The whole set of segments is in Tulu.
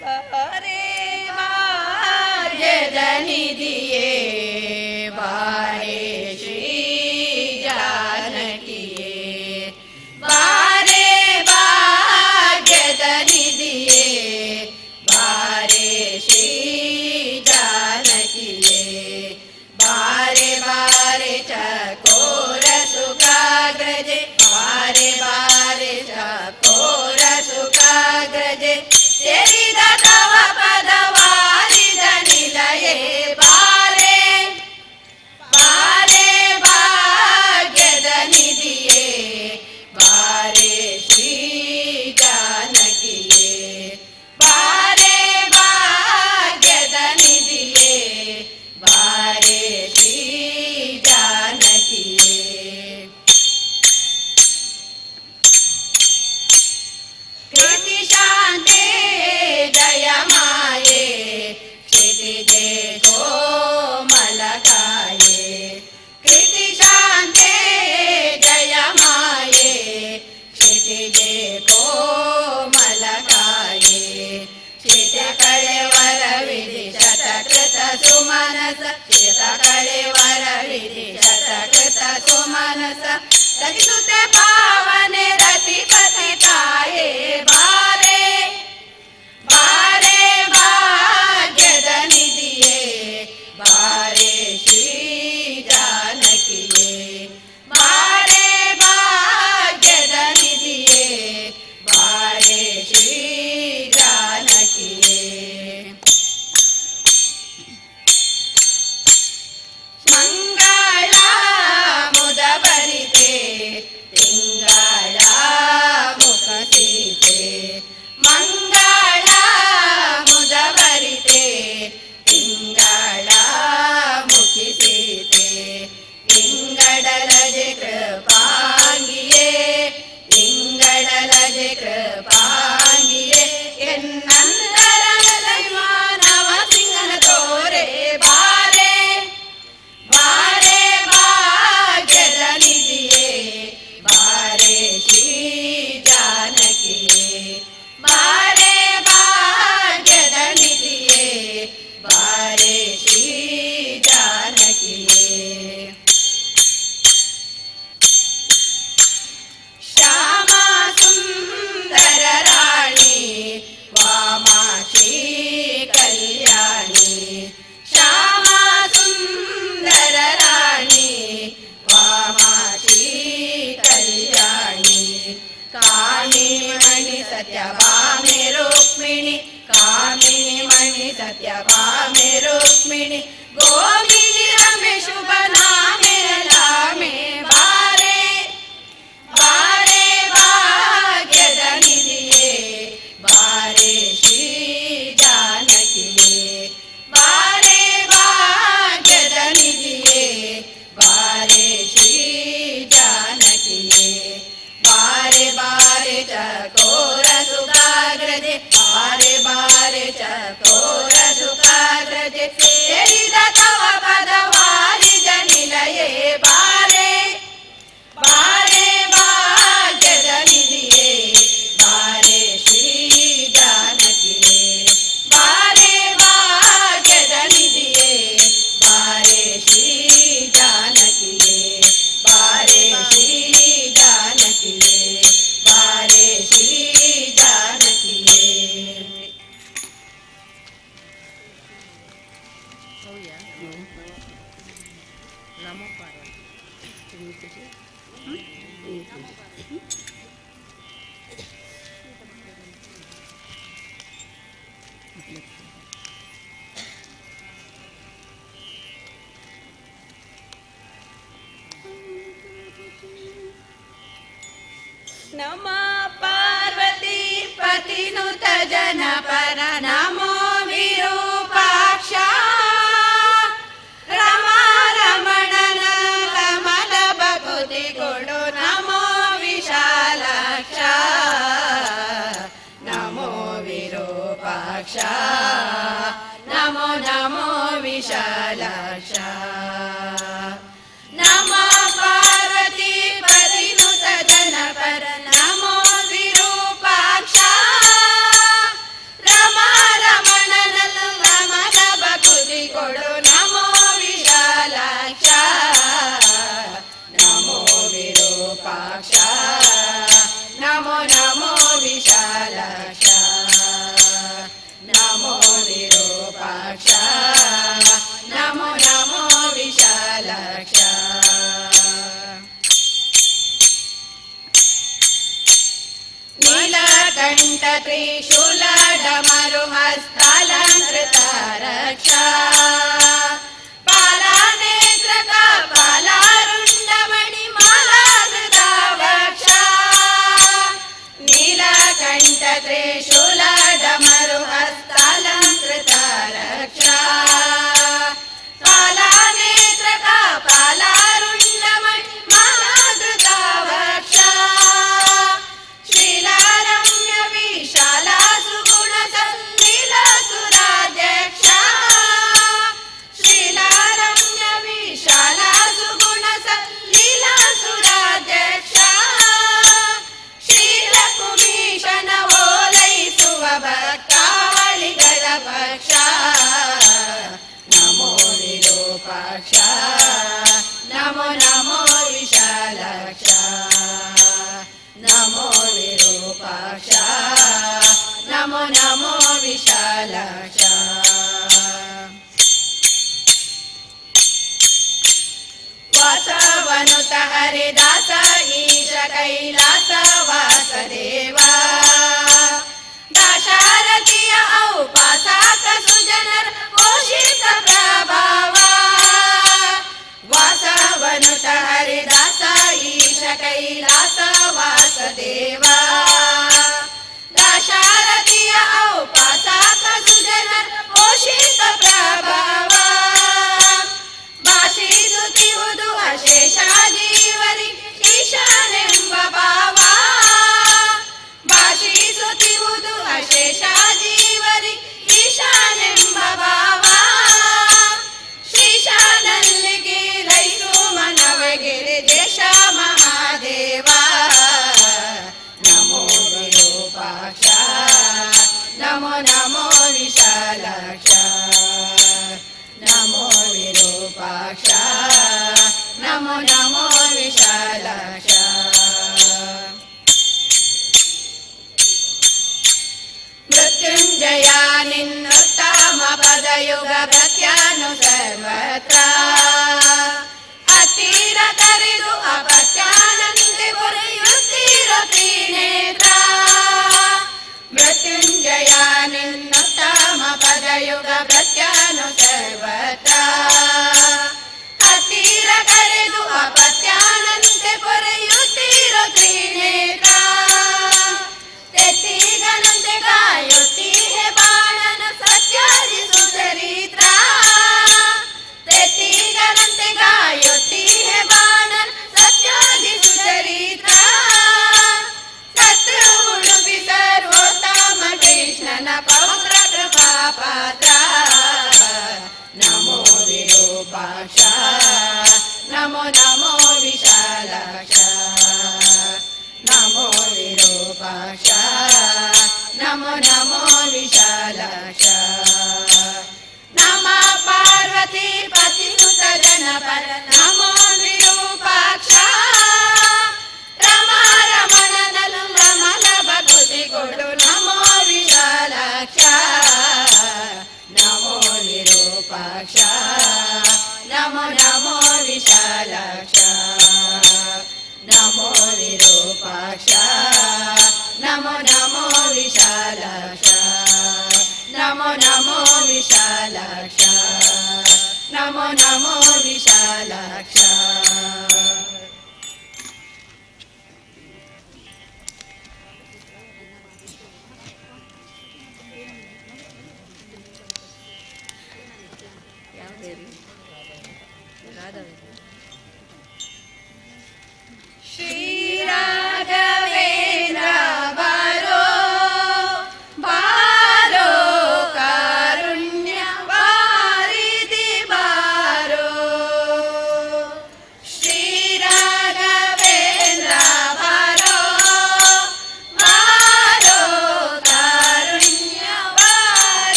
ಬಾರೆ ಭಾಗ್ಯದ ನಿಧಿಯೇ ಬಾರೆ ಶ್ರೀ ಜಾನಕಿಯೇ ಬಾರೆ ಭಾಗ್ಯದ ನಿಧಿಯೇ ಬಾರೆ ಶ್ರೀ ಜಾನಕಿಯೇ ಬಾರೆ ಬಾರೆ ಚಕೋರ ಸುಖಾಗ್ರಜೆ ಬಾರೆ ಬಾರೆ ಚಕೋರ ಸುಖಾಗ್ರಜೆ ತೆರಿದ ತವ ಪದವಾರಿದ ನಿಲಯೇ ಬಾರೆ ಬಾರೆ ಭಾಗ್ಯದ ನಿಧಿಯೇ ಬಾರೆ ಶ್ರೀ ಜಾನಕಿಯೇ ಬಾರೆ ಭಾಗ್ಯದ ನಿಧಿಯೇ ಬಾರೆ ಶ್ರೀ ಜಾನಕಿಯೇ. ಕೃತಿ ಶಾಂತೆ ಜಯ ಮಾಯೆ ಕ್ಷಿತಿಜೆ ಕೋಮಲಕಾಯೆ ಕೃತಿ ಶಾಂತೆ ಜಯ ಮಾಯೆ ಕ್ಷಿತಿಜೆ ಕೋಮಲಕಾಯೆ ಕ್ಷಿತ ಕಳೆವರ ವಿಧಿ ಶತಕೃತ ಸುಮನಸ ಕ್ಷಿತ ಕಳೆವರ ವಿಧಿ ಶತಕೃತ ಸುಮನಸ ರಚಿಸುತ್ತೆ ಪಾವನೆ ರತಿಪತಿ ತಾಯೇ ಬಾರೆ ಬಾರೆ ಭಾಗ್ಯದ ನಿಧಿಯೇ ಬಾರೆ ಶ್ರೀ ಜಾನಕಿಯೇ ಬಾರೆ ಭಾಗ್ಯದ ನಿಧಿಯೇ ಬಾರೆ ಶ್ರೀ ಜಾನಕಿಯೇ. ಮಂಗಳ ಮುದ ಬರಿತೆ ತಿಂಗಳ ಮುಖ ಸೀತೆ ಮಂಗಳ ಮುದ ಬರಿತೆ ತಿಂಗಳ ಮುಖಿ ಸೀತೆ ತಿಂಗಳಲಜೆ ಕೃಪಾಂಗಿಯೇ ತಿಂಗಳಲಜೆ ಕೃಪಾಂಗಿಯೇ ಎನ್ನಂತರ ಮಾನವ ಸಿಂಹನ ತೋರೆ ಬಾರೆ ಬಾರೆ ಭಾಗ್ಯದ ನಿಧಿಯೇ ಬಾರೆ ಶ್ರೀ ಜಾನಕಿಯೇ ಬಾರೆ ಭಾಗ್ಯದ ನಿಧಿಯೇ ಬಾರೆ ಶ್ರೀ ಜಾನಕಿಯೇ. ಶ್ಯಾಮ ಸುಂದರ ರಾಣಿ ವಾಮಾಕ್ಷಿ ಕಲ್ಯಾಣಿ ಶ್ಯಾಮ ಸುಂದರ ರಾಣಿ ವಾಮಾಕ್ಷಿ ಕಲ್ಯಾಣಿ ಕಾಮಿನಿ ಮಣಿ ಸತ್ಯಭಾಮೆ ರುಕ್ಮಿಣಿ ಕಾಮಿನಿ ಮಣಿ ಸತ್ಯಭಾಮೆ ರುಕ್ಮಿಣಿ ಗೋವಿನಿ ರಮೆ ಶುಭ ನಾಮೆ ರಾಮೆ ಬಾರೆ ಬಾರೆ ಭಾಗ್ಯದ ನಿಧಿಯೇ ಬಾರೆ ಶ್ರೀ ಜಾನಕಿಯೇ ಬಾರೆ ಭಾಗ್ಯದ ನಿಧಿಯೇ ಬಾರೆ ಶ್ರೀ ಜಾನಕಿಯೇ ಬಾರೆ ಬಾರೆ ಚಕೋರ ಸುಖಾಗ್ರಜೆ ಬಾರೆ ಬಾರೆ ಚಕೋರ ಸುಖಾಗ್ರಜೆ ಸೇರಿದ ತವ ಪದವಾರಿದ ನಿಲಯೇ ಬಾರೆ ಬಾರೆ ಭಾಗ್ಯದ ನಿಧಿಯೇ ಬಾರೆ ಶ್ರೀ ಜಾನಕಿಯೇ ಬಾರೆ ಭಾಗ್ಯದ ನಿಧಿಯೇ ಬಾರೆ ಶ್ರೀ ಜಾನಕಿಯೇ ಬಾರೆ ಶ್ರೀ ಜಾನಕಿಯೇ ಬಾರೆ ಶ್ರೀ ಜಾನಕಿಯೇ. ನಮೋ ಪಾರ್ವತಿ. ನಮ ಪಾರ್ವತಿ ಪತಿನುತ ಜನಪರ ನಮೋ ವಿರೂಪಾಕ್ಷ ರಮಾ ರಮಣನ ಕಮಲ ಬಕುತಿ ಕೊಡು ನಮೋ ವಿಶಾಲಾಕ್ಷ ನಮೋ ವಿರೂಪಾಕ್ಷ ನಮೋ ನಮೋ ವಿಶಾಲಾಕ್ಷ ನಮ ನೀಲಕಂಠ ತ್ರಿಶೂಲ ಡಮರು ಹಸ್ತಾಲಂಕೃತ ರಕ್ಷಾ. ಪಾಲಾನೇತ್ರ ಪಾಲಾರುಂಡಮಣಿ ಮಾಲಾಕೃತ ವಕ್ಷ. ನೀಲಕಂಠ ತ್ರಿಶೂಲ ಡಮರು ಹಸ್ತಾಲಂಕೃತ ರಕ್ಷಾ. ಪಾಲಾನೇತ್ರ ಪಾಲಾರುಂಡಮಣಿ ಮಾಲಾಕೃತ ವಕ್ಷ. ಶ್ರೀಲಾರಮ್ಯ ವಿಶಾಲ ಸುಗುಣ ಸಲ್ಲಿಲ ಸುರಾಧ್ಯಕ್ಷ. ಶ್ರೀಲಾರಮ್ಯ ವಿಶಾಲ ಸುಗುಣ ಸಲ್ಲಿಲ ಸುರಾಧ್ಯಕ್ಷ. ಶ್ರೀಲಕುಮೀಶನ ಓಲೈಸುವ ಭಕ್ತಾವಳಿಗಳ ಪಕ್ಷ. ನಮೋ ವಿರೂಪಾಕ್ಷ, ನಮೋ ನಮೋ ವಿಶಾಲಾಕ್ಷ. ನಮೋ ವಿರೂಪಾಕ್ಷ, ನಮೋ ನಮೋ ವಿಶಾಲಾಕ್ಷ. ವಾಸವನುತ ಹರಿದಾಸ ಈಶ ಕೈಲಾಸ ವಾಸದೇವ. ದಾಶಾರಥಿಯ ಔಪಾಸಾಕ ಸುಜನರ ಪೋಷಿತ ಪ್ರಭಾವ. ವಾಸವನುತ ಹರಿದಾಸ ಈಶ ಕೈಲಾಸ ವಾಸದೇವ. ದಾಶಾರಥಿಯ ಔಪಾಸಾಕ ಸುಜನರ ಪೋಷಿತ ಪ್ರಭಾವ. ಭಾಷಿಸುತ್ತಿಹುದು ಅಶೇಷ ಜೀವರಿ ಈಶಾನೆಂಬ ಭಾವ. ಭಾಷಿಸುತ್ತಿಹುದು ಅಶೇಷ ಜೀವರಿ ಈಶಾನೆಂಬ ಭಾವ. ಶ್ರೀಶಾನಲ್ಲಿ ಗೀಲೈಸು ಮನವಗಿರಿ ದೇಶ ಮಹಾದೇವ. ನಮೋ ವಿರೂಪಾಕ್ಷ, ನಮೋ ನಮೋ ವಿಶಾಲಾಕ್ಷ. ನಮೋ ವಿರೂಪಾಕ್ಷ, ನಮೋ ನಮೋ ವಿಶಾಲಾಕ್ಷ. ಮೃತ್ಯುಂಜಯ ನಿನ್ನುತ್ತಮ ಪದಯುಗ ಪ್ರತ್ಯಾನು ಸರ್ವತ್ರ. ಹತ್ತಿರ ಕರೆದು ಅಪತ್ಯಾನಂದೆ ಪೊರೆಯುತ್ತೀರ ತ್ರಿನೇತ್ರ. ಮೃತ್ಯುಂಜಯ ನಿನ್ನುತ್ತಮ ಪದಯುಗ ಪ್ರತ್ಯಾನು ಸರ್ವತ್ರ. ಹತ್ತಿರ ಕರೆದು ಅಪತ್ಯಾನಂತೆ ಪೊರೆಯುತ್ತೀರ ತ್ರಿನೇತ್ರ. ತೆತ್ತಿಗನಂತೆ ಕಾಯುತ್ತೀಹೆ ಬಾಣನ ಸತ್ಯಾದಿ ಸುಚರಿತ್ರ. ತೆತ್ತಿಗನಂತೆ ಕಾಯುತ್ತೀಹೆ ಬಾಣನ ಸತ್ಯಾದಿ ಸುಚರಿತ್ರ. ಸತ್ರು ಉಡುಪಿ ಸರ್ವೋತ್ತಮ ಕೃಷ್ಣನ ಪೌತ್ರ ಕೃಪಾ ಪಾತ್ರ. ನಮೋ ವಿರೂಪಾಕ್ಷ, ನಮೋ ನಮೋ ವಿಶಾಲಾಕ್ಷ. ನಮೋ ವಿರೂಪಾಕ್ಷ, ನಮೋ ನಮೋ ವಿಶಾಲಾಕ್ಷ. ನಮ ಪಾರ್ವತಿ ಪತಿಸುತ ಜನಪರ ನಮೋ ವಿರೂಪಾಕ್ಷ. ರಮ ರಮಣನಲು ರಮಲ ಭಕುತಿ ಕೊಡು ನಮೋ ವಿಶಾಲಾಕ್ಷ. ನಮೋ ವಿರೂಪಾಕ್ಷ, ನಮೋ ನಮೋ ವಿಶಾಲಾಕ್ಷ. ನಮೋ ವಿರೂಪಾಕ್ಷ, ನಮೋ ನಮೋ ವಿಶಾಲಾಕ್ಷ. ನಮೋ ನಮೋ ವಿಶಾಲಾಕ್ಷ, ನಮೋ ನಮೋ ವಿಶಾಲಾಕ್ಷ.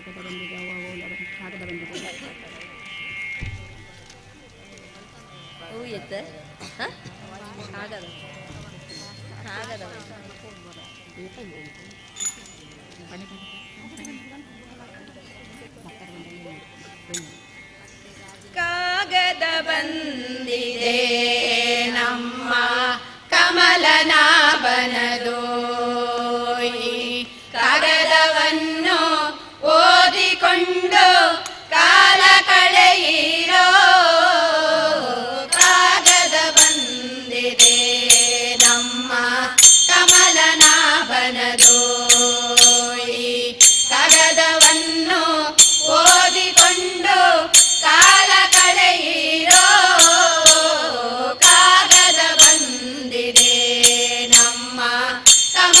ಕಾಗದ ಬಂದಿದೆ ಅವು ಅವು ಕಾಗದ ಬಂದಿದೆ. ಹೂ ಎತ್ತ ಕಾಗದ ಕಾಗದ. ಕಾಗದ ಬಂದಿದೆ ನಮ್ಮ ಕಮಲನಾಭನದು. ಕಾಗದವನ್ನು ಓದಿಕೊಂಡು ಕಾಲ ಕಳೆಯಿರೋ. ಕಾಗದ ಬಂದಿದೆ ನಮ್ಮ ಕಮಲನಾಭನದು. ಕಾಗದವನ್ನು ಓದಿಕೊಂಡು ಕಾಲ ಕಳೆಯಿರೋ. ಕಾಗದ ಬಂದಿದೆ ನಮ್ಮ ಕಮಲನಾಭನದು.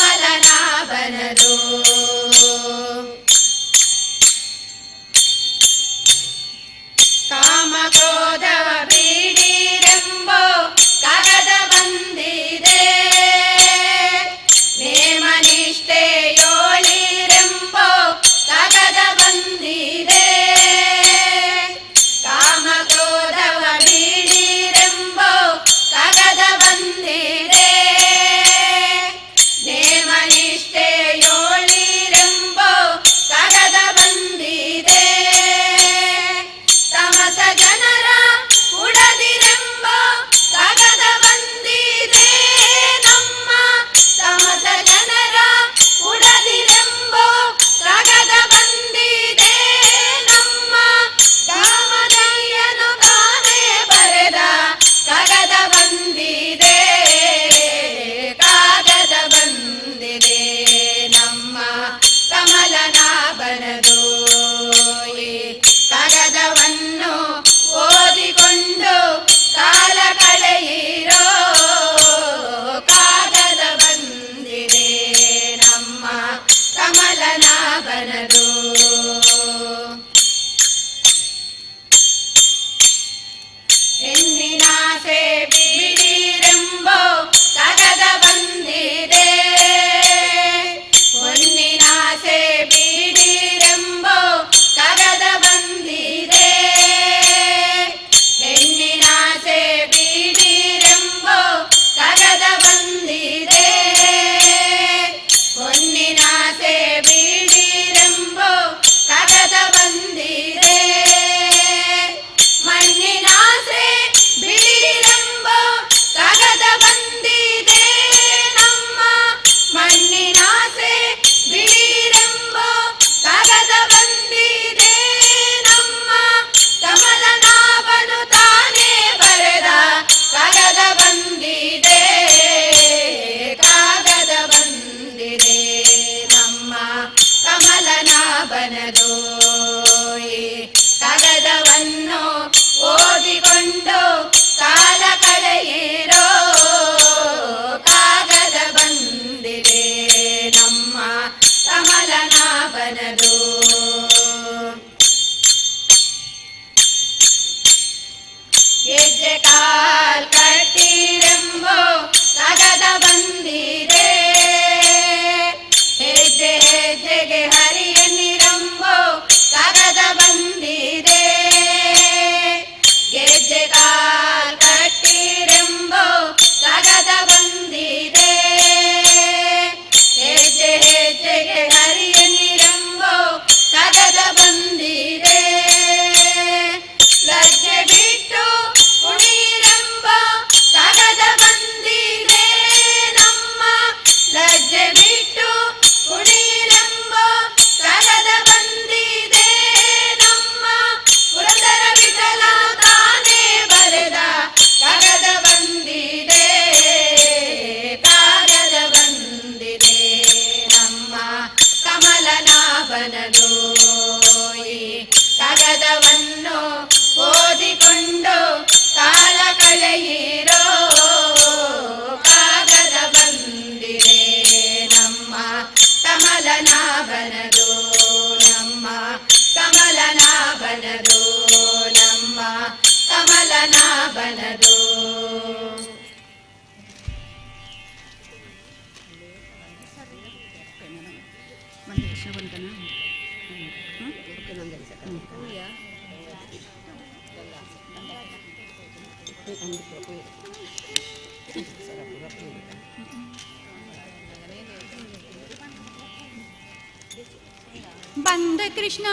ಬಂದ ಕೃಷ್ಣ,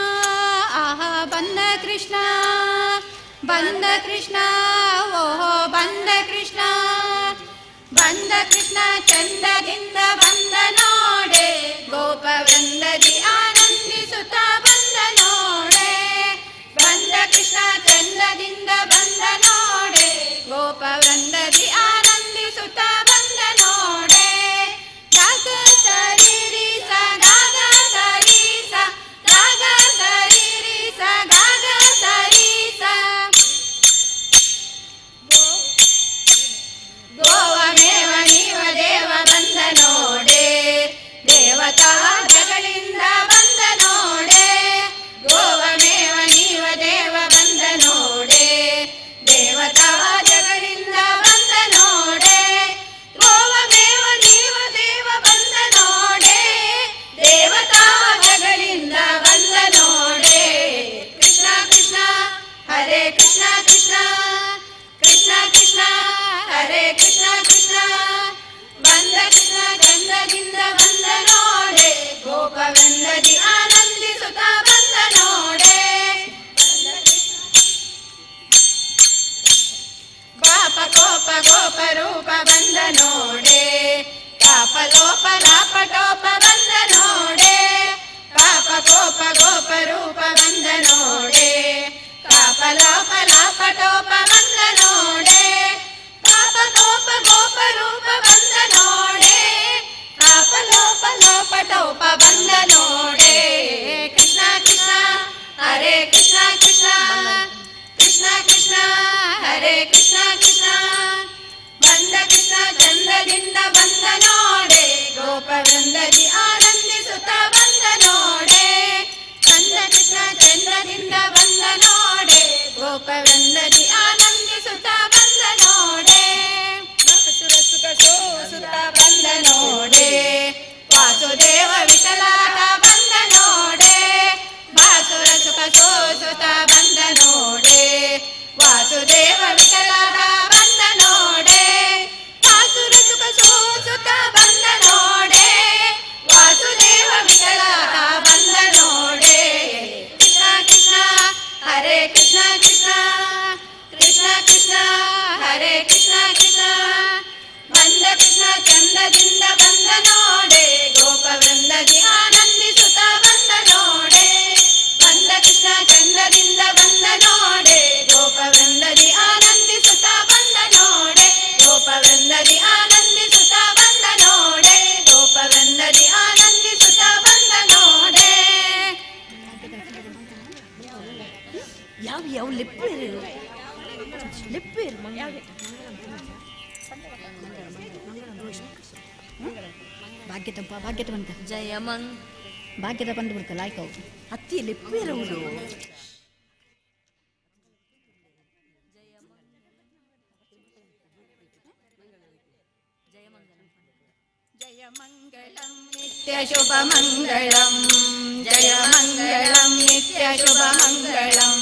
ಆಹಾ ಬಂದ ಕೃಷ್ಣ, ಬಂದ ಕೃಷ್ಣ, ಓಹೋ ಬಂದ ಕೃಷ್ಣ, ಬಂದ ಕೃಷ್ಣ ಚಂದದಿಂದ ಬಂದ ನೋಡೆ, ಗೋಪ ವೃಂದದಿ ಆನಂದಿಸುತ್ತ ಬಂದ ನೋಡೆ, ಬಂದ ಕೃಷ್ಣ ಚಂದದಿಂದ ಬಂದ ನೋಡೆ, ಗೋಪ ವೃಂದದಿ ಆನಂದಿಸುತ್ತ ಬಂದ ನೋಡೆ. ಗಾಗ ಸರಿ ರಿ ಸ ಗಾಗ ಸರಿ ಸ ಗಾಗ ಸರಿ ರಿ ಸ ಗಾಗ ಸರಿ ಸ. ಗೋವಮೇವ ನೀವ ದೇವ ಬಂದ ನೋಡೆ, ದೇವತಾ ಜಗಳಿಂದ ಬಂದ ನೋಡೆ, ಗೋವಮೇವ ನೀವ ದೇವ ಬಂದ ನೋಡೆ, ದೇವತಾ ಜಗಳಿಂದ ಬಂದ ನೋಡೆ, ಗೋವಮೇವ ನೀವ ದೇವ ಬಂದ ನೋಡೆ, ದೇವತಾ ಜಗಳಿಂದ ಬಂದ ನೋಡೆ. ಕೃಷ್ಣ ಕೃಷ್ಣ ಹರೇ ಕೃಷ್ಣ ಕೃಷ್ಣ ಕೃಷ್ಣ ಕೃಷ್ಣ ಹರೇ ಕೃಷ್ಣ ಕೃಷ್ಣ. ಬಂದ ಕೃಷ್ಣ ಚಂದದಿಂದ ಬಂದ ನೋಡೆ, ಗೋಪ ವೃಂದದಿ ಆನಂದಿಸುತ್ತ ಬಂದ ನೋಡೆ. ಪಾಪ ಕೋಪ ಗೋಪ ರೂಪ ಬಂದ ನೋಡೆ, ಪಾಪ ಲೋಪ ಲಾಪ ಟೋಪ ಬಂದ ನೋಡೆ, ಪಾಪ ಕೋಪ ಗೋಪ ರೂಪ ಬಂದ ನೋಡೆ, ಪಾಪ ಲೋಪ ಲಾಪ ಟೋಪ ಬಂದ ನೋಡೆ, ಪಾಪ ಕೋಪ ಗೋಪ ರೂಪ ಬಂದ ನೋಡೆ, ಪಾಪ ಲೋಪ ಲೋಪ ಟೋಪ ಬಂದ ನೋಡೆ. ಕೃಷ್ಣ ಕೃಷ್ಣ ಹರೇ ಕೃಷ್ಣ ಕೃಷ್ಣ ಕೃಷ್ಣ ಕೃಷ್ಣ ಹರೇ ಕೃಷ್ಣ ಕೃಷ್ಣ. ಬಂದ ಕೃಷ್ಣ ಚಂದದಿಂದ ಬಂದ ನೋಡೆ, ಗೋಪ ವೃಂದದಿ ಆನಂದಿಸುತ್ತ ಬಂದ ನೋಡೆ, ಬಂದ ಕೃಷ್ಣ ಚಂದದಿಂದ ಬಂದ ನೋಡೆ, ಗೋಪ ವೃಂದದಿ ಆನಂದಿಸುತ್ತ ಬಂದ ನೋಡೆ. ಸುರ ಸುಖ ಸೋಸುತ್ತ ಬಂದ ನೋಡೆ, ವಾಸುದೇವ ವಿಠಲಾಟ ಬಂದ ನೋಡೆ, ಬಾಸುರ ಸುಖ ಸೋಸುತ್ತ ಬಂದ ನೋಡೆ, ವಾಸುದೇವ ವಿಠಲಾಟ ಬಂದ ನೋಡೆ, ಬಾಸುರ ಸುಖ ಸೋಸುತ್ತ ಬಂದ ನೋಡೆ, ವಾಸುದೇವ ವಿಠಲಾಟ ಬಂದ ನೋಡೆ. ಕೃಷ್ಣ ಕೃಷ್ಣ ಹರೇ ಕೃಷ್ಣ ಕೃಷ್ಣ ಕೃಷ್ಣ ಕೃಷ್ಣ ಹರೇ ಕೃಷ್ಣ ಕೃಷ್ಣ. ಬಂದ ಕೃಷ್ಣ ಚಂದದಿಂದ ಬಂದ ನೋಡೆ, ಗೋಪ ವೃಂದದಿ ಆನಂದಿಸುತ್ತ ಬಂದ ನೋಡೆ, ಬಂದ ಕೃಷ್ಣ ಚಂದದಿಂದ ಬಂದ ನೋಡೆ, ಗೋಪ ವೃಂದದಿ ಆನಂದಿಸುತ್ತ ಬಂದ ನೋಡೆ, ಗೋಪ ವೃಂದದಿ ಆನಂದಿಸುತ್ತ ಬಂದ ನೋಡೆ, ಗೋಪ ವೃಂದದಿ ಆನಂದಿಸುತ್ತ ಬಂದ ನೋಡೆ. ಯಾವ ಯಾವ ಲಿಪ್ಪು ಇರು ಲಿಪ್ಪು ಇರು. ಭಾಗ್ಯತಪ್ಪ ಭಾಗ್ಯತ ಬಂತ ಜಯಮಂಗ್ ಭಾಗ್ಯದ ಬಂದು ಬಿಡ್ತಲ್ಲ ಆಯ್ತು. ಅತ್ತಿ ಲಿಪ್ಪು ಇರುವುದು. ಜಯ ಮಂಗಳಂ ನಿತ್ಯ ಶುಭ ಮಂಗಳಂ, ಜಯ ಮಂಗಳಂ ನಿತ್ಯ ಶುಭ ಮಂಗಳಂ.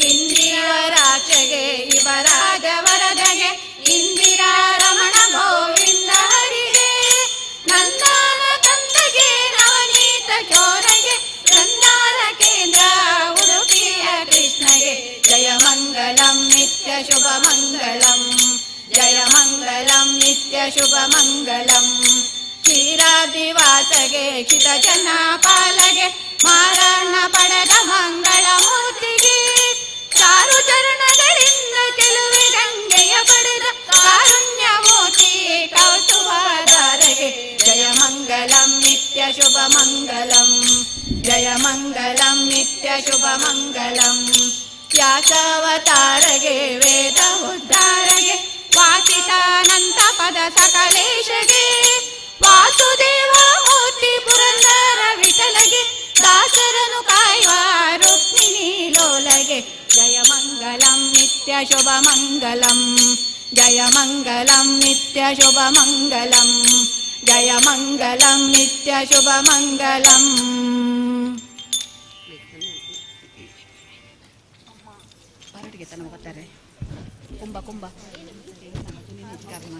ಇಂದಿರಾಕ್ಷಗೆ ಇವರಾಜ ವರದಗೆ, ಇಂದಿರಾ ರಮಣ ಗೋವಿಂದ ಹರಿಗೆ, ನಂದಾನ ತಂದಗೆ ನವನೀತ ಚೋರಗೆ, ಚಂದಾರ ಕೇಂದ್ರ ಉಡುಪಿಯ ಕೃಷ್ಣಗೆ. ಜಯ ಮಂಗಳಂ ನಿತ್ಯ ಶುಭ ಮಂಗಳಂ, ಜಯ ಮಂಗಳಂ ನಿತ್ಯ ಶುಭ ಮಂಗಳಂ. ಕ್ಷೀರಾದಿವಾಸಗೆ ಕ್ಷಿತ ಜನ ಪಾಲಗೆ, ಮಾರಣ ಪಡೆದ ಮಂಗಳ ಮೂರ್ತಿಗೆ, ಚಾರು ಚರಣಗಳಿಂದ ಚೆಲುವೆ ಗಂಗೆಯ ಪಡೆದ ಕಾರುಣ್ಯ ಮೂರ್ತಿ ಕೌಸ್ತುಭಾಧಾರಗೆ. ಜಯ ಮಂಗಳಂ ನಿತ್ಯ ಶುಭ ಮಂಗಳಂ, ಜಯ ಮಂಗಳಂ ನಿತ್ಯ ಶುಭ ಮಂಗಳಂ. ವ್ಯಾಸಾವತಾರಗೆ ವೇದ ಉದ್ಧಾರಗೆ, ವಾಸಿತಾನಂತ ಪದ ಸಕಲೇಶಗೆ, ವಾಸುದೇವ ಮೂರ್ತಿ ಪುರಂದರ ವಿಠಲಗೆ, ದಾಸರನು ಕಾಯುವ ರುಕ್ಮಿಣಿ ಲೋಲಗೆ. ಜಯ ಮಂಗಳಂ ನಿತ್ಯ ಶುಭ ಮಂಗಳಂ, ಜಯ ಮಂಗಳಂ ನಿತ್ಯ ಶುಭ ಮಂಗಳಂ, ಜಯ ಮಂಗಳಂ ನಿತ್ಯ ಶುಭ ಮಂಗಳಂ. ಹೊರಟಿಗೆ ತನ ಬರ್ತಾರೆ. ಕುಂಬ ಕುಂಬ ಕರ್ಮ.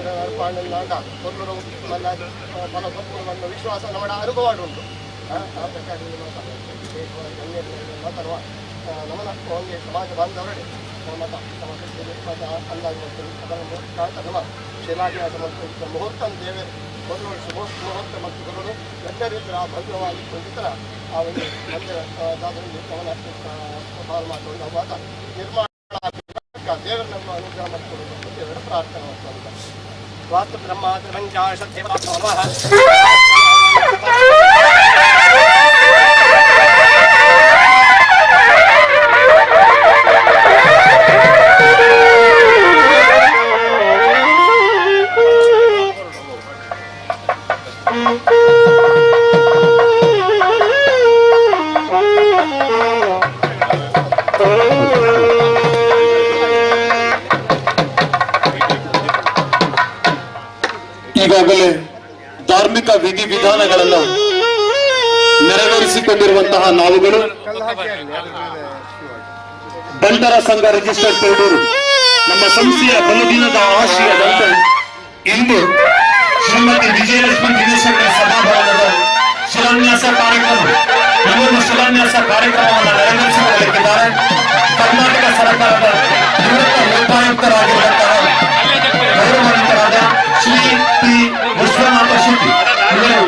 ಮಂದಿರ ನಡಪಾಂಡ ಪೊರ್ಲುಡು ಮಲ್ಲ ಫಲ ಕೊರ್ಪುಂಡು ವಿಶ್ವಾಸ ನಮ್ಮ ಅನುಭವ ಉಂಟು. ಆ ಆ ಪ್ರಕಾರ ಮಾತಾಡುವ ನಮನ ಒಂಜಿ ಸಮಾಜ ಬಾಂಧವರೇ ಮತ ನಮ್ಮ ಮತ ಅಂದಾಜು ಅದನ್ನು ನಮ್ಮ ಶಿಲಾನ್ಯಾಸ ಮತ್ತು ಮುಹೂರ್ತ ದೇವರು ಮೊದಲು ಶುಭ ಮುಹೂರ್ತ ಮತ್ತು ಗುರುಗಳು ಎಲ್ಲ ರೀತಿಯ ಆ ಭವ್ಯವಾಗಿ ಹೊಂದಿತರ ಆ ಒಂದು ಮಂದಿರ ದಾದರಲ್ಲಿ ನಮನ ಪಾಲು ಮಾಡಿಕೊಂಡು ಅವಾಗ ನಿರ್ಮಾಣ ದೇವರು ನಮ್ಮ ಅನುಗ್ರಹ ಮಾಡಿಕೊಡಬೇಕು, ದೇವರ ಪ್ರಾರ್ಥನೆ ಮಾಡ್ತಂತ. ವಾಸ್ತು ಬ್ರಹ್ಮ ನಮಃ. ಈಗಾಗಲೇ ಧಾರ್ಮಿಕ ವಿಧಿ ವಿಧಾನಗಳನ್ನು ನೆರವೇರಿಸಿಕೊಂಡಿರುವಂತಹ ನಾವುಗಳು ಬಂಟರ ಸಂಘ ರಿಜಿಸ್ಟರ್ಡ್ ಪೆರಡೂರು ನಮ್ಮ ಸಂಸ್ಥೆಯ ಬಲುದಿನದ ಆಶಯದಂತೆ ಇಂದು ಶ್ರೀಮತಿ ವಿಜಯಲಕ್ಷ್ಮಿ ದಿನೇಶ್ ಸಭಾಭವನದ ಶಿಲಾನ್ಯಾಸ ಕಾರ್ಯಕ್ರಮ, ಈ ಒಂದು ಶಿಲಾನ್ಯಾಸ ಕಾರ್ಯಕ್ರಮವನ್ನು ನೆರವೇರಿಸಿಕೊಳ್ಳಲಿಕ್ಕಿದ್ದಾರೆ ಕರ್ನಾಟಕ ಸರ್ಕಾರದ ನಿವೃತ್ತ ಲೋಕಾಯುಕ್ತರಾಗಿರುವಂತಹ ಗೌರವಾನ್ವಿತರಾದ ಶ್ರೀ ಪಿ ವಿಶ್ವನಾಥ ಶೆಟ್ಟಿ ಇವರು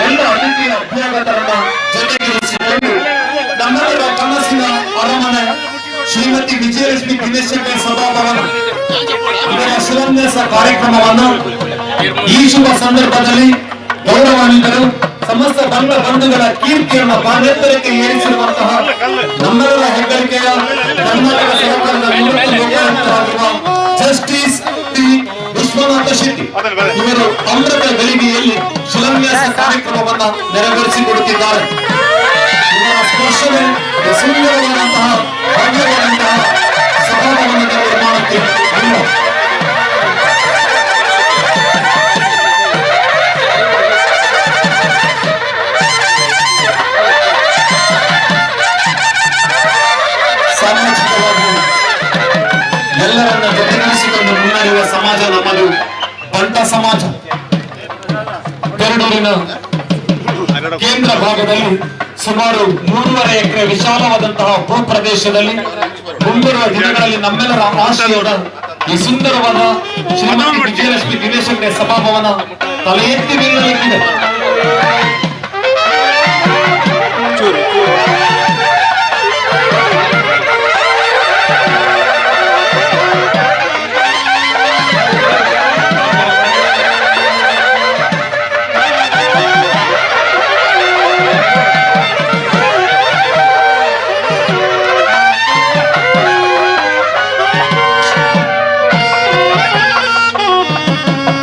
ಎಲ್ಲ ಅತಿಥಿ ಅಭ್ಯಾಗತರನ್ನ ಜೊತೆಗಿರಿಸಿಕೊಂಡು ನಮ್ಮೆಲ್ಲರ ಕನಸಿನ ಅರಮನೆ ಶ್ರೀಮತಿ ವಿಜಯಲಕ್ಷ್ಮಿ ದಿನೇಶ್ ಸಭಾಭವನ ಇದರ ಶಿಲಾನ್ಯಾಸ ಕಾರ್ಯಕ್ರಮವನ್ನು ಈ ಶುಭ ಸಂದರ್ಭದಲ್ಲಿ ಗೌರವಾನ್ವಿತರು ಸಮಸ್ತ ಬಂಡ ಬಂಧುಗಳ ಕೀರ್ತಿಯನ್ನು ಬಾನೆತ್ತರಕ್ಕೆ ಏರಿಸಿರುವಂತಹ ನಮ್ಮೆಲ್ಲರ ಹೆಗ್ಗಳಿಕೆಯ ಕರ್ನಾಟಕ ಸರ್ಕಾರದ ನಿವೃತ್ತ ಲೋಕಾಯುಕ್ತರಾಗಿರುವ ಜಸ್ಟಿಸ್ ಪಿ ವಿಶ್ವನಾಥ ಶೆಟ್ಟಿ ಇವರು ಅಮೃತ ಗಳಿಗೆಯಲ್ಲಿ ಶಿಲಾನ್ಯಾಸ ಕಾರ್ಯಕ್ರಮವನ್ನ ನೆರವೇರಿಸಿಕೊಡುತ್ತಿದ್ದಾರೆ. ಇವರ ಸ್ಪರ್ಶವೇ ಸುಂದರವಾದಂತಹ ಭವ್ಯವಾದಂತಹ ಸಭಾಭವನದ ನಿರ್ಮಾಣಕ್ಕೆ ಅಲ್ಲ. ಸಾಮಾಜಿಕವಾಗಿ ಎಲ್ಲರನ್ನ ಜೊತೆಗೂಡಿಸಿಕೊಂಡು ಮುನ್ನಡೆಯುವ ಸಮಾಜ ನಮ್ಮದು ಬಂಟ ಸಮಾಜ. ಪೆರಡೂರಿನ ಕೇಂದ್ರ ಭಾಗದಲ್ಲಿ ಸುಮಾರು 3.5 ಎಕರೆ ವಿಶಾಲವಾದಂತಹ ಭೂ ಪ್ರದೇಶದಲ್ಲಿ ಮುಂಬರುವ ದಿನಗಳಲ್ಲಿ ನಮ್ಮೆಲ್ಲರ ಆಶಯದ ಈ ಸುಂದರವಾದ ಶ್ರೀಮತಿ ವಿಜಯಲಕ್ಷ್ಮಿ ದಿನೇಶ್ ಹೆಗ್ಡೆ ಸಭಾಭವನ ತಲೆ ಎತ್ತಿ ನಿಲ್ಲಲಿಕ್ಕಿದೆ.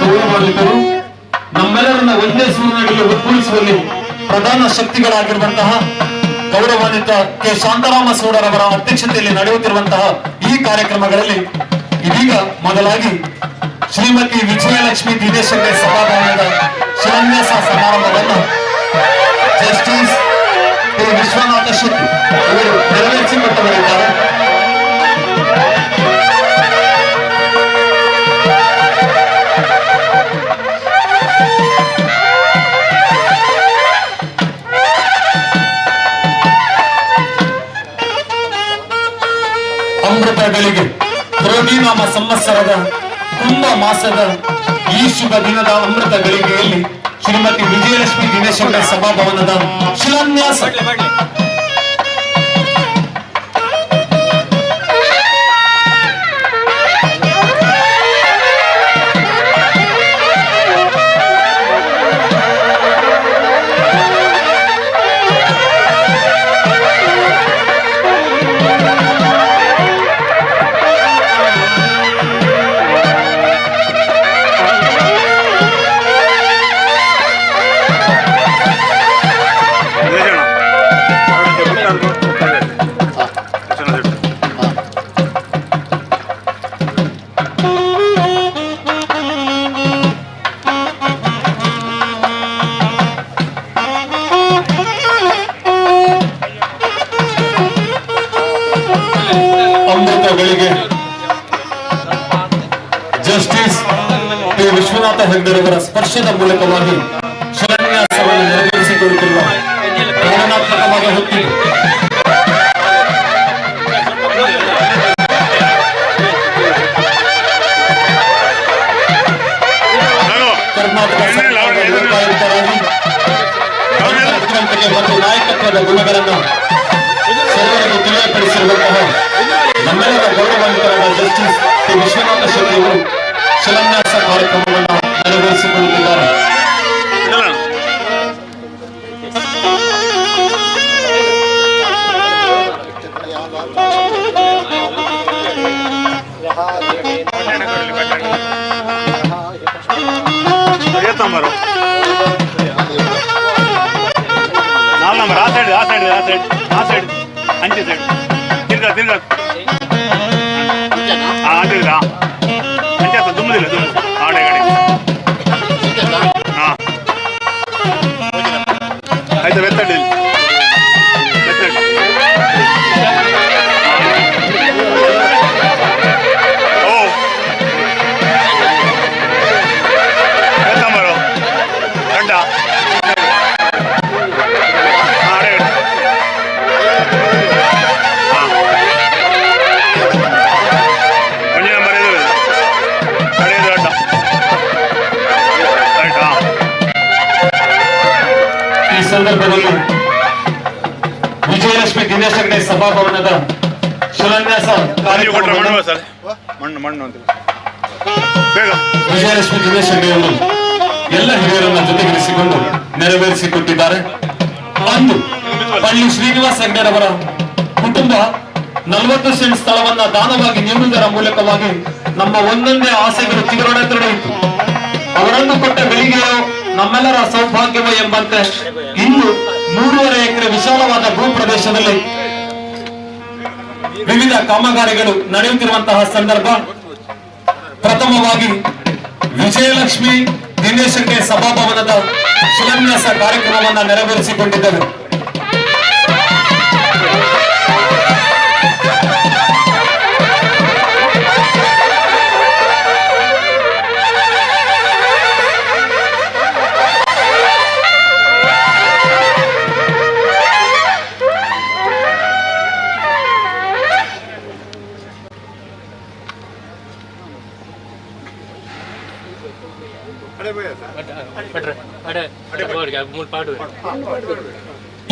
ಗೌರವಾನ್ವಿತರು ನಮ್ಮೆಲ್ಲರನ್ನ ಒಂದೇ ಸೂರಿನಡಿಯಲ್ಲಿ ಒಗ್ಗೂಡಿಸುವಲ್ಲಿ ಪ್ರಧಾನ ಶಕ್ತಿಗಳಾಗಿರುವಂತಹ ಗೌರವಾನ್ವಿತ ಕೆ ಶಾಂತರಾಮ ಸೌಡರವರ ಅಧ್ಯಕ್ಷತೆಯಲ್ಲಿ ನಡೆಯುತ್ತಿರುವಂತಹ ಈ ಕಾರ್ಯಕ್ರಮಗಳಲ್ಲಿ ಇದೀಗ ಮೊದಲಾಗಿ ಶ್ರೀಮತಿ ವಿಜಯಲಕ್ಷ್ಮಿ ದಿನೇಶ್ ಹೆಗ್ಡೆ ಸಭಾಭವನದ ಶಿಲಾನ್ಯಾಸ ಸಮಾರಂಭವನ್ನು ಜಸ್ಟಿಸ್ ಕೆ ವಿಶ್ವನಾಥ ಶೆಟ್ಟಿ ಇವರು ನೆರವೇರಿಸಿಕೊಟ್ಟವರಿದ್ದಾರೆ. ಅಮೃತಗಳಿಗೆ ಕ್ರೋಧಿನಾಮ ಸಂವತ್ಸರದ ಕುಂಭ ಮಾಸದ ಈ ಶುಭ ದಿನದ ಅಮೃತ ಗಳಿಗೆಯಲ್ಲಿ ಶ್ರೀಮತಿ ವಿಜಯಲಕ್ಷ್ಮಿ ದಿನೇಶ್ ಹೆಗ್ಡೆ ಸಭಾಭವನದ ಶಿಲಾನ್ಯಾಸ. K Vishwanatha ಹೆಗ್ಡೆರವರ ಸ್ಪರ್ಶದ ಮೂಲಕವಾಗಿ ಶಿಲಾನ್ಯಾಸವನ್ನು ನೆರವೇರಿಸಿಕೊಳ್ಳುತ್ತಿರುವ ಭಾವನಾತ್ಮಕವಾದ ಹೊತ್ತಿದೆ. ಕರ್ನಾಟಕ ಸರ್ಕಾರದ ಲೋಕಾಯುಕ್ತರಾಗಿ ಬುದ್ಧಿವಂತಿಕೆ ಮತ್ತು ನಾಯಕತ್ವದ ಗುಣಗಳನ್ನು ಸರ್ವರಿಗೂ ತಿಳಿಯಪಡಿಸಿರುವಂತಹ ನಮ್ಮೆಲ್ಲರ ಗೌರವಾನ್ವಿತರಾದ ಜಸ್ಟಿಸ್ ಟಿ ವಿಶ್ವನಾಥ ಶೆಟ್ಟಿ ಅವರು ಶಿಲಾನ್ಯಾಸ ಕಾರ್ಯಕ್ರಮವನ್ನು ನೆರವೇರಿಸಿಕೊಳ್ಳುತ್ತಿದ್ದಾರೆ. ನಂಬರು ನಾಲ್ ನಂಬರ್. ಆ ಸೈಡ್, ಆ ಸೈಡ್, ಆ ಸೈಡ್, ಆ ಸೈಡ್, ಅಂಚೆ ಸೈಡ್. ತಿರ್ಗಾ ತಿರ್ಗಾ. ಹಾ, ಅದಿಲ್ಲ, ಅಂಚೆ ಹತ್ರ ದುಮ್ಮದಿಲ್ಲ, ದುಮ್ಮು ಆಡೆ ಗಾಡಿ. ಹಾ, ಆಯ್ತು. ಬೆತ್ತಡಿ ಬೆತ್ತಡಿ. ಓ, ಎತ್ತ ನಂಬರು? ಗಂಡ. ಹಾ, ಅಡೆ ಗಡಿ. ಹಾ, ಒಂಜಿ ನಂಬರ್ ಇದು ಕಡೆಯದು ಅಡ್ಡ. ರೈಟ್. ಹಾ. ಈ ಸಂದರ್ಭದಲ್ಲಿ ವಿಜಯಲಕ್ಷ್ಮಿ ದಿನೇಶ್ ಹೆಗಡೆ ಸಭಾಭವನದ ಶಿಲಾನ್ಯಾಸ ನೀವು ಕೊಟ್ರೆ ಮಣ್ಣು. ಕಾರ್ಯಕ್ರಮವನ್ನು ಸರ್, ಮಣ್ಣು ಮಣ್ಣು ಅಂತಿಲ್ಲ, ಬೇಗ. ವಿಜಯಲಕ್ಷ್ಮಿ ದಿನೇಶ್ ಹೆಗಡೆ ಅವರು ಎಲ್ಲ ಹಿರಿಯರನ್ನ ಜೊತೆಗಿರಿಸಿಕೊಂಡು ನೆರವೇರಿಸಿಕೊಟ್ಟಿದ್ದಾರೆ. ಅಂದು ಪಳ್ಳಿ ಶ್ರೀನಿವಾಸ್ ಹೆಗ್ಡೆರವರ ಕುಟುಂಬ 40 ಸೆಂಟ್ ಸ್ಥಳವನ್ನ ದಾನವಾಗಿ ನೀಡುವುದರ ಮೂಲಕವಾಗಿ ನಮ್ಮ ಒಂದೊಂದೇ ಆಸೆಗಳು ಚಿಗುರೊಡೆಯಿತು. ಅವರನ್ನು ಕೊಟ್ಟ ಗಳಿಗೆಯೋ ನಮ್ಮೆಲ್ಲರ ಸೌಭಾಗ್ಯವೋ ಎಂಬಂತೆ ಇಂದು 3.5 ಎಕರೆ ವಿಶಾಲವಾದ ಭೂ ಪ್ರದೇಶದಲ್ಲಿ ವಿವಿಧ ಕಾಮಗಾರಿಗಳು ನಡೆಯುತ್ತಿರುವಂತಹ ಸಂದರ್ಭ, ಪ್ರಥಮವಾಗಿ ವಿಜಯಲಕ್ಷ್ಮಿ ದಿನೇಶ್ ಹೆಗ್ಡೆ ಸಭಾಭವನದ ಶಿಲಾನ್ಯಾಸ ಕಾರ್ಯಕ್ರಮವನ್ನ ನೆರವೇರಿಸಿಕೊಂಡಿದ್ದೇವೆ.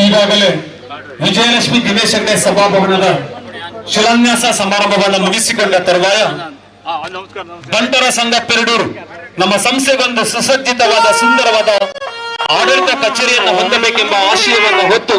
ಈಗಾಗಲೇ ವಿಜಯಲಕ್ಷ್ಮಿ ದಿನೇಶ್ ಹೆಗ್ಡೆ ಸಭಾಭವನದ ಶಿಲಾನ್ಯಾಸ ಸಮಾರಂಭವನ್ನು ಮುಗಿಸಿಕೊಂಡ ತರುವಾಯ ನಮಸ್ಕಾರ, ನಮಸ್ಕಾರ. ಬಂಟರ ಸಂಘ ಪೆರಡೂರು ನಮ್ಮ ಸಂಸ್ಥೆಗೊಂದು ಸುಸಜ್ಜಿತವಾದ ಸುಂದರವಾದ ಆಡಳಿತ ಕಚೇರಿಯನ್ನು ಹೊಂದಬೇಕೆಂಬ ಆಶಯವನ್ನು ಹೊತ್ತು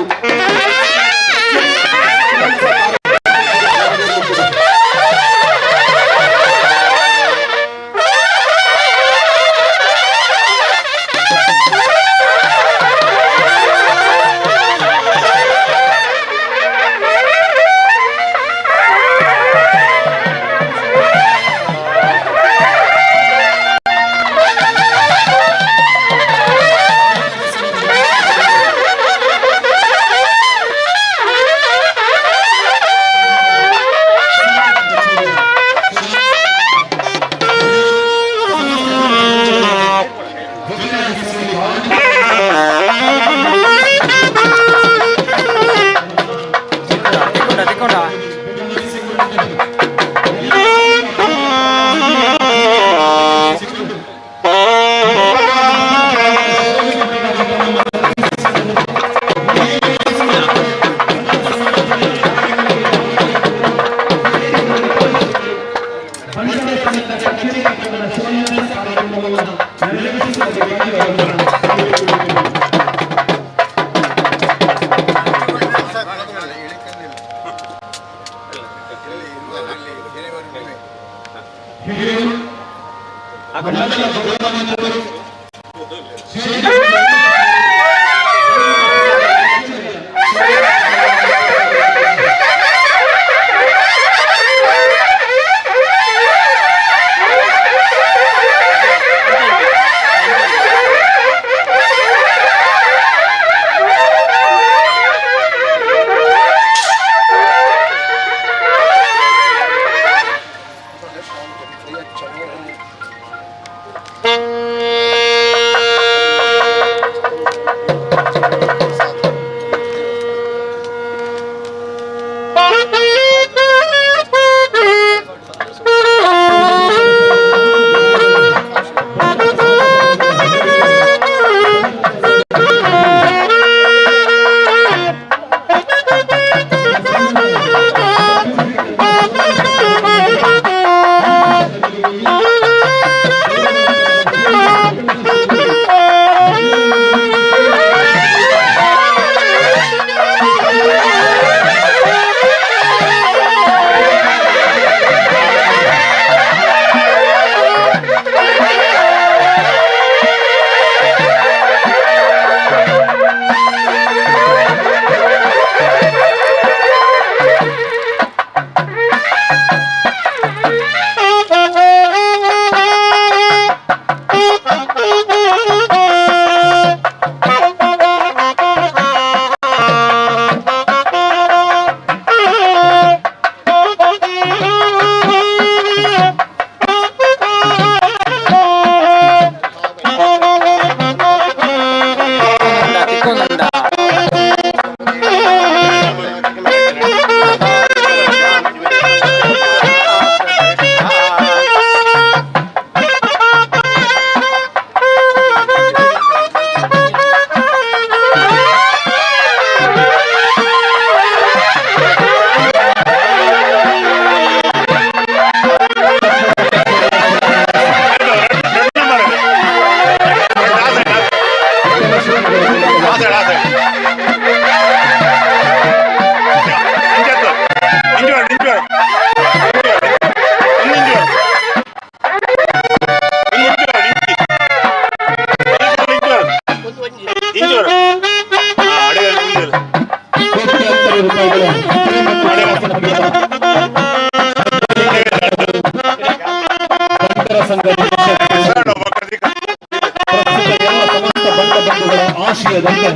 ಆಶಯದಂತೆ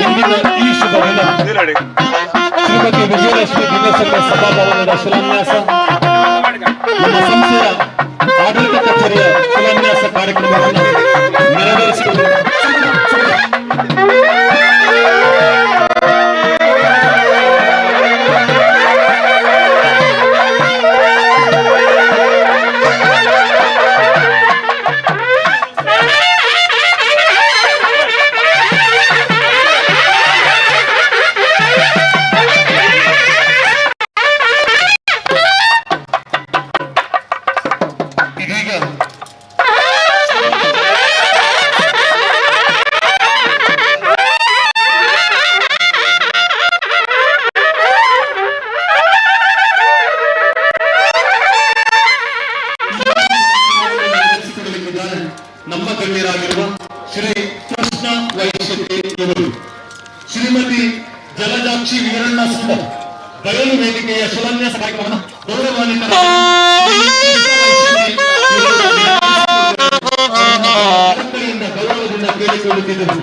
ಇಂದಿನ ಈ ಶುಭ ದಿನ ನೀಲಡಿ. ಶ್ರೀಮತಿ ವಿಜಯಲಕ್ಷ್ಮಿ ದಿವ್ಯಸಂಘ ಸಭಾಭವನದ ಶಿಲಾನ್ಯಾಸ, ನಮ್ಮ ಸಂಸ್ಥೆಯ ಆಡಳಿತ ಕಚೇರಿಯ ಶಿಲಾನ್ಯಾಸ ಕಾರ್ಯಕ್ರಮವನ್ನು ನೆರವೇರಿಸಿಕೊಂಡು ಇದೀಗ ನಡೆಸಿಕೊಡಲಿಕ್ಕಿದ್ದಾರೆ ನಮ್ಮ ಗಣ್ಯರಾಗಿರುವ ಶ್ರೀ ಕೃಷ್ಣ ವೈಶೆಟ್ಟಿ ಇವರು. ಶ್ರೀಮತಿ ಜಲಜಾಕ್ಷಿ ವೀರಣ್ಣ ಸಂಘ ಬಯಲು ವೇದಿಕೆಯ ಶಿಲಾನ್ಯಾಸ ಕಾರ್ಯಕ್ರಮವನ್ನು ಗೌರವಾನ್ವಿತ ಶ್ರೀ ಕೃಷ್ಣ ವೈಶೆಟ್ಟಿ ಇವರು ಕಳಕಳಿಯಿಂದ ಗೌರವದಿಂದ ಕೇಳಿಕೊಳ್ಳುತ್ತಿದ್ದರು.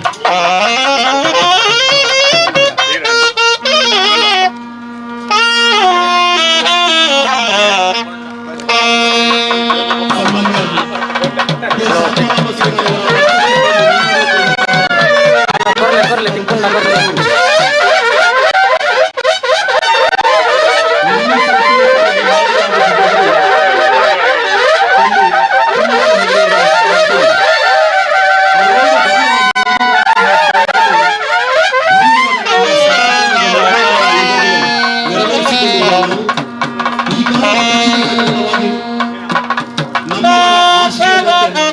ಸನ್ಮಾನ್ಯ ಕೆ. ಸತ್ಯನಾಮ ಸಿಂಗ್ ಅವರ ಕೊರ್ಲೆ ಕೊರ್ಲೆ ತಿಂಪುಲ್ಲ ಕೊರ್ಲೆ. ನೆರವೇರಿಸಿಕೊಳ್ಳುವ ಈ ಕಾರಣವಾಗಿ ನಮ್ಮ ಆಶಯದಂತೆ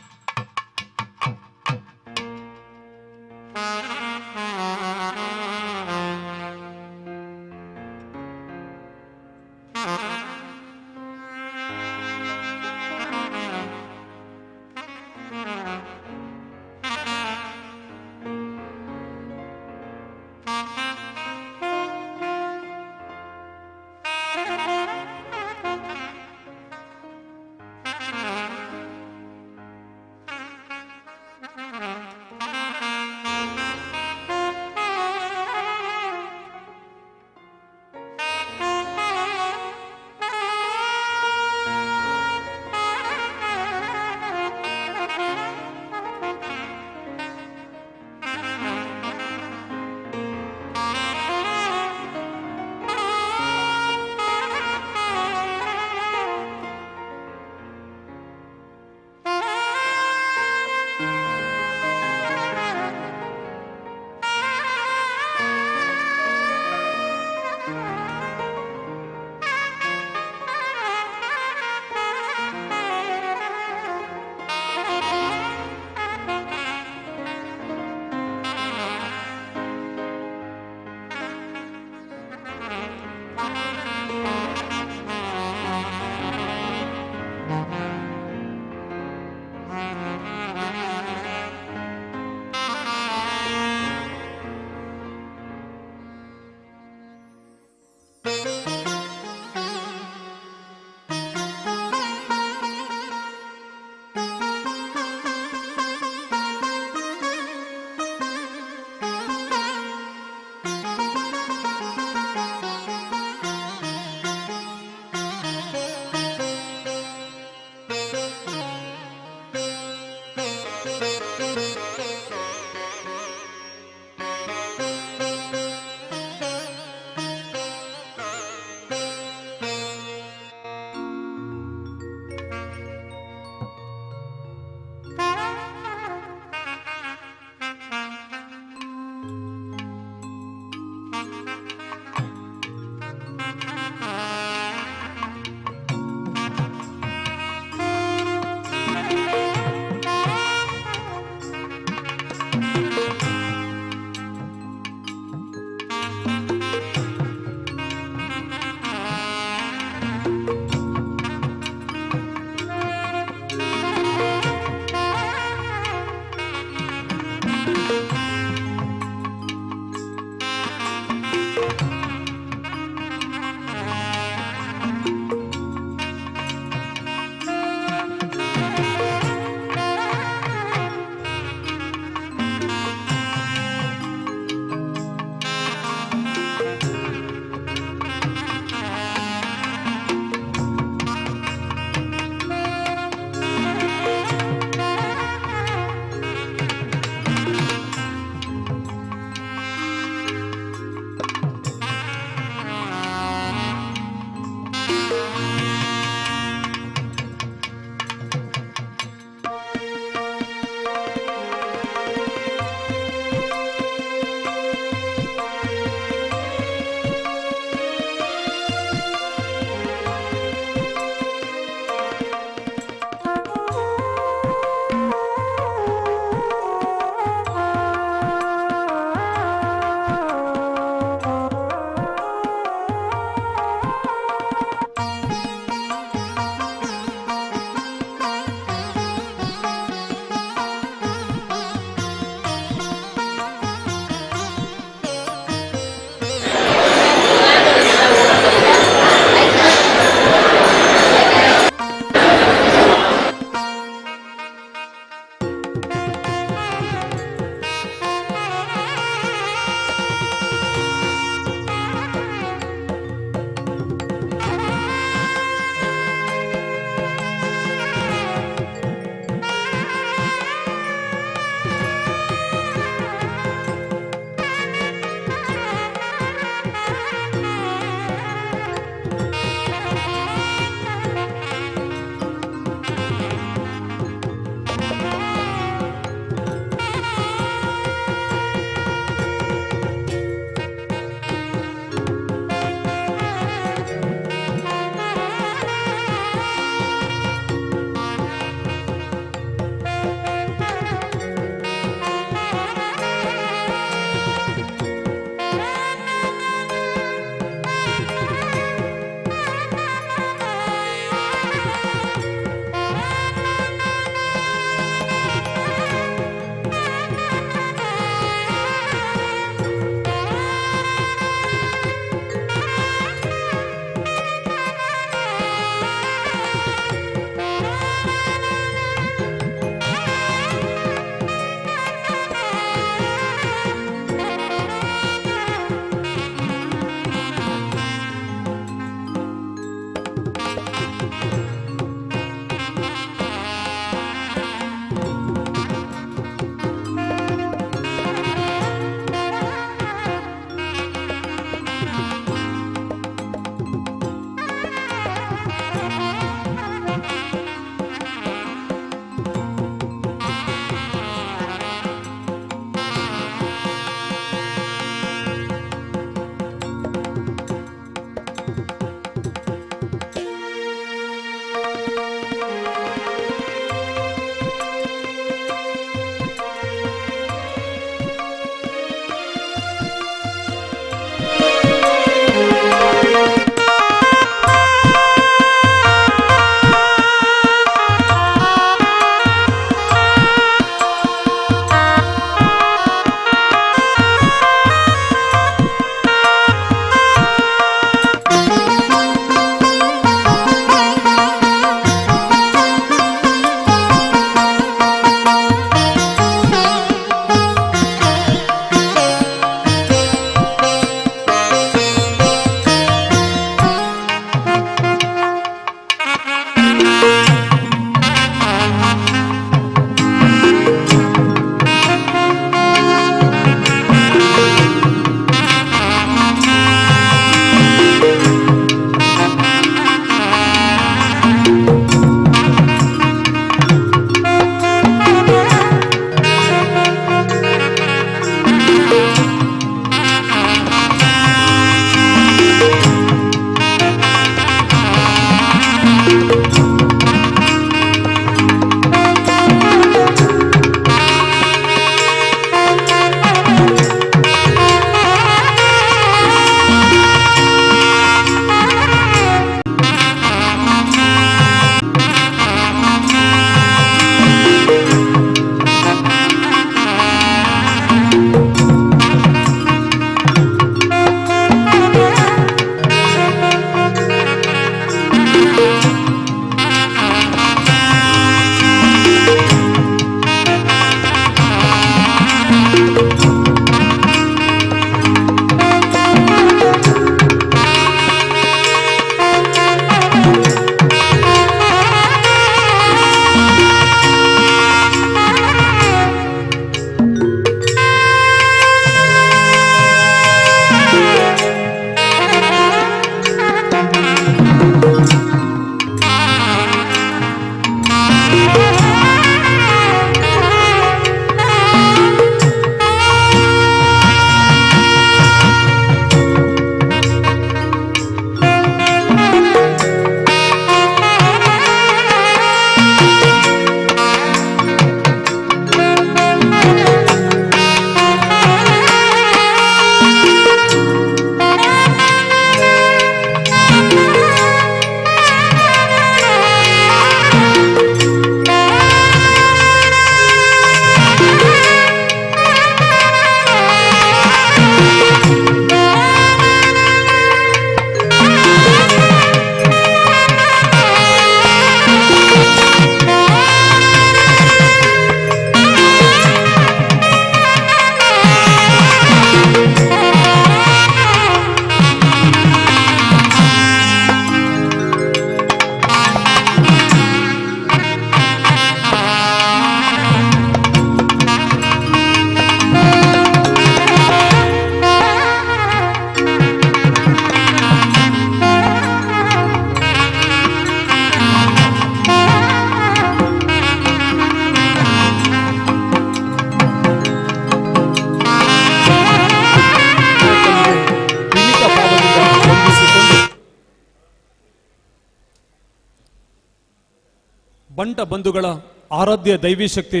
ಬಂಟ ಬಂಧುಗಳ ಆರಾಧ್ಯ ದೈವಿ ಶಕ್ತಿ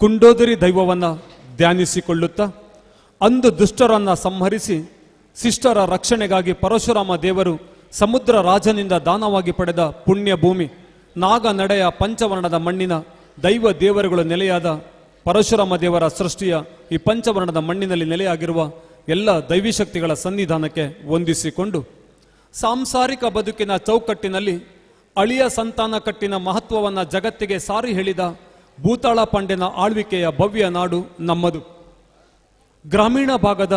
ಕುಂಡೋದರಿ ದೈವವನ್ನು ಧ್ಯಾನಿಸಿಕೊಳ್ಳುತ್ತಾ ಅಂದು ದುಷ್ಟರನ್ನು ಸಂಹರಿಸಿ ಶಿಷ್ಟರ ರಕ್ಷಣೆಗಾಗಿ ಪರಶುರಾಮ ದೇವರು ಸಮುದ್ರ ರಾಜನಿಂದ ದಾನವಾಗಿ ಪಡೆದ ಪುಣ್ಯ ಭೂಮಿ ನಾಗ ನಡೆಯ ಪಂಚವರ್ಣದ ಮಣ್ಣಿನ ದೈವ ದೇವರುಗಳು ನೆಲೆಯಾದ ಪರಶುರಾಮ ದೇವರ ಸೃಷ್ಟಿಯ ಈ ಪಂಚವರ್ಣದ ಮಣ್ಣಿನಲ್ಲಿ ನೆಲೆಯಾಗಿರುವ ಎಲ್ಲ ದೈವಿ ಶಕ್ತಿಗಳ ಸನ್ನಿಧಾನಕ್ಕೆ ವಂದಿಸಿಕೊಂಡು ಸಾಂಸಾರಿಕ ಬದುಕಿನ ಚೌಕಟ್ಟಿನಲ್ಲಿ ಅಳಿಯ ಸಂತಾನ ಕಟ್ಟಿನ ಮಹತ್ವವನ್ನು ಜಗತ್ತಿಗೆ ಸಾರಿ ಹೇಳಿದ ಭೂತಾಳ ಪಾಂಡ್ಯನ ಆಳ್ವಿಕೆಯ ಭವ್ಯ ನಾಡು ನಮ್ಮದು. ಗ್ರಾಮೀಣ ಭಾಗದ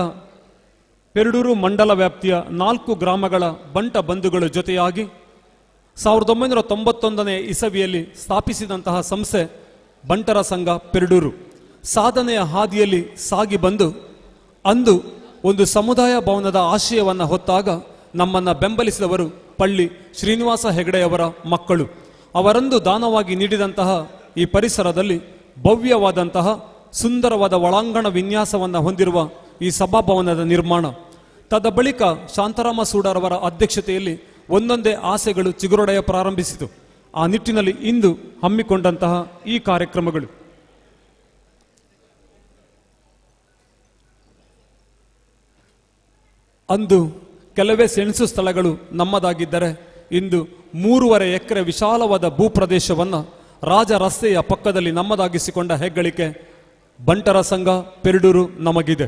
ಪೆರಡೂರು ಮಂಡಲ ವ್ಯಾಪ್ತಿಯ 4 ಗ್ರಾಮಗಳ ಬಂಟ ಬಂಧುಗಳ ಜೊತೆಯಾಗಿ 1991ನೇ ಇಸವಿಯಲ್ಲಿ ಸ್ಥಾಪಿಸಿದಂತಹ ಸಂಸ್ಥೆ ಬಂಟರ ಸಂಘ ಪೆರಡೂರು ಸಾಧನೆಯ ಹಾದಿಯಲ್ಲಿ ಸಾಗಿ ಬಂದು ಅಂದು ಒಂದು ಸಮುದಾಯ ಭವನದ ಆಶಯವನ್ನು ಹೊತ್ತಾಗ ನಮ್ಮನ್ನು ಬೆಂಬಲಿಸಿದವರು ಪಳ್ಳಿ ಶ್ರೀನಿವಾಸ ಹೆಗಡೆಯವರ ಮಕ್ಕಳು. ಅವರಂದು ದಾನವಾಗಿ ನೀಡಿದಂತಹ ಈ ಪರಿಸರದಲ್ಲಿ ಭವ್ಯವಾದಂತಹ ಸುಂದರವಾದ ಒಳಾಂಗಣ ವಿನ್ಯಾಸವನ್ನು ಹೊಂದಿರುವ ಈ ಸಭಾಭವನದ ನಿರ್ಮಾಣ ತದ ಬಳಿಕ ಶಾಂತರಾಮ ಸೂಡರವರ ಅಧ್ಯಕ್ಷತೆಯಲ್ಲಿ ಒಂದೊಂದೇ ಆಸೆಗಳು ಚಿಗುರೊಡೆಯ ಪ್ರಾರಂಭಿಸಿತು. ಆ ನಿಟ್ಟಿನಲ್ಲಿ ಇಂದು ಹಮ್ಮಿಕೊಂಡಂತಹ ಈ ಕಾರ್ಯಕ್ರಮಗಳು ಅಂದು ಕೆಲವೇ ಸೆಣಸು ಸ್ಥಳಗಳು ನಮ್ಮದಾಗಿದ್ದರೆ ಇಂದು 3.5 ಎಕರೆ ವಿಶಾಲವಾದ ಭೂಪ್ರದೇಶವನ್ನು ರಾಜ ರಸ್ತೆಯ ಪಕ್ಕದಲ್ಲಿ ನಮ್ಮದಾಗಿಸಿಕೊಂಡ ಹೆಗ್ಗಳಿಕೆ ಬಂಟರ ಸಂಘ ಪೆರಡೂರು ನಮಗಿದೆ.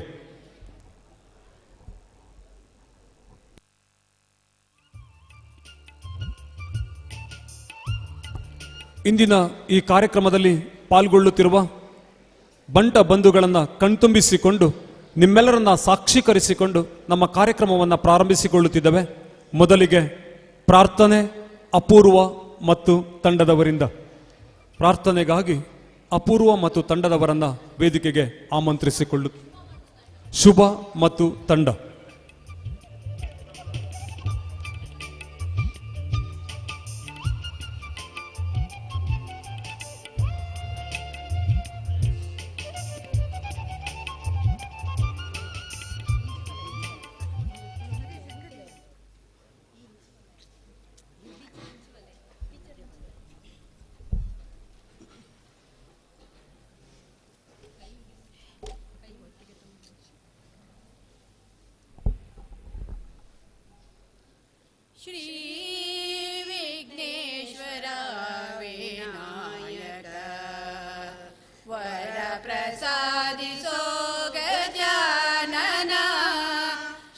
ಇಂದಿನ ಈ ಕಾರ್ಯಕ್ರಮದಲ್ಲಿ ಪಾಲ್ಗೊಳ್ಳುತ್ತಿರುವ ಬಂಟ ಬಂಧುಗಳನ್ನು ಕಣ್ತುಂಬಿಸಿಕೊಂಡು ನಿಮ್ಮೆಲ್ಲರನ್ನ ಸಾಕ್ಷೀಕರಿಸಿಕೊಂಡು ನಮ್ಮ ಕಾರ್ಯಕ್ರಮವನ್ನು ಪ್ರಾರಂಭಿಸಿಕೊಳ್ಳುತ್ತಿದ್ದೇವೆ. ಮೊದಲಿಗೆ ಪ್ರಾರ್ಥನೆ, ಅಪೂರ್ವ ಮತ್ತು ತಂಡದವರಿಂದ. ಪ್ರಾರ್ಥನೆಗಾಗಿ ಅಪೂರ್ವ ಮತ್ತು ತಂಡದವರನ್ನ ವೇದಿಕೆಗೆ ಆಮಂತ್ರಿಸಿಕೊಳ್ಳು. ಶುಭ ಮತ್ತು ತಂಡ. ಶ್ರೀ ವಿಘ್ನೇಶ್ವರ ವಿನಾಯಕ ವರ ಪ್ರಸಾದಿಸೋ ಗಜಾನನ.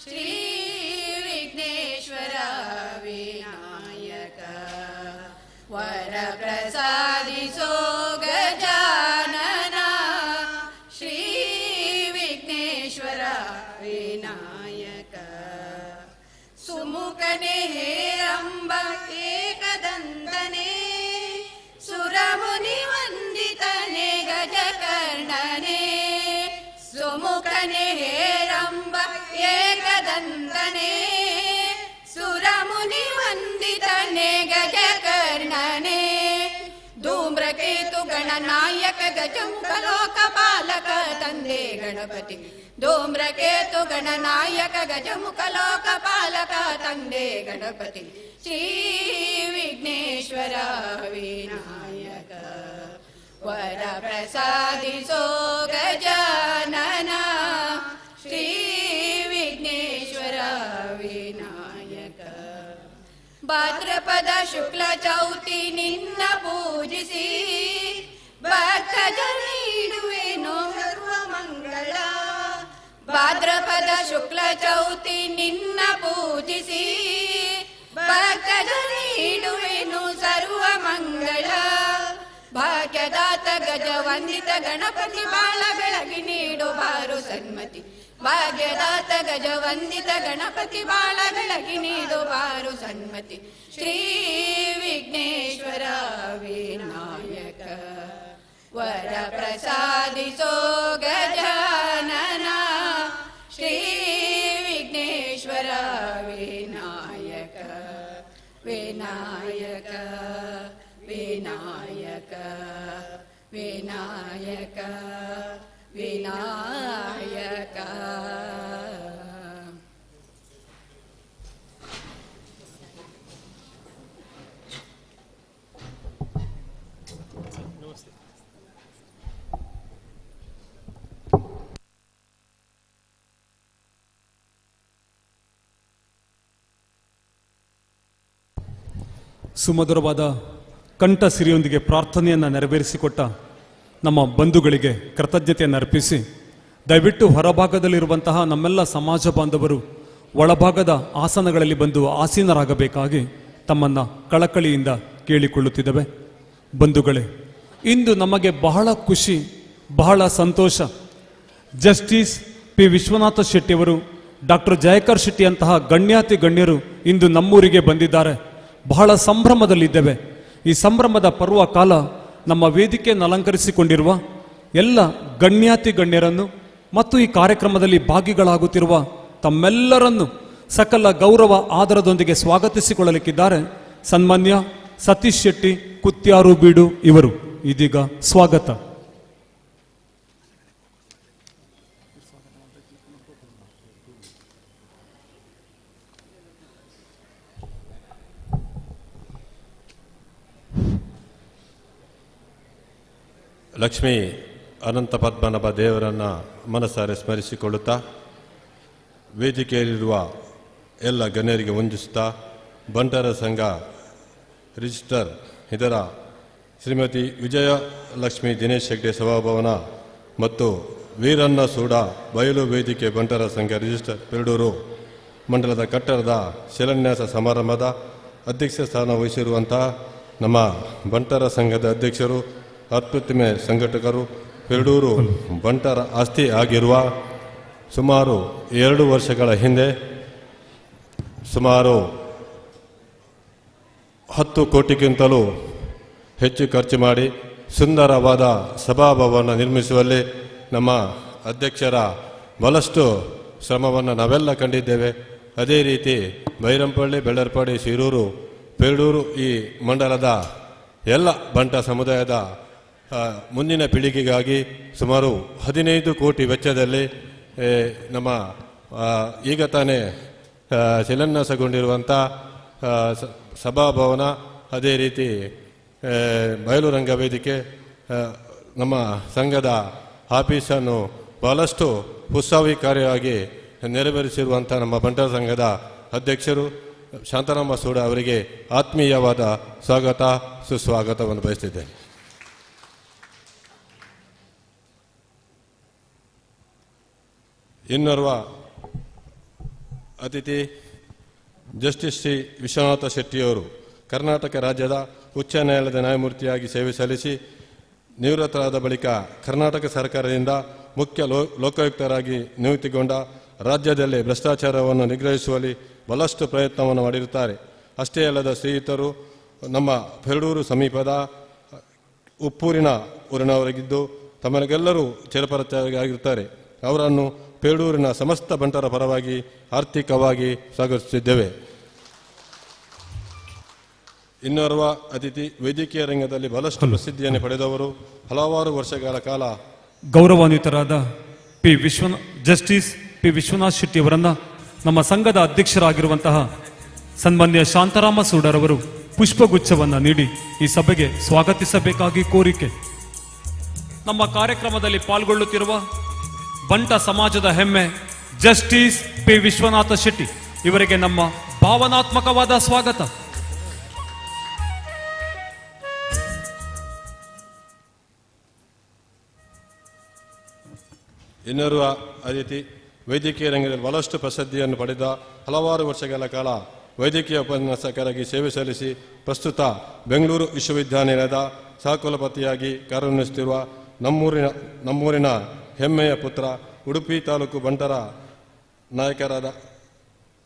ಶ್ರೀ ವಿಘ್ನೇಶ್ವರ ವಿನಾಯಕ ವರ ಪ್ರಸಾದಿಸೋ ಗಜಾನನ. ಶ್ರೀ ವಿಘ್ನೇಶ್ವರ ವಿನಾಯಕ ಸುಮುಖನೆ ಹೇರಂಬ ಏಕದಂತನೆ ಸುರಮುನಿ ವಂದಿತನೆ ಗಜಕರ್ಣನೆ. ಸುಮುಖನೆ ಹೇರಂಬ ಏಕದಂತನೆ ಸುರಮುನಿ ವಂದಿತನೆ ಗಜಕರ್ಣನೆ. ಧೂಮ್ರಕೇತು ಗಣನಾಯಕ ಗಜಮುಖ ಲೋಕಪಾಲಕ ತಂದೆ ಗಣಪತಿ. ಧೂಮ್ರಕೇತು ಗಣನಾಯಕ ಗಜಮುಖ ಲೋಕಪಾಲಕ ತಂದೆ ಗಣಪತಿ. ಶ್ರೀ ವಿಘ್ನೇಶ್ವರ ವಿನಾಯಕ ವರ ಪ್ರಸಾದಿಸೋ ಗಜಾನನ. ಶ್ರೀ ವಿಘ್ನೇಶ್ವರ ವಿನಾಯಕ ಭಾದ್ರಪದ ಶುಕ್ಲ ಚೌತಿ ನಿನ್ನ ಪೂಜಿಸಿ ಭಕ್ತ ನೀಡುವೆನು ಸರ್ವ ಮಂಗಳ. ಭಾದ್ರಪದ ಶುಕ್ಲ ಚೌತಿ ನಿನ್ನ ಪೂಜಿಸಿ ಭಕ್ತ ನೀಡುವೆನು ಸರ್ವ ಮಂಗಳ. ಭಾಗ್ಯದಾತ ಗಜ ವಂದಿತ ಗಣಪತಿ ಬಾಳ ಬೆಳಗಿ ನೀಡು ಬಾರು ಸನ್ಮತಿ. ಭಾಗ್ಯದಾತ ಗಜ ವಂದಿತ ಗಣಪತಿ ಬಾಳ ಬೆಳಗಿ ನೀಡು ಬಾರು ಸನ್ಮತಿ. ಶ್ರೀ ವಿಘ್ನೇಶ್ವರ ವಿನಾಯಕ ವರ ಪ್ರಸಾದಿಸೋ ಗಜಾನನ. ಶ್ರೀ ವಿಘ್ನೇಶ್ವರ ವಿನಾಯಕ ವಿನಾಯಕ ವಿನಾಯಕ ವಿನಾಯಕ ವಿನಾಯಕ. ಸುಮಧುರವಾದ ಕಂಠ ಸಿರಿಯೊಂದಿಗೆ ಪ್ರಾರ್ಥನೆಯನ್ನು ನೆರವೇರಿಸಿಕೊಟ್ಟ ನಮ್ಮ ಬಂಧುಗಳಿಗೆ ಕೃತಜ್ಞತೆಯನ್ನು ಅರ್ಪಿಸಿ, ದಯವಿಟ್ಟು ಹೊರಭಾಗದಲ್ಲಿರುವಂತಹ ನಮ್ಮೆಲ್ಲ ಸಮಾಜ ಬಾಂಧವರು ಒಳಭಾಗದ ಆಸನಗಳಲ್ಲಿ ಬಂದು ಆಸೀನರಾಗಬೇಕಾಗಿ ತಮ್ಮನ್ನು ಕಳಕಳಿಯಿಂದ ಕೇಳಿಕೊಳ್ಳುತ್ತಿದ್ದೇವೆ. ಬಂಧುಗಳೇ, ಇಂದು ನಮಗೆ ಬಹಳ ಖುಷಿ, ಬಹಳ ಸಂತೋಷ. ಜಸ್ಟಿಸ್ ಪಿ ವಿಶ್ವನಾಥ ಶೆಟ್ಟಿಯವರು, ಡಾಕ್ಟರ್ ಜಯಕರ್ ಶೆಟ್ಟಿ ಅಂತಹ ಗಣ್ಯಾತಿ ಗಣ್ಯರು ಇಂದು ನಮ್ಮೂರಿಗೆ ಬಂದಿದ್ದಾರೆ. ಬಹಳ ಸಂಭ್ರಮದಲ್ಲಿದ್ದೇವೆ. ಈ ಸಂಭ್ರಮದ ಪರ್ವ ಕಾಲ ನಮ್ಮ ವೇದಿಕೆಯನ್ನು ಅಲಂಕರಿಸಿಕೊಂಡಿರುವ ಎಲ್ಲ ಗಣ್ಯಾತಿ ಗಣ್ಯರನ್ನು ಮತ್ತು ಈ ಕಾರ್ಯಕ್ರಮದಲ್ಲಿ ಭಾಗಿಗಳಾಗುತ್ತಿರುವ ತಮ್ಮೆಲ್ಲರನ್ನು ಸಕಲ ಗೌರವ ಆದರದೊಂದಿಗೆ ಸ್ವಾಗತಿಸಿಕೊಳ್ಳಲಿಕ್ಕಿದ್ದಾರೆ ಸನ್ಮಾನ್ಯ ಸತೀಶ್ ಶೆಟ್ಟಿ ಕುತ್ಯಾರು ಬೀಡು ಇವರು. ಇದೀಗ ಸ್ವಾಗತ. ಲಕ್ಷ್ಮೀ ಅನಂತ ಪದ್ಮನಾಭ ದೇವರನ್ನು ಮನಸಾರೆ ಸ್ಮರಿಸಿಕೊಳ್ಳುತ್ತಾ, ವೇದಿಕೆಯಲ್ಲಿರುವ ಎಲ್ಲ ಗಣ್ಯರಿಗೆ ವಂದಿಸುತ್ತಾ, ಬಂಟರ ಸಂಘ ರಿಜಿಸ್ಟರ್ ಇದರ ಶ್ರೀಮತಿ ವಿಜಯಲಕ್ಷ್ಮಿ ದಿನೇಶ್ ಹೆಗ್ಡೆ ಸಭಾಭವನ ಮತ್ತು ವೀರಣ್ಣ ಸೂಡ ಬಯಲು ವೇದಿಕೆ ಬಂಟರ ಸಂಘ ರಿಜಿಸ್ಟರ್ ಪೆರಡೂರು ಮಂಡಲದ ಕಟ್ಟಡದ ಶಿಲಾನ್ಯಾಸ ಸಮಾರಂಭದ ಅಧ್ಯಕ್ಷ ಸ್ಥಾನ ವಹಿಸಿರುವಂತಹ ನಮ್ಮ ಬಂಟರ ಸಂಘದ ಅಧ್ಯಕ್ಷರು, ಅತ್ಯುತ್ತಮ ಸಂಘಟಕರು, ಪೆರಡೂರು ಬಂಟರ ಆಸ್ತಿ ಆಗಿರುವ ಸುಮಾರು 2 ವರ್ಷಗಳ ಹಿಂದೆ ಸುಮಾರು 10 ಕೋಟಿಗಿಂತಲೂ ಹೆಚ್ಚು ಖರ್ಚು ಮಾಡಿ ಸುಂದರವಾದ ಸಭಾಭವನ ನಿರ್ಮಿಸುವಲ್ಲಿ ನಮ್ಮ ಅಧ್ಯಕ್ಷರ ಬಹಳಷ್ಟು ಶ್ರಮವನ್ನು ನಾವೆಲ್ಲ ಕಂಡಿದ್ದೇವೆ. ಅದೇ ರೀತಿ ಬೈರಂಪಳ್ಳಿ, ಬೆಳ್ಳರ್ಪಾಡಿ, ಶಿರೂರು, ಪೇರಡೂರು ಈ ಮಂಡಲದ ಎಲ್ಲ ಬಂಟ ಸಮುದಾಯದ ಮುಂದಿನ ಪೀಳಿಗೆಗಾಗಿ ಸುಮಾರು 15 ಕೋಟಿ ವೆಚ್ಚದಲ್ಲಿ ನಮ್ಮ ಈಗ ತಾನೇ ಶಿಲಾನ್ಯಾಸಗೊಂಡಿರುವಂಥ ಸಭಾಭವನ, ಅದೇ ರೀತಿ ಬಯಲು ರಂಗ ವೇದಿಕೆ, ನಮ್ಮ ಸಂಘದ ಆಫೀಸನ್ನು ಬಹಳಷ್ಟು ಉತ್ಸಾಹಿಕಾರಿಯಾಗಿ ನೆರವೇರಿಸಿರುವಂಥ ನಮ್ಮ ಬಂಟರ ಸಂಘದ ಅಧ್ಯಕ್ಷರು ಶಾಂತಾರಾಮ ಸೂಡ ಅವರಿಗೆ ಆತ್ಮೀಯವಾದ ಸ್ವಾಗತ ಸುಸ್ವಾಗತವನ್ನು ಬಯಸ್ತಿದ್ದೇನೆ. ಇನ್ನೋರ್ವ ಅತಿಥಿ ಜಸ್ಟಿಸ್ ಶ್ರೀ ವಿಶ್ವನಾಥ ಶೆಟ್ಟಿಯವರು ಕರ್ನಾಟಕ ರಾಜ್ಯದ ಉಚ್ಚ ನ್ಯಾಯಾಲಯದ ನ್ಯಾಯಮೂರ್ತಿಯಾಗಿ ಸೇವೆ ಸಲ್ಲಿಸಿ ನಿವೃತ್ತರಾದ ಬಳಿಕ ಕರ್ನಾಟಕ ಸರ್ಕಾರದಿಂದ ಮುಖ್ಯ ಲೋಕಾಯುಕ್ತರಾಗಿ ನಿಯುಕ್ತಿಗೊಂಡ ರಾಜ್ಯದಲ್ಲಿ ಭ್ರಷ್ಟಾಚಾರವನ್ನು ನಿಗ್ರಹಿಸುವಲ್ಲಿ ಬಹಳಷ್ಟು ಪ್ರಯತ್ನವನ್ನು ಮಾಡಿರುತ್ತಾರೆ. ಅಷ್ಟೇ ಅಲ್ಲದ ಶ್ರೀಯುತರು ನಮ್ಮ ಪೆರಡೂರು ಸಮೀಪದ ಉಪ್ಪೂರಿನ ಊರಿನವರಾಗಿದ್ದು ತಮಗೆಲ್ಲರೂ ಚಿರಪರಿಚಿತರಾಗಿರುತ್ತಾರೆ. ಅವರನ್ನು ಪೇರಡೂರಿನ ಸಮಸ್ತ ಬಂಟರ ಪರವಾಗಿ ಆರ್ಥಿಕವಾಗಿ ಸ್ವಾಗತಿಸುತ್ತಿದ್ದೇವೆ. ಇನ್ನೋರ್ವ ಅತಿಥಿ ವೈದ್ಯಕೀಯ ರಂಗದಲ್ಲಿ ಬಹಳಷ್ಟು ಪ್ರಸಿದ್ಧಿಯನ್ನು ಪಡೆದವರು, ಹಲವಾರು ವರ್ಷಗಳ ಕಾಲ ಗೌರವಾನ್ವಿತರಾದ ಜಸ್ಟಿಸ್ ಪಿ ವಿಶ್ವನಾಥ್ ಶೆಟ್ಟಿ ಅವರನ್ನು ನಮ್ಮ ಸಂಘದ ಅಧ್ಯಕ್ಷರಾಗಿರುವಂತಹ ಸನ್ಮಾನ್ಯ ಶಾಂತಾರಾಮ ಸೂಡರವರು ಪುಷ್ಪಗುಚ್ಛವನ್ನು ನೀಡಿ ಈ ಸಭೆಗೆ ಸ್ವಾಗತಿಸಬೇಕಾಗಿ ಕೋರಿಕೆ. ನಮ್ಮ ಕಾರ್ಯಕ್ರಮದಲ್ಲಿ ಪಾಲ್ಗೊಳ್ಳುತ್ತಿರುವ ಬಂಟ ಸಮಾಜದ ಹೆಮ್ಮೆ ಜಸ್ಟಿಸ್ ಪಿ ವಿಶ್ವನಾಥ ಶೆಟ್ಟಿ ಇವರಿಗೆ ನಮ್ಮ ಭಾವನಾತ್ಮಕವಾದ ಸ್ವಾಗತ. ಇನ್ನೋರ್ವ ಅತಿಥಿ ವೈದ್ಯಕೀಯ ರಂಗದಲ್ಲಿ ಬಹಳಷ್ಟು ಪ್ರಸಿದ್ಧಿಯನ್ನು ಪಡೆದ ಹಲವಾರು ವರ್ಷಗಳ ಕಾಲ ವೈದ್ಯಕೀಯ ಉಪನ್ಯಾಸಕರಾಗಿ ಸೇವೆ ಸಲ್ಲಿಸಿ ಪ್ರಸ್ತುತ ಬೆಂಗಳೂರು ವಿಶ್ವವಿದ್ಯಾನಿಲಯದ ಸಹಕುಲಪತಿಯಾಗಿ ಕಾರ್ಯನಿರ್ವಹಿಸುತ್ತಿರುವ ನಮ್ಮೂರಿನ ಹೆಮ್ಮೆಯ ಪುತ್ರ, ಉಡುಪಿ ತಾಲೂಕು ಬಂಟರ ನಾಯಕರಾದ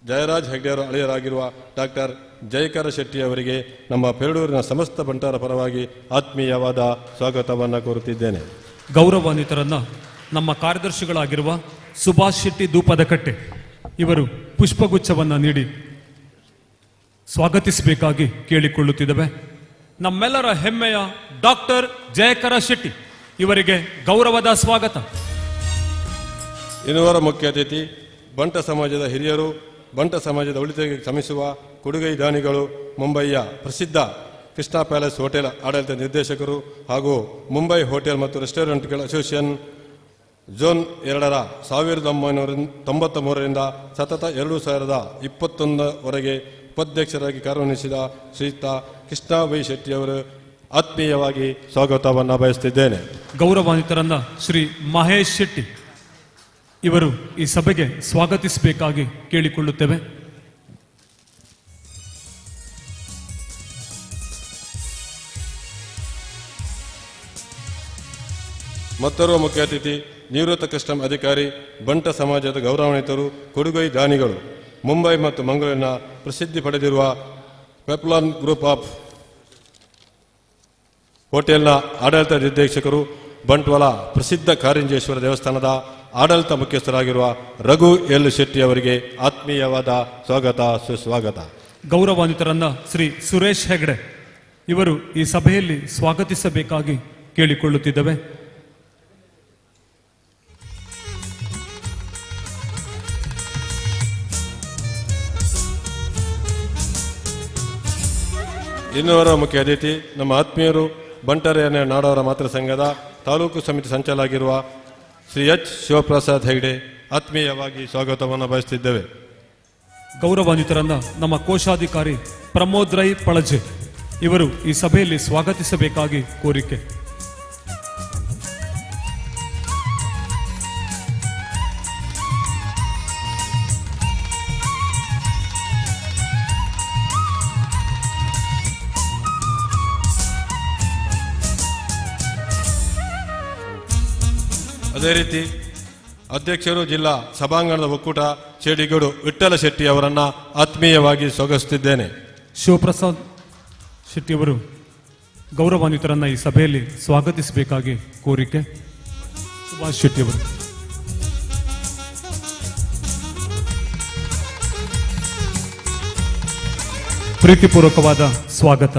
ಜಯರಾಜ್ ಹೆಗ್ಡೆಯವರ ಅಳಿಯರಾಗಿರುವ ಡಾಕ್ಟರ್ ಜಯಕರ ಶೆಟ್ಟಿಯವರಿಗೆ ನಮ್ಮ ಪೆರಡೂರಿನ ಸಮಸ್ತ ಬಂಟರ ಪರವಾಗಿ ಆತ್ಮೀಯವಾದ ಸ್ವಾಗತವನ್ನು ಕೋರುತ್ತಿದ್ದೇನೆ. ಗೌರವಾನ್ವಿತರನ್ನ ನಮ್ಮ ಕಾರ್ಯದರ್ಶಿಗಳಾಗಿರುವ ಸುಭಾಷ್ ಶೆಟ್ಟಿ ದೂಪದಕಟ್ಟೆ ಇವರು ಪುಷ್ಪಗುಚ್ಛವನ್ನು ನೀಡಿ ಸ್ವಾಗತಿಸಬೇಕಾಗಿ ಕೇಳಿಕೊಳ್ಳುತ್ತಿದ್ದೇವೆ. ನಮ್ಮೆಲ್ಲರ ಹೆಮ್ಮೆಯ ಡಾಕ್ಟರ್ ಜಯಕರ ಶೆಟ್ಟಿ ಇವರಿಗೆ ಗೌರವದ ಸ್ವಾಗತ. ಇನ್ನುವರ ಮುಖ್ಯ ಅತಿಥಿ ಬಂಟ ಸಮಾಜದ ಹಿರಿಯರು, ಬಂಟ ಸಮಾಜದ ಉಳಿತೆಗೆ ಶ್ರಮಿಸುವ ಕೊಡುಗೈ ದಾನಿಗಳು, ಮುಂಬಯಿಯ ಪ್ರಸಿದ್ಧ ಕೃಷ್ಣ ಪ್ಯಾಲೇಸ್ ಹೋಟೆಲ್ ಆಡಳಿತ ನಿರ್ದೇಶಕರು ಹಾಗೂ ಮುಂಬೈ ಹೋಟೆಲ್ ಮತ್ತು ರೆಸ್ಟೋರೆಂಟ್ಗಳ ಅಸೋಸಿಯೇಷನ್ ಝೋನ್ 2ರ 1993ರಿಂದ ಸತತ 2021ವರೆಗೆ ಉಪಾಧ್ಯಕ್ಷರಾಗಿ ಕಾರ್ಯನಿರ್ವಹಿಸಿದ ಶ್ರೀಯುತ ಕೃಷ್ಣ ವೈ ಶೆಟ್ಟಿಯವರು ಆತ್ಮೀಯವಾಗಿ ಸ್ವಾಗತವನ್ನು ಬಯಸುತ್ತಿದ್ದೇನೆ. ಗೌರವಾನ್ವಿತರನ್ನ ಶ್ರೀ ಮಹೇಶ್ ಶೆಟ್ಟಿ ಇವರು ಈ ಸಭೆಗೆ ಸ್ವಾಗತಿಸಬೇಕಾಗಿ ಕೇಳಿಕೊಳ್ಳುತ್ತೇವೆ. ಮತ್ತೋರ್ವ ಮುಖ್ಯ ಅತಿಥಿ ನಿವೃತ್ತ ಕಸ್ಟಮ್ ಅಧಿಕಾರಿ, ಬಂಟ ಸಮಾಜದ ಗೌರವಾನ್ವಿತರು, ಕೊಡುಗೈ ದಾನಿಗಳು, ಮುಂಬೈ ಮತ್ತು ಮಂಗಳೂರಿನ ಪ್ರಸಿದ್ಧಿ ಪಡೆದಿರುವ ಪೆಪ್ಲಾನ್ ಗ್ರೂಪ್ ಆಫ್ ಹೋಟೆಲ್ನ ಆಡಳಿತ ನಿರ್ದೇಶಕರು, ಬಂಟ್ವಾಳ ಪ್ರಸಿದ್ಧ ಕಾರಿಂಜೇಶ್ವರ ದೇವಸ್ಥಾನದ ಆಡಳಿತ ಮುಖ್ಯಸ್ಥರಾಗಿರುವ ರಘು ಎಲ್ ಶೆಟ್ಟಿ ಅವರಿಗೆ ಆತ್ಮೀಯವಾದ ಸ್ವಾಗತ ಸುಸ್ವಾಗತ. ಗೌರವಾನ್ವಿತರನ್ನ ಶ್ರೀ ಸುರೇಶ್ ಹೆಗ್ಡೆ ಇವರು ಈ ಸಭೆಯಲ್ಲಿ ಸ್ವಾಗತಿಸಬೇಕಾಗಿ ಕೇಳಿಕೊಳ್ಳುತ್ತಿದ್ದೇವೆ. ಇನ್ನೋರ ಮುಖ್ಯ ಅತಿಥಿ ನಮ್ಮ ಆತ್ಮೀಯರು ಬಂಟರೆಯ ನಾಡವರ ಮಾತೃ ಸಂಘದ ತಾಲೂಕು ಸಮಿತಿ ಸಂಚಾಲಕರಾಗಿರುವ ಶ್ರೀ ಎಚ್ ಶಿವಪ್ರಸಾದ್ ಹೆಗ್ಡೆ ಆತ್ಮೀಯವಾಗಿ ಸ್ವಾಗತವನ್ನು ಬಯಸುತ್ತಿದ್ದೇವೆ. ಗೌರವಾನ್ವಿತರನ್ನ ನಮ್ಮ ಕೋಶಾಧಿಕಾರಿ ಪ್ರಮೋದ್ ರೈ ಪಳಜೆ ಇವರು ಈ ಸಭೆಯಲ್ಲಿ ಸ್ವಾಗತಿಸಬೇಕಾಗಿ ಕೋರಿಕೆ. ಅದೇ ರೀತಿ ಅಧ್ಯಕ್ಷರು ಜಿಲ್ಲಾ ಸಭಾಂಗಣದ ಒಕ್ಕೂಟ ಚೇಡಿಗೌಡು ವಿಠ್ಠಲ ಶೆಟ್ಟಿ ಅವರನ್ನು ಆತ್ಮೀಯವಾಗಿ ಸ್ವಾಗತಿಸುತ್ತಿದ್ದೇನೆ. ಶಿವಪ್ರಸಾದ್ ಶೆಟ್ಟಿಯವರು ಗೌರವಾನ್ವಿತರನ್ನ ಈ ಸಭೆಯಲ್ಲಿ ಸ್ವಾಗತಿಸಬೇಕಾಗಿ ಕೋರಿಕೆ. ಸುಭಾಷ್ ಶೆಟ್ಟಿಯವರು. ಪ್ರೀತಿಪೂರ್ವಕವಾದ ಸ್ವಾಗತ.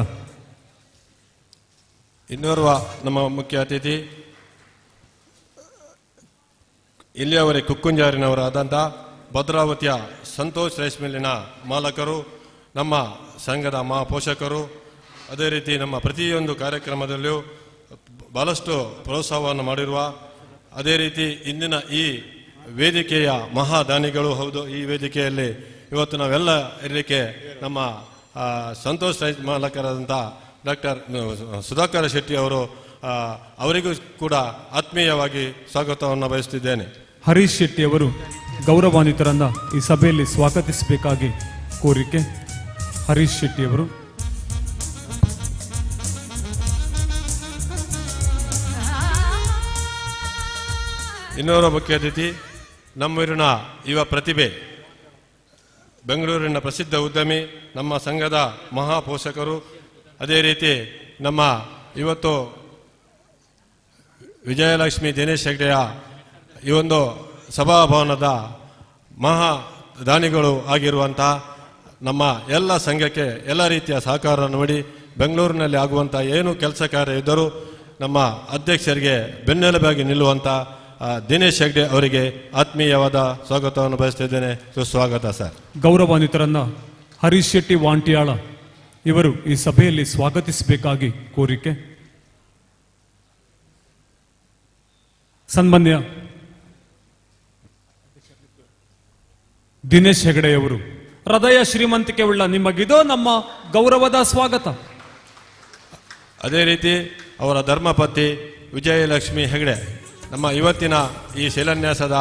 ಇನ್ನೋರ್ವ ನಮ್ಮ ಮುಖ್ಯ ಅತಿಥಿ ಇಲ್ಲಿಯವರೆ ಕುಕ್ಕುಂಜಾರಿನವರಾದಂಥ ಭದ್ರಾವತಿಯ ಸಂತೋಷ್ ರೈಸ್ ಮಿಲ್ಲಿನ ಮಾಲಕರು, ನಮ್ಮ ಸಂಘದ ಮಹಾಪೋಷಕರು, ಅದೇ ರೀತಿ ನಮ್ಮ ಪ್ರತಿಯೊಂದು ಕಾರ್ಯಕ್ರಮದಲ್ಲಿಯೂ ಭಾಳಷ್ಟು ಪ್ರೋತ್ಸಾಹವನ್ನು ಮಾಡಿರುವ, ಅದೇ ರೀತಿ ಇಂದಿನ ಈ ವೇದಿಕೆಯ ಮಹಾದಾನಿಗಳು ಹೌದು. ಈ ವೇದಿಕೆಯಲ್ಲಿ ಇವತ್ತು ನಾವೆಲ್ಲ ಇರಲಿಕ್ಕೆ ನಮ್ಮ ಸಂತೋಷ್ ರೈಸ್ ಮಾಲಕರಾದಂಥ ಡಾಕ್ಟರ್ ಸುಧಾಕರ ಶೆಟ್ಟಿ ಅವರು, ಅವರಿಗೂ ಕೂಡ ಆತ್ಮೀಯವಾಗಿ ಸ್ವಾಗತವನ್ನು ಬಯಸುತ್ತಿದ್ದೇನೆ. ಹರೀಶ್ ಶೆಟ್ಟಿ ಅವರು ಗೌರವಾನ್ವಿತರನ್ನ ಈ ಸಭೆಯಲ್ಲಿ ಸ್ವಾಗತಿಸಬೇಕಾಗಿ ಕೋರಿಕೆ. ಹರೀಶ್ ಶೆಟ್ಟಿ ಅವರು. ಇನ್ನೋರ್ವ ಮುಖ್ಯ ಅತಿಥಿ ನಮ್ಮೂರಿನ ಯುವ ಪ್ರತಿಭೆ, ಬೆಂಗಳೂರಿನ ಪ್ರಸಿದ್ಧ ಉದ್ಯಮಿ, ನಮ್ಮ ಸಂಘದ ಮಹಾಪೋಷಕರು, ಅದೇ ರೀತಿ ನಮ್ಮ ಇವತ್ತು ವಿಜಯಲಕ್ಷ್ಮಿ ದಿನೇಶ್ ಹೆಗ್ಡೆಯ ಈ ಒಂದು ಸಭಾಭವನದ ಮಹಾ ದಾನಿಗಳು ಆಗಿರುವಂಥ ನಮ್ಮ ಎಲ್ಲ ಸಂಘಕ್ಕೆ ಎಲ್ಲ ರೀತಿಯ ಸಹಕಾರವನ್ನು ಮಾಡಿ ಬೆಂಗಳೂರಿನಲ್ಲಿ ಆಗುವಂಥ ಏನು ಕೆಲಸ ಕಾರ್ಯ ಇದ್ದರೂ ನಮ್ಮ ಅಧ್ಯಕ್ಷರಿಗೆ ಬೆನ್ನೆಲುಬಾಗಿ ನಿಲ್ಲುವಂಥ ದಿನೇಶ್ ಹೆಗ್ಡೆ ಅವರಿಗೆ ಆತ್ಮೀಯವಾದ ಸ್ವಾಗತವನ್ನು ಬಯಸ್ತಿದ್ದೇನೆ. ಸುಸ್ವಾಗತ ಸರ್. ಗೌರವಾನ್ವಿತರನ್ನ ಹರೀಶ್ ಶೆಟ್ಟಿ ವಾಂಟಿಯಾಳ ಇವರು ಈ ಸಭೆಯಲ್ಲಿ ಸ್ವಾಗತಿಸಬೇಕಾಗಿ ಕೋರಿಕೆ. ಸನ್ಮಾನ್ಯ ದಿನೇಶ್ ಹೆಗಡೆಯವರು, ಹೃದಯ ಶ್ರೀಮಂತಿಕೆ ಉಳ್ಳ ನಿಮಗಿದೋ ನಮ್ಮ ಗೌರವದ ಸ್ವಾಗತ. ಅದೇ ರೀತಿ ಅವರ ಧರ್ಮಪತಿ ವಿಜಯಲಕ್ಷ್ಮಿ ಹೆಗಡೆ, ನಮ್ಮ ಇವತ್ತಿನ ಈ ಶಿಲಾನ್ಯಾಸದ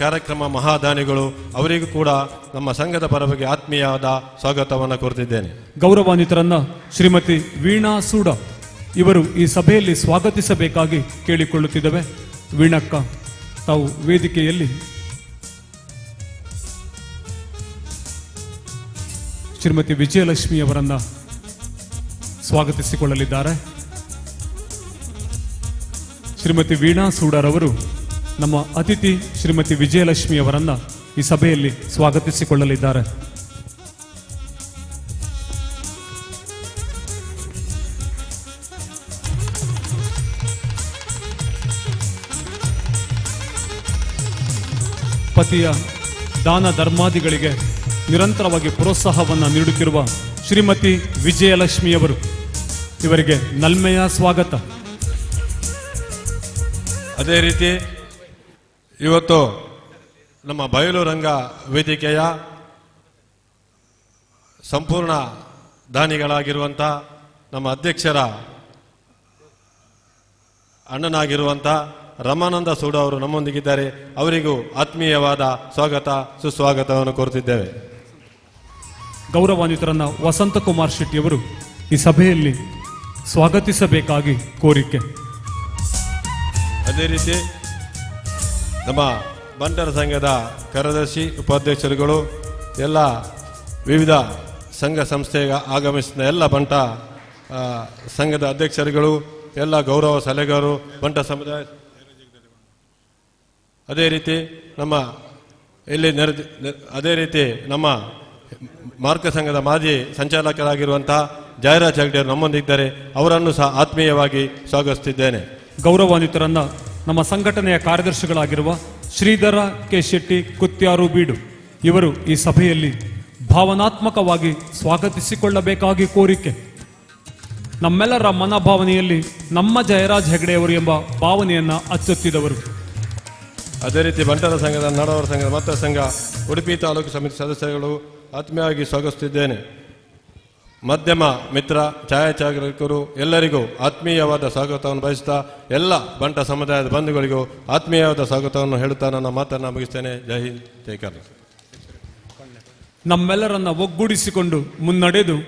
ಕಾರ್ಯಕ್ರಮ ಮಹಾದಾನಿಗಳು, ಅವರಿಗೂ ಕೂಡ ನಮ್ಮ ಸಂಘದ ಪರವಾಗಿ ಆತ್ಮೀಯವಾದ ಸ್ವಾಗತವನ್ನು ಕೋರುತ್ತಿದ್ದೇನೆ. ಗೌರವಾನ್ವಿತರನ್ನ ಶ್ರೀಮತಿ ವೀಣಾ ಸೂಡ ಇವರು ಈ ಸಭೆಯಲ್ಲಿ ಸ್ವಾಗತಿಸಬೇಕಾಗಿ ಕೇಳಿಕೊಳ್ಳುತ್ತಿದ್ದೇವೆ. ವೀಣಕ್ಕ, ತಾವು ವೇದಿಕೆಯಲ್ಲಿ ಶ್ರೀಮತಿ ವಿಜಯಲಕ್ಷ್ಮಿ ಅವರನ್ನ ಸ್ವಾಗತಿಸಿಕೊಳ್ಳಲಿದ್ದಾರೆ. ಶ್ರೀಮತಿ ವೀಣಾ ಸೂಡರವರು ನಮ್ಮ ಅತಿಥಿ ಶ್ರೀಮತಿ ವಿಜಯಲಕ್ಷ್ಮಿ ಅವರನ್ನ ಈ ಸಭೆಯಲ್ಲಿ ಸ್ವಾಗತಿಸಿಕೊಳ್ಳಲಿದ್ದಾರೆ. ಪತಿಯ ದಾನ ಧರ್ಮಾದಿಗಳಿಗೆ ನಿರಂತರವಾಗಿ ಪ್ರೋತ್ಸಾಹವನ್ನು ನೀಡುತ್ತಿರುವ ಶ್ರೀಮತಿ ವಿಜಯಲಕ್ಷ್ಮಿಯವರು, ಇವರಿಗೆ ನಲ್ಮೆಯ ಸ್ವಾಗತ. ಅದೇ ರೀತಿ ಇವತ್ತು ನಮ್ಮ ಬಯಲು ರಂಗ ವೇದಿಕೆಯ ಸಂಪೂರ್ಣ ದಾನಿಗಳಾಗಿರುವಂಥ ನಮ್ಮ ಅಧ್ಯಕ್ಷರ ಅಣ್ಣನಾಗಿರುವಂಥ ರಮಾನಂದ ಸೂಡ ಅವರು ನಮ್ಮೊಂದಿಗಿದ್ದಾರೆ. ಅವರಿಗೂ ಆತ್ಮೀಯವಾದ ಸ್ವಾಗತ ಸುಸ್ವಾಗತವನ್ನು ಕೋರುತ್ತಿದ್ದೇವೆ. ಗೌರವಾನ್ವಿತರನ್ನ ವಸಂತಕುಮಾರ್ ಶೆಟ್ಟಿಯವರು ಈ ಸಭೆಯಲ್ಲಿ ಸ್ವಾಗತಿಸಬೇಕಾಗಿ ಕೋರಿಕೆ. ಅದೇ ರೀತಿ ನಮ್ಮ ಬಂಟರ ಸಂಘದ ಕಾರ್ಯದರ್ಶಿ, ಉಪಾಧ್ಯಕ್ಷರುಗಳು, ಎಲ್ಲ ವಿವಿಧ ಸಂಘ ಸಂಸ್ಥೆಗೆ ಆಗಮಿಸಿದ ಎಲ್ಲ ಬಂಟ ಸಂಘದ ಅಧ್ಯಕ್ಷರುಗಳು, ಎಲ್ಲ ಗೌರವ ಸಲಹೆಗಾರರು, ಬಂಟ ಸಮುದಾಯ, ಅದೇ ರೀತಿ ನಮ್ಮ ಇಲ್ಲಿ ಅದೇ ರೀತಿ ನಮ್ಮ ಮಾರ್ಕ ಸಂಘದ ಮಾಜಿ ಸಂಚಾಲಕರಾಗಿರುವಂಥ ಜಯರಾಜ್ ಹೆಗ್ಡೆ ನಮ್ಮೊಂದಿಗಿದ್ದಾರೆ. ಅವರನ್ನು ಸಹ ಆತ್ಮೀಯವಾಗಿ ಸ್ವಾಗತಿಸುತ್ತಿದ್ದೇನೆ. ಗೌರವಾನ್ವಿತರನ್ನ ನಮ್ಮ ಸಂಘಟನೆಯ ಕಾರ್ಯದರ್ಶಿಗಳಾಗಿರುವ ಶ್ರೀಧರ ಕೆ ಶೆಟ್ಟಿ ಕುತ್ಯಾರು ಬೀಡು ಇವರು ಈ ಸಭೆಯಲ್ಲಿ ಭಾವನಾತ್ಮಕವಾಗಿ ಸ್ವಾಗತಿಸಿಕೊಳ್ಳಬೇಕಾಗಿ ಕೋರಿಕೆ. ನಮ್ಮೆಲ್ಲರ ಮನೋಭಾವನೆಯಲ್ಲಿ ನಮ್ಮ ಜಯರಾಜ್ ಹೆಗಡೆಯವರು ಎಂಬ ಭಾವನೆಯನ್ನು ಅಚ್ಚೊತ್ತಿದವರು. ಅದೇ ರೀತಿ ಬಂಟರ ಸಂಘದ, ನಾಡವರ ಸಂಘದ, ಮತ್ತ ಸಂಘ ಉಡುಪಿ ತಾಲೂಕು ಸಮಿತಿ ಸದಸ್ಯರುಗಳು ಆತ್ಮೀಯವಾಗಿ ಸ್ವಾಗತಿಸುತ್ತಿದ್ದೇನೆ. ಮಾಧ್ಯಮ ಮಿತ್ರ, ಛಾಯಾಚಾರಕರು ಎಲ್ಲರಿಗೂ ಆತ್ಮೀಯವಾದ ಸ್ವಾಗತವನ್ನು ಬಯಸುತ್ತಾ ಎಲ್ಲ ಬಂಟ ಸಮುದಾಯದ ಬಂಧುಗಳಿಗೂ ಆತ್ಮೀಯವಾದ ಸ್ವಾಗತವನ್ನು ಹೇಳುತ್ತಾ ನನ್ನ ಮಾತನ್ನು ಮುಗಿಸ್ತೇನೆ. ಜೈ ಹಿಂದ್, ಜೈ ಕರ್ನಾಟಕ. ನಮ್ಮೆಲ್ಲರನ್ನ ಒಗ್ಗೂಡಿಸಿಕೊಂಡು ಮುನ್ನಡೆದು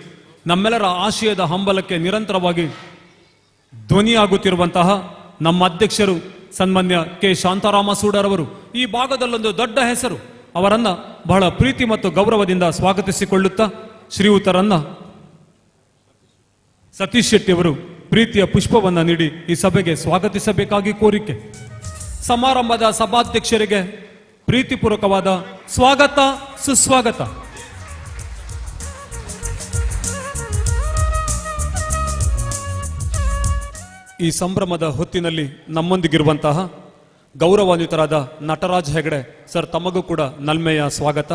ನಮ್ಮೆಲ್ಲರ ಆಶಯದ ಹಂಬಲಕ್ಕೆ ನಿರಂತರವಾಗಿ ಧ್ವನಿಯಾಗುತ್ತಿರುವಂತಹ ನಮ್ಮ ಅಧ್ಯಕ್ಷರು ಸನ್ಮಾನ್ಯ ಕೆ ಶಾಂತಾರಾಮ ಸೂಡರವರು ಈ ಭಾಗದಲ್ಲೊಂದು ದೊಡ್ಡ ಹೆಸರು. ಅವರನ್ನ ಬಹಳ ಪ್ರೀತಿ ಮತ್ತು ಗೌರವದಿಂದ ಸ್ವಾಗತಿಸಿಕೊಳ್ಳುತ್ತಾ ಶ್ರೀಯುತರನ್ನ ಸತೀಶ್ ಶೆಟ್ಟಿಯವರು ಪ್ರೀತಿಯ ಪುಷ್ಪವನ್ನು ನೀಡಿ ಈ ಸಭೆಗೆ ಸ್ವಾಗತಿಸಬೇಕಾಗಿ ಕೋರಿಕೆ. ಸಮಾರಂಭದ ಸಭಾಧ್ಯಕ್ಷರಿಗೆ ಪ್ರೀತಿಪೂರ್ವಕವಾದ ಸ್ವಾಗತ, ಸುಸ್ವಾಗತ. ಈ ಸಂಭ್ರಮದ ಹೊತ್ತಿನಲ್ಲಿ ನಮ್ಮೊಂದಿಗಿರುವಂತಹ ಗೌರವಾನ್ವಿತರಾದ ನಟರಾಜ್ ಹೆಗಡೆ ಸರ್, ತಮಗೂ ಕೂಡ ನಲ್ಮೆಯ ಸ್ವಾಗತ.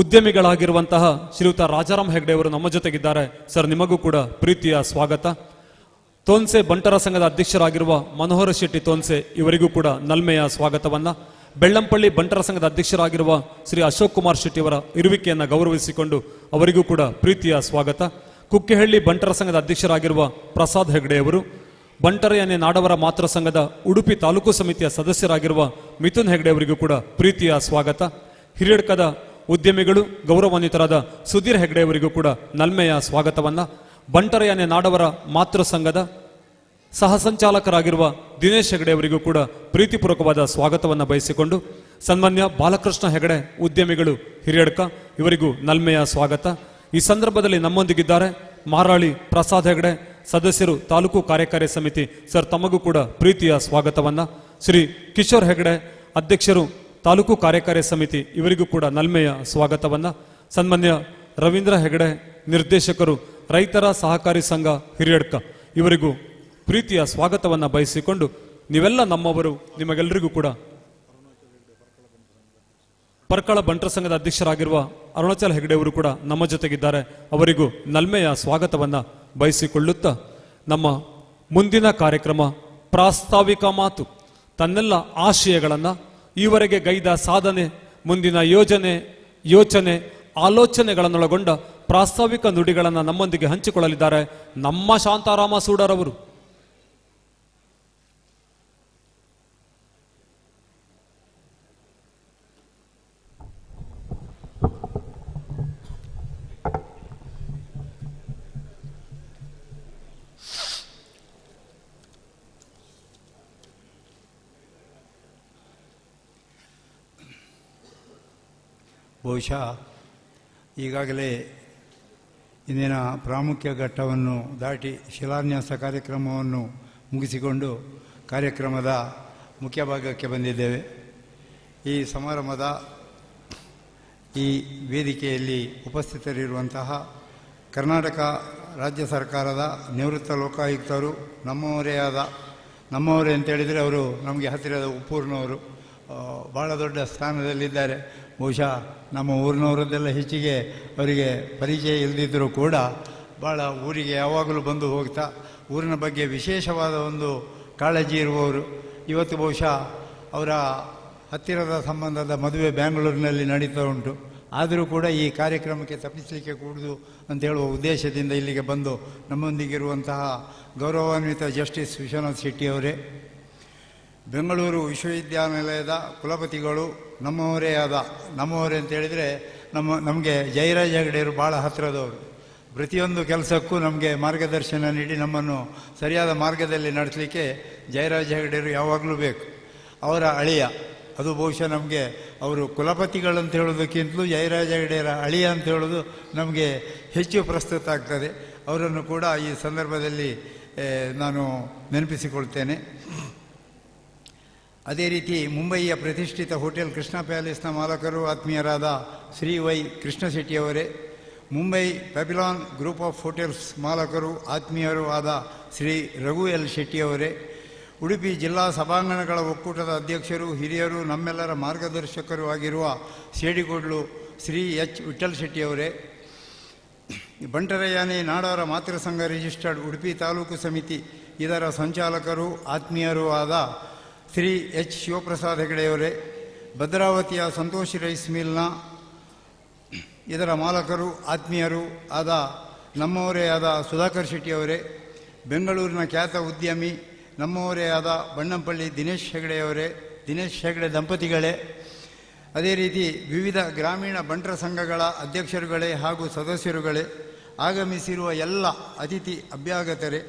ಉದ್ಯಮಿಗಳಾಗಿರುವಂತಹ ಶ್ರೀಯುತ ರಾಜಾರಾಮ್ ಹೆಗಡೆ ಅವರು ನಮ್ಮ ಜೊತೆಗಿದ್ದಾರೆ. ಸರ್, ನಿಮಗೂ ಕೂಡ ಪ್ರೀತಿಯ ಸ್ವಾಗತ. ತೋನ್ಸೆ ಬಂಟರ ಸಂಘದ ಅಧ್ಯಕ್ಷರಾಗಿರುವ ಮನೋಹರ ಶೆಟ್ಟಿ ತೋನ್ಸೆ ಇವರಿಗೂ ಕೂಡ ನಲ್ಮೆಯ ಸ್ವಾಗತವನ್ನ. ಬೆಳ್ಳಂಪಳ್ಳಿ ಬಂಟರ ಸಂಘದ ಅಧ್ಯಕ್ಷರಾಗಿರುವ ಶ್ರೀ ಅಶೋಕ್ ಕುಮಾರ್ ಶೆಟ್ಟಿಯವರ ಇರುವಿಕೆಯನ್ನು ಗೌರವಿಸಿಕೊಂಡು ಅವರಿಗೂ ಕೂಡ ಪ್ರೀತಿಯ ಸ್ವಾಗತ. ಕುಕ್ಕೆಹಳ್ಳಿ ಬಂಟರ ಸಂಘದ ಅಧ್ಯಕ್ಷರಾಗಿರುವ ಪ್ರಸಾದ್ ಹೆಗಡೆಯವರು, ಬಂಟರಯಾನೆ ನಾಡವರ ಮಾತೃ ಸಂಘದ ಉಡುಪಿ ತಾಲೂಕು ಸಮಿತಿಯ ಸದಸ್ಯರಾಗಿರುವ ಮಿಥುನ್ ಹೆಗಡೆಯವರಿಗೂ ಕೂಡ ಪ್ರೀತಿಯ ಸ್ವಾಗತ. ಹಿರಿಯಡ್ಕದ ಉದ್ಯಮಿಗಳು ಗೌರವಾನ್ವಿತರಾದ ಸುಧೀರ್ ಹೆಗಡೆಯವರಿಗೂ ಕೂಡ ನಲ್ಮೆಯ ಸ್ವಾಗತವನ್ನ. ಬಂಟರಯಾನೆ ನಾಡವರ ಮಾತೃ ಸಂಘದ ಸಹ ಸಂಚಾಲಕರಾಗಿರುವ ದಿನೇಶ್ ಹೆಗಡೆಯವರಿಗೂ ಕೂಡ ಪ್ರೀತಿಪೂರ್ವಕವಾದ ಸ್ವಾಗತವನ್ನು ಬಯಸಿಕೊಂಡು ಸನ್ಮಾನ್ಯ ಬಾಲಕೃಷ್ಣ ಹೆಗಡೆ ಉದ್ಯಮಿಗಳು ಹಿರಿಯಡ್ಕ ಇವರಿಗೂ ನಲ್ಮೆಯ ಸ್ವಾಗತ. ಈ ಸಂದರ್ಭದಲ್ಲಿ ನಮ್ಮೊಂದಿಗಿದ್ದಾರೆ ಮಾರಾಳಿ ಪ್ರಸಾದ್ ಹೆಗಡೆ ಸದಸ್ಯರು ತಾಲೂಕು ಕಾರ್ಯಕಾರಿ ಸಮಿತಿ. ಸರ್, ತಮಗೂ ಕೂಡ ಪ್ರೀತಿಯ ಸ್ವಾಗತವನ್ನ. ಶ್ರೀ ಕಿಶೋರ್ ಹೆಗಡೆ ಅಧ್ಯಕ್ಷರು ತಾಲೂಕು ಕಾರ್ಯಕಾರಿ ಸಮಿತಿ ಇವರಿಗೂ ಕೂಡ ನಲ್ಮೆಯ ಸ್ವಾಗತವನ್ನ. ಸನ್ಮಾನ್ಯ ರವೀಂದ್ರ ಹೆಗಡೆ ನಿರ್ದೇಶಕರು ರೈತರ ಸಹಕಾರಿ ಸಂಘ ಹಿರಿಯಡ್ಕ ಇವರಿಗೂ ಪ್ರೀತಿಯ ಸ್ವಾಗತವನ್ನು ಬಯಸಿಕೊಂಡು ನೀವೆಲ್ಲ ನಮ್ಮವರು, ನಿಮಗೆಲ್ಲರಿಗೂ ಕೂಡ ಪರ್ಕಳ ಬಂಟರ ಸಂಘದ ಅಧ್ಯಕ್ಷರಾಗಿರುವ ಅರುಣಾಚಲ ಹೆಗಡೆಯವರು ಕೂಡ ನಮ್ಮ ಜೊತೆಗಿದ್ದಾರೆ. ಅವರಿಗೂ ನಲ್ಮೆಯ ಸ್ವಾಗತವನ್ನು ಬಯಸಿಕೊಳ್ಳುತ್ತಾ ನಮ್ಮ ಮುಂದಿನ ಕಾರ್ಯಕ್ರಮ ಪ್ರಾಸ್ತಾವಿಕ ಮಾತು. ತನ್ನೆಲ್ಲ ಆಶಯಗಳನ್ನು, ಈವರೆಗೆ ಗೈದ ಸಾಧನೆ, ಮುಂದಿನ ಯೋಜನೆ, ಯೋಚನೆ, ಆಲೋಚನೆಗಳನ್ನೊಳಗೊಂಡ ಪ್ರಾಸ್ತಾವಿಕ ನುಡಿಗಳನ್ನು ನಮ್ಮೊಂದಿಗೆ ಹಂಚಿಕೊಳ್ಳಲಿದ್ದಾರೆ ನಮ್ಮ ಶಾಂತಾರಾಮ ಸೂಡರವರು. ಬಹುಶಃ ಈಗಾಗಲೇ ಇಂದಿನ ಪ್ರಾಮುಖ್ಯ ಘಟ್ಟವನ್ನು ದಾಟಿ ಶಿಲಾನ್ಯಾಸ ಕಾರ್ಯಕ್ರಮವನ್ನು ಮುಗಿಸಿಕೊಂಡು ಕಾರ್ಯಕ್ರಮದ ಮುಖ್ಯ ಭಾಗಕ್ಕೆ ಬಂದಿದ್ದೇವೆ. ಈ ಸಮಾರಂಭದ ಈ ವೇದಿಕೆಯಲ್ಲಿ ಉಪಸ್ಥಿತರಿರುವಂತಹ ಕರ್ನಾಟಕ ರಾಜ್ಯ ಸರ್ಕಾರದ ನಿವೃತ್ತ ಲೋಕಾಯುಕ್ತರು, ನಮ್ಮವರೇ ಆದ, ನಮ್ಮವರೇ ಅಂತೇಳಿದರೆ ಅವರು ನಮಗೆ ಹತ್ತಿರದ ಉಪ್ಪೂರಿನವರು, ಭಾಳ ದೊಡ್ಡ ಸ್ಥಾನದಲ್ಲಿದ್ದಾರೆ. ಬಹುಶಃ ನಮ್ಮ ಊರಿನವರದ್ದೆಲ್ಲ ಹೆಚ್ಚಿಗೆ ಅವರಿಗೆ ಪರಿಚಯ ಇಲ್ಲದಿದ್ದರೂ ಕೂಡ ಭಾಳ ಊರಿಗೆ ಯಾವಾಗಲೂ ಬಂದು ಹೋಗ್ತಾ ಊರಿನ ಬಗ್ಗೆ ವಿಶೇಷವಾದ ಒಂದು ಕಾಳಜಿ ಇರುವವರು. ಇವತ್ತು ಬಹುಶಃ ಅವರ ಹತ್ತಿರದ ಸಂಬಂಧದ ಮದುವೆ ಬ್ಯಾಂಗ್ಳೂರಿನಲ್ಲಿ ನಡೀತಾ ಉಂಟು. ಆದರೂ ಕೂಡ ಈ ಕಾರ್ಯಕ್ರಮಕ್ಕೆ ತಪ್ಪಿಸಲಿಕ್ಕೆ ಕೂಡುದು ಅಂತ ಹೇಳುವ ಉದ್ದೇಶದಿಂದ ಇಲ್ಲಿಗೆ ಬಂದು ನಮ್ಮೊಂದಿಗಿರುವಂತಹ ಗೌರವಾನ್ವಿತ ಜಸ್ಟಿಸ್ ವಿಶ್ವನಾಥ್ ಶೆಟ್ಟಿಯವರೇ, ಬೆಂಗಳೂರು ವಿಶ್ವವಿದ್ಯಾನಿಲಯದ ಕುಲಪತಿಗಳು, ನಮ್ಮವರೇ ಆದ, ನಮ್ಮವರೇ ಅಂತೇಳಿದರೆ ನಮಗೆ ಜಯರಾಜ್ ಹೆಗಡೆಯವರು ಭಾಳ ಹತ್ತಿರದವರು. ಪ್ರತಿಯೊಂದು ಕೆಲಸಕ್ಕೂ ನಮಗೆ ಮಾರ್ಗದರ್ಶನ ನೀಡಿ ನಮ್ಮನ್ನು ಸರಿಯಾದ ಮಾರ್ಗದಲ್ಲಿ ನಡೆಸಲಿಕ್ಕೆ ಜಯರಾಜ್ ಹೆಗಡೆಯವರು ಯಾವಾಗಲೂ ಬೇಕು. ಅವರ ಅಳಿಯ, ಅದು ಬಹುಶಃ ನಮಗೆ ಅವರು ಕುಲಪತಿಗಳಂತ ಹೇಳೋದಕ್ಕಿಂತಲೂ ಜಯರಾಜ ಹೆಗಡೆಯರ ಅಳಿಯ ಅಂತ ಹೇಳೋದು ನಮಗೆ ಹೆಚ್ಚು ಪ್ರಸ್ತುತ ಆಗ್ತದೆ. ಅವರನ್ನು ಕೂಡ ಈ ಸಂದರ್ಭದಲ್ಲಿ ನಾನು ನೆನಪಿಸಿಕೊಳ್ತೇನೆ. ಅದೇ ರೀತಿ ಮುಂಬಯಿಯ ಪ್ರತಿಷ್ಠಿತ ಹೋಟೆಲ್ ಕೃಷ್ಣ ಪ್ಯಾಲೇಸ್ನ ಮಾಲಕರು ಆತ್ಮೀಯರಾದ ಶ್ರೀ ವೈ ಕೃಷ್ಣ ಶೆಟ್ಟಿಯವರೇ, Mumbai Papillon group of hotels ಮಾಲಕರು ಆತ್ಮೀಯರೂ ಆದ ಶ್ರೀ ರಘು ಎಲ್ ಶೆಟ್ಟಿಯವರೇ, ಉಡುಪಿ ಜಿಲ್ಲಾ ಸಭಾಂಗಣಗಳ ಒಕ್ಕೂಟದ ಅಧ್ಯಕ್ಷರು, ಹಿರಿಯರು, ನಮ್ಮೆಲ್ಲರ ಮಾರ್ಗದರ್ಶಕರು ಆಗಿರುವ ಸೇಡಿಕೊಡ್ಲು ಶ್ರೀ ಎಚ್ ವಿಠಲ್ ಶೆಟ್ಟಿಯವರೇ, ಬಂಟರಯಾನೆ ನಾಡವರ ಮಾತೃ ಸಂಘ ರಿಜಿಸ್ಟರ್ಡ್ ಉಡುಪಿ ತಾಲೂಕು ಸಮಿತಿ ಇದರ ಸಂಚಾಲಕರು ಆತ್ಮೀಯರೂ ಆದ ಶ್ರೀ ಎಚ್ ಶಿವಪ್ರಸಾದ್ ಹೆಗಡೆಯವರೇ, ಭದ್ರಾವತಿಯ ಸಂತೋಷ್ ರೈಸ್ ಮಿಲ್ನ ಇದರ ಮಾಲಕರು ಆತ್ಮೀಯರು ಆದ ನಮ್ಮವರೇ ಆದ ಸುಧಾಕರ್ ಶೆಟ್ಟಿಯವರೇ, ಬೆಂಗಳೂರಿನ ಖ್ಯಾತ ಉದ್ಯಮಿ ನಮ್ಮವರೇ ಆದ ಬಣ್ಣಂಪಳ್ಳಿ ದಿನೇಶ್ ಹೆಗಡೆಯವರೇ, ದಿನೇಶ್ ಹೆಗಡೆ ದಂಪತಿಗಳೇ, ಅದೇ ರೀತಿ ವಿವಿಧ ಗ್ರಾಮೀಣ ಬಂಟರ ಸಂಘಗಳ ಅಧ್ಯಕ್ಷರುಗಳೇ ಹಾಗೂ ಸದಸ್ಯರುಗಳೇ, ಆಗಮಿಸಿರುವ ಎಲ್ಲ ಅತಿಥಿ ಅಭ್ಯಾಗತರೇ,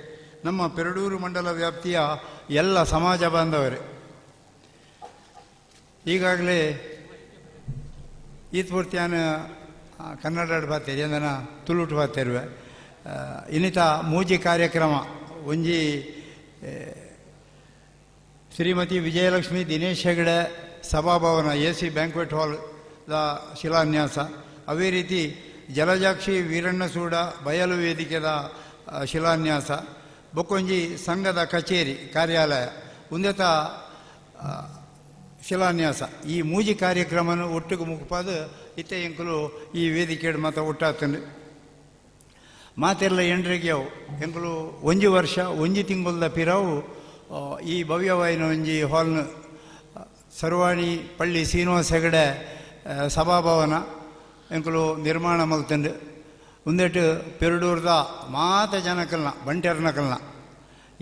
ನಮ್ಮ ಪೆರಡೂರು ಮಂಡಲ ವ್ಯಾಪ್ತಿಯ ಎಲ್ಲ ಸಮಾಜ ಬಾಂಧವರೇ, ಈಗಾಗಲೇ ಈತ್ ಪೂರ್ತಿಯಾನ ಕನ್ನಡ ಬಾತೇರಿ ಅಂದನ ತುಳುಟು ಬಾತೇರುವೆ. ಇನ್ನಿತ ಮೂಜಿ ಕಾರ್ಯಕ್ರಮ ಒಂಜಿ ಶ್ರೀಮತಿ ವಿಜಯಲಕ್ಷ್ಮಿ ದಿನೇಶ್ ಹೆಗಡೆ ಸಭಾಭವನ ಎ ಸಿ ಬ್ಯಾಂಕ್ವೆಟ್ ಹಾಲ್ the ಶಿಲಾನ್ಯಾಸ, ಅದೇ ರೀತಿ ಜಲಜಾಕ್ಷಿ ವೀರಣ್ಣಸೂಡ ಬಯಲು ವೇದಿಕೆದ ಶಿಲಾನ್ಯಾಸ, ಬೊಕ್ಕೊಂಜಿ ಸಂಘದ ಕಚೇರಿ ಕಾರ್ಯಾಲಯ ಉಂದೆತ ಶಿಲಾನ್ಯಾಸ. ಈ ಮೂಜಿ ಕಾರ್ಯಕ್ರಮನ ಒಟ್ಟಿಗೆ ಮುಗಿಪಾದ ಇತ್ತೆ ಎಂಕುಲು ಈ ವೇದಿಕೆ ಮಾತ ಒಟ್ಟಾತಂಡು ಮಾತೆಲ್ಲ ಎಂಡ್ರಿಗೆ ಅವು ಎಂಕುಲು ಒಂಜಿ ವರ್ಷ ಒಂಜಿ ತಿಂಗುಲ್ದ ಪಿರಾವು ಈ ಭವ್ಯವಾಯಿನ ಒಂಜಿ ಹಾಲ್ನ ಸರ್ವಾಣಿ ಪಳ್ಳಿ ಶ್ರೀನಿವಾಸ ಹೆಗಡೆ ಸಭಾಭವನ ಎಂಕುಲು ನಿರ್ಮಾಣ ಮಲ್ತಂಡು ಉಂದೆಟ್ ಪೆರಡೂರ್ದ ಮಾತ ಜನಕಲ್ನ ಬಂಟೆರ್ನಕಲ್ನ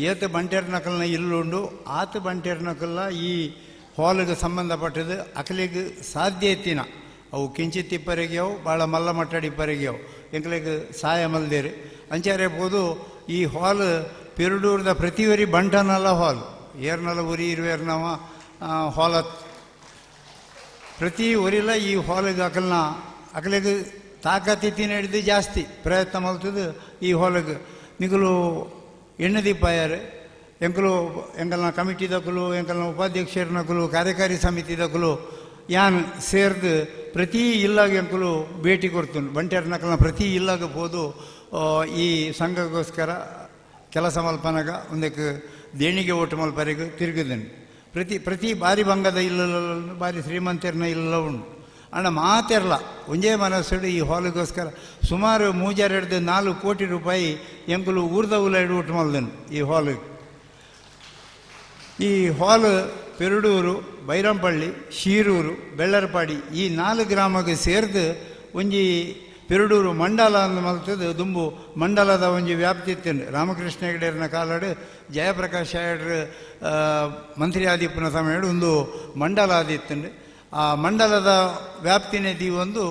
ಏತ ಬಂಟೆರ್ನಕಲ್ನ ಇಲ್ಲುಂಡು ಆತ ಬಂಟೆರ್ನಕಲ್ನ ಈ ಹಾಲಿಗೆ ಸಂಬಂಧಪಟ್ಟದ್ದು ಅಕಲಿಗೆ ಸಾಧ್ಯ ಇತ್ತಿನ ಅವು ಕಿಂಚಿತ್ ಇಪ್ಪರಿಗೆಯವು ಭಾಳ ಮಲ್ಲ ಮಟ್ಟಡಿ ಇಪ್ಪರಿಗೆಯವು ಎಂಕ್ಲಿಗೆ ಸಹಾಯ ಮಲ್ದೇರು ಅಂಚಾರೆ ಪೋದು ಈ ಹಾಲ್ ಪೆರಡೂರ್ದ ಪ್ರತಿವರಿ ಬಂಟನಲ್ಲ ಹಾಲ್ ಏರ್ನಲ್ಲ ಉರಿ ಇರುವೇರ್ನವ ಹಾಲ ಪ್ರತಿ ಊರಿಲ್ಲ ಈ ಹಾಲಿಗೆ ಅಕಲ್ನ ಅಕಲಿಗೆ ತಾಕತ್ತಿತ್ತಿನ ಹಿಡಿದು ಜಾಸ್ತಿ ಪ್ರಯತ್ನ ಮಲ್ತದ್ದು ಈ ಹಾಲಿಗೆ ನಿಗುಲು ಎಣ್ಣೆ ದೀಪಾಯಾರು ಎಂಕುಲು ಎಂಕಲ್ನ ಕಮಿಟಿದಕುಲು ಎಂಕಲ್ನ ಉಪಾಧ್ಯಕ್ಷರನಕುಲು ಕಾರ್ಯಕಾರಿ ಸಮಿತಿದಕುಲು ಯಾನ್ ಸೇರ್ದು ಪ್ರತಿ ಇಲ್ಲಾಗ ಎಂಕುಲು ಭೇಟಿ ಕೊಡ್ತೀನಿ ಬಂಟೆರ್ನಕಲ್ನ ಪ್ರತಿ ಇಲ್ಲಾಗ ಪೋದು ಈ ಸಂಘಕ್ಕೋಸ್ಕರ ಕೆಲಸ ಮಲ್ಪನಾಗ ಒಂದಕ್ಕೆ ದೇಣಿಗೆ ಓಟು ಮಲ್ಪರಿಗೆ ತಿರುಗಿದ್ದೇನೆ. ಪ್ರತಿ ಪ್ರತಿ ಬಾರಿ ಬಂಗದ ಇಲ್ಲ ಬಾರಿ ಶ್ರೀಮಂತರನ್ನ ಇಲ್ಲ ಉಂಡು ಅಣ್ಣ ಮಾತೆರ್ಲ ಒಂದೇ ಮನಸ್ಸು ಈ ಹಾಲಿಗೋಸ್ಕರ ಸುಮಾರು ಮೂಜಾರೆಡ್ದು 4 ಕೋಟಿ ರೂಪಾಯಿ ಎಂಕುಲು ಊರ್ದ ಉಲ ಊಟ ಮಲ್ದನು ಈ ಹಾಲಿಗೆ. ಈ ಹಾಲ್ ಪೆರಡೂರು ಬೈರಂಪಳ್ಳಿ ಶೀರೂರು ಬೆಳ್ಳರ್ಪಾಡಿ ಈ 4 ಗ್ರಾಮಕ್ಕೆ ಸೇರಿದು ಒಂಜಿ ಪೆರಡೂರು ಮಂಡಲ ಅಂದ್ ಮಲ್ತದ್ದು ದುಂಬು ಮಂಡಲದ ಒಂಜಿ ವ್ಯಾಪ್ತಿ ಇತ್ತು. ರಾಮಕೃಷ್ಣ ಹೆಗಡೆಯರ್ನ ಕಾಲಡು ಜಯಪ್ರಕಾಶ್ ಹೆಗಡ್ರು ಮಂತ್ರಿ ಆದಿಪ್ಪನ ಸಮಯಡು ಒಂದು ಮಂಡಲ ಆದಿತ್ತಂಡು. ಆ ಮಂಡಲದ ವ್ಯಾಪ್ತಿನೇ ಒಂದು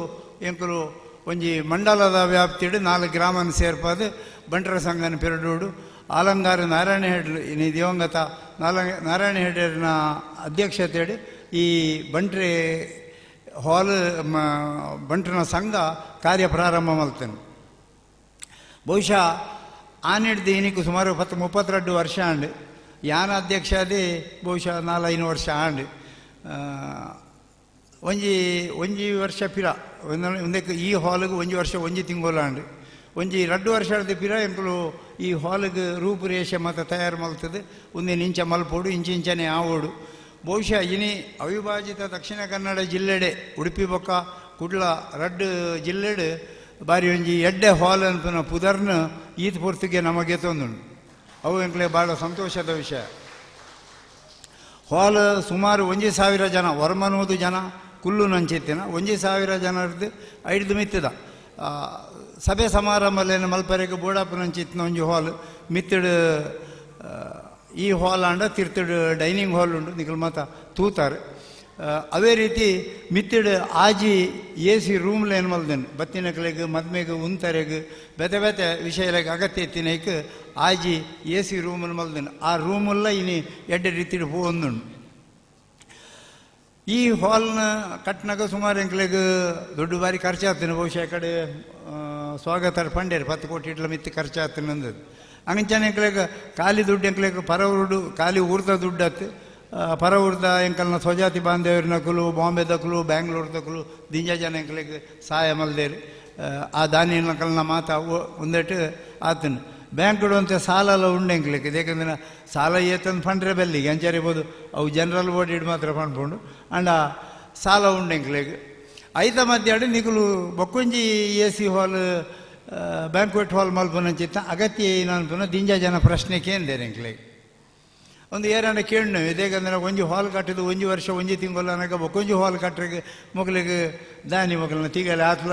ಎಂಕುಲು ಒಂಜಿ ಮಂಡಲದ ವ್ಯಾಪ್ತಿಡು 4 ಗ್ರಾಮನ ಸೇರ್ಪಾದು ಬಂಟರ ಸಂಘನ ಪೆರಡೂಡು ಆಲಂಗಾರ ನಾರಾಯಣ ಹೆಡ್ಲು ಇನ್ನು ದಿವಂಗತ ನಾರಾಯಣ ಹೆಡ್ಡರ್ನ ಅಧ್ಯಕ್ಷತೆಯಡಿ ಈ ಬಂಟ್ರೆ ಹಾಲ್ ಬಂಟನ ಸಂಘ ಕಾರ್ಯ ಪ್ರಾರಂಭ ಮಲ್ತೇನೆ. ಬಹುಶಃ ಆನಿಡ್ದು ಇನ್ನಿಕ್ಕು ಸುಮಾರು 32 ವರ್ಷ ಆಂಡು ಯಾನ ಅಧ್ಯಕ್ಷ ಅದೇ ಬಹುಶಃ 4-5 ವರ್ಷ ಆಂಡು. ಒಂಜಿ ಒಂಜಿ ವರ್ಷ ಪಿರ ಒಂದಕ್ಕೆ ಈ ಹಾಲಿಗೆ ಒಂಜಿ ವರ್ಷ ಒಂಜಿ ತಿಂಗಳು ಆಂಡು ಒಂಜಿ 2 ವರ್ಷದ ಪಿರ ಎಂಕುಲು ಈ ಹಾಲಿಗೆ ರೂಪುರೇಷೆ ಮತ್ತು ತಯಾರು ಮಲ್ತದೆ ಒಂದೇನು ಇಂಚ ಮಲ್ಪೋಡು ಇಂಚಿಂಚನೆ ಆವೋಡು. ಬಹುಶಃ ಇನಿ ಅವಿಭಾಜಿತ ದಕ್ಷಿಣ ಕನ್ನಡ ಜಿಲ್ಲೆಡೆ ಉಡುಪಿ ಬೊಕ್ಕ ಕುಡ್ಲ 2 ಜಿಲ್ಲೆಡು ಬಾರಿ ಒಂಜಿ ಎಡ್ಡೆ ಹಾಲ್ ಅನ್ಪುನ ಪುದರ್ನ ಈತ್ ಪೊರ್ತುಗೆ ನಮಗೆ ತೊಂದುಂಡು. ಅವು ಎಂಕ್ಲೆ ಭಾಳ ಸಂತೋಷದ ವಿಷಯ. ಹಾಲ್ ಸುಮಾರು 1,000 ಜನ ವರ್ಮನೂದು ಜನ ಕುಲ್ಲು ನಂಚಿತ್ತಿನ 1,000 ಜನರದ್ದು ಐದು ಮಿತ್ತದ ಸಭೆ ಸಮಾರಂಭಲೇನು ಮಲ್ಪರೆಗೆ ಬೋಡಾಪುನಂಚಿತ್ತಿನ ಒಂಜಿ ಹಾಲ್ ಮಿತ್ತಡು ಈ ಹಾಲ್ ಆಂಡ ತಿರ್ತಡು ಡೈನಿಂಗ್ ಹಾಲ್ ಉಂಡು ನಿಕಲ್ ಮಾತ ತೂತಾರೆ. ಅದೇ ರೀತಿ ಮಿತ್ತಡು ಆಜಿ ಎ ಸಿ ರೂಮ್ಲೇನು ಮಲ್ದೇನು ಬತ್ತಿನಕಲೆಗ್ ಮದ್ಮೆಗೆ ಉಂತರೆಗ್ ಬೇತೆ ಬೇತೆ ವಿಷಯಲೆಗ್ ಅಗತ್ಯ ಇತ್ತಿನೈಕ್ ಆಜಿ ಎ ಸಿ ರೂಮನ್ನು ಮಲ್ದೇನು. ಆ ರೂಮೆಲ್ಲ ಇನಿ ಎಡ್ಡೆ ರೀತಿಡು ಪೋವೊಂದುಂಡು. ಈ ಹಾಲ್ನ ಕಟ್ನಾಗ ಸುಮಾರು ಎಂಕ್ಲೆಗ್ ದೊಡ್ಡ ಬಾರಿ ಖರ್ಚಾಗ್ತೇನೆ ಬಹುಶಃ ಕಡೆ ಸ್ವಾಗತ ಪಂಡೇರು 10 ಕೋಟಿ ಇಟ್ಲ ಮಿತ್ತು ಖರ್ಚಾಗ್ತೇನೆ ಅಂದದ್ದು. ಅಂಚನೆ ಎಂಕ್ಲೆಗ್ ಖಾಲಿ ದುಡ್ಡು ಎಂಕ್ಲೆಗ್ ಪರವರುಡು ಖಾಲಿ ಊರ್ದ ದುಡ್ಡು ಆತು ಪರ ಊರ್ದ ಎಂಕಲ್ನ ಸ್ವಜಾತಿ ಬಾಂಧವ್ಯರ್ನಕುಲು ಬಾಂಬೆದಕುಲು ಬ್ಯಾಂಗ್ಳೂರ್ದಕುಲು ದಿಂಜ ಜನ ಎಂಕ್ಲೆಗ್ ಸಹಾಯ ಮಲ್ದೇರು. ಆ ದಾನಿನಕಲ್ನ ಮಾತಾ ಒಂದೆಟ್ಟು ಆತನು ಬ್ಯಾಂಕ್ ಅಂತ ಸಾಲ ಎಲ್ಲ ಉಂಡು ಎಂಕ್ಲೆಗ್ ಯಾಕಂದ್ರೆ ಸಾಲ ಏತಂದು ಫಂಡ್ರೆ ಬೆಲ್ಲಿಗೆ ಅಂಚಾರಿಬೋದು ಅವು ಜನರಲ್ ಬೋರ್ಡ್ ಮಾತ್ರ ಫಂಡ್ಪುಂಡು ಅಂಡ ಸಾಲ ಉಂಡು ಎಂಕ್ಲೆಗ್. ಐತ ಮಧ್ಯಾಹ್ನ ನಿಕುಲು ಬೊಕ್ಕೊಂಜಿ A C hall banquet hall ಮಲ್ಪುನಂಚಿತ್ತ ಅಗತ್ಯ ಏನನ್ಪುನ ದಿಂಜ ಜನ ಪ್ರಶ್ನೆ ಕೇಂದೇರು ಎಂಕ್ಲೆಗ್. ಒಂದು ಏರಾಂಡ ಕೇಳು ಇದೇಕಂದ್ರೆ ಒಂಜಿ ಹಾಲ್ ಕಟ್ಟಿದ್ದು ಒಂಜಿ ವರ್ಷ ಒಂಜಿ ತಿಂಗಳು ಅನ್ನಕ ಬೊಕ್ಕೊಂಜಿ ಹಾಲ್ ಕಟ್ಟರಿಗೆ ಮೊಗಲಿಗೆ ದಾನಿ ಮೊಗಲನ್ನ ತಿಗಲೆ ಆತ್ಲ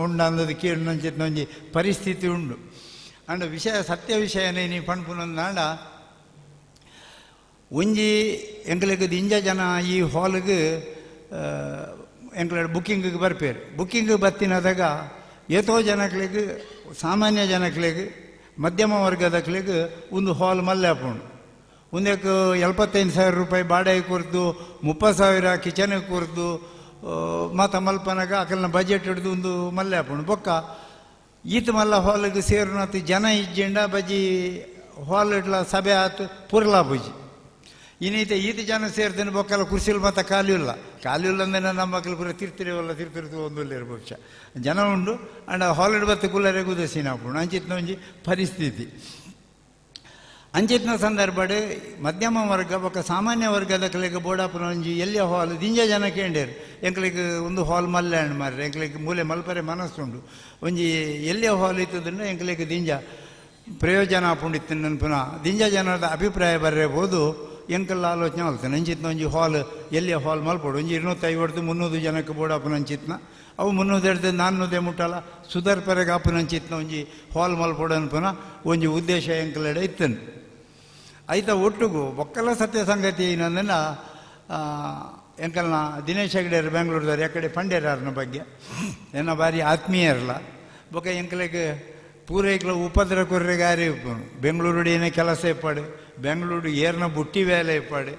ಉಂಡು ಅಂದದ್ದು ಕೇಳು ನಂಚಿತ್ತ ಒಂಜಿ ಪರಿಸ್ಥಿತಿ ಉಂಡು. ಅಂಡ ವಿಷಯ ಸತ್ಯ ವಿಷಯನೇ ನೀ ಪಣ್ಪುನಂದಾಂಡ ಒಂಜಿ ಎಂಕ್ಲೆಗ್ ದಿಂಜ ಜನ ಈ ಹಾಲ್ಗೆ ಎಂಕ್ಲೆ ಬುಕ್ಕಿಂಗಿಗೆ ಬರ್ಪೇರು. ಬುಕ್ಕಿಂಗ್ ಬತ್ತಿನದಾಗ ಏತೋ ಜನಕ್ಲೆಗ್ ಸಾಮಾನ್ಯ ಜನಕ್ಲೆಗ್ ಮಧ್ಯಮ ವರ್ಗದಕ್ಲೆಗ್ ಒಂದು ಹಾಲ್ ಮಲ್ಲೆ ಹಾಪುಂಡು. ಒಂದಕ್ಕೆ 75,000 ರೂಪಾಯಿ ಬಾಡಿಗೆ ಕೊರ್ದು 30,000 ಕಿಚನಿಗೆ ಕೊರ್ದು ಮಾತ ಮಲ್ಪನಾಗ ಅಕಲ್ನ ಬಜೆಟ್ ಹಿಡಿದು ಒಂದು ಮಲ್ಲೆ ಹಾಪುಂಡು. ಬೊಕ್ಕ ಈತ ಮಲ್ಲ ಹಾಲಿಗೆ ಸೇರುನತ್ ಜನ ಇಜ್ಜಿಂಡ ಬಜಿ ಹಾಲ್ ಇಡ್ಲ ಸಭೆ ಆತು ಪುರ್ಲಾ ಬುಜಿ ಇನ್ನೀತ ಈತ ಜನ ಸೇರ್ತೇನೆ ಬೊಕ್ಕಲ್ಲ ಕುರ್ಸಿಲ್ ಮತ್ತು ಖಾಲಿ ಇಲ್ಲ ಖಾಲಿ ಇಲ್ಲ ಅಂದ್ರೆ ನಮ್ಮ ಮಕ್ಕಳು ಪೂರ ತಿರ್ತಿರಿವಲ್ಲ ತಿರ್ತಿರ್ತು ಒಂದು ಬಹುಶಃ ಜನ ಉಂಡು ಅಂಡ ಹಾಲಿಡ್ ಬತ್ತು ಕುಲ್ಲರೆ ಉದಾಸೀನ ಆಪುಂಡು ಅಂಚಿತ್ನ ಒಂಜಿ ಪರಿಸ್ಥಿತಿ ಅಂಚಿತ್ನ ಸಂದರ್ಭಡ್ ಮಧ್ಯಮ ವರ್ಗ ಬೊಕ್ಕ ಸಾಮಾನ್ಯ ವರ್ಗದ ಕಲೆಗೆ ಬೋಡಾಪುನ ಒಂಜಿ ಎಲ್ಲಿಯ ಹಾಲ್ ದಿಂಜ ಜನ ಕೇಂಡೇರು ಎಂಕ್ಲಿಗೆ ಒಂದು ಹಾಲ್ ಮಲ್ಲೆ ಅಂಡ್ ಮಾರ್ರೆ ಎಂಕ್ಲಿಗೆ ಮೂಲೆ ಮಲ್ಪರೆ ಮನಸ್ಸುಂಡು ಒಂಜಿ ಎಲ್ಲಿಯ ಹಾಲ್ ಇತ್ತದಂದ್ರೆ ಎಂಕ್ಲಿಗೆ ದಿಂಜ ಪ್ರಯೋಜನ ಆಪುಂಡಿತ್ತು ನನ್ ಪುನಃ ದಿಂಜ ಜನದ ಅಭಿಪ್ರಾಯ ಬರಬಹುದು ಎಂಕಲ್ಲ ಆಲೋಚನೆ ಮಲ್ತಾನೆ ಅಂಚಿತ್ನ ಒಂಜಿ ಹಾಲ್ ಎಲ್ಲಿಯ ಹಾಲ್ ಮಲ್ಪೋಡು ಒಂಜಿ 250 300 ಜನಕ್ಕೆ ಬೋಡಾಪುನ ಅಂಚಿತ್ನ ಅವು 300 400 ಮುಟ್ಟಲ್ಲ ಸುಧಾರ್ಪರೆಗೆ ಆಪುನ ಅಂಚಿತ್ನ ಒಂಜಿ ಹಾಲ್ ಮಲ್ಪೋಡು ಅನ್ಪುನ ಒಂಜಿ ಉದ್ದೇಶ ಎಂಕಲೆಡೆ ಇತ್ತನು ಐತ ಒಟ್ಟುಗು ಒಕ್ಕಲ ಸತ್ಯ ಸಂಗತಿ ಏನಂದ್ರೆ ಎಂಕಲ್ನ ದಿನೇಶ್ ಹೆಗಡೆಯರು ಬೆಂಗಳೂರದವ್ರು ಯಾಕಡೆ ಪಂಡ್ಯರಾರನ ಬಗ್ಗೆ ಎನ್ನ ಭಾರಿ ಆತ್ಮೀಯರಲ್ಲ ಬೊಕ್ಕ ಎಂಕಲೆಗೆ ಪೂರೈಕ್ಲ ಉಪದ್ರ ಕೊರ್ರೆಗಾರಿ ಬೆಂಗಳೂರು ಏನೇ ಕೆಲಸ ಇಪ್ಪಾಡು ಬೆಂಗಳೂರು ಏರ್ನ ಬುಟ್ಟಿ ಬೇಲೆ ಇಪ್ಪಾಡು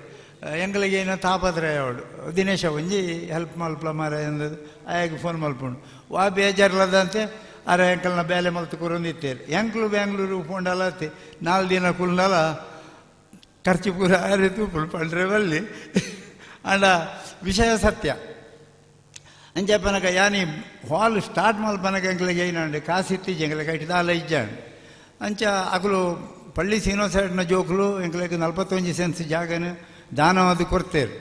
ಎಂಕಲಿಗೆ ಏನೋ ತಾಪತ್ರಯ ಅವಳು ದಿನೇಶ ಒಂಜಿ ಹೆಲ್ಪ್ ಮಲ್ಪಲ ಮಾರ ಎಂದದು ಆಯಾಗ ಫೋನ್ ಮಲ್ಪುಂಡು ವಾ ಬೇಜಾರ್ಲದಂತೆ ಅರೆ ಎಂಕಲ್ನ ಬೇಲೆ ಮಲ್ತು ಕೂರೊಂದಿತ್ತೇರು ಎಂಕ್ಲು ಬೆಂಗಳೂರು ಫೋಂಡಲ್ಲ ಅತ್ತಿ 4 ದಿನ ಕುಲ್ನಲ್ಲ ಖರ್ಚು ಪೂರ ಆರೆ ತೂಪುಳು ಪಂಡ್ರೆ ಬಲ್ಲಿ ಅಂಡ ವಿಷಯ ಸತ್ಯ ಅಂಚಪ್ಪನಕ ಯಾನಿ ಹಾಲ್ ಸ್ಟಾರ್ಟ್ ಮಲ್ಪನಕ ಎಂಕ್ಲಿಗೆ ಏನಂಡೆ ಕಾಸಿತ್ತೀಜಿ ಎಂಕ್ಲಿಗೆ ಐಟ್ ದಾಲ ಇಜ್ಜಾಂಡ್ ಅಂಚ ಅಕಲು ಪಳ್ಳಿ ಸೀನೋ ಸೈಡ್ನ ಜೋಕುಲು ಎಂಕ್ಲಿಗೆ 41 ಸೆನ್ಸ್ ಜಾಗನ ದಾನವಾದ ಕೊಡ್ತೇರು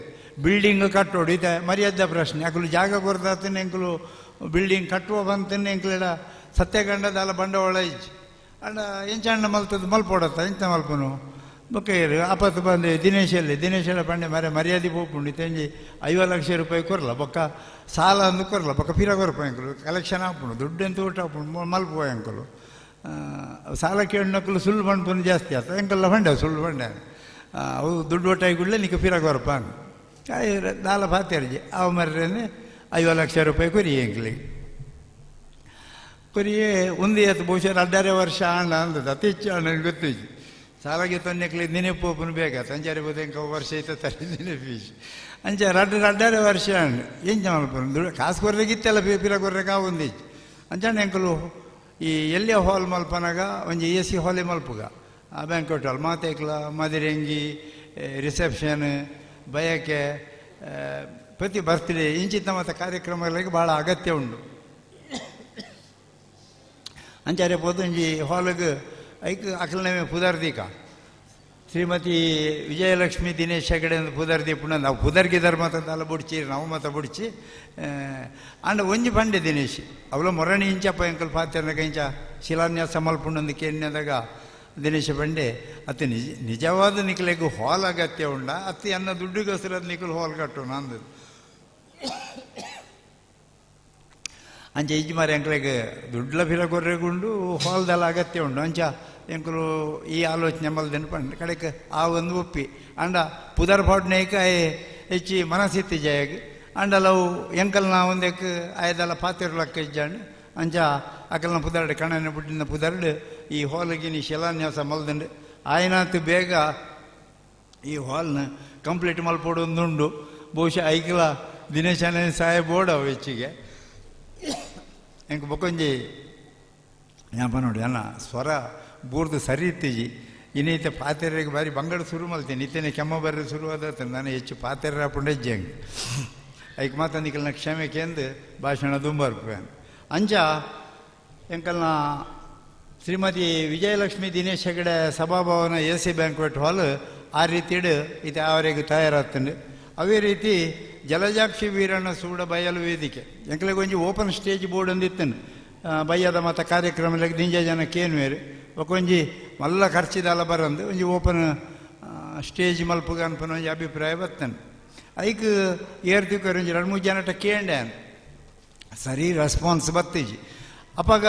ಬಿಲ್ಡಿಂಗ್ ಕಟ್ಟೋಡು ಇದೆ ಮರ್ಯಾದ ಪ್ರಶ್ನೆ ಅಕಲು ಜಾಗ ಕೊರ್ದಾತನೆ ಎಂಕಲು ಬಿಲ್ಡಿಂಗ್ ಕಟ್ಟುವ ಬಂತನೆ ಎಂಕ್ಲೆಡ ಸತ್ಯಗಂಡ ದಾಲ ಬಂಡವಾಳ ಇಜ್ಜಿ ಅಂಡ ಎಂಚಣ್ಣ ಮಲ್ತದ್ದು ಮಲ್ಪೋಡತ್ತ ಎಂತ ಮಲ್ಪನು ಬೊಕ್ಕ ಆಪತ್ತು ಬಂದೆ ದಿನೇಶಲ್ಲಿ ದಿನೇಶಲ್ಲ ಪಂಡೆ ಮರೆ ಮರ್ಯಾದೆ ಪೋಪುಂಡು ತೆಂಜಿ 50 ಲಕ್ಷ ರೂಪಾಯಿ ಕೊರಲ ಬೊಕ್ಕ ಸಾಲ ಅಂದು ಕೊರಲ ಬೊಕ್ಕ ಪಿರ ಕೊರಪ ಎಂಕುಲು ಕಲೆಕ್ಷನ್ ಆಪುಂಡು ದುಡ್ಡು ಎಂತ ಊಟ ಆಪುಂಡು ಮಲ್ಪುವ ಎಂಕುಲು ಸಾಲ ಕೇಳಿನಕ್ಕಲು ಸುಳ್ಳು ಪಂಡ್ಪುನು ಜಾಸ್ತಿ ಆತ ಎಂಕಲ್ಲ ಬಂಡೆ ಸುಳ್ಳು ಬಂಡೆ ಅವು ದುಡ್ಡು ಒಟ್ಟಾಗಿ ಕೂಡಲೇ ನಿಕ್ಕ ಪಿರ ಕೊರಪ ದಾಲ ಪಾತೆರ್ಜಿ ಅವ ಮರ್ರೇನೆ 50 ಲಕ್ಷ ರೂಪಾಯಿ ಕೊರಿ ಎಂಕ್ಲಿಗೆ ಕೊರಿಯೇ ಒಂದು ಏತು ಬಹುಶಃ 2.5 ವರ್ಷ ಆಂಡ ಅಂದದ್ದು ಅತಿ ಹೆಚ್ಚು ಅಣ್ಣ ಗೊತ್ತಿಜ್ಜಿ ಸಾಲಾಗಿ ತೊನ್ನೆಕ್ಲಿ ನೆನಪು ಒಪ್ಪನು ಬೇಕಾ ತಂಚಾರಿ ಬೋದೆ ವರ್ಷ ಐತ ತರಿ ನೆನಪೀಶ್ ಅಂಚ 2.5 ವರ್ಷ ಅಂಡ್ ಎಂಚ ಮಲ್ಪನು ದುಡ್ಡು ಕಾಸು ಕೊರ್ರೆಗಿತ್ತೆಲ್ಲ ಪಿರ ಕೊರ್ರೆಗೆ ಒಂದಿಜ್ಜಿ ಅಂಚಾಂಡ ಎಂಕಲು ಈ ಎಲ್ಲಿಯ ಹಾಲ್ ಮಲ್ಪನಾಗ ಒಂಜಿ ಎ ಸಿ ಹಾಲೇ ಮಲ್ಪುಗ ಆ ಬ್ಯಾಂಕ್ವೆಟ್ ಹಾಲ್ ಮಾತೇಕ್ಲ ಮದಿರೆಂಗಿ ರಿಸೆಪ್ಷನ್ ಬಯಕೆ ಪ್ರತಿ ಬರ್ತ್ಡೇ ಇಂಚಿತ್ತ ಮತ್ತು ಕಾರ್ಯಕ್ರಮಗಳಿಗೆ ಭಾಳ ಅಗತ್ಯ ಉಂಡು ಅಂಚಾರೆ ಪೋದು ಒಂಜಿ ಹಾಲಿಗೆ ಐಕ್ ಅಕಲ್ನವೇ ಪುದರ್ದೀಕ ಶ್ರೀಮತಿ ವಿಜಯಲಕ್ಷ್ಮಿ ದಿನೇಶ್ ಹೆಗಡೆ ಅಂತ ಪುದರ್ದಿ ಪುಣ್ಯ ನಾವು ಪುದರ್ಗಿದರ್ ಮಾತಂದಲ್ಲ ಬುಡ್ಚಿ ನಾವು ಮತ ಬುಡ್ಚಿ ಅಂಡ ಒಂಜಿ ಪಂಡೆ ದಿನೇಶ್ ಅವಳ ಮೊರಣಿ ಇಂಚಪ್ಪ ಎಂಕಲ್ ಪಾತ್ರನಕ ಇಂಚ ಶಿಲಾನ್ಯಾಸ ಮಲ್ಪುಂಡೊಂದು ಕೇನ್ಯದಾಗ ದಿನೇಶ ಪಂಡೆ ಅತಿ ನಿಜ ನಿಜವಾದ ನಿಕಲೆಗು ಹಾಲ್ ಅಗತ್ಯ ಉಂಡ ಅತಿ ಅನ್ನ ದುಡ್ಡುಗೋಸ್ಕರ ನಿಕಲ್ ಹಾಲ್ ಕಟ್ಟೋಣ ಅಂದದ್ದು ಅಂಚ ಇಜ್ಜಿ ಮಾರಿ ಎಂಕ್ಲೆಗ್ ದುಡ್ಲ ಫಿರ ಕೊರ್ರೆಗುಂಡು ಹಾಲ್ದೆಲ್ಲ ಅಗತ್ಯ ಉಂಡು ಅಂಚ ಎಂಕುಲು ಈ ಆಲೋಚನೆ ಮಲ್ದೆನ್ ಪಂಡ ಕಡೆಕ್ ಆ ಒಂದು ಒಪ್ಪಿ ಅಂಡ ಪುದರ್ ಪಾಡ್ನೇಕ ಹೆಚ್ಚಿ ಮನಸ್ಸಿತ್ತು ಜಯಗ್ ಅಂಡಲವು ಎಂಕಲ್ನ ಒಂದಕ್ಕೆ ಆಯದಲ್ಲ ಪಾತಿರ್ಲಕ್ಕ ಇಜ್ಜಾಂಡ್ ಅಂಚ ಅಕಲ್ನ ಪುದರ್ಡು ಕಣ್ಣನ ಬುಡ್ಡಿನ ಪುದರ್ಡು ಈ ಹಾಲ್ಗಿನಿ ಶಿಲಾನ್ಯಾಸ ಮಲ್ದಂಡು ಆಯ್ನಾತ್ ಬೇಗ ಈ ಹಾಲ್ನ ಕಂಪ್ಲೀಟ್ ಮಲ್ಪೋಡು ಒಂದುಂಡು ಬಹುಶಃ ಐಕ್ಲ ದಿನೇಶನ ಸಹಾಯ ಬೋರ್ಡ್ ಅವು ಹೆಚ್ಚಿಗೆ ಎಂಕ್ ಬೊಕೊಂಜಿ ಜ್ಞಾಪ ನೋಡಿ ಅಲ್ಲ ಸ್ವರ ಬೂರ್ದು ಸರಿ ಇತ್ತೀಜಿ ಇನ್ನೀತ ಪಾತೆರೆಗೆ ಬಾರಿ ಬಂಗಡ ಶುರು ಮಲ್ತೀನಿ ಇತ್ತೇನೆ ಕೆಮ್ಮ ಬರ್ರೆ ಶುರುವಾದ ನಾನು ಹೆಚ್ಚು ಪಾತೆರ ಪುಂಡೆಜ್ಜಿ ಹಂಗೆ ಐಕ್ ಮಾತ ನಿಕಲ್ನ ಕ್ಷಮೆ ಕೇಂದು ಭಾಷಣ ದುಂಬರ್ಪೆ ಅಂಚ ಎಂಕಲ್ನ ಶ್ರೀಮತಿ ವಿಜಯಲಕ್ಷ್ಮಿ ದಿನೇಶ್ ಹೆಗಡೆ ಸಭಾಭವನ ಎ ಸಿ ಬ್ಯಾಂಕ್ವೆಟ್ ಹಾಲ್ ಆ ರೀತಿಡು ಇದು ಅವರಿಗೆ ತಯಾರಾಗ್ತಂಡು ಅದೇ ರೀತಿ ಜಲಜಾಕ್ಷಿ ವೀರಣ್ಣ ಸೂಡ ಬಯಲು ವೇದಿಕೆ ಎಂಕಲಿಗೆ ಒಂಜಿ ಓಪನ್ ಸ್ಟೇಜ್ ಬೋರ್ಡ್ ಒಂದಿತ್ತನು ಬಯ್ಯದ ಮತ್ತು ಕಾರ್ಯಕ್ರಮದಲ್ಲಿ ದಿಂಜ ಜನ ಕೇನ್ವೇರು ಒಂಜಿ ಮಲ್ಲ ಖರ್ಚಿದಲ್ಲ ಬರಂದು ಒಂಜಿ ಓಪನ್ ಸ್ಟೇಜ್ ಮಲ್ಪುಗ ಅನ್ಪನ ಒಂಜಿ ಅಭಿಪ್ರಾಯ ಬರ್ತೇನೆ ಐಕ್ ಏರ್ತಿಕ್ಕೋರು ಒಂಜಿ 2-3 ಜನಟ ಕೇಂಡೆ ಸರಿ ರೆಸ್ಪಾನ್ಸ್ ಬತ್ತೀಜಿ ಅಪ್ಪಾಗ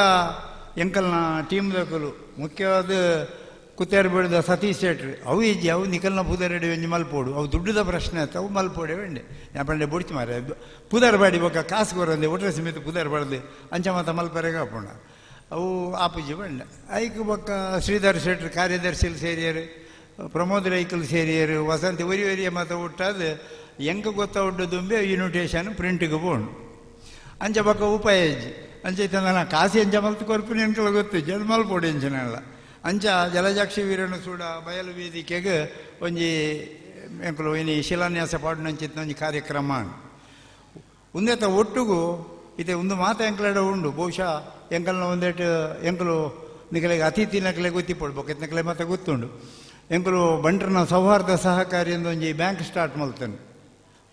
ಎಂಕಲ್ನ ಟೀಮ್ದಕಲು ಮುಖ್ಯವಾದ ಕುತ್ತೇರು ಬೀಳದ ಸತೀಶ್ ಶೆಟ್ರು ಅವು ಇಜ್ಜಿ ಅವು ನಿಕಲ್ನ ಪುದರೆಡಿ ಒಂಜಿ ಮಲ್ಪೋಡು ಅವು ದುಡ್ಡುದ ಪ್ರಶ್ನೆ ಆಯ್ತು ಅವು ಮಲ್ಪೋಡೆ ವೆಂಡೆ ನಾ ಪಂಡೆ ಬುಡ್ಚಿ ಮಾರೆ ಪುದರ್ ಬಾಡಿ ಬೊಕ್ಕ ಕಾಸು ಕೊರಂದೆ ಒಟ್ರೆ ಸಮೇತ ಪುದರ್ ಬಡ್ದು ಅಂಚ ಮಾತ ಮಲ್ಪರೆಗೆ ಹಾಪುಂಡ ಅವು ಆಪುಜಿ ಬಂಡೆ ಐಕ್ ಬೊಕ್ಕ ಶ್ರೀಧರ್ ಶೆಟ್ರು ಕಾರ್ಯದರ್ಶಿಲು ಸೇರಿಯರು ಪ್ರಮೋದ್ ರೈಕಲ್ ಸೇರಿಯರು ವಸಂತಿ ಒರಿ ಒರಿಯ ಮಾತ ಹುಟ್ಟಾದ ಎಂಕ ಗೊತ್ತ ಉಡ್ಡು ದುಂಬೆ ಇನ್ವಿಟೇಷನ್ ಪ್ರಿಂಟಿಗೆ ಪೋಂಡು ಅಂಚ ಬೊಕ್ಕ ಉಪಾಯ ಇಜ್ಜಿ ಅಂಚೈತೆ ನಾನು ಕಾಸಿ ಎಂಚ ಮಲ್ತು ಕೊರ್ಪಿನ ಎಂಕಲ ಗೊತ್ತು ಜನ್ಮಲ್ ಪೋಡಿ ಎಂಚಿನಲ್ಲ ಅಂಚ ಜಲಜಾಕ್ಷಿ ವೀರನ ಸೂಡ ಬಯಲು ವೇದಿಕೆಗೆ ಒಂಜಿ ಎಂಕಲು ಇನಿ ಶಿಲಾನ್ಯಾಸ ಪಾಡುನಂಚಿತ್ತಿನ ಒಂಜಿ ಕಾರ್ಯಕ್ರಮ ಉಂದೆತ ಒಟ್ಟುಗು ಇತ್ತೆ ಒಂದು ಮಾತ ಎಂಕಲೆಡ ಉಂಡು ಬಹುಶಃ ಎಂಕಲ್ನ ಒಂದೇಟು ಎಂಕಲು ನಿಕಲೆಗೆ ಅತಿಥಿ ನಕಲೆ ಗೊತ್ತಿಪೋಡು ಬೊಕ್ಕ ನಕಲೆ ಮಾತ ಗೊತ್ತುಂಡು ಎಂಕಲು ಬಂಟ್ರನ ಸೌಹಾರ್ದ ಸಹಕಾರಿ ಎಂದು ಒಂಜಿ ಬ್ಯಾಂಕ್ ಸ್ಟಾರ್ಟ್ ಮಲ್ತೇನೆ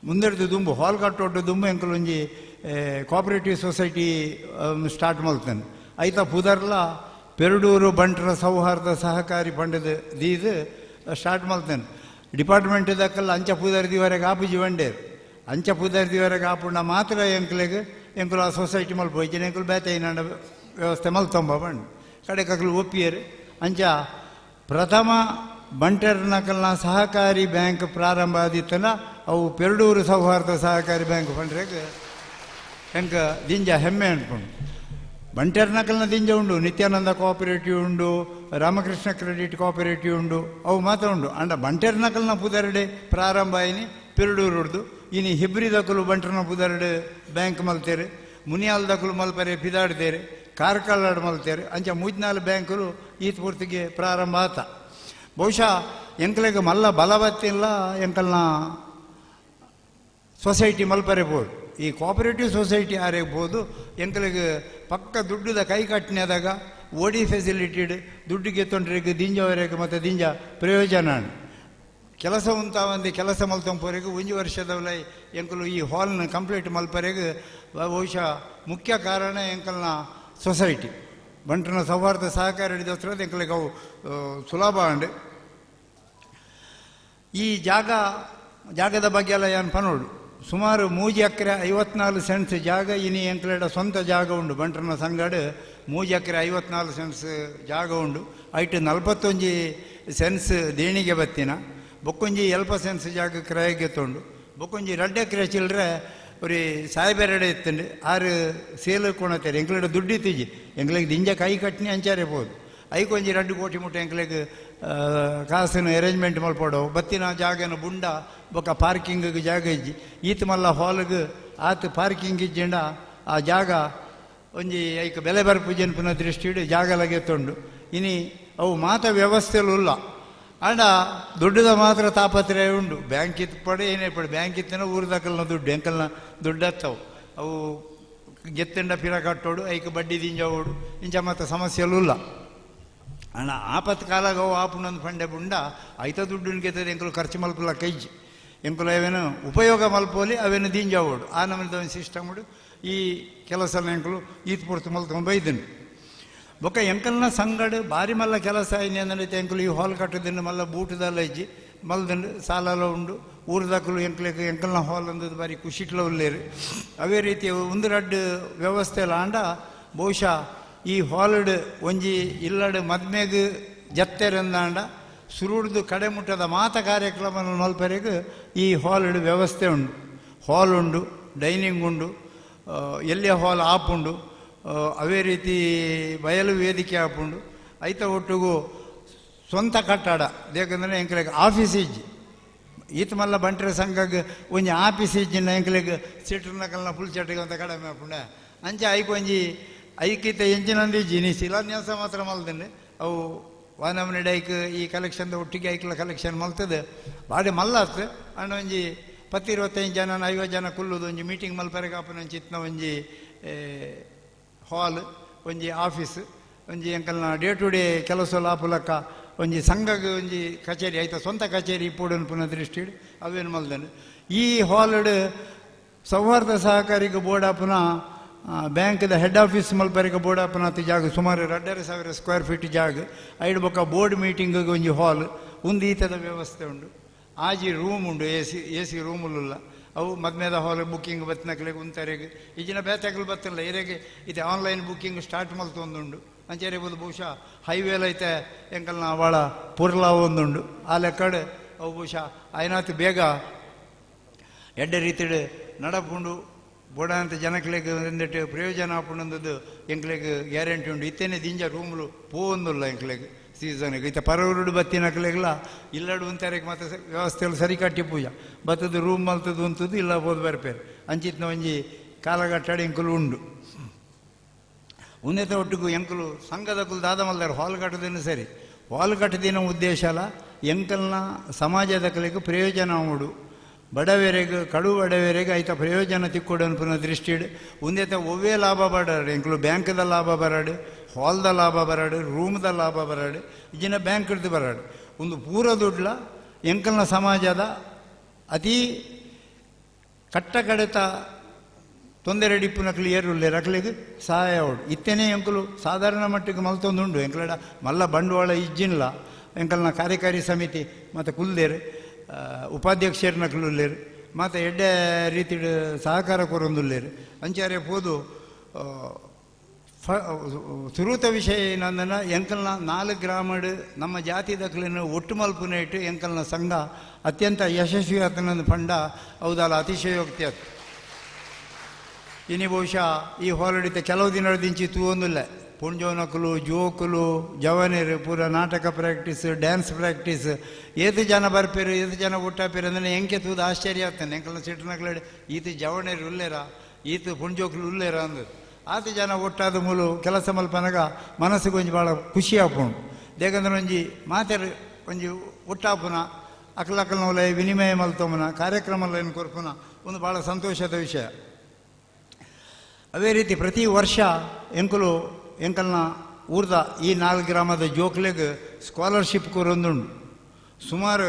ಮುಂದೆಡ್ದು ದುಂಬು ಹಾಲ್ ಕಟ್ಟೊಡ್ಡು ದುಂಬು ಎಂಕಲು ಒಂಜಿ ಕೋಆಪರೇಟಿವ್ ಸೊಸೈಟಿ ಸ್ಟಾರ್ಟ್ ಮಲ್ತೇನೆ ಐತ ಪುದರ್ಲ ಪೆರಡೂರು ಬಂಟ್ರ ಸೌಹಾರ್ದ ಸಹಕಾರಿ ಪಂಡದ ದೀದ್ ಸ್ಟಾರ್ಟ್ ಮಲ್ತೇನೆ ಡಿಪಾರ್ಟ್ಮೆಂಟ್ ದಕ್ಕಲ್ಲ ಅಂಚ ಪುದರ್ ದಿವರೆಗೆ ಆಪುಜಿ ಬಂಡೇರು ಅಂಚ ಪುದರ್ ದಿವರೆಗೆ ಆಪುಂಡ ಮಾತ್ರ ಎಂಕ್ಲೆಗ್ ಎಂಕುಲು ಆ ಸೊಸೈಟಿ ಮಲ್ಪ ಇಜ್ಜಿನ ಎಂಕುಲು ಬೇತೆ ಏನಾಂಡ ವ್ಯವಸ್ಥೆ ಮಲ್ತೊಂಬ ಬಂಡು ಕಡೆಕಕ್ಲು ಒಪ್ಪಿಯರು ಅಂಚ ಪ್ರಥಮ ಬಂಟರ್ನಕಲ್ನ ಸಹಕಾರಿ ಬ್ಯಾಂಕ್ ಪ್ರಾರಂಭ ಆದಿತ್ತನ ಅವು ಪೆರಡೂರು ಸೌಹಾರ್ದ ಸಹಕಾರಿ ಬ್ಯಾಂಕ್ ಪಂಡ್ರೆಗ್ ಎಂಕ ದಿಂಜ ಹೆಮ್ಮೆ ಅನ್ಕೊಂಡು ಬಂಟರ್ನಕಲ್ನ ದಿಂಜ ಉಂಡು ನಿತ್ಯಾನಂದ ಕೋಆಪರೇಟಿವ್ ಉಂಡು ರಾಮಕೃಷ್ಣ ಕ್ರೆಡಿಟ್ ಕೋಆಪರೇಟಿವ್ ಉಂಡು ಅವು ಮಾತ್ರ ಉಂಡು ಅಂಡ ಬಂಟರ್ನಕಲ್ನ ಪುದರ್ಡೆ ಪ್ರಾರಂಭ ಆಯ್ನಿ ಪೆರಡೂರುಡ್ದು ಇನಿ ಹೆಬ್ರಿದಕಲು ಬಂಟರ್ನ ಪುದರ್ಡೆ ಬ್ಯಾಂಕ್ ಮಲ್ತೇರು ಮುನಿಯಾಲ್ದಕಲು ಮಲ್ಪರೆ ಪಿದಾಡ್ತೇರು ಕಾರ್ಕಳಾಡ್ ಮಲ್ತೇರು ಅಂಚ ಮೂಜ್ನಾಲ್ ಬ್ಯಾಂಕುಲು ಈತ್ ಪೂರ್ತಿಗೆ ಪ್ರಾರಂಭ ಆತ ಬಹುಶಃ ಎಂಕಲೆಗ್ ಮಲ್ಲ ಬಲವತ್ತಿಲ್ಲ ಎಂಕಲ್ನ ಸೊಸೈಟಿ ಮಲ್ಪರೆ ಬೋದು ಈ ಕೋಆಪರೇಟಿವ್ ಸೊಸೈಟಿ ಆರೇಗ್ಬೋದು ಎಂಕಲೆಗ್ ಪಕ್ಕ ದುಡ್ಡುದ ಕೈ ಕಟ್ಟಿನದಾಗ ಓಡಿ ಫೆಸಿಲಿಟಿಡ್ ದುಡ್ಡು ಗೆತ್ತೊಂಡ್ರಿಗೆ ದಿಂಜವರೆಗೆ ಮತ್ತು ದಿಂಜ ಪ್ರಯೋಜನ ಕೆಲಸ ಉಂತಾವಂದಿ ಕೆಲಸ ಮಲ್ತೊಂಪವರೆಗೆ ಒಂಜಿ ವರ್ಷದವಲೈ ಎಂಕಲು ಈ ಹಾಲ್ನ ಕಂಪ್ಲೀಟ್ ಮಲ್ಪರೆಗೆ ಬಹುಶಃ ಮುಖ್ಯ ಕಾರಣ ಎಂಕಲ್ನ ಸೊಸೈಟಿ ಬಂಟನ ಸೌಹಾರ್ದ ಸಹಕಾರ ಹಿಡಿದೋಸ್ಕರ ಎಂಕಲಿಗೆ ಅವು ಸುಲಭ ಅಂಡ್ ಈ ಜಾಗದ ಬಗ್ಗೆ ಎಲ್ಲ ಏನು ಪನೋಡು ಸುಮಾರು 3 ಎಕರೆ 54 ಸೆಂಟ್ಸ್ ಜಾಗ ಇನಿ ಎಂಕಲೆಡ ಸ್ವಂತ ಜಾಗ ಉಂಡು ಬಂಟನ ಸಂಗಡು 3 ಎಕರೆ 54 ಸೆಂಟ್ಸ್ ಜಾಗ ಉಂಡು ಐಟ್ 41 ಸೆನ್ಸ್ ದೇಣಿಗೆ ಬತ್ತಿನ ಬೊಕ್ಕೊಂಜಿ 70 ಸೆನ್ಸ್ ಜಾಗ ಕ್ರಯಕ್ಕೆ ತೊಂಡು ಬೊಕ್ಕೊಂಜಿ 2 ಎಕರೆ ಚಿಲ್ಲರೆ ஒரு ಸಾಯ್ಬೆರಡೆ ಇತ್ತಂಡು ಆರು ಸೇಲು ಕೊಣತಾರೆ ಎಂಕ್ಲೆಡ ದುಡ್ಡು ಇತ್ತಿಜಿ ಎಂಕ್ಲೆಗ್ ದಿಂಜ ಕೈ ಕಟ್ಟಿನಿ ಅಂಚಾರೆ ಪೋದು ಐಕೊಂಜಿ 2 ಕೋಟಿ ಮುಟ್ಟ ಎಂಕ್ಲೆಗ್ ಕಾಸಿನ ಅರೇಂಜ್ಮೆಂಟ್ ಮಲ್ಪೋಡು ಬತ್ತಿನ ಜಾಗನ ಬುಂಡ ಬೊಕ್ಕ ಪಾರ್ಕಿಂಗ್ ಜಾಗ ಇಜ್ಜಿ ಈತ ಮಲ್ಲ ಹಾಲ್ಗ್ ಆತ ಪಾರ್ಕಿಂಗ್ ಇಜ್ಜಿಂಡ ಆ ಜಾಗ ಒಂಜಿ ಐಕ್ ಬೆಲೆ ಬರ್ಪು ಜನ್ಪುನ ದೃಷ್ಟಿಡು ಜಾಗ ಲಗೆತ್ತುಂಡು ಇನಿ ಅವು ಮಾತ ವ್ಯವಸ್ಥೆಲು ಉಲ್ಲ ಆಂಡ ದುಡ್ಡುದ ಮಾತ್ರ ತಾಪತ್ರಯ ಉಂಡು ಬ್ಯಾಂಕ್ ಇತ್ತು ಪಡೆ ಏನೇ ಪಡೆ ಬ್ಯಾಂಕ್ ಇತ್ತಿನ ಊರ್ದಕಲ್ನ ದುಡ್ಡು ಎಂಕಲ್ನ ದುಡ್ಡು ಹತ್ತವು ಅವು ಗೆತ್ತಂಡ ಪಿರ ಕಟ್ಟೋಡು ಐಕ್ ಬಡ್ಡಿ ದಿಂಜೋಡು ಇಂಚ ಮಾತ ಸಮಸ್ಯೆಲು ಇಲ್ಲ ಅಣ್ಣ ಆಪತ್ ಕಾಲಾಗ ಅವು ಆಪುನೊಂದು ಫಂಡೆ ಬುಂಡ ಐತ ದುಡ್ಡು ಗೆತ್ತದ ಎಂಕಲು ಖರ್ಚು ಮಲ್ಪುಲ ಕೈಜಿ ಎಂಕುಲು ಅವೇನು ಉಪಯೋಗ ಮಲ್ಪೋಲಿ ಅವೇನು ದಿಂಜಾವೋಡು ಆ ನಮ್ಮದು ಒಂದು ಸಿಸ್ಟಮ್ ಈ ಕೆಲಸ ಎಂಕಲು ಈತ್ ಪೂರ್ತಿ ಮಲ್ತ್ಕೊಂಡು ಬೈದನು ಬೊಕ್ಕ ಎಂಕಲ್ನ ಸಂಗಡು ಬಾರಿ ಮಲ್ಲ ಕೆಲಸ ಐನಿ ಎಂಕಲು ಈ ಹಾಲ್ ಕಟ್ಟದಿಂದ ಮಲ್ಲ ಬೂಟದಲ್ಲ ಇಜ್ಜಿ ಮಲ್ದಂಡು ಸಾಲಲ ಉಂಡು ಊರ್ದಕಲು ಎಂಕ್ಲೆಗ್ ಎಂಕಲ್ನ ಹಾಲ್ ಅಂದದ್ದು ಬಾರಿ ಖುಷಿಟ್ಲ ಉಲ್ಲೇರು ಅವೇ ರೀತಿ ಒಂದು ರಡ್ಡು ವ್ಯವಸ್ಥೆ ಆಂಡ ಬಹುಶಃ ಈ ಹಾಲ್ಡ್ ಒಂಜಿ ಇಲ್ಲಡು ಮದ್ಮೆಗ್ ಜತ್ತೆರಂದಾಂಡ ಸುರುಡ್ದು ಕಡೆ ಮುಟ್ಟದ ಮಾತ ಕಾರ್ಯಕ್ರಮ ಮಲ್ಪರೆಗ್ ಈ ಹಾಲ್ಡ್ ವ್ಯವಸ್ಥೆ ಉಂಡು ಹಾಲ್ ಉಂಡು ಡೈನಿಂಗ್ ಉಂಡು ಎಲ್ಲಿಯ ಹಾಲ್ ಆಪುಂಡು ಅವೇ ರೀತಿ ಬಯಲು ವೇದಿಕೆ ಆಪುಂಡು ಐತ ಒಟ್ಟಿಗೂ ಸ್ವಂತ ಕಟ್ಟಡ ಯಾಕಂದ್ರೆ ಎಂಕ್ಲೆಗ್ ಆಫೀಸ್ ಇಜ್ಜಿ ಈತ ಮಲ್ಲ ಬಂಟರ ಸಂಘಗ್ ಒಂಜಿ ಆಫೀಸ್ ಇಜ್ಜಿನ ಎಂಕ್ಲೆಗ್ ಸೀಟ್ರನಕಲ್ನ ಫುಲ್ ಚಟಿಗೆ ಅಂತ ಕಡಿಮೆ ಆಪುಂಡ ಅಂಚೆ ಐಕ್ ಒಂಜಿ ಐಕಿತ ಎಂಜಿನಂದು ಇಜ್ಜಿ ನೀ ಶಿಲಾನ್ಯಾಸ ಮಾತ್ರ ಮಲ್ದಂಡೆ ಅವು ವಾನಮನಿ ಐಕ್ ಈ ಕಲೆಕ್ಷನ್ದ ಒಟ್ಟಿಗೆ ಐಕ್ಲ ಕಲೆಕ್ಷನ್ ಮಲ್ತದೆ ಬಾಡಿ ಮಲ್ಲತ್ ಅಂಡ್ ಒಂಜಿ 10 25 ಜನ 50 ಜನ ಕುಲ್ಲುದು ಒಂಜಿ ಮೀಟಿಂಗ್ ಮಲ್ಪರೆಗ್ ಆಪುನ ಒಂಜಿ ಇತ್ನ ಒಂಜಿ ಹಾಲ್ ಒಂಜಿ ಆಫೀಸ್ ಒಂಜಿ ಎಂಕಲ್ನ ಡೇ ಟು ಡೇ ಕೆಲಸ ಆಪುಲಕ್ಕ ಒಂಜಿ ಸಂಘಗ್ ಒಂಜಿ ಕಚೇರಿ ಐತ ಸ್ವಂತ ಕಚೇರಿ ಇಪ್ಪುಡನ್ ಪುನಃ ದೃಷ್ಟಿಡ್ ಅವೇನು ಮಲ್ದನು ಈ ಹಾಲ್ಡ್ ಸೌಹಾರ್ದ ಸಹಕಾರಿಗೆ ಬೋರ್ಡ್ ಆಪುನ ಬ್ಯಾಂಕ್ದ ಹೆಡ್ ಆಫೀಸ್ ಮಲ್ಪರಿಗೆ ಬೋರ್ಡ್ ಆಪುನ ಅತಿ ಜಾಗ ಸುಮಾರು 2,500 ಸ್ಕ್ವೇರ್ ಫೀಟ್ ಜಾಗ ಐಡ್ ಬೊಕ್ಕ ಬೋರ್ಡ್ ಮೀಟಿಂಗ್ ಒಂಜಿ ಹಾಲ್ ಒಂದು ಈತದ ವ್ಯವಸ್ಥೆ ಉಂಡು ಆಜಿ ರೂಮ್ ಉಂಡು ಎ ಸಿ ರೂಮುಲ್ಲ ಅವು ಮದ್ಮೇದ ಹಾಲ್ ಬುಕ್ಕಿಂಗ್ ಬತ್ತಿನಕ್ಲೆಗ್ ಉಂತರೆಗ್ ಈಜಿನ ಬೇತೆಗಳು ಬತ್ತಿಲ್ಲ ಇರೆಗೆ ಇದು ಆನ್ಲೈನ್ ಬುಕ್ಕಿಂಗ್ ಸ್ಟಾರ್ಟ್ ಮಲ್ತೊಂದುಂಡು ಅಂಚೆರೆ ಬೋದು ಬಹುಶಃ ಹೈವೇಲ್ ಐತೆ ಎಂಕಲ್ನ ಭಾಳ ಪುರ್ಲ ಒಂದುಂಡು ಆ ಲೆಕ್ಕಡ್ ಅವು ಬಹುಶಃ ಆಯ್ನಾತ್ ಬೇಗ ಎಡ್ಡೆ ರೀತಿಡ್ ನಡಪುಂಡು ಬೋಡಾಂತ ಜನಕ್ಲೆಗ್ ಒಂದಿಟ್ಟು ಪ್ರಯೋಜನ ಆಪುಂಡು ಎಂಕ್ಲೆಗ್ ಗ್ಯಾರಂಟಿ ಉಂಡು ಇತ್ತೇನೆ ದಿಂಜ ರೂಮ್ಲು ಪೋವೊಂದುಲ್ಲ ಎಂಕ್ಲೆಗ್ ಸೀಸನ್ಗೆ ಇತ್ತ ಪರವರುಡು ಬತ್ತಿನಕ್ಲೆಗ್ಲ ಇಲ್ಲಡು ಉಂತಾರೆಗ್ ಮಾತ್ರ ವ್ಯವಸ್ಥೆಗಳು ಸರಿ ಕಟ್ಟಿ ಪೂಜೆ ಬತ್ತದು ರೂಮ್ ಮಲ್ತದ್ದು ಉಂತದ್ದು ಇಲ್ಲ ಬೋದು ಬರ್ಪೇರು ಅಂಚಿತ್ನ ಒಂಜಿ ಕಾಲಗಟ್ಟಡ ಎಂಕುಲು ಉಂಡು. ಉಂದೆತ ಒಟ್ಟಿಗೂ ಎಂಕಲು ಸಂಘದಕುಲು ದಾದ ಮಲ್ದಾರ ಹಾಲ್ ಕಟ್ಟದಿನ ಸರಿ ಹಾಲ್ ಕಟ್ಟದಿನ ಉದ್ದೇಶ ಅಲ್ಲ ಎಂಕಲ್ನ ಸಮಾಜದಕಲಿಗೆ ಪ್ರಯೋಜನ ಉಂಡು ಬಡವೆರೆಗ್ ಕಡು ಬಡವೆರೆಗ್ ಐತ ಪ್ರಯೋಜನ ತಿಕ್ಕೊಡು ಅನ್ಪುನ ದೃಷ್ಟಿಡ್ ಉಂದೆತ ಒವ್ವೇ ಲಾಭ ಬರಾಡು ಎಂಕಲು ಬ್ಯಾಂಕ್ದ ಲಾಭ ಬರಾಡು ಹಾಲ್ದ ಲಾಭ ಬರಾಡು ರೂಮ್ದ ಲಾಭ ಬರಾಡು ಇಜಿನ ಬ್ಯಾಂಕ್ಡ್ದು ಬರಾಡು ಒಂದು ಪೂರ ದುಡ್ಲ ಎಂಕಲ್ನ ಸಮಾಜದ ಅತಿ ಕಟ್ಟ ಕಡೆತ ತೊಂದರೆ ಡಿಪ್ಪುನಕ್ಲು ಏರುಲ್ಲೇರು ಅಕ್ಲೆಗ್ ಸಹಾಯ ಉಂಡು ಇತ್ತನೇ ಎಂಕಲು ಸಾಧಾರಣ ಮಟ್ಟಿಗೆ ಮಲ್ತೊಂದುಂಡು ಎಂಕಲಡ ಮಲ್ಲ ಬಂಡವಾಳ ಇಜ್ಜಿನ್ಲ ಎಂಕಲ್ನ ಕಾರ್ಯಕಾರಿ ಸಮಿತಿ ಮತ್ತು ಕುಲ್ದೇರು ಉಪಾಧ್ಯಕ್ಷರನಕ್ಲು ಉಲ್ಲೇರು ಮತ್ತು ಎಡ್ಡೆ ರೀತಿಡ್ ಸಹಕಾರ ಕೊರೊಂದುಲ್ಲೇರು ಅಂಚಾರೆ ಪೋದು ಸುರೂತ ವಿಷಯ ಏನಂದನ ಎಂಕಲ್ನ 4 ಗ್ರಾಮಡ್ ನಮ್ಮ ಜಾತಿದಕ್ಲೆನ್ ಒಟ್ಟು ಮಲ್ಪುನ ಇಟ್ಟು ಎಂಕಲ್ನ ಸಂಘ ಅತ್ಯಂತ ಯಶಸ್ವಿ ಆತನಂದು ಪಂಡ ಹೌದಲ್ಲ ಅತಿಶಯೋಕ್ತಿ ಆತು. ಇನಿ ಬಹುಶಃ ಈ ಹೋರಾಡಿತ ಕೆಲವು ದಿನದಿಂಚಿ ತೂವೊಂದುಲ್ಲ ಪುಂಜೋನಕುಲು ಜೋಕುಲು ಜವನೇರು ಪೂರ ನಾಟಕ ಪ್ರಾಕ್ಟೀಸ್ ಡ್ಯಾನ್ಸ್ ಪ್ರಾಕ್ಟೀಸ್ ಏತು ಜನ ಬರ್ಪೇರು ಏತು ಜನ ಒಟ್ಟಾಪೇರು ಅಂದ್ರೆ ಎಂಕೆ ತೂದು ಆಶ್ಚರ್ಯ ಆಗ್ತಾನೆ ಎಂಕಲ್ನ ಸಿಟ್ಟನಕ್ಲೇಡು ಈತ ಜವನೇರು ಉಲ್ಲೇರ ಈತ ಪುಂಜೋಕುಲು ಉಲ್ಲೇರ ಅಂದು ಆತ ಜನ ಒಟ್ಟಾದ ಮೂಲು ಕೆಲಸ ಮಲ್ಪನಗ ಮನಸ್ಸಿಗೆ ಒಂಜಿ ಭಾಳ ಖುಷಿ ಆಪುಂಡು ದೇಕಂದ್ರೆ ಒಂಜಿ ಮಾತೆರು ಒಂಜಿ ಒಟ್ಟಾಪುನ ಅಕ್ಲಕ್ಕಲ್ನವಲೆ ವಿನಿಮಯ ಮಲ್ತೊಮ್ಮನ ಕಾರ್ಯಕ್ರಮ ಕೊರ್ಪುನ ಒಂದು ಭಾಳ ಸಂತೋಷದ ವಿಷಯ. ಅದೇ ರೀತಿ ಪ್ರತಿ ವರ್ಷ ಎಂಕಲು ಎಂಕಲ್ನ ಊರ್ದ ಈ 4 ಗ್ರಾಮದ ಜೋಕ್ಲೆಗ್ ಸ್ಕಾಲರ್ಶಿಪ್ ಕೊರೊಂದುಂಡು ಸುಮಾರು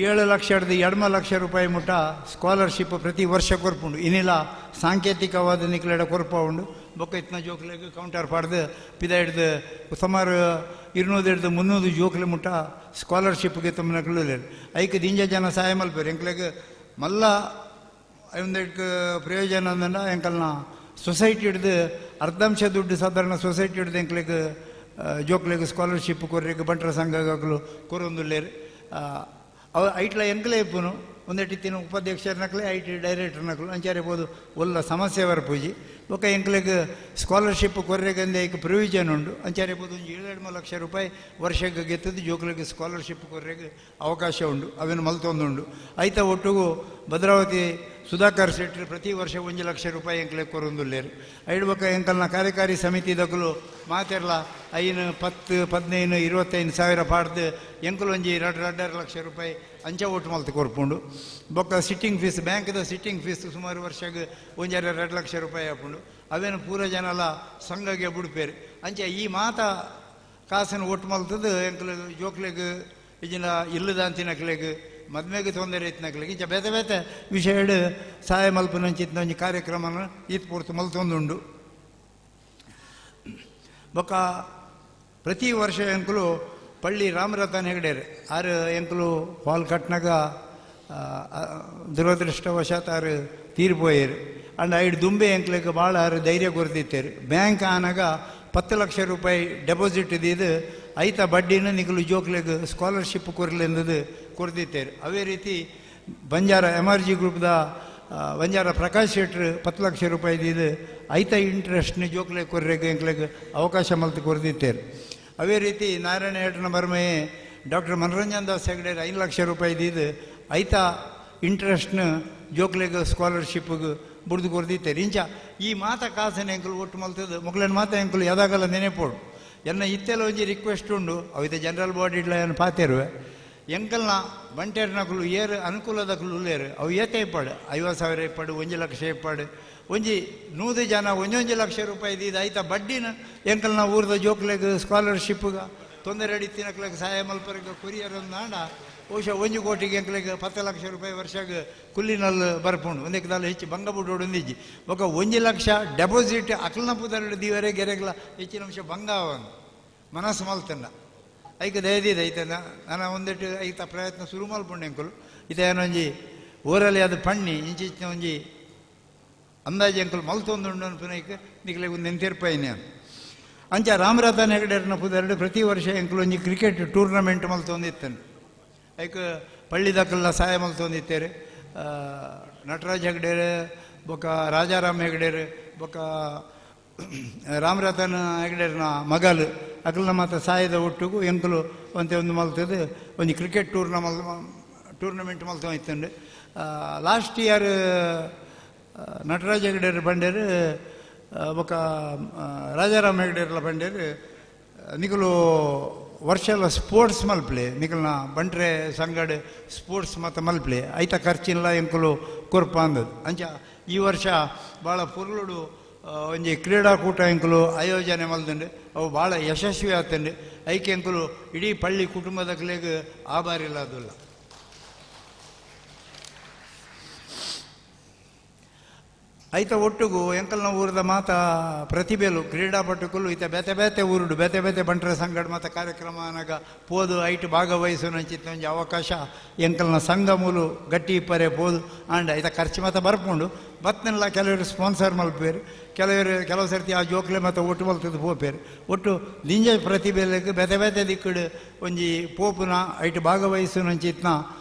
7 ಲಕ್ಷ 2 ಲಕ್ಷ ರೂಪಾಯಿ ಮುಟ್ಟ ಸ್ಕಾಲರ್ಶಿಪ್ ಪ್ರತಿ ವರ್ಷ ಕೊರ್ಪುಂಡು. ಇನ್ನಿಲ್ಲ ಸಾಂಕೇತಿಕವಾದ ನಿಕ್ಲೆಡ ಕೊರ್ಪ ಉಂಡು ಬೊಕ್ಕ ಇತ್ನ ಜೋಕ್ಲೆಗ್ ಕೌಂಟರ್ ಪಾಡ್ದು ಪಿದ ಹಿಡ್ದು ಸುಮಾರು 200 ಹಿಡ್ದು 300 ಜೋಕ್ಲೆ ಮುಟ್ಟ ಸ್ಕಾಲರ್ಶಿಪ್ಗೆ ತಮ್ಮನಕ್ಲು ಐಕ್ ದಿಂಜ ಜನ ಸಹಾಯ ಮಲ್ಪೇರು ಎಂಕ್ಲೆಗ್ ಮಲ್ಲ ಒಂದೆಡ್ಕ್ ಪ್ರಯೋಜನ ಅಂದಂಡ ಎಂಕಲ್ನ ಸೊಸೈಟಿ ಹಿಡ್ದು ಅರ್ಧಾಂಶ ದುಡ್ಡು ಸಾಧಾರಣ ಸೊಸೈಟಿ ಹಿಡ್ದು ಎಂಕ್ಲೆಗ್ ಜೋಕ್ಲೆಗ್ ಸ್ಕಾಲರ್ಶಿಪ್ ಕೊರ್ರೆಗ್ ಬಂಟರ ಸಂಘಗಳು ಕೊರೊಂದುಲ್ಲೇರು ಅವ ಐಟ್ಲ ಎಂಕ್ಲೇ ಇಪ್ಪುನು ಒಂದೆಟ್ಟಿತ್ತಿನ ಉಪಾಧ್ಯಕ್ಷರನಕ್ಲೆ I T ಡೈರೆಕ್ಟರ್ನಕ್ಲು ಅಂಚಾರೆ ಬೋದು ಒಲ್ಲ ಸಮಸ್ಯೆ ಬರ್ಪೂಜಿ ಬೊಕ್ಕ ಎಂಕ್ಲೆಗ್ ಸ್ಕಾಲರ್ಶಿಪ್ ಕೊರ್ರೆಗಂದೆ ಐಕ್ ಪ್ರೊವಿಜನ್ ಉಂಡು ಅಂಚಾರೆ ಬೋದು ಒಂಜಿ 7 ಲಕ್ಷ ರೂಪಾಯಿ ವರ್ಷಕ್ಕೆ ಗೆತ್ತದ್ದು ಜೋಕ್ಲೆಗ್ ಸ್ಕಾಲರ್ಶಿಪ್ ಕೊರ್ರೆಗ್ ಅವಕಾಶ ಉಂಡು ಅವೇನು ಮಲ್ತೊಂದುಂಡು. ಐತ ಒಟ್ಟುಗು ಭದ್ರಾವತಿ ಸುಧಾಕರ್ ಶೆಟ್ಟಿ ಪ್ರತಿ ವರ್ಷ 1 ಲಕ್ಷ ರೂಪಾಯಿ ಎಂಕ್ಲೆಗ್ ಕೊರೊಂದುಲ್ಲೇರು. ಐಡು ಬೊಕ್ಕ ಎಂಕಲ್ನ ಕಾರ್ಯಕಾರಿ ಸಮಿತಿದಕುಲು ಮಾತೆರ್ಲ 5, 10, 15, 25 ಸಾವಿರ ಪಾಡ್ದು ಎಂಕುಲು ಒಂಜಿ 2.5 ಲಕ್ಷ ರೂಪಾಯಿ ಅಂಚ ಒಟ್ಟು ಮಲ್ತು ಕೊರ್ಪುಂಡು. ಬೊಕ್ಕ ಸಿಟ್ಟಿಂಗ್ ಫೀಸ್ ಬ್ಯಾಂಕ್ದ ಸಿಟ್ಟಿಂಗ್ ಫೀಸ್ ಸುಮಾರು ವರ್ಷಕ್ಕೆ 1.5 ಲಕ್ಷ ರೂಪಾಯಿ ಆಪುಂಡು. ಅವೇನು ಪೂರ ಜನಲ ಸಂಘಗೆ ಬುಡ್ಪೇರು. ಅಂಚೆ ಈ ಮಾತ ಕಾಸನ್ನು ಒಟ್ಟು ಮಲ್ತದ್ದು ಎಂಕಲು ಜೋಕ್ಲೆಗ್ ಇಜಿನ ಇಲ್ಲದಂತಿನಕ್ಲೆಗ್ ಮದ್ಮೆಗೆ ತೊಂದರೆ ಇತ್ತಿನಕ್ಲೆಗ್ ಇಂಚ ಬೇತೆ ಬೇತೆ ವಿಷಯಡ್ ಸಹಾಯ ಮಲ್ಪುನಂಚಿತ್ತಿನ ಒಂಜಿ ಕಾರ್ಯಕ್ರಮನ ಈತ್ ಪೂರ್ತಿ ಮಲ್ತೊಂದುಂಡು. ಬೊಕ್ಕ ಪ್ರತಿ ವರ್ಷ ಎಂಕುಲು ಪಳ್ಳಿ ರಾಮರತನ್ ಹೆಗಡೇರು ಆರು ಎಂಕುಲು ಹಾಲ್ ಕಟ್ನಾಗ ದುರದೃಷ್ಟವಶಾತ್ ಆರು ತೀರ್ಪೋಯರು. ಅಂಡ್ ಐಡು ದುಂಬೆ ಎಂಕ್ಲೆಗ್ ಭಾಳ ಆರು ಧೈರ್ಯ ಕೊರ್ದಿತ್ತೇರು. ಬ್ಯಾಂಕ್ ಆನಾಗ 10 ಲಕ್ಷ ರೂಪಾಯಿ ಡೆಪಾಸಿಟ್ ಇದ್ದಿದ್ದು ಐತ ಬಡ್ಡಿನ ನಿಕಲು ಜೋಕ್ಲೆಗ್ ಸ್ಕಾಲರ್ಶಿಪ್ ಕೊರ್ಲೆಂದದು ಕೊರ್ದಿತ್ತೇರು. ಅದೇ ರೀತಿ ಬಂಜಾರ ಎಮ್ ಆರ್ ಜಿ ಗ್ರೂಪ್ದ ಬಂಜಾರ ಪ್ರಕಾಶ್ ಶೆಟ್ರು 10 ಲಕ್ಷ ರೂಪಾಯಿ ಇದ್ದಿದ್ದು ಐತ ಇಂಟ್ರೆಸ್ಟ್ನ ಜೋಕ್ಲೆಗ್ ಕೊರ್ರೆಗ್ ಎಂಕ್ಲೆಗ್ ಅವಕಾಶ ಮಲ್ತು ಕೊರ್ದಿತ್ತೇರು. ಅದೇ ರೀತಿ ನಾರಾಯಣ ಹೆಗಡೆನ ಮರ್ಮಯೆ ಡಾಕ್ಟರ್ ಮನರಂಜನ್ ದಾಸ್ ಹೆಗಡೆ 5 ಲಕ್ಷ ರೂಪಾಯಿ ಇದ್ದಿದ್ದು ಐತ ಇಂಟ್ರೆಸ್ಟ್ನ ಜೋಕ್ಲೆಗ್ ಸ್ಕಾಲರ್ಶಿಪ್ಗೆ ಬುಡ್ದು ಕೊರ್ದಿತ್ತೇರು. ಇಂಚ ಈ ಮಾತ ಕಾಸನ ಎಂಕುಲು ಒಟ್ಟು ಮಲ್ತದ್ದು ಮೊಗ್ಲನ ಮಾತ ಎಂಕುಲು ಯಾದಾಗಲ ನೆನೆಪೋಡು. ಎನ್ನ ಇತ್ತೆಲ್ಲ ಒಂಜಿ ರಿಕ್ವೆಸ್ಟ್ ಉಂಡು ಅವಿತ ಜನರಲ್ ಬಾಡಿ ಇಡ್ಲ ಏನು ಪಾತೇರುವೆ ಎಂಕಲ್ನ ಬಂಟೇರ್ನಕುಲು ಏರು ಅನುಕೂಲದಕುಲು ಉಲ್ಲೇರು ಅವು ಏತೆ ಇಪ್ಪಾಡು 50,000 ಇಪ್ಪಾಡು 1 ಲಕ್ಷ ಇಪ್ಪಾಡು ಒಂಜಿ 100 ಜನ 1 ಲಕ್ಷ ರೂಪಾಯಿ ಇದ್ದಿದ್ದು ಐತ ಬಡ್ಡಿನ ಎಂಕಲ್ನ ಊರ್ದ ಜೋಕ್ಲೆಗ್ ಸ್ಕಾಲರ್ಶಿಪ್ಗೆ ತೊಂದರೆ ಅಡಿತ್ತಿನಕ್ಲೆಗ್ ಸಹಾಯ ಮಲ್ಪರ್ಗ ಕೊರಿಯರ್ ನಾಡ ಬಹುಶಃ 1 ಕೋಟಿಗೆ ಎಂಕ್ಲೆಗ್ 10 ಲಕ್ಷ ರೂಪಾಯಿ ವರ್ಷಗೆ ಕುಲ್ಲಿನಲ್ಲಿ ಬರ್ಪುಂಡು ಒಂದಕ್ಕೆ ಹೆಚ್ಚು ಬಂಗ ಬುಡೋಡು ಒಂದಿಜ್ಜಿ ಬೊಕ್ಕ 1 ಲಕ್ಷ ಡೆಪಾಸಿಟ್ ಅಕ್ಲನ ಪುದರ್ ದೀವರೆ ಗೆರೆಗ್ಲ ಹೆಚ್ಚಿನ ಅಂಶ ಬಂಗ ಅವನು ಮನಸ್ಸು ಮಲ್ತನ್ನ ಐಕ ದಯದಿದೆ ಐತ ನಾನು ಒಂದೆಟ್ಟು ಐತ ಪ್ರಯತ್ನ ಶುರು ಮಲ್ಪುಂಡು ಎಂಕುಲು ಇದೇನೊಂಜಿ ಊರಲ್ಲಿ ಅದು ಪಣ್ಣಿ ಇಂಚಿಂಚಿನ ಒಂಜಿ ಅಂದಾಜು ಎಂಕುಲು ಮಲ್ತೊಂದುಂಡು ಅನ್ಪುನೈಕ್ ನಿಕ್ಲೆಗ್ ಒಂದು ನೆಂತಿರ್ಪೈನೆ ಅಂಚ ರಾಮರತನ್ ಹೆಗಡೆರ್ನ ಪುದರ್ಡು ಪ್ರತಿ ವರ್ಷ ಎಂಕುಲು ಒಂಜಿ ಕ್ರಿಕೆಟ್ ಟೂರ್ನಮೆಂಟ್ ಮಲ್ತೊಂದಿತ್ತನು. ಐಕ್ ಪಳ್ಳಿದಕ್ಕೆಲ್ಲ ಸಹಾಯ ಮಲ್ತೊಂದಿತ್ತೇರು ನಟರಾಜ್ ಹೆಗಡೇರು ಬೊಕ್ಕ ರಾಜಾರಾಮ್ ಹೆಗಡೇರು ಬೊಕ್ಕ ರಾಮರತನ್ ಹೆಗಡೇರ್ನ ಮಗಲು ಅಕಲ್ನ ಮಾತ ಸಹಾಯದ ಒಟ್ಟುಗು ಎಂಕುಲು ಒಂತೆ ಒಂದು ಮಲ್ತದ್ದು ಒಂಜಿ ಕ್ರಿಕೆಟ್ ಟೂರ್ನಮೆಂಟ್ ಮಲ್ತೊಂದಿತ್ತಂಡು. ಲಾಸ್ಟ್ ಇಯರ್ ನಟರಾಜ್ ಹೆಗಡೇರು ಬಂಡೇರು ಬೊಕ ರಾಜಾರಾಮ್ ಹೆಗ್ಡೆರ್ಲ ಪಂಡೇರು ನಿಕುಲು ವರ್ಷಲ ಸ್ಪೋರ್ಟ್ಸ್ ಮಲ್ಪ್ಲೆ ನಿಕಲ್ನ ಬಂಟ್ರೆ ಸಂಗಡ್ ಸ್ಪೋರ್ಟ್ಸ್ ಮತ್ತು ಮಲ್ಪ್ಲೆ ಐತ ಖರ್ಚಿಲ್ಲ ಎಂಕುಲು ಕೊರ್ಪ ಅಂದದ್ದು. ಅಂಚ ಈ ವರ್ಷ ಭಾಳ ಪೊರ್ಲುಡು ಒಂಜಿ ಕ್ರೀಡಾಕೂಟ ಎಂಕುಲು ಆಯೋಜನೆ ಮಲ್ದುಂಡು, ಅವು ಭಾಳ ಯಶಸ್ವಿ ಆತಂಡು. ಐಕೆ ಎಂಕುಲು ಇಡೀ ಪಳ್ಳಿ ಕುಟುಂಬದಕ್ಲೆಗ್ ಆಬಾರಿಲ್ಲ ಅದುಲ್ಲ. ಐತ ಒಟ್ಟುಗು ಎಂಕಲ್ನ ಊರದ ಮಾತ ಪ್ರತಿಭೆಲು ಕ್ರೀಡಾಪಟುಕುಲು ಈತ ಬೇತೆ ಬೇತೆ ಊರುಡು ಬೇತೆ ಬೇತೆ ಬಂಟರ ಸಂಗಡ ಮಾತ ಕಾರ್ಯಕ್ರಮ ಅನಗ ಪೋದು ಐಟ್ ಭಾಗವಹಿಸು ಒಂಜಿ ಅವಕಾಶ ಎಂಕಲ್ನ ಸಂಘ ಮೂಲು ಗಟ್ಟಿ ಇಪ್ಪರೆ ಪೋದು ಆಂಡ ಐತ ಖರ್ಚು ಮಾತ ಬರ್ಪುಂಡು. ಬತ್ತನೆಲ್ಲ ಕೆಲವರು ಸ್ಪಾನ್ಸರ್ ಮಲ್ಪೇರು, ಕೆಲವರು ಕೆಲವು ಸರ್ತಿ ಆ ಜೋಕ್ಲೆ ಮತ್ತು ಒಟ್ಟು ಮಲ್ತದ್ದು ಪೋಪೇರು. ಒಟ್ಟು ದಿಂಜ ಪ್ರತಿಭೆಲೆಗ್ ಬೇತೆ ಬೇತೆ ದಿಕ್ಕಡು ಒಂಜಿ ಪೋಪುನ ಐಟ್ ಭಾಗವಹಿಸುನಂಚಿತ್ನ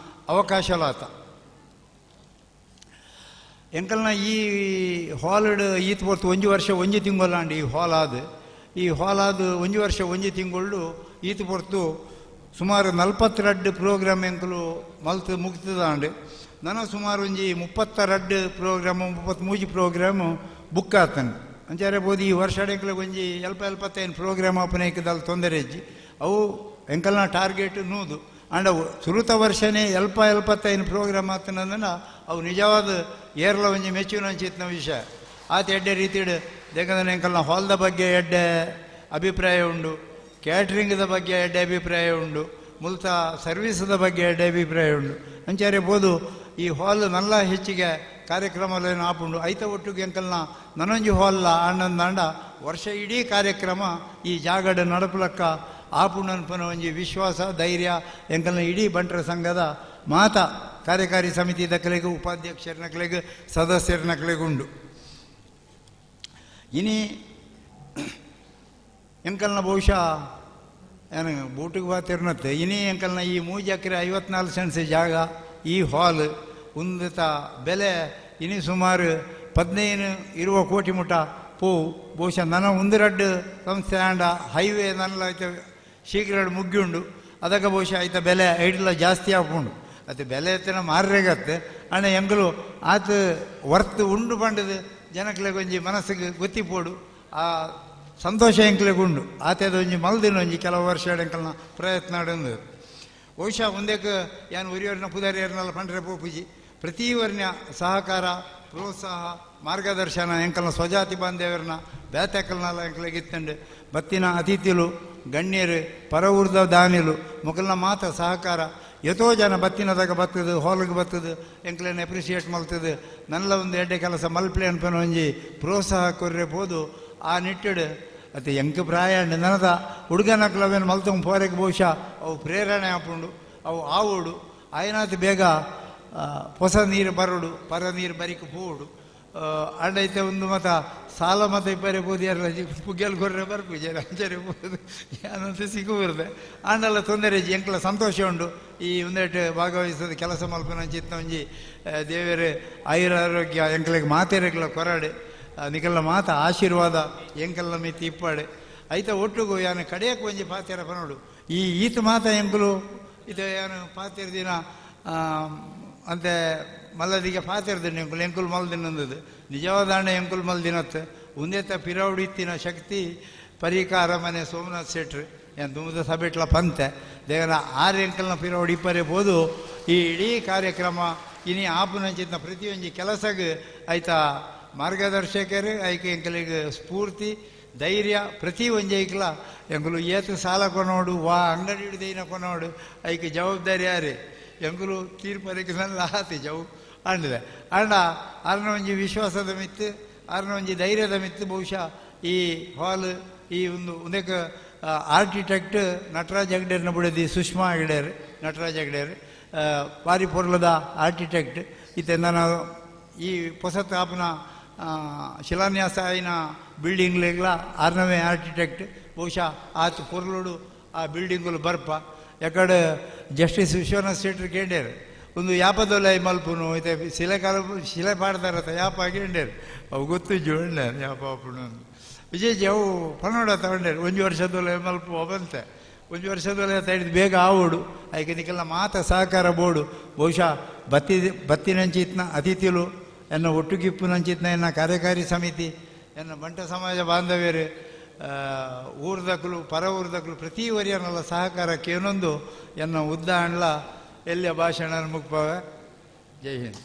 ಅವಕಾಶಲಾತ. ಎಂಕಲ್ನ ಈ ಹಾಲ್ಡ್ ಈತ್ ಪೊರ್ತು ಒಂಜಿ ವರ್ಷ ಒಂಜಿ ತಿಂಗೊಲಾಂಡ್ ಈ ಹಾಲ್ ಆದ್, ಈ ಹಾಲ್ ಆದ್ ಒಂಜಿ ವರ್ಷ ಒಂಜಿ ತಿಂಗೊಳ್ಳು ಈತ್ ಪೊರ್ತು ಸುಮಾರು 42 ಪ್ರೋಗ್ರಾಮ್ ಎಂಕುಲು ಮಲ್ತು ಮುಗ್ತದಾಂಡ್. ನನ ಸುಮಾರು ಒಂಜಿ 32 ಪ್ರೋಗ್ರಾಮು 33 ಪ್ರೋಗ್ರಾಮು ಬುಕ್ ಆತನ್. ಅಂಚಾರೆ ಬೋದು ಈ ವರ್ಷ ಎಂಕುಲು ಒಂಜಿ 75 ಪ್ರೋಗ್ರಾಮ್ ಆಪನೇಕದಲ್ಲಿ ತೊಂದರೆ ಇಜ್ಜಿ. ಅವು ಎಂಕಲ್ನ ಟಾರ್ಗೆಟ್ 100 ಆಂಡ ಸುರುತ ವರ್ಷನೇ 75 ಪ್ರೋಗ್ರಾಮ್ ಆತನಂದನ ಅವು ನಿಜವಾದ ಏರ್ಲ ಒಂಜಿ ಮೆಚ್ಚುನಂಚಿತ್ನ ವಿಷಯ. ಆತ ಎಡ್ಡೆ ರೀತಿಡು ದೇಕಂದ್ರೆ ಎಂಕಲ್ನ ಹಾಲ್ದ ಬಗ್ಗೆ ಎಡ್ಡೆ ಅಭಿಪ್ರಾಯ ಉಂಡು, ಕ್ಯಾಟ್ರಿಂಗ್ದ ಬಗ್ಗೆ ಎಡ್ಡೆ ಅಭಿಪ್ರಾಯ ಉಂಡು, ಮುಲ್ತ ಸರ್ವೀಸದ ಬಗ್ಗೆ ಎಡ್ಡೆ ಅಭಿಪ್ರಾಯ ಉಂಡು. ಅಂಚಾರೆ ಬೋದು ಈ ಹಾಲ್ ನಲ್ಲ ಹೆಚ್ಚಿಗೆ ಕಾರ್ಯಕ್ರಮಲೇನು ಆಪುಂಡು. ಐತ ಒಟ್ಟಿಗೆ ಎಂಕಲ್ನ ನನೊಂಜಿ ಹಾಲ್ಲ ಆನಂದಾಂಡ ವರ್ಷ ಇಡೀ ಕಾರ್ಯಕ್ರಮ ಈ ಜಾಗಡ ನಡಪಲಕ್ಕ ಆಪುಂಡು ಅನ್ಪನ ಒಂಜಿ ವಿಶ್ವಾಸ ಧೈರ್ಯ ಎಂಕಲ್ನ ಇಡೀ ಬಂಟರ ಸಂಘದ ಮಾತಾ ಕಾರ್ಯಕಾರಿ ಸಮಿತಿ ದಕ್ಕಲೆಗೂ ಉಪಾಧ್ಯಕ್ಷರ ನಕಲೆಗೂ ಸದಸ್ಯರ ನಕಲೆಗುಂಡು. ಇನಿ ಎಂಕಲ್ನ ಬಹುಶಃ ಏನು ಬೂಟಿಗೆ ಬಾತಿರ್ನತ್ತೆ ಇನಿ ಎಂಕಲ್ನ ಈ 3 ಎಕರೆ 54 ಸೆಂಟ್ಸ್ ಜಾಗ ಈ ಹಾಲ್ ಉಂದತ ಬೆಲೆ ಇನಿ ಸುಮಾರು 15 ಕೋಟಿ ಮುಟ ಪೋ. ಬಹುಶಃ ನನ್ನ ಒಂದರಡ್ಡು ಸಂಸ್ಥೆ ಆಂಡ ಹೈವೇ ನನ್ನ ಐತ ಶೀಘ್ರ ಮುಗ್ಗಿಂಡು ಅದಕ್ಕೆ ಬಹುಶಃ ಐತ ಬೆಲೆ ಐಡ್ಲ ಜಾಸ್ತಿ ಆಪುಂಡು. ಅದು ಬೆಲೆ ಎತ್ತಿನ ಮಾರ್ರೆಗತ್ತೆ ಅಣ್ಣ ಎಂಗಲು ಆತ ವರ್ತ್ ಉಂಡು ಪಂಡದು ಜನಕ್ಲೆಗ್ ಒಂಜಿ ಮನಸ್ಸಿಗೆ ಗೊತ್ತಿಪೋಡು ಆ ಸಂತೋಷ ಎಂಕ್ಲೆಗ್ ಉಂಡು. ಆತದ ಒಂಜಿ ಮಲ್ದಿನ ಒಂಜಿ ಕೆಲವು ವರ್ಷ ಎಂಕಲ್ನ ಪ್ರಯತ್ನ ಆಡಂದು. ಬಹುಶಃ ಒಂದೇಕ್ ಯಾನ್ ಉರಿಯವ್ರನ್ನ ಪುದಾರಿಯರ್ನೆಲ್ಲ ಪಂಡ್ರೆ ಪೋಪುಜಿ ಪ್ರತಿ ವರ್ಣ ಸಹಕಾರ ಪ್ರೋತ್ಸಾಹ ಮಾರ್ಗದರ್ಶನ ಎಂಕಲ್ನ ಸ್ವಜಾತಿ ಬಾಂಧವ್ಯರ್ನ ಬೇತೆಕಲ್ನೆಲ್ಲ ಎಂಕಲೆಗ್ ಇತ್ತಂಡು. ಬತ್ತಿನ ಅತಿಥಿಲು ಗಣ್ಯರು ಪರವೂರ್ದ ದಾನಿಲು ಮೊಕಲ್ನ ಮಾತ ಸಹಕಾರ ಎತೋ ಜನ ಬತ್ತಿನದಾಗ ಬತ್ತದು ಹಾಲ್ಗೆ ಬತ್ತದು ಎಂಕ್ಲೇನ ಅಪ್ರಿಷಿಯೇಟ್ ಮಲ್ತದು ನಲ್ಲ ಒಂದು ಎಡ್ಡೆ ಕೆಲಸ ಮಲ್ಪ್ಲೆ ಅನ್ಪನ ಒಂಜಿ ಪ್ರೋತ್ಸಾಹ ಕೊರ್ರೆ ಪೋದು ಆ ನಿಟ್ಟಡು. ಅತ್ತೆ ಎಂಕ್ ಪ್ರಾಯ ನನದ ಹುಡುಗನಕ್ಲವೇನು ಮಲ್ತಂಗೆ ಪೋರೆಗೆ ಬಹುಶಃ ಅವು ಪ್ರೇರಣೆ ಆಪುಂಡು ಅವು ಆವೋಡು ಆಯನಾತ್ ಬೇಗ ಹೊಸ ನೀರು ಬರೋಡು ಪರ ನೀರು ಬರಿಕೆ ಪೋಡು ಅಂಡೈತೆ ಒಂದು ಮತ ಸಾಲ ಮತ ಇಬ್ಬರೇ ಬೋದು ಯಾರಲ್ಲ ಪುಗ್ಗೆಲ್ ಕೊರ್ರೆ ಬರ್ಪು ಅಂಚರೆ ಬೋದು ಏನಂತ ಸಿಗುವುದೆ ಆಂಡಲ್ಲ ತೊಂದರೆ ಎಂಕ್ಲ ಸಂತೋಷ ಉಂಡು. ಈ ಒಂದೆಟ್ಟು ಭಾಗವಹಿಸೋದು ಕೆಲಸ ಮಲ್ಪನ ಚಿತ್ತ ಒಂಜಿ ದೇವರೇ ಆಯುರ ಆರೋಗ್ಯ ಎಂಕ್ಲೆಗ್ ಮಾತೆರೆಗ್ಲ ಕೊರಾಡೆ ನಿಕಲ್ಲ ಮಾತ ಆಶೀರ್ವಾದ ಎಂಕಲ್ನ ಮಿತಿ ಇಪ್ಪಾಡೆ ಐತ ಒಟ್ಟುಗು ಯಾನು ಕಡೆಯಕ್ಕೆ ಒಂಜಿ ಪಾತೆರ ಪನೋಡು ಈ ಈತ ಮಾತ ಎಂಕುಲು ಇದು ಯಾನು ಪಾತೆರ ದಿನ ಅಂತೆ ಮಲ್ಲದಿಗೆ ಪಾತೆರ್ದಿನ ಎಂಕುಲು ಎಂಕುಲು ಮಲ್ದಿನಂದದು ನಿಜವಾದ ಅಣ್ಣ ಎಂಕುಲು ಮಲ್ದಿನತ್ತು ಉಂದೇತ ಪಿರೌಡಿತ್ತಿನ ಶಕ್ತಿ ಪರಿಕಾರ ಮನೆ ಸೋಮನಾಥ್ ಶೆಟ್ರು ಏನು ದುಮದ ಸಬೆಟ್ಲ ಪಂತೆ ದೇವನ ಆರು ಎಂಕಲ್ನ ಪಿರೌಡಿ ಇಪ್ಪರೆ ಬೋದು ಈ ಇಡೀ ಕಾರ್ಯಕ್ರಮ ಇನಿ ಆಪುನಂಚಿತ್ನ ಪ್ರತಿಯೊಂಜಿ ಕೆಲಸಗ್ ಆಯ್ತಾ ಮಾರ್ಗದರ್ಶಕರು ಐಕೆ ಎಂಕಲಿಗೆ ಸ್ಫೂರ್ತಿ ಧೈರ್ಯ ಪ್ರತಿ ಒಂಜಿ ಐಕ್ಲ ಎಂಕುಲು ಏತು ಸಾಲ ಕೊನೋಡು ವಾ ಅಂಗಡಿ ಹಿಡ್ದೈನ ಕೊನೋಡು ಐಕೆ ಜವಾಬ್ದಾರಿ ಯಾರೇ ಎಂಕುಲು ತೀರ್ಪರಿಗೆ ನನ್ನ ಆತಿ ಜವು ಅಂಡದೆ ಅಂಡ ಆರ್ನ ಒಂಜಿ ವಿಶ್ವಾಸದ ಮಿತ್ತು ಆರ್ನ ಒಂಜಿ ಧೈರ್ಯದ ಮಿತ್ತು ಬಹುಶಃ ಈ ಹಾಲ್ ಈ ಒಂದು ಒಂದೇಕ ಆರ್ಕಿಟೆಕ್ಟ್ ನಟರಾಜ್ ಹೆಗ್ಡೇರ್ನ ಬಿಡದಿ ಸುಷ್ಮಾ ಹೆಗ್ಡೇರ್ ನಟರಾಜ್ ಹೆಗ್ಡೇರ್ ಬಾರಿ ಪೊರ್ಲದ ಆರ್ಕಿಟೆಕ್ಟ್ ಇತ್ತೆ ನಾನು ಈ ಹೊಸ ಆಪನ ಶಿಲಾನ್ಯಾಸ ಆಯಿನ ಬಿಲ್ಡಿಂಗ್ಲೆಗ್ಲ ಆರ್ನವೇ ಆರ್ಕಿಟೆಕ್ಟ್ ಬಹುಶಃ ಆತ ಪೊರ್ಲುಡು ಆ ಬಿಲ್ಡಿಂಗುಲು ಬರ್ಪ ಯಾಕಡೆ ಜಸ್ಟಿಸ್ ವಿಶ್ವನಾಥ್ ಶೆಟ್ರು ಕೇಂಡೇರು ಒಂದು ಯಾಪದೊಲೆ ಮಲ್ಪುನು ಇತ್ತೆ ಶಿಲೆಕಾಲ ಶಿಲೆ ಪಾಡ್ತಾರತ್ತ ಯಾಪ ಕೇಂಡೇರು ಅವು ಗೊತ್ತು ಜೋಂಡೆ ಯಾಪ ಆಪುನು ವಿಜಯ್ ಅವು ಪನ್ನಡ ತಗೊಂಡೇರು ಒಂಜಿ ವರ್ಷದೊಲೆ ಮಲ್ಪು ಬಂತೆ ಒಂಜಿ ವರ್ಷದೊಲೆ ಹಿಡಿದು ಬೇಗ ಆವೋಡು ಐಕೆ ನಿಕ್ಕೆಲ್ಲ ಮಾತ ಸಹಕಾರ ಬೋಡು ಬಹುಶಃ ಬತ್ತಿನಂಚಿತ್ನ ಅತಿಥಿಲು ಎನ್ನ ಒಟ್ಟುಗಿಪ್ಪುನಂಚಿತ್ನ ಎನ್ನ ಕಾರ್ಯಕಾರಿ ಸಮಿತಿ ಎನ್ನ ಬಂಟ ಸಮಾಜ ಬಾಂಧವ್ಯರು ಊರ್ದಕ್ಲು ಪರ ಊರ್ದಕ್ಲು ಪ್ರತಿ ವರಿಯನಲ್ಲ ಸಹಕಾರಕ್ಕೆ ಏನೊಂದು ಎನ್ನ ಉದ್ದಾಣ್ಲ ಎಲ್ಲಿಯ ಭಾಷಣ ಮುಗ್ಪವೆ. ಜೈ ಹಿಂದ್.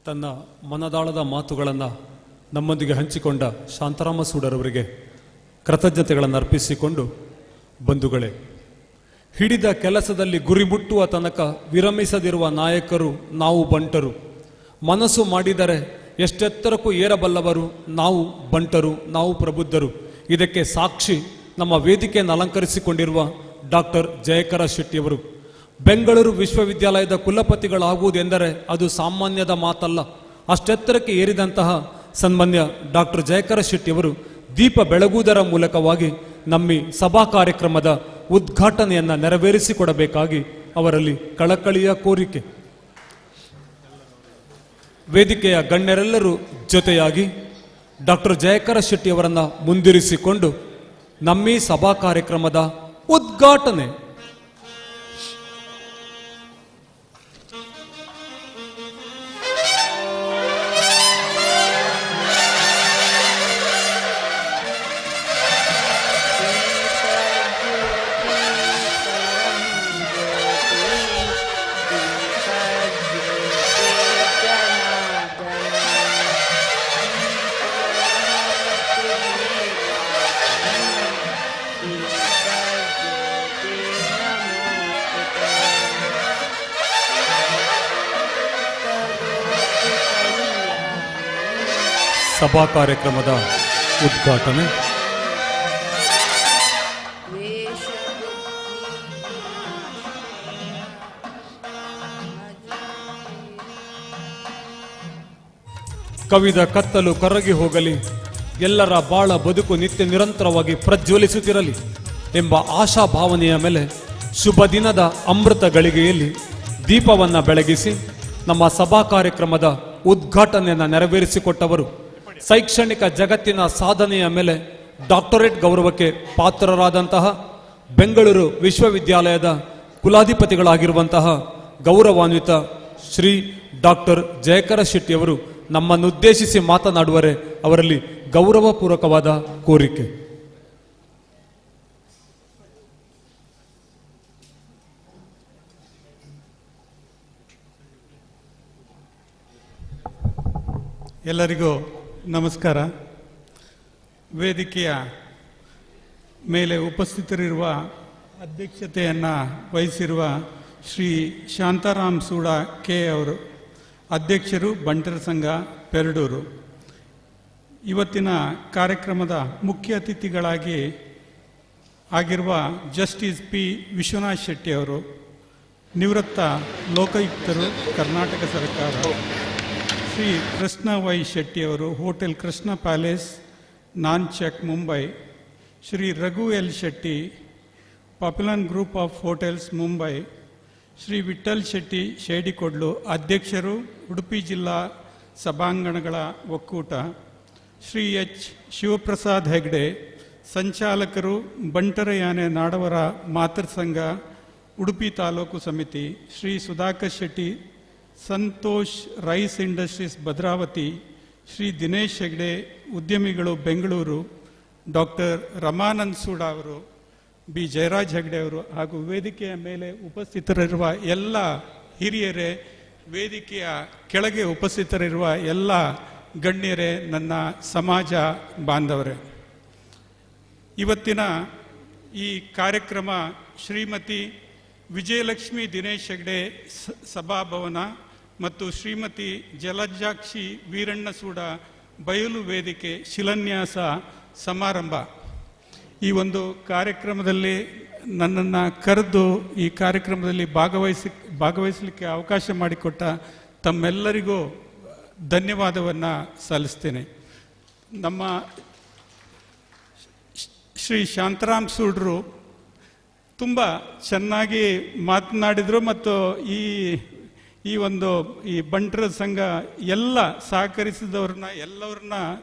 ತನ್ನ ಮನದಾಳದ ಮಾತುಗಳನ್ನು ನಮ್ಮೊಂದಿಗೆ ಹಂಚಿಕೊಂಡ ಶಾಂತರಾಮ ಸೂಡರವರಿಗೆ ಕೃತಜ್ಞತೆಗಳನ್ನು ಅರ್ಪಿಸಿಕೊಂಡು, ಬಂಧುಗಳೇ, ಹಿಡಿದ ಕೆಲಸದಲ್ಲಿ ಗುರಿ ಮುಟ್ಟುವ ತನಕ ವಿರಮಿಸದಿರುವ ನಾಯಕರು ನಾವು ಬಂಟರು. ಮನಸ್ಸು ಮಾಡಿದರೆ ಎಷ್ಟೆತ್ತರಕ್ಕೂ ಏರಬಲ್ಲವರು ನಾವು ಬಂಟರು, ನಾವು ಪ್ರಬುದ್ಧರು. ಇದಕ್ಕೆ ಸಾಕ್ಷಿ ನಮ್ಮ ವೇದಿಕೆಯನ್ನು ಅಲಂಕರಿಸಿಕೊಂಡಿರುವ ಡಾಕ್ಟರ್ ಜಯಕರ ಶೆಟ್ಟಿಯವರು. ಬೆಂಗಳೂರು ವಿಶ್ವವಿದ್ಯಾಲಯದ ಕುಲಪತಿಗಳಾಗುವುದೆಂದರೆ ಅದು ಸಾಮಾನ್ಯದ ಮಾತಲ್ಲ. ಅಷ್ಟೆತ್ತರಕ್ಕೆ ಏರಿದಂತಹ ಸನ್ಮಾನ್ಯ ಡಾಕ್ಟರ್ ಜಯಕರ ಶೆಟ್ಟಿಯವರು ದೀಪ ಬೆಳಗುವುದರ ಮೂಲಕವಾಗಿ ನಮ್ಮಿ ಸಭಾ ಕಾರ್ಯಕ್ರಮದ ಉದ್ಘಾಟನೆಯನ್ನು ನೆರವೇರಿಸಿಕೊಡಬೇಕಾಗಿ ಅವರಲ್ಲಿ ಕಳಕಳಿಯ ಕೋರಿಕೆ. ವೇದಿಕೆಯ ಗಣ್ಯರೆಲ್ಲರೂ ಜೊತೆಯಾಗಿ ಡಾಕ್ಟರ್ ಜಯಕರ ಶೆಟ್ಟಿಯವರನ್ನು ಮುಂದಿರಿಸಿಕೊಂಡು ನಮ್ಮಿ ಸಭಾ ಕಾರ್ಯಕ್ರಮದ ಉದ್ಘಾಟನೆ. ಸಭಾ ಕಾರ್ಯಕ್ರಮದ ಉದ್ಘಾಟನೆ. ಕವಿದ ಕತ್ತಲು ಕರಗಿ ಹೋಗಲಿ, ಎಲ್ಲರ ಬಾಳ ಬದುಕು ನಿತ್ಯ ನಿರಂತರವಾಗಿ ಪ್ರಜ್ವಲಿಸುತ್ತಿರಲಿ ಎಂಬ ಆಶಾ ಭಾವನೆಯ ಮೇಲೆ ಶುಭ ದಿನದ ಅಮೃತ ಗಳಿಗೆಯಲ್ಲಿ ದೀಪವನ್ನು ಬೆಳಗಿಸಿ ನಮ್ಮ ಸಭಾ ಕಾರ್ಯಕ್ರಮದ ಉದ್ಘಾಟನೆಯನ್ನು ನೆರವೇರಿಸಿಕೊಟ್ಟವರು ಶೈಕ್ಷಣಿಕ ಜಗತ್ತಿನ ಸಾಧನೆಯ ಮೇಲೆ ಡಾಕ್ಟರೇಟ್ ಗೌರವಕ್ಕೆ ಪಾತ್ರರಾದಂತಹ ಬೆಂಗಳೂರು ವಿಶ್ವವಿದ್ಯಾಲಯದ ಕುಲಾಧಿಪತಿಗಳಾಗಿರುವಂತಹ ಗೌರವಾನ್ವಿತ ಶ್ರೀ ಡಾಕ್ಟರ್ ಜಯಕರ ಶೆಟ್ಟಿಯವರು ನಮ್ಮನ್ನುದ್ದೇಶಿಸಿ ಮಾತನಾಡುವರೆ ಅವರಲ್ಲಿ ಗೌರವಪೂರ್ವಕವಾದ ಕೋರಿಕೆ. ಎಲ್ಲರಿಗೂ ನಮಸ್ಕಾರ. ವೇದಿಕೆಯ ಮೇಲೆ ಉಪಸ್ಥಿತರಿರುವ ಅಧ್ಯಕ್ಷತೆಯನ್ನು ವಹಿಸಿರುವ ಶ್ರೀ ಶಾಂತಾರಾಮ್ ಸೂಡ ಕೆ ಅವರು, ಅಧ್ಯಕ್ಷರು ಬಂಟರ ಸಂಘ ಪೆರಡೂರು. ಇವತ್ತಿನ ಕಾರ್ಯಕ್ರಮದ ಮುಖ್ಯ ಅತಿಥಿಗಳಾಗಿ ಆಗಿರುವ ಜಸ್ಟಿಸ್ ಪಿ ವಿಶ್ವನಾಥ್ ಶೆಟ್ಟಿ ಅವರು, ನಿವೃತ್ತ ಲೋಕಾಯುಕ್ತರು ಕರ್ನಾಟಕ ಸರ್ಕಾರ, ಶ್ರೀ ಕೃಷ್ಣ ವೈ ಶೆಟ್ಟಿಯವರು, hotel Krishna palace Nand Chowk Mumbai, Shri Raghu L Shetty, Papillon group of hotels Mumbai, Shri Vittal Shetty Shedikodlu, ಅಧ್ಯಕ್ಷರು ಉಡುಪಿ ಜಿಲ್ಲಾ ಸಭಾಂಗಣಗಳ ಒಕ್ಕೂಟ, ಶ್ರೀ ಎಚ್ ಶಿವಪ್ರಸಾದ್ ಹೆಗ್ಡೆ, ಸಂಚಾಲಕರು ಬಂಟರ ಯಾನೆ ನಾಡವರ ಮಾತೃಸಂಘ ಉಡುಪಿ ತಾಲೂಕು ಸಮಿತಿ, ಶ್ರೀ ಸುಧಾಕರ್ ಶೆಟ್ಟಿ, ಸಂತೋಷ್ ರೈಸ್ ಇಂಡಸ್ಟ್ರೀಸ್ ಭದ್ರಾವತಿ, ಶ್ರೀ ದಿನೇಶ್ ಹೆಗ್ಡೆ, ಉದ್ಯಮಿಗಳು ಬೆಂಗಳೂರು, ಡಾಕ್ಟರ್ ರಮಾನಂದ್ ಸೂಡ ಅವರು, ಬಿ ಜಯರಾಜ್ ಹೆಗ್ಡೆ ಅವರು ಹಾಗೂ ವೇದಿಕೆಯ ಮೇಲೆ ಉಪಸ್ಥಿತರಿರುವ ಎಲ್ಲ ಹಿರಿಯರೇ, ವೇದಿಕೆಯ ಕೆಳಗೆ ಉಪಸ್ಥಿತರಿರುವ ಎಲ್ಲ ಗಣ್ಯರೇ, ನನ್ನ ಸಮಾಜ ಬಾಂಧವರೇ, ಇವತ್ತಿನ ಈ ಕಾರ್ಯಕ್ರಮ ಶ್ರೀಮತಿ ವಿಜಯಲಕ್ಷ್ಮಿ ದಿನೇಶ್ ಹೆಗ್ಡೆ ಸಭಾಭವನ ಮತ್ತು ಶ್ರೀಮತಿ ಜಲಜಾಕ್ಷಿ ವೀರಣ್ಣಸೂಡ ಬಯಲು ವೇದಿಕೆ ಶಿಲಾನ್ಯಾಸ ಸಮಾರಂಭ. ಈ ಒಂದು ಕಾರ್ಯಕ್ರಮದಲ್ಲಿ ನನ್ನನ್ನು ಕರೆದು ಈ ಕಾರ್ಯಕ್ರಮದಲ್ಲಿ ಭಾಗವಹಿಸಲಿಕ್ಕೆ ಅವಕಾಶ ಮಾಡಿಕೊಟ್ಟ ತಮ್ಮೆಲ್ಲರಿಗೂ ಧನ್ಯವಾದವನ್ನು ಸಲ್ಲಿಸ್ತೇನೆ. ನಮ್ಮ ಶ್ರೀ ಶಾಂತರಾಮ್ ಸೂಡ್ರು ತುಂಬ ಚೆನ್ನಾಗಿ ಮಾತನಾಡಿದರು ಮತ್ತು ಈ ಈ ಒಂದು ಈ ಬಂಟರ ಸಂಘ ಎಲ್ಲ ಸಹಕರಿಸಿದವ್ರನ್ನ ಎಲ್ಲವ್ರನ್ನ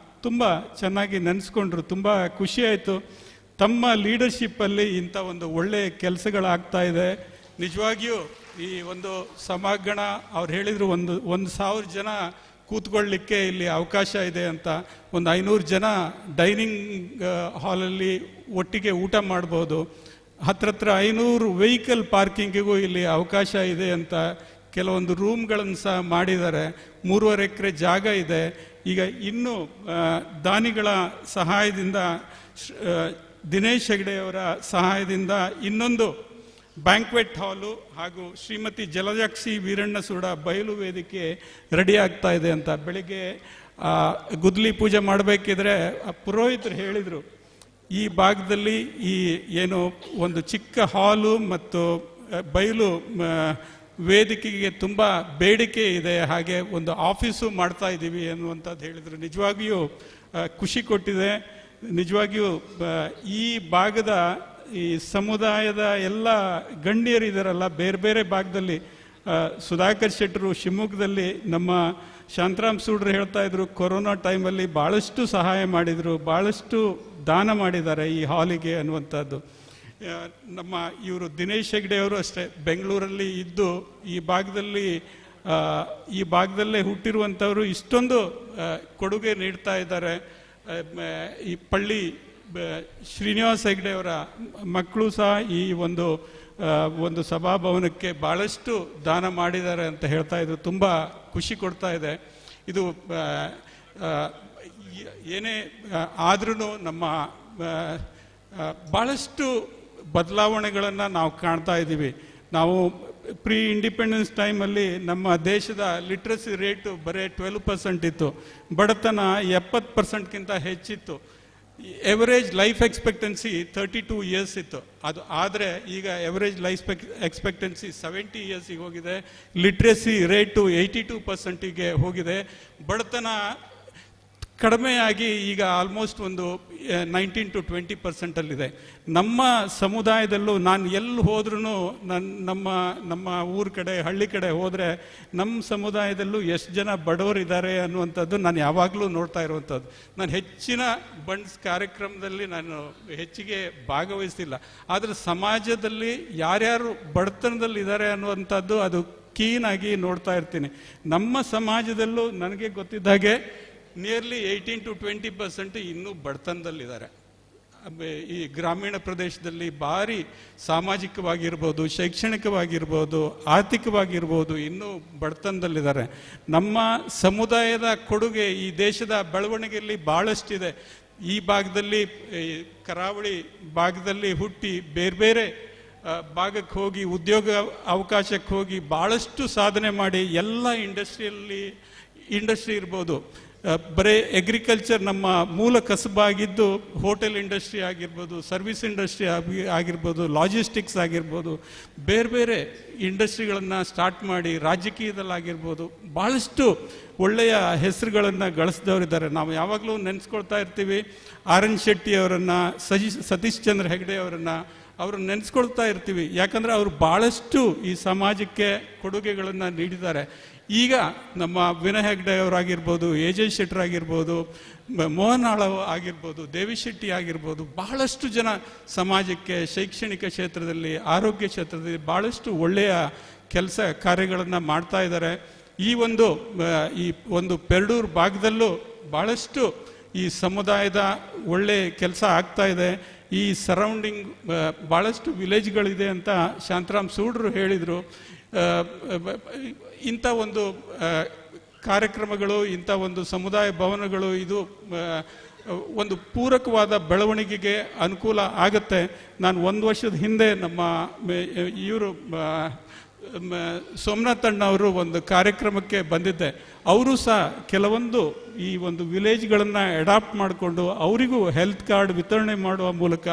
ತುಂಬ ಚೆನ್ನಾಗಿ ನೆನೆಸ್ಕೊಂಡ್ರು. ತುಂಬ ಖುಷಿಯಾಯಿತು. ತಮ್ಮ ಲೀಡರ್ಶಿಪ್ಪಲ್ಲಿ ಇಂಥ ಒಂದು ಒಳ್ಳೆಯ ಕೆಲಸಗಳಾಗ್ತಾ ಇದೆ. ನಿಜವಾಗಿಯೂ ಈ ಒಂದು ಸಭಾಂಗಣ ಅವ್ರು ಹೇಳಿದರು 1,000 ಜನ ಕೂತ್ಕೊಳ್ಳಿಕ್ಕೆ ಇಲ್ಲಿ ಅವಕಾಶ ಇದೆ ಅಂತ. ಒಂದು 500 ಜನ ಡೈನಿಂಗ್ ಹಾಲಲ್ಲಿ ಒಟ್ಟಿಗೆ ಊಟ ಮಾಡ್ಬೋದು. ಹತ್ರತ್ರ 500 ವೆಹಿಕಲ್ ಪಾರ್ಕಿಂಗಿಗೂ ಇಲ್ಲಿ ಅವಕಾಶ ಇದೆ ಅಂತ ಕೆಲವೊಂದು ರೂಮ್ಗಳನ್ನು ಸಹ ಮಾಡಿದ್ದಾರೆ. 3.5 ಎಕರೆ ಜಾಗ ಇದೆ. ಈಗ ಇನ್ನೂ ದಾನಿಗಳ ಸಹಾಯದಿಂದ, ದಿನೇಶ್ ಹೆಗ್ಡೆಯವರ ಸಹಾಯದಿಂದ ಇನ್ನೊಂದು ಬ್ಯಾಂಕ್ವೆಟ್ ಹಾಲು ಹಾಗೂ ಶ್ರೀಮತಿ ಜಲಜಾಕ್ಷಿ ವೀರಣ್ಣ ಸೂಡ ಬಯಲು ವೇದಿಕೆ ರೆಡಿ ಆಗ್ತಾ ಇದೆ ಅಂತ. ಬೆಳಿಗ್ಗೆ ಗುದ್ಲಿ ಪೂಜೆ ಮಾಡಬೇಕಿದ್ರೆ ಆ ಪುರೋಹಿತರು ಹೇಳಿದರು, ಈ ಭಾಗದಲ್ಲಿ ಈ ಏನು ಒಂದು ಚಿಕ್ಕ ಹಾಲು ಮತ್ತು ಬಯಲು ವೇದಿಕೆಗೆ ತುಂಬ ಬೇಡಿಕೆ ಇದೆ, ಹಾಗೆ ಒಂದು ಆಫೀಸು ಮಾಡ್ತಾ ಇದ್ದೀವಿ ಅನ್ನುವಂಥದ್ದು ಹೇಳಿದರು. ನಿಜವಾಗಿಯೂ ಖುಷಿ ಕೊಟ್ಟಿದೆ. ನಿಜವಾಗಿಯೂ ಈ ಭಾಗದ ಈ ಸಮುದಾಯದ ಎಲ್ಲ ಗಣ್ಯರು ಇದ್ದಾರಲ್ಲ, ಬೇರೆ ಬೇರೆ ಭಾಗದಲ್ಲಿ, ಸುಧಾಕರ್ ಶೆಟ್ಟರು ಶಿವಮೊಗ್ಗದಲ್ಲಿ, ನಮ್ಮ ಶಾಂತರಾಮ್ ಸೂಡ್ರು ಹೇಳ್ತಾ ಇದ್ರು ಕೊರೋನಾ ಟೈಮಲ್ಲಿ ಭಾಳಷ್ಟು ಸಹಾಯ ಮಾಡಿದರು, ಭಾಳಷ್ಟು ದಾನ ಮಾಡಿದ್ದಾರೆ ಈ ಹಾಲಿಗೆ ಅನ್ನುವಂಥದ್ದು. ನಮ್ಮ ಇವರು ದಿನೇಶ್ ಹೆಗ್ಡೆಯವರು ಅಷ್ಟೇ ಬೆಂಗಳೂರಲ್ಲಿ ಇದ್ದು ಈ ಭಾಗದಲ್ಲಿ ಈ ಭಾಗದಲ್ಲೇ ಹುಟ್ಟಿರುವಂಥವರು ಇಷ್ಟೊಂದು ಕೊಡುಗೆ ನೀಡ್ತಾ ಇದ್ದಾರೆ. ಈ ಪಳ್ಳಿ ಶ್ರೀನಿವಾಸ ಹೆಗ್ಡೆಯವರ ಮಕ್ಕಳು ಸಹ ಈ ಒಂದು ಒಂದು ಸಭಾಭವನಕ್ಕೆ ಭಾಳಷ್ಟು ದಾನ ಮಾಡಿದ್ದಾರೆ ಅಂತ ಹೇಳ್ತಾ ಇದ್ರು. ತುಂಬ ಖುಷಿ ಕೊಡ್ತಾ ಇದೆ. ಇದು ಏನೇ ಆದ್ರೂ ನಮ್ಮ ಭಾಳಷ್ಟು ಬದಲಾವಣೆಗಳನ್ನು ನಾವು ಕಾಣ್ತಾ ಇದ್ದೀವಿ. ನಾವು ಪ್ರೀ ಇಂಡಿಪೆಂಡೆನ್ಸ್ ಟೈಮಲ್ಲಿ ನಮ್ಮ ದೇಶದ ಲಿಟ್ರಸಿ ರೇಟು ಬರೀ 12% ಇತ್ತು, ಬಡತನ 70%ಕ್ಕಿಂತ ಹೆಚ್ಚಿತ್ತು, ಎವರೇಜ್ ಲೈಫ್ ಎಕ್ಸ್ಪೆಕ್ಟೆನ್ಸಿ 32 ಇಯರ್ಸ್ ಇತ್ತು ಅದು. ಆದರೆ ಈಗ ಎವರೇಜ್ ಲೈಫ್ ಎಕ್ಸ್ಪೆಕ್ಟೆನ್ಸಿ 70 ಇಯರ್ಸಿಗೆ ಹೋಗಿದೆ, ಲಿಟ್ರಸಿ ರೇಟು 82%ಗೆ ಹೋಗಿದೆ, ಬಡತನ ಕಡಿಮೆಯಾಗಿ ಈಗ ಆಲ್ಮೋಸ್ಟ್ ಒಂದು 19 to 20%ಅಲ್ಲಿದೆ. ನಮ್ಮ ಸಮುದಾಯದಲ್ಲೂ ನಾನು ಎಲ್ಲಿ ಹೋದ್ರೂ ನಮ್ಮ ನಮ್ಮ ಊರ ಕಡೆ ಹಳ್ಳಿ ಕಡೆ ಹೋದರೆ ನಮ್ಮ ಸಮುದಾಯದಲ್ಲೂ ಎಷ್ಟು ಜನ ಬಡವರಿದ್ದಾರೆ ಅನ್ನುವಂಥದ್ದು ನಾನು ಯಾವಾಗಲೂ ನೋಡ್ತಾ ಇರುವಂಥದ್ದು. ನಾನು ಹೆಚ್ಚಿನ ಬಂಡ್ಸ್ ಕಾರ್ಯಕ್ರಮದಲ್ಲಿ ನಾನು ಹೆಚ್ಚಿಗೆ ಭಾಗವಹಿಸ್ತಿಲ್ಲ, ಆದರೆ ಸಮಾಜದಲ್ಲಿ ಯಾರ್ಯಾರು ಬಡತನದಲ್ಲಿದ್ದಾರೆ ಅನ್ನುವಂಥದ್ದು ಅದು ಕೀನಾಗಿ ನೋಡ್ತಾ ಇರ್ತೀನಿ. ನಮ್ಮ ಸಮಾಜದಲ್ಲೂ ನನಗೆ ಗೊತ್ತಿದ್ದ ಹಾಗೆ ನಿಯರ್ಲಿ 18 to 20% ಇನ್ನೂ ಬಡತನದಲ್ಲಿದ್ದಾರೆ. ಈ ಗ್ರಾಮೀಣ ಪ್ರದೇಶದಲ್ಲಿ ಭಾರಿ ಸಾಮಾಜಿಕವಾಗಿರ್ಬೋದು, ಶೈಕ್ಷಣಿಕವಾಗಿರ್ಬೋದು, ಆರ್ಥಿಕವಾಗಿರ್ಬೋದು ಇನ್ನೂ ಬಡತನದಲ್ಲಿದ್ದಾರೆ. ನಮ್ಮ ಸಮುದಾಯದ ಕೊಡುಗೆ ಈ ದೇಶದ ಬೆಳವಣಿಗೆಯಲ್ಲಿ ಭಾಳಷ್ಟಿದೆ. ಈ ಭಾಗದಲ್ಲಿ, ಈ ಕರಾವಳಿ ಭಾಗದಲ್ಲಿ ಹುಟ್ಟಿ ಬೇರೆ ಬೇರೆ ಭಾಗಕ್ಕೆ ಹೋಗಿ ಉದ್ಯೋಗ ಅವಕಾಶಕ್ಕೆ ಹೋಗಿ ಭಾಳಷ್ಟು ಸಾಧನೆ ಮಾಡಿ ಎಲ್ಲ ಇಂಡಸ್ಟ್ರಿ ಇರ್ಬೋದು, ಬರೀ ಅಗ್ರಿಕಲ್ಚರ್ ನಮ್ಮ ಮೂಲ ಕಸಬಾಗಿದ್ದು ಹೋಟೆಲ್ ಇಂಡಸ್ಟ್ರಿ ಆಗಿರ್ಬೋದು, ಸರ್ವಿಸ್ ಇಂಡಸ್ಟ್ರಿ ಆಗಿರ್ಬೋದು, ಲಾಜಿಸ್ಟಿಕ್ಸ್ ಆಗಿರ್ಬೋದು, ಬೇರೆ ಬೇರೆ ಇಂಡಸ್ಟ್ರಿಗಳನ್ನು ಸ್ಟಾರ್ಟ್ ಮಾಡಿ ರಾಜಕೀಯದಲ್ಲಾಗಿರ್ಬೋದು ಭಾಳಷ್ಟು ಒಳ್ಳೆಯ ಹೆಸರುಗಳನ್ನು ಗಳಿಸಿದವರಿದ್ದಾರೆ. ನಾವು ಯಾವಾಗಲೂ ನೆನೆಸ್ಕೊಳ್ತಾ ಇರ್ತೀವಿ ಆರ್ ಎನ್ ಶೆಟ್ಟಿ ಅವರನ್ನು, ಸತೀಶ್ ಚಂದ್ರ ಹೆಗ್ಡೆ ಅವರನ್ನು, ಅವ್ರನ್ನ ನೆನೆಸ್ಕೊಳ್ತಾ ಇರ್ತೀವಿ. ಯಾಕಂದರೆ ಅವರು ಭಾಳಷ್ಟು ಈ ಸಮಾಜಕ್ಕೆ ಕೊಡುಗೆಗಳನ್ನು ನೀಡಿದ್ದಾರೆ. ಈಗ ನಮ್ಮ ವಿನಯ್ ಹೆಗ್ಡೆ ಅವರಾಗಿರ್ಬೋದು, ಎ ಜೆ ಶೆಟ್ಟರಾಗಿರ್ಬೋದು, ಮೋಹನ್ ಆಳವ್ ಆಗಿರ್ಬೋದು, ದೇವಿ ಶೆಟ್ಟಿ ಆಗಿರ್ಬೋದು, ಬಹಳಷ್ಟು ಜನ ಸಮಾಜಕ್ಕೆ ಶೈಕ್ಷಣಿಕ ಕ್ಷೇತ್ರದಲ್ಲಿ, ಆರೋಗ್ಯ ಕ್ಷೇತ್ರದಲ್ಲಿ ಭಾಳಷ್ಟು ಒಳ್ಳೆಯ ಕೆಲಸ ಕಾರ್ಯಗಳನ್ನು ಮಾಡ್ತಾ ಇದ್ದಾರೆ. ಈ ಒಂದು ಪೆರಡೂರು ಭಾಗದಲ್ಲೂ ಭಾಳಷ್ಟು ಈ ಸಮುದಾಯದ ಒಳ್ಳೆಯ ಕೆಲಸ ಆಗ್ತಾ ಇದೆ. ಈ ಸರೌಂಡಿಂಗ್ ಭಾಳಷ್ಟು ವಿಲೇಜ್ಗಳಿದೆ ಅಂತ ಶಾಂತರಾಮ್ ಸೂಡ್ರು ಹೇಳಿದರು. ಇಂಥ ಒಂದು ಕಾರ್ಯಕ್ರಮಗಳು, ಇಂಥ ಒಂದು ಸಮುದಾಯ ಭವನಗಳು ಇದು ಒಂದು ಪೂರಕವಾದ ಬೆಳವಣಿಗೆಗೆ ಅನುಕೂಲ ಆಗುತ್ತೆ. ನಾನು ಒಂದು ವರ್ಷದ ಹಿಂದೆ ನಮ್ಮ ಇವರು ಸೋಮನಾಥ್ ಅಣ್ಣವರು ಒಂದು ಕಾರ್ಯಕ್ರಮಕ್ಕೆ ಬಂದಿದ್ದೆ. ಅವರು ಸಹ ಕೆಲವೊಂದು ಈ ಒಂದು ವಿಲೇಜ್ಗಳನ್ನು ಅಡಾಪ್ಟ್ ಮಾಡಿಕೊಂಡು ಅವರಿಗೂ ಹೆಲ್ತ್ ಕಾರ್ಡ್ ವಿತರಣೆ ಮಾಡುವ ಮೂಲಕ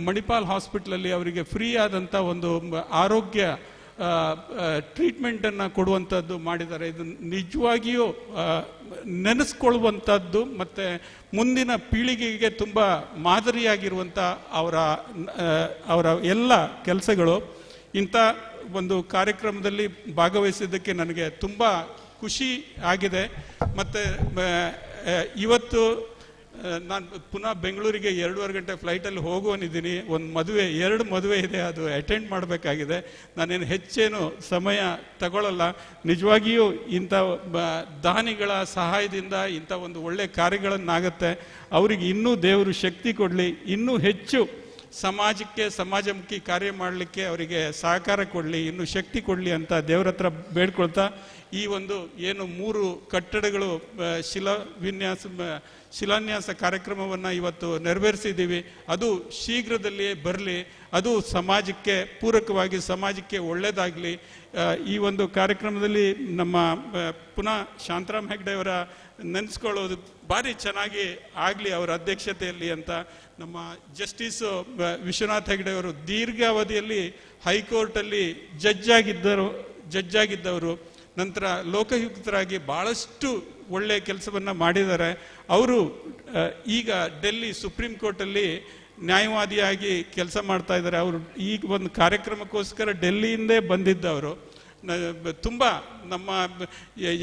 ಮಣಿಪಾಲ್ ಹಾಸ್ಪಿಟ್ಲಲ್ಲಿ ಅವರಿಗೆ ಫ್ರೀ ಆದಂಥ ಒಂದು ಆರೋಗ್ಯ ಟ್ರೀಟ್ಮೆಂಟನ್ನು ಕೊಡುವಂಥದ್ದು ಮಾಡಿದ್ದಾರೆ. ಇದು ನಿಜವಾಗಿಯೂ ನೆನೆಸ್ಕೊಳ್ಳುವಂಥದ್ದು ಮತ್ತು ಮುಂದಿನ ಪೀಳಿಗೆಗೆ ತುಂಬ ಮಾದರಿಯಾಗಿರುವಂಥ ಅವರ ಎಲ್ಲ ಕೆಲಸಗಳು. ಇಂಥ ಒಂದು ಕಾರ್ಯಕ್ರಮದಲ್ಲಿ ಭಾಗವಹಿಸಿದ್ದಕ್ಕೆ ನನಗೆ ತುಂಬ ಖುಷಿ ಆಗಿದೆ. ಮತ್ತು ಇವತ್ತು ನಾನು ಪುನಃ ಬೆಂಗಳೂರಿಗೆ 2.25 ಗಂಟೆ ಫ್ಲೈಟಲ್ಲಿ ಹೋಗುವನಿದ್ದೀನಿ. ಒಂದು ಮದುವೆ, 2 ಮದುವೆ ಇದೆ, ಅದು ಅಟೆಂಡ್ ಮಾಡಬೇಕಾಗಿದೆ. ನಾನೇನು ಹೆಚ್ಚೇನು ಸಮಯ ತಗೊಳ್ಳಲ್ಲ. ನಿಜವಾಗಿಯೂ ಇಂಥ ದಾನಿಗಳ ಸಹಾಯದಿಂದ ಇಂಥ ಒಂದು ಒಳ್ಳೆಯ ಕಾರ್ಯಗಳನ್ನಾಗತ್ತೆ. ಅವರಿಗೆ ಇನ್ನೂ ದೇವರು ಶಕ್ತಿ ಕೊಡಲಿ, ಇನ್ನೂ ಹೆಚ್ಚು ಸಮಾಜಕ್ಕೆ ಸಮಾಜಮುಖಿ ಕಾರ್ಯ ಮಾಡಲಿಕ್ಕೆ ಅವರಿಗೆ ಸಹಕಾರ ಕೊಡಲಿ, ಇನ್ನೂ ಶಕ್ತಿ ಕೊಡಲಿ ಅಂತ ದೇವರ ಹತ್ರ ಬೇಡ್ಕೊಳ್ತಾ ಈ ಒಂದು ಏನು 3 ಕಟ್ಟಡಗಳು ಶಿಲಾನ್ಯಾಸ ಕಾರ್ಯಕ್ರಮವನ್ನು ಇವತ್ತು ನೆರವೇರಿಸಿದ್ದೀವಿ. ಅದು ಶೀಘ್ರದಲ್ಲಿಯೇ ಬರಲಿ, ಅದು ಸಮಾಜಕ್ಕೆ ಪೂರಕವಾಗಿ ಸಮಾಜಕ್ಕೆ ಒಳ್ಳೆಯದಾಗಲಿ. ಈ ಒಂದು ಕಾರ್ಯಕ್ರಮದಲ್ಲಿ ನಮ್ಮ ಪುನಃ ಶಾಂತರಾಮ್ ಹೆಗ್ಡೆಯವರ ನೆನೆಸ್ಕೊಳ್ಳೋದು ಭಾರಿ ಚೆನ್ನಾಗಿ ಆಗಲಿ ಅವರ ಅಧ್ಯಕ್ಷತೆಯಲ್ಲಿ ಅಂತ. ನಮ್ಮ ಜಸ್ಟಿಸು ವಿಶ್ವನಾಥ್ ಹೆಗ್ಡೆಯವರು ದೀರ್ಘಾವಧಿಯಲ್ಲಿ ಹೈಕೋರ್ಟಲ್ಲಿ ಜಡ್ಜ್ ಆಗಿದ್ದವರು, ನಂತರ ಲೋಕಾಯುಕ್ತರಾಗಿ ಭಾಳಷ್ಟು ಒಳ್ಳೆಯ ಕೆಲಸವನ್ನು ಮಾಡಿದ್ದಾರೆ. ಅವರು ಈಗ ಡೆಲ್ಲಿ ಸುಪ್ರೀಂ ಕೋರ್ಟಲ್ಲಿ ನ್ಯಾಯವಾದಿಯಾಗಿ ಕೆಲಸ ಮಾಡ್ತಾ ಇದ್ದಾರೆ. ಅವರು ಈಗ ಒಂದು ಕಾರ್ಯಕ್ರಮಕ್ಕೋಸ್ಕರ ಡೆಲ್ಲಿಯಿಂದೇ ಬಂದಿದ್ದವರು. ತುಂಬ ನಮ್ಮ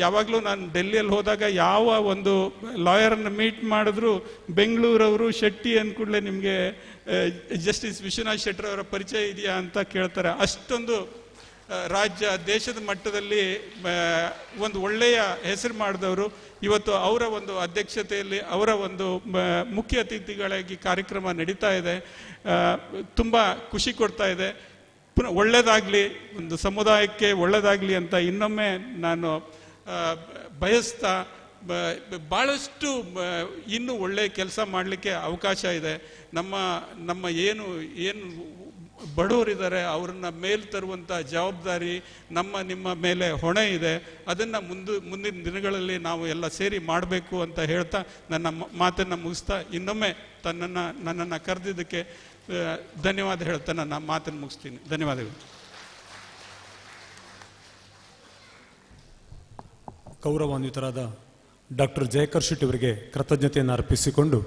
ಯಾವಾಗಲೂ ನಾನು ಡೆಲ್ಲಿಯಲ್ಲಿ ಹೋದಾಗ ಯಾವ ಒಂದು ಲಾಯರನ್ನು ಮೀಟ್ ಮಾಡಿದ್ರು ಬೆಂಗಳೂರವರು ಶೆಟ್ಟಿ ಅಂದ ಕೂಡಲೇ ನಿಮಗೆ ಜಸ್ಟಿಸ್ ವಿಶ್ವನಾಥ್ ಶೆಟ್ಟರ್ ಪರಿಚಯ ಇದೆಯಾ ಅಂತ ಕೇಳ್ತಾರೆ. ಅಷ್ಟೊಂದು ರಾಜ್ಯ ದೇಶದ ಮಟ್ಟದಲ್ಲಿ ಒಂದು ಒಳ್ಳೆಯ ಹೆಸರು ಮಾಡಿದವರು. ಇವತ್ತು ಅವರ ಒಂದು ಅಧ್ಯಕ್ಷತೆಯಲ್ಲಿ ಅವರ ಒಂದು ಮುಖ್ಯ ಅತಿಥಿಗಳಾಗಿ ಕಾರ್ಯಕ್ರಮ ನಡೀತಾ ಇದೆ. ತುಂಬ ಖುಷಿ ಕೊಡ್ತಾ ಇದೆ. ಪುನಃ ಒಳ್ಳೆಯದಾಗಲಿ, ಒಂದು ಸಮುದಾಯಕ್ಕೆ ಒಳ್ಳೆಯದಾಗಲಿ ಅಂತ ಇನ್ನೊಮ್ಮೆ ನಾನು ಬಯಸ್ತಾ, ಭಾಳಷ್ಟು ಇನ್ನೂ ಒಳ್ಳೆಯ ಕೆಲಸ ಮಾಡಲಿಕ್ಕೆ ಅವಕಾಶ ಇದೆ. ನಮ್ಮ ನಮ್ಮ ಏನು ಏನು ಬಡವರಿದ್ದಾರೆ ಅವರನ್ನು ಮೇಲ್ ತರುವಂಥ ಜವಾಬ್ದಾರಿ ನಮ್ಮ ನಿಮ್ಮ ಮೇಲೆ ಹೊಣೆ ಇದೆ. ಅದನ್ನು ಮುಂದಿನ ದಿನಗಳಲ್ಲಿ ನಾವು ಎಲ್ಲ ಸೇರಿ ಮಾಡಬೇಕು ಅಂತ ಹೇಳ್ತಾ ನನ್ನ ಮಾತನ್ನು ಮುಗಿಸ್ತಾ ಇನ್ನೊಮ್ಮೆ ನನ್ನನ್ನು ಕರೆದಿದ್ದಕ್ಕೆ ಧನ್ಯವಾದ ಹೇಳ್ತಾ ನನ್ನ ಮಾತನ್ನು ಮುಗಿಸ್ತೀನಿ. ಧನ್ಯವಾದಗಳು. ಗೌರವಾನ್ವಿತರಾದ ಡಾಕ್ಟರ್ ಜಯಕರ್ ಶೆಟ್ಟಿ ಅವರಿಗೆ ಕೃತಜ್ಞತೆಯನ್ನು ಅರ್ಪಿಸಿಕೊಂಡು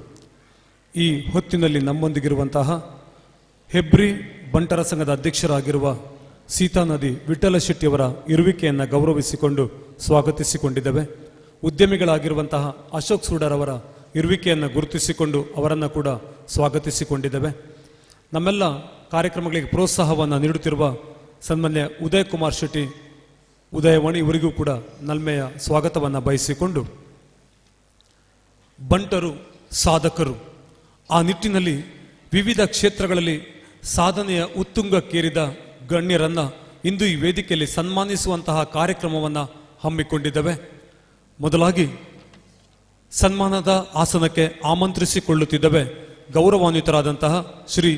ಈ ಹೊತ್ತಿನಲ್ಲಿ ನಮ್ಮೊಂದಿಗಿರುವಂತಹ ಹೆಬ್ರಿ ಬಂಟರ ಸಂಘದ ಅಧ್ಯಕ್ಷರಾಗಿರುವ ಸೀತಾನದಿ ವಿಠಲ ಶೆಟ್ಟಿಯವರ ಇರುವಿಕೆಯನ್ನು ಗೌರವಿಸಿಕೊಂಡು ಸ್ವಾಗತಿಸಿಕೊಂಡಿದ್ದೇವೆ. ಉದ್ಯಮಿಗಳಾಗಿರುವಂತಹ ಅಶೋಕ್ ಸೂಡರ್ ಅವರ ಇರುವಿಕೆಯನ್ನು ಗುರುತಿಸಿಕೊಂಡು ಅವರನ್ನು ಕೂಡ ಸ್ವಾಗತಿಸಿಕೊಂಡಿದ್ದೇವೆ. ನಮ್ಮೆಲ್ಲ ಕಾರ್ಯಕ್ರಮಗಳಿಗೆ ಪ್ರೋತ್ಸಾಹವನ್ನು ನೀಡುತ್ತಿರುವ ಸನ್ಮಾನ್ಯ ಉದಯ್ ಕುಮಾರ್ ಶೆಟ್ಟಿ ಉದಯವಾಣಿ ಇವರಿಗೂ ಕೂಡ ನಲ್ಮೆಯ ಸ್ವಾಗತವನ್ನು ಬಯಸಿಕೊಂಡು, ಬಂಟರು ಸಾಧಕರು, ಆ ನಿಟ್ಟಿನಲ್ಲಿ ವಿವಿಧ ಕ್ಷೇತ್ರಗಳಲ್ಲಿ ಸಾಧನೆಯ ಉತ್ತುಂಗಕ್ಕೇರಿದ ಗಣ್ಯರನ್ನು ಇಂದು ಈ ವೇದಿಕೆಯಲ್ಲಿ ಸನ್ಮಾನಿಸುವಂತಹ ಕಾರ್ಯಕ್ರಮವನ್ನು ಹಮ್ಮಿಕೊಂಡಿದ್ದೇವೆ. ಮೊದಲಾಗಿ ಸನ್ಮಾನದ ಆಸನಕ್ಕೆ ಆಮಂತ್ರಿಸಿಕೊಳ್ಳುತ್ತಿದ್ದೇವೆ ಗೌರವಾನ್ವಿತರಾದಂತಹ ಶ್ರೀ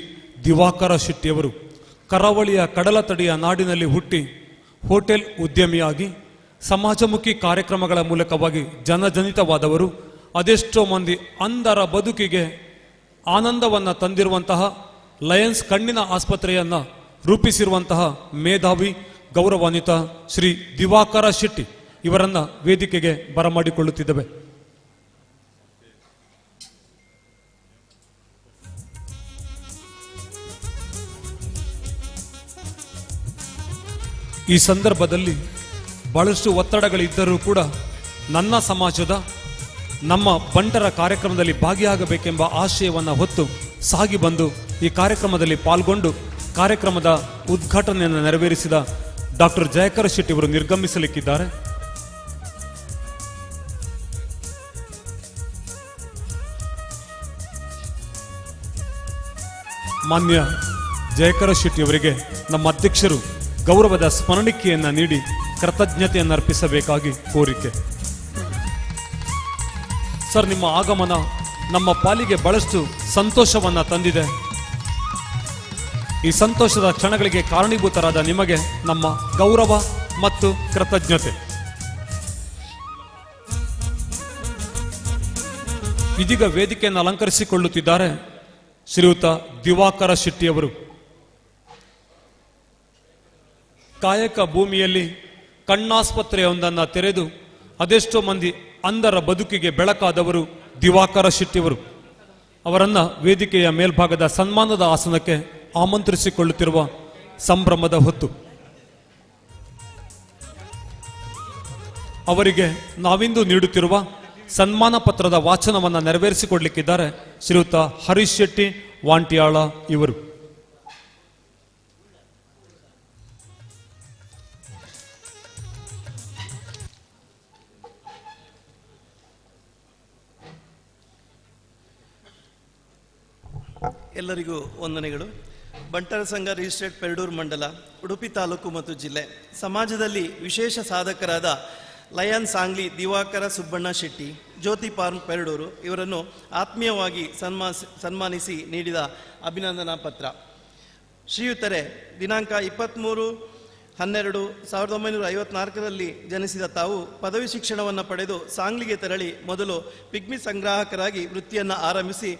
ದಿವಾಕರ ಶೆಟ್ಟಿಯವರು. ಕರಾವಳಿಯ ಕಡಲತಡಿಯ ನಾಡಿನಲ್ಲಿ ಹುಟ್ಟಿ ಹೋಟೆಲ್ ಉದ್ಯಮಿಯಾಗಿ ಸಮಾಜಮುಖಿ ಕಾರ್ಯಕ್ರಮಗಳ ಮೂಲಕವಾಗಿ ಜನಜನಿತವಾದವರು. ಅದೆಷ್ಟೋ ಮಂದಿ ಅಂಧರ ಬದುಕಿಗೆ ಆನಂದವನ್ನು ತಂದಿರುವಂತಹ ಲಯನ್ಸ್ ಕಣ್ಣಿನ ಆಸ್ಪತ್ರೆಯನ್ನು ರೂಪಿಸಿರುವಂತಹ ಮೇಧಾವಿ ಗೌರವಾನ್ವಿತ ಶ್ರೀ ದಿವಾಕರ ಶೆಟ್ಟಿ ಇವರನ್ನ ವೇದಿಕೆಗೆ ಬರಮಾಡಿಕೊಳ್ಳುತ್ತಿದ್ದೇವೆ. ಈ ಸಂದರ್ಭದಲ್ಲಿ ಬಹಳಷ್ಟು ಒತ್ತಡಗಳಿದ್ದರೂ ಕೂಡ ನನ್ನ ಸಮಾಜದ ನಮ್ಮ ಬಂಟರ ಕಾರ್ಯಕ್ರಮದಲ್ಲಿ ಭಾಗಿಯಾಗಬೇಕೆಂಬ ಆಶಯವನ್ನು ಹೊತ್ತು ಸಾಗಿ ಬಂದು ಈ ಕಾರ್ಯಕ್ರಮದಲ್ಲಿ ಪಾಲ್ಗೊಂಡು ಕಾರ್ಯಕ್ರಮದ ಉದ್ಘಾಟನೆಯನ್ನು ನೆರವೇರಿಸಿದ ಡಾಕ್ಟರ್ ಜಯಕರ ಶೆಟ್ಟಿ ಅವರು ನಿರ್ಗಮಿಸಲಿಕ್ಕಿದ್ದಾರೆ. ಮಾನ್ಯ ಜಯಕರ ಶೆಟ್ಟಿ ಅವರಿಗೆ ನಮ್ಮ ಅಧ್ಯಕ್ಷರು ಗೌರವದ ಸ್ಮರಣಿಕೆಯನ್ನು ನೀಡಿ ಕೃತಜ್ಞತೆಯನ್ನು ಅರ್ಪಿಸಬೇಕಾಗಿ ಕೋರಿಕೆ. ಸರ್, ನಿಮ್ಮ ಆಗಮನ ನಮ್ಮ ಪಾಲಿಗೆ ಬಹಳಷ್ಟು ಸಂತೋಷವನ್ನ ತಂದಿದೆ. ಈ ಸಂತೋಷದ ಕ್ಷಣಗಳಿಗೆ ಕಾರಣೀಭೂತರಾದ ನಿಮಗೆ ನಮ್ಮ ಗೌರವ ಮತ್ತು ಕೃತಜ್ಞತೆ. ಇದೀಗ ವೇದಿಕೆಯನ್ನು ಅಲಂಕರಿಸಿಕೊಳ್ಳುತ್ತಿದ್ದಾರೆ ಶ್ರೀಯುತ ದಿವಾಕರ ಶೆಟ್ಟಿಯವರು. ಕಾಯಕ ಭೂಮಿಯಲ್ಲಿ ಕಣ್ಣಾಸ್ಪತ್ರೆಯೊಂದನ್ನು ತೆರೆದು ಅದೆಷ್ಟೋ ಮಂದಿ ಅಂಧರ ಬದುಕಿಗೆ ಬೆಳಕಾದವರು ದಿವಾಕರ ಶೆಟ್ಟಿಯವರು. ಅವರನ್ನ ವೇದಿಕೆಯ ಮೇಲ್ಭಾಗದ ಸನ್ಮಾನದ ಆಸನಕ್ಕೆ ಆಮಂತ್ರಿಸಿಕೊಳ್ಳುತ್ತಿರುವ ಸಂಭ್ರಮದ ಹೊತ್ತು. ಅವರಿಗೆ ನಾವಿಂದು ನೀಡುತ್ತಿರುವ ಸನ್ಮಾನ ಪತ್ರದ ವಾಚನವನ್ನು ನೆರವೇರಿಸಿಕೊಡ್ಲಿಕ್ಕಿದ್ದಾರೆ ಶ್ರೀಯುತ ಹರೀಶ್ ಶೆಟ್ಟಿ ವಾಂಟಿಯಾಳ ಇವರು. ಎಲ್ಲರಿಗೂ ವಂದನೆಗಳು. ಬಂಟರ ಸಂಘ ರಿಜಿಸ್ಟರ್ಡ್ ಪೆರಡೂರು ಮಂಡಲ, ಉಡುಪಿ ತಾಲೂಕು ಮತ್ತು ಜಿಲ್ಲೆ. ಸಮಾಜದಲ್ಲಿ ವಿಶೇಷ ಸಾಧಕರಾದ ಲಯನ್ ಸಾಂಗ್ಲಿ ದಿವಾಕರ ಸುಬ್ಬಣ್ಣ ಶೆಟ್ಟಿ, ಜ್ಯೋತಿ ಫಾರ್ಮ್ ಪೆರಡೂರು ಇವರನ್ನು ಆತ್ಮೀಯವಾಗಿ ಸನ್ಮಾನಿಸಿ ನೀಡಿದ ಅಭಿನಂದನಾ ಪತ್ರ. ಶ್ರೀಯುತರೆ, ದಿನಾಂಕ 23/12/1954ರಲ್ಲಿ ಜನಿಸಿದ ತಾವು ಪದವಿ ಶಿಕ್ಷಣವನ್ನು ಪಡೆದು ಸಾಂಗ್ಲಿಗೆ ತೆರಳಿ ಮೊದಲು ಪಿಗ್ಮಿ ಸಂಗ್ರಾಹಕರಾಗಿ ವೃತ್ತಿಯನ್ನು ಆರಂಭಿಸಿ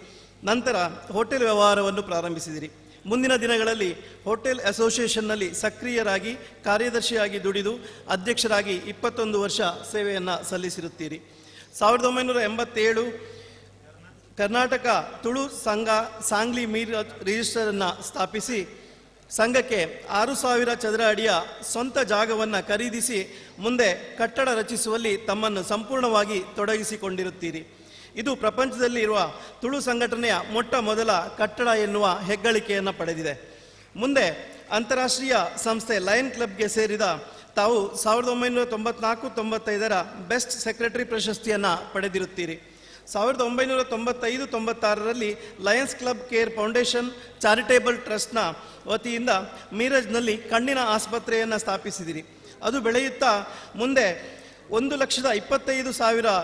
ನಂತರ ಹೋಟೆಲ್ ವ್ಯವಹಾರವನ್ನು ಪ್ರಾರಂಭಿಸಿದಿರಿ. ಮುಂದಿನ ದಿನಗಳಲ್ಲಿ ಹೋಟೆಲ್ ಅಸೋಸಿಯೇಷನ್ನಲ್ಲಿ ಸಕ್ರಿಯರಾಗಿ ಕಾರ್ಯದರ್ಶಿಯಾಗಿ ದುಡಿದು ಅಧ್ಯಕ್ಷರಾಗಿ 21 ವರ್ಷ ಸೇವೆಯನ್ನು ಸಲ್ಲಿಸಿರುತ್ತೀರಿ. 1987 ಕರ್ನಾಟಕ ತುಳು ಸಂಘ ಸಾಂಗ್ಲಿ ಮೀರ್ ರಿಜಿಸ್ಟರನ್ನು ಸ್ಥಾಪಿಸಿ ಸಂಘಕ್ಕೆ 6,000 ಚದರ ಅಡಿಯ ಸ್ವಂತ ಜಾಗವನ್ನು ಖರೀದಿಸಿ ಮುಂದೆ ಕಟ್ಟಡ ರಚಿಸುವಲ್ಲಿ ತಮ್ಮನ್ನು ಸಂಪೂರ್ಣವಾಗಿ ತೊಡಗಿಸಿಕೊಂಡಿರುತ್ತೀರಿ. ಇದು ಪ್ರಪಂಚದಲ್ಲಿ ಇರುವ ತುಳು ಸಂಘಟನೆಯ ಮೊಟ್ಟ ಮೊದಲ ಕಟ್ಟಡ ಎನ್ನುವ ಹೆಗ್ಗಳಿಕೆಯನ್ನು ಪಡೆದಿದೆ. ಮುಂದೆ ಅಂತಾರಾಷ್ಟ್ರೀಯ ಸಂಸ್ಥೆ ಲಯನ್ ಕ್ಲಬ್ಗೆ ಸೇರಿದ ತಾವು 1994-95ರ ಬೆಸ್ಟ್ ಸೆಕ್ರೆಟರಿ ಪ್ರಶಸ್ತಿಯನ್ನು ಪಡೆದಿರುತ್ತೀರಿ. 1995-96ರಲ್ಲಿ Lions Club Care Foundation Charitable ಟ್ರಸ್ಟ್ನ ವತಿಯಿಂದ ಮೀರಜ್ನಲ್ಲಿ ಕಣ್ಣಿನ ಆಸ್ಪತ್ರೆಯನ್ನು ಸ್ಥಾಪಿಸಿದಿರಿ. ಅದು ಬೆಳೆಯುತ್ತಾ ಮುಂದೆ 1,25,000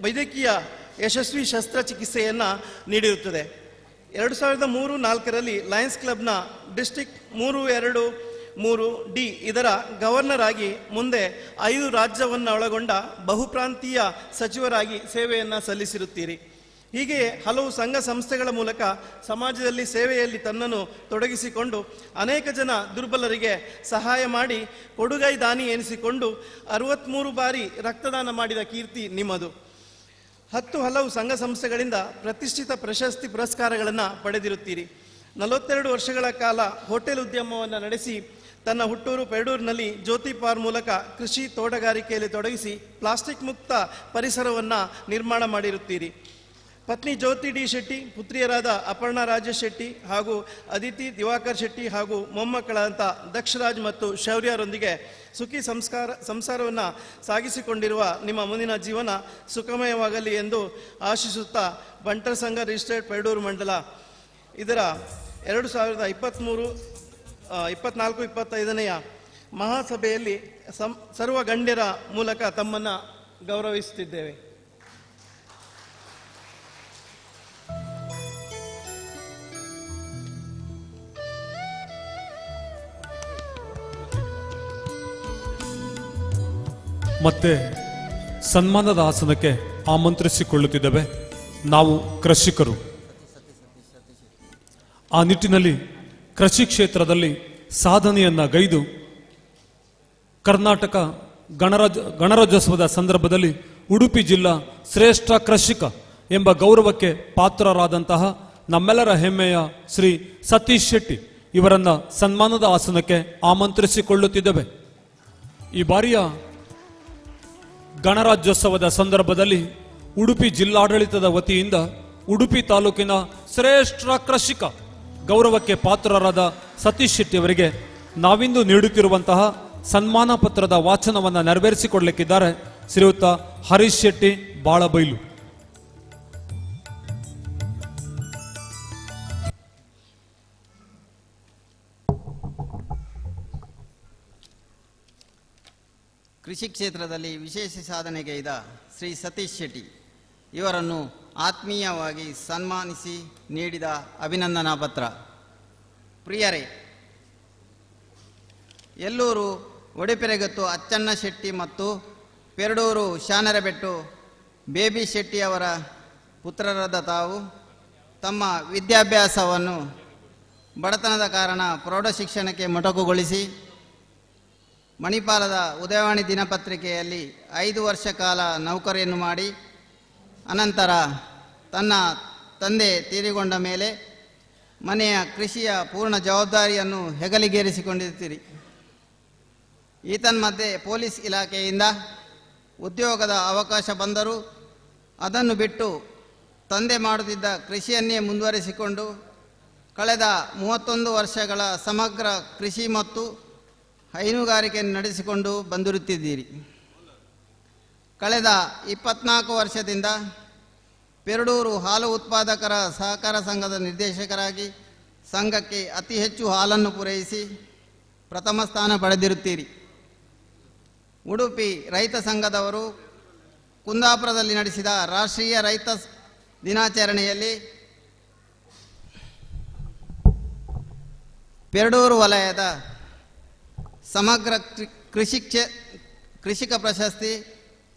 ವೈದ್ಯಕೀಯ ಯಶಸ್ವಿ ಶಸ್ತ್ರಚಿಕಿತ್ಸೆಯನ್ನು ನೀಡಿರುತ್ತದೆ. 2003-04ರಲ್ಲಿ ಲಯನ್ಸ್ ಕ್ಲಬ್ನ ಡಿಸ್ಟಿಕ್ 323D ಇದರ ಗವರ್ನರ್ ಆಗಿ ಮುಂದೆ 5 ರಾಜ್ಯವನ್ನು ಒಳಗೊಂಡ ಬಹುಪ್ರಾಂತೀಯ ಸಚಿವರಾಗಿ ಸೇವೆಯನ್ನು ಸಲ್ಲಿಸಿರುತ್ತೀರಿ. ಹೀಗೆಯೇ ಹಲವು ಸಂಘ ಸಂಸ್ಥೆಗಳ ಮೂಲಕ ಸಮಾಜದಲ್ಲಿ ಸೇವೆಯಲ್ಲಿ ತನ್ನನ್ನು ತೊಡಗಿಸಿಕೊಂಡು ಅನೇಕ ಜನ ದುರ್ಬಲರಿಗೆ ಸಹಾಯ ಮಾಡಿ ಕೊಡುಗೈ ದಾನಿ ಎನಿಸಿಕೊಂಡು 63 ಬಾರಿ ರಕ್ತದಾನ ಮಾಡಿದ ಕೀರ್ತಿ ನಿಮ್ಮದು. 10 ಹಲವು ಸಂಘ ಸಂಸ್ಥೆಗಳಿಂದ ಪ್ರತಿಷ್ಠಿತ ಪ್ರಶಸ್ತಿ ಪುರಸ್ಕಾರಗಳನ್ನು ಪಡೆದಿರುತ್ತೀರಿ. 42 ವರ್ಷಗಳ ಕಾಲ ಹೋಟೆಲ್ ಉದ್ಯಮವನ್ನು ನಡೆಸಿ ತನ್ನ ಹುಟ್ಟೂರು ಪೆರಡೂರಿನಲ್ಲಿ ಜ್ಯೋತಿ ಫಾರ್ಮ್ ಮೂಲಕ ಕೃಷಿ ತೋಟಗಾರಿಕೆಯಲ್ಲಿ ತೊಡಗಿಸಿ ಪ್ಲಾಸ್ಟಿಕ್ ಮುಕ್ತ ಪರಿಸರವನ್ನು ನಿರ್ಮಾಣ ಮಾಡಿರುತ್ತೀರಿ. ಪತ್ನಿ ಜ್ಯೋತಿ ಡಿ ಶೆಟ್ಟಿ, ಪುತ್ರಿಯರಾದ ಅಪರ್ಣಾ ರಾಜೇಶ್ ಶೆಟ್ಟಿ ಹಾಗೂ ಅದಿತಿ ದಿವಾಕರ್ ಶೆಟ್ಟಿ ಹಾಗೂ ಮೊಮ್ಮಕ್ಕಳಾದಂಥ ದಕ್ಷರಾಜ್ ಮತ್ತು ಶೌರ್ಯರೊಂದಿಗೆ ಸುಖಿ ಸಂಸಾರವನ್ನು ಸಾಗಿಸಿಕೊಂಡಿರುವ ನಿಮ್ಮ ಮುಂದಿನ ಜೀವನ ಸುಖಮಯವಾಗಲಿ ಎಂದು ಆಶಿಸುತ್ತಾ ಬಂಟರ ಸಂಘ ರಿಜಿಸ್ಟರ್ಡ್ ಪೆರಡೂರು ಮಂಡಲ ಇದರ 2023 24 25ನೇ ಮಹಾಸಭೆಯಲ್ಲಿ ಸರ್ವ ಗಣ್ಯರ ಮೂಲಕ ತಮ್ಮನ್ನು ಗೌರವಿಸುತ್ತಿದ್ದೇವೆ. ಮತ್ತೆ ಸನ್ಮಾನದ ಆಸನಕ್ಕೆ ಆಮಂತ್ರಿಸಿಕೊಳ್ಳುತ್ತಿದ್ದೇವೆ. ನಾವು ಕೃಷಿಕರು. ಆ ನಿಟ್ಟಿನಲ್ಲಿ ಕೃಷಿ ಕ್ಷೇತ್ರದಲ್ಲಿ ಸಾಧನೆಯನ್ನ ಗೈದು ಕರ್ನಾಟಕ ಗಣರಾಜ್ಯೋತ್ಸವದ ಸಂದರ್ಭದಲ್ಲಿ ಉಡುಪಿ ಜಿಲ್ಲಾ ಶ್ರೇಷ್ಠ ಕೃಷಿಕ ಎಂಬ ಗೌರವಕ್ಕೆ ಪಾತ್ರರಾದಂತಹ ನಮ್ಮೆಲ್ಲರ ಹೆಮ್ಮೆಯ ಶ್ರೀ ಸತೀಶ್ ಶೆಟ್ಟಿ ಇವರನ್ನ ಸನ್ಮಾನದ ಆಸನಕ್ಕೆ ಆಮಂತ್ರಿಸಿಕೊಳ್ಳುತ್ತಿದ್ದೇವೆ. ಈ ಬಾರಿಯ ಗಣರಾಜ್ಯೋತ್ಸವದ ಸಂದರ್ಭದಲ್ಲಿ ಉಡುಪಿ ಜಿಲ್ಲಾಡಳಿತದ ವತಿಯಿಂದ ಉಡುಪಿ ತಾಲೂಕಿನ ಶ್ರೇಷ್ಠ ಕೃಷಿಕ ಗೌರವಕ್ಕೆ ಪಾತ್ರರಾದ ಸತೀಶ್ ಶೆಟ್ಟಿ ಅವರಿಗೆ ನಾವಿಂದು ನೀಡುತ್ತಿರುವಂತಹ ಸನ್ಮಾನ ಪತ್ರದ ವಾಚನವನ್ನು ನೆರವೇರಿಸಿಕೊಡಲಿಕ್ಕಿದ್ದಾರೆ ಶ್ರೀಯುತ ಹರೀಶ್ ಶೆಟ್ಟಿ ಬಾಳಬೈಲು. ಕೃಷಿ ಕ್ಷೇತ್ರದಲ್ಲಿ ವಿಶೇಷ ಸಾಧನೆಗೈದ ಶ್ರೀ ಸತೀಶ್ ಶೆಟ್ಟಿ ಇವರನ್ನು ಆತ್ಮೀಯವಾಗಿ ಸನ್ಮಾನಿಸಿ ನೀಡಿದ ಅಭಿನಂದನಾ ಪತ್ರ. ಪ್ರಿಯರೇ, ಎಲ್ಲೂರು ಒಡಿಪೆರೆಗತ್ತು ಅಚ್ಚಣ್ಣ ಶೆಟ್ಟಿ ಮತ್ತು ಪೆರಡೂರು ಶಾನರಬೆಟ್ಟು ಬೇಬಿ ಶೆಟ್ಟಿಯವರ ಪುತ್ರರಾದ ತಾವು ತಮ್ಮ ವಿದ್ಯಾಭ್ಯಾಸವನ್ನು ಬಡತನದ ಕಾರಣ ಪ್ರೌಢ ಶಿಕ್ಷಣಕ್ಕೆ ಮೊಟಕುಗೊಳಿಸಿ ಮಣಿಪಾಲದ ಉದಯವಾಣಿ ದಿನಪತ್ರಿಕೆಯಲ್ಲಿ 5 ವರ್ಷ ಕಾಲ ನೌಕರಿಯನ್ನು ಮಾಡಿ ಅನಂತರ ತನ್ನ ತಂದೆ ತೀರಿಕೊಂಡ ಮೇಲೆ ಮನೆಯ ಕೃಷಿಯ ಪೂರ್ಣ ಜವಾಬ್ದಾರಿಯನ್ನು ಹೆಗಲಿಗೇರಿಸಿಕೊಂಡಿರ್ತೀರಿ. ಈತನ್ಮಧ್ಯೆ ಪೊಲೀಸ್ ಇಲಾಖೆಯಿಂದ ಉದ್ಯೋಗದ ಅವಕಾಶ ಬಂದರೂ ಅದನ್ನು ಬಿಟ್ಟು ತಂದೆ ಮಾಡುತ್ತಿದ್ದ ಕೃಷಿಯನ್ನೇ ಮುಂದುವರಿಸಿಕೊಂಡು ಕಳೆದ 31 ವರ್ಷಗಳ ಸಮಗ್ರ ಕೃಷಿ ಮತ್ತು ಹೈನುಗಾರಿಕೆಯನ್ನು ನಡೆಸಿಕೊಂಡು ಬಂದಿರುತ್ತಿದ್ದೀರಿ. ಕಳೆದ 24 ವರ್ಷದಿಂದ ಪೆರಡೂರು ಹಾಲು ಉತ್ಪಾದಕರ ಸಹಕಾರ ಸಂಘದ ನಿರ್ದೇಶಕರಾಗಿ ಸಂಘಕ್ಕೆ ಅತಿ ಹೆಚ್ಚು ಹಾಲನ್ನು ಪೂರೈಸಿ ಪ್ರಥಮ ಸ್ಥಾನ ಪಡೆದಿರುತ್ತೀರಿ. ಉಡುಪಿ ರೈತ ಸಂಘದವರು ಕುಂದಾಪುರದಲ್ಲಿ ನಡೆಸಿದ ರಾಷ್ಟ್ರೀಯ ರೈತ ದಿನಾಚರಣೆಯಲ್ಲಿ ಪೆರಡೂರು ವಲಯದ ಸಮಗ್ರ ಕೃಷಿಕ ಪ್ರಶಸ್ತಿ,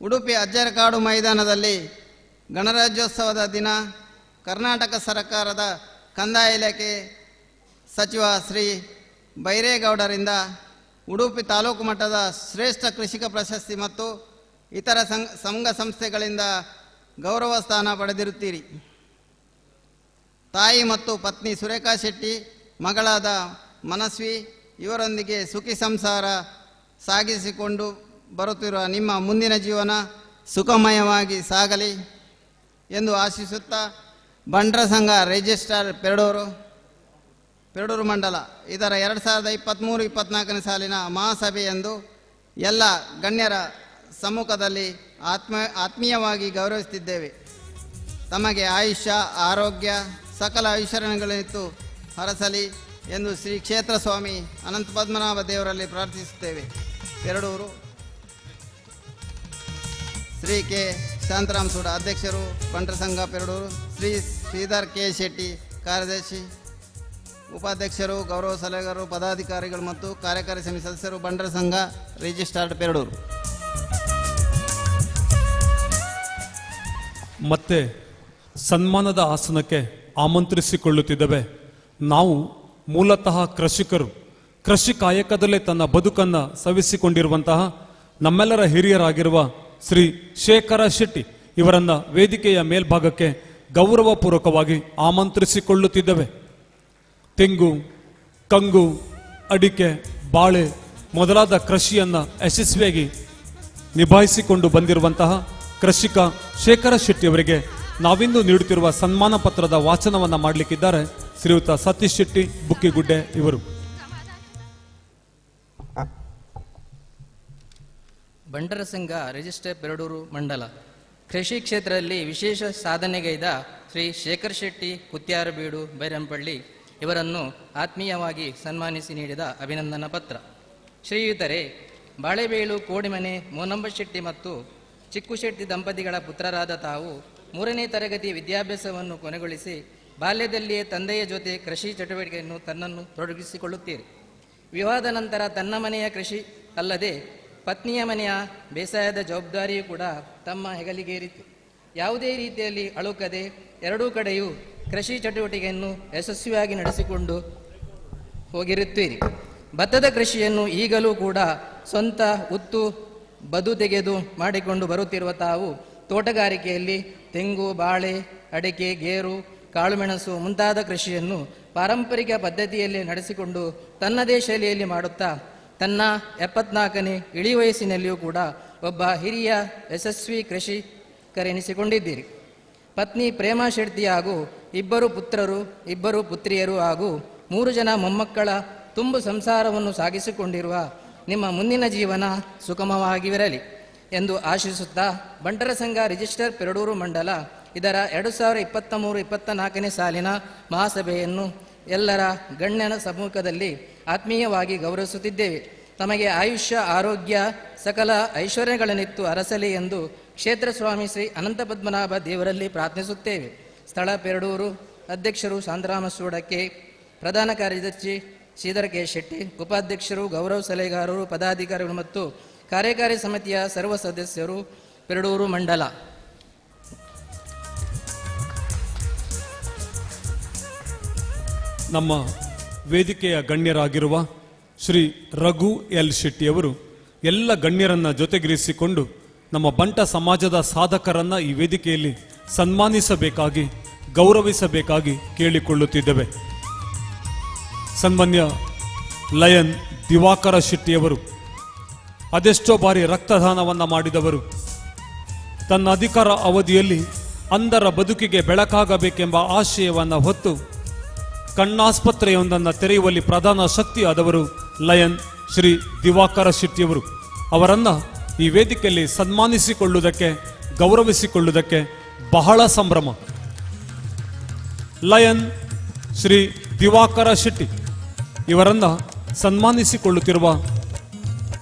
ಉಡುಪಿ ಅಜ್ಜರಕಾಡು ಮೈದಾನದಲ್ಲಿ ಗಣರಾಜ್ಯೋತ್ಸವದ ದಿನ ಕರ್ನಾಟಕ ಸರ್ಕಾರದ ಕಂದಾಯ ಇಲಾಖೆ ಸಚಿವ ಶ್ರೀ ಬೈರೇಗೌಡರಿಂದ ಉಡುಪಿ ತಾಲೂಕು ಮಟ್ಟದ ಶ್ರೇಷ್ಠ ಕೃಷಿಕ ಪ್ರಶಸ್ತಿ ಮತ್ತು ಇತರ ಸಂಘ ಸಂಸ್ಥೆಗಳಿಂದ ಗೌರವ ಸ್ಥಾನ ಪಡೆದಿರುತ್ತೀರಿ. ತಾಯಿ ಮತ್ತು ಪತ್ನಿ ಸುರೇಖಾ ಶೆಟ್ಟಿ, ಮಗಳಾದ ಮನಸ್ವಿ ಇವರೊಂದಿಗೆ ಸುಖಿ ಸಂಸಾರ ಸಾಗಿಸಿಕೊಂಡು ಬರುತ್ತಿರುವ ನಿಮ್ಮ ಮುಂದಿನ ಜೀವನ ಸುಖಮಯವಾಗಿ ಸಾಗಲಿ ಎಂದು ಆಶಿಸುತ್ತಾ ಬಂಟರ ಸಂಘ ರಿಜಿಸ್ಟ್ರಾರ್ ಪೆರಡೂರು ಮಂಡಲ ಇದರ 2023-24 ಸಾಲಿನ ಮಹಾಸಭೆಯಂದು ಎಲ್ಲ ಗಣ್ಯರ ಸಮ್ಮುಖದಲ್ಲಿ ಆತ್ಮೀಯವಾಗಿ ಗೌರವಿಸುತ್ತಿದ್ದೇವೆ. ತಮಗೆ ಆಯುಷ್ಯ, ಆರೋಗ್ಯ, ಸಕಲ ಐಶ್ವರ್ಯಗಳಿತ್ತು ಹರಸಲಿ ಎಂದು ಶ್ರೀ ಕ್ಷೇತ್ರ ಸ್ವಾಮಿ ಅನಂತ ಪದ್ಮನಾಭ ದೇವರಲ್ಲಿ ಪ್ರಾರ್ಥಿಸುತ್ತೇವೆ. ಪೆರಡೂರು ಶ್ರೀ ಕೆ ಶಾಂತರಾಮ್ ಸೂಡ ಅಧ್ಯಕ್ಷರು, ಬಂಟರ ಸಂಘ ಪೆರಡೂರು. ಶ್ರೀ ಶ್ರೀಧರ್ ಕೆ ಶೆಟ್ಟಿ ಕಾರ್ಯದರ್ಶಿ, ಉಪಾಧ್ಯಕ್ಷರು, ಗೌರವ ಸಲಹೆಗಾರರು, ಪದಾಧಿಕಾರಿಗಳು ಮತ್ತು ಕಾರ್ಯಕಾರಿ ಸಮಿತಿ ಸದಸ್ಯರು, ಬಂಟರ ಸಂಘ ರಿಜಿಸ್ಟರ್ಡ್ ಪೆರಡೂರು. ಮತ್ತೆ ಸನ್ಮಾನದ ಆಸನಕ್ಕೆ ಆಮಂತ್ರಿಸಿಕೊಳ್ಳುತ್ತಿದ್ದೇವೆ. ನಾವು ಮೂಲತಃ ಕೃಷಿಕರು, ಕೃಷಿ ಕಾಯಕದಲ್ಲೇ ತನ್ನ ಬದುಕನ್ನು ಸವಿಸಿಕೊಂಡಿರುವಂತಹ ನಮ್ಮೆಲ್ಲರ ಹಿರಿಯರಾಗಿರುವ ಶ್ರೀ ಶೇಖರ ಶೆಟ್ಟಿ ಇವರನ್ನ ವೇದಿಕೆಯ ಮೇಲ್ಭಾಗಕ್ಕೆ ಗೌರವಪೂರ್ವಕವಾಗಿ ಆಮಂತ್ರಿಸಿಕೊಳ್ಳುತ್ತಿದ್ದೇವೆ. ತೆಂಗು, ಕಂಗು, ಅಡಿಕೆ, ಬಾಳೆ ಮೊದಲಾದ ಕೃಷಿಯನ್ನು ಯಶಸ್ವಿಯಾಗಿ ನಿಭಾಯಿಸಿಕೊಂಡು ಬಂದಿರುವಂತಹ ಕೃಷಿಕ ಶೇಖರ ಶೆಟ್ಟಿಯವರಿಗೆ ನಾವಿಂದು ನೀಡುತ್ತಿರುವ ಸನ್ಮಾನ ಪತ್ರದ ವಾಚನವನ್ನು ಮಾಡಲಿಕ್ಕಿದ್ದಾರೆ ಶ್ರೀಯುತ ಸತೀಶ್ ಶೆಟ್ಟಿ ಬುಕ್ಕಿಗುಡ್ಡೆ ಇವರು. ಬಂಟರ ಸಂಘ ರಿಜಿಸ್ಟರ್ ಪೆರಡೂರು ಮಂಡಲ ಕೃಷಿ ಕ್ಷೇತ್ರದಲ್ಲಿ ವಿಶೇಷ ಸಾಧನೆಗೈದ ಶ್ರೀ ಶೇಖರ್ ಶೆಟ್ಟಿ ಕುತ್ಯಾರಬೀಡು ಬೈರಂಪಳ್ಳಿ ಇವರನ್ನು ಆತ್ಮೀಯವಾಗಿ ಸನ್ಮಾನಿಸಿ ನೀಡಿದ ಅಭಿನಂದನಾ ಪತ್ರ. ಶ್ರೀಯುತರೇ, ಬಾಳೆಬೇಳು ಕೋಡಿಮನೆ ಮೋನಂಬ ಶೆಟ್ಟಿ ಮತ್ತು ಚಿಕ್ಕು ಶೆಟ್ಟಿ ದಂಪತಿಗಳ ಪುತ್ರರಾದ ತಾವು 3ನೇ ತರಗತಿ ವಿದ್ಯಾಭ್ಯಾಸವನ್ನು ಕೊನೆಗೊಳಿಸಿ ಬಾಲ್ಯದಲ್ಲಿಯೇ ತಂದೆಯ ಜೊತೆ ಕೃಷಿ ಚಟುವಟಿಕೆಯನ್ನು ತನ್ನನ್ನು ತೊಡಗಿಸಿಕೊಳ್ಳುತ್ತೀರಿ. ವಿವಾಹದ ನಂತರ ತನ್ನ ಮನೆಯ ಕೃಷಿ ಅಲ್ಲದೆ ಪತ್ನಿಯ ಮನೆಯ ಬೇಸಾಯದ ಜವಾಬ್ದಾರಿಯೂ ಕೂಡ ತಮ್ಮ ಹೆಗಲಿಗೇರಿತು. ಯಾವುದೇ ರೀತಿಯಲ್ಲಿ ಅಳುಕದೆ ಎರಡೂ ಕಡೆಯೂ ಕೃಷಿ ಚಟುವಟಿಕೆಯನ್ನು ಯಶಸ್ವಿಯಾಗಿ ನಡೆಸಿಕೊಂಡು ಹೋಗಿರುತ್ತೀರಿ. ಭತ್ತದ ಕೃಷಿಯನ್ನು ಈಗಲೂ ಕೂಡ ಸ್ವಂತ ಉತ್ತು ಬದು ತೆಗೆದು ಮಾಡಿಕೊಂಡು ಬರುತ್ತಿರುವ ತಾವು ತೋಟಗಾರಿಕೆಯಲ್ಲಿ ತೆಂಗು, ಬಾಳೆ, ಅಡಿಕೆ, ಗೇರು, ಕಾಳುಮೆಣಸು ಮುಂತಾದ ಕೃಷಿಯನ್ನು ಪಾರಂಪರಿಕ ಪದ್ಧತಿಯಲ್ಲಿ ನಡೆಸಿಕೊಂಡು ತನ್ನದೇ ಶೈಲಿಯಲ್ಲಿ ಮಾಡುತ್ತಾ ತನ್ನ 74ನೇ ಇಳಿ ವಯಸ್ಸಿನಲ್ಲಿಯೂ ಕೂಡ ಒಬ್ಬ ಹಿರಿಯ ಯಶಸ್ವಿ ಕೃಷಿಕರೆನಿಸಿಕೊಂಡಿದ್ದೀರಿ. ಪತ್ನಿ ಪ್ರೇಮಾ ಶೆಟ್ಟಿ ಹಾಗೂ 2 ಪುತ್ರರು, 2 ಪುತ್ರಿಯರು ಹಾಗೂ 3 ಜನ ಮೊಮ್ಮಕ್ಕಳ ತುಂಬು ಸಂಸಾರವನ್ನು ಸಾಗಿಸಿಕೊಂಡಿರುವ ನಿಮ್ಮ ಮುಂದಿನ ಜೀವನ ಸುಗಮವಾಗಿರಲಿ ಎಂದು ಆಶಿಸುತ್ತಾ ಬಂಟರ ಸಂಘ ರಿಜಿಸ್ಟರ್ ಪೆರಡೂರು ಮಂಡಲ ಇದರ 2023-24ನೇ ಸಾಲಿನ ಮಹಾಸಭೆಯನ್ನು ಎಲ್ಲರ ಗಣ್ಯನ ಸಮ್ಮುಖದಲ್ಲಿ ಆತ್ಮೀಯವಾಗಿ ಗೌರವಿಸುತ್ತಿದ್ದೇವೆ. ತಮಗೆ ಆಯುಷ್ಯ, ಆರೋಗ್ಯ, ಸಕಲ ಐಶ್ವರ್ಯಗಳನ್ನಿತ್ತು ಅರಸಲಿ ಎಂದು ಕ್ಷೇತ್ರ ಸ್ವಾಮಿ ಶ್ರೀ ಅನಂತ ಪದ್ಮನಾಭ ದೇವರಲ್ಲಿ ಪ್ರಾರ್ಥಿಸುತ್ತೇವೆ. ಸ್ಥಳ ಪೆರಡೂರು, ಅಧ್ಯಕ್ಷರು ಶಾಂತರಾಮ ಸೂಡಕ್ಕೆ, ಪ್ರಧಾನ ಕಾರ್ಯದರ್ಶಿ ಶ್ರೀಧರ ಕೆ ಶೆಟ್ಟಿ, ಉಪಾಧ್ಯಕ್ಷರು, ಗೌರವ ಸಲಹೆಗಾರರು, ಪದಾಧಿಕಾರಿಗಳು ಮತ್ತು ಕಾರ್ಯಕಾರಿ ಸಮಿತಿಯ ಸರ್ವ ಸದಸ್ಯರು, ಪೆರಡೂರು ಮಂಡಲ. ನಮ್ಮ ವೇದಿಕೆಯ ಗಣ್ಯರಾಗಿರುವ ಶ್ರೀ ರಘು ಎಲ್ ಶೆಟ್ಟಿಯವರು ಎಲ್ಲ ಗಣ್ಯರನ್ನ ಜೊತೆಗಿರಿಸಿಕೊಂಡು ನಮ್ಮ ಬಂಟ ಸಮಾಜದ ಸಾಧಕರನ್ನ ಈ ವೇದಿಕೆಯಲ್ಲಿ ಸನ್ಮಾನಿಸಬೇಕಾಗಿ, ಗೌರವಿಸಬೇಕಾಗಿ ಕೇಳಿಕೊಳ್ಳುತ್ತಿದ್ದೇವೆ. ಸನ್ಮಾನ್ಯ ಲಯನ್ ದಿವಾಕರ ಶೆಟ್ಟಿಯವರು ಅದೆಷ್ಟೋ ಬಾರಿ ರಕ್ತದಾನವನ್ನು ಮಾಡಿದವರು. ತನ್ನ ಅಧಿಕಾರ ಅವಧಿಯಲ್ಲಿ ಅಂಧರ ಬದುಕಿಗೆ ಬೆಳಕಾಗಬೇಕೆಂಬ ಆಶಯವನ್ನು ಹೊತ್ತು ಕಣ್ಣಾಸ್ಪತ್ರೆಯೊಂದನ್ನು ತೆರೆಯುವಲ್ಲಿ ಪ್ರಧಾನ ಶಕ್ತಿಯಾದವರು ಲಯನ್ ಶ್ರೀ ದಿವಾಕರ ಶೆಟ್ಟಿಯವರು. ಅವರನ್ನು ಈ ವೇದಿಕೆಯಲ್ಲಿ ಸನ್ಮಾನಿಸಿಕೊಳ್ಳುವುದಕ್ಕೆ, ಗೌರವಿಸಿಕೊಳ್ಳುವುದಕ್ಕೆ ಬಹಳ ಸಂಭ್ರಮ. ಲಯನ್ ಶ್ರೀ ದಿವಾಕರ ಶೆಟ್ಟಿ ಇವರನ್ನು ಸನ್ಮಾನಿಸಿಕೊಳ್ಳುತ್ತಿರುವ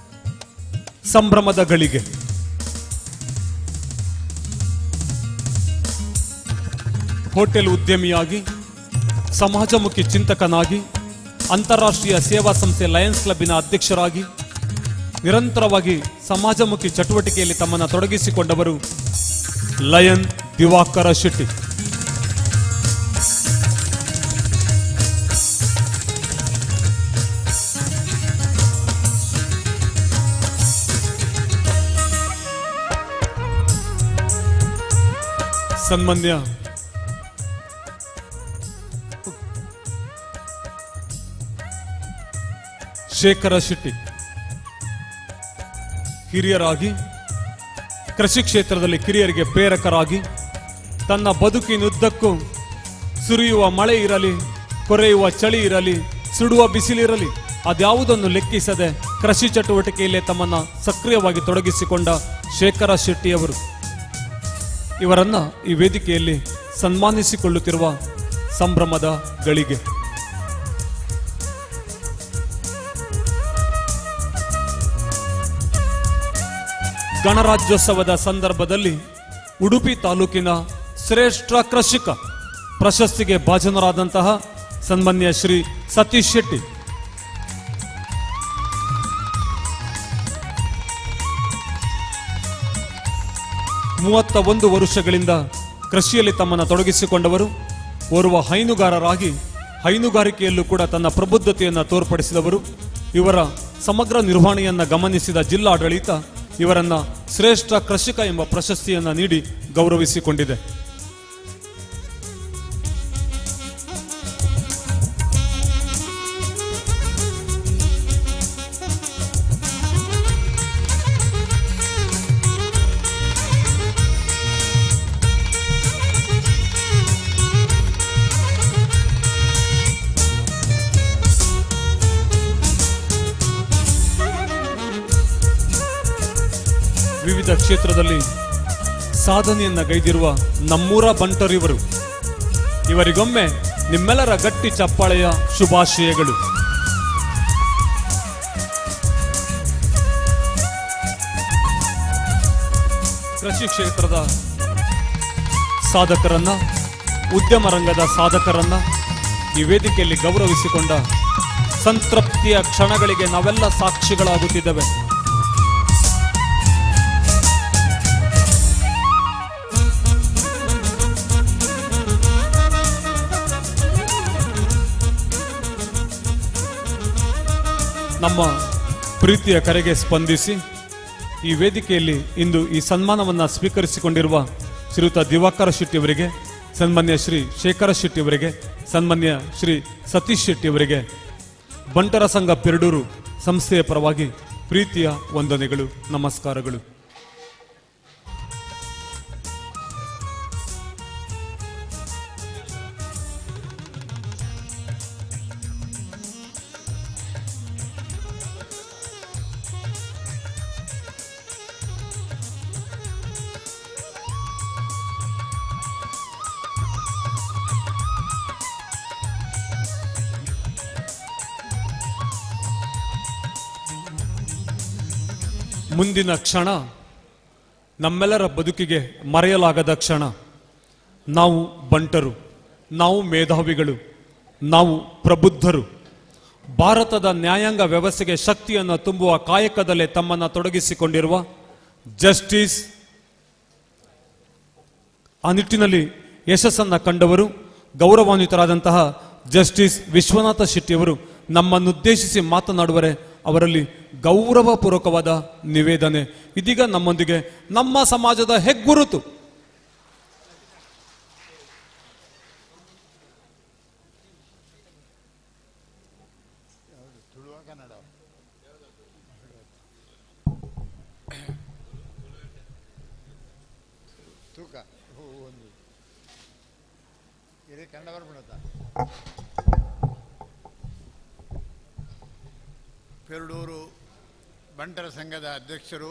ಸಂಭ್ರಮದ ಗಳಿಗೆ. ಹೋಟೆಲ್ ಉದ್ಯಮಿಯಾಗಿ, ಸಮಾಜಮುಖಿ ಚಿಂತಕನಾಗಿ, ಅಂತಾರಾಷ್ಟ್ರೀಯ ಸೇವಾ ಸಂಸ್ಥೆ ಲಯನ್ಸ್ ಕ್ಲಬ್ಬಿನ ಅಧ್ಯಕ್ಷರಾಗಿ ನಿರಂತರವಾಗಿ ಸಮಾಜಮುಖಿ ಚಟುವಟಿಕೆಯಲ್ಲಿ ತಮ್ಮನ್ನು ತೊಡಗಿಸಿಕೊಂಡವರು ಲಯನ್ ದಿವಾಕರ ಶೆಟ್ಟಿ. ಸನ್ಮಾನ್ಯ ಶೇಖರ ಶೆಟ್ಟಿ ಹಿರಿಯರಾಗಿ, ಕೃಷಿ ಕ್ಷೇತ್ರದಲ್ಲಿ ಕಿರಿಯರಿಗೆ ಪ್ರೇರಕರಾಗಿ, ತನ್ನ ಬದುಕಿನುದ್ದಕ್ಕೂ ಸುರಿಯುವ ಮಳೆ ಇರಲಿ, ಕೊರೆಯುವ ಚಳಿ ಇರಲಿ, ಸುಡುವ ಬಿಸಿಲಿರಲಿ, ಅದ್ಯಾವುದನ್ನು ಲೆಕ್ಕಿಸದೆ ಕೃಷಿ ಚಟುವಟಿಕೆಯಲ್ಲೇ ತಮ್ಮನ್ನು ಸಕ್ರಿಯವಾಗಿ ತೊಡಗಿಸಿಕೊಂಡ ಶೇಖರ ಶೆಟ್ಟಿಯವರು. ಇವರನ್ನು ಈ ವೇದಿಕೆಯಲ್ಲಿ ಸನ್ಮಾನಿಸಿಕೊಳ್ಳುತ್ತಿರುವ ಸಂಭ್ರಮದ ಗಳಿಗೆ. ಗಣರಾಜ್ಯೋತ್ಸವದ ಸಂದರ್ಭದಲ್ಲಿ ಉಡುಪಿ ತಾಲೂಕಿನ ಶ್ರೇಷ್ಠ ಕೃಷಿಕ ಪ್ರಶಸ್ತಿಗೆ ಭಾಜನರಾದಂತಹ ಸನ್ಮಾನ್ಯ ಶ್ರೀ ಸತೀಶ್ ಶೆಟ್ಟಿ. 31 ವರ್ಷಗಳಿಂದ ಕೃಷಿಯಲ್ಲಿ ತಮ್ಮನ್ನು ತೊಡಗಿಸಿಕೊಂಡವರು, ಓರ್ವ ಹೈನುಗಾರರಾಗಿ ಹೈನುಗಾರಿಕೆಯಲ್ಲೂ ಕೂಡ ತನ್ನ ಪ್ರಬುದ್ಧತೆಯನ್ನು ತೋರ್ಪಡಿಸಿದವರು. ಇವರ ಸಮಗ್ರ ನಿರ್ವಹಣೆಯನ್ನು ಗಮನಿಸಿದ ಜಿಲ್ಲಾಡಳಿತ ಇವರನ್ನು ಶ್ರೇಷ್ಠ ಕೃಷಿಕ ಎಂಬ ಪ್ರಶಸ್ತಿಯನ್ನು ನೀಡಿ ಗೌರವಿಸಿಕೊಂಡಿದೆ. ವಿವಿಧ ಕ್ಷೇತ್ರದಲ್ಲಿ ಸಾಧನೆಯನ್ನು ಗೈದಿರುವ ನಮ್ಮೂರ ಬಂಟರಿವರು. ಇವರಿಗೊಮ್ಮೆ ನಿಮ್ಮೆಲ್ಲರ ಗಟ್ಟಿ ಚಪ್ಪಾಳೆಯ ಶುಭಾಶಯಗಳು. ಕೃಷಿ ಕ್ಷೇತ್ರದ ಸಾಧಕರನ್ನ, ಉದ್ಯಮ ರಂಗದ ಸಾಧಕರನ್ನ ಈ ವೇದಿಕೆಯಲ್ಲಿ ಗೌರವಿಸಿಕೊಂಡ ಸಂತೃಪ್ತಿಯ ಕ್ಷಣಗಳಿಗೆ ನಾವೆಲ್ಲ ಸಾಕ್ಷಿಗಳಾಗುತ್ತಿದ್ದೇವೆ. ನಮ್ಮ ಪ್ರೀತಿಯ ಕರೆಗೆ ಸ್ಪಂದಿಸಿ ಈ ವೇದಿಕೆಯಲ್ಲಿ ಇಂದು ಈ ಸನ್ಮಾನವನ್ನು ಸ್ವೀಕರಿಸಿಕೊಂಡಿರುವ ಶ್ರೀಯುತ ದಿವಾಕರ ಶೆಟ್ಟಿಯವರಿಗೆ, ಸನ್ಮಾನ್ಯ ಶ್ರೀ ಶೇಖರ ಶೆಟ್ಟಿಯವರಿಗೆ, ಸನ್ಮಾನ್ಯ ಶ್ರೀ ಸತೀಶ್ ಶೆಟ್ಟಿಯವರಿಗೆ ಬಂಟರ ಸಂಘ ಪೆರಡೂರು ಸಂಸ್ಥೆಯ ಪರವಾಗಿ ಪ್ರೀತಿಯ ವಂದನೆಗಳು, ನಮಸ್ಕಾರಗಳು. ಮುಂದಿನ ಕ್ಷಣ ನಮ್ಮೆಲ್ಲರ ಬದುಕಿಗೆ ಮರೆಯಲಾಗದ ಕ್ಷಣ. ನಾವು ಬಂಟರು, ನಾವು ಮೇಧಾವಿಗಳು, ನಾವು ಪ್ರಬುದ್ಧರು. ಭಾರತದ ನ್ಯಾಯಾಂಗ ವ್ಯವಸ್ಥೆಗೆ ಶಕ್ತಿಯನ್ನು ತುಂಬುವ ಕಾಯಕದಲ್ಲೇ ತಮ್ಮನ್ನು ತೊಡಗಿಸಿಕೊಂಡಿರುವ ಜಸ್ಟಿಸ್, ಆ ನಿಟ್ಟಿನಲ್ಲಿ ಯಶಸ್ಸನ್ನು ಕಂಡವರು ಗೌರವಾನ್ವಿತರಾದಂತಹ ಜಸ್ಟಿಸ್ ವಿಶ್ವನಾಥ ಶೆಟ್ಟಿಯವರು ನಮ್ಮನ್ನುದ್ದೇಶಿಸಿ ಮಾತನಾಡುವರೆ. ಅವರಲ್ಲಿ ಗೌರವಪೂರ್ವಕವಾದ ನಿವೇದನೆ. ಇದೀಗ ನಮ್ಮೊಂದಿಗೆ ನಮ್ಮ ಸಮಾಜದ ಹೆಗ್ಗುರುತು ಕನ್ನಡ ಬರ್ಬಿಡತ್ತ. ಪೆರಡೂರು ಬಂಟರ ಸಂಘದ ಅಧ್ಯಕ್ಷರು,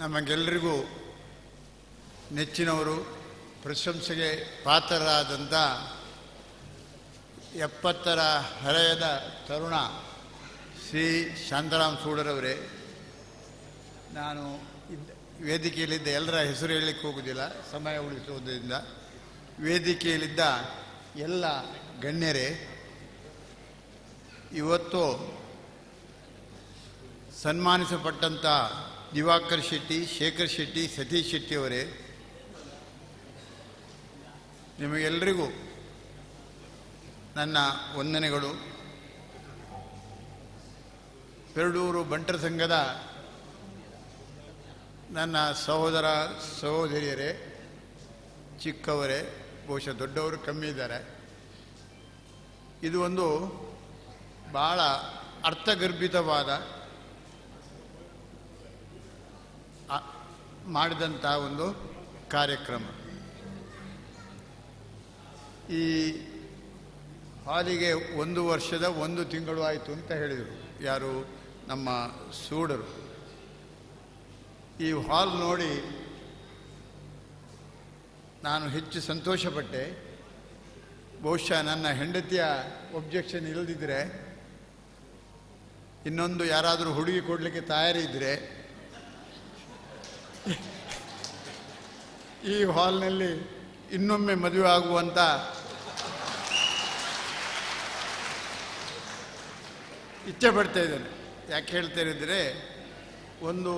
ನಮಗೆಲ್ಲರಿಗೂ ನೆಚ್ಚಿನವರು, ಪ್ರಶಂಸೆಗೆ ಪಾತ್ರರಾದಂಥ 70ರ ಹರೆಯದ ತರುಣ ಶ್ರೀ ಶಾಂತರಾಮ್ ಸೂಡರವರೇ, ನಾನು ವೇದಿಕೆಯಲ್ಲಿದ್ದ ಎಲ್ಲರ ಹೆಸರು ಹೇಳಲಿಕ್ಕೆ ಹೋಗುವುದಿಲ್ಲ, ಸಮಯ ಉಳಿಸುವುದರಿಂದ. ವೇದಿಕೆಯಲ್ಲಿದ್ದ ಎಲ್ಲ ಗಣ್ಯರೇ, ಇವತ್ತು ಸನ್ಮಾನಿಸಪಟ್ಟಂಥ ದಿವಾಕರ್ ಶೆಟ್ಟಿ, ಶೇಖರ್ ಶೆಟ್ಟಿ, ಸತೀಶ್ ಶೆಟ್ಟಿಯವರೇ, ನಿಮಗೆಲ್ಲರಿಗೂ ನನ್ನ ವಂದನೆಗಳು. ಪೆರಡೂರು ಬಂಟರ ಸಂಘದ ನನ್ನ ಸಹೋದರ ಸಹೋದರಿಯರೇ, ಚಿಕ್ಕವರೇ, ಬಹುಶಃ ದೊಡ್ಡವರು ಕಮ್ಮಿ ಇದ್ದಾರೆ. ಇದು ಒಂದು ಭಾಳ ಅರ್ಥಗರ್ಭಿತವಾದ ಮಾಡಿದಂಥ ಒಂದು ಕಾರ್ಯಕ್ರಮ. ಈ ಹಾಲಿಗೆ 1 ವರ್ಷದ 1 ತಿಂಗಳು ಆಯಿತು ಅಂತ ಹೇಳಿದರು ಯಾರು, ನಮ್ಮ ಸೂಡರು. ಈ ಹಾಲ್ ನೋಡಿ ನಾನು ಹೆಚ್ಚು ಸಂತೋಷಪಟ್ಟೆ. ಬಹುಶಃ ನನ್ನ ಹೆಂಡತಿಯ ಒಬ್ಜೆಕ್ಷನ್ ಇಲ್ಲದಿದ್ದರೆ, ಇನ್ನೊಂದು ಯಾರಾದರೂ ಹುಡುಗಿ ಕೊಡಲಿಕ್ಕೆ ತಯಾರಿದ್ದರೆ ಈ ಹಾಲ್ನಲ್ಲಿ ಇನ್ನೊಮ್ಮೆ ಮದುವೆ ಆಗುವಂಥ ಇಚ್ಛೆ ಪಡ್ತಾ ಇದ್ದೇನೆ. ಯಾಕೆ ಹೇಳ್ತಾ ಇದ್ದರೆ, ಒಂದು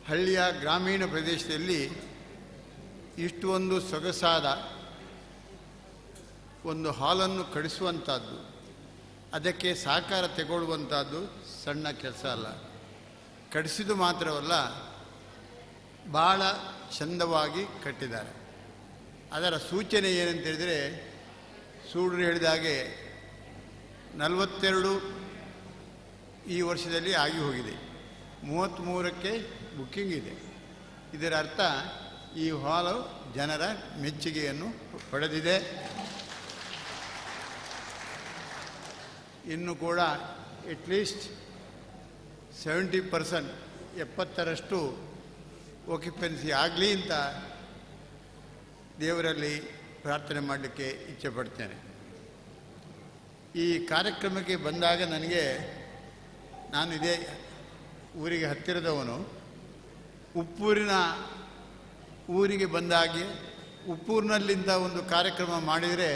ಹಳ್ಳಿಯ ಗ್ರಾಮೀಣ ಪ್ರದೇಶದಲ್ಲಿ ಇಷ್ಟು ಒಂದು ಸೊಗಸಾದ ಒಂದು ಹಾಲನ್ನು ಕಡಿಸುವಂಥದ್ದು, ಅದಕ್ಕೆ ಸಹಕಾರ ತಗೊಳ್ಳುವಂಥದ್ದು ಸಣ್ಣ ಕೆಲಸ ಅಲ್ಲ. ಕಡಿಸಿದ್ದು ಮಾತ್ರವಲ್ಲ, ಭಾಳ ಚಂದವಾಗಿ ಕಟ್ಟಿದ್ದಾರೆ. ಅದರ ಸೂಚನೆ ಏನಂತೇಳಿದರೆ, ಸೂಡ್ರು ಹೇಳಿದ ಹಾಗೆ 42 ಈ ವರ್ಷದಲ್ಲಿ ಆಗಿ ಹೋಗಿದೆ, 33ಕ್ಕೆ ಬುಕ್ಕಿಂಗ್ ಇದೆ. ಇದರ ಅರ್ಥ ಈ ಹಾಲು ಜನರ ಮೆಚ್ಚುಗೆಯನ್ನು ಪಡೆದಿದೆ. ಇನ್ನು ಕೂಡ ಅಟ್ಲೀಸ್ಟ್ 70% 70% ಆಕ್ಯುಪೆನ್ಸಿ ಆಗಲಿ ಅಂತ ದೇವರಲ್ಲಿ ಪ್ರಾರ್ಥನೆ ಮಾಡಲಿಕ್ಕೆ ಇಚ್ಛೆ ಪಡ್ತೇನೆ. ಈ ಕಾರ್ಯಕ್ರಮಕ್ಕೆ ಬಂದಾಗ ನನಗೆ, ನಾನು ಇದೇ ಊರಿಗೆ ಹತ್ತಿರದವನು, ಉಪ್ಪೂರಿನ ಊರಿಗೆ ಬಂದಾಗೆ ಉಪ್ಪೂರಿನಲ್ಲಿಂದ ಒಂದು ಕಾರ್ಯಕ್ರಮ ಮಾಡಿದರೆ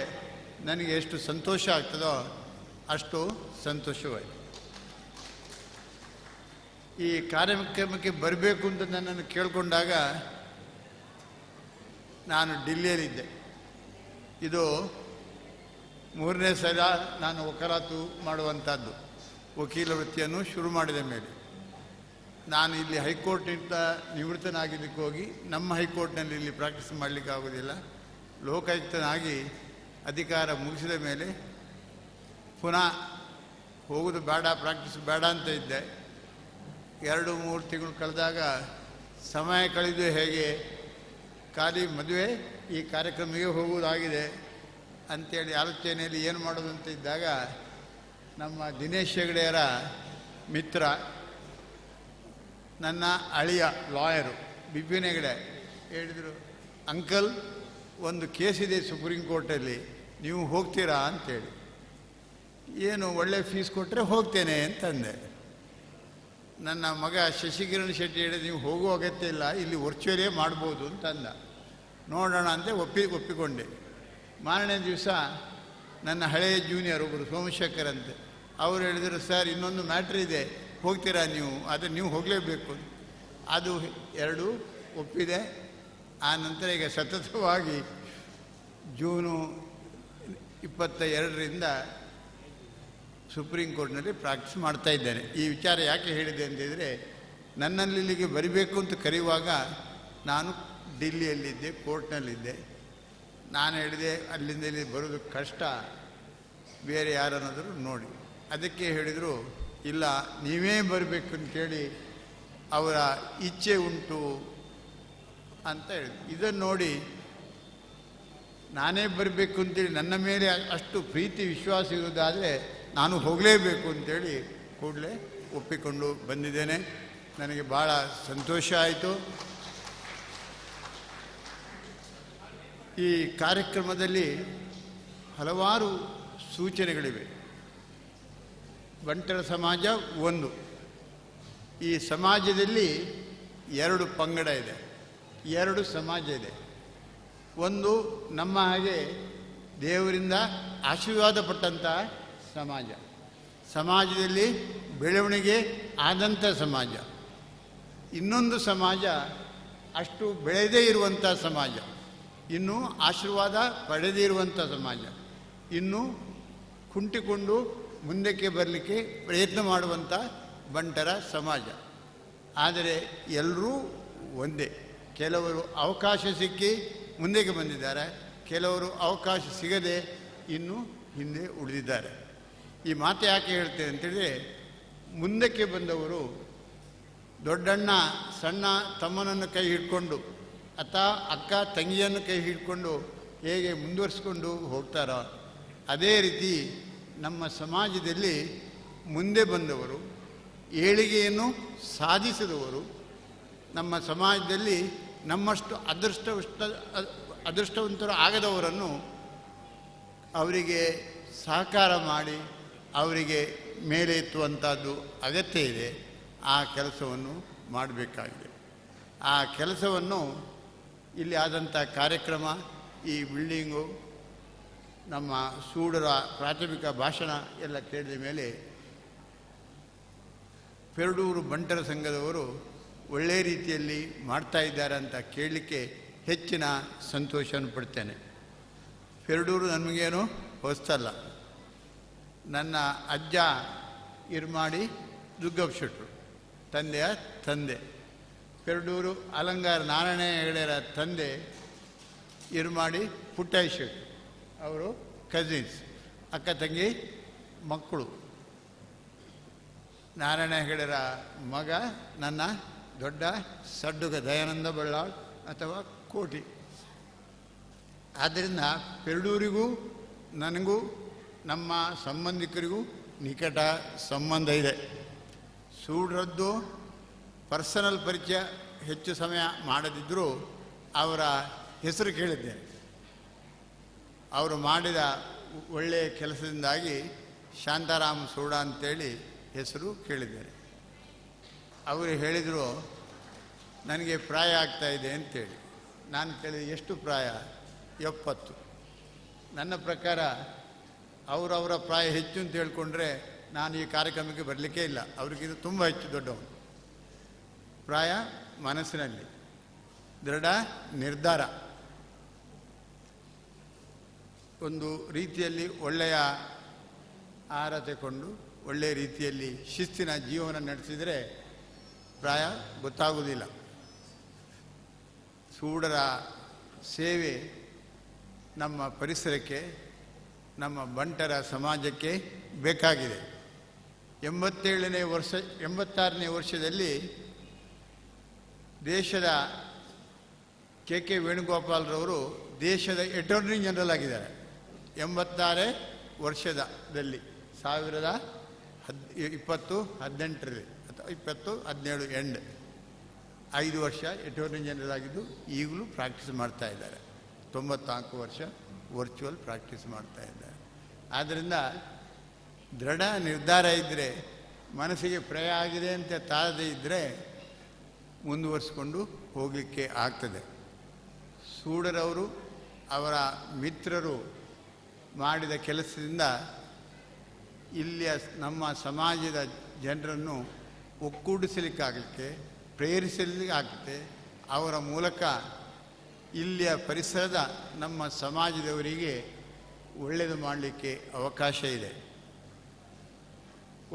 ನನಗೆ ಎಷ್ಟು ಸಂತೋಷ ಆಗ್ತದೋ ಅಷ್ಟು ಸಂತೋಷವಾಯಿತು. ಈ ಕಾರ್ಯಕ್ರಮಕ್ಕೆ ಬರಬೇಕು ಅಂತ ನನ್ನನ್ನು ಕೇಳಿಕೊಂಡಾಗ ನಾನು ಡಿಲ್ಲಿಯಲ್ಲಿದ್ದೆ. ಇದು 3ನೇ ಸಲ ನಾನು ವಕಾಲತ್ತು ಮಾಡುವಂಥದ್ದು, ವಕೀಲ ವೃತ್ತಿಯನ್ನು ಶುರು ಮಾಡಿದ ಮೇಲೆ. ನಾನು ಇಲ್ಲಿ ಹೈಕೋರ್ಟ್ನಿಂದ ನಿವೃತ್ತನಾಗಿದ್ದಕ್ಕೆ ಹೋಗಿ ನಮ್ಮ ಹೈಕೋರ್ಟ್ನಲ್ಲಿ ಇಲ್ಲಿ ಪ್ರಾಕ್ಟೀಸ್ ಮಾಡಲಿಕ್ಕೆ ಆಗೋದಿಲ್ಲ. ಲೋಕಾಯುಕ್ತನಾಗಿ ಅಧಿಕಾರ ಮುಗಿಸಿದ ಮೇಲೆ ಪುನಃ ಹೋಗೋದು ಬೇಡ, ಪ್ರಾಕ್ಟೀಸ್ ಬೇಡ ಅಂತ ಇದ್ದೆ. 2-3 ತಿಂಗಳು ಕಳೆದಾಗ ಸಮಯ ಕಳೆದು ಹೇಗೆ, ಖಾಲಿ ಮದುವೆ ಈ ಕಾರ್ಯಕ್ರಮಕ್ಕೆ ಹೋಗುವುದಾಗಿದೆ ಅಂಥೇಳಿ ಆಲೋಚನೆಯಲ್ಲಿ ಏನು ಮಾಡೋದು ಅಂತ ಇದ್ದಾಗ ನಮ್ಮ ದಿನೇಶ್ ಹೆಗಡೆಯರ ಮಿತ್ರ, ನನ್ನ ಅಳಿಯ ಲಾಯರು ಬಿಪಿನ್ ಹೆಗಡೆ ಹೇಳಿದರು, ಅಂಕಲ್ ಒಂದು ಕೇಸಿದೆ ಸುಪ್ರೀಂ ಕೋರ್ಟಲ್ಲಿ, ನೀವು ಹೋಗ್ತೀರಾ ಅಂಥೇಳಿ. ಏನು ಒಳ್ಳೆ ಫೀಸ್ ಕೊಟ್ಟರೆ ಹೋಗ್ತೇನೆ ಅಂತಂದೆ. ನನ್ನ ಮಗ ಶಶಿಕಿರಣ್ ಶೆಟ್ಟಿ ಹೇಳಿದ, ನೀವು ಹೋಗುವ ಅಗತ್ಯ ಇಲ್ಲ, ಇಲ್ಲಿ ವರ್ಚುವಲಿಯೇ ಮಾಡ್ಬೋದು ಅಂತಂದ. ನೋಡೋಣ ಅಂತ ಒಪ್ಪಿಕೊಂಡೆ. ಮಾರನೇ ದಿವಸ ನನ್ನ ಹಳೆಯ ಜೂನಿಯರ್ ಒಬ್ಬರು ಸೋಮಶೇಖರ್ ಅಂತೆ, ಅವರು ಹೇಳಿದರು, ಸರ್ ಇನ್ನೊಂದು ಮ್ಯಾಟ್ರ್ ಇದೆ, ಹೋಗ್ತೀರಾ ನೀವು, ಆದರೆ ನೀವು ಹೋಗಲೇಬೇಕು. ಅದು 2 ಒಪ್ಪಿದೆ. ಆ ನಂತರ ಈಗ ಸತತವಾಗಿ ಜೂನು 22ರಿಂದ ಸುಪ್ರೀಂ ಕೋರ್ಟ್ನಲ್ಲಿ ಪ್ರಾಕ್ಟೀಸ್ ಮಾಡ್ತಾ ಇದ್ದೇನೆ. ಈ ವಿಚಾರ ಯಾಕೆ ಹೇಳಿದೆ ಅಂತಂದರೆ, ನನ್ನಲ್ಲಿ ಇಲ್ಲಿಗೆ ಬರಬೇಕು ಅಂತ ಕರೆಯುವಾಗ ನಾನು ಡಿಲ್ಲಿಯಲ್ಲಿದ್ದೆ, ಕೋರ್ಟ್ನಲ್ಲಿದ್ದೆ. ನಾನು ಹೇಳಿದೆ ಅಲ್ಲಿಂದ ಇಲ್ಲಿ ಬರೋದು ಕಷ್ಟ, ಬೇರೆ ಯಾರನ್ನಾದರೂ ನೋಡಿ. ಅದಕ್ಕೆ ಹೇಳಿದರು, ಇಲ್ಲ ನೀವೇ ಬರಬೇಕು ಅಂತೇಳಿ ಅವರ ಇಚ್ಛೆ ಉಂಟು ಅಂತ ಹೇಳಿದ್ರು. ಇದನ್ನು ನೋಡಿ ನಾನೇ ಬರಬೇಕು ಅಂತೇಳಿ ನನ್ನ ಮೇಲೆ ಅಷ್ಟು ಪ್ರೀತಿ ವಿಶ್ವಾಸ ಇರುವುದಾದರೆ ನಾನು ಹೋಗಲೇಬೇಕು ಅಂತೇಳಿ ಕೂಡಲೇ ಒಪ್ಪಿಕೊಂಡು ಬಂದಿದ್ದೇನೆ. ನನಗೆ ಭಾಳ ಸಂತೋಷ ಆಯಿತು. ಈ ಕಾರ್ಯಕ್ರಮದಲ್ಲಿ ಹಲವಾರು ಸೂಚನೆಗಳಿವೆ. ಬಂಟರ ಸಮಾಜ ಒಂದು, ಈ ಸಮಾಜದಲ್ಲಿ ಎರಡು ಪಂಗಡ ಇದೆ, ಎರಡು ಸಮಾಜ ಇದೆ. ಒಂದು ನಮ್ಮ ಹಾಗೆ ದೇವರಿಂದ ಆಶೀರ್ವಾದ ಪಟ್ಟಂತಹ ಸಮಾಜ, ಸಮಾಜದಲ್ಲಿ ಬೆಳವಣಿಗೆ ಆದಂಥ ಸಮಾಜ. ಇನ್ನೊಂದು ಸಮಾಜ ಅಷ್ಟು ಬೆಳೆದೇ ಇರುವಂಥ ಸಮಾಜ, ಇನ್ನೂ ಆಶೀರ್ವಾದ ಪಡೆದೇ ಇರುವಂಥ ಸಮಾಜ, ಇನ್ನೂ ಕುಂಟಿಕೊಂಡು ಮುಂದಕ್ಕೆ ಬರಲಿಕ್ಕೆ ಪ್ರಯತ್ನ ಮಾಡುವಂಥ ಬಂಟರ ಸಮಾಜ. ಆದರೆ ಎಲ್ಲರೂ ಒಂದೇ. ಕೆಲವರು ಅವಕಾಶ ಸಿಕ್ಕಿ ಮುಂದಕ್ಕೆ ಬಂದಿದ್ದಾರೆ, ಕೆಲವರು ಅವಕಾಶ ಸಿಗದೆ ಇನ್ನೂ ಹಿಂದೆ ಉಳಿದಿದ್ದಾರೆ. ಈ ಮಾತು ಯಾಕೆ ಹೇಳ್ತೇನೆ ಅಂತೇಳಿದರೆ, ಮುಂದಕ್ಕೆ ಬಂದವರು ದೊಡ್ಡಣ್ಣ ಸಣ್ಣ ತಮ್ಮನನ್ನು ಕೈ ಹಿಡ್ಕೊಂಡು ಅಥವಾ ಅಕ್ಕ ತಂಗಿಯನ್ನು ಕೈ ಹಿಡ್ಕೊಂಡು ಹೇಗೆ ಮುಂದುವರಿಸ್ಕೊಂಡು ಹೋಗ್ತಾರೋ ಅದೇ ರೀತಿ ನಮ್ಮ ಸಮಾಜದಲ್ಲಿ ಮುಂದೆ ಬಂದವರು, ಏಳಿಗೆಯನ್ನು ಸಾಧಿಸಿದವರು, ನಮ್ಮ ಸಮಾಜದಲ್ಲಿ ನಮ್ಮಷ್ಟು ಅದೃಷ್ಟವಂತರು ಆಗದವರನ್ನು ಅವರಿಗೆ ಸಹಕಾರ ಮಾಡಿ ಅವರಿಗೆ ಮೇಲೆ ಎತ್ತುವಂಥದ್ದು ಅಗತ್ಯ ಇದೆ. ಆ ಕೆಲಸವನ್ನು ಮಾಡಬೇಕಾಗಿದೆ. ಆ ಕೆಲಸವನ್ನು ಇಲ್ಲಿ ಆದಂಥ ಕಾರ್ಯಕ್ರಮ, ಈ ಬಿಲ್ಡಿಂಗು, ನಮ್ಮ ಸೂಡರ ಪ್ರಾಥಮಿಕ ಭಾಷಣ ಎಲ್ಲ ಕೇಳಿದ ಮೇಲೆ ಪೆರಡೂರು ಬಂಟರ ಸಂಘದವರು ಒಳ್ಳೆಯ ರೀತಿಯಲ್ಲಿ ಮಾಡ್ತಾ ಇದ್ದಾರೆ ಅಂತ ಕೇಳಲಿಕ್ಕೆ ಹೆಚ್ಚಿನ ಸಂತೋಷವನ್ನು ಪಡ್ತೇನೆ. ಪೆರಡೂರು ನಮಗೇನು ಹೊಸ್ತಲ್ಲ. ನನ್ನ ಅಜ್ಜ ಇರ್ಮಾಡಿ ದುಗ್ಗಪ್ಪ ಶೆಟ್ಟರು, ತಂದೆಯ ತಂದೆ. ಪೆರಡೂರು ಅಲಂಗಾರ ನಾರಾಯಣ ಹೆಗಡೆಯರ ತಂದೆ ಇರ್ಮಾಡಿ ಪುಟ್ಟಯ್ಯ ಶೆಟ್ಟರು, ಅವರು ಕಸಿನ್ಸ್, ಅಕ್ಕ ತಂಗಿ ಮಕ್ಕಳು. ನಾರಾಯಣ ಹೆಗಡೆರ ಮಗ ನನ್ನ ದೊಡ್ಡ ಸಡ್ಡುಗ ದಯಾನಂದ ಬಳ್ಳಾಳ್ ಅಥವಾ ಕೋಟಿ. ಆದ್ದರಿಂದ ಪೆರಡೂರಿಗೂ ನನಗೂ ನಮ್ಮ ಸಂಬಂಧಿಕರಿಗೂ ನಿಕಟ ಸಂಬಂಧ ಇದೆ. ಸೂಡ್ರದ್ದು ಪರ್ಸನಲ್ ಪರಿಚಯ ಹೆಚ್ಚು ಸಮಯ ಮಾಡದಿದ್ದರೂ ಅವರ ಹೆಸರು ಕೇಳಿದ್ದೇನೆ. ಅವರು ಮಾಡಿದ ಒಳ್ಳೆಯ ಕೆಲಸದಿಂದಾಗಿ ಶಾಂತಾರಾಮ ಸೂಡ ಅಂತೇಳಿ ಹೆಸರು ಕೇಳಿದ್ದೇನೆ. ಅವರು ಹೇಳಿದರು, ನನಗೆ ಪ್ರಾಯ ಆಗ್ತಾಯಿದೆ ಅಂತೇಳಿ. ನಾನು ಕೇಳಿದೆ, ಎಷ್ಟು ಪ್ರಾಯ? 70. ನನ್ನ ಪ್ರಕಾರ ಅವರವರ ಪ್ರಾಯ ಹೆಚ್ಚು ಅಂತ ಹೇಳ್ಕೊಂಡ್ರೆ ನಾನು ಈ ಕಾರ್ಯಕ್ರಮಕ್ಕೆ ಬರಲಿಕ್ಕೇ ಇಲ್ಲ. ಅವ್ರಿಗಿದು ತುಂಬ ಹೆಚ್ಚು ದೊಡ್ಡವನು. ಪ್ರಾಯ ಮನಸ್ಸಿನಲ್ಲಿ, ದೃಢ ನಿರ್ಧಾರ, ಒಂದು ರೀತಿಯಲ್ಲಿ ಒಳ್ಳೆಯ ಆಹಾರ ತಗೊಂಡು ಒಳ್ಳೆಯ ರೀತಿಯಲ್ಲಿ ಶಿಸ್ತಿನ ಜೀವನ ನಡೆಸಿದರೆ ಪ್ರಾಯ ಗೊತ್ತಾಗುವುದಿಲ್ಲ. ಸೂಡರ ಸೇವೆ ನಮ್ಮ ಪರಿಸರಕ್ಕೆ, ನಮ್ಮ ಬಂಟರ ಸಮಾಜಕ್ಕೆ ಬೇಕಾಗಿದೆ. 87ನೇ ವರ್ಷ, 86ನೇ ವರ್ಷದಲ್ಲಿ ದೇಶದ ಕೆ ಕೆ ವೇಣುಗೋಪಾಲ್ರವರು ದೇಶದ ಅಟಾರ್ನಿ ಜನರಲ್ ಆಗಿದ್ದಾರೆ. 86 ವರ್ಷದಲ್ಲಿ 2018 ಅಥವಾ 2017 ಎಂಡ್ 5 ವರ್ಷ ಅಟಾರ್ನಿ ಜನರಲ್ ಆಗಿದ್ದು ಈಗಲೂ ಪ್ರಾಕ್ಟೀಸ್ ಮಾಡ್ತಾ ಇದ್ದಾರೆ. 94 ವರ್ಷ ವರ್ಚುವಲ್ ಪ್ರಾಕ್ಟೀಸ್ ಮಾಡ್ತಾ ಇದ್ದಾರೆ. ಆದ್ದರಿಂದ ದೃಢ ನಿರ್ಧಾರ ಇದ್ದರೆ, ಮನಸ್ಸಿಗೆ ಪ್ರಯ ಆಗಿದೆ ಅಂತ ತಾಳದೇ ಇದ್ದರೆ ಮುಂದುವರಿಸ್ಕೊಂಡು ಹೋಗಲಿಕ್ಕೆ ಆಗ್ತದೆ. ಸೂಡರವರು ಅವರ ಮಿತ್ರರು ಮಾಡಿದ ಕೆಲಸದಿಂದ ಇಲ್ಲಿಯ ನಮ್ಮ ಸಮಾಜದ ಜನರನ್ನು ಒಕ್ಕೂಡಿಸಲಿಕ್ಕಾಗಲಿಕ್ಕೆ, ಪ್ರೇರಿಸಲಿಕ್ಕೆ ಆಗ್ತದೆ. ಅವರ ಮೂಲಕ ಇಲ್ಲಿಯ ಪರಿಸರದ ನಮ್ಮ ಸಮಾಜದವರಿಗೆ ಒಳ್ಳೆಯದು ಮಾಡಲಿಕ್ಕೆ ಅವಕಾಶ ಇದೆ.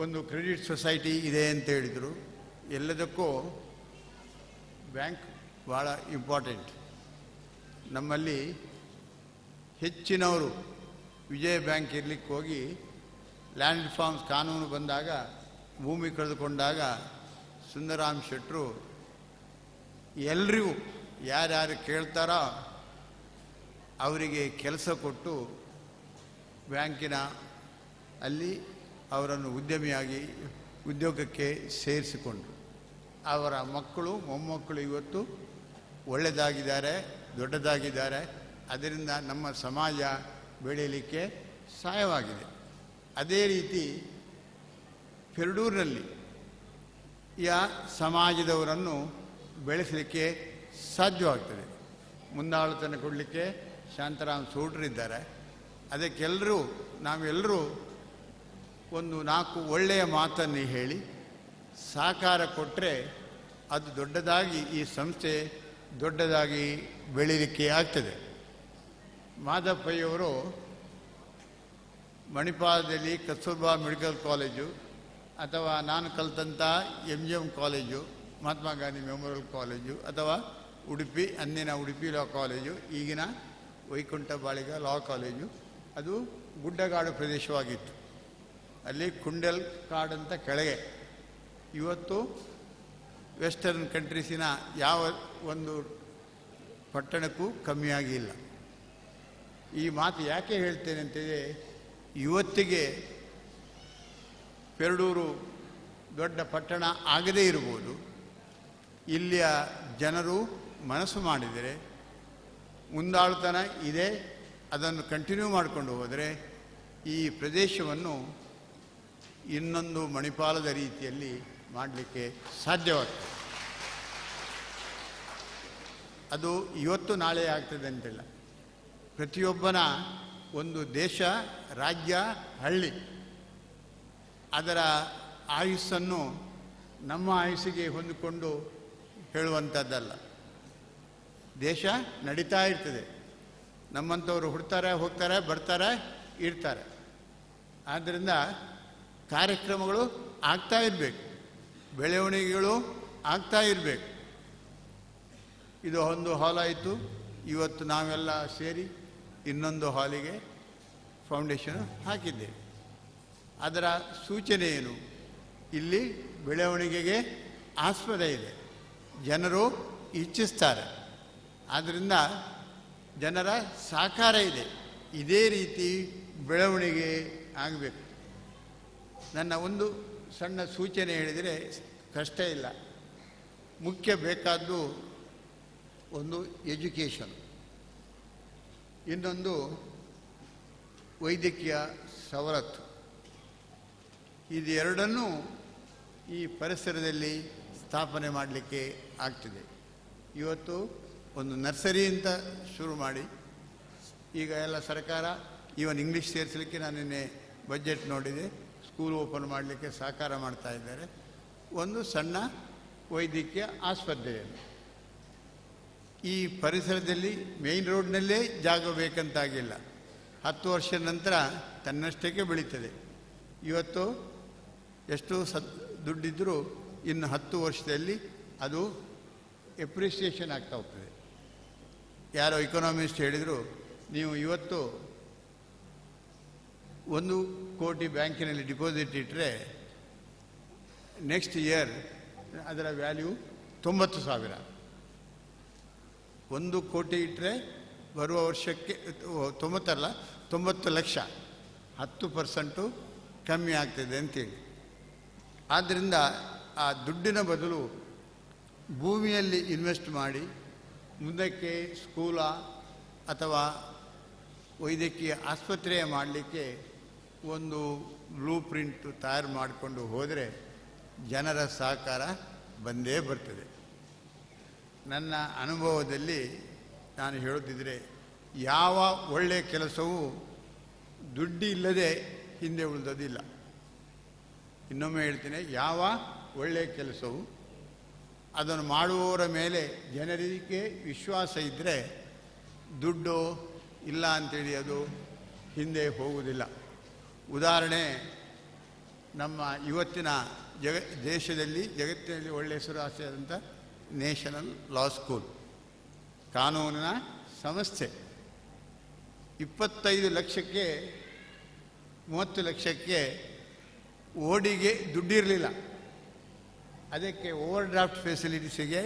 ಒಂದು ಕ್ರೆಡಿಟ್ ಸೊಸೈಟಿ ಇದೆ ಅಂತ ಹೇಳಿದರು. ಎಲ್ಲದಕ್ಕೂ ಬ್ಯಾಂಕ್ ಭಾಳ ಇಂಪಾರ್ಟೆಂಟ್. ನಮ್ಮಲ್ಲಿ ಹೆಚ್ಚಿನವರು ವಿಜಯ ಬ್ಯಾಂಕ್ ಇರಲಿಕ್ಕೆ ಹೋಗಿ ಲ್ಯಾಂಡ್ ಫಾರ್ಮ್ಸ್ ಕಾನೂನು ಬಂದಾಗ ಭೂಮಿ ಕಳೆದುಕೊಂಡಾಗ ಸುಂದರಾಮ್ ಶೆಟ್ಟರು ಎಲ್ರಿಗೂ ಯಾರ್ಯಾರು ಕೇಳ್ತಾರೋ ಅವರಿಗೆ ಕೆಲಸ ಕೊಟ್ಟು ಬ್ಯಾಂಕಿನ ಅಲ್ಲಿ ಅವರನ್ನು ಉದ್ಯಮಿಯಾಗಿ ಉದ್ಯೋಗಕ್ಕೆ ಸೇರಿಸಿಕೊಂಡರು. ಅವರ ಮಕ್ಕಳು ಮೊಮ್ಮಕ್ಕಳು ಇವತ್ತು ಒಳ್ಳೆಯದಾಗಿದ್ದಾರೆ, ದೊಡ್ಡದಾಗಿದ್ದಾರೆ. ಅದರಿಂದ ನಮ್ಮ ಸಮಾಜ ಬೆಳೆಯಲಿಕ್ಕೆ ಸಹಾಯವಾಗಿದೆ. ಅದೇ ರೀತಿ ಪೆರಡೂರಿನಲ್ಲಿ ಯಾ ಸಮಾಜದವರನ್ನು ಬೆಳೆಸಲಿಕ್ಕೆ ಸಾಧ್ಯವಾಗ್ತದೆ. ಮುಂದಾಳುತನ ಕೊಡಲಿಕ್ಕೆ ಶಾಂತರಾಮ್ ಸೂಟ್ರಿದ್ದಾರೆ. ಅದಕ್ಕೆಲ್ಲರೂ ನಾವೆಲ್ಲರೂ ಒಂದು ನಾಲ್ಕು ಒಳ್ಳೆಯ ಮಾತನ್ನು ಹೇಳಿ ಸಹಕಾರ ಕೊಟ್ಟರೆ ಅದು ದೊಡ್ಡದಾಗಿ ಈ ಸಂಸ್ಥೆ ದೊಡ್ಡದಾಗಿ ಬೆಳೀಲಿಕ್ಕೆ ಆಗ್ತದೆ. ಮಾದಪ್ಪಯ್ಯವರು ಮಣಿಪಾಲದಲ್ಲಿ ಕಸ್ತೂರ್ಬಾ ಮೆಡಿಕಲ್ ಕಾಲೇಜು ಅಥವಾ ನಾನು ಕಲಿತಂಥ M G M college, Mahatma Gandhi memorial college ಅಥವಾ ಉಡುಪಿ, ಅಂದಿನ ಉಡುಪಿ ಲಾ ಕಾಲೇಜು, ಈಗಿನ ವೈಕುಂಠ ಬಾಳಿಗ ಲಾ ಕಾಲೇಜು, ಅದು ಗುಡ್ಡಗಾಡು ಪ್ರದೇಶವಾಗಿತ್ತು. ಅಲ್ಲಿ ಕುಂಡಲ್ ಕಾಡಂತ ಕೆಳಗೆ. ಇವತ್ತು ವೆಸ್ಟರ್ನ್ ಕಂಟ್ರೀಸಿನ ಯಾವ ಒಂದು ಪಟ್ಟಣಕ್ಕೂ ಕಮ್ಮಿಯಾಗಿಲ್ಲ. ಈ ಮಾತು ಯಾಕೆ ಹೇಳ್ತೇನೆ ಅಂತೇಳಿ, ಇವತ್ತಿಗೆ ಪೆರಡೂರು ದೊಡ್ಡ ಪಟ್ಟಣ ಆಗದೇ ಇರ್ಬೋದು. ಇಲ್ಲಿಯ ಜನರು ಮನಸ್ಸು ಮಾಡಿದರೆ, ಮುಂದಾಳುತನ ಇದೆ, ಅದನ್ನು ಕಂಟಿನ್ಯೂ ಮಾಡಿಕೊಂಡು ಹೋದರೆ ಈ ಪ್ರದೇಶವನ್ನು ಇನ್ನೊಂದು ಮಣಿಪಾಲದ ರೀತಿಯಲ್ಲಿ ಮಾಡಲಿಕ್ಕೆ ಸಾಧ್ಯವಾಗ್ತದೆ. ಅದು ಇವತ್ತು ನಾಳೆ ಆಗ್ತದೆ ಅಂತಿಲ್ಲ. ಪ್ರತಿಯೊಬ್ಬನ ಒಂದು ದೇಶ, ರಾಜ್ಯ, ಹಳ್ಳಿ ಅದರ ಆಯುಸ್ಸನ್ನು ನಮ್ಮ ಆಯುಸ್ಸಿಗೆ ಹೊಂದಿಕೊಂಡು ಹೇಳುವಂಥದ್ದಲ್ಲ. ದೇಶ ನಡೀತಾ ಇರ್ತದೆ. ನಮ್ಮಂಥವರು ಹುಡ್ತಾರೆ, ಹೋಗ್ತಾರೆ, ಬರ್ತಾರೆ, ಇರ್ತಾರೆ. ಆದ್ದರಿಂದ ಕಾರ್ಯಕ್ರಮಗಳು ಆಗ್ತಾ ಇರಬೇಕು, ಬೆಳವಣಿಗೆಗಳು ಆಗ್ತಾ ಇರಬೇಕು. ಇದು ಒಂದು ಹಾಲಾಯಿತು. ಇವತ್ತು ನಾವೆಲ್ಲ ಸೇರಿ ಇನ್ನೊಂದು ಹಾಲಿಗೆ ಫೌಂಡೇಶನ್ ಹಾಕಿದ್ದೇವೆ. ಅದರ ಸೂಚನೆ ಏನು? ಇಲ್ಲಿ ಬೆಳವಣಿಗೆಗೆ ಆಸ್ಪದ ಇದೆ, ಜನರು ಇಚ್ಛಿಸ್ತಾರೆ, ಆದ್ದರಿಂದ ಜನರ ಸಹಕಾರ ಇದೆ. ಇದೇ ರೀತಿ ಬೆಳವಣಿಗೆ ಆಗಬೇಕು. ನನ್ನ ಒಂದು ಸಣ್ಣ ಸೂಚನೆ ಹೇಳಿದರೆ ಕಷ್ಟ ಇಲ್ಲ. ಮುಖ್ಯ ಬೇಕಾದ್ದು ಒಂದು ಎಜುಕೇಷನ್, ಇನ್ನೊಂದು ವೈದ್ಯಕೀಯ ಸವಲತ್ತು. ಇದೆರಡನ್ನೂ ಈ ಪರಿಸರದಲ್ಲಿ ಸ್ಥಾಪನೆ ಮಾಡಲಿಕ್ಕೆ ಆಗ್ತದೆ. ಇವತ್ತು ಒಂದು ನರ್ಸರಿ ಅಂತ ಶುರು ಮಾಡಿ ಈಗ ಎಲ್ಲ ಸರ್ಕಾರ ಈವನ್ ಇಂಗ್ಲೀಷ್ ಸೇರಿಸಲಿಕ್ಕೆ ನಾನು ನಿನ್ನೆ ಬಜೆಟ್ ನೋಡಿದೆ, ಸ್ಕೂಲ್ ಓಪನ್ ಮಾಡಲಿಕ್ಕೆ ಸಹಕಾರ ಮಾಡ್ತಾ ಇದ್ದಾರೆ. ಒಂದು ಸಣ್ಣ ವೈದ್ಯಕೀಯ ಆಸ್ಪತ್ರೆಯನ್ನು ಈ ಪರಿಸರದಲ್ಲಿ ಮೇಯ್ನ್ ರೋಡ್ನಲ್ಲೇ ಜಾಗ ಬೇಕಂತಾಗಿಲ್ಲ. 10 ವರ್ಷದ ನಂತರ ತನ್ನಷ್ಟಕ್ಕೆ ಬೆಳೀತದೆ. ಇವತ್ತು ಎಷ್ಟು ದುಡ್ಡಿದ್ದರೂ ಇನ್ನು 10 ವರ್ಷದಲ್ಲಿ ಅದು ಎಪ್ರಿಸಿಯೇಷನ್ ಆಗ್ತಾ ಹೋಗ್ತದೆ. ಯಾರೋ ಇಕನಾಮಿಸ್ಟ್ ಹೇಳಿದರು, ನೀವು ಇವತ್ತು 1 ಕೋಟಿ ಬ್ಯಾಂಕಿನಲ್ಲಿ ಡಿಪಾಸಿಟ್ ಇಟ್ಟರೆ ನೆಕ್ಸ್ಟ್ ಇಯರ್ ಅದರ ವ್ಯಾಲ್ಯೂ 90,000. 1 ಕೋಟಿ ಇಟ್ಟರೆ ಬರುವ ವರ್ಷಕ್ಕೆ 90 ಅಲ್ಲ 90 ಲಕ್ಷ, 10% ಕಮ್ಮಿ ಆಗ್ತದೆ ಅಂತೇಳಿ. ಆದ್ದರಿಂದ ಆ ದುಡ್ಡಿನ ಬದಲು ಭೂಮಿಯಲ್ಲಿ ಇನ್ವೆಸ್ಟ್ ಮಾಡಿ ಮುಂದಕ್ಕೆ ಸ್ಕೂಲ ಅಥವಾ ವೈದ್ಯಕೀಯ ಆಸ್ಪತ್ರೆ ಮಾಡಲಿಕ್ಕೆ ಒಂದು ಬ್ಲೂ ಪ್ರಿಂಟ್ ತಯಾರು ಮಾಡಿಕೊಂಡು ಹೋದರೆ ಜನರ ಸಹಕಾರ ಬಂದೇ ಬರ್ತದೆ. ನನ್ನ ಅನುಭವದಲ್ಲಿ ನಾನು ಹೇಳುತ್ತಿದ್ದರೆ, ಯಾವ ಒಳ್ಳೆಯ ಕೆಲಸವೂ ದುಡ್ಡಿಲ್ಲದೆ ಹಿಂದೆ ಉಳಿದೋದಿಲ್ಲ. ಇನ್ನೊಮ್ಮೆ ಹೇಳ್ತೇನೆ, ಯಾವ ಒಳ್ಳೆಯ ಕೆಲಸವು ಅದನ್ನು ಮಾಡುವವರ ಮೇಲೆ ಜನರಿಗೆ ವಿಶ್ವಾಸ ಇದ್ದರೆ ದುಡ್ಡು ಇಲ್ಲ ಅಂಥೇಳಿ ಅದು ಹಿಂದೆ ಹೋಗುವುದಿಲ್ಲ. ಉದಾಹರಣೆ, ನಮ್ಮ ಇವತ್ತಿನ ದೇಶದಲ್ಲಿ ಜಗತ್ತಿನಲ್ಲಿ ಒಳ್ಳೆಯ ಹೆಸರುವಾಸಿಯಾದಂಥ ನ್ಯಾಷನಲ್ ಲಾ ಸ್ಕೂಲ್ ಕಾನೂನಿನ ಸಂಸ್ಥೆ 25 ಲಕ್ಷಕ್ಕೆ 30 ಲಕ್ಷಕ್ಕೆ ಓಡಿಗೆ ದುಡ್ಡಿರಲಿಲ್ಲ. ಅದಕ್ಕೆ ಓವರ್ ಡ್ರಾಫ್ಟ್ ಫೆಸಿಲಿಟೀಸಿಗೆ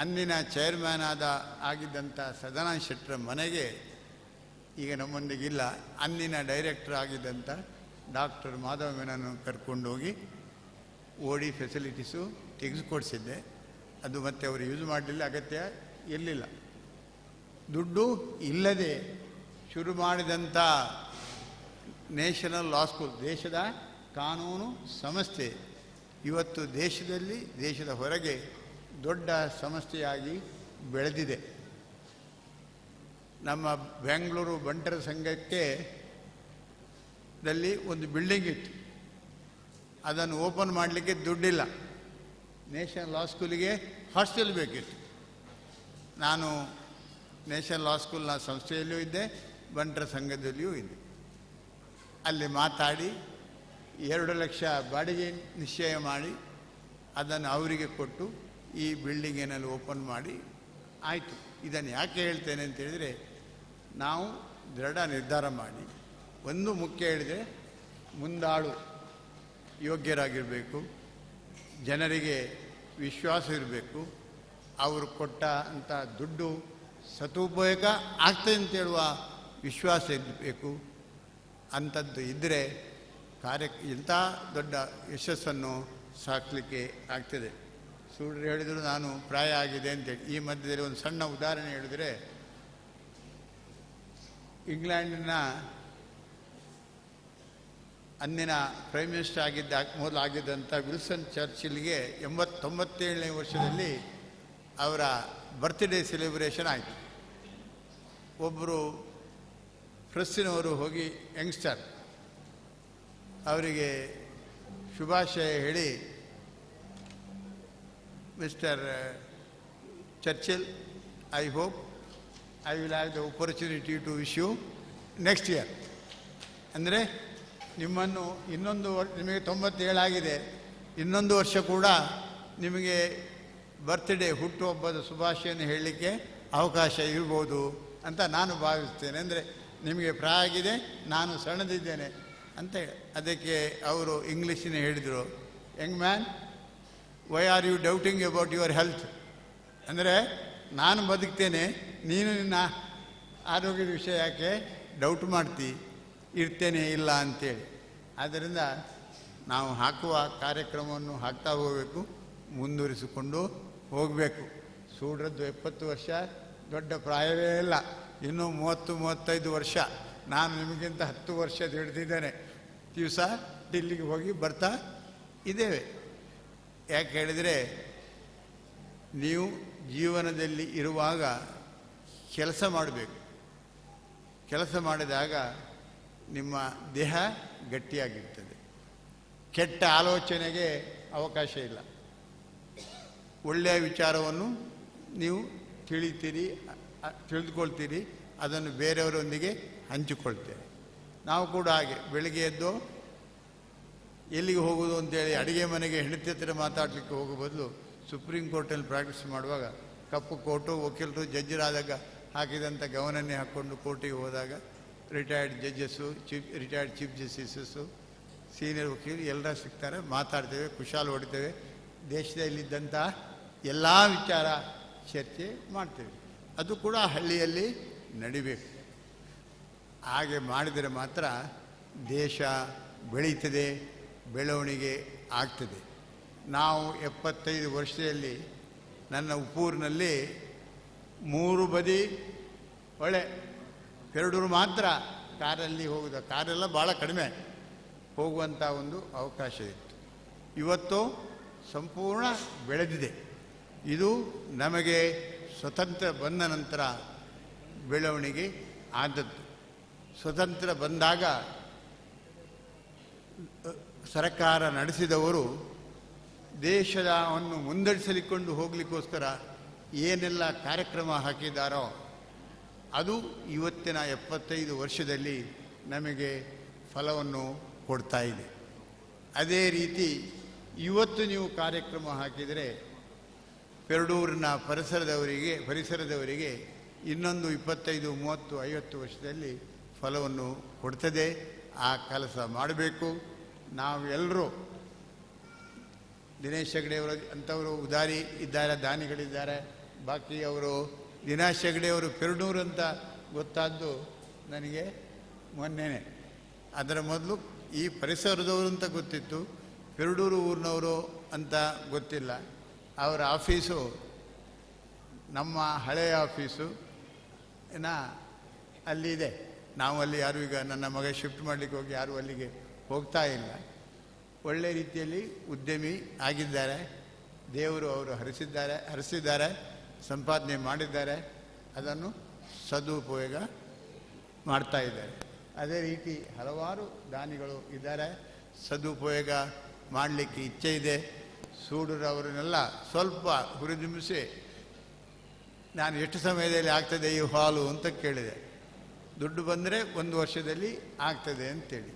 ಅಂದಿನ ಚೇರ್ಮ್ಯಾನ್ ಆಗಿದ್ದಂಥ ಸದಾನಂದ ಶೆಟ್ಟರ ಮನೆಗೆ, ಈಗ ನಮ್ಮೊಂದಿಗಿಲ್ಲ, ಅಂದಿನ ಡೈರೆಕ್ಟರ್ ಆಗಿದ್ದಂಥ ಡಾಕ್ಟರ್ ಮಾಧವ ಮೆನನ್ ಕರ್ಕೊಂಡೋಗಿ ಓಡಿ ಫೆಸಿಲಿಟೀಸು ತೆಗೆದುಕೊಡಿಸಿದ್ದೆ. ಅದು ಮತ್ತೆ ಅವರು ಯೂಸ್ ಮಾಡಲಿಲ್ಲ, ಅಗತ್ಯ ಇರಲಿಲ್ಲ. ದುಡ್ಡು ಇಲ್ಲದೆ ಶುರು ಮಾಡಿದಂಥ ನ್ಯಾಷನಲ್ ಲಾ ಸ್ಕೂಲ್, ದೇಶದ ಕಾನೂನು ಸಂಸ್ಥೆ, ಇವತ್ತು ದೇಶದಲ್ಲಿ ದೇಶದ ಹೊರಗೆ ದೊಡ್ಡ ಸಂಸ್ಥೆಯಾಗಿ ಬೆಳೆದಿದೆ. ನಮ್ಮ ಬೆಂಗಳೂರು ಬಂಟರ ಸಂಘಕ್ಕೆ ದಲ್ಲಿ ಒಂದು ಬಿಲ್ಡಿಂಗ್ ಇತ್ತು, ಅದನ್ನು ಓಪನ್ ಮಾಡಲಿಕ್ಕೆ ದುಡ್ಡಿಲ್ಲ. ನ್ಯಾಷನಲ್ ಲಾ ಸ್ಕೂಲಿಗೆ ಹಾಸ್ಟೆಲ್ ಬೇಕಿತ್ತು. ನಾನು ನ್ಯಾಷನಲ್ ಲಾ ಸ್ಕೂಲ್ನ ಸಂಸ್ಥೆಯಲ್ಲಿಯೂ ಇದ್ದೆ, ಬಂಟರ ಸಂಘದಲ್ಲಿಯೂ ಇದ್ದೆ. ಅಲ್ಲಿ ಮಾತಾಡಿ 2 ಲಕ್ಷ ಬಾಡಿಗೆ ನಿಶ್ಚಯ ಮಾಡಿ ಅದನ್ನು ಅವರಿಗೆ ಕೊಟ್ಟು ಈ ಬಿಲ್ಡಿಂಗೇನಲ್ಲಿ ಓಪನ್ ಮಾಡಿ ಆಯಿತು. ಇದನ್ನು ಯಾಕೆ ಹೇಳ್ತೇನೆ ಅಂತೇಳಿದರೆ, ನಾವು ದೃಢ ನಿರ್ಧಾರ ಮಾಡಿ ಒಂದು ಮುಖ್ಯ ಹೇಳಿದರೆ ಮುಂದಾಳು ಯೋಗ್ಯರಾಗಿರಬೇಕು, ಜನರಿಗೆ ವಿಶ್ವಾಸ ಇರಬೇಕು, ಅವರು ಕೊಟ್ಟ ಅಂಥ ದುಡ್ಡು ಸದುಪಯೋಗ ಆಗ್ತದೆ ಅಂತೇಳುವ ವಿಶ್ವಾಸ ಇರಬೇಕು. ಅಂಥದ್ದು ಇದ್ದರೆ ಕಾರ್ಯ ಇಂಥ ದೊಡ್ಡ ಯಶಸ್ಸನ್ನು ಸಾಕಲಿಕ್ಕೆ ಆಗ್ತದೆ. ಸೂರ್ಯರು ಹೇಳಿದರು ನಾನು ಪ್ರಾಯ ಆಗಿದೆ ಅಂತೇಳಿ. ಈ ಮಧ್ಯದಲ್ಲಿ ಒಂದು ಸಣ್ಣ ಉದಾಹರಣೆ ಹೇಳಿದರೆ, ಇಂಗ್ಲೆಂಡಿನ ಅಂದಿನ ಪ್ರೈಮ್ ಮಿನಿಸ್ಟರ್ ಆಗಿದ್ದ ಮೊದಲು ಆಗಿದ್ದಂಥ ವಿಲ್ಸನ್ ಚರ್ಚಿಲ್ಗೆ 97ನೇ ವರ್ಷದಲ್ಲಿ ಅವರ ಬರ್ತ್ಡೇ ಸೆಲೆಬ್ರೇಷನ್ ಆಯಿತು. ಒಬ್ಬರು ಪ್ರೆಸ್ಸಿನವರು ಹೋಗಿ ಯಂಗ್ಸ್ಟರ್ ಅವರಿಗೆ ಶುಭಾಶಯ ಹೇಳಿ, Mister Churchill, I hope I will have the opportunity to wish you next year. ಅಂದರೆ ನಿಮ್ಮನ್ನು ಇನ್ನೊಂದು ನಿಮಗೆ 97 ಆಗಿದೆ, ಇನ್ನೊಂದು ವರ್ಷ ಕೂಡ ನಿಮಗೆ ಬರ್ತ್ಡೇ ಹುಟ್ಟುಹಬ್ಬದ ಶುಭಾಶಯನ್ನು ಹೇಳಲಿಕ್ಕೆ ಅವಕಾಶ ಇರ್ಬೋದು ಅಂತ ನಾನು ಭಾವಿಸ್ತೇನೆ. ಅಂದರೆ ನಿಮಗೆ ಪ್ರಾಯ ಆಗಿದೆ, ನಾನು ಸಣ್ಣದಿದ್ದೇನೆ ಅಂತ. ಅದಕ್ಕೆ ಅವರು ಇಂಗ್ಲೀಷಿನ ಹೇಳಿದರು, young man, why are you doubting about your health? ಅಂದರೆ ನಾನು ಬದುಕ್ತೇನೆ, ನೀನು ನಿನ್ನ ಆರೋಗ್ಯದ ವಿಷಯ ಯಾಕೆ ಡೌಟ್ ಮಾಡ್ತಿ, ಇರ್ತೇನೆ ಇಲ್ಲ ಅಂಥೇಳಿ. ಆದ್ದರಿಂದ ನಾವು ಹಾಕುವ ಕಾರ್ಯಕ್ರಮವನ್ನು ಹಾಕ್ತಾ ಹೋಗಬೇಕು, ಮುಂದುವರಿಸಿಕೊಂಡು ಹೋಗಬೇಕು. ಸೂಡ್ರದ್ದು 70 ವರ್ಷ ದೊಡ್ಡ ಪ್ರಾಯವೇ ಇಲ್ಲ, ಇನ್ನೂ 30-35 ವರ್ಷ. ನಾನು ನಿಮಗಿಂತ 10 ವರ್ಷ ಹಿಡಿದಿದ್ದೇನೆ. ದಿವಸ ಡಿಲ್ಲಿಗೆ ಹೋಗಿ ಬರ್ತಾ ಇದ್ದೇವೆ. ಯಾಕೆ ಹೇಳಿದರೆ, ನೀವು ಜೀವನದಲ್ಲಿ ಇರುವಾಗ ಕೆಲಸ ಮಾಡಬೇಕು. ಕೆಲಸ ಮಾಡಿದಾಗ ನಿಮ್ಮ ದೇಹ ಗಟ್ಟಿಯಾಗಿರ್ತದೆ, ಕೆಟ್ಟ ಆಲೋಚನೆಗೆ ಅವಕಾಶ ಇಲ್ಲ. ಒಳ್ಳೆಯ ವಿಚಾರವನ್ನು ನೀವು ತಿಳಿತೀರಿ, ತಿಳಿದುಕೊಳ್ತೀರಿ, ಅದನ್ನು ಬೇರೆಯವರೊಂದಿಗೆ ಹಂಚಿಕೊಳ್ತೇವೆ. ನಾವು ಕೂಡ ಹಾಗೆ ಬೆಳಿಗ್ಗೆ ಎದ್ದು ಎಲ್ಲಿಗೆ ಹೋಗೋದು ಅಂತೇಳಿ ಅಡುಗೆ ಮನೆಗೆ ಹೆಂಡತಿ ಹತ್ರ ಮಾತಾಡಲಿಕ್ಕೆ ಹೋಗೋ ಬದಲು ಸುಪ್ರೀಂ ಕೋರ್ಟಲ್ಲಿ ಪ್ರಾಕ್ಟೀಸ್ ಮಾಡುವಾಗ ಕಪ್ಪು ಕೋಟು, ವಕೀಲರು ಜಡ್ಜರಾದಾಗ ಹಾಕಿದಂಥ ಗವನನ್ನೇ ಹಾಕ್ಕೊಂಡು ಕೋರ್ಟಿಗೆ ಹೋದಾಗ retired judges, retired chief justices, senior ವಕೀಲರು ಎಲ್ಲರೂ ಸಿಗ್ತಾರೆ, ಮಾತಾಡ್ತೇವೆ, ಕುಶಾಲು ಹೊಡಿತೇವೆ, ದೇಶದಲ್ಲಿದ್ದಂಥ ಎಲ್ಲ ವಿಚಾರ ಚರ್ಚೆ ಮಾಡ್ತೇವೆ. ಅದು ಕೂಡ ಹಳ್ಳಿಯಲ್ಲಿ ನಡಿಬೇಕು. ಹಾಗೆ ಮಾಡಿದರೆ ಮಾತ್ರ ದೇಶ ಬೆಳೀತದೆ, ಬೆಳವಣಿಗೆ ಆಗ್ತದೆ. ನಾವು 75 ವರ್ಷದಲ್ಲಿ ನನ್ನ ಉಪ್ಪೂರಿನಲ್ಲಿ 3 ಬದಿ ಹೊಳೆ, ಪೆರಡೂರು ಮಾತ್ರ ಕಾರಲ್ಲಿ ಹೋಗುವುದು, ಕಾರೆಲ್ಲ ಭಾಳ ಕಡಿಮೆ ಹೋಗುವಂಥ ಒಂದು ಅವಕಾಶ ಇತ್ತು. ಇವತ್ತು ಸಂಪೂರ್ಣ ಬೆಳೆದಿದೆ. ಇದು ನಮಗೆ ಸ್ವತಂತ್ರ ಬಂದ ನಂತರ ಬೆಳವಣಿಗೆ ಆದದ್ದು. ಸ್ವತಂತ್ರ ಬಂದಾಗ ಸರ್ಕಾರ ನಡೆಸಿದವರು ದೇಶವನ್ನು ಮುಂದಡಿಸಲಿಕ್ಕೊಂಡು ಹೋಗಲಿಕ್ಕೋಸ್ಕರ ಏನೆಲ್ಲ ಕಾರ್ಯಕ್ರಮ ಹಾಕಿದ್ದಾರೋ ಅದು ಇವತ್ತಿನ 75 ವರ್ಷದಲ್ಲಿ ನಮಗೆ ಫಲವನ್ನು ಕೊಡ್ತಾ ಇದೆ. ಅದೇ ರೀತಿ ಇವತ್ತು ನೀವು ಕಾರ್ಯಕ್ರಮ ಹಾಕಿದರೆ ಪೆರಡೂರಿನ ಪರಿಸರದವರಿಗೆ ಇನ್ನೊಂದು 25, 30, 50 ವರ್ಷದಲ್ಲಿ ಫಲವನ್ನು ಕೊಡ್ತದೆ. ಆ ಕೆಲಸ ಮಾಡಬೇಕು. ನಾವೆಲ್ಲರೂ ದಿನೇಶ್ ಹೆಗಡೆಯವರು ಅಂಥವರು ಉದಾರಿ ಇದ್ದಾರೆ, ದಾನಿಗಳಿದ್ದಾರೆ, ಬಾಕಿ ಅವರು ದಿನೇಶ್ ಹೆಗಡೆಯವರು ಪೆರಡೂರು ಅಂತ ಗೊತ್ತಾದ್ದು ನನಗೆ ಮೊನ್ನೆನೇ. ಅದರ ಮೊದಲು ಈ ಪರಿಸರದವರು ಅಂತ ಗೊತ್ತಿತ್ತು, ಪೆರಡೂರು ಊರಿನವರು ಅಂತ ಗೊತ್ತಿಲ್ಲ. ಅವರ ಆಫೀಸು ನಮ್ಮ ಹಳೆಯ ಆಫೀಸು ಅಲ್ಲಿದೆ. ನಾವು ಅಲ್ಲಿ ಯಾರೂ ಈಗ ನನ್ನ ಮಗ ಶಿಫ್ಟ್ ಮಾಡಲಿಕ್ಕೆ ಹೋಗಿ ಯಾರೂ ಅಲ್ಲಿಗೆ ಹೋಗ್ತಾ ಇಲ್ಲ. ಒಳ್ಳೆ ರೀತಿಯಲ್ಲಿ ಉದ್ಯಮಿ ಆಗಿದ್ದಾರೆ. ದೇವರು ಅವರು ಹರಿಸಿದ್ದಾರೆ, ಸಂಪಾದನೆ ಮಾಡಿದ್ದಾರೆ, ಅದನ್ನು ಸದುಪಯೋಗ ಮಾಡ್ತಾ ಇದ್ದಾರೆ. ಅದೇ ರೀತಿ ಹಲವಾರು ದಾನಿಗಳು ಇದ್ದಾರೆ, ಸದುಪಯೋಗ ಮಾಡಲಿಕ್ಕೆ ಇಚ್ಛೆ ಇದೆ. ಸೂಡೂರವರನ್ನೆಲ್ಲ ಸ್ವಲ್ಪ ಹುರಿದುಂಬಿಸಿ ನಾನು ಎಷ್ಟು ಸಮಯದಲ್ಲಿ ಆಗ್ತದೆ ಈ ಹಾಲು ಅಂತ ಕೇಳಿದೆ. ದುಡ್ಡು ಬಂದರೆ ಒಂದು ವರ್ಷದಲ್ಲಿ ಆಗ್ತದೆ ಅಂತೇಳಿ.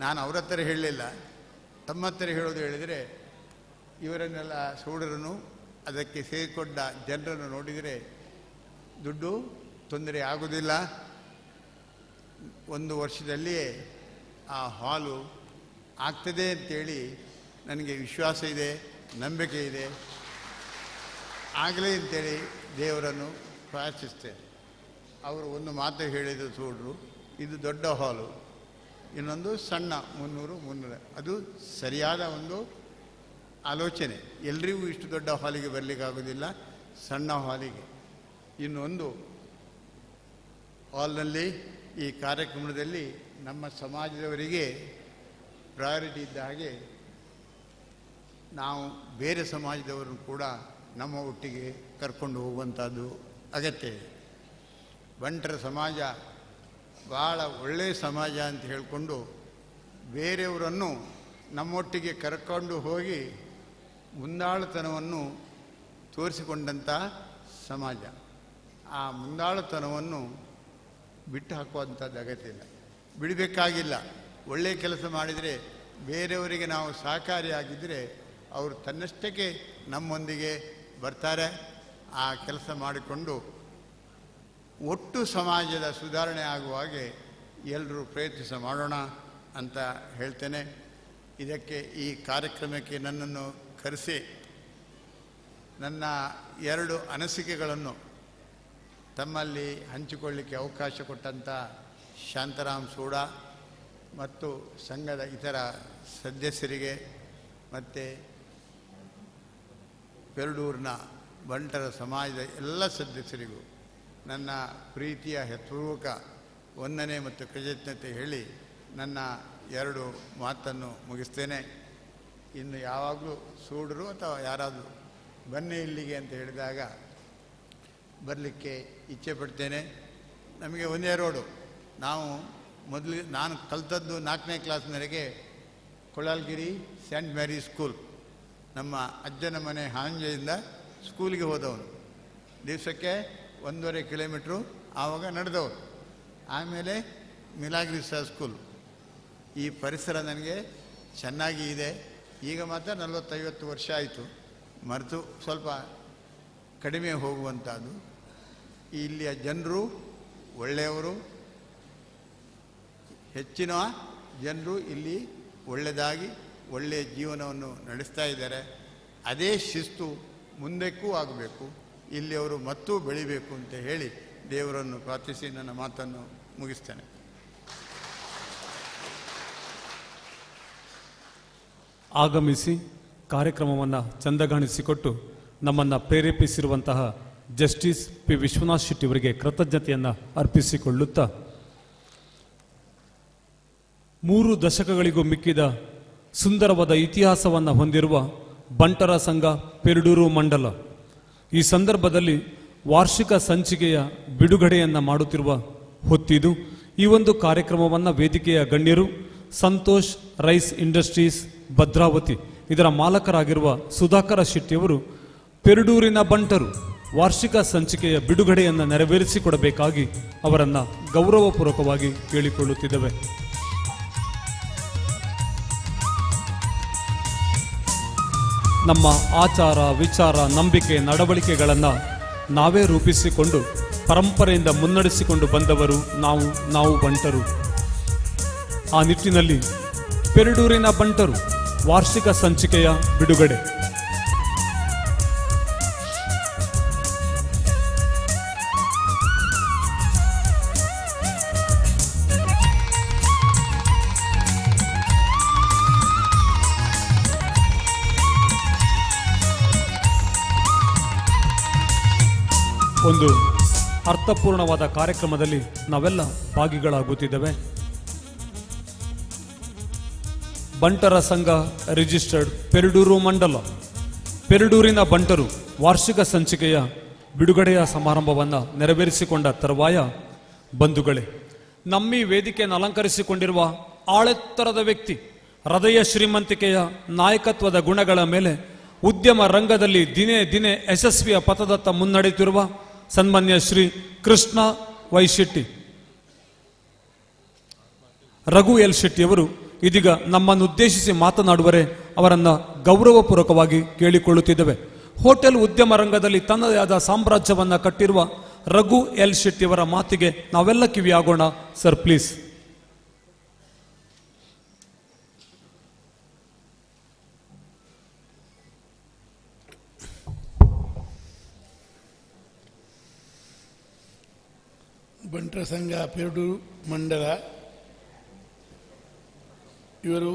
ನಾನು ಅವ್ರ ಹತ್ರ ಹೇಳಲಿಲ್ಲ, ತಮ್ಮ ಹತ್ರ ಹೇಳೋದು ಹೇಳಿದರೆ ಇವರನ್ನೆಲ್ಲ ಸೂಡರನ್ನು ಅದಕ್ಕೆ ಸೇರಿಕೊಂಡ ಜನರನ್ನು ನೋಡಿದರೆ ದುಡ್ಡು ತೊಂದರೆ ಆಗೋದಿಲ್ಲ, ಒಂದು ವರ್ಷದಲ್ಲಿಯೇ ಆ ಹಾಲು ಆಗ್ತದೆ ಅಂತೇಳಿ ನನಗೆ ವಿಶ್ವಾಸ ಇದೆ, ನಂಬಿಕೆ ಇದೆ. ಆಗಲೇ ಅಂತೇಳಿ ದೇವರನ್ನು ಪ್ರಾರ್ಥಿಸ್ತೇನೆ. ಅವರು ಒಂದು ಮಾತು ಹೇಳಿದರು ಸೂಡರು, ಇದು ದೊಡ್ಡ ಹಾಲು, ಇನ್ನೊಂದು ಸಣ್ಣ 300 300. ಅದು ಸರಿಯಾದ ಒಂದು ಆಲೋಚನೆ. ಎಲ್ರಿಗೂ ಇಷ್ಟು ದೊಡ್ಡ ಹಾಲಿಗೆ ಬರಲಿಕ್ಕಾಗೋದಿಲ್ಲ, ಸಣ್ಣ ಹಾಲಿಗೆ. ಇನ್ನೊಂದು ಹಾಲ್ನಲ್ಲಿ ಈ ಕಾರ್ಯಕ್ರಮದಲ್ಲಿ ನಮ್ಮ ಸಮಾಜದವರಿಗೆ ಪ್ರಯಾರಿಟಿ ಇದ್ದ ಹಾಗೆ ನಾವು ಬೇರೆ ಸಮಾಜದವರನ್ನು ಕೂಡ ನಮ್ಮ ಒಟ್ಟಿಗೆ ಕರ್ಕೊಂಡು ಹೋಗುವಂಥದ್ದು ಅಗತ್ಯ ಇದೆ. ಬಂಟರ ಸಮಾಜ ಭಾಳ ಒಳ್ಳೆಯ ಸಮಾಜ ಅಂತ ಹೇಳಿಕೊಂಡು ಬೇರೆಯವರನ್ನು ನಮ್ಮೊಟ್ಟಿಗೆ ಕರ್ಕೊಂಡು ಹೋಗಿ ಮುಂದಾಳುತನವನ್ನು ತೋರಿಸಿಕೊಂಡಂಥ ಸಮಾಜ. ಆ ಮುಂದಾಳುತನವನ್ನು ಬಿಟ್ಟು ಹಾಕುವಂಥದ್ದು ಅಗತ್ಯ ಇಲ್ಲ, ಬಿಡಬೇಕಾಗಿಲ್ಲ. ಒಳ್ಳೆಯ ಕೆಲಸ ಮಾಡಿದರೆ ಬೇರೆಯವರಿಗೆ ನಾವು ಸಹಕಾರಿಯಾಗಿದ್ದರೆ ಅವರು ತನ್ನಷ್ಟಕ್ಕೆ ನಮ್ಮೊಂದಿಗೆ ಬರ್ತಾರೆ. ಆ ಕೆಲಸ ಮಾಡಿಕೊಂಡು ಒಟ್ಟು ಸಮಾಜದ ಸುಧಾರಣೆ ಆಗುವ ಹಾಗೆ ಎಲ್ಲರೂ ಪ್ರಯತ್ನಿಸ ಮಾಡೋಣ ಅಂತ ಹೇಳ್ತೇನೆ. ಇದಕ್ಕೆ ಈ ಕಾರ್ಯಕ್ರಮಕ್ಕೆ ನನ್ನನ್ನು ಕರೆಸಿ ನನ್ನ ಎರಡು ಅನಿಸಿಕೆಗಳನ್ನು ತಮ್ಮಲ್ಲಿ ಹಂಚಿಕೊಳ್ಳಿಕ್ಕೆ ಅವಕಾಶ ಕೊಟ್ಟಂಥ ಶಾಂತರಾಮ್ ಸೂಡ ಮತ್ತು ಸಂಘದ ಇತರ ಸದಸ್ಯರಿಗೆ ಮತ್ತು ಪೆರಡೂರಿನ ಬಂಟರ ಸಮಾಜದ ಎಲ್ಲ ಸದಸ್ಯರಿಗೂ ನನ್ನ ಪ್ರೀತಿಯ ಹೃತ್ಪೂರ್ವಕ ವಂದನೆ ಮತ್ತು ಕೃತಜ್ಞತೆ ಹೇಳಿ ನನ್ನ ಎರಡು ಮಾತನ್ನು ಮುಗಿಸ್ತೇನೆ. ಇನ್ನು ಯಾವಾಗಲೂ ಸೂಡರು ಅಥವಾ ಯಾರಾದರೂ ಬನ್ನಿ ಇಲ್ಲಿಗೆ ಅಂತ ಹೇಳಿದಾಗ ಬರಲಿಕ್ಕೆ ಇಚ್ಛೆ ಪಡ್ತೇನೆ. ನಮಗೆ ಒಂದೇ ರೋಡು. ನಾವು ಮೊದಲು ನಾನು ಕಲ್ತದ್ದು 4ನೇ ಕ್ಲಾಸ್ನವರೆಗೆ ಕೊಳಲ್ಗಿರಿ ಸೆಂಟ್ ಮ್ಯಾರಿ ಸ್ಕೂಲ್. ನಮ್ಮ ಅಜ್ಜನ ಮನೆ ಹಾಂಜೆಯಿಂದ ಸ್ಕೂಲಿಗೆ ಹೋದವನು. ದಿವಸಕ್ಕೆ 1.5 ಕಿಲೋಮೀಟ್ರು ಆವಾಗ ನಡೆದವರು. ಆಮೇಲೆ ಮಿಲಾಗ್ರಿಸಾ ಸ್ಕೂಲ್. ಈ ಪರಿಸರ ನನಗೆ ಚೆನ್ನಾಗಿ ಇದೆ. ಈಗ ಮಾತ್ರ 40-50 ವರ್ಷ ಆಯಿತು, ಮರೆತು ಸ್ವಲ್ಪ ಕಡಿಮೆ ಹೋಗುವಂಥದ್ದು. ಇಲ್ಲಿಯ ಜನರು ಒಳ್ಳೆಯವರು, ಹೆಚ್ಚಿನ ಜನರು ಇಲ್ಲಿ ಒಳ್ಳೆಯದಾಗಿ ಒಳ್ಳೆಯ ಜೀವನವನ್ನು ನಡೆಸ್ತಾ ಇದ್ದಾರೆ. ಅದೇ ಶಿಸ್ತು ಮುಂದಕ್ಕೂ ಆಗಬೇಕು, ಇಲ್ಲಿಯವರು ಮತ್ತೂ ಬೆಳಿಬೇಕು ಅಂತ ಹೇಳಿ ದೇವರನ್ನು ಪ್ರಾರ್ಥಿಸಿ ನನ್ನ ಮಾತನ್ನು ಮುಗಿಸ್ತೇನೆ. ಆಗಮಿಸಿ ಕಾರ್ಯಕ್ರಮವನ್ನು ಚಂದಗಾಣಿಸಿಕೊಟ್ಟು ನಮ್ಮನ್ನು ಪ್ರೇರೇಪಿಸಿರುವಂತಹ ಜಸ್ಟಿಸ್ ಪಿ ವಿಶ್ವನಾಥ್ ಶೆಟ್ಟಿ ಅವರಿಗೆ ಕೃತಜ್ಞತೆಯನ್ನು ಅರ್ಪಿಸಿಕೊಳ್ಳುತ್ತಾ, 3 ದಶಕಗಳಿಗೂ ಮಿಕ್ಕಿದ ಸುಂದರವಾದ ಇತಿಹಾಸವನ್ನು ಹೊಂದಿರುವ ಬಂಟರ ಸಂಘ ಪೆರಡೂರು ಮಂಡಲ ಈ ಸಂದರ್ಭದಲ್ಲಿ ವಾರ್ಷಿಕ ಸಂಚಿಕೆಯ ಬಿಡುಗಡೆಯನ್ನು ಮಾಡುತ್ತಿರುವ ಹೊತ್ತಿದು. ಈ ಒಂದು ಕಾರ್ಯಕ್ರಮವನ್ನು ವೇದಿಕೆಯ ಗಣ್ಯರು ಸಂತೋಷ್ ರೈಸ್ ಇಂಡಸ್ಟ್ರೀಸ್ ಭದ್ರಾವತಿ ಇದರ ಮಾಲಕರಾಗಿರುವ ಸುಧಾಕರ ಶೆಟ್ಟಿಯವರು ಪೆರಡೂರಿನ ಬಂಟರು ವಾರ್ಷಿಕ ಸಂಚಿಕೆಯ ಬಿಡುಗಡೆಯನ್ನು ನೆರವೇರಿಸಿಕೊಡಬೇಕಾಗಿ ಅವರನ್ನು ಗೌರವಪೂರ್ವಕವಾಗಿ ಕೇಳಿಕೊಳ್ಳುತ್ತಿದ್ದೇವೆ. ನಮ್ಮ ಆಚಾರ ವಿಚಾರ ನಂಬಿಕೆ ನಡವಳಿಕೆಗಳನ್ನು ನಾವೇ ರೂಪಿಸಿಕೊಂಡು ಪರಂಪರೆಯಿಂದ ಮುನ್ನಡೆಸಿಕೊಂಡು ಬಂದವರು ನಾವು, ನಾವು ಬಂಟರು. ಆ ನಿಟ್ಟಿನಲ್ಲಿ ಪೆರಡೂರಿನ ಬಂಟರು ವಾರ್ಷಿಕ ಸಂಚಿಕೆಯ ಬಿಡುಗಡೆ. ಒಂದು ಅರ್ಥಪೂರ್ಣವಾದ ಕಾರ್ಯಕ್ರಮದಲ್ಲಿ ನಾವೆಲ್ಲ ಭಾಗಿಗಳಾಗುತ್ತಿದ್ದೇವೆ. ಬಂಟರ ಸಂಘ ರಿಜಿಸ್ಟರ್ಡ್ ಪೆರಡೂರು ಮಂಡಲ, ಪೆರಡೂರಿನ ಬಂಟರು ವಾರ್ಷಿಕ ಸಂಚಿಕೆಯ ಬಿಡುಗಡೆಯ ಸಮಾರಂಭವನ್ನು ನೆರವೇರಿಸಿಕೊಂಡ ತರುವಾಯ ಬಂಧುಗಳೇ, ನಮ್ಮಿ ವೇದಿಕೆಯನ್ನು ಅಲಂಕರಿಸಿಕೊಂಡಿರುವ ಆಳೆತ್ತರದ ವ್ಯಕ್ತಿ, ಹೃದಯ ಶ್ರೀಮಂತಿಕೆಯ ನಾಯಕತ್ವದ ಗುಣಗಳ ಮೇಲೆ ಉದ್ಯಮ ರಂಗದಲ್ಲಿ ದಿನೇ ದಿನೇ ಯಶಸ್ವಿಯ ಪಥದತ್ತ ಮುನ್ನಡೆಯುತ್ತಿರುವ ಸನ್ಮಾನ್ಯ ಶ್ರೀ ಕೃಷ್ಣ ವೈ ಶೆಟ್ಟಿ, ರಘು ಎಲ್ ಶೆಟ್ಟಿಯವರು ಇದೀಗ ನಮ್ಮನ್ನುದ್ದೇಶಿಸಿ ಮಾತನಾಡುವರೆ. ಅವರನ್ನು ಗೌರವಪೂರ್ವಕವಾಗಿ ಕೇಳಿಕೊಳ್ಳುತ್ತಿದ್ದೇವೆ. ಹೋಟೆಲ್ ಉದ್ಯಮ ರಂಗದಲ್ಲಿ ತನ್ನದೇ ಆದ ಸಾಮ್ರಾಜ್ಯವನ್ನು ಕಟ್ಟಿರುವ ರಘು ಎಲ್ ಶೆಟ್ಟಿಯವರ ಮಾತಿಗೆ ನಾವೆಲ್ಲ ಕಿವಿಯಾಗೋಣ. Sir please. ಬಂಟರ ಸಂಘ ಪೆರಡೂರು ಮಂಡಲ ಇವರು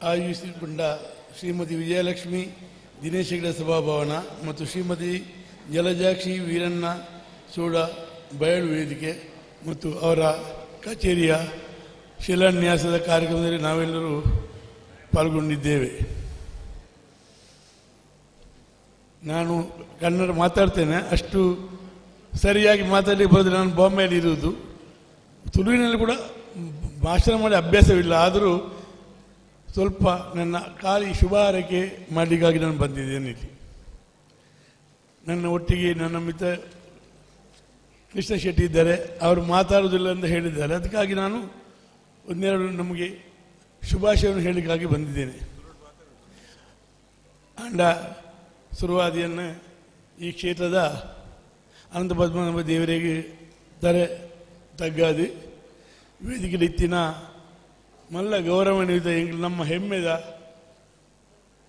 ಆಯೋಜಿಸಿಕೊಂಡ ಶ್ರೀಮತಿ ವಿಜಯಲಕ್ಷ್ಮಿ ದಿನೇಶ್ ಹೆಗಡೆ ಸಭಾಭವನ ಮತ್ತು ಶ್ರೀಮತಿ ಜಲಜಾಕ್ಷಿ ವೀರಣ್ಣ ಸೂಡ ಬಯಲು ವೇದಿಕೆ ಮತ್ತು ಅವರ ಕಚೇರಿಯ ಶಿಲಾನ್ಯಾಸದ ಕಾರ್ಯಕ್ರಮದಲ್ಲಿ ನಾವೆಲ್ಲರೂ ಪಾಲ್ಗೊಂಡಿದ್ದೇವೆ. ನಾನು ಕನ್ನಡ ಮಾತಾಡ್ತೇನೆ, ಅಷ್ಟು ಸರಿಯಾಗಿ ಮಾತಾಡಲಿಕ್ಕೆ ಬರೋದಿಲ್ಲ. ನಾನು ಬಾಂಬೆಯಲ್ಲಿ ಇರುವುದು, ತುಳುವಿನಲ್ಲಿ ಕೂಡ ಭಾಷಣ ಮಾಡಿ ಅಭ್ಯಾಸವಿಲ್ಲ. ಆದರೂ ಸ್ವಲ್ಪ ನನ್ನ ಖಾಲಿ ಶುಭ ಹಾರೈಕೆ ಮಾಡಲಿಕ್ಕಾಗಿ ನಾನು ಬಂದಿದ್ದೇನೆ ಇಲ್ಲಿ. ನನ್ನ ಒಟ್ಟಿಗೆ ನನ್ನ ಮಿತ್ರ ಕೃಷ್ಣ ಶೆಟ್ಟಿ ಇದ್ದಾರೆ, ಅವರು ಮಾತಾಡುವುದಿಲ್ಲ ಅಂತ ಹೇಳಿದ್ದಾರೆ. ಅದಕ್ಕಾಗಿ ನಾನು ಒಂದೆರಡು ನಮಗೆ ಶುಭಾಶಯವನ್ನು ಹೇಳಲಿಕ್ಕಾಗಿ ಬಂದಿದ್ದೇನೆ. ಅಂಡ ಸುರುವಾದಿಯನ್ನು ಈ ಕ್ಷೇತ್ರದ ಅನಂತ ಪದ್ಮನಾಭ ದೇವರಿಗೆ ತರೆ ತಗ್ಗಾದು ವೇದಿಕೆ ಇತ್ತಿನ ಮಲ್ಲ ಗೌರವಾನ್ವಿತ ನಮ್ಮ ಹೆಮ್ಮೆದ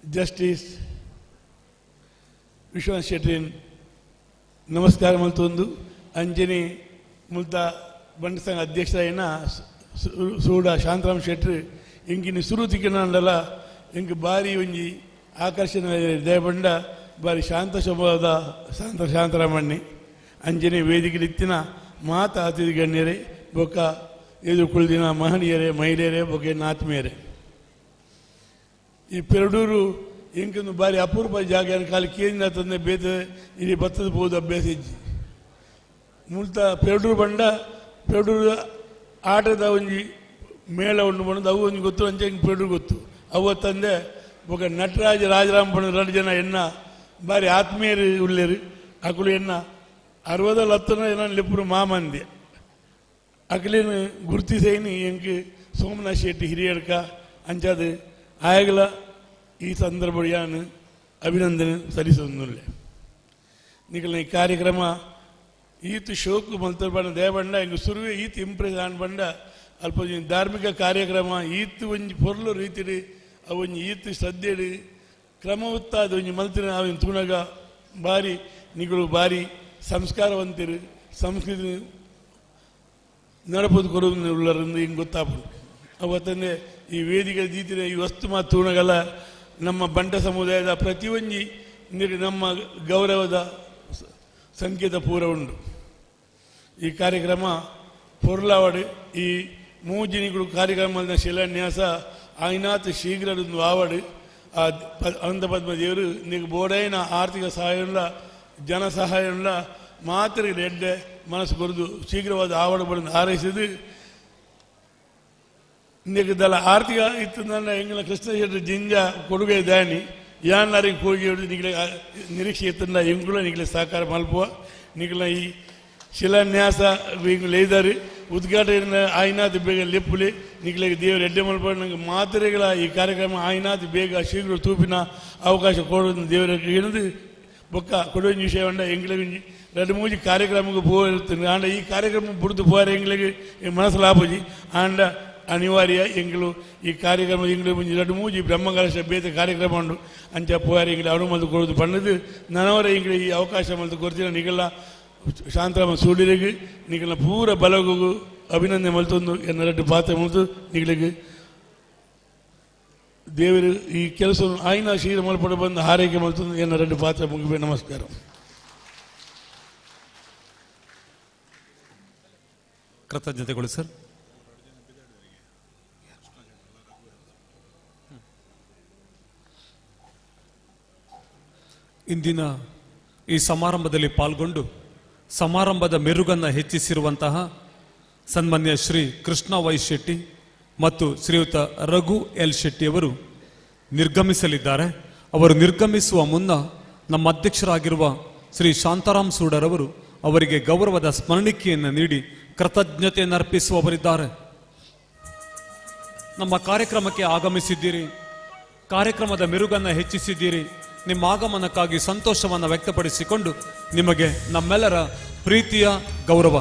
ಜಸ್ಟಿಸ್ ವಿಶ್ವನಾಥ್ ಶೆಟ್ಟಿನ್ ನಮಸ್ಕಾರ ಮಲ್ತೊಂದು ಅಂಜನಿ ಮುಲ್ತ ಬಂಟ ಸಂಘ ಅಧ್ಯಕ್ಷರಾಯಿನ ಸೂಡ ಶಾಂತರಾಮ್ ಶೆಟ್ರು ಎಂಕಿನ ಸುರುತಿಕಿನಂಡಲ ಎಂಕ್ ಬಾರಿ ಒಂಜಿ ಆಕರ್ಷಣೆ ದಯಬಂಡ ಬಾರಿ ಶಾಂತ ಸ್ವಭಾವದ ಶಾಂತರಾಮಣ್ಣಿ ಅಂಜನಿ ವೇದಿಕೆ ಇತ್ತಿನ ಮಾತ ಅತಿಥಿ ಗಣ್ಯರೇ ಬೊಕ್ಕ ಎದುರುಕುಳ್ದಿನ ಮಹನೀಯರೇ ಮಹಿಳೆಯರೇ ಬೊಕ್ಕ ಆತ್ಮೀಯರೇ, ಈ ಪೆರಡೂರು ಎಂಕೊಂದು ಬಾರಿ ಅಪರೂಪ ಜಾಗ. ಖಾಲಿ ಕೇಂದ್ರ ತಂದೆ ಬೇತ ಇಲ್ಲಿ ಬತ್ತದ ಬೋದು ಅಭ್ಯಾಸ ಇಜ್ಜಿ. ಮುಲ್ತ ಪೆರಡೂರು ಬಂಡ ಪೆರಡೂರು ಆಟದ ಒಂಜಿ ಮೇಳ ಉಂಡು ಬಂದು ಅವು ಒಂಜಿ ಗೊತ್ತು, ಅಂಚೆ ಹಿಂಗೆ ಪೆರಡೂರು ಗೊತ್ತು. ಅವು ತಂದೆ ಬೊಕ್ಕ ನಟರಾಜ ರಾಜರಾಮ್ ಬಣ್ಣ ಎರಡು ಜನ ಎನ್ನ ಬಾರಿ ಆತ್ಮೀಯರು ಉಳ್ಳೇರು. ಅಕುಲು ಎನ್ನ ಅರವದಲ್ಲ ಹತ್ತನ ಏನ ಲೆಪ್ಪುರು ಮಾಮಂದಿ ಅಕಲೇನು ಗುರ್ತಿಸೇನಿ ಎಂಕ್ ಸೋಮನಾಥ್ ಶೆಟ್ಟಿ ಹಿರಿಯಡ್ಕ ಅಂಚಾದ ಆಯಗಲ ಈ ಸಂದರ್ಭ ಯಾನು ಅಭಿನಂದನೆ ಸಲ್ಲಿಸೊಂದುಲ್ಲೆ. ನಿಕಲ್ನ ಈ ಕಾರ್ಯಕ್ರಮ ಈತ ಶೋಕು ಮಲ್ತರ್ ಬಣ್ಣ ದೇವಣ್ಣ ಎಂಕ್ ಸುರುವೆ ಈತ ಇಂಪ್ರೆಸ್ ಆನ್ ಬಂಡ ಅಲ್ಪ ಧಾರ್ಮಿಕ ಕಾರ್ಯಕ್ರಮ ಈತ ಒಂಜಿ ಪೊರ್ಲು ರೀತಿಡು ಅವೊಂಜಿ ಈತ ಶ್ರದ್ಧೆಡು ಕ್ರಮವತ್ತಾದ ಒಂಜಿ ಮಲ್ತಿನ ಅವಿನ ತೂಣಗ ಬಾರಿ ನಿಗಳು ಬಾರಿ ಸಂಸ್ಕಾರವಂತಿರು ಸಂಸ್ಕೃತಿ ನಡಪದು ಕೊಡುವುದು ಉಳ್ಳರಿಂದ ಹಿಂಗೆ ಗೊತ್ತಾಪುಂಡು. ಅವತ್ತಂದೆ ಈ ವೇದಿಕೆ ದೀತಿನ ಈ ವಸ್ತು ಮಾತು ತೂಣಗಲ ನಮ್ಮ ಬಂಟ ಸಮುದಾಯದ ಪ್ರತಿಯೊಂಜಿ ನಮ್ಮ ಗೌರವದ ಸಂಕೇತ ಪೂರ ಉಂಡು. ಈ ಕಾರ್ಯಕ್ರಮ ಪೊರ್ಲಾವಡು ಈ ಮೂಜಿನಿಗಳು ಕಾರ್ಯಕ್ರಮದ ಶಿಲಾನ್ಯಾಸ ಆಯ್ನಾತ್ ಶೀಘ್ರ ಆವಡು ಆ ಅನಂತ ಪದ್ಮ ದೇವರು ನೀವು ಬೋಡೈನ ಆರ್ಥಿಕ ಸಹಾಯ ಜನ ಸಹಾಯ ಮಾತ್ರ ಎಡ್ಡೆ ಮನಸ್ಸು ಕೊರದು ಶೀಘ್ರವಾದ ಆವಡ ಬಡದು ಹಾರೈಸಿದು ಇಂದೆಲ್ಲ ಆರ್ಥಿಕ ಇತ್ತು ನನ್ನ ಎಂಗಿನ ಕೃಷ್ಣ ಶೆಟ್ಟಿ ಜಿಂಜ ಕೊಡುಗೆ ದಾನಿ ಯಾನ್ನಾರಿಗೆ ಹೋಗಿ ನಿಗಲೆ ನಿರೀಕ್ಷೆ ಇತ್ತಂದ ಎಂಗುಲ ನಿಗಲೆ ಸಹಕಾರ ಮಲ್ಪುವ ನಿಗಲ ಈ ಶಿಲಾನ್ಯಾಸ ಲೇದಾರಿ ಉದ್ಘಾಟನೆ ಆಯ್ನಾಥ್ ಬೇಗ ಲೆಪ್ಪುಲಿ ನಿಗಲಿಗೆ ದೇವರು ಎಡ್ಡೆ ಮಲ್ಪ ನಂಗೆ ಮಾತ್ರೆಗಳ ಈ ಕಾರ್ಯಕ್ರಮ ಆಯ್ನಾಥ್ ಬೇಗ ಶೀಘ್ರ ತೂಪಿನ ಅವಕಾಶ ಕೊಡೋದು ದೇವರಿಗೆ ಹೇಳಿದು ಬೊಕ್ಕ ಕೊಡುವ ವಿಷಯ ಉಂಡ ಎಂಗ್ಲಿಗೆ ಎರಡು ಮೂಜಿ ಕಾರ್ಯಕ್ರಮಕ್ಕೆ ಪೋಯಿರ್ತದೆ ಆಂಡ ಈ ಕಾರ್ಯಕ್ರಮ ಬುಡ್ದು ಪೋರೆ ಎಂಗ್ಲಿಗೆ ಮನಸ್ಸು ಲಾಪುಜಿ ಆಂಡ ಅನಿವಾರ್ಯ ಎಂಗ್ಲು ಈ ಕಾರ್ಯಕ್ರಮ ಎಂಗ್ಲು ಮುಂಜಿ ಎರಡು ಮೂಜಿ ಬ್ರಹ್ಮಕಲಶ ಬೇತ ಕಾರ್ಯಕ್ರಮ ಉಂಡು ಅಂಚ ಪೋಯಾರ ಎಂಗ್ಲು ಅನುಮತಿ ಕೊಡೋದು ಬಣ್ಣದು ನನವರ ಎಂಗ್ಲು ಈ ಅವಕಾಶ ಮಲ್ತು ಕೊಡ್ತೀನಿ. ನಿಗಲ್ಲ ಶಾಂತರಾಮ ಸೂಳಿರಿಗೆ ನಿಗಲ ಪೂರ ಬಲಗೂ ಅಭಿನಂದನೆ ಮಲ್ತೊಂದು ಎನ್ನ ಎರಡು ಪಾತ್ರ ಮಲ್ತು ನಿಗಳಿಗೆ ದೇವರು ಈ ಕೆಲಸವನ್ನು ಆಯ್ನ ಶೀರ ಮಲ್ಪಡ ಬಂದು ಹಾರೈಕೆ ಮಲ್ತೊಂದು ಎನ್ನ ಎರಡು ಪಾತ್ರ ಮುಗಿಬೆ. ನಮಸ್ಕಾರ. ಕೃತಜ್ಞತೆಗಳು ಸರ್. ಇಂದಿನ ಈ ಸಮಾರಂಭದಲ್ಲಿ ಪಾಲ್ಗೊಂಡು ಸಮಾರಂಭದ ಮೆರುಗನ್ನು ಹೆಚ್ಚಿಸಿರುವಂತಹ ಸನ್ಮಾನ್ಯ ಶ್ರೀ ಕೃಷ್ಣ ವೈ ಶೆಟ್ಟಿ ಮತ್ತು ಶ್ರೀಯುತ ರಘು ಎಲ್ ಶೆಟ್ಟಿಯವರು ನಿರ್ಗಮಿಸಲಿದ್ದಾರೆ. ಅವರು ನಿರ್ಗಮಿಸುವ ಮುನ್ನ ನಮ್ಮ ಅಧ್ಯಕ್ಷರಾಗಿರುವ ಶ್ರೀ ಶಾಂತಾರಾಮ್ ಸೂಡರವರು ಅವರಿಗೆ ಗೌರವದ ಸ್ಮರಣಿಕೆಯನ್ನು ನೀಡಿ ಕೃತಜ್ಞತೆಯನ್ನು ಅರ್ಪಿಸುವವರಿದ್ದಾರೆ. ನಮ್ಮ ಕಾರ್ಯಕ್ರಮಕ್ಕೆ ಆಗಮಿಸಿದ್ದೀರಿ, ಕಾರ್ಯಕ್ರಮದ ಮೆರುಗನ್ನು ಹೆಚ್ಚಿಸಿದ್ದೀರಿ. ನಿಮ್ಮ ಆಗಮನಕ್ಕಾಗಿ ಸಂತೋಷವನ್ನು ವ್ಯಕ್ತಪಡಿಸಿಕೊಂಡು ನಿಮಗೆ ನಮ್ಮೆಲ್ಲರ ಪ್ರೀತಿಯ ಗೌರವ.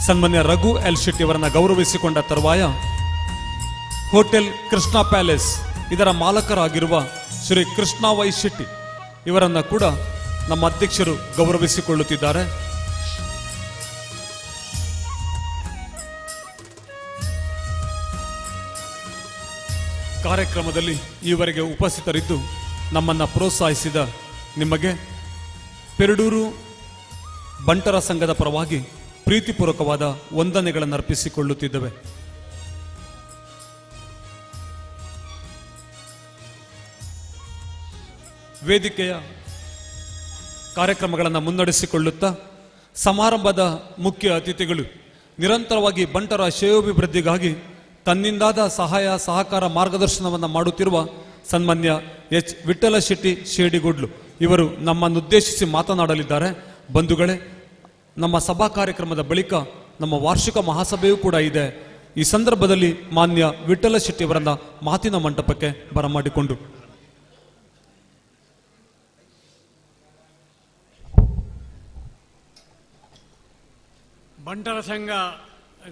ಸನ್ಮಾನ್ಯ ರಘು ಎಲ್ ಶೆಟ್ಟಿ ಅವರನ್ನು ಗೌರವಿಸಿಕೊಂಡ ತರುವಾಯ ಹೋಟೆಲ್ ಕೃಷ್ಣ ಪ್ಯಾಲೇಸ್ ಇದರ ಮಾಲಕರಾಗಿರುವ ಶ್ರೀ ಕೃಷ್ಣ ವೈ ಶೆಟ್ಟಿ ಇವರನ್ನು ಕೂಡ ನಮ್ಮ ಅಧ್ಯಕ್ಷರು ಗೌರವಿಸಿಕೊಳ್ಳುತ್ತಿದ್ದಾರೆ. ಕಾರ್ಯಕ್ರಮದಲ್ಲಿ ಈವರೆಗೆ ಉಪಸ್ಥಿತರಿದ್ದು ನಮ್ಮನ್ನು ಪ್ರೋತ್ಸಾಹಿಸಿದ ನಿಮಗೆ ಪೆರಡೂರು ಬಂಟರ ಸಂಘದ ಪರವಾಗಿ ಪ್ರೀತಿಪೂರ್ವಕವಾದ ವಂದನೆಗಳನ್ನು ಅರ್ಪಿಸಿಕೊಳ್ಳುತ್ತಿದ್ದೇವೆ. ವೇದಿಕೆಯ ಕಾರ್ಯಕ್ರಮಗಳನ್ನು ಮುನ್ನಡೆಸಿಕೊಳ್ಳುತ್ತಾ ಸಮಾರಂಭದ ಮುಖ್ಯ ಅತಿಥಿಗಳು ನಿರಂತರವಾಗಿ ಬಂಟರ ಶ್ರೇಯೋಭಿವೃದ್ಧಿಗಾಗಿ ತನ್ನಿಂದಾದ ಸಹಾಯ ಸಹಕಾರ ಮಾರ್ಗದರ್ಶನವನ್ನು ಮಾಡುತ್ತಿರುವ ಸನ್ಮಾನ್ಯ ಎಚ್ ವಿಠಲ ಶೆಟ್ಟಿ ಶೇಡಿಗುಡ್ಲು ಇವರು ನಮ್ಮನ್ನುದ್ದೇಶಿಸಿ ಮಾತನಾಡಲಿದ್ದಾರೆ. ಬಂಧುಗಳೇ, ನಮ್ಮ ಸಭಾ ಕಾರ್ಯಕ್ರಮದ ಬಳಿಕ ನಮ್ಮ ವಾರ್ಷಿಕ ಮಹಾಸಭೆಯೂ ಕೂಡ ಇದೆ. ಈ ಸಂದರ್ಭದಲ್ಲಿ ಮಾನ್ಯ ವಿಠಲ ಶೆಟ್ಟಿಯವರನ್ನ ಮಾತಿನ ಮಂಟಪಕ್ಕೆ ಬರಮಾಡಿಕೊಂಡು ಬಂಟರ ಸಂಘ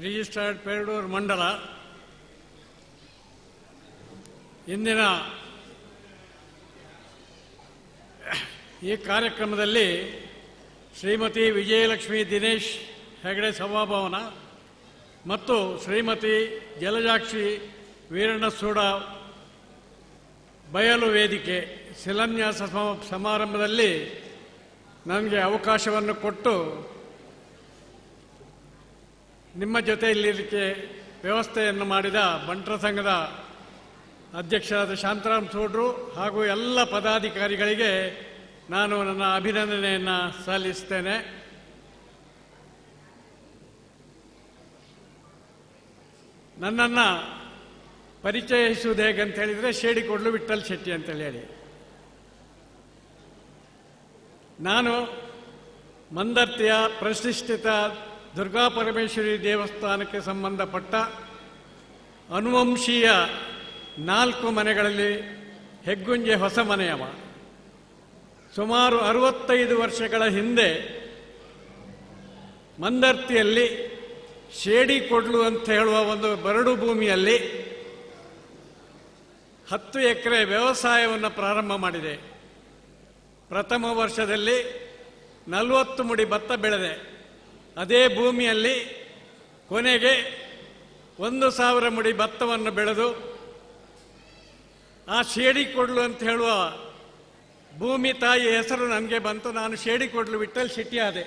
ರಿಜಿಸ್ಟರ್ಡ್ ಪೆರಡೂರು ಮಂಡಲ ಇಂದಿನ ಈ ಕಾರ್ಯಕ್ರಮದಲ್ಲಿ ಶ್ರೀಮತಿ ವಿಜಯಲಕ್ಷ್ಮಿ ದಿನೇಶ್ ಹೆಗಡೆ ಸಭಾಭವನ ಮತ್ತು ಶ್ರೀಮತಿ ಜಲಜಾಕ್ಷಿ ವೀರಣ್ಣಸೂಡ ಬಯಲು ವೇದಿಕೆ ಶಿಲಾನ್ಯಾಸ ಸಮಾರಂಭದಲ್ಲಿ ನನಗೆ ಅವಕಾಶವನ್ನು ಕೊಟ್ಟು ನಿಮ್ಮ ಜೊತೆಯಲ್ಲಿರಲಿಕ್ಕೆ ವ್ಯವಸ್ಥೆಯನ್ನು ಮಾಡಿದ ಬಂಟರ ಸಂಘದ ಅಧ್ಯಕ್ಷರಾದ ಶಾಂತರಾಮ್ ಸೋಡ್ರು ಹಾಗೂ ಎಲ್ಲ ಪದಾಧಿಕಾರಿಗಳಿಗೆ ನಾನು ನನ್ನ ಅಭಿನಂದನೆಯನ್ನು ಸಲ್ಲಿಸ್ತೇನೆ. ನನ್ನನ್ನು ಪರಿಚಯಿಸುವುದು ಹೇಗಂತ ಹೇಳಿದರೆ ಶೇಡಿಕೊಡ್ಲು ವಿಠಲ್ ಶೆಟ್ಟಿ ಅಂತೇಳಿ ಹೇಳಿ. ನಾನು ಮಂದರ್ತಿಯ ಪ್ರತಿಷ್ಠಿತ ದುರ್ಗಾ ಪರಮೇಶ್ವರಿ ದೇವಸ್ಥಾನಕ್ಕೆ ಸಂಬಂಧಪಟ್ಟ ಅನುವಂಶೀಯ 4 ಮನೆಗಳಲ್ಲಿ ಹೆಗ್ಗುಂಜೆ ಹೊಸ ಮನೆಯವ. ಸುಮಾರು 65 ವರ್ಷಗಳ ಹಿಂದೆ ಮಂದರ್ತಿಯಲ್ಲಿ ಶೇಡಿಕೊಡ್ಲು ಅಂತ ಹೇಳುವ ಒಂದು ಬರಡು ಭೂಮಿಯಲ್ಲಿ 10 ಎಕರೆ ವ್ಯವಸಾಯವನ್ನು ಪ್ರಾರಂಭ ಮಾಡಿದೆ. ಪ್ರಥಮ ವರ್ಷದಲ್ಲಿ 40 ಮುಡಿ ಭತ್ತ ಬೆಳೆದೆ. ಅದೇ ಭೂಮಿಯಲ್ಲಿ ಕೊನೆಗೆ 1000 ಮುಡಿ ಭತ್ತವನ್ನು ಬೆಳೆದು ಆ ಶೇಡಿಕೊಡ್ಲು ಅಂತ ಹೇಳುವ ಭೂಮಿ ತಾಯಿ ಹೆಸರು ನನಗೆ ಬಂತು. ನಾನು ಶೇಡಿಕೊಡ್ಲು ವಿಠಲ್ ಶೆಟ್ಟಿ ಆದೆ.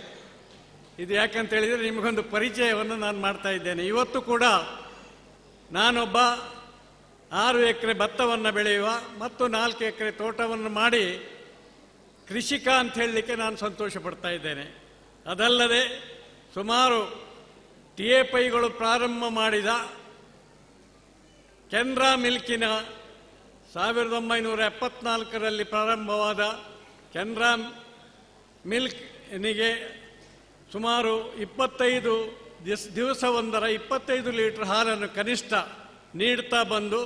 ಇದು ಯಾಕಂತ ಹೇಳಿದರೆ ನಿಮಗೊಂದು ಪರಿಚಯವನ್ನು ನಾನು ಮಾಡ್ತಾ ಇದ್ದೇನೆ. ಇವತ್ತು ಕೂಡ ನಾನೊಬ್ಬ 6 ಎಕರೆ ಭತ್ತವನ್ನು ಬೆಳೆಯುವ ಮತ್ತು 4 ಎಕರೆ ತೋಟವನ್ನು ಮಾಡಿ ಕೃಷಿಕ ಅಂತ ಹೇಳಲಿಕ್ಕೆ ನಾನು ಸಂತೋಷ ಪಡ್ತಾ ಇದ್ದೇನೆ. ಅದಲ್ಲದೆ ಸುಮಾರು ಟಿ ಎ ಪೈಗಳು ಪ್ರಾರಂಭ ಮಾಡಿದ ಕೆನರಾ ಮಿಲ್ಕಿನ 1974ರಲ್ಲಿ ಪ್ರಾರಂಭವಾದ ಕೆನರಾ ಮಿಲ್ಕ್ನಿಗೆ ಸುಮಾರು 25 ದಿವಸವೊಂದರ 25 ಲೀಟರ್ ಹಾಲನ್ನು ಕನಿಷ್ಠ ನೀಡ್ತಾ ಬಂದು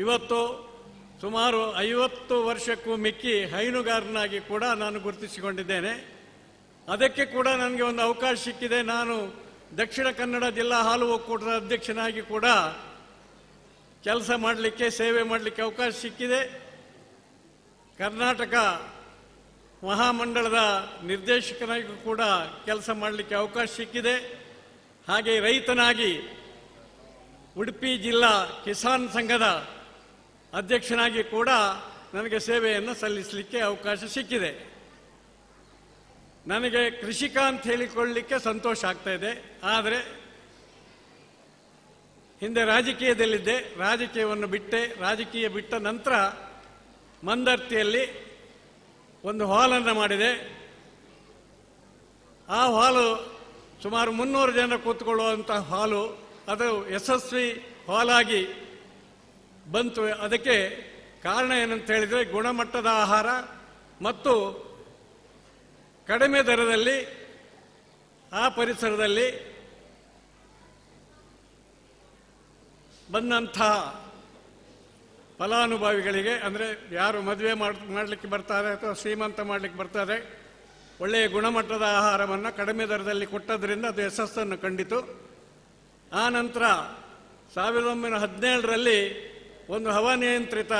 ಇವತ್ತು ಸುಮಾರು 50 ವರ್ಷಕ್ಕೂ ಮಿಕ್ಕಿ ಹೈನುಗಾರನಾಗಿ ಕೂಡ ನಾನು ಗುರುತಿಸಿಕೊಂಡಿದ್ದೇನೆ. ಅದಕ್ಕೆ ಕೂಡ ನನಗೆ ಒಂದು ಅವಕಾಶ ಸಿಕ್ಕಿದೆ. ನಾನು ದಕ್ಷಿಣ ಕನ್ನಡ ಜಿಲ್ಲಾ ಹಾಲು ಒಕ್ಕೂಟದ ಅಧ್ಯಕ್ಷನಾಗಿ ಕೂಡ ಕೆಲಸ ಮಾಡಲಿಕ್ಕೆ, ಸೇವೆ ಮಾಡಲಿಕ್ಕೆ ಅವಕಾಶ ಸಿಕ್ಕಿದೆ. ಕರ್ನಾಟಕ ಮಹಾಮಂಡಳದ ನಿರ್ದೇಶಕನಾಗಿ ಕೂಡ ಕೆಲಸ ಮಾಡಲಿಕ್ಕೆ ಅವಕಾಶ ಸಿಕ್ಕಿದೆ. ಹಾಗೆ ರೈತನಾಗಿ ಉಡುಪಿ ಜಿಲ್ಲಾ ಕಿಸಾನ್ ಸಂಘದ ಅಧ್ಯಕ್ಷನಾಗಿ ಕೂಡ ನನಗೆ ಸೇವೆಯನ್ನು ಸಲ್ಲಿಸಲಿಕ್ಕೆ ಅವಕಾಶ ಸಿಕ್ಕಿದೆ. ನನಗೆ ಕೃಷಿಕ ಅಂತ ಹೇಳಿಕೊಳ್ಳಲಿಕ್ಕೆ ಸಂತೋಷ ಆಗ್ತಾ ಇದೆ. ಆದರೆ ಹಿಂದೆ ರಾಜಕೀಯದಲ್ಲಿದ್ದೆ, ರಾಜಕೀಯವನ್ನು ಬಿಟ್ಟೆ. ರಾಜಕೀಯ ಬಿಟ್ಟ ನಂತರ ಮಂದರ್ತಿಯಲ್ಲಿ ಒಂದು ಹಾಲನ್ನು ಮಾಡಿದೆ. ಆ ಹಾಲು ಸುಮಾರು 300 ಜನ ಕೂತ್ಕೊಳ್ಳುವಂಥ ಹಾಲು, ಅದು ಯಶಸ್ವಿ ಹಾಲಾಗಿ ಬಂತು. ಅದಕ್ಕೆ ಕಾರಣ ಏನಂತ ಹೇಳಿದರೆ ಗುಣಮಟ್ಟದ ಆಹಾರ ಮತ್ತು ಕಡಿಮೆ ದರದಲ್ಲಿ ಆ ಪರಿಸರದಲ್ಲಿ ಬಂದಂಥ ಫಲಾನುಭವಿಗಳಿಗೆ, ಅಂದರೆ ಯಾರು ಮದುವೆ ಮಾಡಲಿಕ್ಕೆ ಬರ್ತಾರೆ ಅಥವಾ ಶ್ರೀಮಂತ ಮಾಡಲಿಕ್ಕೆ ಬರ್ತಾರೆ, ಒಳ್ಳೆಯ ಗುಣಮಟ್ಟದ ಆಹಾರವನ್ನು ಕಡಿಮೆ ದರದಲ್ಲಿ ಕೊಟ್ಟದ್ರಿಂದ ಅದು ಯಶಸ್ಸನ್ನು ಕಂಡಿತು. ಆ ನಂತರ 1917ರಲ್ಲಿ ಒಂದು ಹವಾನಿಯಂತ್ರಿತ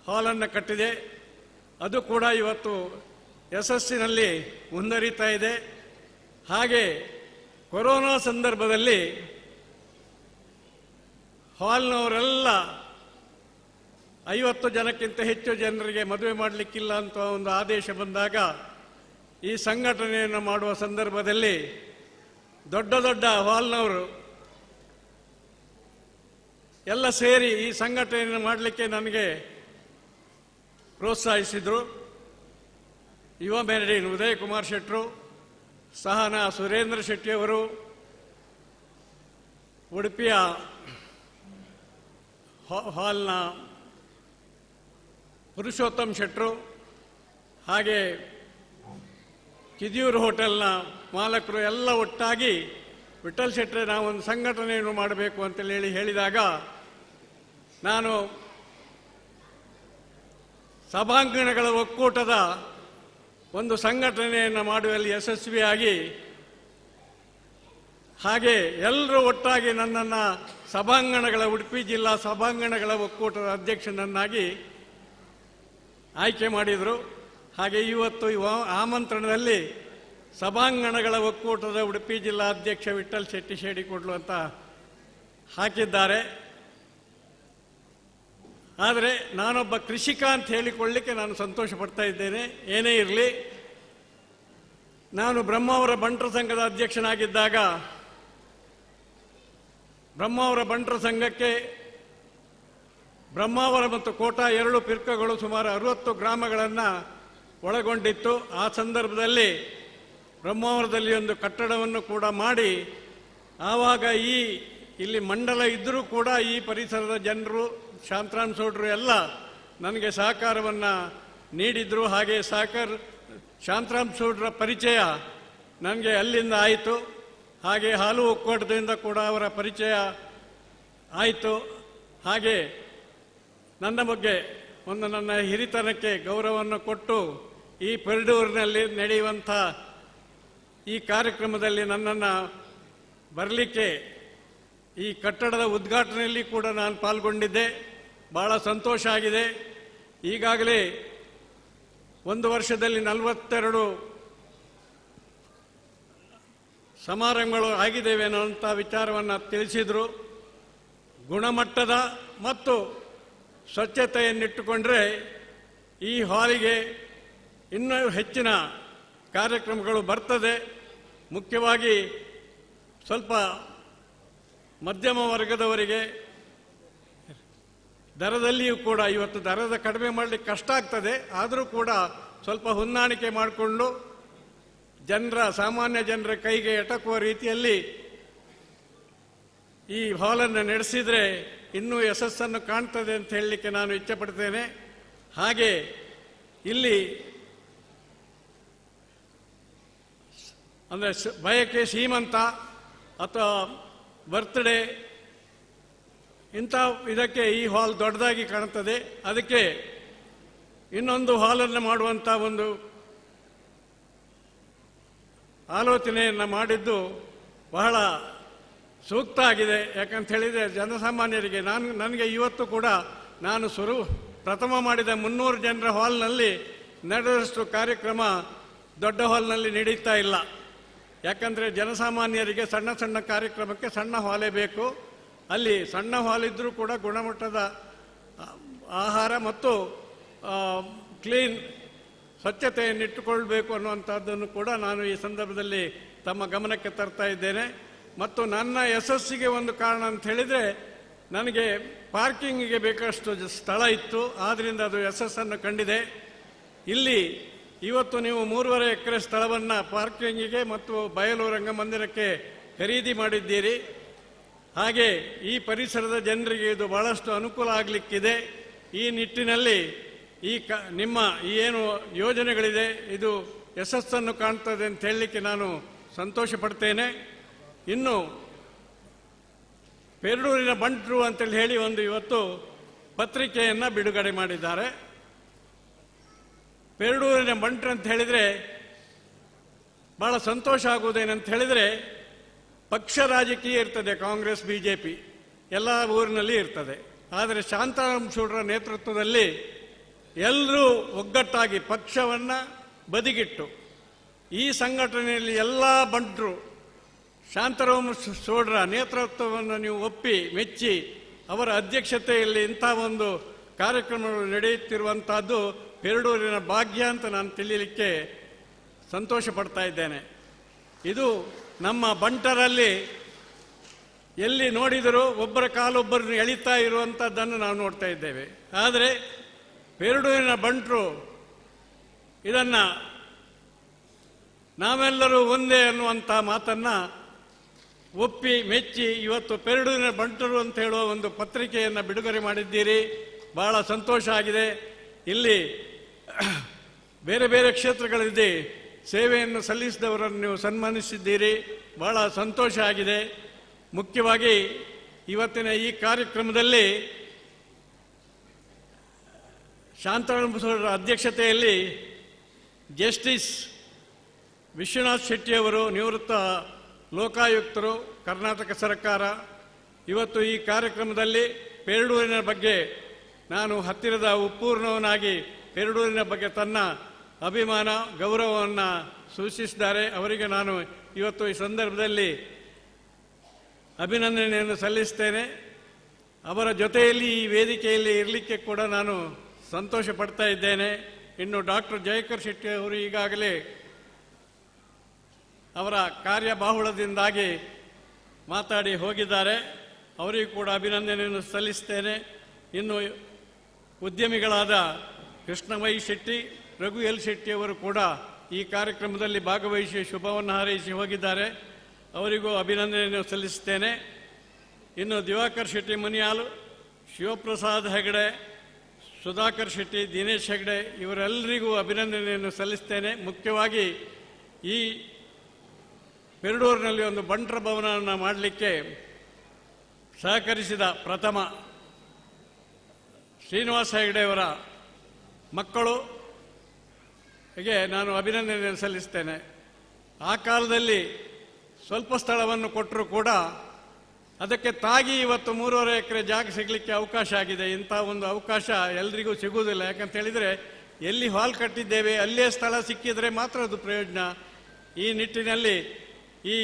ಹಾಲನ್ನು ಕಟ್ಟಿದೆ. ಅದು ಕೂಡ ಇವತ್ತು ಯಶಸ್ಸಿನಲ್ಲಿ ಮುಂದುವರಿತಾ ಇದೆ. ಹಾಗೆ ಕೊರೋನಾ ಸಂದರ್ಭದಲ್ಲಿ ಹಾಲ್ನವರೆಲ್ಲ 50 ಜನಕ್ಕಿಂತ ಹೆಚ್ಚು ಜನರಿಗೆ ಮದುವೆ ಮಾಡಲಿಕ್ಕಿಲ್ಲ ಅಂತ ಒಂದು ಆದೇಶ ಬಂದಾಗ ಈ ಸಂಘಟನೆಯನ್ನು ಮಾಡುವ ಸಂದರ್ಭದಲ್ಲಿ ದೊಡ್ಡ ದೊಡ್ಡ ಹಾಲ್ನವರು ಎಲ್ಲ ಸೇರಿ ಈ ಸಂಘಟನೆಯನ್ನು ಮಾಡಲಿಕ್ಕೆ ನನಗೆ ಪ್ರೋತ್ಸಾಹಿಸಿದರು. ಯುವ ಮೆರಡಿನ್ ಉದಯ ಕುಮಾರ್ ಶೆಟ್ಟರು, ಸಹನಾ ಸುರೇಂದ್ರ ಶೆಟ್ಟಿಯವರು, ಉಡುಪಿಯ ಹಾಲ್ನ ಪುರುಷೋತ್ತಮ್ ಶೆಟ್ಟರು, ಹಾಗೆ ಕಿದಿಯೂರು ಹೋಟೆಲ್ನ ಮಾಲಕರು ಎಲ್ಲ ಒಟ್ಟಾಗಿ ವಿಠಲ್ ಶೆಟ್ಟರೆ ನಾವೊಂದು ಸಂಘಟನೆಯನ್ನು ಮಾಡಬೇಕು ಅಂತೇಳಿ ಹೇಳಿದಾಗ ನಾನು ಸಭಾಂಗಣಗಳ ಒಕ್ಕೂಟದ ಒಂದು ಸಂಘಟನೆಯನ್ನು ಮಾಡುವಲ್ಲಿ ಯಶಸ್ವಿಯಾಗಿ, ಹಾಗೆ ಎಲ್ಲರೂ ಒಟ್ಟಾಗಿ ನನ್ನನ್ನು ಸಭಾಂಗಣಗಳ ಉಡುಪಿ ಜಿಲ್ಲಾ ಸಭಾಂಗಣಗಳ ಒಕ್ಕೂಟದ ಅಧ್ಯಕ್ಷನನ್ನಾಗಿ ಆಯ್ಕೆ ಮಾಡಿದರು. ಹಾಗೆ ಇವತ್ತು ಆಮಂತ್ರಣದಲ್ಲಿ ಸಭಾಂಗಣಗಳ ಒಕ್ಕೂಟದ ಉಡುಪಿ ಜಿಲ್ಲಾ ಅಧ್ಯಕ್ಷ ವಿಠಲ್ ಶೆಟ್ಟಿ ಶೇಡಿಕೊಡ್ಲು ಅಂತ ಹಾಕಿದ್ದಾರೆ. ಆದರೆ ನಾನೊಬ್ಬ ಕೃಷಿಕ ಅಂತ ಹೇಳಿಕೊಳ್ಳಲಿಕ್ಕೆ ನಾನು ಸಂತೋಷ ಪಡ್ತಾ ಇದ್ದೇನೆ. ಏನೇ ಇರಲಿ, ನಾನು ಬ್ರಹ್ಮಾವರ ಬಂಟರ ಸಂಘದ ಅಧ್ಯಕ್ಷನಾಗಿದ್ದಾಗ ಬ್ರಹ್ಮಾವರ ಬಂಟರ ಸಂಘಕ್ಕೆ ಬ್ರಹ್ಮಾವರ ಮತ್ತು ಕೋಟಾ ಎರಡು ಪಿರ್ಕಗಳು ಸುಮಾರು 60 ಗ್ರಾಮಗಳನ್ನು ಒಳಗೊಂಡಿತ್ತು. ಆ ಸಂದರ್ಭದಲ್ಲಿ ಬ್ರಹ್ಮಾವರದಲ್ಲಿ ಒಂದು ಕಟ್ಟಡವನ್ನು ಕೂಡ ಮಾಡಿ, ಆವಾಗ ಇಲ್ಲಿ ಮಂಡಲ ಇದ್ದರೂ ಕೂಡ ಈ ಪರಿಸರದ ಜನರು, ಶಾಂತರಾಮ್ ಸೌಡ್ರು ಎಲ್ಲ ನನಗೆ ಸಹಕಾರವನ್ನು ನೀಡಿದರು. ಹಾಗೆ ಶಾಂತರಾಮ್ ಸೌಡ್ರ ಪರಿಚಯ ನನಗೆ ಅಲ್ಲಿಂದ ಆಯಿತು. ಹಾಗೆ ಹಾಲು ಒಕ್ಕೂಟದಿಂದ ಕೂಡ ಅವರ ಪರಿಚಯ ಆಯಿತು. ಹಾಗೆ ನನ್ನ ಬಗ್ಗೆ ಒಂದು ನನ್ನ ಹಿರಿತನಕ್ಕೆ ಗೌರವವನ್ನು ಕೊಟ್ಟು ಈ ಪೆರಡೂರಿನಲ್ಲಿ ನಡೆಯುವಂಥ ಈ ಕಾರ್ಯಕ್ರಮದಲ್ಲಿ ನನ್ನನ್ನು ಬರಲಿಕ್ಕೆ ಈ ಕಟ್ಟಡದ ಉದ್ಘಾಟನೆಯಲ್ಲಿ ಕೂಡ ನಾನು ಪಾಲ್ಗೊಂಡಿದ್ದೆ. ಭಾಳ ಸಂತೋಷ ಆಗಿದೆ. ಈಗಾಗಲೇ ಒಂದು ವರ್ಷದಲ್ಲಿ 42 ಸಮಾರಂಭಗಳು ಆಗಿದ್ದೇವೆ ಅನ್ನೋಂಥ ವಿಚಾರವನ್ನು ತಿಳಿಸಿದರು. ಗುಣಮಟ್ಟದ ಮತ್ತು ಸ್ವಚ್ಛತೆಯನ್ನಿಟ್ಟುಕೊಂಡ್ರೆ ಈ ಹಾಲಿಗೆ ಇನ್ನೂ ಹೆಚ್ಚಿನ ಕಾರ್ಯಕ್ರಮಗಳು ಬರ್ತದೆ. ಮುಖ್ಯವಾಗಿ ಸ್ವಲ್ಪ ಮಧ್ಯಮ ವರ್ಗದವರಿಗೆ ದರದಲ್ಲಿಯೂ ಕೂಡ ಇವತ್ತು ದರದ ಕಡಿಮೆ ಮಾಡಲಿಕ್ಕೆ ಕಷ್ಟ ಆಗ್ತದೆ. ಆದರೂ ಕೂಡ ಸ್ವಲ್ಪ ಹೊಂದಾಣಿಕೆ ಮಾಡಿಕೊಂಡು ಜನರ, ಸಾಮಾನ್ಯ ಜನರ ಕೈಗೆ ಎಟಕುವ ರೀತಿಯಲ್ಲಿ ಈ ಹಾಲನ್ನು ನಡೆಸಿದರೆ ಇನ್ನೂ ಯಶಸ್ಸನ್ನು ಕಾಣ್ತದೆ ಅಂತ ಹೇಳಲಿಕ್ಕೆ ನಾನು ಇಚ್ಛೆ ಪಡ್ತೇನೆ. ಹಾಗೆ ಇಲ್ಲಿ ಅಂದರೆ ಬಯಕೆ ಸೀಮಂತ ಅಥವಾ ಬರ್ತ್ಡೇ ಇಂಥ ಇದಕ್ಕೆ ಈ ಹಾಲ್ ದೊಡ್ಡದಾಗಿ ಕಾಣುತ್ತದೆ. ಅದಕ್ಕೆ ಇನ್ನೊಂದು ಹಾಲನ್ನು ಮಾಡುವಂಥ ಒಂದು ಆಲೋಚನೆಯನ್ನು ಮಾಡಿದ್ದು ಬಹಳ ಸೂಕ್ತ ಆಗಿದೆ. ಯಾಕಂತ ಹೇಳಿದರೆ ಜನಸಾಮಾನ್ಯರಿಗೆ ನನಗೆ ಇವತ್ತು ಕೂಡ ನಾನು ಪ್ರಥಮ ಮಾಡಿದ 300 ಜನರ ಹಾಲ್ನಲ್ಲಿ ನಡೆದಷ್ಟು ಕಾರ್ಯಕ್ರಮ ದೊಡ್ಡ ಹಾಲ್ನಲ್ಲಿ ನಡೀತಾ ಇಲ್ಲ. ಯಾಕಂದರೆ ಜನಸಾಮಾನ್ಯರಿಗೆ ಸಣ್ಣ ಸಣ್ಣ ಕಾರ್ಯಕ್ರಮಕ್ಕೆ ಸಣ್ಣ ಹಾಲೇ ಬೇಕು. ಅಲ್ಲಿ ಸಣ್ಣ ಹಾಲಿದ್ದರೂ ಕೂಡ ಗುಣಮಟ್ಟದ ಆಹಾರ ಮತ್ತು ಕ್ಲೀನ್ ಸ್ವಚ್ಛತೆಯನ್ನಿಟ್ಟುಕೊಳ್ಬೇಕು ಅನ್ನುವಂಥದ್ದನ್ನು ಕೂಡ ನಾನು ಈ ಸಂದರ್ಭದಲ್ಲಿ ತಮ್ಮ ಗಮನಕ್ಕೆ ತರ್ತಾ ಇದ್ದೇನೆ. ಮತ್ತು ನನ್ನ ಯಶಸ್ಸಿಗೆ ಒಂದು ಕಾರಣ ಅಂತ ಹೇಳಿದರೆ, ನನಗೆ ಪಾರ್ಕಿಂಗಿಗೆ ಬೇಕಷ್ಟು ಸ್ಥಳ ಇತ್ತು, ಆದ್ದರಿಂದ ಅದು ಯಶಸ್ಸನ್ನು ಕಂಡಿದೆ. ಇಲ್ಲಿ ಇವತ್ತು ನೀವು 3.5 ಎಕರೆ ಸ್ಥಳವನ್ನು ಪಾರ್ಕಿಂಗಿಗೆ ಮತ್ತು ಬಯಲು ರಂಗಮಂದಿರಕ್ಕೆ ಖರೀದಿ ಮಾಡಿದ್ದೀರಿ. ಹಾಗೆ ಈ ಪರಿಸರದ ಜನರಿಗೆ ಇದು ಭಾಳಷ್ಟು ಅನುಕೂಲ ಆಗಲಿಕ್ಕಿದೆ. ಈ ನಿಟ್ಟಿನಲ್ಲಿ ಈ ನಿಮ್ಮ ಈ ಏನು ಯೋಜನೆಗಳಿದೆ ಇದು ಯಶಸ್ಸನ್ನು ಕಾಣ್ತದೆ ಅಂತ ಹೇಳಲಿಕ್ಕೆ ನಾನು ಸಂತೋಷ ಪಡ್ತೇನೆ. ಇನ್ನು ಪೆರಡೂರಿನ ಬಂಟ್ರು ಅಂತೇಳಿ ಹೇಳಿ ಒಂದು ಇವತ್ತು ಪತ್ರಿಕೆಯನ್ನು ಬಿಡುಗಡೆ ಮಾಡಿದ್ದಾರೆ. ಪೆರಡೂರಿನ ಬಂಟ್ರು ಅಂತ ಹೇಳಿದರೆ ಭಾಳ ಸಂತೋಷ ಆಗುವುದೇನಂತ ಹೇಳಿದರೆ, ಪಕ್ಷ ರಾಜಕೀಯ ಇರ್ತದೆ, ಕಾಂಗ್ರೆಸ್ BJP ಎಲ್ಲ ಊರಿನಲ್ಲಿ ಇರ್ತದೆ. ಆದರೆ ಶಾಂತಾರಾಮ್ ಸೂಡ್ರ ನೇತೃತ್ವದಲ್ಲಿ ಎಲ್ಲರೂ ಒಗ್ಗಟ್ಟಾಗಿ ಪಕ್ಷವನ್ನು ಬದಿಗಿಟ್ಟು ಈ ಸಂಘಟನೆಯಲ್ಲಿ ಎಲ್ಲ ಬಂಟರು ಶಾಂತಾರಾಮ್ ಸೂಡ್ರ ನೇತೃತ್ವವನ್ನು ನೀವು ಒಪ್ಪಿ ಮೆಚ್ಚಿ ಅವರ ಅಧ್ಯಕ್ಷತೆಯಲ್ಲಿ ಇಂಥ ಒಂದು ಕಾರ್ಯಕ್ರಮಗಳು ನಡೆಯುತ್ತಿರುವಂಥದ್ದು ಪೆರಡೂರಿನ ಭಾಗ್ಯ ಅಂತ ನಾನು ತಿಳಿಯಲಿಕ್ಕೆ ಸಂತೋಷ ಪಡ್ತಾ ಇದ್ದೇನೆ. ಇದು ನಮ್ಮ ಬಂಟರಲ್ಲಿ ಎಲ್ಲಿ ನೋಡಿದರೂ ಒಬ್ಬರ ಕಾಲೊಬ್ಬರನ್ನು ಎಳಿತಾ ಇರುವಂಥದ್ದನ್ನು ನಾವು ನೋಡ್ತಾ ಇದ್ದೇವೆ. ಆದರೆ ಪೆರಡೂರಿನ ಬಂಟರು ಇದನ್ನು ನಾವೆಲ್ಲರೂ ಒಂದೇ ಅನ್ನುವಂಥ ಮಾತನ್ನು ಒಪ್ಪಿ ಮೆಚ್ಚಿ ಇವತ್ತು ಪೆರಡೂರಿನ ಬಂಟರು ಅಂತ ಹೇಳುವ ಒಂದು ಪತ್ರಿಕೆಯನ್ನು ಬಿಡುಗಡೆ ಮಾಡಿದ್ದೀರಿ. ಭಾಳ ಸಂತೋಷ ಆಗಿದೆ. ಇಲ್ಲಿ ಬೇರೆ ಬೇರೆ ಕ್ಷೇತ್ರಗಳಲ್ಲಿ ಸೇವೆಯನ್ನು ಸಲ್ಲಿಸಿದವರನ್ನು ನೀವು ಸನ್ಮಾನಿಸಿದ್ದೀರಿ, ಭಾಳ ಸಂತೋಷ ಆಗಿದೆ. ಮುಖ್ಯವಾಗಿ ಇವತ್ತಿನ ಈ ಕಾರ್ಯಕ್ರಮದಲ್ಲಿ ಶಾಂತಾರಾಮ್ ಸೂಡ್ರ ಅಧ್ಯಕ್ಷತೆಯಲ್ಲಿ ಜಸ್ಟಿಸ್ ವಿಶ್ವನಾಥ್ ಶೆಟ್ಟಿಯವರು, ನಿವೃತ್ತ ಲೋಕಾಯುಕ್ತರು, ಕರ್ನಾಟಕ ಸರ್ಕಾರ, ಇವತ್ತು ಈ ಕಾರ್ಯಕ್ರಮದಲ್ಲಿ ಪೆರಡೂರಿನ ಬಗ್ಗೆ ನಾನು ಹತ್ತಿರದ ಉಪ್ಪೂರ್ಣವನಾಗಿ ಪೆರಡೂರಿನ ಬಗ್ಗೆ ತನ್ನ ಅಭಿಮಾನ ಗೌರವವನ್ನು ಸೂಚಿಸಿದ್ದಾರೆ. ಅವರಿಗೆ ನಾನು ಇವತ್ತು ಈ ಸಂದರ್ಭದಲ್ಲಿ ಅಭಿನಂದನೆಯನ್ನು ಸಲ್ಲಿಸ್ತೇನೆ. ಅವರ ಜೊತೆಯಲ್ಲಿ ಈ ವೇದಿಕೆಯಲ್ಲಿ ಇರಲಿಕ್ಕೆ ಕೂಡ ನಾನು ಸಂತೋಷ ಪಡ್ತಾ ಇದ್ದೇನೆ. ಇನ್ನು ಡಾಕ್ಟರ್ ಜಯಕರ್ ಶೆಟ್ಟಿ ಅವರು ಈಗಾಗಲೇ ಅವರ ಕಾರ್ಯಬಾಹುಳದಿಂದಾಗಿ ಮಾತಾಡಿ ಹೋಗಿದ್ದಾರೆ, ಅವರಿಗೂ ಕೂಡ ಅಭಿನಂದನೆಯನ್ನು ಸಲ್ಲಿಸ್ತೇನೆ. ಇನ್ನು ಉದ್ಯಮಿಗಳಾದ ಕೃಷ್ಣಮಯಿ ಶೆಟ್ಟಿ, ರಘು ಎಲ್ ಶೆಟ್ಟಿಯವರು ಕೂಡ ಈ ಕಾರ್ಯಕ್ರಮದಲ್ಲಿ ಭಾಗವಹಿಸಿ ಶುಭವನ್ನು ಹಾರೈಸಿ ಹೋಗಿದ್ದಾರೆ, ಅವರಿಗೂ ಅಭಿನಂದನೆಯನ್ನು ಸಲ್ಲಿಸ್ತೇನೆ. ಇನ್ನು ದಿವಾಕರ್ ಶೆಟ್ಟಿ ಮನಿಯಾಲು, ಶಿವಪ್ರಸಾದ್ ಹೆಗಡೆ, ಸುಧಾಕರ್ ಶೆಟ್ಟಿ, ದಿನೇಶ್ ಹೆಗಡೆ ಇವರೆಲ್ಲರಿಗೂ ಅಭಿನಂದನೆಯನ್ನು ಸಲ್ಲಿಸ್ತೇನೆ. ಮುಖ್ಯವಾಗಿ ಈ ಪೆರಡೂರಿನಲ್ಲಿ ಒಂದು ಬಂಟರ ಭವನವನ್ನು ಮಾಡಲಿಕ್ಕೆ ಸಹಕರಿಸಿದ ಪ್ರಥಮ ಶ್ರೀನಿವಾಸ ಹೆಗಡೆಯವರ ಮಕ್ಕಳು ಹೀಗೆ ನಾನು ಅಭಿನಂದನೆಯನ್ನು ಸಲ್ಲಿಸ್ತೇನೆ. ಆ ಕಾಲದಲ್ಲಿ ಸ್ವಲ್ಪ ಸ್ಥಳವನ್ನು ಕೊಟ್ಟರೂ ಕೂಡ ಅದಕ್ಕೆ ತಾಗಿ ಇವತ್ತು 3.5 ಎಕರೆ ಜಾಗ ಸಿಗಲಿಕ್ಕೆ ಅವಕಾಶ ಆಗಿದೆ. ಇಂಥ ಒಂದು ಅವಕಾಶ ಎಲ್ರಿಗೂ ಸಿಗುವುದಿಲ್ಲ. ಯಾಕಂತ ಹೇಳಿದರೆ ಎಲ್ಲಿ ಹಾಲ್ ಕಟ್ಟಿದ್ದೇವೆ ಅಲ್ಲೇ ಸ್ಥಳ ಸಿಕ್ಕಿದರೆ ಮಾತ್ರ ಅದು ಪ್ರಯೋಜನ. ಈ ನಿಟ್ಟಿನಲ್ಲಿ ಈ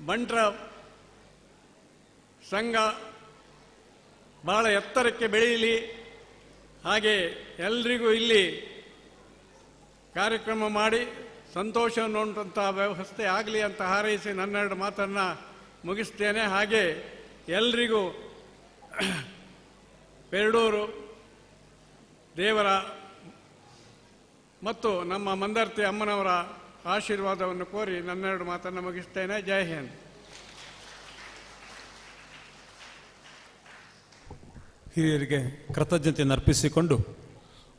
ಬಂಟರ ಸಂಘ ಬಹಳ ಎತ್ತರಕ್ಕೆ ಬೆಳೆಯಲಿ, ಹಾಗೆ ಎಲ್ರಿಗೂ ಇಲ್ಲಿ ಕಾರ್ಯಕ್ರಮ ಮಾಡಿ ಸಂತೋಷವನ್ನು ಉಂಟಂಥ ವ್ಯವಸ್ಥೆ ಆಗಲಿ ಅಂತ ಹಾರೈಸಿ ನನ್ನೆರಡು ಮಾತನ್ನು ಮುಗಿಸ್ತೇನೆ. ಹಾಗೆ ಎಲ್ರಿಗೂ ಪೆರಡೂರು ದೇವರ ಮತ್ತು ನಮ್ಮ ಮಂದರ್ತಿ ಅಮ್ಮನವರ ಆಶೀರ್ವಾದವನ್ನು ಕೋರಿ ನನ್ನೆರಡು ಮಾತನ್ನು ಮುಗಿಸ್ತೇನೆ. ಜೈ ಹಿಂದ್. ಹಿರಿಯರಿಗೆ ಕೃತಜ್ಞತೆಯನ್ನು ಅರ್ಪಿಸಿಕೊಂಡು,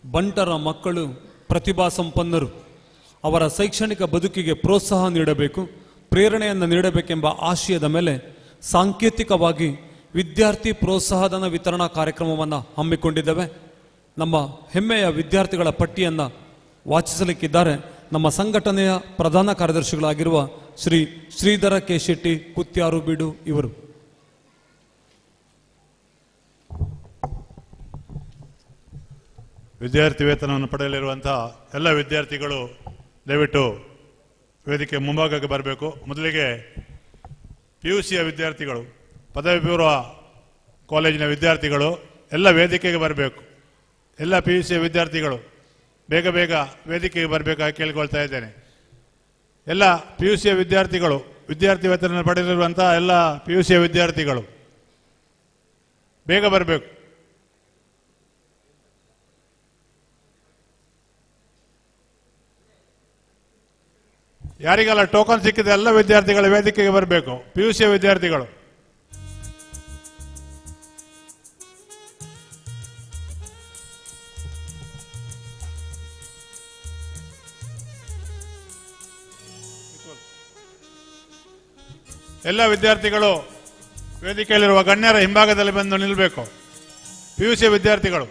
ಬಂಟರ ಮಕ್ಕಳು ಪ್ರತಿಭಾ ಸಂಪನ್ನರು, ಅವರ ಶೈಕ್ಷಣಿಕ ಬದುಕಿಗೆ ಪ್ರೋತ್ಸಾಹ ನೀಡಬೇಕು, ಪ್ರೇರಣೆಯನ್ನು ನೀಡಬೇಕೆಂಬ ಆಶಯದ ಮೇಲೆ ಸಾಂಕೇತಿಕವಾಗಿ ವಿದ್ಯಾರ್ಥಿ ಪ್ರೋತ್ಸಾಹಧನ ವಿತರಣಾ ಕಾರ್ಯಕ್ರಮವನ್ನು ಹಮ್ಮಿಕೊಂಡಿದ್ದೇವೆ. ನಮ್ಮ ಹೆಮ್ಮೆಯ ವಿದ್ಯಾರ್ಥಿಗಳ ಪಟ್ಟಿಯನ್ನು ವಾಚಿಸಲಿಕ್ಕಿದ್ದಾರೆ ನಮ್ಮ ಸಂಘಟನೆಯ ಪ್ರಧಾನ ಕಾರ್ಯದರ್ಶಿಗಳಾಗಿರುವ ಶ್ರೀ ಶ್ರೀಧರ ಕೆ ಶೆಟ್ಟಿ ಕುತ್ಯಾರು ಬೀಡು ಇವರು. ವಿದ್ಯಾರ್ಥಿ ವೇತನವನ್ನು ಪಡೆಯಲಿರುವಂತಹ ಎಲ್ಲ ವಿದ್ಯಾರ್ಥಿಗಳು ದಯವಿಟ್ಟು ವೇದಿಕೆ ಮುಂಭಾಗಕ್ಕೆ ಬರಬೇಕು. ಮೊದಲಿಗೆ PUCಯ ವಿದ್ಯಾರ್ಥಿಗಳು, ಪದವಿ ಪೂರ್ವ ಕಾಲೇಜಿನ ವಿದ್ಯಾರ್ಥಿಗಳು ಎಲ್ಲ ವೇದಿಕೆಗೆ ಬರಬೇಕು. ಎಲ್ಲ PUCಯ ವಿದ್ಯಾರ್ಥಿಗಳು ಬೇಗ ಬೇಗ ವೇದಿಕೆಗೆ ಬರಬೇಕಾಗಿ ಕೇಳಿಕೊಳ್ತಾ ಇದ್ದೇನೆ. ಎಲ್ಲ ಪಿ ಯು ಸಿಯ ವಿದ್ಯಾರ್ಥಿಗಳು, ವಿದ್ಯಾರ್ಥಿ ವೇತನ ಪಡೆದಿರುವಂಥ ಎಲ್ಲ ಪಿ ಯು ಸಿಯ ವಿದ್ಯಾರ್ಥಿಗಳು ಬೇಗ ಬರಬೇಕು. ಯಾರಿಗೆಲ್ಲ ಟೋಕನ್ ಸಿಕ್ಕಿದೆ ಎಲ್ಲ ವಿದ್ಯಾರ್ಥಿಗಳ ವೇದಿಕೆಗೆ ಬರಬೇಕು. ಪಿ ಯು ಸಿಯ ವಿದ್ಯಾರ್ಥಿಗಳು. ಎಲ್ಲ ವಿದ್ಯಾರ್ಥಿಗಳು ವೇದಿಕೆಯಲ್ಲಿರುವ ಗಣ್ಯರ ಹಿಂಭಾಗದಲ್ಲಿ ಬಂದು ನಿಲ್ಲಬೇಕು. ಪಿ ಯು ಸಿ ವಿದ್ಯಾರ್ಥಿಗಳು.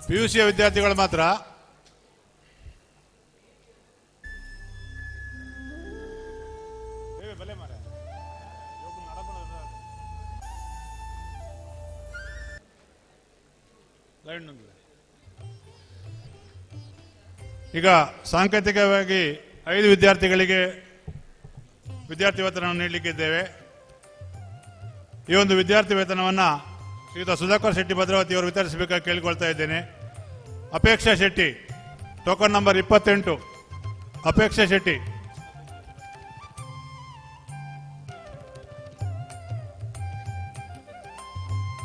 ಪಿ ಯು ಸಿಯ ವಿದ್ಯಾರ್ಥಿಗಳು ಮಾತ್ರ. ಈಗ ಸಾಂಕೇತಿಕವಾಗಿ 5 ವಿದ್ಯಾರ್ಥಿಗಳಿಗೆ ವಿದ್ಯಾರ್ಥಿ ವೇತನವನ್ನು ನೀಡಲಿಕ್ಕಿದ್ದೇವೆ. ಈ ಒಂದು ವಿದ್ಯಾರ್ಥಿ ವೇತನವನ್ನು ಶ್ರೀಯುತ ಸುಧಾಕರ್ ಶೆಟ್ಟಿ ಭದ್ರಾವತಿಯವರು ವಿತರಿಸಬೇಕಾಗಿ ಕೇಳಿಕೊಳ್ತಾ ಇದ್ದೇನೆ. Apeksha Shetty, token number 28. ಅಪೇಕ್ಷಾ ಶೆಟ್ಟಿ.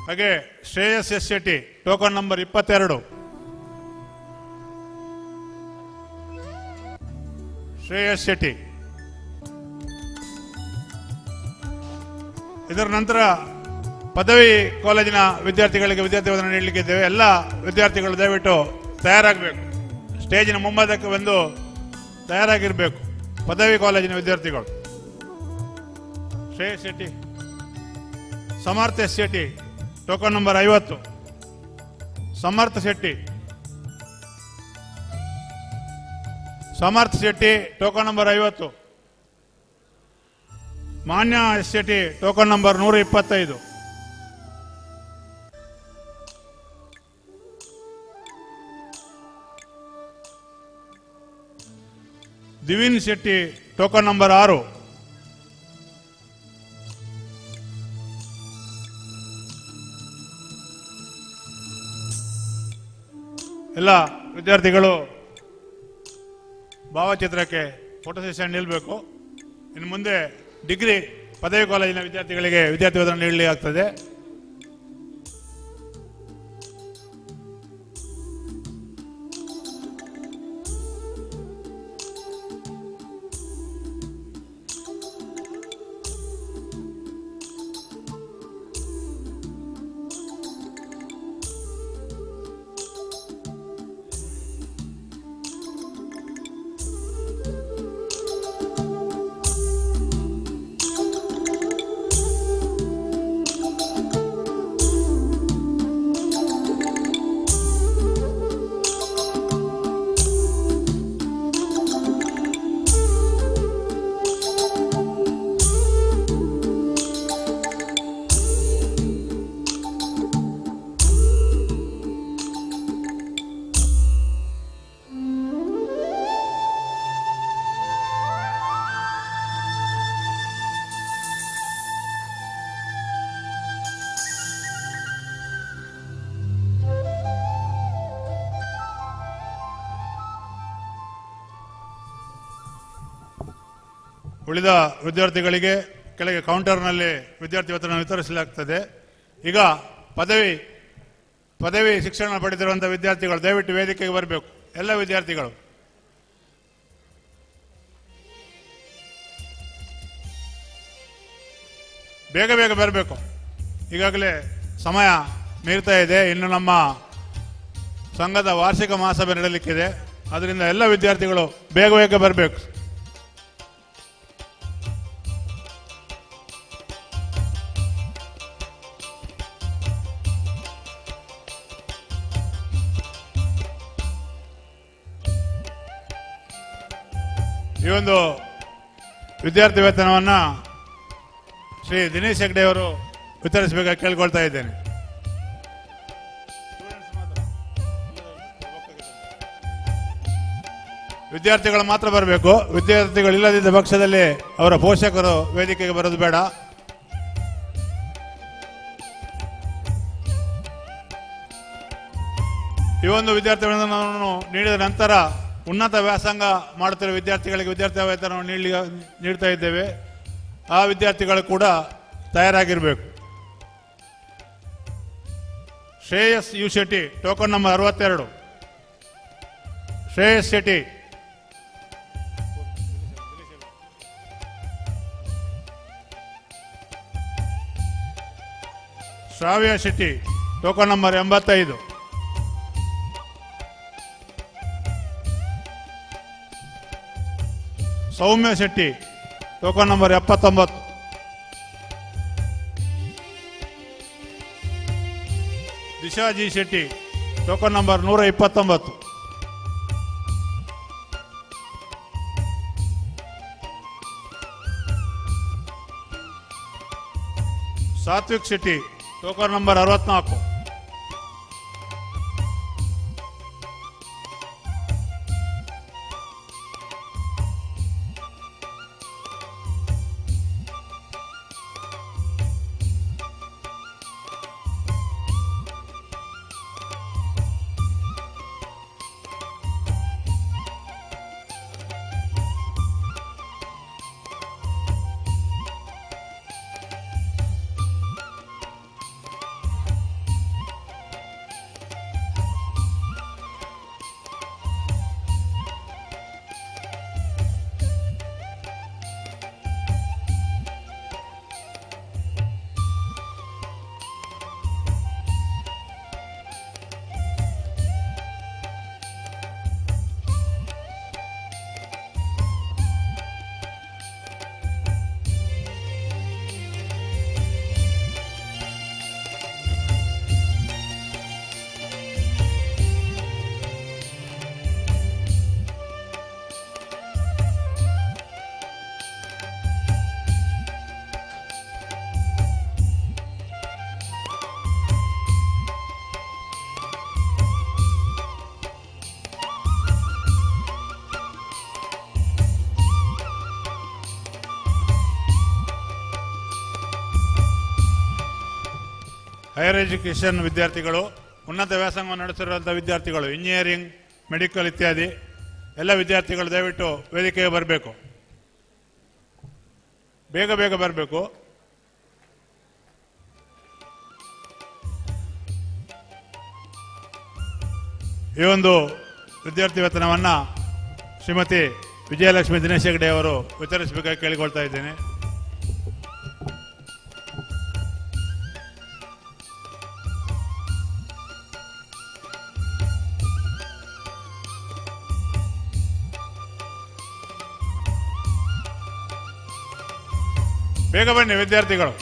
ಹಾಗೆ Shreyas S Shetty, token number 22. Shreyas Shetty. ಇದರ ನಂತರ ಪದವಿ ಕಾಲೇಜಿನ ವಿದ್ಯಾರ್ಥಿಗಳಿಗೆ ವಿದ್ಯಾರ್ಥಿ ವೇತನ ನೀಡಲಿಕ್ಕಿದ್ದೇವೆ. ಎಲ್ಲ ವಿದ್ಯಾರ್ಥಿಗಳು ದಯವಿಟ್ಟು ತಯಾರಾಗಬೇಕು. ಸ್ಟೇಜಿನ ಮುಂಭಾಗಕ್ಕೆ ಬಂದು ತಯಾರಾಗಿರಬೇಕು ಪದವಿ ಕಾಲೇಜಿನ ವಿದ್ಯಾರ್ಥಿಗಳು. Shreyas Shetty, Samarth S Shetty, token number 50. Samarth Shetty, Samarth Shetty, token number 50. Manya S Shetty, token number 125. Divin Shetty, token number 6. ಎಲ್ಲ ವಿದ್ಯಾರ್ಥಿಗಳು ಭಾವಚಿತ್ರಕ್ಕೆ ಫೋಟೋ ಸೆಷನ್ ನಿಲ್ಲಬೇಕು. ಇನ್ನು ಮುಂದೆ ಡಿಗ್ರಿ ಪದವಿ ಕಾಲೇಜಿನ ವಿದ್ಯಾರ್ಥಿಗಳಿಗೆ ವಿದ್ಯಾರ್ಥಿ ವೇತನ ನೀಡಲಿ ಆಗ್ತದೆ. ಉಳಿದ ವಿದ್ಯಾರ್ಥಿಗಳಿಗೆ ಕೆಳಗೆ ಕೌಂಟರ್ನಲ್ಲಿ ವಿದ್ಯಾರ್ಥಿ ವೇತನ ವಿತರಿಸಲಾಗ್ತದೆ. ಈಗ ಪದವಿ ಶಿಕ್ಷಣ ಪಡೆದಿರುವಂಥ ವಿದ್ಯಾರ್ಥಿಗಳು ದಯವಿಟ್ಟು ವೇದಿಕೆಗೆ ಬರಬೇಕು. ಎಲ್ಲ ವಿದ್ಯಾರ್ಥಿಗಳು. ಬೇಗ ಬೇಗ ಬರಬೇಕು. ಈಗಾಗಲೇ ಸಮಯ ಮೀರ್ತಾ ಇದೆ. ಇನ್ನು ನಮ್ಮ ಸಂಘದ ವಾರ್ಷಿಕ ಮಹಾಸಭೆ ನಡೆಯಲಿಕ್ಕಿದೆ. ಆದ್ದರಿಂದ ಎಲ್ಲ ವಿದ್ಯಾರ್ಥಿಗಳು ಬೇಗ ಬೇಗ ಬರಬೇಕು. ಈ ಒಂದು ವಿದ್ಯಾರ್ಥಿ ವೇತನವನ್ನು ಶ್ರೀ ದಿನೇಶ್ ಹೆಗ್ಡೆ ಅವರು ವಿತರಿಸಬೇಕಾಗಿ ಕೇಳಿಕೊಳ್ತಾ ಇದ್ದೇನೆ. ವಿದ್ಯಾರ್ಥಿಗಳು ಮಾತ್ರ ಬರಬೇಕು. ವಿದ್ಯಾರ್ಥಿಗಳಿಲ್ಲದಿದ್ದ ಪಕ್ಷದಲ್ಲಿ ಅವರ ಪೋಷಕರು ವೇದಿಕೆಗೆ ಬರೋದು ಬೇಡ. ಈ ಒಂದು ವಿದ್ಯಾರ್ಥಿಗಳನ್ನು ನೀಡಿದ ನಂತರ ಉನ್ನತ ವ್ಯಾಸಂಗ ಮಾಡುತ್ತಿರುವ ವಿದ್ಯಾರ್ಥಿಗಳಿಗೆ ವಿದ್ಯಾರ್ಥಿ ವೇತನವನ್ನು ನೀಡ್ತಾ ಇದ್ದೇವೆ. ಆ ವಿದ್ಯಾರ್ಥಿಗಳು ಕೂಡ ತಯಾರಾಗಿರಬೇಕು. Shreyas U Shetty, token number 62. Shreyas Shetty. Shravya Shetty, token number 85. Soumya Shetty, token number 79. Disha G Shetty, token number 129. Satvik Shetty, token number 64. Higher education ವಿದ್ಯಾರ್ಥಿಗಳು, ಉನ್ನತ ವ್ಯಾಸಂಗವನ್ನು ನಡೆಸಿರುವಂಥ ವಿದ್ಯಾರ್ಥಿಗಳು, ಇಂಜಿನಿಯರಿಂಗ್, ಮೆಡಿಕಲ್ ಇತ್ಯಾದಿ ಎಲ್ಲ ವಿದ್ಯಾರ್ಥಿಗಳು ದಯವಿಟ್ಟು ವೇದಿಕೆಗೆ ಬರಬೇಕು. ಬೇಗ ಬೇಗ ಬರಬೇಕು. ಈ ಒಂದು ವಿದ್ಯಾರ್ಥಿ ವೇತನವನ್ನು ಶ್ರೀಮತಿ ವಿಜಯಲಕ್ಷ್ಮಿ ದಿನೇಶ್ ಹೆಗಡೆ ಅವರು ವಿತರಿಸಬೇಕಾಗಿ ಕೇಳಿಕೊಳ್ತಾ ಇದ್ದೇನೆ. ಬೇಗ ಬನ್ನಿ ವಿದ್ಯಾರ್ಥಿಗಳು.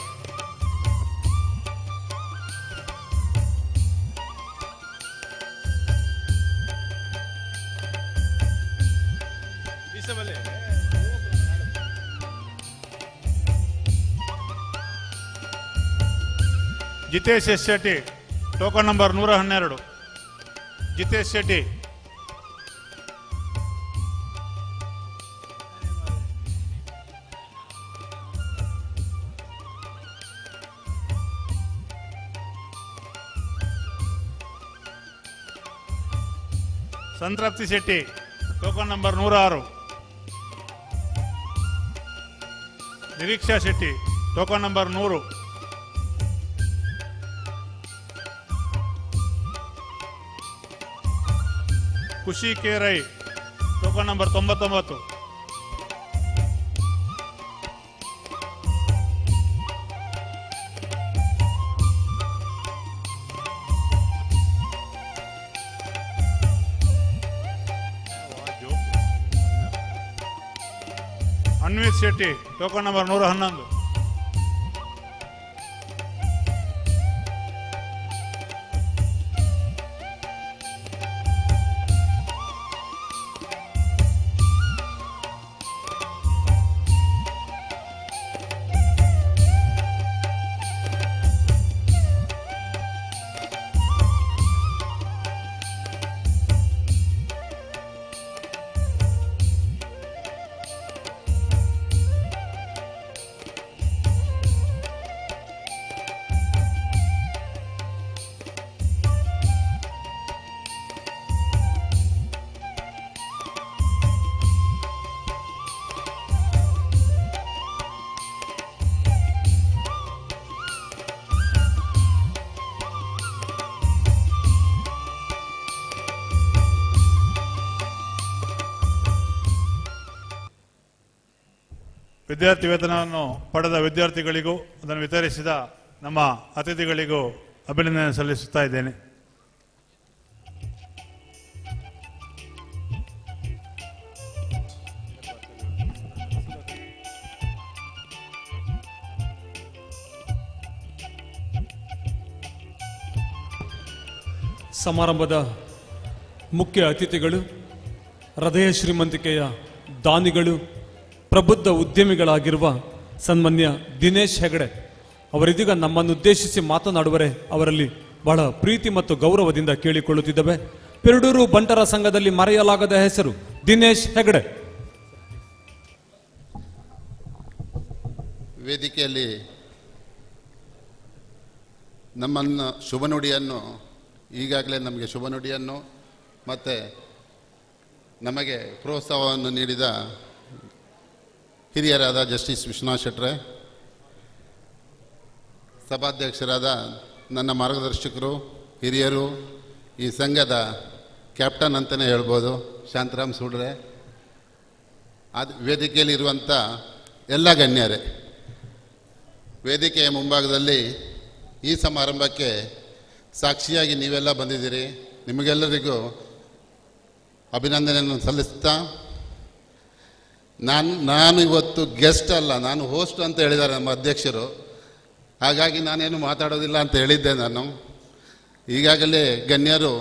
Jitesh S Shetty, token number 112. Jitesh Shetty. Santrupti Shetty, token number 106. Niriksha Shetty, token number 100. Khushi K Rai, token number 99. Anvith Shetty, token number 111. ವಿದ್ಯಾರ್ಥಿ ವೇತನವನ್ನು ಪಡೆದ ವಿದ್ಯಾರ್ಥಿಗಳಿಗೂ ಅದನ್ನು ವಿತರಿಸಿದ ನಮ್ಮ ಅತಿಥಿಗಳಿಗೂ ಅಭಿನಂದನೆ ಸಲ್ಲಿಸುತ್ತಾ ಇದ್ದೇನೆ. ಸಮಾರಂಭದ ಮುಖ್ಯ ಅತಿಥಿಗಳು, ಹೃದಯ ಶ್ರೀಮಂತಿಕೆಯ ದಾನಿಗಳು, ಪ್ರಬುದ್ಧ ಉದ್ಯಮಿಗಳಾಗಿರುವ ಸನ್ಮಾನ್ಯ ದಿನೇಶ್ ಹೆಗಡೆ ಅವರಿದೀಗ ನಮ್ಮನ್ನುದ್ದೇಶಿಸಿ ಮಾತನಾಡುವರೆ ಅವರಲ್ಲಿ ಬಹಳ ಪ್ರೀತಿ ಮತ್ತು ಗೌರವದಿಂದ ಕೇಳಿಕೊಳ್ಳುತ್ತಿದ್ದೇವೆ. ಪೆರಡೂರು ಬಂಟರ ಸಂಘದಲ್ಲಿ ಮರೆಯಲಾಗದ ಹೆಸರು ದಿನೇಶ್ ಹೆಗಡೆ. ವೇದಿಕೆಯಲ್ಲಿ ನಮ್ಮನ್ನು ಶುಭ ನುಡಿಯನ್ನು ಈಗಾಗಲೇ ನಮಗೆ ಶುಭ ನುಡಿಯನ್ನು ಮತ್ತು ನಮಗೆ ಪ್ರೋತ್ಸಾಹವನ್ನು ನೀಡಿದ ಹಿರಿಯರಾದ ಜಸ್ಟಿಸ್ ವಿಶ್ವನಾಥ್ ಶೆಟ್ರೆ, ಸಭಾಧ್ಯಕ್ಷರಾದ ನನ್ನ ಮಾರ್ಗದರ್ಶಕರು, ಹಿರಿಯರು, ಈ ಸಂಘದ ಕ್ಯಾಪ್ಟನ್ ಅಂತಲೇ ಹೇಳ್ಬೋದು ಶಾಂತರಾಮ್ ಸೂಡ್ರೆ, ಅದು ವೇದಿಕೆಯಲ್ಲಿರುವಂಥ ಎಲ್ಲ ಗಣ್ಯರೇ, ವೇದಿಕೆಯ ಮುಂಭಾಗದಲ್ಲಿ ಈ ಸಮಾರಂಭಕ್ಕೆ ಸಾಕ್ಷಿಯಾಗಿ ನೀವೆಲ್ಲ ಬಂದಿದ್ದೀರಿ. ನಿಮಗೆಲ್ಲರಿಗೂ ಅಭಿನಂದನೆಯನ್ನು ಸಲ್ಲಿಸ್ತಾ, ನಾನು ಇವತ್ತು ಗೆಸ್ಟ್ ಅಲ್ಲ, ನಾನು ಹೋಸ್ಟ್ ಅಂತ ಹೇಳಿದ್ದಾರೆ ನಮ್ಮ ಅಧ್ಯಕ್ಷರು. ಹಾಗಾಗಿ ನಾನೇನು ಮಾತಾಡೋದಿಲ್ಲ ಅಂತ ಹೇಳಿದ್ದೆ ನಾನು. ಈಗಾಗಲೇ ಗಣ್ಯರು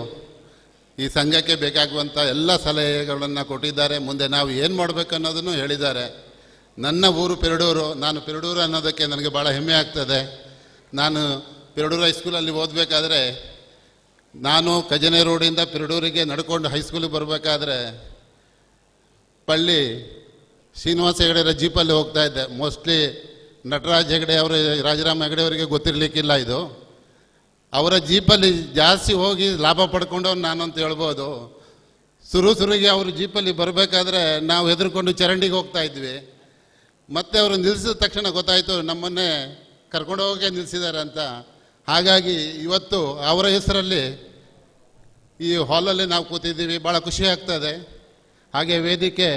ಈ ಸಂಘಕ್ಕೆ ಬೇಕಾಗುವಂಥ ಎಲ್ಲ ಸಲಹೆಗಳನ್ನು ಕೊಟ್ಟಿದ್ದಾರೆ. ಮುಂದೆ ನಾವು ಏನು ಮಾಡಬೇಕು ಅನ್ನೋದನ್ನು ಹೇಳಿದ್ದಾರೆ. ನನ್ನ ಊರು ಪೆರಡೂರು, ನಾನು ಪೆರಡೂರು ಅನ್ನೋದಕ್ಕೆ ನನಗೆ ಭಾಳ ಹೆಮ್ಮೆ ಆಗ್ತದೆ. ನಾನು ಪೆರಡೂರು ಹೈಸ್ಕೂಲಲ್ಲಿ ಓದಬೇಕಾದ್ರೆ, ನಾನು ಖಜನೆ ರೋಡಿಂದ ಪೆರಡೂರಿಗೆ ನಡ್ಕೊಂಡು ಹೈಸ್ಕೂಲಿಗೆ ಬರಬೇಕಾದ್ರೆ ಪಳ್ಳಿ ಶ್ರೀನಿವಾಸ ಹೆಗಡೆಯವರ ಜೀಪಲ್ಲಿ ಹೋಗ್ತಾ ಇದ್ದೆ. ಮೋಸ್ಟ್ಲಿ ನಟರಾಜ್ ಹೆಗಡೆ ಅವರು, ರಾಜರಾಮ ಹೆಗಡೆ ಅವರಿಗೆ ಗೊತ್ತಿರಲಿಕ್ಕಿಲ್ಲ ಇದು. ಅವರ ಜೀಪಲ್ಲಿ ಜಾಸ್ತಿ ಹೋಗಿ ಲಾಭ ಪಡ್ಕೊಂಡವ್ನು ನಾನು ಅಂತ ಹೇಳ್ಬೋದು. ಸುರುಸುರಿಗೆ ಅವರು ಜೀಪಲ್ಲಿ ಬರಬೇಕಾದ್ರೆ ನಾವು ಹೆದರ್ಕೊಂಡು ಚರಂಡಿಗೆ ಹೋಗ್ತಾ ಇದ್ವಿ. ಮತ್ತೆ ಅವರು ನಿಲ್ಲಿಸಿದ ತಕ್ಷಣ ಗೊತ್ತಾಯಿತು ನಮ್ಮನ್ನೇ ಕರ್ಕೊಂಡು ಹೋಗೋಕೆ ನಿಲ್ಲಿಸಿದ್ದಾರೆ ಅಂತ. ಹಾಗಾಗಿ ಇವತ್ತು ಅವರ ಹೆಸರಲ್ಲಿ ಈ ಹಾಲಲ್ಲಿ ನಾವು ಕೂತಿದ್ದೀವಿ, ಭಾಳ ಖುಷಿ ಆಗ್ತದೆ. ಹಾಗೆ ವೇದಿಕೆ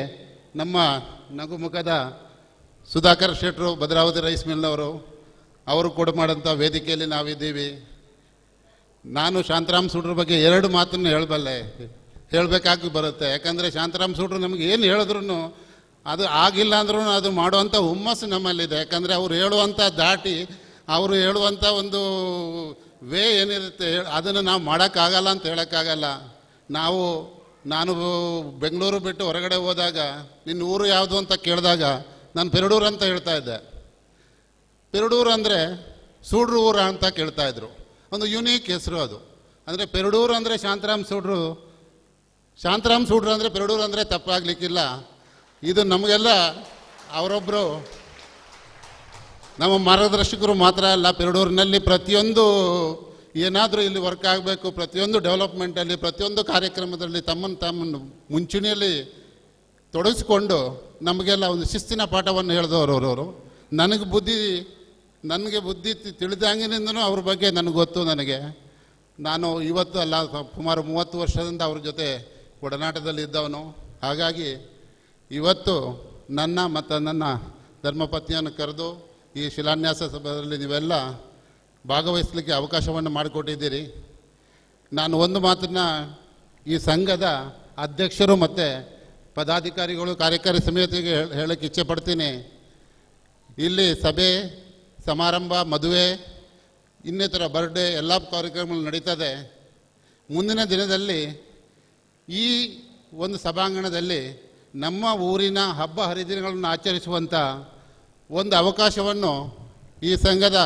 ನಮ್ಮ ನಗುಮುಖದ ಸುಧಾಕರ್ ಶೆಟ್ಟರು, ಭದ್ರಾವತಿ ರೈಸ್ ಮಿಲ್ನವರು, ಅವರು ಕೂಡ ಮಾಡೋಂಥ ವೇದಿಕೆಯಲ್ಲಿ ನಾವಿದ್ದೀವಿ. ನಾನು ಶಾಂತರಾಮ್ ಸೂಡ್ರ ಬಗ್ಗೆ ಎರಡು ಮಾತನ್ನು ಹೇಳಬೇಕಾಗಿ ಬರುತ್ತೆ. ಯಾಕಂದರೆ ಶಾಂತರಾಮ್ ಸೂಡ್ರು ನಮಗೆ ಏನು ಹೇಳಿದ್ರು ಅದು ಆಗಿಲ್ಲ ಅಂದ್ರೂ ಅದು ಮಾಡುವಂಥ ಹುಮ್ಮಸ್ಸು ನಮ್ಮಲ್ಲಿದೆ. ಯಾಕಂದರೆ ಅವರು ಹೇಳುವಂಥ ದಾಟಿ, ಅವರು ಹೇಳುವಂಥ ಒಂದು ವೇ ಏನಿರುತ್ತೆ ಅದನ್ನು ನಾವು ಮಾಡೋಕ್ಕಾಗಲ್ಲ ಅಂತ ಹೇಳೋಕ್ಕಾಗಲ್ಲ. ನಾನು ಬೆಂಗಳೂರು ಬಿಟ್ಟು ಹೊರಗಡೆ ಹೋದಾಗ ನಿನ್ನ ಊರು ಯಾವುದು ಅಂತ ಕೇಳಿದಾಗ ನಾನು ಪೆರಡೂರು ಅಂತ ಹೇಳ್ತಾ ಇದ್ದೆ. ಪೆರಡೂರು ಅಂದರೆ ಸೂಡ್ರು ಊರ ಅಂತ ಕೇಳ್ತಾಯಿದ್ರು. ಒಂದು ಯುನೀಕ್ ಹೆಸರು ಅದು. ಅಂದರೆ ಪೆರಡೂರು ಅಂದರೆ ಶಾಂತರಾಮ್ ಸೂಡ್ರು, ಶಾಂತರಾಮ್ ಸೂಡ್ರು ಅಂದರೆ ಪೆರಡೂರು ಅಂದರೆ ತಪ್ಪಾಗಲಿಕ್ಕಿಲ್ಲ. ಇದು ನಮಗೆಲ್ಲ ಅವರೊಬ್ಬರು ನಮ್ಮ ಮಾರ್ಗದರ್ಶಕರು ಮಾತ್ರ ಅಲ್ಲ, ಪೆರಡೂರಿನಲ್ಲಿ ಪ್ರತಿಯೊಂದು ಏನಾದರೂ ಇಲ್ಲಿ ವರ್ಕ್ ಆಗಬೇಕು, ಪ್ರತಿಯೊಂದು ಡೆವಲಪ್ಮೆಂಟಲ್ಲಿ, ಪ್ರತಿಯೊಂದು ಕಾರ್ಯಕ್ರಮದಲ್ಲಿ ತಮ್ಮನ್ನು ಮುಂಚೂಣಿಯಲ್ಲಿ ತೊಡಗಿಸಿಕೊಂಡು ನಮಗೆಲ್ಲ ಒಂದು ಶಿಸ್ತಿನ ಪಾಠವನ್ನು ಹೇಳಿದವರು ಅವರವರು. ನನಗೆ ಬುದ್ಧಿ ತಿಳಿದಂಗಿನಿಂದನೂ ಅವ್ರ ಬಗ್ಗೆ ನನಗೆ ಗೊತ್ತು. ನಾನು ಇವತ್ತು ಅಲ್ಲ, ಸುಮಾರು 30 ವರ್ಷದಿಂದ ಅವ್ರ ಜೊತೆ ಒಡನಾಟದಲ್ಲಿ ಇದ್ದವನು. ಹಾಗಾಗಿ ಇವತ್ತು ನನ್ನ ಮತ್ತು ನನ್ನ ಧರ್ಮಪತ್ನಿಯನ್ನು ಕರೆದು ಈ ಶಿಲಾನ್ಯಾಸ ಸಭೆಯಲ್ಲಿ ನೀವೆಲ್ಲ ಭಾಗವಹಿಸಲಿಕ್ಕೆ ಅವಕಾಶವನ್ನು ಮಾಡಿಕೊಟ್ಟಿದ್ದೀರಿ. ನಾನು ಒಂದು ಮಾತನ್ನು ಈ ಸಂಘದ ಅಧ್ಯಕ್ಷರು ಮತ್ತು ಪದಾಧಿಕಾರಿಗಳು, ಕಾರ್ಯಕಾರಿ ಸಮಿತಿಗೆ ಹೇಳೋಕ್ಕೆ ಇಚ್ಛೆ ಪಡ್ತೀನಿ. ಇಲ್ಲಿ ಸಭೆ, ಸಮಾರಂಭ, ಮದುವೆ, ಇನ್ನಿತರ ಬರ್ಡೇ ಎಲ್ಲ ಕಾರ್ಯಕ್ರಮಗಳು ನಡೀತದೆ. ಮುಂದಿನ ದಿನದಲ್ಲಿ ಈ ಒಂದು ಸಭಾಂಗಣದಲ್ಲಿ ನಮ್ಮ ಊರಿನ ಹಬ್ಬ ಹರಿದಿನಗಳನ್ನು ಆಚರಿಸುವಂಥ ಒಂದು ಅವಕಾಶವನ್ನು ಈ ಸಂಘದ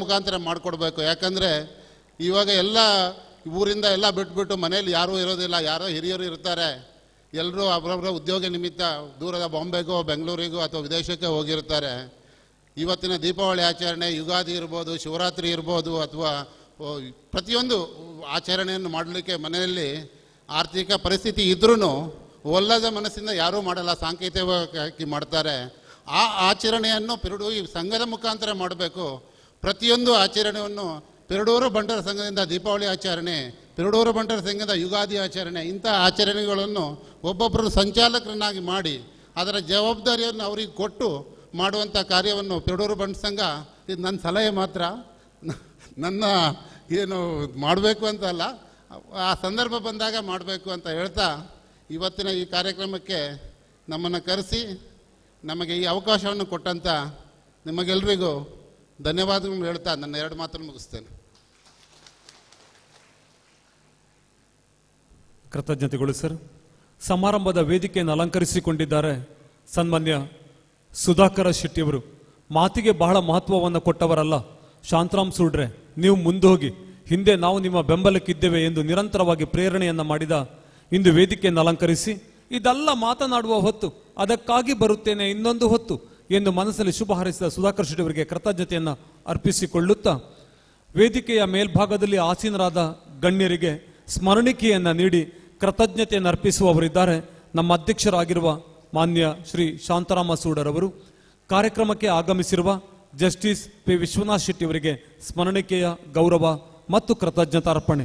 ಮುಖಾಂತರ ಮಾಡಿಕೊಡ್ಬೇಕು. ಯಾಕಂದರೆ ಇವಾಗ ಎಲ್ಲ ಊರಿಂದ ಎಲ್ಲ ಬಿಟ್ಬಿಟ್ಟು ಮನೇಲಿ ಯಾರೂ ಇರೋದಿಲ್ಲ, ಯಾರೋ ಹಿರಿಯರು ಇರ್ತಾರೆ. ಎಲ್ಲರೂ ಅವರವರ ಉದ್ಯೋಗ ನಿಮಿತ್ತ ದೂರದ ಬಾಂಬೆಗೋ ಬೆಂಗಳೂರಿಗೋ ಅಥವಾ ವಿದೇಶಕ್ಕೆ ಹೋಗಿರ್ತಾರೆ. ಇವತ್ತಿನ ದೀಪಾವಳಿ ಆಚರಣೆ, ಯುಗಾದಿ ಇರ್ಬೋದು, ಶಿವರಾತ್ರಿ ಇರ್ಬೋದು, ಅಥವಾ ಪ್ರತಿಯೊಂದು ಆಚರಣೆಯನ್ನು ಮಾಡಲಿಕ್ಕೆ ಮನೆಯಲ್ಲಿ ಆರ್ಥಿಕ ಪರಿಸ್ಥಿತಿ ಇದ್ರೂ ಒಲ್ಲದ ಮನಸ್ಸಿಂದ ಯಾರೂ ಮಾಡಲ್ಲ, ಸಾಂಕೇತಿಕವಾಗಿ ಮಾಡ್ತಾರೆ. ಆ ಆಚರಣೆಯನ್ನು ಪೆರಡೂರು ಈ ಸಂಘದ ಮುಖಾಂತರ ಮಾಡಬೇಕು. ಪ್ರತಿಯೊಂದು ಆಚರಣೆಯನ್ನು ಪೆರಡೂರು ಬಂಟರ ಸಂಘದಿಂದ ದೀಪಾವಳಿ ಆಚರಣೆ, ಪೆರಡೂರು ಬಂಟರ ಸಂಘದ ಯುಗಾದಿ ಆಚರಣೆ, ಇಂಥ ಆಚರಣೆಗಳನ್ನು ಒಬ್ಬೊಬ್ಬರು ಸಂಚಾಲಕರನ್ನಾಗಿ ಮಾಡಿ ಅದರ ಜವಾಬ್ದಾರಿಯನ್ನು ಅವರಿಗೆ ಕೊಟ್ಟು ಮಾಡುವಂಥ ಕಾರ್ಯವನ್ನು ಪೆರಡೂರು ಬಂಟ ಸಂಘ, ಇದು ನನ್ನ ಸಲಹೆ ಮಾತ್ರ, ನನ್ನ ಏನು ಮಾಡಬೇಕು ಅಂತ ಅಲ್ಲ, ಆ ಸಂದರ್ಭ ಬಂದಾಗ ಮಾಡಬೇಕು ಅಂತ ಹೇಳ್ತಾ ಇವತ್ತಿನ ಈ ಕಾರ್ಯಕ್ರಮಕ್ಕೆ ನಮ್ಮನ್ನು ಕರೆಸಿ ನಮಗೆ ಈ ಅವಕಾಶವನ್ನು ಕೊಟ್ಟಂಥ ನಿಮಗೆಲ್ಲರಿಗೂ ಧನ್ಯವಾದಗಳನ್ನು ಹೇಳ್ತಾ ನನ್ನ ಎರಡು ಮಾತನ್ನು ಮುಗಿಸ್ತೇನೆ. ಕೃತಜ್ಞತೆಗಳು ಸರ್. ಸಮಾರಂಭದ ವೇದಿಕೆಯನ್ನು ಅಲಂಕರಿಸಿಕೊಂಡಿದ್ದಾರೆ ಸನ್ಮಾನ್ಯ ಸುಧಾಕರ ಶೆಟ್ಟಿಯವರು. ಮಾತಿಗೆ ಬಹಳ ಮಹತ್ವವನ್ನು ಕೊಟ್ಟವರಲ್ಲ ಶಾಂತರಾಮ್ ಸೂಡ್ರೆ, ನೀವು ಮುಂದೋಗಿ, ಹಿಂದೆ ನಾವು ನಿಮ್ಮ ಬೆಂಬಲಕ್ಕಿದ್ದೇವೆ ಎಂದು ನಿರಂತರವಾಗಿ ಪ್ರೇರಣೆಯನ್ನು ಮಾಡಿದ ಇಂದು ವೇದಿಕೆಯನ್ನು ಅಲಂಕರಿಸಿ, ಇದೆಲ್ಲ ಮಾತನಾಡುವ ಹೊತ್ತು, ಅದಕ್ಕಾಗಿ ಬರುತ್ತೇನೆ ಇನ್ನೊಂದು ಹೊತ್ತು ಎಂದು ಮನಸ್ಸಲ್ಲಿ ಶುಭ ಹಾರೈಸಿದ ಸುಧಾಕರ್ ಶೆಟ್ಟಿ ಅವರಿಗೆ ಕೃತಜ್ಞತೆಯನ್ನು ಅರ್ಪಿಸಿಕೊಳ್ಳುತ್ತಾ, ವೇದಿಕೆಯ ಮೇಲ್ಭಾಗದಲ್ಲಿ ಆಸೀನರಾದ ಗಣ್ಯರಿಗೆ ಸ್ಮರಣಿಕೆಯನ್ನು ನೀಡಿ ಕೃತಜ್ಞತೆಯನ್ನು ಅರ್ಪಿಸುವವರಿದ್ದಾರೆ ನಮ್ಮ ಅಧ್ಯಕ್ಷರಾಗಿರುವ ಮಾನ್ಯ ಶ್ರೀ ಶಾಂತರಾಮ ಸೂಡರವರು. ಕಾರ್ಯಕ್ರಮಕ್ಕೆ ಆಗಮಿಸಿರುವ ಜಸ್ಟಿಸ್ ಪಿ ವಿಶ್ವನಾಥ್ ಶೆಟ್ಟಿ ಅವರಿಗೆ ಸ್ಮರಣಿಕೆಯ ಗೌರವ ಮತ್ತು ಕೃತಜ್ಞತಾರ್ಪಣೆ.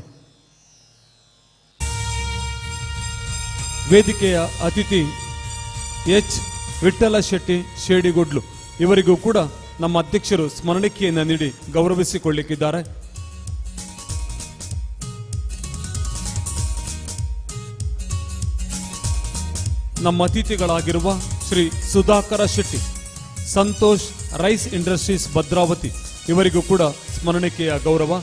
ವೇದಿಕೆಯ ಅತಿಥಿ ಎಚ್ ವಿಠ್ಠಲ ಶೆಟ್ಟಿ ಶೇಡಿಗುಡ್ಲು ಇವರಿಗೂ ಕೂಡ ನಮ್ಮ ಅಧ್ಯಕ್ಷರು ಸ್ಮರಣಿಕೆಯನ್ನು ನೀಡಿ ಗೌರವಿಸಿಕೊಳ್ಳಿಕ್ಕಿದ್ದಾರೆ. ನಮ್ಮ ಅತಿಥಿಗಳಾಗಿರುವ ಶ್ರೀ ಸುಧಾಕರ ಶೆಟ್ಟಿ, ಸಂತೋಷ್ ರೈಸ್ ಇಂಡಸ್ಟ್ರೀಸ್ ಭದ್ರಾವತಿ ಇವರಿಗೂ ಕೂಡ ಸ್ಮರಣಿಕೆಯ ಗೌರವ.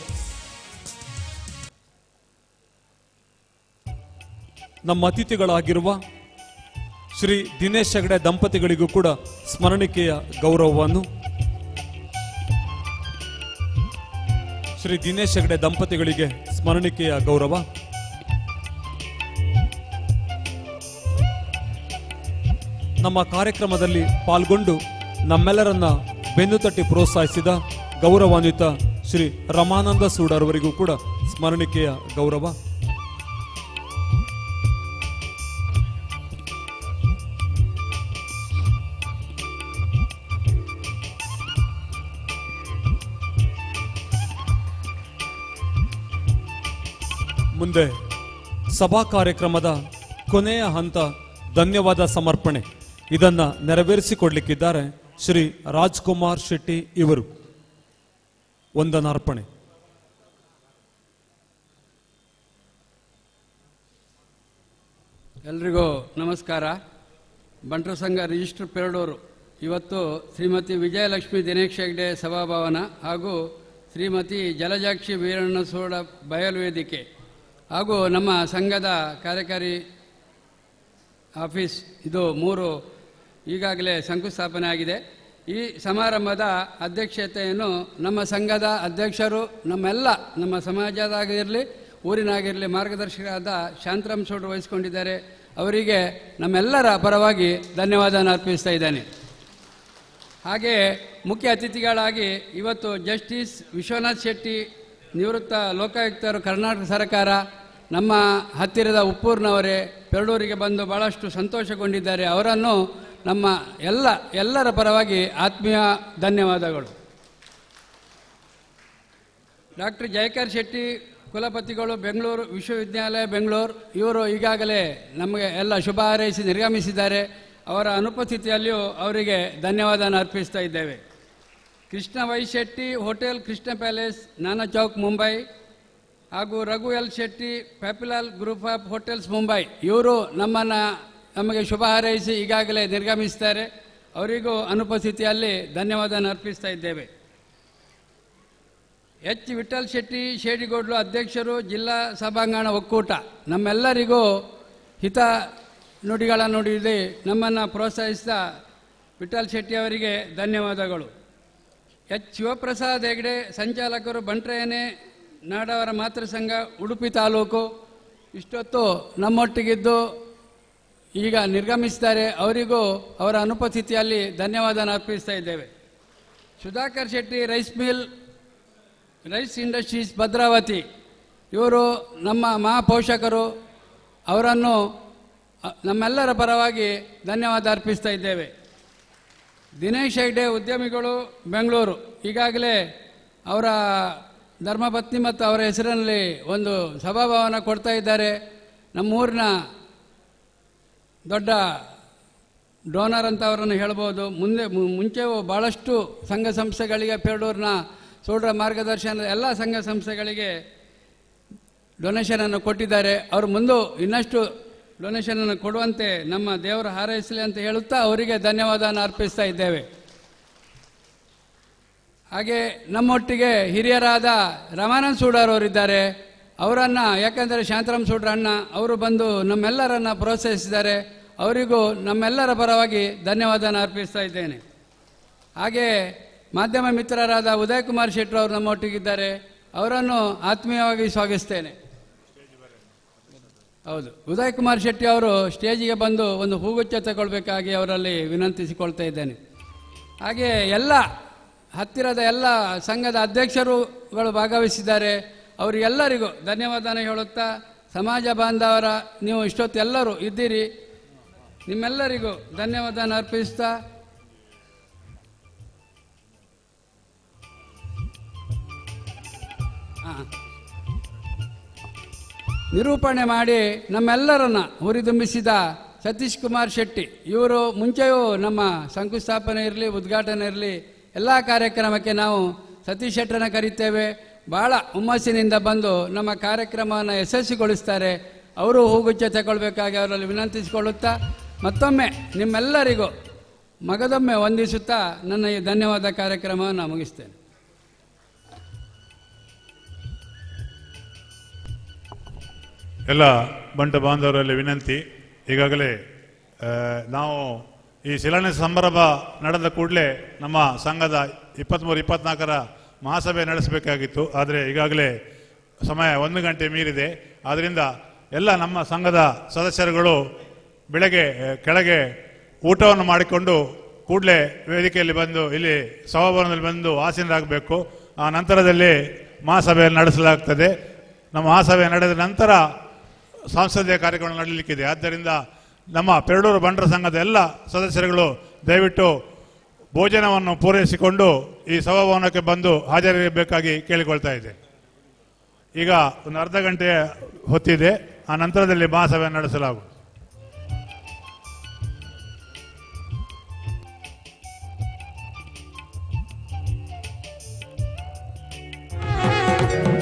ನಮ್ಮ ಅತಿಥಿಗಳಾಗಿರುವ ಶ್ರೀ ದಿನೇಶ್ ಹೆಗಡೆ ದಂಪತಿಗಳಿಗೂ ಕೂಡ ಸ್ಮರಣಿಕೆಯ ಗೌರವವನ್ನು. ಶ್ರೀ ದಿನೇಶ್ ಹೆಗಡೆ ದಂಪತಿಗಳಿಗೆ ಸ್ಮರಣಿಕೆಯ ಗೌರವ. ನಮ್ಮ ಕಾರ್ಯಕ್ರಮದಲ್ಲಿ ಪಾಲ್ಗೊಂಡು ನಮ್ಮೆಲ್ಲರನ್ನ ಬೆನ್ನು ತಟ್ಟಿ ಪ್ರೋತ್ಸಾಹಿಸಿದ ಗೌರವಾನ್ವಿತ ಶ್ರೀ ರಮಾನಂದ ಸೂಡರವರಿಗೂ ಕೂಡ ಸ್ಮರಣಿಕೆಯ ಗೌರವ. ಮುಂದೆ ಸಭಾ ಕಾರ್ಯಕ್ರಮದ ಕೊನೆಯ ಹಂತ ಧನ್ಯವಾದ ಸಮರ್ಪಣೆ, ಇದನ್ನು ನೆರವೇರಿಸಿಕೊಡ್ಲಿಕ್ಕಿದ್ದಾರೆ ಶ್ರೀ ರಾಜ್ಕುಮಾರ್ ಶೆಟ್ಟಿ ಇವರು. ವಂದನಾರ್ಪಣೆ. ಎಲ್ರಿಗೂ ನಮಸ್ಕಾರ. ಬಂಟರ ಸಂಘ ರಿಜಿಸ್ಟರ್ ಪೆರಡೂರು ಇವತ್ತು ಶ್ರೀಮತಿ ವಿಜಯಲಕ್ಷ್ಮಿ ದಿನೇಶ್ ಹೆಗ್ಡೆ ಸಭಾಭವನ ಹಾಗೂ ಶ್ರೀಮತಿ ಜಲಜಾಕ್ಷಿ ವೀರಣ್ಣಸೂಡ ಬಯಲು ವೇದಿಕೆ ಹಾಗೂ ನಮ್ಮ ಸಂಘದ ಕಾರ್ಯಕಾರಿ ಆಫೀಸ್, ಇದು ಮೂರು ಈಗಾಗಲೇ ಶಂಕುಸ್ಥಾಪನೆ ಆಗಿದೆ. ಈ ಸಮಾರಂಭದ ಅಧ್ಯಕ್ಷತೆಯನ್ನು ನಮ್ಮ ಸಂಘದ ಅಧ್ಯಕ್ಷರು, ನಮ್ಮೆಲ್ಲ ನಮ್ಮ ಸಮಾಜದಾಗಿರಲಿ ಊರಿನಾಗಿರಲಿ ಮಾರ್ಗದರ್ಶಕರಾದ ಶಾಂತರಾಮ್ ಸೌಡ್ರು ವಹಿಸಿಕೊಂಡಿದ್ದಾರೆ. ಅವರಿಗೆ ನಮ್ಮೆಲ್ಲರ ಪರವಾಗಿ ಧನ್ಯವಾದವನ್ನು ಅರ್ಪಿಸ್ತಾ ಇದ್ದೇನೆ. ಹಾಗೆಯೇ ಮುಖ್ಯ ಅತಿಥಿಗಳಾಗಿ ಇವತ್ತು ಜಸ್ಟಿಸ್ ವಿಶ್ವನಾಥ್ ಶೆಟ್ಟಿ, ನಿವೃತ್ತ ಲೋಕಾಯುಕ್ತರು, ಕರ್ನಾಟಕ ಸರ್ಕಾರ, ನಮ್ಮ ಹತ್ತಿರದ ಉಪ್ಪೂರಿನವರೇ ಪೆರಡೂರಿಗೆ ಬಂದು ಭಾಳಷ್ಟು ಸಂತೋಷಗೊಂಡಿದ್ದಾರೆ. ಅವರನ್ನು ನಮ್ಮ ಎಲ್ಲರ ಪರವಾಗಿ ಆತ್ಮೀಯ ಧನ್ಯವಾದಗಳು. ಡಾಕ್ಟರ್ ಜಯಕರ್ ಶೆಟ್ಟಿ ಕುಲಪತಿಗಳು, ಬೆಂಗಳೂರು ವಿಶ್ವವಿದ್ಯಾಲಯ ಬೆಂಗಳೂರು, ಇವರು ಈಗಾಗಲೇ ನಮಗೆ ಎಲ್ಲ ಶುಭ ಹಾರೈಸಿ ನಿರ್ಗಮಿಸಿದ್ದಾರೆ. ಅವರ ಅನುಪಸ್ಥಿತಿಯಲ್ಲಿಯೂ ಅವರಿಗೆ ಧನ್ಯವಾದವನ್ನು ಅರ್ಪಿಸ್ತಾ ಇದ್ದೇವೆ. Krishna Y Shetty, hotel Krishna palace, Nana Chowk, Mumbai, ಹಾಗೂ Raghu L Shetty, Papilal group of hotels, Mumbai, ಇವರು ನಮಗೆ ಶುಭ ಹಾರೈಸಿ ಈಗಾಗಲೇ ನಿರ್ಗಮಿಸ್ತಾರೆ. ಅವರಿಗೂ ಅನುಪಸ್ಥಿತಿಯಲ್ಲಿ ಧನ್ಯವಾದವನ್ನು ಅರ್ಪಿಸ್ತಾ ಇದ್ದೇವೆ. ಎಚ್ ವಿಠಲ್ ಶೆಟ್ಟಿ ಶೇಡಿಗೋಡ್ಲು ಅಧ್ಯಕ್ಷರು, ಜಿಲ್ಲಾ ಸಭಾಂಗಣ ಒಕ್ಕೂಟ, ನಮ್ಮೆಲ್ಲರಿಗೂ ಹಿತ ನುಡಿಗಳ ನುಡಿಯಲ್ಲಿ ನಮ್ಮನ್ನು ಪ್ರೋತ್ಸಾಹಿಸಿದ ವಿಠಲ್ ಶೆಟ್ಟಿ ಅವರಿಗೆ ಧನ್ಯವಾದಗಳು. ಎಚ್ ಶಿವಪ್ರಸಾದ್ ಹೆಗ್ಡೆ ಸಂಚಾಲಕರು, ಬಂಟ್ರೇನೆ ನಾಡವರ ಮಾತೃ ಸಂಘ, ಉಡುಪಿ ತಾಲೂಕು, ಇಷ್ಟೊತ್ತು ನಮ್ಮೊಟ್ಟಿಗಿದ್ದು ಈಗ ನಿರ್ಗಮಿಸ್ತಾರೆ. ಅವರಿಗೂ ಅವರ ಅನುಪಸ್ಥಿತಿಯಲ್ಲಿ ಧನ್ಯವಾದನ ಅರ್ಪಿಸ್ತಾ ಇದ್ದೇವೆ. Sudhakar Shetty, rice mill, rice industries, Bhadravati, ಇವರು ನಮ್ಮ ಮಹಾಪೋಷಕರು. ಅವರನ್ನು ನಮ್ಮೆಲ್ಲರ ಪರವಾಗಿ ಧನ್ಯವಾದ ಅರ್ಪಿಸ್ತಾ ಇದ್ದೇವೆ. ದಿನೇಶ್ ಹೆಗ್ಡೆ ಉದ್ಯಮಿಗಳು, ಬೆಂಗಳೂರು, ಈಗಾಗಲೇ ಅವರ ಧರ್ಮಪತ್ನಿ ಮತ್ತು ಅವರ ಹೆಸರಿನಲ್ಲಿ ಒಂದು ಸಭಾಭವನ ಕೊಡ್ತಾ ಇದ್ದಾರೆ. ನಮ್ಮೂರಿನ ದೊಡ್ಡ ಡೋನರ್ ಅಂತ ಅವರನ್ನು ಹೇಳ್ಬೋದು. ಮುಂಚೆಯೂ ಭಾಳಷ್ಟು ಸಂಘ ಸಂಸ್ಥೆಗಳಿಗೆ ಪೆರಡೂರಿನ ಸೂಡ್ರ ಮಾರ್ಗದರ್ಶನದ ಎಲ್ಲ ಸಂಘ ಸಂಸ್ಥೆಗಳಿಗೆ ಡೊನೇಷನನ್ನು ಕೊಟ್ಟಿದ್ದಾರೆ. ಅವರು ಮುಂದೆ ಇನ್ನಷ್ಟು ಡೊನೇಷನನ್ನು ಕೊಡುವಂತೆ ನಮ್ಮ ದೇವರು ಹಾರೈಸಲಿ ಅಂತ ಹೇಳುತ್ತಾ ಅವರಿಗೆ ಧನ್ಯವಾದವನ್ನು ಅರ್ಪಿಸ್ತಾ ಇದ್ದೇವೆ. ಹಾಗೆ ನಮ್ಮೊಟ್ಟಿಗೆ ಹಿರಿಯರಾದ ರಮಾನಂದ ಸೂಡಾರ್ ಅವರಿದ್ದಾರೆ. ಅವರನ್ನು, ಯಾಕಂದರೆ ಶಾಂತರಾಮ್ ಸೂಡ್ರ ಅಣ್ಣ ಅವರು ಬಂದು ನಮ್ಮೆಲ್ಲರನ್ನು ಪ್ರೋತ್ಸಾಹಿಸಿದ್ದಾರೆ. ಅವರಿಗೂ ನಮ್ಮೆಲ್ಲರ ಪರವಾಗಿ ಧನ್ಯವಾದನ ಅರ್ಪಿಸ್ತಾ ಇದ್ದೇನೆ. ಹಾಗೆ ಮಾಧ್ಯಮ ಮಿತ್ರರಾದ ಉದಯ್ ಕುಮಾರ್ ಶೆಟ್ಟರ್ ಅವರು ನಮ್ಮೊಟ್ಟಿಗಿದ್ದಾರೆ. ಅವರನ್ನು ಆತ್ಮೀಯವಾಗಿ ಸ್ವಾಗತಿಸ್ತೇನೆ. ಹೌದು, ಉದಯ್ ಕುಮಾರ್ ಶೆಟ್ಟಿ ಅವರು ಸ್ಟೇಜಿಗೆ ಬಂದು ಒಂದು ಹೂಗುಚ್ಛ ತಗೊಳ್ಬೇಕಾಗಿ ಅವರಲ್ಲಿ ವಿನಂತಿಸಿಕೊಳ್ತಾ ಇದ್ದೇನೆ. ಹಾಗೆ ಎಲ್ಲ ಹತ್ತಿರದ ಎಲ್ಲ ಸಂಘದ ಅಧ್ಯಕ್ಷರುಗಳು ಭಾಗವಹಿಸಿದ್ದಾರೆ. ಅವರಿಗೆಲ್ಲರಿಗೂ ಧನ್ಯವಾದನ ಹೇಳುತ್ತಾ, ಸಮಾಜ ಬಾಂಧವರ ನೀವು ಇಷ್ಟೊತ್ತೆಲ್ಲರೂ ಇದ್ದೀರಿ, ನಿಮ್ಮೆಲ್ಲರಿಗೂ ಧನ್ಯವಾದನ ಅರ್ಪಿಸ್ತಾ ನಿರೂಪಣೆ ಮಾಡಿ ನಮ್ಮೆಲ್ಲರನ್ನ ಹುರಿದುಂಬಿಸಿದ ಸತೀಶ್ ಕುಮಾರ್ ಶೆಟ್ಟಿ ಇವರು ಮುಂಚೆಯೂ ನಮ್ಮ ಶಂಕುಸ್ಥಾಪನೆ ಇರಲಿ, ಉದ್ಘಾಟನೆ ಇರಲಿ, ಎಲ್ಲ ಕಾರ್ಯಕ್ರಮಕ್ಕೆ ನಾವು ಸತೀಶ್ ಶೆಟ್ಟರನ್ನ ಕರೀತೇವೆ. ಭಾಳ ಹುಮ್ಮಸ್ಸಿನಿಂದ ಬಂದು ನಮ್ಮ ಕಾರ್ಯಕ್ರಮವನ್ನು ಯಶಸ್ವಿಗೊಳಿಸ್ತಾರೆ. ಅವರು ಹೂಗುಚ್ಛ ತಗೊಳ್ಬೇಕಾಗಿ ಅವರಲ್ಲಿ ವಿನಂತಿಸಿಕೊಳ್ಳುತ್ತಾ ಮತ್ತೊಮ್ಮೆ ನಿಮ್ಮೆಲ್ಲರಿಗೂ ಮಗದೊಮ್ಮೆ ವಂದಿಸುತ್ತಾ ನನ್ನ ಈ ಧನ್ಯವಾದ ಕಾರ್ಯಕ್ರಮವನ್ನು ಮುಗಿಸ್ತೇನೆ. ಎಲ್ಲ ಬಂಟ ಬಾಂಧವರಲ್ಲಿ ವಿನಂತಿ, ಈಗಾಗಲೇ ನಾವು ಈ ಶಿಲಾನ್ಯಾಸ ಸಮಾರಂಭ ನಡೆದ ಕೂಡಲೇ ನಮ್ಮ ಸಂಘದ 23, 24ರ ಮಹಾಸಭೆ ನಡೆಸಬೇಕಾಗಿತ್ತು. ಆದರೆ ಈಗಾಗಲೇ ಸಮಯ 1 ಗಂಟೆ ಮೀರಿದೆ. ಆದ್ದರಿಂದ ಎಲ್ಲ ನಮ್ಮ ಸಂಘದ ಸದಸ್ಯರುಗಳು ಬೆಳಗ್ಗೆ ಕೆಳಗೆ ಊಟವನ್ನು ಮಾಡಿಕೊಂಡು ಕೂಡಲೇ ವೇದಿಕೆಯಲ್ಲಿ ಬಂದು ಇಲ್ಲಿ ಸಭಾಭವನದಲ್ಲಿ ಬಂದು ಆಸೀನರಾಗಬೇಕು. ಆ ನಂತರದಲ್ಲಿ ಮಹಾಸಭೆಯನ್ನು ನಡೆಸಲಾಗ್ತದೆ. ನಮ್ಮ ಮಹಾಸಭೆ ನಡೆದ ನಂತರ ಸಾಂಸದೀಯ ಕಾರ್ಯಕ್ರಮ ನಡೆಯಲಿಕ್ಕಿದೆ. ಆದ್ದರಿಂದ ನಮ್ಮ ಪೆರಡೂರು ಬಂಟರ ಸಂಘದ ಎಲ್ಲ ಸದಸ್ಯರುಗಳು ದಯವಿಟ್ಟು ಭೋಜನವನ್ನು ಪೂರೈಸಿಕೊಂಡು ಈ ಸಭಾಭವನಕ್ಕೆ ಬಂದು ಹಾಜರಿರಬೇಕಾಗಿ ಕೇಳಿಕೊಳ್ತಾ ಇದೆ. ಈಗ ಒಂದು ಅರ್ಧ ಗಂಟೆಯ ಹೊತ್ತಿದೆ. ಆ ನಂತರದಲ್ಲಿ ಮಹಾಸಭೆ ನಡೆಸಲಾಗುವುದು. Thank you.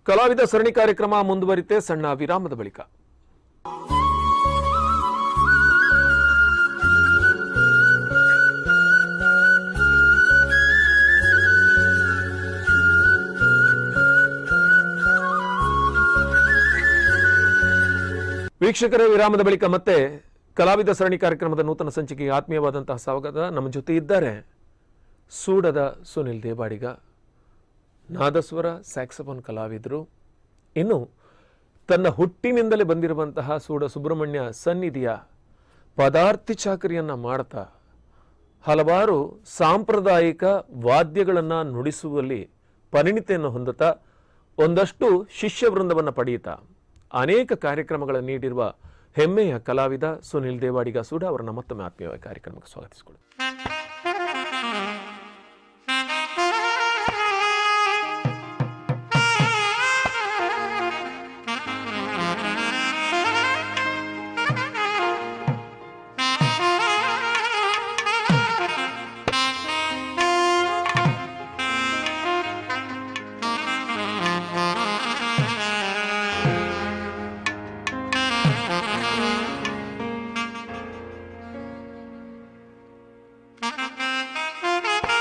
ಕಲಾವಿದ ಸರಣಿ ಕಾರ್ಯಕ್ರಮ ಮುಂದುವರಿತೆ ಸಣ್ಣ ವಿರಾಮದ ಬಳಿಕ. ವೀಕ್ಷಕರೇ, ವಿರಾಮದ ಬಳಿಕ ಮತ್ತೆ ಕಲಾವಿದ ಸರಣಿ ಕಾರ್ಯಕ್ರಮದ ನೂತನ ಸಂಚಿಕೆಗೆ ಆತ್ಮೀಯವಾದಂತಹ ಸ್ವಾಗತ. ನಮ್ಮ ಜೊತೆ ಇದ್ದಾರೆ ಸೂಡದ ಸುನಿಲ್ ದೇವಾಡಿಗ ನಾದಸ್ವರ ಸ್ಯಾಕ್ಸಫೋನ್ ಕಲಾವಿದರು. ಇನ್ನು ತನ್ನ ಹುಟ್ಟಿನಿಂದಲೇ ಬಂದಿರುವಂತಹ ಸೂಡ ಸುಬ್ರಹ್ಮಣ್ಯ ಸನ್ನಿಧಿಯ ಪದಾರ್ಥಿ ಚಾಕರಿಯನ್ನು ಮಾಡ್ತಾ ಹಲವಾರು ಸಾಂಪ್ರದಾಯಿಕ ವಾದ್ಯಗಳನ್ನು ನುಡಿಸುವಲ್ಲಿ ಪರಿಣಿತಿಯನ್ನು ಹೊಂದುತ್ತಾ ಒಂದಷ್ಟು ಶಿಷ್ಯವೃಂದವನ್ನು ಪಡೆಯುತ್ತಾ ಅನೇಕ ಕಾರ್ಯಕ್ರಮಗಳನ್ನು ನೀಡಿರುವ ಹೆಮ್ಮೆಯ ಕಲಾವಿದ ಸುನಿಲ್ ದೇವಾಡಿಗ ಸೂಡ ಅವರನ್ನು ಮತ್ತೊಮ್ಮೆ ಆತ್ಮೀಯವಾಗಿ ಕಾರ್ಯಕ್ರಮಕ್ಕೆ ಸ್ವಾಗತಿಸಿಕೊಳ್ಳಿ. Thank you.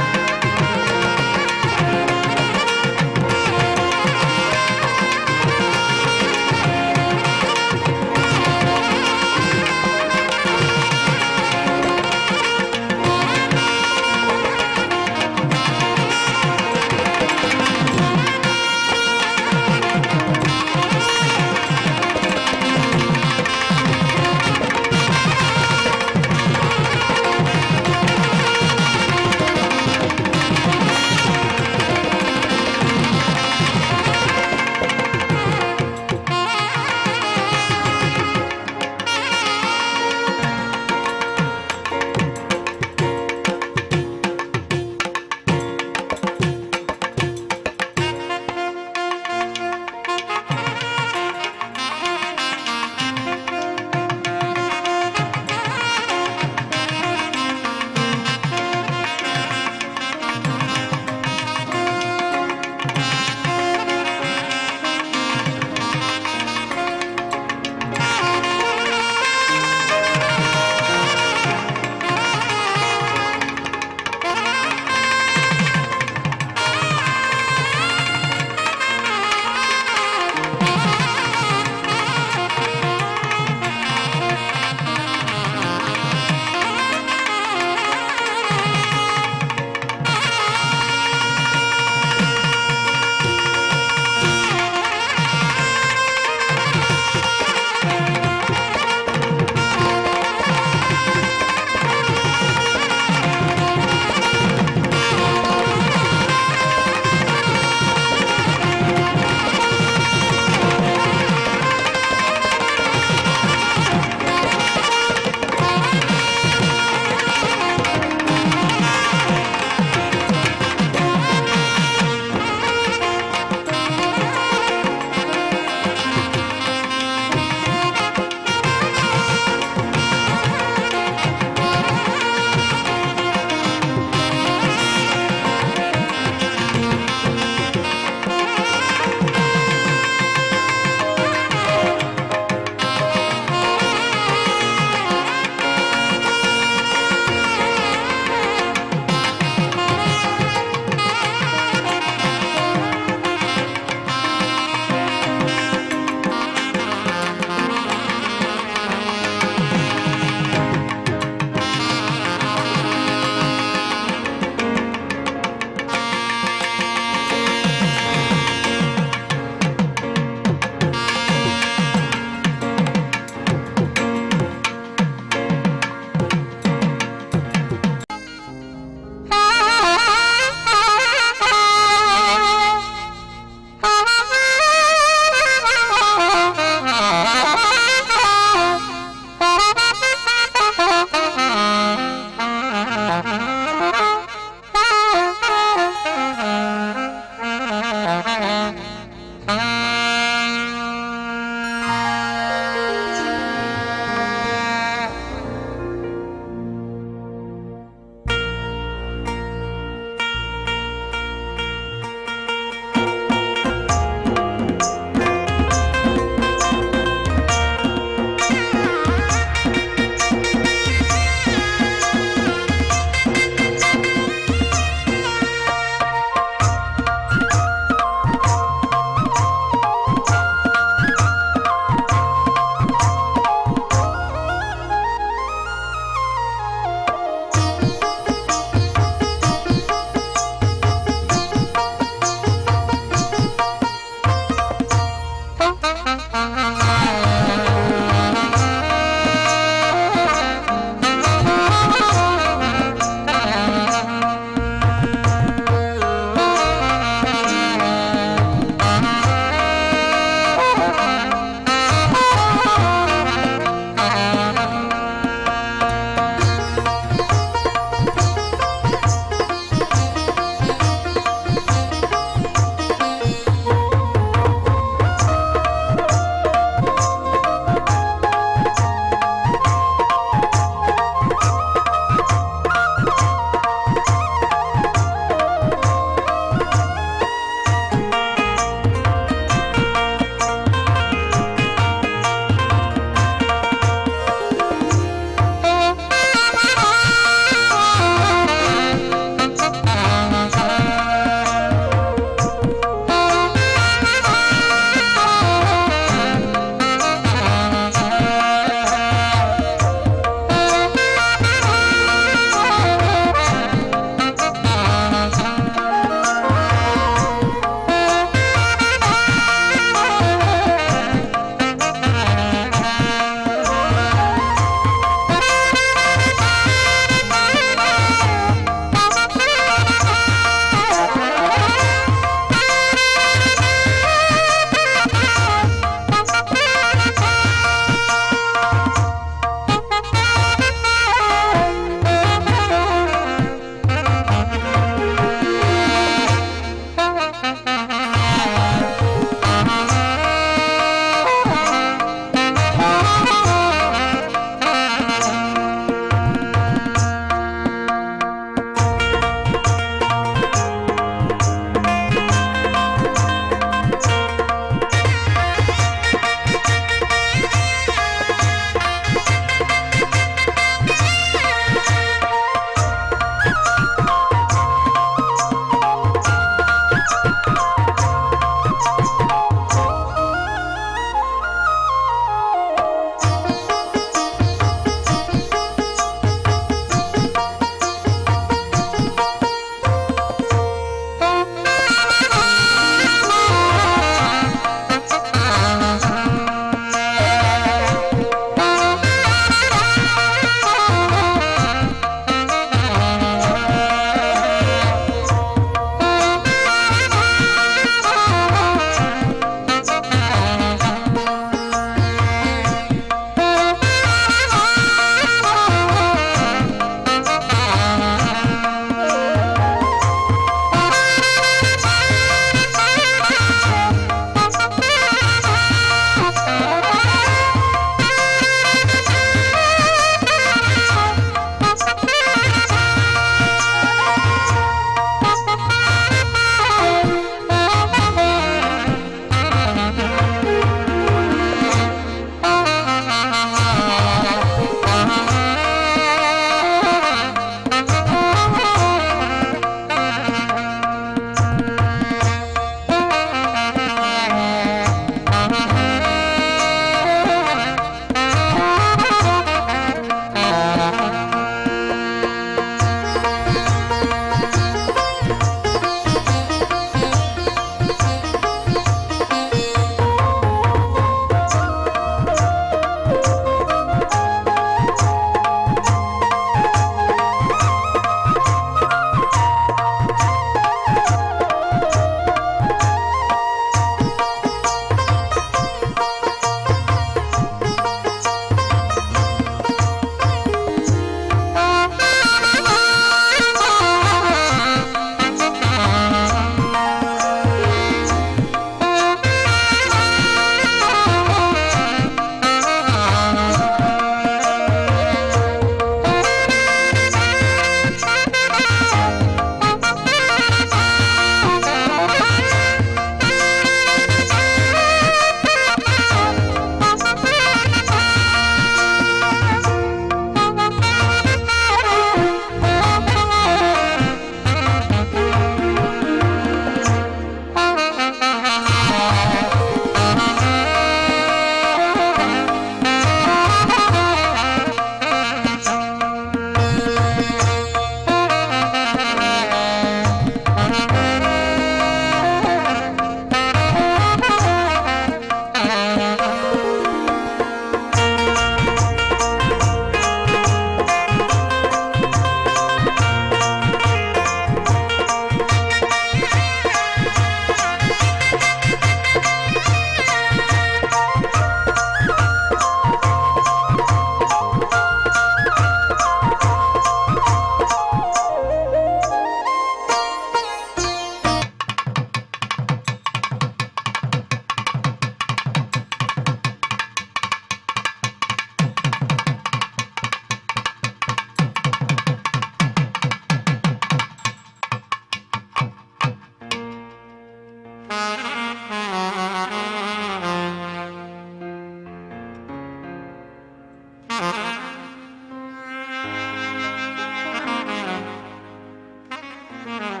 Thank you.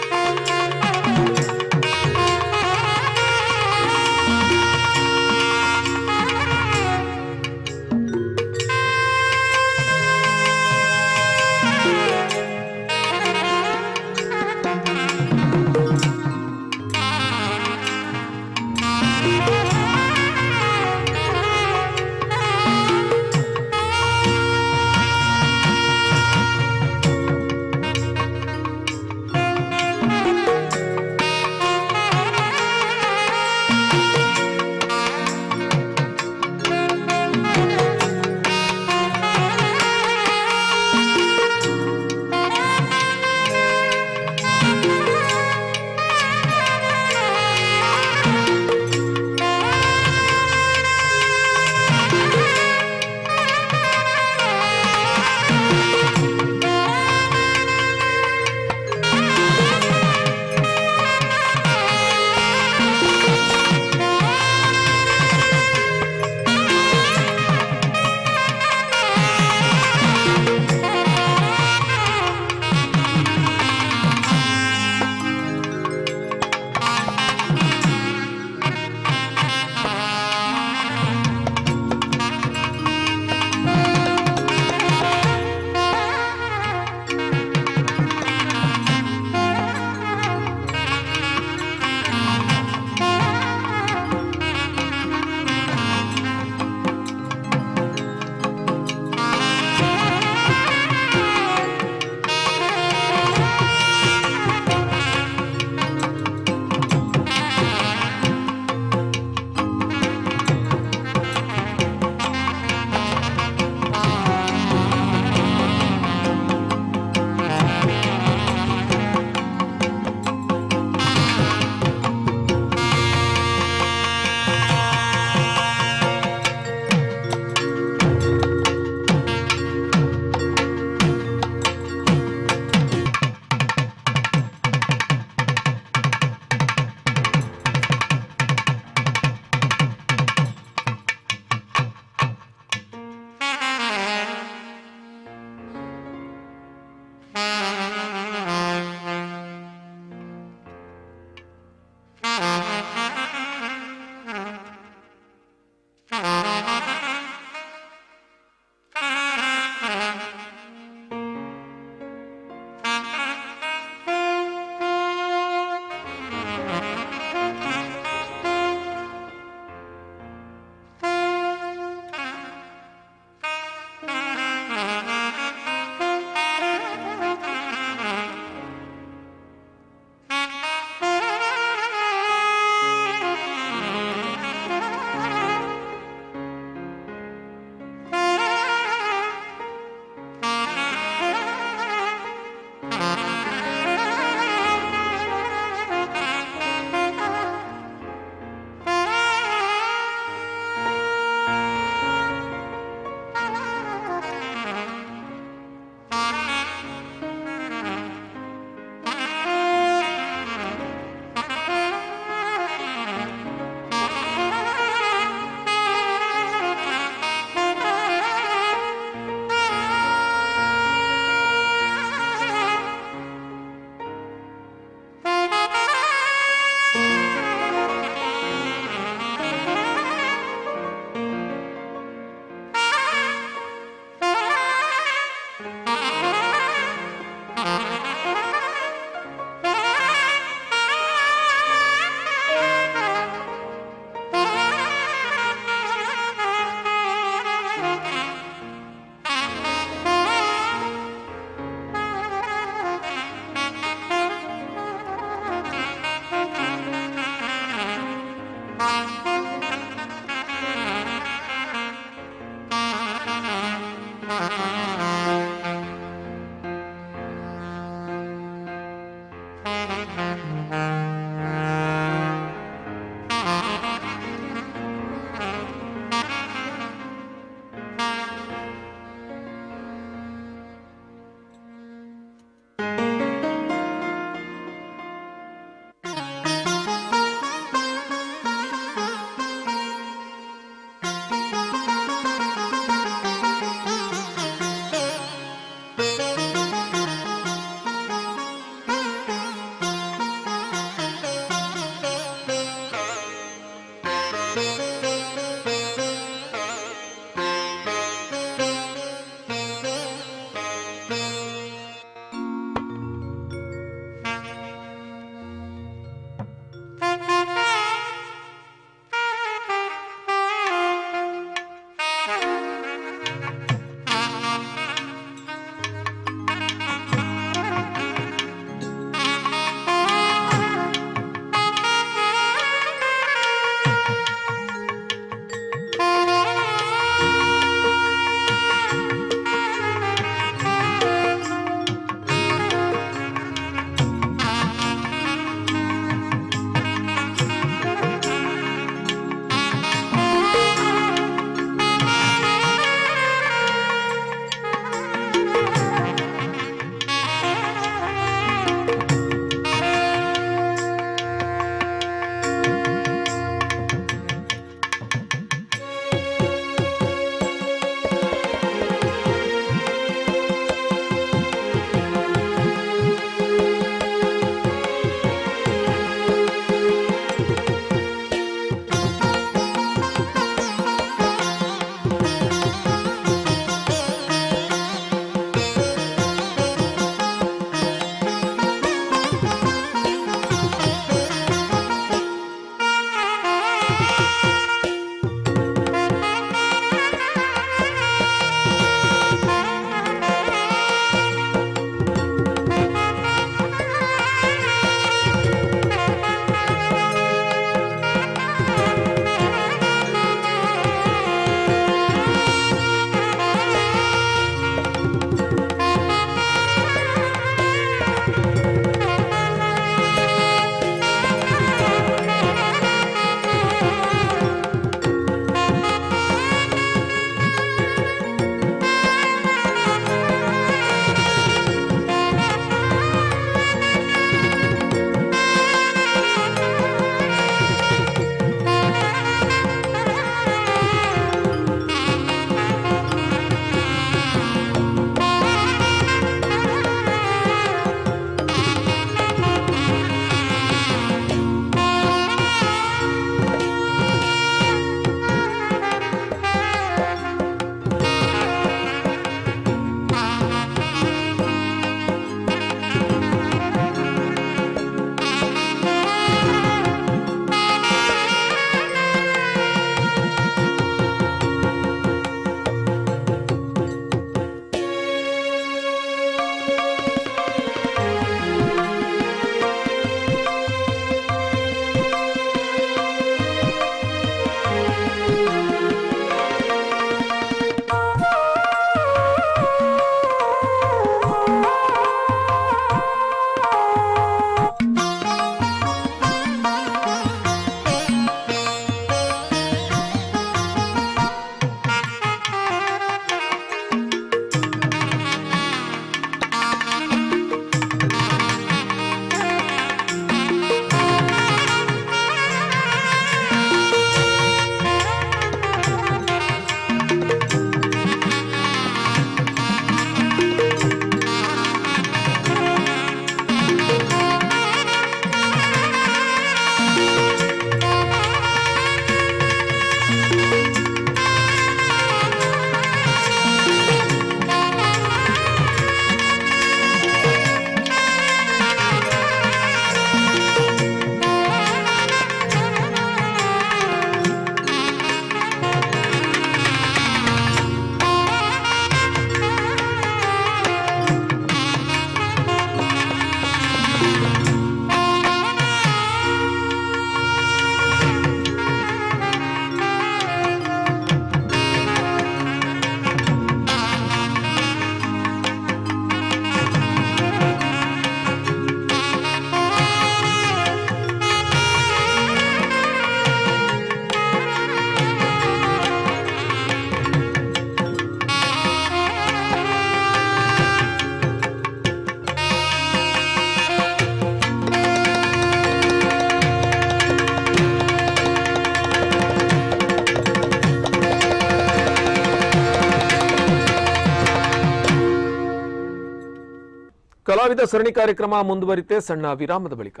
ಕಲಾವಿದ ಸರಣಿ ಕಾರ್ಯಕ್ರಮ ಮುಂದುವರಿತೆ ಸಣ್ಣ ವಿರಾಮದ ಬಳಿಕ.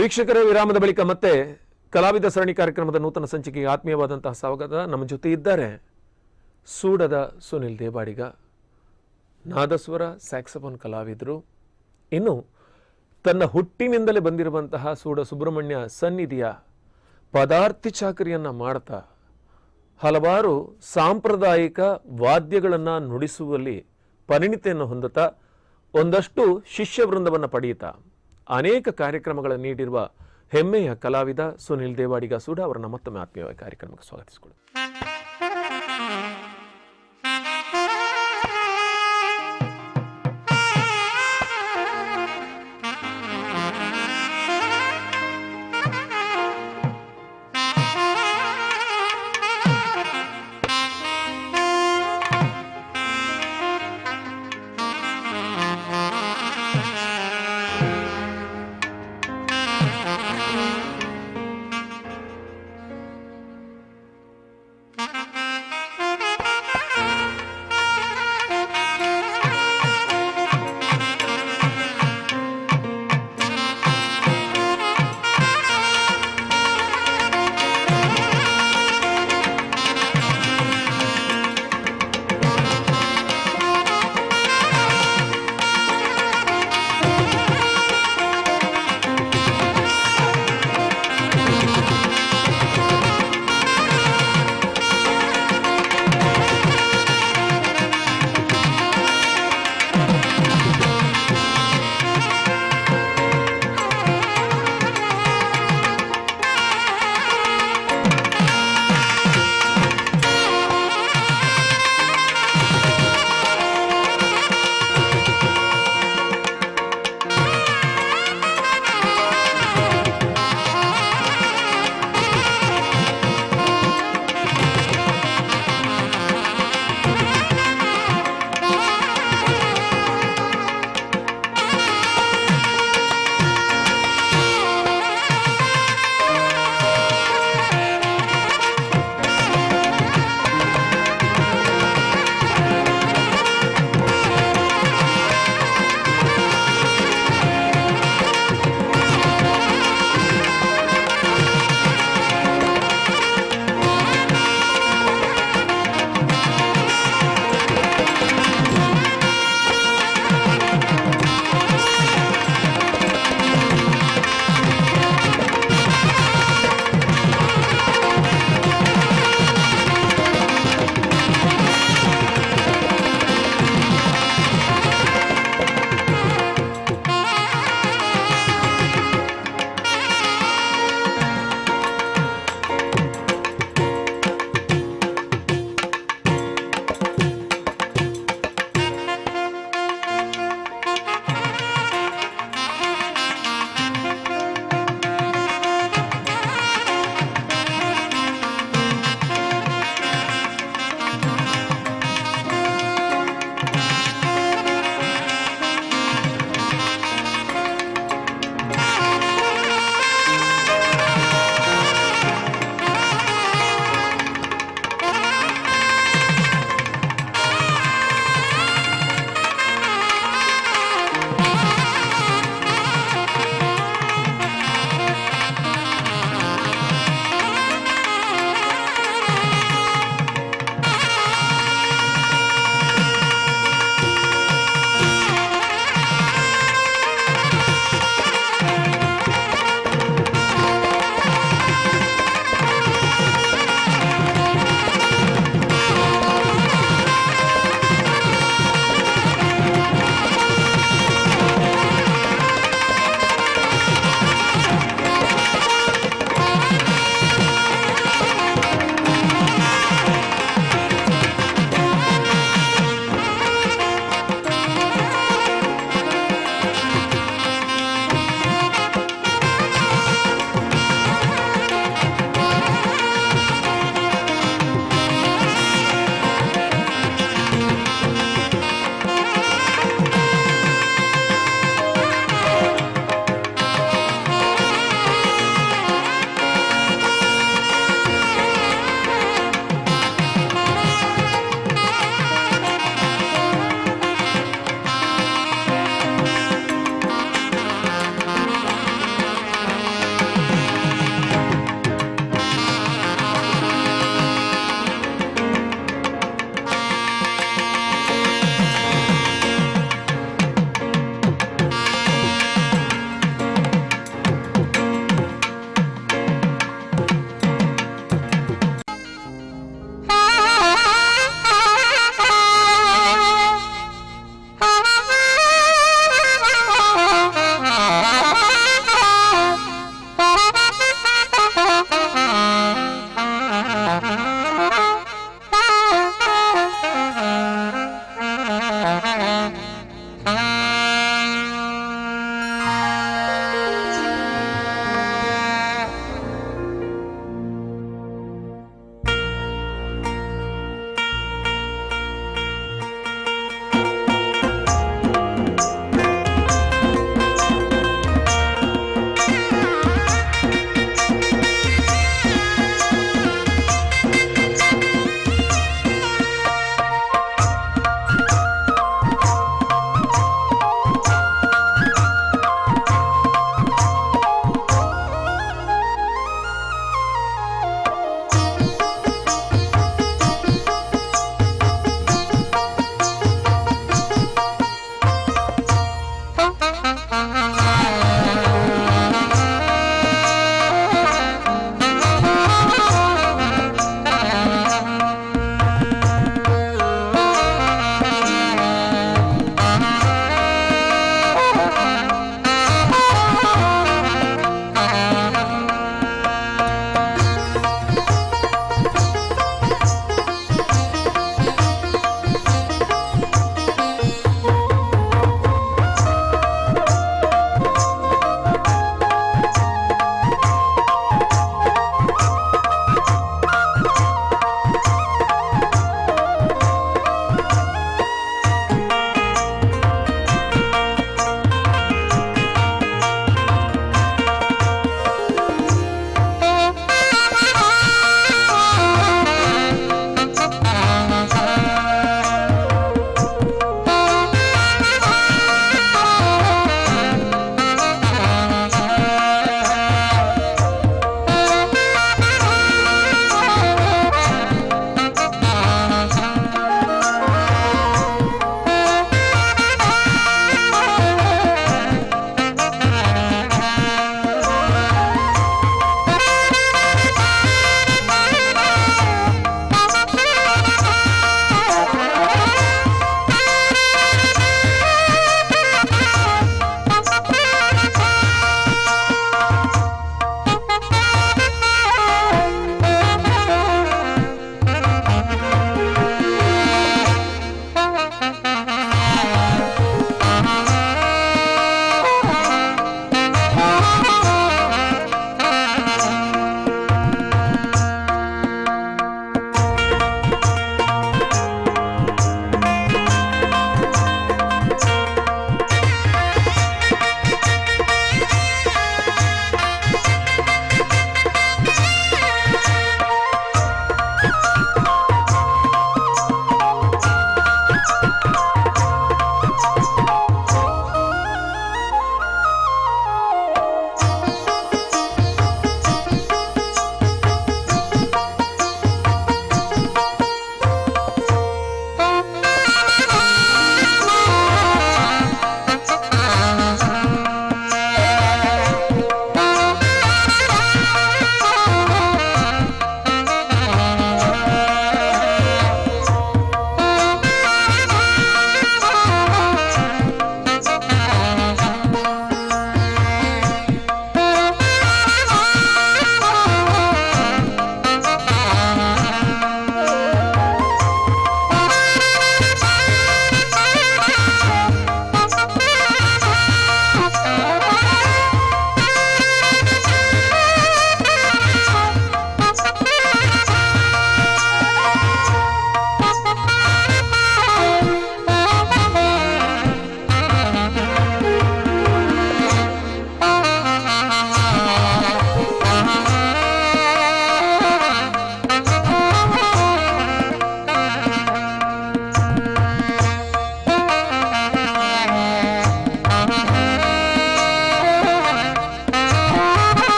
ವೀಕ್ಷಕರೇ, ವಿರಾಮದ ಬಳಿಕ ಮತ್ತೆ ಕಲಾವಿದ ಸರಣಿ ಕಾರ್ಯಕ್ರಮದ ನೂತನ ಸಂಚಿಕೆಗೆ ಆತ್ಮೀಯವಾದಂತಹ ಸ್ವಾಗತ. ನಮ್ಮ ಜೊತೆ ಇದ್ದಾರೆ ಸೂಡದ ಸುನಿಲ್ ದೇವಾಡಿಗ, ನಾದಸ್ವರ ಸ್ಯಾಕ್ಸಫೋನ್ ಕಲಾವಿದರು. ಇನ್ನು ತನ್ನ ಹುಟ್ಟಿನಿಂದಲೇ ಬಂದಿರುವಂತಹ ಸೂಡ ಸುಬ್ರಹ್ಮಣ್ಯ ಸನ್ನಿಧಿಯ ಪದಾರ್ಥಿ ಚಾಕರಿಯನ್ನು ಮಾಡ್ತಾ ಹಲವಾರು ಸಾಂಪ್ರದಾಯಿಕ ವಾದ್ಯಗಳನ್ನು ನುಡಿಸುವಲ್ಲಿ ಪರಿಣಿತಿಯನ್ನು ಹೊಂದುತ್ತಾ ಒಂದಷ್ಟು ಶಿಷ್ಯವೃಂದವನ್ನು ಪಡೆಯುತ್ತಾ ಅನೇಕ ಕಾರ್ಯಕ್ರಮಗಳನ್ನು ನೀಡಿರುವ ಹೆಮ್ಮೆಯ ಕಲಾವಿದ ಸುನಿಲ್ ದೇವಾಡಿಗ ಸೂಡ ಅವರನ್ನು ಮತ್ತೊಮ್ಮೆ ಆತ್ಮೀಯವಾಗಿ ಕಾರ್ಯಕ್ರಮಕ್ಕೆ ಸ್ವಾಗತಿಸಿಕೊಳ್ಳುತ್ತೇನೆ.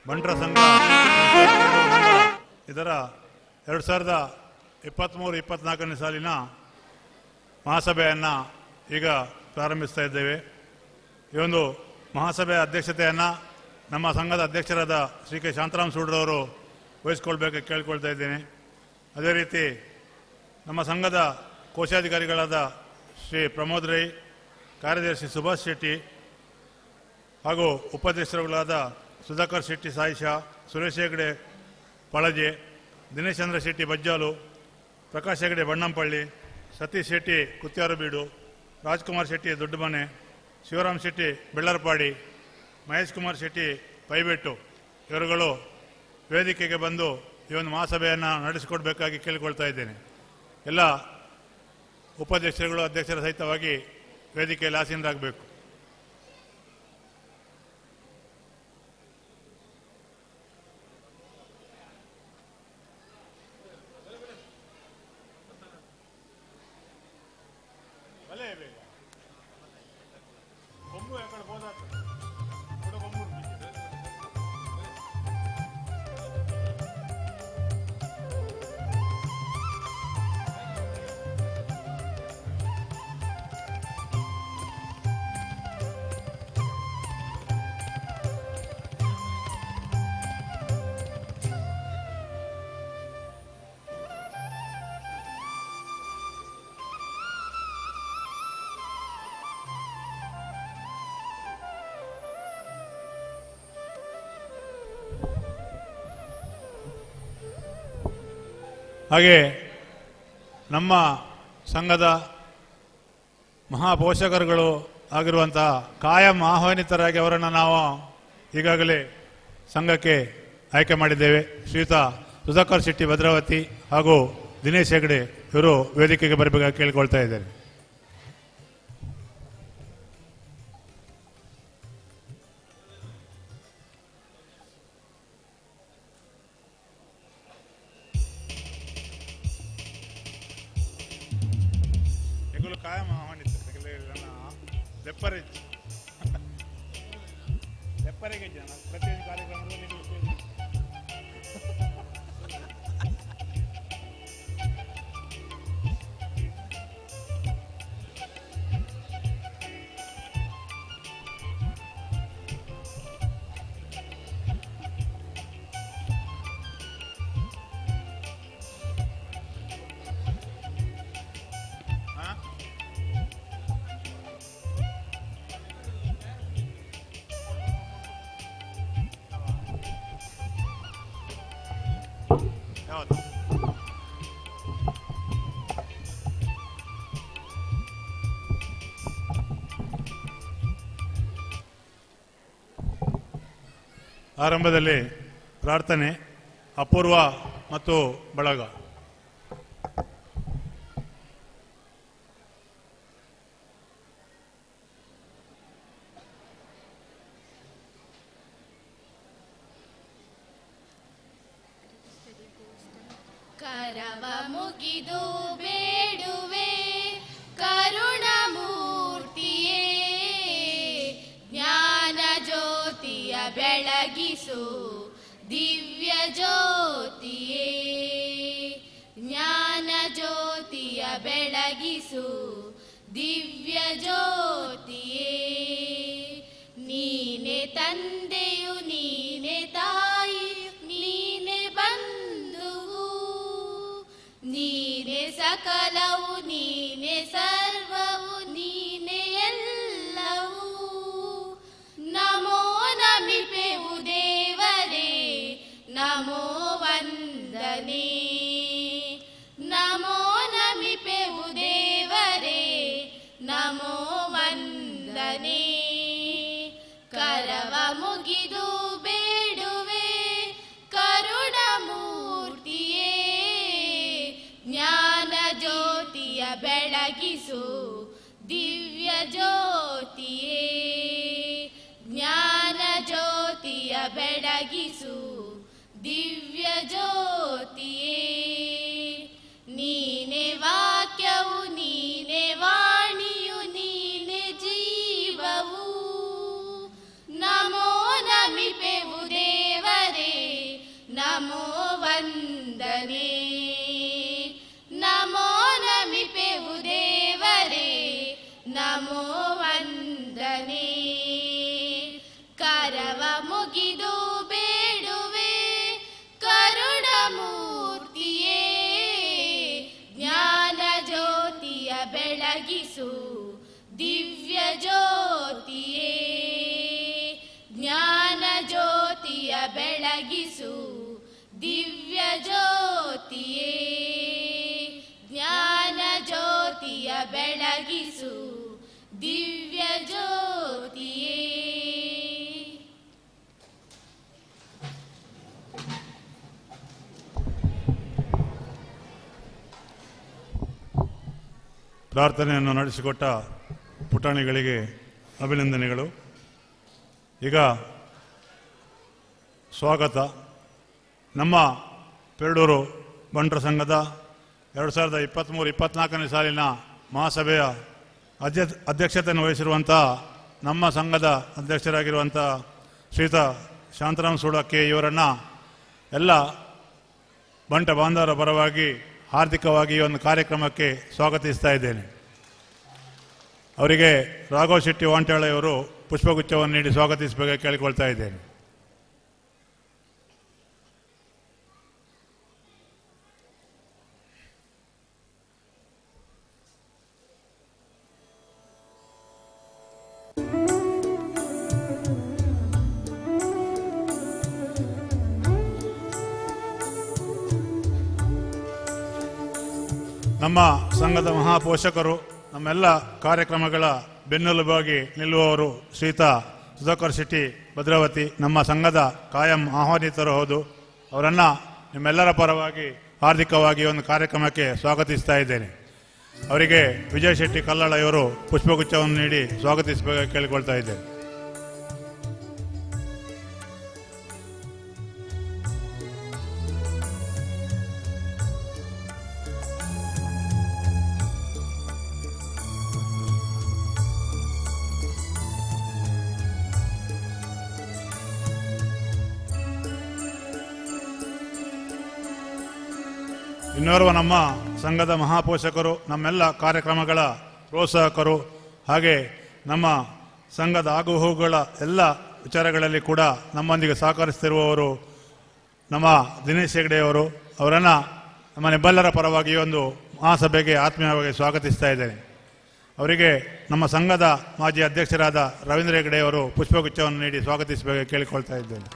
ಬಂಟರ ಸಂಘ ಇದರ 2023-24ನೇ ಸಾಲಿನ ಮಹಾಸಭೆಯನ್ನು ಈಗ ಪ್ರಾರಂಭಿಸ್ತಾ ಇದ್ದೇವೆ. ಈ ಒಂದು ಮಹಾಸಭೆಯ ಅಧ್ಯಕ್ಷತೆಯನ್ನು ನಮ್ಮ ಸಂಘದ ಅಧ್ಯಕ್ಷರಾದ ಶ್ರೀ ಕೆ ಶಾಂತರಾಮ್ ಸೂಡ್ರವರು ವಹಿಸ್ಕೊಳ್ಬೇಕು ಕೇಳಿಕೊಳ್ತಾ ಇದ್ದೇನೆ. ಅದೇ ರೀತಿ ನಮ್ಮ ಸಂಘದ ಕೋಶಾಧಿಕಾರಿಗಳಾದ ಶ್ರೀ ಪ್ರಮೋದ್ ರೈ, ಕಾರ್ಯದರ್ಶಿ ಸುಭಾಷ್ ಶೆಟ್ಟಿ ಹಾಗೂ ಉಪಾಧ್ಯಕ್ಷರುಗಳಾದ ಸುಧಾಕರ್ ಶೆಟ್ಟಿ ಸಾಯಿಶಾ, ಸುರೇಶ್ ಹೆಗಡೆ ಪಳಜೆ, ದಿನೇಶ್ ಚಂದ್ರ ಶೆಟ್ಟಿ ಬಜ್ಜಾಲು, ಪ್ರಕಾಶ್ ಹೆಗಡೆ ಬಣ್ಣಂಪಳ್ಳಿ, ಸತೀಶ್ ಶೆಟ್ಟಿ ಕುತ್ಯಾರುಬೀಡು, ರಾಜ್ಕುಮಾರ್ ಶೆಟ್ಟಿ ದೊಡ್ಡಮನೆ, ಶಿವರಾಮ್ ಶೆಟ್ಟಿ ಬೆಳ್ಳರ್ಪಾಡಿ, ಮಹೇಶ್ ಕುಮಾರ್ ಶೆಟ್ಟಿ ಪೈಬೆಟ್ಟು ಇವರುಗಳು ವೇದಿಕೆಗೆ ಬಂದು ಈ ಒಂದು ಮಹಾಸಭೆಯನ್ನು ನಡೆಸಿಕೊಡ್ಬೇಕಾಗಿ ಕೇಳಿಕೊಳ್ತಾ ಇದ್ದೇನೆ. ಎಲ್ಲ ಉಪಾಧ್ಯಕ್ಷರುಗಳು ಅಧ್ಯಕ್ಷರ ಸಹಿತವಾಗಿ ವೇದಿಕೆಯಲ್ಲಿ ಆಸೀನರಾಗಬೇಕು. ಹಾಗೆ ನಮ್ಮ ಸಂಘದ ಮಹಾಪೋಷಕರುಗಳು ಆಗಿರುವಂತಹ ಕಾಯಂ ಆಹ್ವಾನಿತರಾಗಿ ಅವರನ್ನು ನಾವು ಈಗಾಗಲೇ ಸಂಘಕ್ಕೆ ಆಯ್ಕೆ ಮಾಡಿದ್ದೇವೆ. ಶ್ರೀಯುತ ಸುಧಾಕರ್ ಶೆಟ್ಟಿ ಭದ್ರಾವತಿ ಹಾಗೂ ದಿನೇಶ್ ಹೆಗಡೆ ಇವರು ವೇದಿಕೆಗೆ ಬರಬೇಕಾಗಿ ಕೇಳಿಕೊಳ್ತಾ ಇದ್ದೇನೆ. ಲೆಪ್ಪರಿಜ್ಜಿ ಲೆಪ್ಪರಿಗೆ ಜನ ಪ್ರತಿಯೊಂದು ಕಾರ್ಯಕ್ರಮದಲ್ಲಿ ನೀವು ಸೇರಿ. ಹಾ? ಯಾವತ್ತು? ಆರಂಭದಲ್ಲಿ ಪ್ರಾರ್ಥನೆ, ಅಪೂರ್ವ ಮತ್ತು ಬಳಗ. ಕರವ ಮುಗಿದು ಬೇಡುವೆ ಕರುಣಮೂರ್ತಿಯೇ, ಜ್ಞಾನ ಜ್ಯೋತಿಯ ಬೆಳಗಿಸು ದಿವ್ಯ ಜ್ಯೋತಿಯೇ, ಜ್ಞಾನ ಜ್ಯೋತಿಯ ಬೆಳಗಿಸು ದಿವ್ಯ ಜ್ಯೋತಿಯೇ. ನೀನೆ ತಂದೆಯು ನೀನೆ ತಾಯಿಯು ನೀನೆ ಬಂಧುವು, ನೀನೆ ಸಕಲವು ನೀನೆ ಸರ್ವವು ನೀನೆ ಎಲ್ಲವೂ. ನಮೋ ನಮಿಪೆವು ದೇವರೇ, ನಮೋ ವಂದನೆ, ನಮೋ ನಮಿಪೆವು ದೇವರೇ, ನಮೋ ವಂದನೆ. ಕರವ ಮುಗಿದು ಬೇಡುವೆ ಕರುಣಮೂರ್ತಿಯೇ, ಜ್ಞಾನ ಜ್ಯೋತಿಯ ಬೆಳಗಿಸು ದಿವ್ಯ ಜ್ಯೋತಿಯೇ, ಜ್ಞಾನ ಜ್ಯೋತಿಯ ಬೆಳಗಿಸು ದಿವ್ಯ ಜ್ಯೋತಿಯೇ. ನೀನೆ ವಾಕ್ಯವು ನೀನೆ ವಾಣಿಯು ನೀನೆ ಜೀವವು, ನಮೋ ನಮಿಪೆವು ದೇವರೇ, ನಮೋ ವಂದನೆ, ನಮೋ ನಮಿಪೆವು ದೇವರೇ, ನಮೋ ವಂದನೆ. ಕರವ ಮುಗಿದು ಬೇಡುವೆ ಕರುಣಮೂರ್ತಿಯೇ, ಜ್ಞಾನ ಜ್ಯೋತಿಯ ಬೆಳಗಿಸು ದಿವ್ಯ ಜ್ಯೋತಿಯೇ, ಜ್ಞಾನ ಜ್ಯೋತಿಯ ಬೆಳಗಿಸು ದಿವ್ಯ ಜ್ಯೋತಿಯೇ, ಜ್ಞಾನ ಜ್ಯೋತಿಯ ಬೆಳಗಿಸು ದಿವ್ಯ ಜ್ಯೋತಿಯೇ. ಪ್ರಾರ್ಥನೆಯನ್ನು ನಡೆಸಿಕೊಟ್ಟ ಪುಟಾಣಿಗಳಿಗೆ ಅಭಿನಂದನೆಗಳು. ಈಗ ಸ್ವಾಗತ. ನಮ್ಮ ಪೆರಡೂರು ಬಂಟರ ಸಂಘದ 2023-24ನೇ ಸಾಲಿನ ಮಹಾಸಭೆಯ ಅಧ್ಯಕ್ಷತೆಯನ್ನು ವಹಿಸಿರುವಂಥ ನಮ್ಮ ಸಂಘದ ಅಧ್ಯಕ್ಷರಾಗಿರುವಂಥ ಶ್ರೀಯುತ ಶಾಂತರಾಮ್ ಸೂಡ ಕೆ ಇವರನ್ನು ಎಲ್ಲ ಬಂಟ ಬಾಂಧವರ ಪರವಾಗಿ ಹಾರ್ದಿಕವಾಗಿ ಈ ಒಂದು ಕಾರ್ಯಕ್ರಮಕ್ಕೆ ಸ್ವಾಗತಿಸ್ತಾ ಇದ್ದೇನೆ. ಅವರಿಗೆ ರಾಘವ್ ಶೆಟ್ಟಿ ವಾಂಟಾಳೆಯವರು ಪುಷ್ಪಗುಚ್ಛವನ್ನು ನೀಡಿ ಸ್ವಾಗತಿಸಬೇಕಾಗಿ ಕೇಳಿಕೊಳ್ತಾ ಇದ್ದೇನೆ. ನಮ್ಮ ಸಂಘದ ಮಹಾಪೋಷಕರು, ನಮ್ಮೆಲ್ಲ ಕಾರ್ಯಕ್ರಮಗಳ ಬೆನ್ನೆಲುಬಾಗಿ ನಿಲ್ಲುವವರು ಶ್ರೀಯುತ ಸುಧಾಕರ್ ಶೆಟ್ಟಿ ಭದ್ರಾವತಿ, ನಮ್ಮ ಸಂಘದ ಕಾಯಂ ಆಹ್ವಾನಿತರು ಹೌದು. ಅವರನ್ನು ನಿಮ್ಮೆಲ್ಲರ ಪರವಾಗಿ ಹಾರ್ದಿಕವಾಗಿ ಒಂದು ಕಾರ್ಯಕ್ರಮಕ್ಕೆ ಸ್ವಾಗತಿಸ್ತಾ ಇದ್ದೇನೆ. ಅವರಿಗೆ ವಿಜಯ್ ಶೆಟ್ಟಿ ಕಲ್ಲಾಳ ಇವರು ಪುಷ್ಪಗುಚ್ಛವನ್ನು ನೀಡಿ ಸ್ವಾಗತಿಸಬೇಕಾಗಿ ಕೇಳಿಕೊಳ್ತಾ ಇದ್ದೇನೆ. ಇನ್ನೋರ್ವ ನಮ್ಮ ಸಂಘದ ಮಹಾಪೋಷಕರು, ನಮ್ಮೆಲ್ಲ ಕಾರ್ಯಕ್ರಮಗಳ ಪ್ರೋತ್ಸಾಹಕರು, ಹಾಗೆ ನಮ್ಮ ಸಂಘದ ಆಗುಹೋಗುಗಳ ಎಲ್ಲ ವಿಚಾರಗಳಲ್ಲಿ ಕೂಡ ನಮ್ಮೊಂದಿಗೆ ಸಹಕರಿಸ್ತಿರುವವರು ನಮ್ಮ ದಿನೇಶ್ ಹೆಗ್ಡೆಯವರು. ಅವರನ್ನು ನಮ್ಮ ನಿಬ್ಬೆಲ್ಲರ ಪರವಾಗಿ ಈ ಒಂದು ಮಹಾಸಭೆಗೆ ಆತ್ಮೀಯವಾಗಿ ಸ್ವಾಗತಿಸ್ತಾ ಇದ್ದೇನೆ. ಅವರಿಗೆ ನಮ್ಮ ಸಂಘದ ಮಾಜಿ ಅಧ್ಯಕ್ಷರಾದ ರವೀಂದ್ರ ಹೆಗ್ಡೆಯವರು ಪುಷ್ಪಗುಚ್ಛವನ್ನು ನೀಡಿ ಸ್ವಾಗತಿಸಬೇಕು ಕೇಳಿಕೊಳ್ತಾ ಇದ್ದೇನೆ.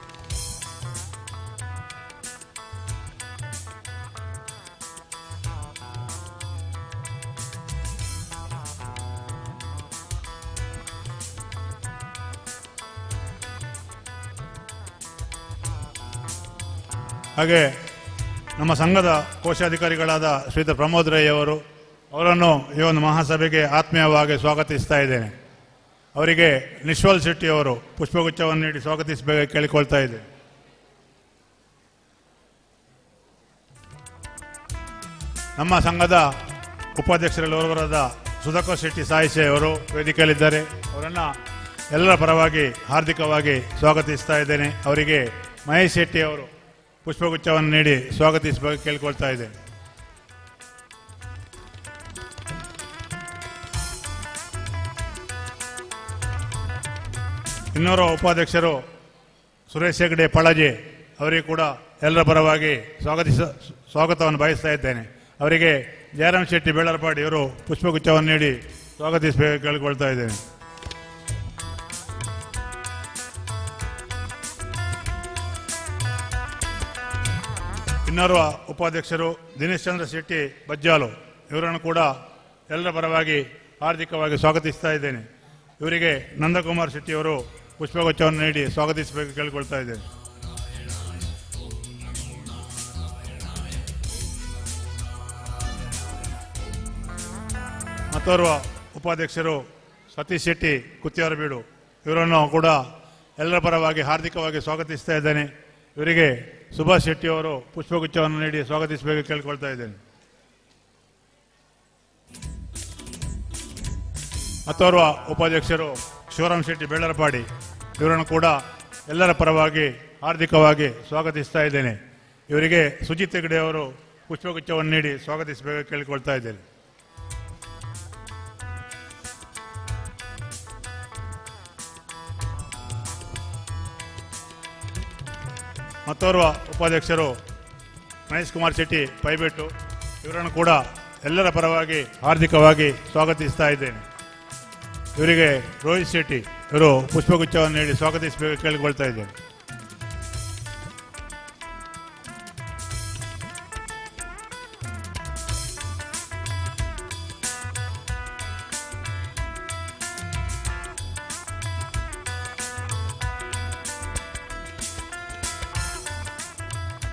ಹಾಗೆ ನಮ್ಮ ಸಂಘದ ಕೋಶಾಧಿಕಾರಿಗಳಾದ ಶ್ರೀಯುತ ಪ್ರಮೋದ್ ರೈ ಅವರು, ಅವರನ್ನು ಈ ಒಂದು ಮಹಾಸಭೆಗೆ ಆತ್ಮೀಯವಾಗಿ ಸ್ವಾಗತಿಸ್ತಾ ಇದ್ದೇನೆ. ಅವರಿಗೆ ನಿಶ್ವಲ್ ಶೆಟ್ಟಿಯವರು ಪುಷ್ಪಗುಚ್ಛವನ್ನು ನೀಡಿ ಸ್ವಾಗತಿಸಬೇಕು ಕೇಳಿಕೊಳ್ತಾ ಇದ್ದೇನೆ. ನಮ್ಮ ಸಂಘದ ಉಪಾಧ್ಯಕ್ಷರಲ್ಲಿ ಒಬ್ಬರಾದ ಸುಧಾಕರ್ ಶೆಟ್ಟಿ ಸಾಯಿಸೆ ಅವರು ವೇದಿಕೆಯಲ್ಲಿದ್ದಾರೆ. ಅವರನ್ನು ಎಲ್ಲರ ಪರವಾಗಿ ಹಾರ್ದಿಕವಾಗಿ ಸ್ವಾಗತಿಸ್ತಾ ಇದ್ದೇನೆ. ಅವರಿಗೆ ಮಹೇಶ್ ಶೆಟ್ಟಿ ಅವರು ಪುಷ್ಪಗುಚ್ಛವನ್ನು ನೀಡಿ ಸ್ವಾಗತಿಸಬೇಕು ಕೇಳಿಕೊಳ್ತಾ ಇದ್ದೇನೆ. ಇನ್ನೋರ್ವ ಉಪಾಧ್ಯಕ್ಷರು ಸುರೇಶ್ ಹೆಗ್ಡೆ ಪಳಜೆ ಅವರಿಗೆ ಕೂಡ ಎಲ್ಲರ ಪರವಾಗಿ ಸ್ವಾಗತವನ್ನು ಬಯಸ್ತಾ ಇದ್ದೇನೆ. ಅವರಿಗೆ ಜಯರಾಮ್ ಶೆಟ್ಟಿ ಬೇಳರಪಾಡಿ ಅವರು ಪುಷ್ಪಗುಚ್ಛವನ್ನು ನೀಡಿ ಸ್ವಾಗತಿಸಬೇಕು ಕೇಳಿಕೊಳ್ತಾ ಇದ್ದೇನೆ. ಇನ್ನೋರ್ವ ಉಪಾಧ್ಯಕ್ಷರು ದಿನೇಶ್ ಚಂದ್ರ ಶೆಟ್ಟಿ ಬಜ್ಜಾಲು ಇವರನ್ನು ಕೂಡ ಎಲ್ಲರ ಪರವಾಗಿ ಹಾರ್ದಿಕವಾಗಿ ಸ್ವಾಗತಿಸ್ತಾ ಇದ್ದೇನೆ. ಇವರಿಗೆ ನಂದಕುಮಾರ್ ಶೆಟ್ಟಿಯವರು ಪುಷ್ಪಗುಚ್ಛವನ್ನು ನೀಡಿ ಸ್ವಾಗತಿಸಬೇಕು ಕೇಳಿಕೊಳ್ತಾ ಇದ್ದೇನೆ. ಮತ್ತೋರ್ವ ಉಪಾಧ್ಯಕ್ಷರು ಸತೀಶ್ ಶೆಟ್ಟಿ ಕುತ್ತಿಯಾರಬೀಡು ಇವರನ್ನು ಕೂಡ ಎಲ್ಲರ ಪರವಾಗಿ ಹಾರ್ದಿಕವಾಗಿ ಸ್ವಾಗತಿಸ್ತಾ ಇದ್ದೇನೆ. ಇವರಿಗೆ ಸುಭಾಷ್ ಶೆಟ್ಟಿಯವರು ಪುಷ್ಪಗುಚ್ಛವನ್ನು ನೀಡಿ ಸ್ವಾಗತಿಸಬೇಕು ಕೇಳಿಕೊಳ್ತಾ ಇದ್ದೇನೆ. ಮತ್ತೋರ್ವ ಉಪಾಧ್ಯಕ್ಷರು ಶಿವರಾಮ್ ಶೆಟ್ಟಿ ಬೇಳರಪಾಡಿ ಇವರನ್ನು ಕೂಡ ಎಲ್ಲರ ಪರವಾಗಿ ಹಾರ್ದಿಕವಾಗಿ ಸ್ವಾಗತಿಸ್ತಾ ಇದ್ದೇನೆ. ಇವರಿಗೆ ಸುಜಿತ್ ಹೆಗ್ಡೆ ಅವರು ಪುಷ್ಪಗುಚ್ಛವನ್ನು ನೀಡಿ ಸ್ವಾಗತಿಸಬೇಕು ಕೇಳಿಕೊಳ್ತಾ ಇದ್ದೇನೆ. ಮತ್ತೋರ್ವ ಉಪಾಧ್ಯಕ್ಷರು ಮಹೇಶ್ ಕುಮಾರ್ ಶೆಟ್ಟಿ ಪೈಬೆಟ್ಟು ಇವರನ್ನು ಕೂಡ ಎಲ್ಲರ ಪರವಾಗಿ ಹಾರ್ದಿಕವಾಗಿ ಸ್ವಾಗತಿಸ್ತಾ ಇದ್ದೇನೆ. ಇವರಿಗೆ ರೋಹಿತ್ ಶೆಟ್ಟಿ ಇವರು ಪುಷ್ಪಗುಚ್ಛವನ್ನು ನೀಡಿ ಸ್ವಾಗತಿಸಬೇಕು ಕೇಳಿಕೊಳ್ತಾ ಇದ್ದೇನೆ.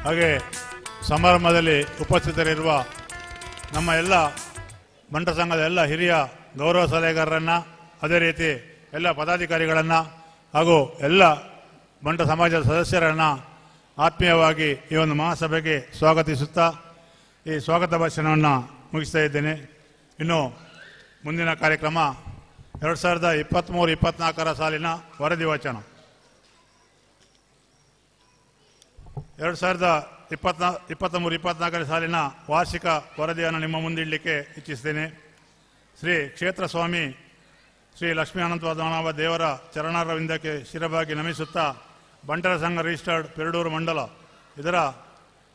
ಹಾಗೆ ಸಮಾರಂಭದಲ್ಲಿ ಉಪಸ್ಥಿತರಿರುವ ನಮ್ಮ ಎಲ್ಲ ಬಂಟ ಸಂಘದ ಎಲ್ಲ ಹಿರಿಯ ಗೌರವ ಸಲಹೆಗಾರರನ್ನು, ಅದೇ ರೀತಿ ಎಲ್ಲ ಪದಾಧಿಕಾರಿಗಳನ್ನು ಹಾಗೂ ಎಲ್ಲ ಬಂಟ ಸಮಾಜದ ಸದಸ್ಯರನ್ನು ಆತ್ಮೀಯವಾಗಿ ಈ ಒಂದು ಮಹಾಸಭೆಗೆ ಸ್ವಾಗತಿಸುತ್ತಾ ಈ ಸ್ವಾಗತ ಭಾಷಣವನ್ನು ಮುಗಿಸ್ತಾ ಇದ್ದೇನೆ. ಇನ್ನು ಮುಂದಿನ ಕಾರ್ಯಕ್ರಮ 2023-24 ಸಾಲಿನ ವರದಿ ವಾಚನ. 2023-24 ಸಾಲಿನ ವಾರ್ಷಿಕ ವರದಿಯನ್ನು ನಿಮ್ಮ ಮುಂದಿಡಲಿಕ್ಕೆ ಇಚ್ಛಿಸ್ತೇನೆ. ಶ್ರೀ ಕ್ಷೇತ್ರ ಸ್ವಾಮಿ ಶ್ರೀ ಲಕ್ಷ್ಮೀ ಅನಂತಪದ್ಮನಾಭ ದೇವರ ಚರಣಾರವಿಂದಕ್ಕೆ ಶಿರಬಾಗಿ ನಮಿಸುತ್ತಾ ಬಂಟರ ಸಂಘ ರಿಜಿಸ್ಟರ್ಡ್ ಪೆರಡೂರು ಮಂಡಲ ಇದರ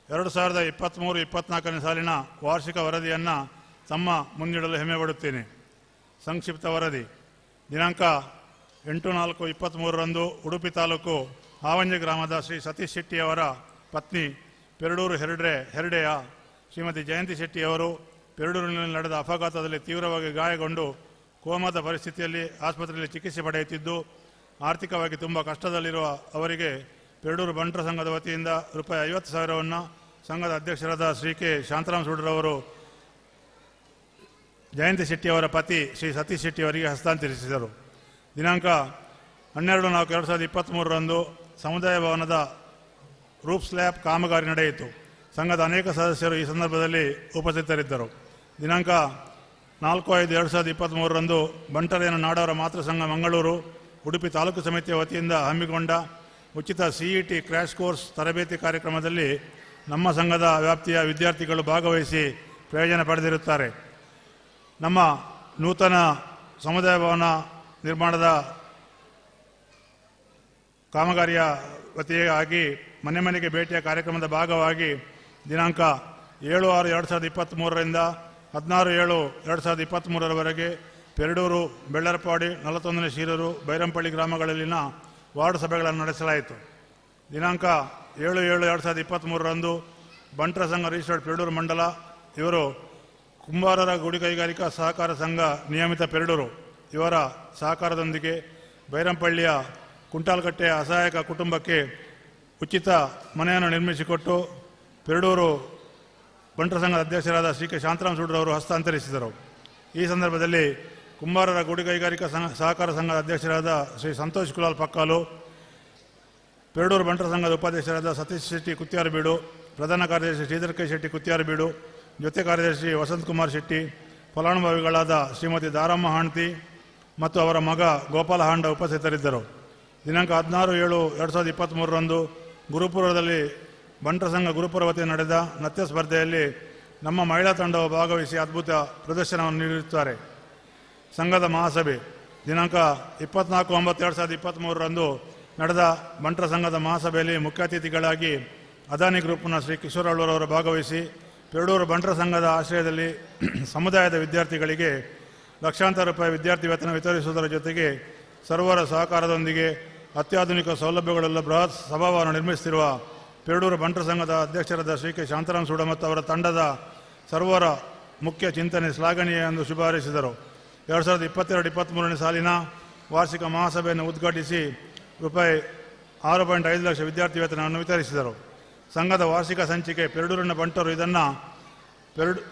2023-24 ಸಾಲಿನ ವಾರ್ಷಿಕ ವರದಿಯನ್ನು ತಮ್ಮ ಮುಂದಿಡಲು ಹೆಮ್ಮೆ ಪಡುತ್ತೇನೆ. ಸಂಕ್ಷಿಪ್ತ ವರದಿ. ದಿನಾಂಕ 8/4/23 ಉಡುಪಿ ತಾಲೂಕು ಹಾವಂಜೆ ಗ್ರಾಮದ ಶ್ರೀ ಸತೀಶ್ ಶೆಟ್ಟಿಯವರ ಪತ್ನಿ ಪೆರಡೂರು ಹೆರಡೆಯ ಶ್ರೀಮತಿ ಜಯಂತಿ ಶೆಟ್ಟಿಯವರು ಪೆರಡೂರಿನಲ್ಲಿ ನಡೆದ ಅಪಘಾತದಲ್ಲಿ ತೀವ್ರವಾಗಿ ಗಾಯಗೊಂಡು ಕೋಮಾದ ಪರಿಸ್ಥಿತಿಯಲ್ಲಿ ಆಸ್ಪತ್ರೆಯಲ್ಲಿ ಚಿಕಿತ್ಸೆ ಪಡೆಯುತ್ತಿದ್ದು, ಆರ್ಥಿಕವಾಗಿ ತುಂಬ ಕಷ್ಟದಲ್ಲಿರುವ ಅವರಿಗೆ ಪೆರಡೂರು ಬಂಟರ ಸಂಘದ ವತಿಯಿಂದ ₹50,000 ಸಂಘದ ಅಧ್ಯಕ್ಷರಾದ ಶ್ರೀ ಕೆ ಶಾಂತರಾಮ್ ಸೂಡ್ರವರು ಜಯಂತಿ ಶೆಟ್ಟಿಯವರ ಪತಿ ಶ್ರೀ ಸತೀಶ್ ಶೆಟ್ಟಿಯವರಿಗೆ ಹಸ್ತಾಂತರಿಸಿದರು. ದಿನಾಂಕ 12/4/2023 ಸಮುದಾಯ ಭವನದ ರೂಫ್ ಸ್ಲ್ಯಾಬ್ ಕಾಮಗಾರಿ ನಡೆಯಿತು. ಸಂಘದ ಅನೇಕ ಸದಸ್ಯರು ಈ ಸಂದರ್ಭದಲ್ಲಿ ಉಪಸ್ಥಿತರಿದ್ದರು. ದಿನಾಂಕ 4/5/2023 ಬಂಟರೇನ ನಾಡವರ ಮಾತೃ ಸಂಘ ಮಂಗಳೂರು ಉಡುಪಿ ತಾಲೂಕು ಸಮಿತಿಯ ವತಿಯಿಂದ ಹಮ್ಮಿಕೊಂಡ ಉಚಿತ CET crash course ತರಬೇತಿ ಕಾರ್ಯಕ್ರಮದಲ್ಲಿ ನಮ್ಮ ಸಂಘದ ವ್ಯಾಪ್ತಿಯ ವಿದ್ಯಾರ್ಥಿಗಳು ಭಾಗವಹಿಸಿ ಪ್ರಯೋಜನ ಪಡೆದಿರುತ್ತಾರೆ. ನಮ್ಮ ನೂತನ ಸಮುದಾಯ ಭವನ ನಿರ್ಮಾಣದ ಕಾಮಗಾರಿಯ ವತಿಯಾಗಿ ಮನೆ ಮನೆಗೆ ಭೇಟಿಯ ಕಾರ್ಯಕ್ರಮದ ಭಾಗವಾಗಿ ದಿನಾಂಕ 7/6/2023ರಿಂದ 16/7/2023ರವರೆಗೆ ಪೆರಡೂರು, ಬೆಳ್ಳರಪಾಡಿ, 41ನೇ ಶೀರೂರು, ಬೈರಂಪಳ್ಳಿ ಗ್ರಾಮಗಳಲ್ಲಿನ ವಾರ್ಡ್ ಸಭೆಗಳನ್ನು ನಡೆಸಲಾಯಿತು. ದಿನಾಂಕ 7/7/2023ರಂದು ಬಂಟರ ಸಂಘ ರಿಜಿಸ್ಟರ್ಡ್ ಪೆರಡೂರು ಮಂಡಲ ಇವರು ಕುಂಬಾರರ ಗುಡಿ ಕೈಗಾರಿಕಾ ಸಹಕಾರ ಸಂಘ ನಿಯಮಿತ ಪೆರಡೂರು ಇವರ ಸಹಕಾರದೊಂದಿಗೆ ಬೈರಂಪಳ್ಳಿಯ ಕುಂಟಾಲ್ಕಟ್ಟೆಯ ಅಸಹಾಯಕ ಕುಟುಂಬಕ್ಕೆ ಉಚಿತ ಮನೆಯನ್ನು ನಿರ್ಮಿಸಿಕೊಟ್ಟು ಪೆರಡೂರು ಬಂಟರ ಸಂಘದ ಅಧ್ಯಕ್ಷರಾದ ಶ್ರೀ ಕೆ ಶಾಂತರಾಮ್ ಸೂಡ್ರವರು ಹಸ್ತಾಂತರಿಸಿದರು. ಈ ಸಂದರ್ಭದಲ್ಲಿ ಕುಂಬಾರರ ಗುಡಿ ಕೈಗಾರಿಕಾ ಸಹಕಾರ ಸಂಘದ ಅಧ್ಯಕ್ಷರಾದ ಶ್ರೀ ಸಂತೋಷ್ ಕುಲಾಲ್ ಪಕ್ಕಾಲು, ಪೆರಡೂರು ಬಂಟರ ಸಂಘದ ಉಪಾಧ್ಯಕ್ಷರಾದ ಸತೀಶ್ ಶೆಟ್ಟಿ ಕುತ್ಯಾರಬೀಡು, ಪ್ರಧಾನ ಕಾರ್ಯದರ್ಶಿ ಶ್ರೀಧರ್ ಕೆ ಶೆಟ್ಟಿ ಕುತ್ಯಾರಬೀಡು, ಜೊತೆ ಕಾರ್ಯದರ್ಶಿ ವಸಂತ್ ಕುಮಾರ್ ಶೆಟ್ಟಿ, ಫಲಾನುಭವಿಗಳಾದ ಶ್ರೀಮತಿ ದಾರಮ್ಮ ಹಾಣ್ತಿ ಮತ್ತು ಅವರ ಮಗ ಗೋಪಾಲ ಹಾಂಡ ಉಪಸ್ಥಿತರಿದ್ದರು. ದಿನಾಂಕ 16/7/2023ರಂದು ಗುರುಪುರದಲ್ಲಿ ಬಂಟರ ಸಂಘ ಗುರುಪುರ ವತಿಯಿಂದ ನಡೆದ ನೃತ್ಯ ಸ್ಪರ್ಧೆಯಲ್ಲಿ ನಮ್ಮ ಮಹಿಳಾ ತಂಡವು ಭಾಗವಹಿಸಿ ಅದ್ಭುತ ಪ್ರದರ್ಶನವನ್ನು ನೀಡುತ್ತಾರೆ. ಸಂಘದ ಮಹಾಸಭೆ ದಿನಾಂಕ 24/9/2023ರಂದು ನಡೆದ ಬಂಟರ ಸಂಘದ ಮಹಾಸಭೆಯಲ್ಲಿ ಮುಖ್ಯ ಅತಿಥಿಗಳಾಗಿ ಅದಾನಿ ಗ್ರೂಪ್ನ ಶ್ರೀ ಕಿಶೋರ್ ಆಳ್ವರವರು ಭಾಗವಹಿಸಿ ಪೆರಡೂರು ಬಂಟರ ಸಂಘದ ಆಶ್ರಯದಲ್ಲಿ ಸಮುದಾಯದ ವಿದ್ಯಾರ್ಥಿಗಳಿಗೆ ಲಕ್ಷಾಂತರ ರೂಪಾಯಿ ವಿದ್ಯಾರ್ಥಿ ವೇತನ ವಿತರಿಸುವುದರ ಜೊತೆಗೆ ಸರ್ವರ ಸಹಕಾರದೊಂದಿಗೆ ಅತ್ಯಾಧುನಿಕ ಸೌಲಭ್ಯಗಳೆಲ್ಲ ಬೃಹತ್ ಸಭಾಭವನ ನಿರ್ಮಿಸುತ್ತಿರುವ ಪೆರಡೂರು ಬಂಟರ ಸಂಘದ ಅಧ್ಯಕ್ಷರಾದ ಶ್ರೀ ಕೆ ಶಾಂತರಾಮ್ ಸೂಡ ಮತ್ತು ಅವರ ತಂಡದ ಸರ್ವರ ಮುಖ್ಯ ಚಿಂತನೆ ಶ್ಲಾಘನೀಯ ಎಂದು ಶುಭ ಹಾರೈಸಿದರು. 2022-23 ಸಾಲಿನ ವಾರ್ಷಿಕ ಮಹಾಸಭೆಯನ್ನು ಉದ್ಘಾಟಿಸಿ ರೂಪಾಯಿ 6.5 ಲಕ್ಷ ವಿದ್ಯಾರ್ಥಿ ವೇತನವನ್ನು ವಿತರಿಸಿದರು. ಸಂಘದ ವಾರ್ಷಿಕ ಸಂಚಿಕೆ ಪೆರಡೂರಿನ ಬಂಟರು ಇದನ್ನು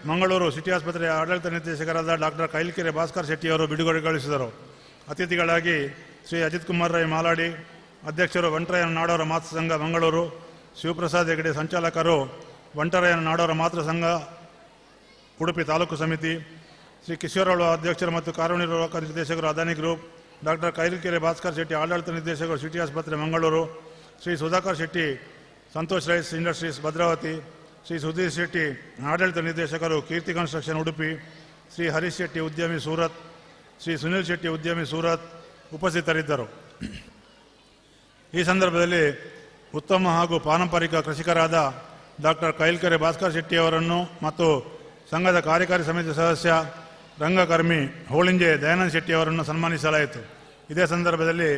ಮಂಗಳೂರು ಸಿಟಿ ಆಸ್ಪತ್ರೆಯ ಆಡಳಿತ ನಿರ್ದೇಶಕರಾದ ಡಾಕ್ಟರ್ ಕೈಲ್ಕೆರೆ ಭಾಸ್ಕರ್ ಶೆಟ್ಟಿಯವರು ಬಿಡುಗಡೆಗೊಳಿಸಿದರು. ಅತಿಥಿಗಳಾಗಿ ಶ್ರೀ ಅಜಿತ್ ಕುಮಾರ್ ರೈ ಮಾಲಾಡಿ, ಅಧ್ಯಕ್ಷರು ಬಂಟರಾಯನ ನಾಡೋರ ಮಾತೃ ಸಂಘ ಮಂಗಳೂರು, ಶಿವಪ್ರಸಾದ್ ಹೆಗಡೆ ಸಂಚಾಲಕರು ಬಂಟರಾಯನ ನಾಡೋರ ಮಾತೃ ಸಂಘ ಉಡುಪಿ ತಾಲೂಕು ಸಮಿತಿ, ಶ್ರೀ ಕಿಶೋರ್ ಆಳ್ವ ಅಧ್ಯಕ್ಷರು ಮತ್ತು ಕಾರ್ಯನಿರ್ವಾಹಕ ನಿರ್ದೇಶಕರು ಅದಾನಿ ಗ್ರೂಪ್, ಡಾಕ್ಟರ್ ಕೈಲ್ಕೆರೆ ಭಾಸ್ಕರ್ ಶೆಟ್ಟಿ ಆಡಳಿತ ನಿರ್ದೇಶಕರು ಸಿಟಿ ಆಸ್ಪತ್ರೆ ಮಂಗಳೂರು, ಶ್ರೀ ಸುಧಾಕರ್ ಶೆಟ್ಟಿ ಸಂತೋಷ್ ರೈಸ್ ಇಂಡಸ್ಟ್ರೀಸ್ ಭದ್ರಾವತಿ, ಶ್ರೀ ಸುಧೀರ್ ಶೆಟ್ಟಿ ಆಡಳಿತ ನಿರ್ದೇಶಕರು ಕೀರ್ತಿ ಕನ್ಸ್ಟ್ರಕ್ಷನ್ ಉಡುಪಿ, ಶ್ರೀ ಹರೀಶ್ ಶೆಟ್ಟಿ ಉದ್ಯಮಿ ಸೂರತ್, ಶ್ರೀ ಸುನಿಲ್ ಶೆಟ್ಟಿ ಉದ್ಯಮಿ ಸೂರತ್ ಉಪಸ್ಥಿತರಿದ್ದರು. ಈ ಸಂದರ್ಭದಲ್ಲಿ ಉತ್ತಮ ಹಾಗೂ ಪಾರಂಪರಿಕ ಕೃಷಿಕರಾದ ಡಾಕ್ಟರ್ ಕೈಲ್ಕೆರೆ ಭಾಸ್ಕರ್ ಶೆಟ್ಟಿಯವರನ್ನು ಮತ್ತು ಸಂಘದ ಕಾರ್ಯಕಾರಿ ಸಮಿತಿ ಸದಸ್ಯ ರಂಗಕರ್ಮಿ ಹೋಳಿಂಜೆ ದಯಾನಂದ ಶೆಟ್ಟಿಯವರನ್ನು ಸನ್ಮಾನಿಸಲಾಯಿತು. ಇದೇ ಸಂದರ್ಭದಲ್ಲಿ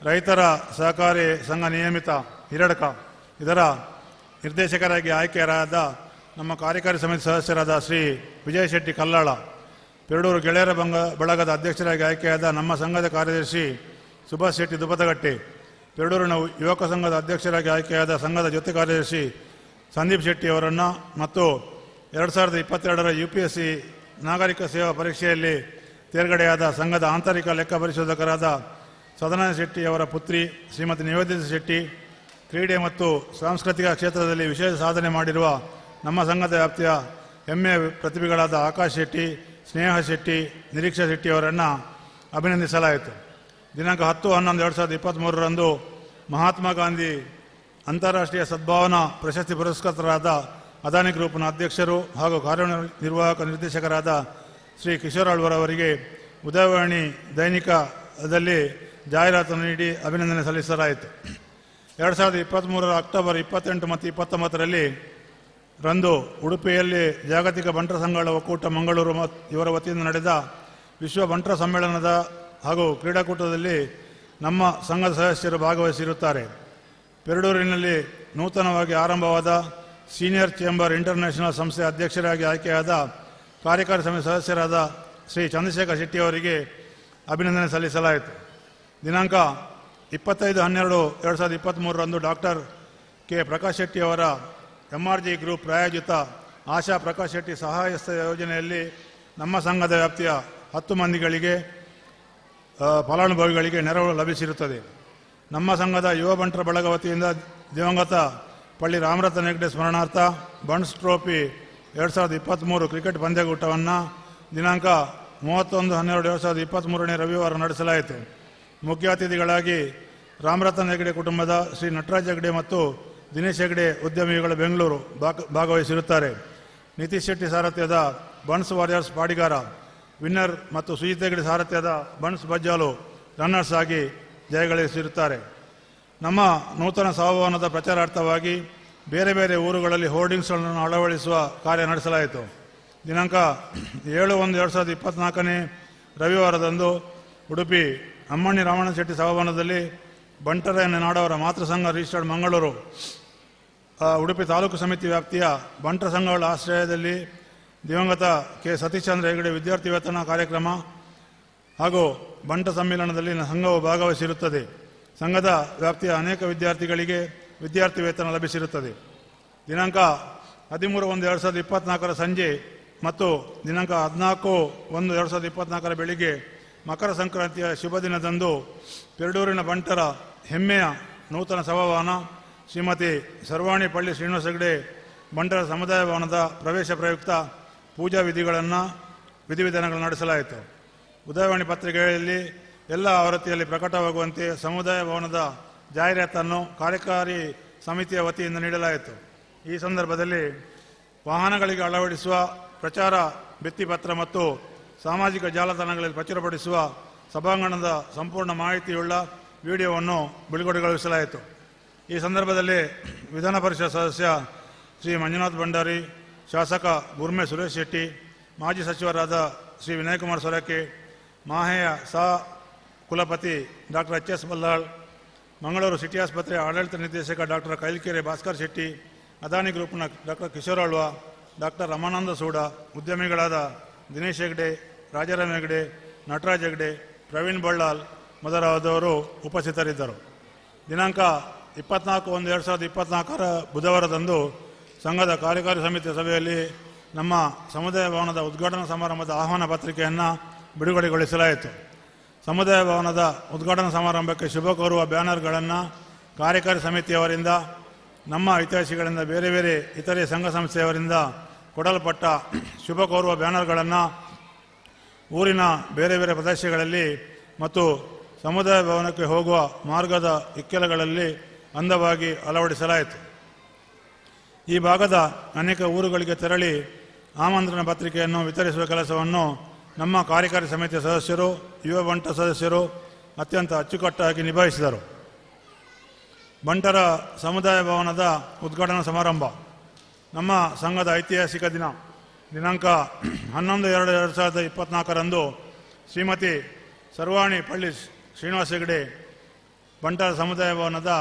ರೈತರ ಸಹಕಾರಿ ಸಂಘ ನಿಯಮಿತ ಹಿರಡಕ ಇದರ ನಿರ್ದೇಶಕರಾಗಿ ಆಯ್ಕೆಯಾದ ನಮ್ಮ ಕಾರ್ಯಕಾರಿ ಸಮಿತಿ ಸದಸ್ಯರಾದ ಶ್ರೀ ವಿಜಯ ಶೆಟ್ಟಿ ಕಲ್ಲಾಳ, ಪೆರಡೂರು ಗೆಳೆಯರ ಬಳಗದ ಅಧ್ಯಕ್ಷರಾಗಿ ಆಯ್ಕೆಯಾದ ನಮ್ಮ ಸಂಘದ ಕಾರ್ಯದರ್ಶಿ ಸುಭಾಷ್ ಶೆಟ್ಟಿ ದುಬತಗಟ್ಟಿ, ಪೆರಡೂರಿನ ಯುವಕ ಸಂಘದ ಅಧ್ಯಕ್ಷರಾಗಿ ಆಯ್ಕೆಯಾದ ಸಂಘದ ಜೊತೆ ಕಾರ್ಯದರ್ಶಿ ಸಂದೀಪ್ ಶೆಟ್ಟಿಯವರನ್ನು ಮತ್ತು 2022ರ UPSC ನಾಗರಿಕ ಸೇವಾ ಪರೀಕ್ಷೆಯಲ್ಲಿ ತೇರ್ಗಡೆಯಾದ ಸಂಘದ ಆಂತರಿಕ ಲೆಕ್ಕ ಪರಿಶೋಧಕರಾದ ಸದಾನಂದ ಶೆಟ್ಟಿಯವರ ಪುತ್ರಿ ಶ್ರೀಮತಿ ನಿವೇದಿತ ಶೆಟ್ಟಿ, ಕ್ರೀಡೆ ಮತ್ತು ಸಾಂಸ್ಕೃತಿಕ ಕ್ಷೇತ್ರದಲ್ಲಿ ವಿಶೇಷ ಸಾಧನೆ ಮಾಡಿರುವ ನಮ್ಮ ಸಂಘದ ವ್ಯಾಪ್ತಿಯ ಹೆಮ್ಮೆಯ ಪ್ರತಿಭೆಗಳಾದ ಆಕಾಶ್ ಶೆಟ್ಟಿ, ಸ್ನೇಹ ಶೆಟ್ಟಿ, ನಿರೀಕ್ಷಾ ಶೆಟ್ಟಿಯವರನ್ನು ಅಭಿನಂದಿಸಲಾಯಿತು. ದಿನಾಂಕ 10/11/2023ರಂದು ಮಹಾತ್ಮ ಗಾಂಧಿ ಅಂತಾರಾಷ್ಟ್ರೀಯ ಸದ್ಭಾವನಾ ಪ್ರಶಸ್ತಿ ಪುರಸ್ಕೃತರಾದ ಅದಾನಿ ಗ್ರೂಪ್ನ ಅಧ್ಯಕ್ಷರು ಹಾಗೂ ಕಾರ್ಯನಿರ್ವಾಹಕ ನಿರ್ದೇಶಕರಾದ ಶ್ರೀ ಕಿಶೋರ್ ಆಳ್ವರವರಿಗೆ ಉದಯವಾಣಿ ದೈನಿಕದಲ್ಲಿ ಜಾಹೀರಾತನ್ನು ನೀಡಿ ಅಭಿನಂದನೆ ಸಲ್ಲಿಸಲಾಯಿತು. 2023ರ ಅಕ್ಟೋಬರ್ 28 ಮತ್ತು 29ರಲ್ಲಿ ರಂದು ಉಡುಪಿಯಲ್ಲಿ ಜಾಗತಿಕ ಬಂಟರ ಸಂಘಗಳ ಒಕ್ಕೂಟ ಮಂಗಳೂರು ಇವರ ವತಿಯಿಂದ ನಡೆದ ವಿಶ್ವ ಬಂಟರ ಸಮ್ಮೇಳನದ ಹಾಗೂ ಕ್ರೀಡಾಕೂಟದಲ್ಲಿ ನಮ್ಮ ಸಂಘದ ಸದಸ್ಯರು ಭಾಗವಹಿಸಿರುತ್ತಾರೆ. ಪೆರಡೂರಿನಲ್ಲಿ ನೂತನವಾಗಿ ಆರಂಭವಾದ ಸೀನಿಯರ್ ಚೇಂಬರ್ ಇಂಟರ್ನ್ಯಾಷನಲ್ ಸಂಸ್ಥೆ ಅಧ್ಯಕ್ಷರಾಗಿ ಆಯ್ಕೆಯಾದ ಕಾರ್ಯಕಾರಿ ಸಮಿತಿ ಸದಸ್ಯರಾದ ಶ್ರೀ ಚಂದ್ರಶೇಖರ್ ಶೆಟ್ಟಿಯವರಿಗೆ ಅಭಿನಂದನೆ ಸಲ್ಲಿಸಲಾಯಿತು. ದಿನಾಂಕ 25/12/2023ರಂದು ಡಾಕ್ಟರ್ ಕೆ ಪ್ರಕಾಶ್ ಶೆಟ್ಟಿಯವರ MRG group ಪ್ರಾಯೋಜಿತ ಆಶಾ ಪ್ರಕಾಶ್ ಶೆಟ್ಟಿ ಸಹಾಯಸ್ಥ ಯೋಜನೆಯಲ್ಲಿ ನಮ್ಮ ಸಂಘದ ವ್ಯಾಪ್ತಿಯ 10 ಮಂದಿಗಳಿಗೆ ಫಲಾನುಭವಿಗಳಿಗೆ ನೆರವು ಲಭಿಸಿರುತ್ತದೆ. ನಮ್ಮ ಸಂಘದ ಯುವ ಬಂಟರ ಬಳಗ ವತಿಯಿಂದ ದಿವಂಗತ ಪಳ್ಳಿ ರಾಮರತ್ನ ಹೆಗ್ಡೆ ಸ್ಮರಣಾರ್ಥ ಬಂಟ್ಸ್ ಟ್ರೋಫಿ 2023 ಕ್ರಿಕೆಟ್ ಪಂದ್ಯಕೂಟವನ್ನು ದಿನಾಂಕ 31/12/2023 ರವಿವಾರ ನಡೆಸಲಾಯಿತು. ಮುಖ್ಯ ಅತಿಥಿಗಳಾಗಿ ರಾಮರತ್ನ ಹೆಗ್ಡೆ ಕುಟುಂಬದ ಶ್ರೀ ನಟರಾಜ್ ಹೆಗ್ಡೆ ಮತ್ತು ದಿನೇಶ್ ಹೆಗ್ಡೆ ಉದ್ಯಮಿಗಳು ಬೆಂಗಳೂರು ಭಾಗವಹಿಸಿರುತ್ತಾರೆ. ನಿತೀಶ್ ಶೆಟ್ಟಿ ಸಾರಥ್ಯದ ಬನ್ಸ್ ವಾರಿಯರ್ಸ್ ಪಾಡಿಗಾರ ವಿನ್ನರ್ ಮತ್ತು ಸುಜಿತ್ ಹೆಗ್ಡೆ ಸಾರಥ್ಯದ ಬನ್ಸ್ ಬಜ್ಜಾಲು ರನ್ನರ್ಸ್ ಆಗಿ ಜಯಗಳಿಸಿರುತ್ತಾರೆ. ನಮ್ಮ ನೂತನ ಸಭಾಭವನದ ಪ್ರಚಾರಾರ್ಥವಾಗಿ ಬೇರೆ ಬೇರೆ ಊರುಗಳಲ್ಲಿ ಹೋರ್ಡಿಂಗ್ಸ್ಗಳನ್ನು ಅಳವಡಿಸುವ ಕಾರ್ಯ ನಡೆಸಲಾಯಿತು. ದಿನಾಂಕ 7/1/2024 ರವಿವಾರದಂದು ಉಡುಪಿ ಅಮ್ಮಣ್ಣಿ ರಾಮಣ್ಣ ಶೆಟ್ಟಿ ಸಭಾಭವನದಲ್ಲಿ ಬಂಟರ ನಾಡವರ ಮಾತೃ ಸಂಘ ರಿಜಿಸ್ಟರ್ಡ್ ಮಂಗಳೂರು ಉಡುಪಿ ತಾಲೂಕು ಸಮಿತಿ ವ್ಯಾಪ್ತಿಯ ಬಂಟರ ಸಂಘಗಳ ಆಶ್ರಯದಲ್ಲಿ ದಿವಂಗತ ಕೆ ಸತೀಶ್ಚಂದ್ರ ಹೆಗಡೆ ವಿದ್ಯಾರ್ಥಿ ವೇತನ ಕಾರ್ಯಕ್ರಮ ಹಾಗೂ ಬಂಟ ಸಮ್ಮೇಳನದಲ್ಲಿ ಸಂಘವು ಭಾಗವಹಿಸಿರುತ್ತದೆ. ಸಂಘದ ವ್ಯಾಪ್ತಿಯ ಅನೇಕ ವಿದ್ಯಾರ್ಥಿಗಳಿಗೆ ವಿದ್ಯಾರ್ಥಿ ವೇತನ ಲಭಿಸಿರುತ್ತದೆ. ದಿನಾಂಕ 13/1/2024 ಸಂಜೆ ಮತ್ತು ದಿನಾಂಕ 14/1/2024 ಬೆಳಿಗ್ಗೆ ಮಕರ ಸಂಕ್ರಾಂತಿಯ ಶುಭ ದಿನದಂದು ಪೆರಡೂರಿನ ಬಂಟರ ಹೆಮ್ಮೆಯ ನೂತನ ಸಭಾಭವನ ಶ್ರೀಮತಿ ಸರ್ವಾಣಿ ಪಳ್ಳಿ ಶ್ರೀನಿವಾಸ ಹೆಗಡೆ ಬಂಟರ ಸಮುದಾಯ ಭವನದ ಪ್ರವೇಶ ಪ್ರಯುಕ್ತ ಪೂಜಾ ವಿಧಿವಿಧಾನಗಳನ್ನು ನಡೆಸಲಾಯಿತು. ಉದಯವಾಣಿ ಪತ್ರಿಕೆಯಲ್ಲಿ ಎಲ್ಲ ಆವೃತ್ತಿಯಲ್ಲಿ ಪ್ರಕಟವಾಗುವಂತೆ ಸಮುದಾಯ ಭವನದ ಜಾಹೀರಾತನ್ನು ಕಾರ್ಯಕಾರಿ ಸಮಿತಿಯ ವತಿಯಿಂದ ನೀಡಲಾಯಿತು. ಈ ಸಂದರ್ಭದಲ್ಲಿ ವಾಹನಗಳಿಗೆ ಅಳವಡಿಸುವ ಪ್ರಚಾರ ಭಿತ್ತಿಪತ್ರ ಮತ್ತು ಸಾಮಾಜಿಕ ಜಾಲತಾಣಗಳಲ್ಲಿ ಪ್ರಚುರಪಡಿಸುವ ಸಭಾಂಗಣದ ಸಂಪೂರ್ಣ ಮಾಹಿತಿಯುಳ್ಳ ವಿಡಿಯೋವನ್ನು ಬಿಡುಗಡೆಗೊಳಿಸಲಾಯಿತು. ಈ ಸಂದರ್ಭದಲ್ಲಿ ವಿಧಾನ ಪರಿಷತ್ ಸದಸ್ಯ ಶ್ರೀ ಮಂಜುನಾಥ್ ಭಂಡಾರಿ, ಶಾಸಕ ಗುರ್ಮೆ ಸುರೇಶ್ ಶೆಟ್ಟಿ, ಮಾಜಿ ಸಚಿವರಾದ ಶ್ರೀ ವಿನಯಕುಮಾರ್ ಸೊರಕೆ, ಮಾಹೆಯ ಸಹ ಕುಲಪತಿ doctor H S Ballal, Mangaluru city ಆಸ್ಪತ್ರೆಯ ಆಡಳಿತ ನಿರ್ದೇಶಕ ಡಾಕ್ಟರ್ ಕೈಲ್ಕೆರೆ ಭಾಸ್ಕರ್ ಶೆಟ್ಟಿ, ಅದಾನಿ ಗ್ರೂಪ್ನ ಡಾಕ್ಟರ್ ಕಿಶೋರ್ ಆಳ್ವ, ಡಾಕ್ಟರ್ ರಮಾನಂದ ಸೂಡ, ಉದ್ಯಮಿಗಳಾದ ದಿನೇಶ್ ಹೆಗ್ಡೆ, ರಾಜಾರಾಮ್ ಹೆಗ್ಡೆ, ನಟರಾಜ್ ಹೆಗ್ಡೆ, ಪ್ರವೀಣ್ ಬಳ್ಳಾಲ್ ಮೊದಲಾದವರು ಉಪಸ್ಥಿತರಿದ್ದರು. ದಿನಾಂಕ 24/1/2024 ಬುಧವಾರದಂದು ಸಂಘದ ಕಾರ್ಯಕಾರಿ ಸಮಿತಿಯ ಸಭೆಯಲ್ಲಿ ನಮ್ಮ ಸಮುದಾಯ ಭವನದ ಉದ್ಘಾಟನಾ ಸಮಾರಂಭದ ಆಹ್ವಾನ ಪತ್ರಿಕೆಯನ್ನು ಬಿಡುಗಡೆಗೊಳಿಸಲಾಯಿತು. ಸಮುದಾಯ ಭವನದ ಉದ್ಘಾಟನಾ ಸಮಾರಂಭಕ್ಕೆ ಶುಭ ಕೋರುವ ಬ್ಯಾನರ್ಗಳನ್ನು ಕಾರ್ಯಕಾರಿ ಸಮಿತಿಯವರಿಂದ, ನಮ್ಮ ಹಿತೈಷಿಗಳಿಂದ, ಬೇರೆ ಬೇರೆ ಇತರೆ ಸಂಘ ಸಂಸ್ಥೆಯವರಿಂದ ಕೊಡಲ್ಪಟ್ಟ ಶುಭ ಕೋರುವ ಬ್ಯಾನರ್ಗಳನ್ನು ಊರಿನ ಬೇರೆ ಬೇರೆ ಪ್ರದೇಶಗಳಲ್ಲಿ ಮತ್ತು ಸಮುದಾಯ ಭವನಕ್ಕೆ ಹೋಗುವ ಮಾರ್ಗದ ಇಕ್ಕೆಲಗಳಲ್ಲಿ ಅಂದವಾಗಿ ಅಳವಡಿಸಲಾಯಿತು. ಈ ಭಾಗದ ಅನೇಕ ಊರುಗಳಿಗೆ ತೆರಳಿ ಆಮಂತ್ರಣ ಪತ್ರಿಕೆಯನ್ನು ವಿತರಿಸುವ ಕೆಲಸವನ್ನು ನಮ್ಮ ಕಾರ್ಯಕಾರಿ ಸಮಿತಿಯ ಸದಸ್ಯರು, ಯುವ ಬಂಟ ಸದಸ್ಯರು ಅತ್ಯಂತ ಅಚ್ಚುಕಟ್ಟಾಗಿ ನಿಭಾಯಿಸಿದರು. ಬಂಟರ ಸಮುದಾಯ ಭವನದ ಉದ್ಘಾಟನಾ ಸಮಾರಂಭ ನಮ್ಮ ಸಂಘದ ಐತಿಹಾಸಿಕ ದಿನ ದಿನಾಂಕ 11/2/2024 ಶ್ರೀಮತಿ ಸರ್ವಾಣಿ ಪಳ್ಳಿ ಶ್ರೀನಿವಾಸ ಹೆಗಡೆ ಬಂಟರ ಸಮುದಾಯ ಭವನದ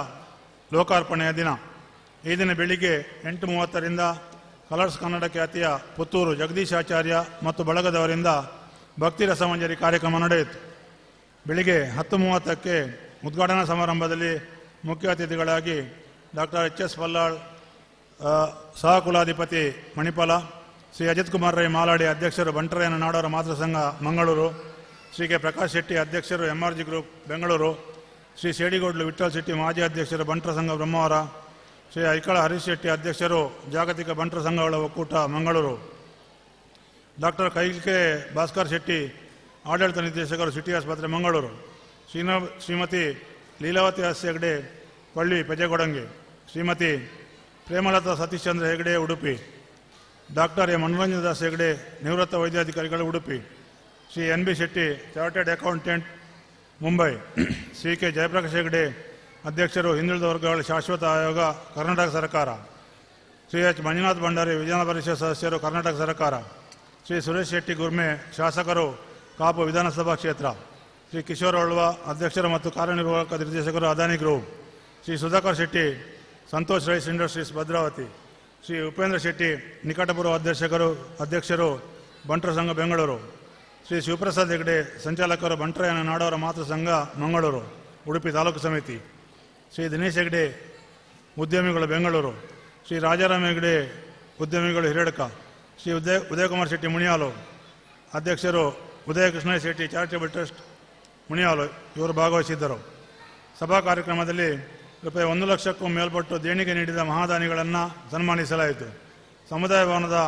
ಲೋಕಾರ್ಪಣೆಯ ದಿನ. ಈ ದಿನ ಬೆಳಿಗ್ಗೆ 8:30ರಿಂದ ಕಲರ್ಸ್ ಕನ್ನಡ ಖ್ಯಾತಿಯ ಪುತ್ತೂರು ಜಗದೀಶ್ ಆಚಾರ್ಯ ಮತ್ತು ಬಳಗದವರಿಂದ ಭಕ್ತಿ ರಸಮಂಜರಿ ಕಾರ್ಯಕ್ರಮ ನಡೆಯಿತು. ಬೆಳಿಗ್ಗೆ 10:30ಕ್ಕೆ ಉದ್ಘಾಟನಾ ಸಮಾರಂಭದಲ್ಲಿ ಮುಖ್ಯ ಅತಿಥಿಗಳಾಗಿ ಡಾಕ್ಟರ್ ಎಚ್ ಎಸ್ ಬಲ್ಲಾಳ್, ಸಹಕುಲಾಧಿಪತಿ ಮಣಿಪಾಲ, ಶ್ರೀ ಅಜಿತ್ ಕುಮಾರ್ ರೈ ಮಾಲಾಡಿ ಅಧ್ಯಕ್ಷರು ಬಂಟರಯ್ಯನ ನಾಡೋರ ಮಾತೃ ಸಂಘ ಮಂಗಳೂರು, ಶ್ರೀ ಕೆ ಪ್ರಕಾಶ್ ಶೆಟ್ಟಿ ಅಧ್ಯಕ್ಷರು M R G group Bengaluru, Shri Shedigodlu Vittal Shetty ಮಾಜಿ ಅಧ್ಯಕ್ಷರು ಬಂಟರ ಸಂಘ ಬ್ರಹ್ಮಾವರ, ಶ್ರೀ ಐಕಳ ಹರೀಶ್ ಶೆಟ್ಟಿ ಅಧ್ಯಕ್ಷರು ಜಾಗತಿಕ ಬಂಟರ ಸಂಘಗಳ ಒಕ್ಕೂಟ ಮಂಗಳೂರು, ಡಾಕ್ಟರ್ ಕೈಲ್ಕೆ ಭಾಸ್ಕರ್ ಶೆಟ್ಟಿ ಆಡಳಿತ ನಿರ್ದೇಶಕರು ಸಿಟಿ ಆಸ್ಪತ್ರೆ ಮಂಗಳೂರು, ಶ್ರೀಮತಿ ಲೀಲಾವತಿ ಎಸ್ ಹೆಗ್ಡೆ ಪಳ್ಳಿ ಪೆಜೆಗೊಡಂಗಿ, ಶ್ರೀಮತಿ ಪ್ರೇಮಲತಾ ಸತೀಶ್ಚಂದ್ರ ಹೆಗ್ಡೆ ಉಡುಪಿ, ಡಾಕ್ಟರ್ ಎ ಮನೋರಂಜನ್ ದಾಸ್ ಹೆಗ್ಡೆ ನಿವೃತ್ತ ವೈದ್ಯಾಧಿಕಾರಿಗಳು Udupi, Shri N B Shetty chartered accountant Mumbai, Shri K Jayaprakash Hegde ಅಧ್ಯಕ್ಷರು ಹಿಂದುಳಿದ ವರ್ಗಗಳ ಶಾಶ್ವತ ಆಯೋಗ ಕರ್ನಾಟಕ ಸರ್ಕಾರ, ಶ್ರೀ ಎಚ್ ಮಂಜುನಾಥ್ ಭಂಡಾರಿ ವಿಧಾನ ಪರಿಷತ್ ಸದಸ್ಯರು ಕರ್ನಾಟಕ ಸರ್ಕಾರ, ಶ್ರೀ ಸುರೇಶ್ ಶೆಟ್ಟಿ ಗುರ್ಮೆ ಶಾಸಕರು ಕಾಪು ವಿಧಾನಸಭಾ ಕ್ಷೇತ್ರ, ಶ್ರೀ ಕಿಶೋರ್ ಆಳ್ವ ಅಧ್ಯಕ್ಷರು ಮತ್ತು ಕಾರ್ಯನಿರ್ವಾಹಕ ನಿರ್ದೇಶಕರು Adani group, Shri Sudhakar Shetty Santosh rice industries Bhadravati, Shri Upendra Shetty ನಿಕಟಪೂರ್ವ ಅಧ್ಯಕ್ಷರು ಬಂಟರ ಸಂಘ ಬೆಂಗಳೂರು, ಶ್ರೀ ಶಿವಪ್ರಸಾದ್ ಹೆಗ್ಡೆ ಸಂಚಾಲಕರು ಬಂಟರಯ್ಯನ ನಾಡೋರ ಮಾತೃ ಸಂಘ ಮಂಗಳೂರು ಉಡುಪಿ ತಾಲೂಕು ಸಮಿತಿ, ಶ್ರೀ ದಿನೇಶ್ ಹೆಗ್ಡೆ ಉದ್ಯಮಿಗಳು ಬೆಂಗಳೂರು, ಶ್ರೀ ರಾಜಾರಾಮ್ ಹೆಗ್ಡೆ ಉದ್ಯಮಿಗಳು ಹಿರೇಡ್ಕ, ಶ್ರೀ ಉದಯಕುಮಾರ್ ಶೆಟ್ಟಿ ಮುಣಿಯಾಲು ಅಧ್ಯಕ್ಷರು ಉದಯಕೃಷ್ಣ ಶೆಟ್ಟಿ ಚಾರಿಟೇಬಲ್ ಟ್ರಸ್ಟ್ ಮುಣಿಯಾಲು ಇವರು ಭಾಗವಹಿಸಿದ್ದರು. ಸಭಾ ಕಾರ್ಯಕ್ರಮದಲ್ಲಿ ರೂಪಾಯಿ 1 ಲಕ್ಷಕ್ಕೂ ಮೇಲ್ಪಟ್ಟು ದೇಣಿಗೆ ನೀಡಿದ ಮಹಾದಾನಿಗಳನ್ನು ಸನ್ಮಾನಿಸಲಾಯಿತು. ಸಮುದಾಯ ಭವನದ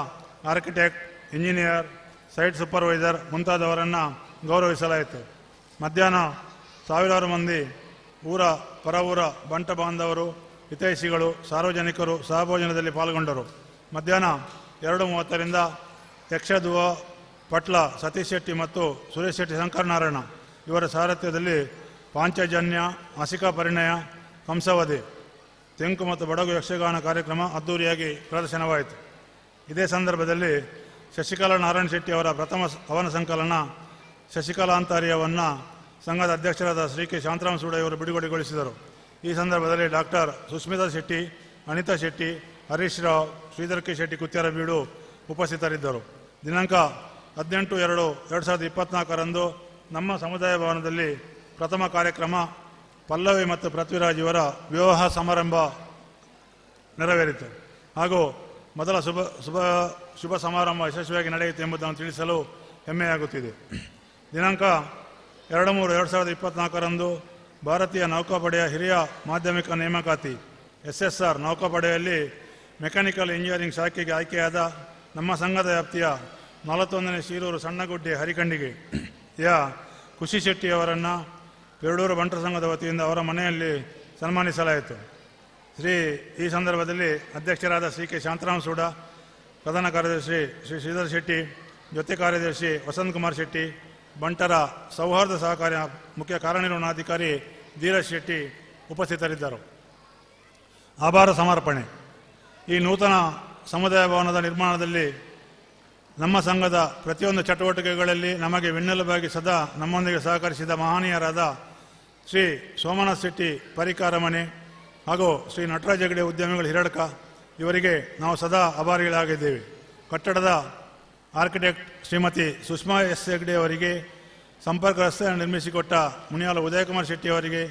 ಆರ್ಕಿಟೆಕ್ಟ್, ಇಂಜಿನಿಯರ್, ಸೈಟ್ ಸೂಪರ್ವೈಸರ್ ಮುಂತಾದವರನ್ನು ಗೌರವಿಸಲಾಯಿತು. ಮಧ್ಯಾಹ್ನ ಸಾವಿರಾರು ಮಂದಿ ಊರ ಪರವೂರ ಬಂಟ ಬಾಂಧವರು ಹಿತೈಷಿಗಳು, ಸಾರ್ವಜನಿಕರು ಸಹಭೋಜನದಲ್ಲಿ ಪಾಲ್ಗೊಂಡರು. ಮಧ್ಯಾಹ್ನ 2:30ರಿಂದ ಯಕ್ಷಧುವ ಪಟ್ಲ ಸತೀಶ್ ಶೆಟ್ಟಿ ಮತ್ತು ಸುರೇಶ್ ಶೆಟ್ಟಿ ಶಂಕರನಾರಾಯಣ ಇವರ ಸಾರಥ್ಯದಲ್ಲಿ ಪಾಂಚಜನ್ಯ, ಹಸಿಕಾ ಪರಿಣಯ, ಕಂಸವಧೆ, ತೆಂಕು ಮತ್ತು ಬಡಗು ಯಕ್ಷಗಾನ ಕಾರ್ಯಕ್ರಮ ಅದ್ದೂರಿಯಾಗಿ ಪ್ರದರ್ಶನವಾಯಿತು. ಇದೇ ಸಂದರ್ಭದಲ್ಲಿ ಶಶಿಕಲಾ ನಾರಾಯಣ ಶೆಟ್ಟಿ ಅವರ ಪ್ರಥಮ ಕವನ ಸಂಕಲನ ಶಶಿಕಲಾಂತಾರ್ಯವನ್ನು ಸಂಘದ ಅಧ್ಯಕ್ಷರಾದ ಶ್ರೀ ಕೆ ಶಾಂತರಾಮ್ ಸೂಡ ಇವರು ಬಿಡುಗಡೆಗೊಳಿಸಿದರು. ಈ ಸಂದರ್ಭದಲ್ಲಿ ಡಾಕ್ಟರ್ ಸುಸ್ಮಿತಾ ಶೆಟ್ಟಿ, ಅನಿತಾ ಶೆಟ್ಟಿ, ಹರೀಶ್ ರಾವ್, ಶ್ರೀಧರ್ ಕೆ ಶೆಟ್ಟಿ ಕುತ್ಯಾರಬೀಡು ಉಪಸ್ಥಿತರಿದ್ದರು. ದಿನಾಂಕ 18/2/2024ರಂದು ನಮ್ಮ ಸಮುದಾಯ ಭವನದಲ್ಲಿ ಪ್ರಥಮ ಕಾರ್ಯಕ್ರಮ ಪಲ್ಲವಿ ಮತ್ತು ಪೃಥ್ವಿರಾಜ್ ಇವರ ವಿವಾಹ ಸಮಾರಂಭ ನೆರವೇರಿತು ಹಾಗೂ ಮೊದಲ ಶುಭ ಶುಭ ಶುಭ ಸಮಾರಂಭ ಯಶಸ್ವಿಯಾಗಿ ನಡೆಯಿತು ಎಂಬುದನ್ನು ತಿಳಿಸಲು ಹೆಮ್ಮೆಯಾಗುತ್ತಿದೆ. ದಿನಾಂಕ 2/3/2024ರಂದು ಭಾರತೀಯ ನೌಕಾಪಡೆಯ ಹಿರಿಯ ಮಾಧ್ಯಮಿಕ ನೇಮಕಾತಿ SSR ನೌಕಾಪಡೆಯಲ್ಲಿ ಮೆಕ್ಯಾನಿಕಲ್ ಇಂಜಿನಿಯರಿಂಗ್ ಶಾಖೆಗೆ ಆಯ್ಕೆಯಾದ ನಮ್ಮ ಸಂಘದ ವ್ಯಾಪ್ತಿಯ 41ನೇ ಶೀರೂರು ಸಣ್ಣಗುಡ್ಡೆ ಹರಿಖಂಡಿಗೆ ಯ ಖುಷಿ ಶೆಟ್ಟಿಯವರನ್ನು ಪೆರಡೂರು ಬಂಟರ ಸಂಘದ ವತಿಯಿಂದ ಅವರ ಮನೆಯಲ್ಲಿ ಸನ್ಮಾನಿಸಲಾಯಿತು. ಈ ಸಂದರ್ಭದಲ್ಲಿ ಅಧ್ಯಕ್ಷರಾದ ಶ್ರೀ ಕೆ ಶಾಂತರಾಮ್ ಸೂಡ, ಪ್ರಧಾನ ಕಾರ್ಯದರ್ಶಿ ಶ್ರೀ ಶ್ರೀಧರ್ ಶೆಟ್ಟಿ, ಜೊತೆ ಕಾರ್ಯದರ್ಶಿ ವಸಂತ್ ಕುಮಾರ್ ಶೆಟ್ಟಿ, ಬಂಟರ ಸೌಹಾರ್ದ ಸಹಕಾರಿ ಮುಖ್ಯ ಕಾರ್ಯನಿರ್ವಹಣಾಧಿಕಾರಿ ಧೀರಜ್ ಶೆಟ್ಟಿ ಉಪಸ್ಥಿತರಿದ್ದರು. ಆಭಾರ ಸಮರ್ಪಣೆ. ಈ ನೂತನ ಸಮುದಾಯ ಭವನದ ನಿರ್ಮಾಣದಲ್ಲಿ ನಮ್ಮ ಸಂಘದ ಪ್ರತಿಯೊಂದು ಚಟುವಟಿಕೆಗಳಲ್ಲಿ ನಮಗೆ ಬೆನ್ನೆಲುಬಾಗಿ ಸದಾ ನಮ್ಮೊಂದಿಗೆ ಸಹಕರಿಸಿದ ಮಹನೀಯರಾದ ಶ್ರೀ ಸೋಮನಾಥ್ ಶೆಟ್ಟಿ ಪರಿಕಾರಮನೆ ಹಾಗೂ ಶ್ರೀ ನಟರಾಜ್ ಹೆಗಡೆ ಉದ್ಯಮಿಗಳು ಹಿರಡ್ಕ ಇವರಿಗೆ ನಾವು ಸದಾ ಆಭಾರಿಗಳಾಗಿದ್ದೇವೆ. ಕಟ್ಟಡದ ಆರ್ಕಿಟೆಕ್ಟ್ ಶ್ರೀಮತಿ ಸುಷ್ಮಾ ಎಸ್ ಹೆಗ್ಡೆ ಅವರಿಗೆ, ಸಂಪರ್ಕ ರಸ್ತೆಯನ್ನು ನಿರ್ಮಿಸಿಕೊಟ್ಟ ಮುನಿಯಾಲ ಉದಯಕುಮಾರ್ ಶೆಟ್ಟಿ ಅವರಿಗೆ,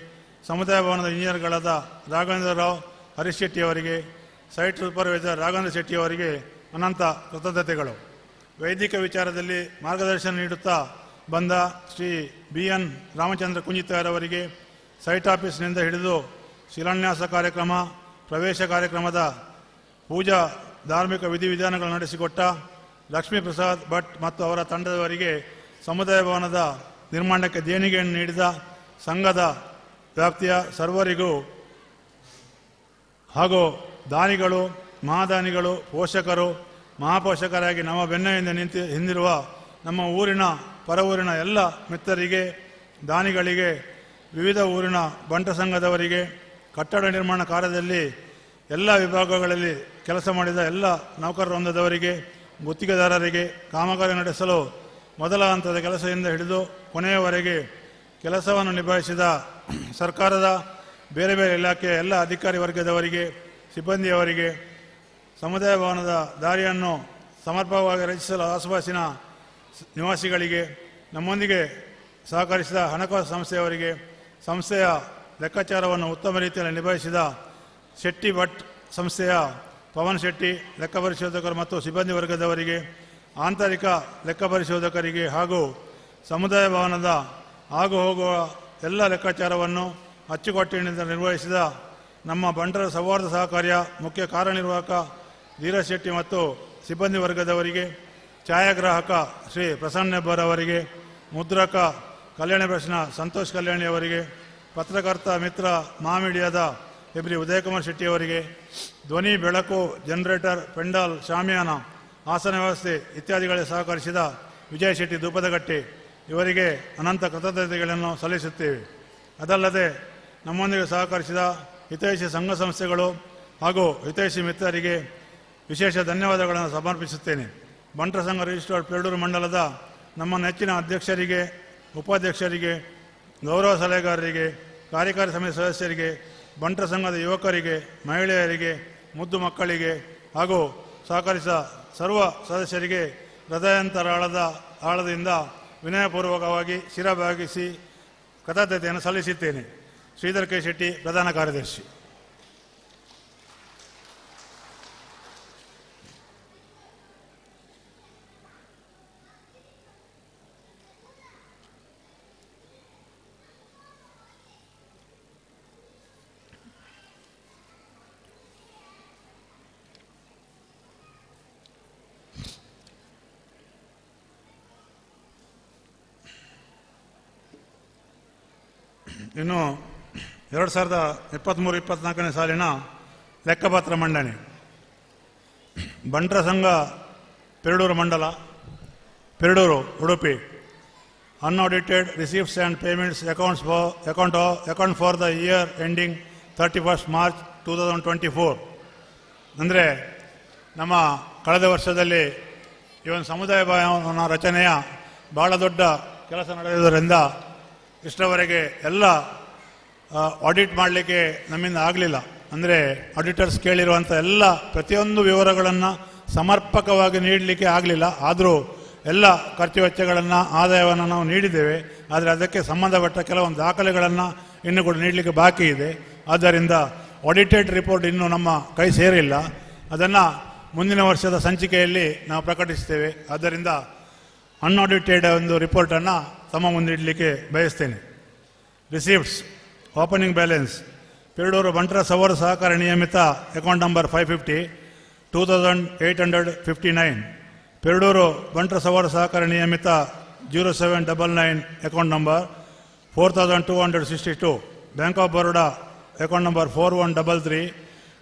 ಸಮುದಾಯ ಭವನದ ಇಂಜಿನಿಯರ್ಗಳಾದ ರಾಘವೇಂದ್ರ ರಾವ್, ಹರೀಶ್ ಶೆಟ್ಟಿ ಅವರಿಗೆ, ಸೈಟ್ ಸೂಪರ್ವೈಸರ್ ರಾಘವೇಂದ್ರ ಶೆಟ್ಟಿ ಅವರಿಗೆ ಅನಂತ ಕೃತಜ್ಞತೆಗಳು. ವೈದಿಕ ವಿಚಾರದಲ್ಲಿ ಮಾರ್ಗದರ್ಶನ ನೀಡುತ್ತಾ ಬಂದ ಶ್ರೀ ಬಿ.ಎನ್. ರಾಮಚಂದ್ರ ಕುಂಜಿತಾರವರಿಗೆ ಸೈಟ್ ಆಫೀಸ್ನಿಂದ ಹಿಡಿದು ಶಿಲಾನ್ಯಾಸ ಕಾರ್ಯಕ್ರಮ, ಪ್ರವೇಶ ಕಾರ್ಯಕ್ರಮದ ಪೂಜಾ ಧಾರ್ಮಿಕ ವಿಧಿವಿಧಾನಗಳನ್ನು ನಡೆಸಿಕೊಟ್ಟ ಲಕ್ಷ್ಮೀ ಪ್ರಸಾದ್ ಭಟ್ ಮತ್ತು ಅವರ ತಂಡದವರಿಗೆ, ಸಮುದಾಯ ಭವನದ ನಿರ್ಮಾಣಕ್ಕೆ ದೇಣಿಗೆಯನ್ನು ನೀಡಿದ ಸಂಘದ ವ್ಯಾಪ್ತಿಯ ಸರ್ವರಿಗೂ ಹಾಗೂ ದಾನಿಗಳು, ಮಹಾದಾನಿಗಳು, ಪೋಷಕರು, ಮಹಾಪೋಷಕರಾಗಿ ನಮ್ಮ ಬೆನ್ನೆಯಿಂದ ನಿಂತು ಹಿಂದಿರುವ ನಮ್ಮ ಊರಿನ ಪರವೂರಿನ ಎಲ್ಲ ಮಿತ್ರರಿಗೆ, ದಾನಿಗಳಿಗೆ, ವಿವಿಧ ಊರಿನ ಬಂಟ ಸಂಘದವರಿಗೆ, ಕಟ್ಟಡ ನಿರ್ಮಾಣ ಕಾರ್ಯದಲ್ಲಿ ಎಲ್ಲ ವಿಭಾಗಗಳಲ್ಲಿ ಕೆಲಸ ಮಾಡಿದ ಎಲ್ಲ ನೌಕರ ವೃಂದದವರಿಗೆ, ಗುತ್ತಿಗೆದಾರರಿಗೆ, ಕಾಮಗಾರಿ ನಡೆಸಲು ಮೊದಲ ಹಂತದ ಕೆಲಸದಿಂದ ಹಿಡಿದು ಕೊನೆಯವರೆಗೆ ಕೆಲಸವನ್ನು ನಿಭಾಯಿಸಿದ ಸರ್ಕಾರದ ಬೇರೆ ಬೇರೆ ಇಲಾಖೆಯ ಎಲ್ಲ ಅಧಿಕಾರಿ ವರ್ಗದವರಿಗೆ, ಸಿಬ್ಬಂದಿಯವರಿಗೆ, ಸಮುದಾಯ ಭವನದ ದಾರಿಯನ್ನು ಸಮರ್ಪಕವಾಗಿ ರಚಿಸಲು ಆಸುಪಾಸಿನ ನಿವಾಸಿಗಳಿಗೆ, ನಮ್ಮೊಂದಿಗೆ ಸಹಕರಿಸಿದ ಹಣಕಾಸು ಸಂಸ್ಥೆಯವರಿಗೆ, ಸಂಸ್ಥೆಯ ಲೆಕ್ಕಾಚಾರವನ್ನು ಉತ್ತಮ ರೀತಿಯಲ್ಲಿ ನಿಭಾಯಿಸಿದ ಶೆಟ್ಟಿ ಭಟ್ ಸಂಸ್ಥೆಯ ಪವನ್ ಶೆಟ್ಟಿ ಲೆಕ್ಕ ಪರಿಶೋಧಕರು ಮತ್ತು ಸಿಬ್ಬಂದಿ ವರ್ಗದವರಿಗೆ, ಆಂತರಿಕ ಲೆಕ್ಕ ಪರಿಶೋಧಕರಿಗೆ ಹಾಗೂ ಸಮುದಾಯ ಭವನದ ಆಗು ಹೋಗುವ ಎಲ್ಲ ಲೆಕ್ಕಾಚಾರವನ್ನು ಅಚ್ಚುಕಟ್ಟಿನಿಂದ ನಿರ್ವಹಿಸಿದ ನಮ್ಮ ಬಂಟರ ಸೌಹಾರ್ದ ಸಹಕಾರ್ಯ ಮುಖ್ಯ ಕಾರ್ಯನಿರ್ವಾಹಕ ಧೀರಜ್ ಶೆಟ್ಟಿ ಮತ್ತು ಸಿಬ್ಬಂದಿ ವರ್ಗದವರಿಗೆ, ಛಾಯಾಗ್ರಾಹಕ ಶ್ರೀ ಪ್ರಸನ್ನ ಹೆಬ್ಬಾರ್ ಅವರಿಗೆ, ಮುದ್ರಕ ಕಲ್ಯಾಣ ಪ್ರಶ್ನ ಸಂತೋಷ್ ಕಲ್ಯಾಣಿ ಅವರಿಗೆ, ಪತ್ರಕರ್ತ ಮಿತ್ರ ಮಹಾಮೀಡಿಯಾದ ಹೆಬ್ರಿ ಉದಯಕುಮಾರ್ ಶೆಟ್ಟಿ ಅವರಿಗೆ, ಧ್ವನಿ ಬೆಳಕು ಜನರೇಟರ್ ಪೆಂಡಾಲ್ ಶಾಮಿಯಾನ ಆಸನ ವ್ಯವಸ್ಥೆ ಇತ್ಯಾದಿಗಳಿಗೆ ಸಹಕರಿಸಿದ ವಿಜಯ ಶೆಟ್ಟಿ ಧೂಪದಗಟ್ಟಿ ಇವರಿಗೆ ಅನಂತ ಕೃತಜ್ಞತೆಗಳನ್ನು ಸಲ್ಲಿಸುತ್ತೇವೆ. ಅದಲ್ಲದೆ ನಮ್ಮೊಂದಿಗೆ ಸಹಕರಿಸಿದ ಹಿತೈಷಿ ಸಂಘ ಸಂಸ್ಥೆಗಳು ಹಾಗೂ ಹಿತೈಷಿ ಮಿತ್ರರಿಗೆ ವಿಶೇಷ ಧನ್ಯವಾದಗಳನ್ನು ಸಮರ್ಪಿಸುತ್ತೇನೆ. ಬಂಟರ ಸಂಘ ರಿಜಿಸ್ಟರ್ಡ್ ಪೆರಡೂರು ಮಂಡಲದ ನಮ್ಮ ನೆಚ್ಚಿನ ಅಧ್ಯಕ್ಷರಿಗೆ, ಉಪಾಧ್ಯಕ್ಷರಿಗೆ, ಗೌರವ ಸಲಹೆಗಾರರಿಗೆ, ಕಾರ್ಯಕಾರಿ ಸಮಿತಿ ಸದಸ್ಯರಿಗೆ, ಬಂಟರ ಸಂಘದ ಯುವಕರಿಗೆ, ಮಹಿಳೆಯರಿಗೆ, ಮುದ್ದು ಮಕ್ಕಳಿಗೆ ಹಾಗೂ ಸಹಕರಿಸಿದ ಸರ್ವ ಸದಸ್ಯರಿಗೆ ಹೃದಯಾಂತರಾಳದ ಆಳದಿಂದ ವಿನಯಪೂರ್ವಕವಾಗಿ ಶಿರಭಾಗಿಸಿ ಕೃತಜ್ಞತೆಯನ್ನು ಸಲ್ಲಿಸುತ್ತೇನೆ. ಶ್ರೀಧರ್ ಕೆ ಶೆಟ್ಟಿ, ಪ್ರಧಾನ ಕಾರ್ಯದರ್ಶಿ. ಇನ್ನು 2023-24ನೇ ಸಾಲಿನ ಲೆಕ್ಕಪತ್ರ ಮಂಡನೆ. ಬಂಟರ ಸಂಘ ಪೆರಡೂರು ಮಂಡಲ, Perdoor, Udupi. Unaudited receipts and payments accounts account for the year ending 31st March 2024. ಅಂದರೆ ನಮ್ಮ ಕಳೆದ ವರ್ಷದಲ್ಲಿ ಈ ಒಂದು ಸಮುದಾಯ ಭವನ ರಚನೆಯ ಭಾಳ ದೊಡ್ಡ ಕೆಲಸ ನಡೆಯುವುದರಿಂದ ಇಷ್ಟರವರೆಗೆ ಎಲ್ಲ ಆಡಿಟ್ ಮಾಡಲಿಕ್ಕೆ ನಮ್ಮಿಂದ ಆಗಲಿಲ್ಲ. ಅಂದರೆ ಆಡಿಟರ್ಸ್ ಕೇಳಿರುವಂಥ ಎಲ್ಲ ಪ್ರತಿಯೊಂದು ವಿವರಗಳನ್ನು ಸಮರ್ಪಕವಾಗಿ ನೀಡಲಿಕ್ಕೆ ಆಗಲಿಲ್ಲ. ಆದರೂ ಎಲ್ಲ ಖರ್ಚು ವೆಚ್ಚಗಳನ್ನು, ಆದಾಯವನ್ನು ನಾವು ನೀಡಿದ್ದೇವೆ. ಆದರೆ ಅದಕ್ಕೆ ಸಂಬಂಧಪಟ್ಟ ಕೆಲವೊಂದು ದಾಖಲೆಗಳನ್ನು ಇನ್ನೂ ಕೂಡ ನೀಡಲಿಕ್ಕೆ ಬಾಕಿ ಇದೆ. ಆದ್ದರಿಂದ ಆಡಿಟೆಡ್ ರಿಪೋರ್ಟ್ ಇನ್ನೂ ನಮ್ಮ ಕೈ ಸೇರಿಲ್ಲ. ಅದನ್ನು ಮುಂದಿನ ವರ್ಷದ ಸಂಚಿಕೆಯಲ್ಲಿ ನಾವು ಪ್ರಕಟಿಸ್ತೇವೆ. ಆದ್ದರಿಂದ ಅನ್ಆಡಿಟೆಡ್ ಒಂದು ರಿಪೋರ್ಟನ್ನು ತಮ್ಮ ಮುಂದೆ ಇಡಲಿಕ್ಕೆ ಬಯಸ್ತೇನೆ. ರಿಸೀಪ್ಟ್ಸ್, ಓಪನಿಂಗ್ ಬ್ಯಾಲೆನ್ಸ್, ಪೆರಡೂರು ಬಂಟರ ಸವರ್ ಸಹಕಾರ ನಿಯಮಿತ ಅಕೌಂಟ್ ನಂಬರ್ 550 2859. ಪೆರಡೂರು ಬಂಟರ ಸವರ್ ಸಹಕಾರ ನಿಯಮಿತ 0799 account number 4262. Bank of Baroda account number 4133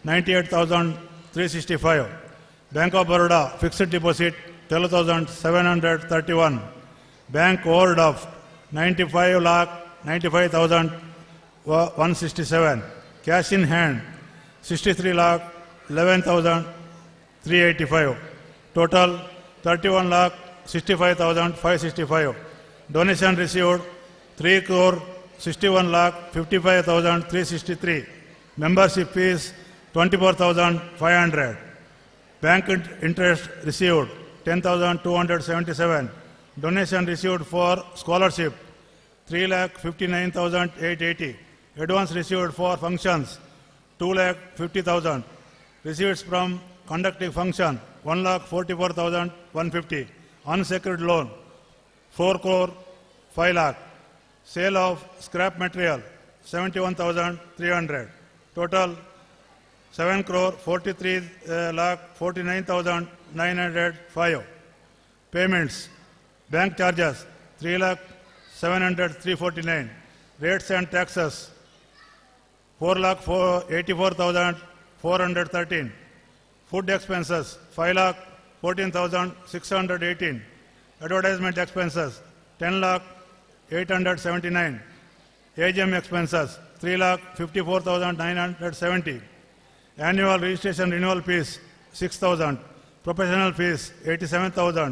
98,365. Bank of Baroda fixed deposit 12,731. Bank overdraft 95,95,167. Cash in hand 63,11,385. Total 31,65,565. Donation received 3,61,55,363. Membership fees 24,500. Bank interest received 10,277. Donation received for scholarship 3,59,880. Advance received for functions 2,50,000. Receipts from conducting function 1,44,150. Unsecured loan 4 crore 5 lakh. Sale of scrap material 71,300. Total 7 crore 43 lakh 49,905. Payments, bank charges 3,07,349. Rates and taxes 4,84,413. Food expenses 5,14,618. Advertisement expenses 10,00,879. AGM expenses 3,54,970. Annual registration renewal fees 6,000. Professional fees 87,000.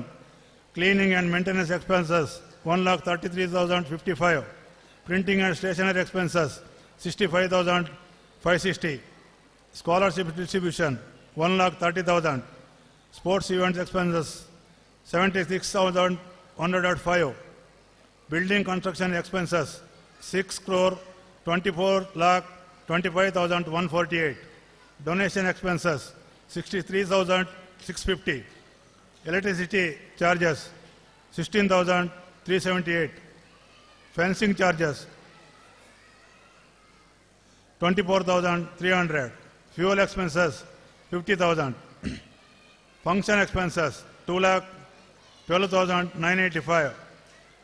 Cleaning and maintenance expenses 1,33,055. Printing and stationery expenses 65,560. Scholarship distribution 1,30,000. Sports events expenses 76,105. Building construction expenses 6,24,25,148. Donation expenses 63,650. Electricity charges 16,378. Fencing charges 24,300. Fuel expenses 50,000. Function expenses 2,12,985.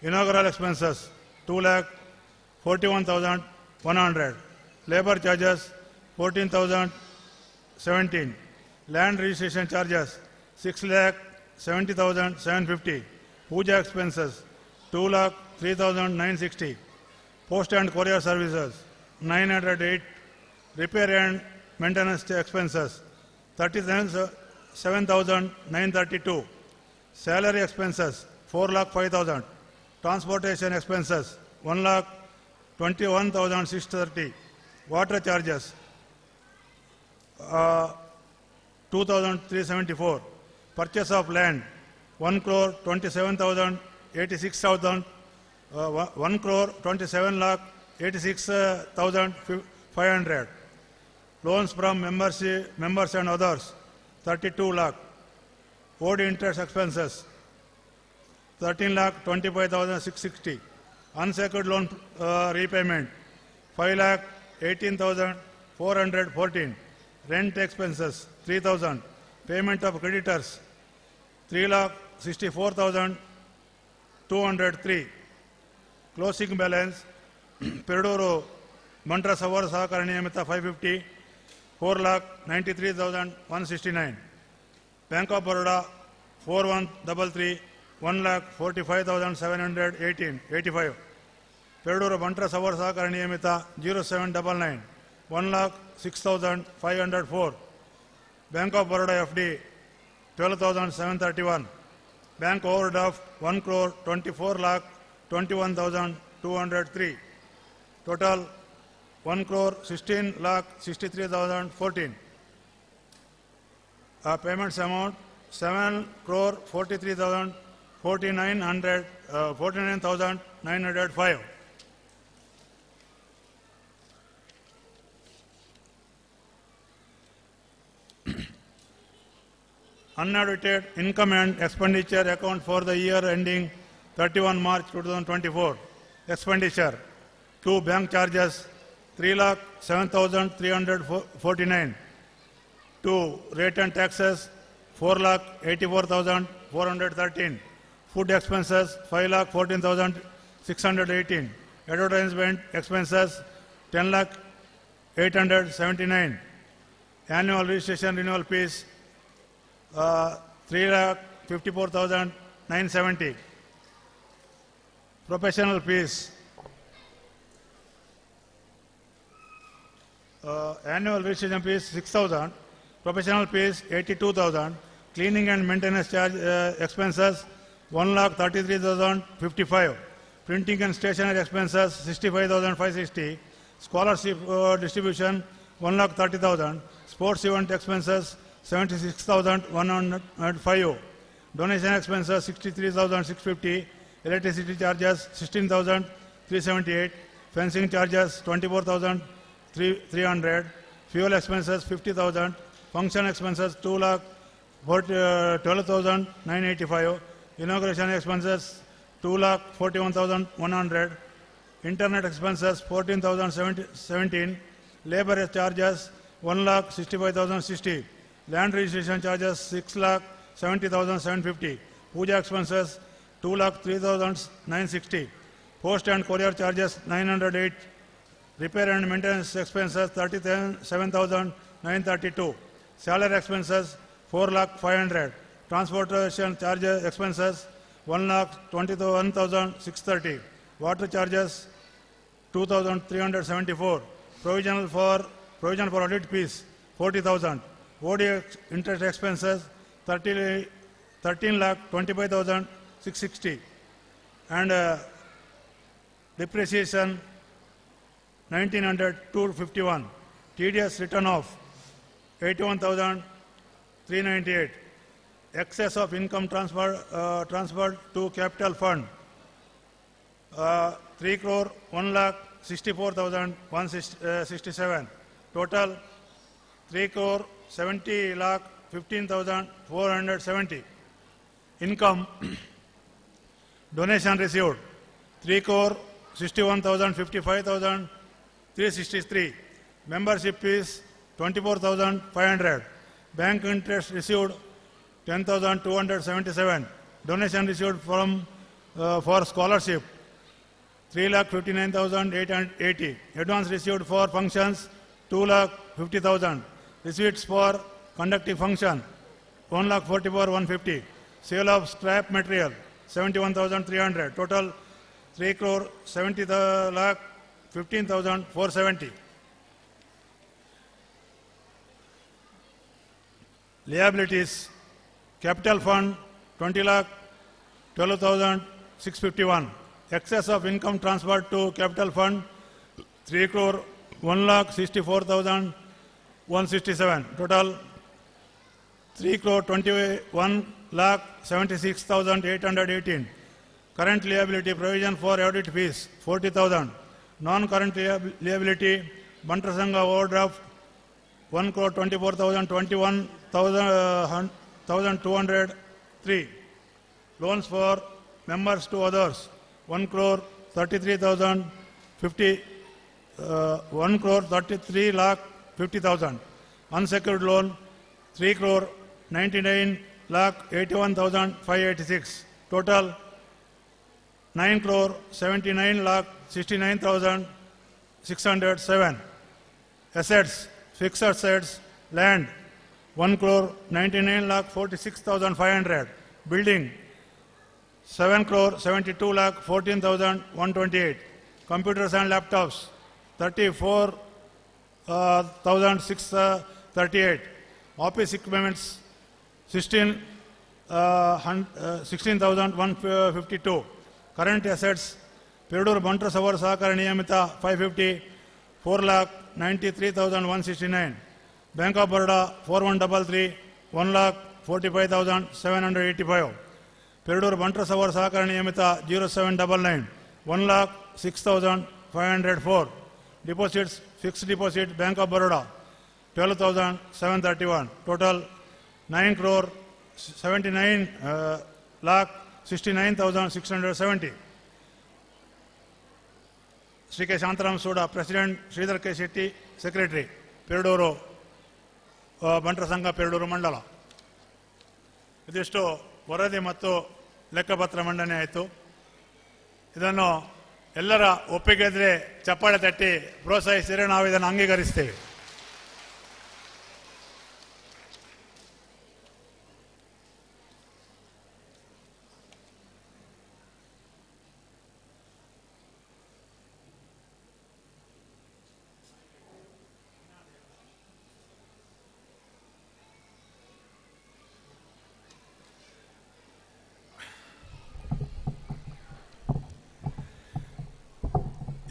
Inaugural expenses 2,41,100. Labor charges 14,017. Land registration charges 6,70,750. Puja expenses 2,03,960. Post and courier services 908. Repair and maintenance expenses 37,932. Salary expenses 4,05,000. Transportation expenses 1,21,630. Water charges 2,374. Purchase of land 1,27,086,000. 1,27,86,500. Loans from members and others 32 lakh. Owed interest expenses 13,25,660. Unsecured loan repayment 5,18,414. Rent expenses 3,000. Payment of creditors 3,64,203. Closing balance Perdoor Bantra Savar Sahakara Niyamita 550, 4,93,169. Bank of Baroda 4133, 1,45,718 85. Perdur Bantra Savar Sahakara Niyamita 0799, 1,06,504. Bank of Baroda FD 12,731. Bank overdraft 1,24,21,203. Total 1,16,63,014. Payments amount 7,43,49,905. Unaudited income and expenditure account for the year ending 31 March 2024. Expenditure to bank charges 3,07,349. To rate and taxes 4,84,413. Food expenses 5,14,618. Advertisement expenses 10,00,879. Annual registration renewal fees 3,54,970. Professional fees, annual registration fees 6,000, professional fees 82,000, cleaning and maintenance charge expenses 1,33,055, printing and stationery expenses 65,560, scholarship distribution 1,30,000, sports event expenses 76,105, donation expenses 63,650, electricity charges 16,378, fencing charges 24,300, fuel expenses 50,000, function expenses 2,12,985, inauguration expenses 2,41,100, internet expenses 14,017, labor charges 1,65,060, land registration charges 6,70,750, puja expenses 2,03,960, post and courier charges 908, repair and maintenance expenses 37,932, salary expenses 4,05,000, transportation charges expenses 1,21,630, water charges 2,374, provision for audit fees 40,000, OD interest expenses 13,25,660, and depreciation 1,902.51, TDS return of 81,398, excess of income transferred to capital fund 3,01,64,167, total 3,70,15,470. Income donation received 3,61,055,363, membership fees 24,500, bank interest received 10,277, donation received from for scholarship 3,59,880, advance received for functions 2,50,000, receipts for conducting function 1,44,150, sale of scrap material 71,300, total 3,70,15,470. Liabilities, capital fund 20,12,651, excess of income transferred to capital fund 3,01,64,167, total 3,21,76,818. Current liability provision for audit fees 40,000, non-current liability Bantra Sangha overdraft 1,24,021,203, loans for members to others 1,33,050, 1,33,50,000, unsecured loan 3,99,81,586, total 9,79,69,000 607. Assets, fixed assets, land 1,99,46,500. Building 7,72,14,128. Computers and laptops 34,638. Office equipments 16,152. Current assets Peredur Bantra Savar Sahakara Niyamita 550 4,93,169. Bank of Baroda 4133 1,45,785. Peredur Bantra Savar Sahakara Niyamita 0799 1,06,504. Deposits, fixed deposit Bank of Baroda 12,731. Total 9,79,69,670. Shri K. Shantaram Suda, President, Sridhar K. Shetty, Secretary, Peredur Bantra Sangha Peredur Mandala. ಇದಿಷ್ಟು ವರದಿ ಮತ್ತು ಲೆಕ್ಕಪತ್ರ ಮಂಡನೆ ಆಯಿತು. ಇದನ್ನು ಎಲ್ಲರ ಒಪ್ಪಿಗೆ ಇದ್ದರೆ ಚಪ್ಪಾಳೆ ತಟ್ಟಿ ಪ್ರೋತ್ಸಾಹಿಸಿದರೆ ನಾವು ಇದನ್ನು ಅಂಗೀಕರಿಸ್ತೇವೆ.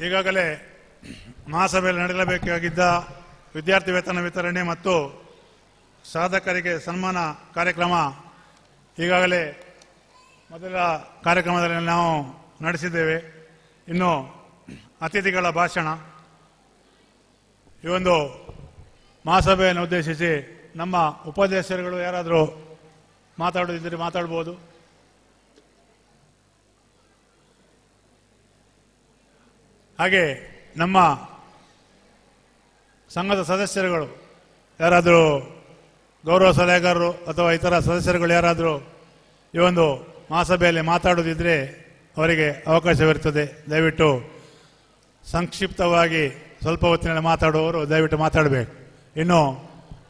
ಈಗಾಗಲೇ ಮಹಾಸಭೆಯಲ್ಲಿ ನಡೆಯಬೇಕಾಗಿದ್ದ ವಿದ್ಯಾರ್ಥಿ ವೇತನ ವಿತರಣೆ ಮತ್ತು ಸಾಧಕರಿಗೆ ಸನ್ಮಾನ ಕಾರ್ಯಕ್ರಮ ಈಗಾಗಲೇ ಮೊದಲ ಕಾರ್ಯಕ್ರಮದಲ್ಲಿ ನಾವು ನಡೆಸಿದ್ದೇವೆ. ಇನ್ನು ಅತಿಥಿಗಳ ಭಾಷಣ. ಈ ಒಂದು ಮಹಾಸಭೆಯನ್ನು ಉದ್ದೇಶಿಸಿ ನಮ್ಮ ಉಪಾಧ್ಯಕ್ಷರುಗಳು ಯಾರಾದರೂ ಮಾತಾಡೋದಿದ್ದರೆ ಮಾತಾಡ್ಬೋದು. ಹಾಗೆ ನಮ್ಮ ಸಂಘದ ಸದಸ್ಯರುಗಳು ಯಾರಾದರೂ, ಗೌರವ ಸಲಹೆಗಾರರು ಅಥವಾ ಇತರ ಸದಸ್ಯರುಗಳು ಯಾರಾದರೂ ಈ ಒಂದು ಮಹಾಸಭೆಯಲ್ಲಿ ಮಾತಾಡೋದಿದ್ದರೆ ಅವರಿಗೆ ಅವಕಾಶವಿರ್ತದೆ. ದಯವಿಟ್ಟು ಸಂಕ್ಷಿಪ್ತವಾಗಿ ಸ್ವಲ್ಪ ಹೊತ್ತಿನಲ್ಲಿ ಮಾತಾಡುವವರು ದಯವಿಟ್ಟು ಮಾತಾಡಬೇಕು. ಇನ್ನು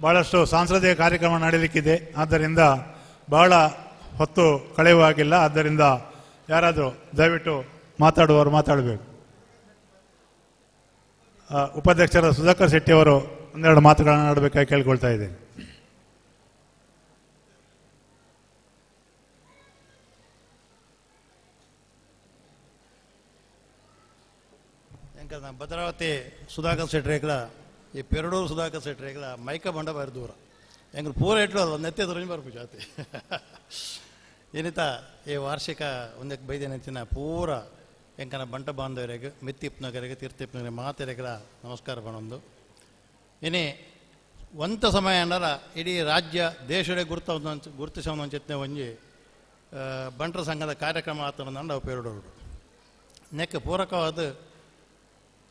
ಭಾಳಷ್ಟು ಸಾಂಸ್ಕೃತಿಕ ಕಾರ್ಯಕ್ರಮ ನಡೆಯಲಿಕ್ಕಿದೆ, ಆದ್ದರಿಂದ ಬಹಳ ಹೊತ್ತು ಕಳೆಯುವ ಹಾಗಿಲ್ಲ. ಆದ್ದರಿಂದ ಯಾರಾದರೂ ದಯವಿಟ್ಟು ಮಾತಾಡುವವರು ಮಾತಾಡಬೇಕು. ಉಪಾಧ್ಯಕ್ಷರ ಸುಧಾಕರ್ ಶೆಟ್ಟಿ ಅವರು ಒಂದೆರಡು ಮಾತುಗಳನ್ನು ಆಡಬೇಕಾಗಿ ಕೇಳಿಕೊಳ್ತಾ ಇದ್ದೇನೆ. ಭದ್ರಾವತಿ ಸುಧಾಕರ್ ಶೆಟ್ಟರೇಕಲ, ಈ ಪೆರಡೂರು ಸುಧಾಕರ್ ಶೆಟ್ಟರೇಕಲ ಮೈಕ ಬಂಡ ಬಾರಿ ದೂರ ಎಂಗ್ರು ಪೂರ ಇಟ್ಲು ಅದು ಒಂದು ಎತ್ತೆ ದೂರ ಬರ್ಪು ಜಾತಿ. ಏನಿತ ಈ ವಾರ್ಷಿಕ ಒಂದಕ್ಕೆ ಬೈದೇನಂಚಿನ ಪೂರ ಎಂಕನ ಬಂಟ ಬಾಂಧವರಿಗೆ ಮಿತ್ತಿಪ್ಪನಗರಿಗೆ ತೀರ್ಥಿಪ್ಪನಗರಿಗೆ ಮಾತೆರೆಗಳ ನಮಸ್ಕಾರ ಪಣೊಂದು. ಇನಿ ಒಂತ ಸಮಯ ಅಂಡಲ ಇಡೀ ರಾಜ್ಯ ದೇಶಡೆ ಗುರುತಿಸೋಂಚಿತ್ನೆ ಒಂಜಿ ಬಂಟರ ಸಂಘದ ಕಾರ್ಯಕ್ರಮ ಆತನ ಅವು ಪೇರಡೋರು ನೆಕ್ ಪೂರಕವಾದ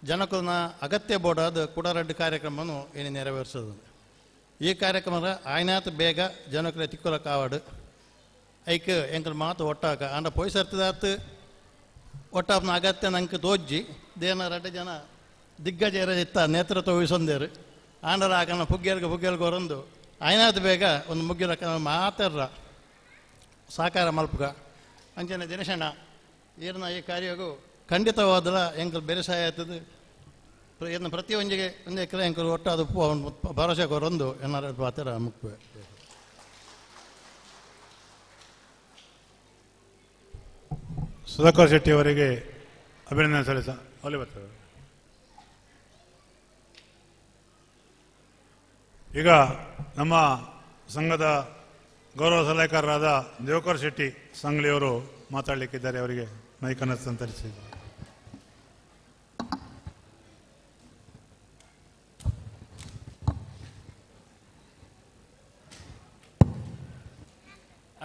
ಜನಕನ ಅಗತ್ಯ ಬೋರ್ಡಾದ ಕುಡರಡ್ಡು ಕಾರ್ಯಕ್ರಮವನ್ನು ಇನಿ ನೆರವೇರಿಸೋದು. ಈ ಕಾರ್ಯಕ್ರಮದ ಆಯ್ನಾತ್ ಬೇಗ ಜನಕರ ತಿಕ್ಕೊಲ ಕಾವಾಡು ಐಕ್ ಎಂಕಲ್ ಮಾತು ಒಟ್ಟಾಕ ಅಂಡ ಪೊಯ್ಸರ್ತದಾತು ಒಟ್ಟಾಪ್ನ ಅಗತ್ಯ ನಂಗೆ ತೋಜ್ಜಿ ದೇನ ರಡ್ಡು ಜನ ದಿಗ್ಗಜರ ಇತ್ತ ನೇತೃತ್ವ ವಹಿಸೊಂದೇರು ಆಂಡಲ ಆಕನ ಪುಗ್ಗೇಲ್ಗೆ ಪುಗ್ಗೇಲ್ಗೆ ಹೊರೊಂದು ಆಯ್ನಾತ್ ಬೇಗ ಒಂದು ಮುಗ್ಗಿಲಕ್ಕ ಮಾತಾಡ್ರ ಸಾಕಾರ ಮಲ್ಪುಗ ಅಂಚನೆ ದಿನಶಣ್ಣ ಈರ್ನ ಈ ಕಾರ್ಯಗೂ ಖಂಡಿತವಾದಲ ಎಂಕಲ್ ಬೇರೆ ಸಹಾಯ ಆಗ್ತದೆ. ಇದನ್ನ ಪ್ರತಿಯೊಂದಿಗೆ ಒಂದು ಎಕರೆ ಎಂಕಲ್ ಒಟ್ಟು ಅದು ಭರವಸೆ ಕೊರೊಂದು ಏನಾರ ಪಾತ್ರ ಮುಖ್ಯ. ಸುಧಾಕರ್ ಶೆಟ್ಟಿ ಅವರಿಗೆ ಅಭಿನಂದನೆ ಸಲ್ಲಿಸ ಅಲ್ಲಿ ಬರ್ತಾರೆ. ಈಗ ನಮ್ಮ ಸಂಘದ ಗೌರವ ಸಲಹೆಗಾರರಾದ ದೇವಕರ್ ಶೆಟ್ಟಿ ಸಂಗ್ಲಿಯವರು ಮಾತಾಡಲಿಕ್ಕಿದ್ದಾರೆ. ಅವರಿಗೆ ಮೈಕನ್ನು ಸಂತರಿಸಿದ್ದಾರೆ.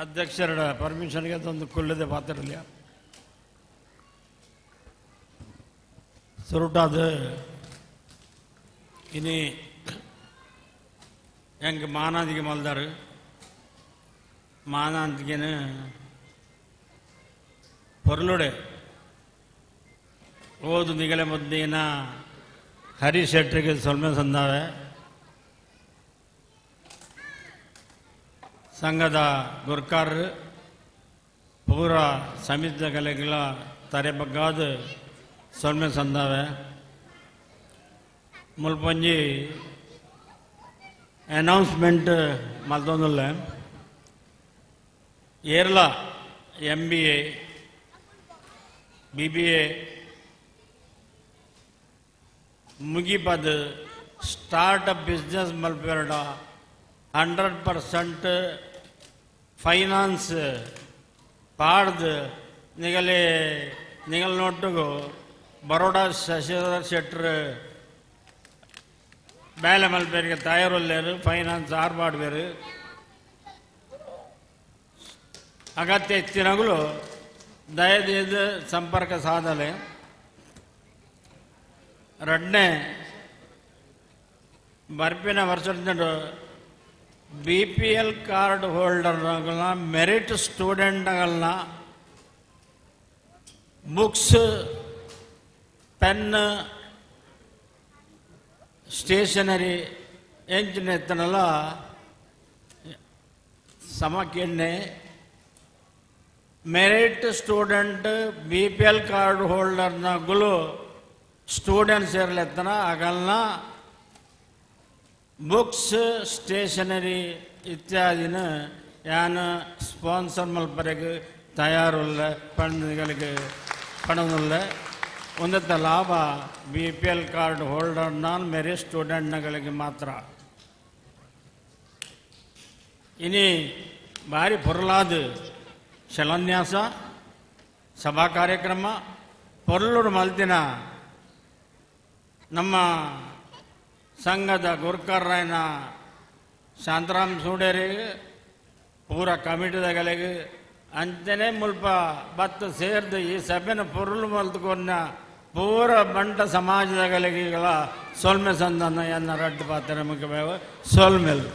ಅಧ್ಯಕ್ಷರ ಪರ್ಮಿಷನ್ಗೆ ಅದೊಂದು ಕುಲ್ಲದೆ ಪಾತ್ರಲಿಯ ಸುರುಟಾದ ಇನಿ ಹೆಂಗೆ ಮಾನಾದಿಗೆ ಮಲ್ದಾರು ಮಾನಾಂತಿಗೆನ ಪೊರ್ಲುಡೆ ಓದು ನಿಗಲೆ ಮೊದಲೇನ ಹರೀಶ್ ಶೆಟ್ಟರಿಗೆ ಸೊಲ್ಮೆ ಸಂದಾವೆ. ಸಂಘದ ಗುರ್ಕಾರರು ಪೂರ ಸಮಿತಿಗಳ ತರೆ ಬಗ್ಗಾದ ಸೊಲ್ಮೆ ಸಂದಾವೆ. ಮುಲ್ಪಂಜಿ ಅನೌನ್ಸ್ಮೆಂಟ್ ಮಲ್ತೊಂದುಲ್ಲೆ. ಏರ್ಲ M B A B B A ಮುಗಿಪದ್ startup business ಮಲ್ಪೆರಡ 100% finance ಪಾಡ್ದು ನಿಗಲೆ ನಿಗಲ್ ನೋಟ್ಟುಗು ಬರೋಡಾ ಶಶಿಧರ್ ಶೆಟ್ರ್ ಬೇಲೆ ಮಲ್ಪೇರಿಗೆ ತಯಾರುಲ್ಲೇರು ಫೈನಾನ್ಸ್ ಆರ್ಪಾಡ್ಬೇರು. ಅಗತ್ಯ ಇತ್ತಿನಗಳು ದಯದೀದು ಸಂಪರ್ಕ ಸಾಧಲೆ. ರಡ್ನೆ ಬರ್ಪಿನ ವರ್ಷದ ಬಿ ಪಿ ಎಲ್ ಕಾರ್ಡ್ ಹೋಲ್ಡರ್ಗಳನ್ನ ಮೆರಿಟ್ ಸ್ಟೂಡೆಂಟ್ಗಳನ್ನ ಬುಕ್ಸ್ ಪೆನ್ ಸ್ಟೇಷನರಿ ಎಂಚಿನ ಎತ್ತನಲ್ಲ ಸಮಕ್ಕೆಣ್ಣೆ merit student B P L card ಹೋಲ್ಡರ್ನಗುಲು students ಇರಲೆತ್ತನ ಆಗಲ್ನ books stationery ಇತ್ಯಾದಿನ ಯಾನ ಸ್ಪಾನ್ಸರ್ ಮಲ್ಪರೆಗೆ ತಯಾರುಲ್ಲ ಪಣಗಳಿಗೆ ಪಣನುಲ್ಲ ಒಂದತ್ತ ಲಾಭ ಬಿ ಪಿ ಎಲ್ ಕಾರ್ಡ್ ಹೋಲ್ಡರ್ನ ಮೆರಿಟ್ ಸ್ಟೂಡೆಂಟ್ನಗಳಿಗೆ ಮಾತ್ರ. ಇನಿ ಭಾರಿ ಪೊರ್ಲಾದ ಶಿಲಾನ್ಯಾಸ ಸಭಾ ಕಾರ್ಯಕ್ರಮ ಪೊರ್ಲೂರು ಮಲ್ತಿನ ನಮ್ಮ ಸಂಘದ ಗುರ್ಕರ್ರಾಯನ ಶಾಂತರಾಮ್ ಸೂಡೇರಿಗೆ ಪೂರ ಕಮಿಟಿದಗಳಿಗೆ ಅಂಚನೆ ಮುಲ್ಪ ಬತ್ತು ಸೇರ್ದು ಈ ಸಭೆನ ಪೊರುಳು ಮಲ್ತುಕೊನ್ನ ಪೂರ ಬಂಟ ಸಮಾಜದಗಳಿಗೆ ಸೊಲ್ಮೆ ಸಂದನ ಎನ್ನ ರಡ್ಡು ಪಾತ್ರ ಮುಖ್ಯ ಸೊಲ್ಮೆಲ್.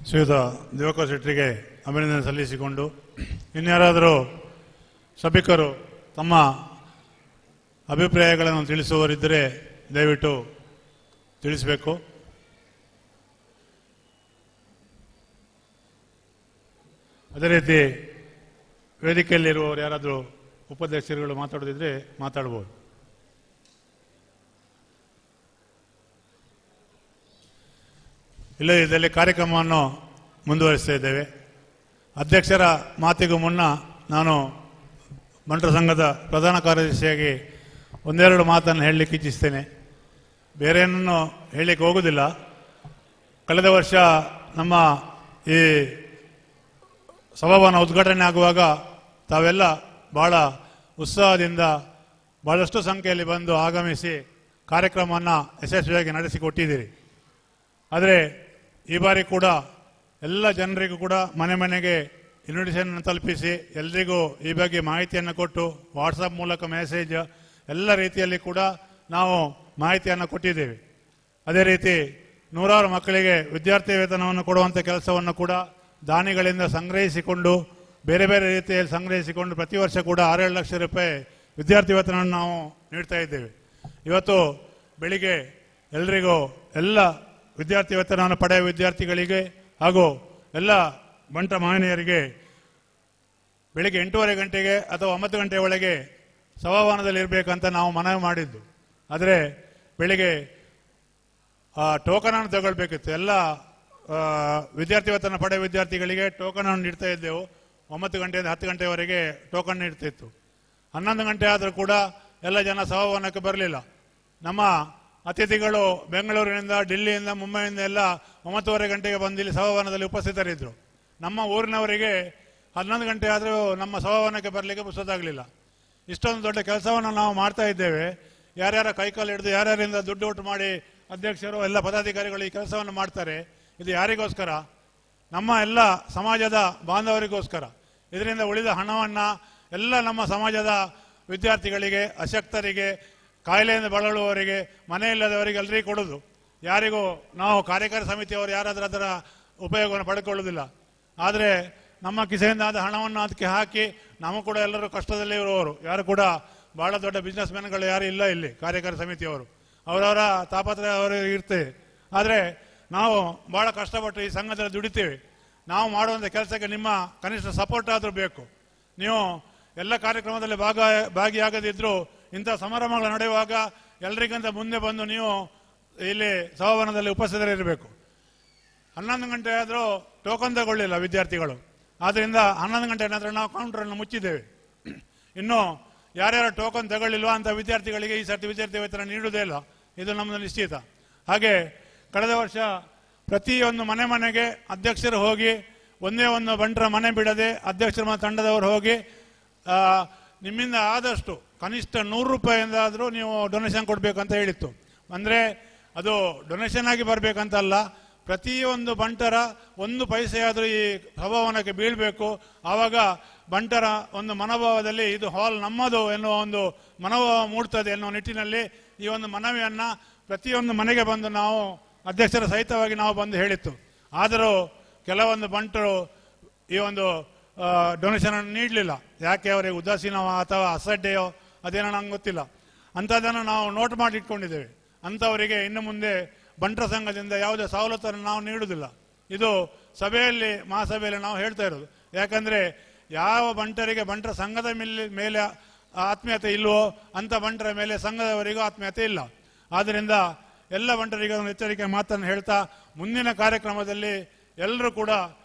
ಶ್ರೀಯುತ ದಿವಾಕರ್ ಶೆಟ್ಟರಿಗೆ ಅಭಿನಂದನೆ ಸಲ್ಲಿಸಿಕೊಂಡು ಇನ್ಯಾರಾದರೂ ಸಭಿಕರು ತಮ್ಮ ಅಭಿಪ್ರಾಯಗಳನ್ನು ತಿಳಿಸುವವರಿದ್ದರೆ ದಯವಿಟ್ಟು ತಿಳಿಸಬೇಕು. ಅದೇ ರೀತಿ ವೇದಿಕೆಯಲ್ಲಿರುವವರು ಯಾರಾದರೂ ಉಪಾಧ್ಯಕ್ಷರುಗಳು ಮಾತಾಡೋದಿದ್ದರೆ ಮಾತಾಡ್ಬೋದು. ಇಲ್ಲದಿದ್ದಲ್ಲಿ ಕಾರ್ಯಕ್ರಮವನ್ನು ಮುಂದುವರಿಸ್ತಾ ಇದ್ದೇವೆ. ಅಧ್ಯಕ್ಷರ ಮಾತಿಗೂ ಮುನ್ನ ನಾನು ಬಂಟರ ಸಂಘದ ಪ್ರಧಾನ ಕಾರ್ಯದರ್ಶಿಯಾಗಿ ಒಂದೆರಡು ಮಾತನ್ನು ಹೇಳಲಿಕ್ಕೆ ಇಚ್ಛಿಸ್ತೇನೆ. ಬೇರೆಯನ್ನೂ ಹೇಳಲಿಕ್ಕೆ ಹೋಗುವುದಿಲ್ಲ. ಕಳೆದ ವರ್ಷ ನಮ್ಮ ಈ ಸಭಾಭವನ ಉದ್ಘಾಟನೆ ಆಗುವಾಗ ತಾವೆಲ್ಲ ಭಾಳ ಉತ್ಸಾಹದಿಂದ ಭಾಳಷ್ಟು ಸಂಖ್ಯೆಯಲ್ಲಿ ಬಂದು ಆಗಮಿಸಿ ಕಾರ್ಯಕ್ರಮವನ್ನು ಯಶಸ್ವಿಯಾಗಿ ನಡೆಸಿಕೊಟ್ಟಿದ್ದೀರಿ. ಆದರೆ ಈ ಬಾರಿ ಕೂಡ ಎಲ್ಲ ಜನರಿಗೂ ಕೂಡ ಮನೆ ಮನೆಗೆ ಇನ್ವಿಟೇಷನ್ ತಲುಪಿಸಿ ಎಲ್ರಿಗೂ ಈ ಬಗ್ಗೆ ಮಾಹಿತಿಯನ್ನು ಕೊಟ್ಟು ವಾಟ್ಸಪ್ ಮೂಲಕ ಮೆಸೇಜ್ ಎಲ್ಲ ರೀತಿಯಲ್ಲಿ ಕೂಡ ನಾವು ಮಾಹಿತಿಯನ್ನು ಕೊಟ್ಟಿದ್ದೇವೆ. ಅದೇ ರೀತಿ ನೂರಾರು ಮಕ್ಕಳಿಗೆ ವಿದ್ಯಾರ್ಥಿ ವೇತನವನ್ನು ಕೊಡುವಂಥ ಕೆಲಸವನ್ನು ಕೂಡ ದಾನಿಗಳಿಂದ ಸಂಗ್ರಹಿಸಿಕೊಂಡು ಬೇರೆ ಬೇರೆ ರೀತಿಯಲ್ಲಿ ಸಂಗ್ರಹಿಸಿಕೊಂಡು ಪ್ರತಿ ವರ್ಷ ಕೂಡ 6-7 ಲಕ್ಷ ರೂಪಾಯಿ ವಿದ್ಯಾರ್ಥಿ ವೇತನವನ್ನು ನಾವು ನೀಡ್ತಾ ಇದ್ದೇವೆ. ಇವತ್ತು ಬೆಳಿಗ್ಗೆ ಎಲ್ರಿಗೂ ಎಲ್ಲ ವಿದ್ಯಾರ್ಥಿ ವೇತನವನ್ನು ಪಡೆಯುವ ವಿದ್ಯಾರ್ಥಿಗಳಿಗೆ ಹಾಗೂ ಎಲ್ಲ ಬಂಟ ಮಹನೀಯರಿಗೆ ಬೆಳಿಗ್ಗೆ 8:30 ಗಂಟೆಗೆ ಅಥವಾ 9 ಗಂಟೆಯ ಒಳಗೆ ಸಭಾಭವನದಲ್ಲಿ ಇರಬೇಕಂತ ನಾವು ಮನವಿ ಮಾಡಿದ್ದು. ಆದರೆ ಬೆಳಿಗ್ಗೆ ಟೋಕನನ್ನು ತಗೊಳ್ಬೇಕಿತ್ತು. ಎಲ್ಲ ವಿದ್ಯಾರ್ಥಿ ವೇತನ ಪಡೆಯುವ ವಿದ್ಯಾರ್ಥಿಗಳಿಗೆ ಟೋಕನನ್ನು ನೀಡ್ತಾ ಇದ್ದೆವು. 9 ಗಂಟೆಯಿಂದ 10 ಗಂಟೆಯವರೆಗೆ ಟೋಕನ್ ನೀಡ್ತಿತ್ತು. 11 ಗಂಟೆ ಆದರೂ ಕೂಡ ಎಲ್ಲ ಜನ ಸಭಾಭವನಕ್ಕೆ ಬರಲಿಲ್ಲ. ನಮ್ಮ ಅತಿಥಿಗಳು ಬೆಂಗಳೂರಿನಿಂದ, ಡಿಲ್ಲಿಯಿಂದ, ಮುಂಬೈಯಿಂದ ಎಲ್ಲ 9:30 ಗಂಟೆಗೆ ಬಂದು ಇಲ್ಲಿ ಸಭಾಭವನದಲ್ಲಿ ಉಪಸ್ಥಿತರಿದ್ದರು. ನಮ್ಮ ಊರಿನವರಿಗೆ 11 ಗಂಟೆ ಆದರೂ ನಮ್ಮ ಸಭಾಭವನಕ್ಕೆ ಬರಲಿಕ್ಕೆ ಪುಸ್ತಕ. ಇಷ್ಟೊಂದು ದೊಡ್ಡ ಕೆಲಸವನ್ನು ನಾವು ಮಾಡ್ತಾ ಇದ್ದೇವೆ. ಯಾರ್ಯಾರ ಕೈಕಾಲು ಹಿಡಿದು ಯಾರ್ಯಾರಿಂದ ದುಡ್ಡು ಒಟ್ಟು ಮಾಡಿ ಅಧ್ಯಕ್ಷರು ಎಲ್ಲ ಪದಾಧಿಕಾರಿಗಳು ಈ ಕೆಲಸವನ್ನು ಮಾಡ್ತಾರೆ. ಇದು ಯಾರಿಗೋಸ್ಕರ? ನಮ್ಮ ಎಲ್ಲ ಸಮಾಜದ ಬಾಂಧವರಿಗೋಸ್ಕರ. ಇದರಿಂದ ಉಳಿದ ಹಣವನ್ನು ಎಲ್ಲ ನಮ್ಮ ಸಮಾಜದ ವಿದ್ಯಾರ್ಥಿಗಳಿಗೆ, ಅಶಕ್ತರಿಗೆ, ಕಾಯಿಲೆಯಿಂದ ಬಳಲುವವರಿಗೆ, ಮನೆ ಇಲ್ಲದವರಿಗೆ ಎಲ್ಲರಿಗೂ ಕೊಡೋದು. ಯಾರಿಗೂ ನಾವು ಕಾರ್ಯಕಾರಿ ಸಮಿತಿಯವರು ಯಾರಾದರೂ ಅದರ ಉಪಯೋಗವನ್ನು ಪಡ್ಕೊಳ್ಳೋದಿಲ್ಲ. ಆದರೆ ನಮ್ಮ ಕಿಸೆಯಿಂದ ಆದ ಹಣವನ್ನು ಅದಕ್ಕೆ ಹಾಕಿ ನಾವು ಕೂಡ ಎಲ್ಲರೂ ಕಷ್ಟದಲ್ಲಿ ಇರುವವರು, ಯಾರು ಕೂಡ ಭಾಳ ದೊಡ್ಡ ಬಿಸ್ನೆಸ್ ಮ್ಯಾನ್ಗಳು ಯಾರು ಇಲ್ಲ ಇಲ್ಲಿ ಕಾರ್ಯಕಾರಿ ಸಮಿತಿಯವರು, ಅವರವರ ತಾಪತ್ರ ಅವರು ಇರ್ತೇವೆ. ಆದರೆ ನಾವು ಭಾಳ ಕಷ್ಟಪಟ್ಟು ಈ ಸಂಘದಲ್ಲಿ ದುಡಿತೀವಿ. ನಾವು ಮಾಡುವಂಥ ಕೆಲಸಕ್ಕೆ ನಿಮ್ಮ ಕನಿಷ್ಠ ಸಪೋರ್ಟ್ ಆದರೂ ಬೇಕು. ನೀವು ಎಲ್ಲ ಕಾರ್ಯಕ್ರಮದಲ್ಲಿ ಭಾಗಿಯಾಗದಿದ್ದರೂ ಇಂಥ ಸಮಾರಂಭಗಳು ನಡೆಯುವಾಗ ಎಲ್ಲರಿಗಿಂತ ಮುಂದೆ ಬಂದು ನೀವು ಇಲ್ಲಿ ಸಭಾಭವನದಲ್ಲಿ ಉಪಸ್ಥಿತರಿರಬೇಕು. 11 ಗಂಟೆ ಆದರೂ ಟೋಕನ್ ತಗೊಳ್ಳಿಲ್ಲ ವಿದ್ಯಾರ್ಥಿಗಳು. ಆದ್ದರಿಂದ 11 ಗಂಟೆ ನಂತರ ನಾವು ಕೌಂಟರನ್ನು ಮುಚ್ಚಿದ್ದೇವೆ. ಇನ್ನು ಯಾರ್ಯಾರು ಟೋಕನ್ ತಗೊಳ್ಳಿಲ್ವ ಅಂತ ವಿದ್ಯಾರ್ಥಿಗಳಿಗೆ ಈ ಸರ್ತಿ ವಿದ್ಯಾರ್ಥಿ ವೇತನ ನೀಡುವುದೇ ಇಲ್ಲ, ಇದು ನಮ್ಮದು ನಿಶ್ಚಿತ. ಹಾಗೆ ಕಳೆದ ವರ್ಷ ಪ್ರತಿಯೊಂದು ಮನೆ ಮನೆಗೆ ಅಧ್ಯಕ್ಷರು ಹೋಗಿ, ಒಂದೇ ಒಂದು ಬಂಟರ ಮನೆ ಬಿಡದೆ ಅಧ್ಯಕ್ಷರ ತಂಡದವರು ಹೋಗಿ ನಿಮ್ಮಿಂದ ಆದಷ್ಟು ಕನಿಷ್ಠ 100 ರೂಪಾಯಿಂದಾದರೂ ನೀವು ಡೊನೇಷನ್ ಕೊಡಬೇಕಂತ ಹೇಳಿತ್ತು. ಅಂದರೆ ಅದು ಡೊನೇಷನ್ ಆಗಿ ಬರಬೇಕಂತಲ್ಲ, ಪ್ರತಿಯೊಂದು ಬಂಟರ ಒಂದು ಪೈಸೆಯಾದರೂ ಈ ಸಭಾಭವನಕ್ಕೆ ಬೀಳಬೇಕು. ಆವಾಗ ಬಂಟರ ಒಂದು ಮನೋಭಾವದಲ್ಲಿ ಇದು ಹಾಲ್ ನಮ್ಮದು ಎನ್ನುವ ಒಂದು ಮನೋಭಾವ ಮೂಡ್ತದೆ ಎನ್ನುವ ನಿಟ್ಟಿನಲ್ಲಿ ಈ ಒಂದು ಮನವಿಯನ್ನು ಪ್ರತಿಯೊಂದು ಮನೆಗೆ ಬಂದು ನಾವು ಅಧ್ಯಕ್ಷರ ಸಹಿತವಾಗಿ ನಾವು ಬಂದು ಹೇಳಿತ್ತು. ಆದರೂ ಕೆಲವೊಂದು ಬಂಟರು ಈ ಒಂದು ಡೊನೇಷನನ್ನು ನೀಡಲಿಲ್ಲ. ಯಾಕೆ ಅವರಿಗೆ ಉದಾಸೀನವೋ ಅಥವಾ ಅಸಡ್ಡೆಯೋ ಅದೇನೋ ನಂಗೆ ಗೊತ್ತಿಲ್ಲ. ಅಂಥದ್ದನ್ನು ನಾವು ನೋಟ್ ಮಾಡಿ ಇಟ್ಕೊಂಡಿದ್ದೇವೆ. ಅಂಥವರಿಗೆ ಇನ್ನು ಮುಂದೆ ಬಂಟರ ಸಂಘದಿಂದ ಯಾವುದೇ ಸವಲತ್ತನ್ನು ನಾವು ನೀಡುವುದಿಲ್ಲ. ಇದು ಸಭೆಯಲ್ಲಿ, ಮಹಾಸಭೆಯಲ್ಲಿ ನಾವು ಹೇಳ್ತಾ ಇರೋದು. ಯಾಕಂದರೆ ಯಾವ ಬಂಟರಿಗೆ ಬಂಟರ ಸಂಘದ ಮೇಲೆ ಆತ್ಮೀಯತೆ ಇಲ್ವೋ ಅಂಥ ಬಂಟರ ಮೇಲೆ ಸಂಘದವರಿಗೂ ಆತ್ಮೀಯತೆ ಇಲ್ಲ. ಆದ್ದರಿಂದ ಎಲ್ಲ ಬಂಟರಿಗೆ ಒಂದು ಎಚ್ಚರಿಕೆ ಮಾತನ್ನು ಹೇಳ್ತಾ, ಮುಂದಿನ ಕಾರ್ಯಕ್ರಮದಲ್ಲಿ ಎಲ್ಲರೂ ಕೂಡ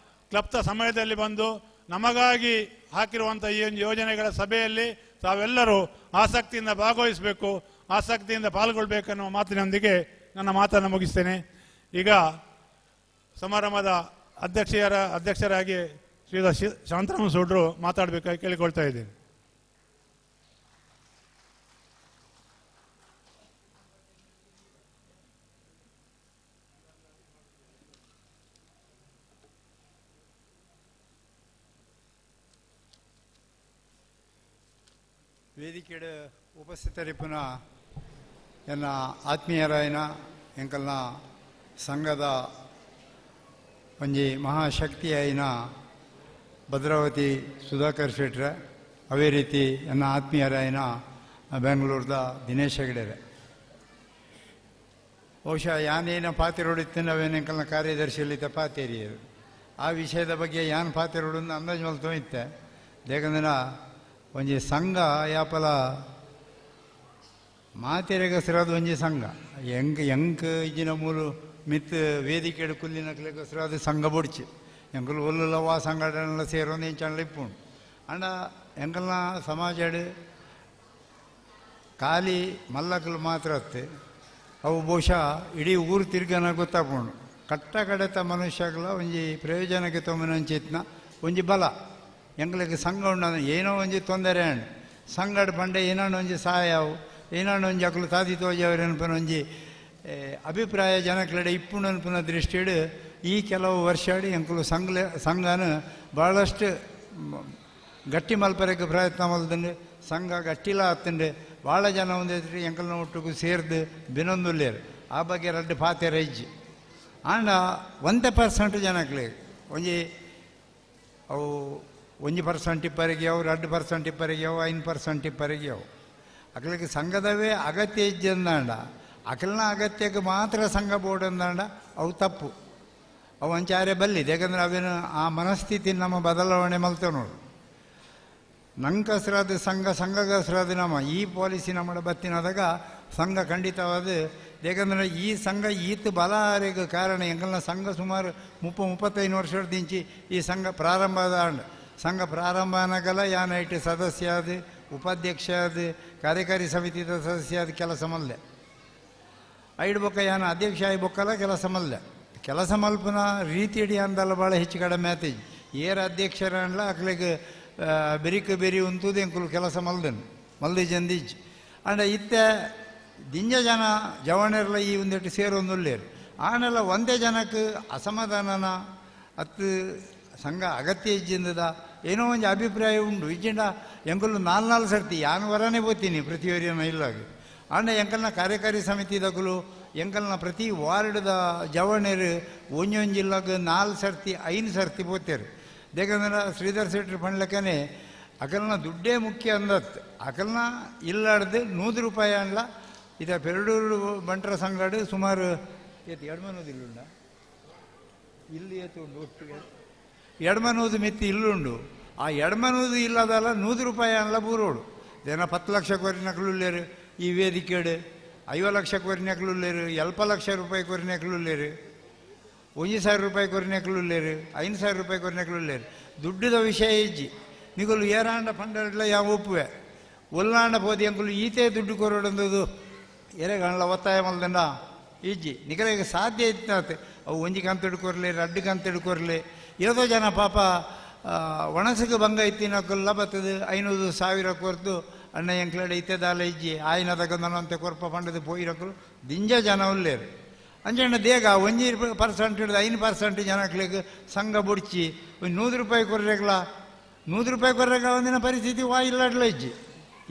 ಕ್ಲಪ್ತ ಸಮಯದಲ್ಲಿ ಬಂದು ನಮಗಾಗಿ ಹಾಕಿರುವಂಥ ಈ ಒಂದು ಯೋಜನೆಗಳ ಸಭೆಯಲ್ಲಿ ತಾವೆಲ್ಲರೂ ಆಸಕ್ತಿಯಿಂದ ಭಾಗವಹಿಸಬೇಕು, ಆಸಕ್ತಿಯಿಂದ ಪಾಲ್ಗೊಳ್ಬೇಕೆನ್ನುವ ಮಾತಿನೊಂದಿಗೆ ನನ್ನ ಮಾತನ್ನು ಮುಗಿಸ್ತೇನೆ. ಈಗ ಸಮಾರಂಭದ ಅಧ್ಯಕ್ಷರಾಗಿ ಶ್ರೀ ಶಾಂತರಾಮ ಸೂಡ್ರು ಮಾತಾಡಬೇಕಾಗಿ ಕೇಳಿಕೊಳ್ತಾ ಇದ್ದೇನೆ. ವೇದಿಕೆಡ್ ಉಪಸ್ಥಿತರಿಪ್ಪುನ ಎನ್ನ ಆತ್ಮೀಯರಾಯನ ಎಂಕಲ್ನ ಸಂಘದ ಒಂಜಿ ಮಹಾಶಕ್ತಿಯಾಯಿನ ಭದ್ರಾವತಿ ಸುಧಾಕರ್ ಶೆಟ್ರೆ, ಅವೇ ರೀತಿ ಎನ್ನ ಆತ್ಮೀಯರಾಯನ ಬೆಂಗಳೂರದ ದಿನೇಶ್ ಹೆಗಡೆರೆ. ಬಹುಶಃ ಯಾನೇನ ಪಾತಿರೋಡಿತ್ತು ಅವೇನು ಎಂಕಲ್ನ ಕಾರ್ಯದರ್ಶಿಯಲ್ಲಿ ಪಾತೇರಿಯರು ಆ ವಿಷಯದ ಬಗ್ಗೆ ಯಾನ್ ಪಾತಿರೋಡು ಅಂದಾಜು ಮಲ್ತೋ ಇತ್ತೆ. ಯಾಕಂದ್ರೆ ಒಂಜಿ ಸಂಘ ಯಾಪಲ ಮಾತೆರೆಗಸರಾದ ಒಂಜಿ ಸಂಘ ಎಂಕ್ ಎಂಕ್ ಇಜ್ಜಿನ ಮೂಲು ಮಿತ್ ವೇದಿಕೆ ಕುಲ್ಲಿನಕ್ಲೆಗಸರಾದ ಸಂಘ ಬೊಡ್ಚಿ ಎಂಕುಲು ಒಲ್ಲುಲವ ಸಂಘಟನೆಲ್ಲ ಸೇರೊಂದು ಇಂಚಣ್ಣ ಇಪ್ಪುಂಡು. ಅಂಡ ಎಂಕಲ್ನ ಸಮಾಜಡ್ ಖಾಲಿ ಮಲ್ಲಕಲು ಮಾತ್ರ ಅತ್ತೆ ಅವು ಬಹುಶಃ ಇಡೀ ಊರು ತಿರ್ಗನ ಗೊತ್ತಾಪುಂಡು. ಕಟ್ಟ ಕಡೆತ ಮನುಷ್ಯಗಳ ಒಂಜಿ ಪ್ರಯೋಜನಕ್ಕೆ ತೊಂಬನಂಚಿತ್ನ ಒಂಜಿ ಬಲ ಎಂಗ್ಲಿಗೆ ಸಂಘ ಉಂಡು. ಏನೋ ಒಂಜಿ ತೊಂದರೆ ಅಂಡು ಸಂಘಡ್ ಪಂಡೆ ಏನೋ ಒಂಜಿ ಸಹಾಯ ಏನೋ ಒಂಜಿ ಅಕ್ಲು ತಾದಿ ತೋಜವ್ರು ಒಂಜಿ ಅಭಿಪ್ರಾಯ ಜನಕ್ಲೆಡೆ ಇಪ್ಪುಂಡು ಅನ್ಪುನ ದೃಷ್ಟಿಡ್ ಈ ಕೆಲವು ವರ್ಷ ಎಂಕುಲು ಸಂಘನ ಭಾಳಷ್ಟು ಗಟ್ಟಿ ಮಲ್ಪರಕ್ಕೆ ಪ್ರಯತ್ನ ಮಲ್ತಂಡು ಸಂಘ ಗಟ್ಟಿಲ ಆತಂಡು ಭಾಳ ಜನ ಒಂದಿದ್ರೆ ಎಂಕಲ್ನ ಒಟ್ಟಿಗೂ ಸೇರ್ದು ಬಿನೊಂದುಲ್ಲೇರು ಆ ಬಗ್ಗೆ ರಡ್ಡು ಪಾತೆರ ಇಜ್ಜಿ. ಆಂಡ 1% ಜನಕ್ಲೆ ಒಂಜಿ ಅವು 1% ಇಪ್ಪರಿಗೆ ಅವು 2% ಇಪ್ಪರಿಗೆ ಅವು 5% ಇಪ್ಪರಿಗೆ ಅವು ಅಕ್ಲಿಗೆ ಸಂಘದವೇ ಅಗತ್ಯ ಇಜ್ಜಿ ಅಂದಾಂಡ ಅಕಲ್ನ ಅಗತ್ಯಕ್ಕೆ ಮಾತ್ರ ಸಂಘ ಬೋರ್ಡ್ ಅಂದಾಂಡ ಅವು ತಪ್ಪು. ಅವು ಅಂಚಾರೆ ಬಲ್ಲಿ ಯಾಕಂದ್ರೆ ಅವೇನು ಆ ಮನಸ್ಥಿತಿ ನಮ್ಮ ಬದಲಾವಣೆ ಮಲ್ತೇವೆ ನೋಡು. ನಂಗೆ ಸಂಘ ಸಂಘಗಸ್ರಾದ ನಮ್ಮ ಈ ಪಾಲಿಸಿ ನಮ್ಮ ಬತ್ತಿನದಾಗ ಸಂಘ ಖಂಡಿತವಾದ. ಯಾಕಂದ್ರೆ ಈ ಸಂಘ ಈತ ಬಲ ಆರೆಗೆ ಕಾರಣ ಎಂಕಲ್ನ ಸಂಘ ಸುಮಾರು 30-35 ವರ್ಷದಿಂಚಿ ಈ ಸಂಘ ಪ್ರಾರಂಭ ಆದ ಸಂಘ ಪ್ರಾರಂಭ ಅನ್ನಗಲ್ಲ ಯಾನ್ ಐಟ್ ಸದಸ್ಯ ಆದ ಉಪಾಧ್ಯಕ್ಷ ಆದ ಕಾರ್ಯಕಾರಿ ಸಮಿತಿದ ಸದಸ್ಯ ಆದ ಕೆಲಸ ಮಲ್ಲೆ ಐಡ್ ಬೊಕ್ಕ ಯಾನ್ ಅಧ್ಯಕ್ಷ ಆಯಿ ಬೊಕ್ಕಲ್ಲ ಕೆಲಸ ಮಲ್ಲೆ ಕೆಲಸ ಮಲ್ಪನ ರೀತಿ ಇಡೀ ಅಂದಲ್ಲ ಭಾಳ ಹೆಚ್ಚು ಕಡಿಮೆ ಆತೈಜಿ. ಏರ್ ಅಧ್ಯಕ್ಷರನ್ಲ ಅಕ್ಲಿಗೆ ಬೆರಿಕ ಬೆರಿ ಉಂತುದು ಎಂಕುಲು ಕೆಲಸ ಮಲ್ದನು ಮಲ್ದಿ ಜಂದಿಜ್. ಅಂಡ ಇತ್ತೆ ದಿಂಜ ಜನ ಜವಣೆರ್ಲ ಈ ಒಂದಿಟ್ಟು ಸೇರೊಂದುಲ್ಲೇರು ಆನೆಲ್ಲ ಒಂದೇ ಜನಕ್ಕೆ ಅಸಮಾಧಾನನ ಅತ್ತು ಸಂಘ ಅಗತ್ಯ ಇಜ್ಜಿಂದದ ಏನೋ ಒಂದು ಅಭಿಪ್ರಾಯ ಉಂಡು ಇಜ್ಜಿಂಡ ಎಂಕುಲು 4 ಸರ್ತಿ ಯಾನು ವರನೇ ಬೋತೀನಿ ಪ್ರತಿವರಿಯನ ಇಲ್ಲಾಗ. ಆಂಡ ಎಂಕಲ್ನ ಕಾರ್ಯಕಾರಿ ಸಮಿತಿದಕುಲು ಎಂಕಲ್ನ ಪ್ರತಿ ವಾರ್ಡ್ದ ಜವಣರು ಒಂಜೊಂಜಿ ಜಿಲ್ಲಾಗ 4 ಸರ್ತಿ 5 ಸರ್ತಿ ಪೋತೇರು. ದೇಕಂದ್ರೆ ಶ್ರೀಧರ್ ಶೆಟ್ಟರು ಪಂಡ್ಲಕ್ಕನೆ ಅಕಲ್ನ ದುಡ್ಡೇ ಮುಖ್ಯ ಅಂದತ್ತು. ಅಕಲ್ನ ಇಲ್ಲಾಡ್ದು 100 ರೂಪಾಯಿ ಅನ್ಲ ಇದ ಪೆರಡೂರು ಬಂಟರ ಸಂಘಡು ಸುಮಾರು ಏತು ಎಡ್ಮನೂದು ಇಲ್ಲುಂಡ ಇಲ್ಲಿ ಏತು ಉಂಡು ಒಟ್ಟಿಗೆ ಎಡ್ಮನೂದು ಮಿತ್ತಿ ಇಲ್ಲುಂಡು. ಆ ಎಡ್ಮನೂದು ಇಲ್ಲದಲ್ಲ 100 ರೂಪಾಯಿ ಅನ್ಲ ಬೂರೋಡು. ದೇನ 10 ಲಕ್ಷ ಕೊರಿನಕ್ಲು ಈ ವೇದಿಕೆಡು 50 ಲಕ್ಷ ಕೊರಿನಕ್ಲು, 70 ಲಕ್ಷ ರೂಪಾಯಿ ಕೊರಿನಕ್ಲು, 1,000 ರೂಪಾಯಿ ಕೊರಿನಕ್ಲು, 5,000 ರೂಪಾಯಿ ಕೊರಿನಕ್ಲು. ದುಡ್ಡುದ ವಿಷಯ ಇಜ್ಜಿ. ನಿಗಲು ಏರಾಂಡ ಪಂಡರ್ಲ ಯಾವ ಒಪ್ಪುವೆ ಒಲ್ಲಾಂಡ ಪೋದಿ ಅಂಕುಲು ಈತೇ ದುಡ್ಡು ಕೊರೋಡಂದದು ಎರೆಗಣ್ಲ ಒತ್ತಾಯ ಮಲ್ದಂಡ ಇಜ್ಜಿ. ನಿಗಲಿಗೆ ಸಾಧ್ಯ ಇತ್ತು ಅವು ಒಂಜಿ ಕಂತೆಡು ಕೊರಲಿ 2 ಕಂತೆಡು ಕೊರಲಿ. ಏದೋ ಜನ ಪಾಪ ಒಣಸಿಗೆ ಭಂಗ ಇತ್ತಿನಕ್ಕೆಲ್ಲ ಬರ್ತದೆ 500 ಸಾವಿರ ಕೊರ್ದು ಅಣ್ಣ ಎಂಕ್ಲಡೆ ಇತ್ತೆದಾಲ ಇಜ್ಜಿ ಆಯ್ನ ತಗೊಂಡಂತೆ ಕೊರ್ಪ ಪಂಡದು ಪೋಯಿರಕ್ಕಲು ದಿಂಜ ಜನ ಉಲ್ಲೇರು. ಅಂಚಣ್ಣ ದೇಗ 1% ಹಿಡಿದು 5% ಜನಕ್ಲಿಗೆ ಸಂಘ ಬುಡ್ಚಿ ಒಂದು 100 ರೂಪಾಯಿ ಕೊರ್ರೆಗ್ಲ 100 ರೂಪಾಯಿ ಕೊರ್ರೆಗ್ಲ ಒಂದಿನ ಪರಿಸ್ಥಿತಿ ವಾ ಇಲ್ಲಾಡ್ಲ ಇಜ್ಜಿ.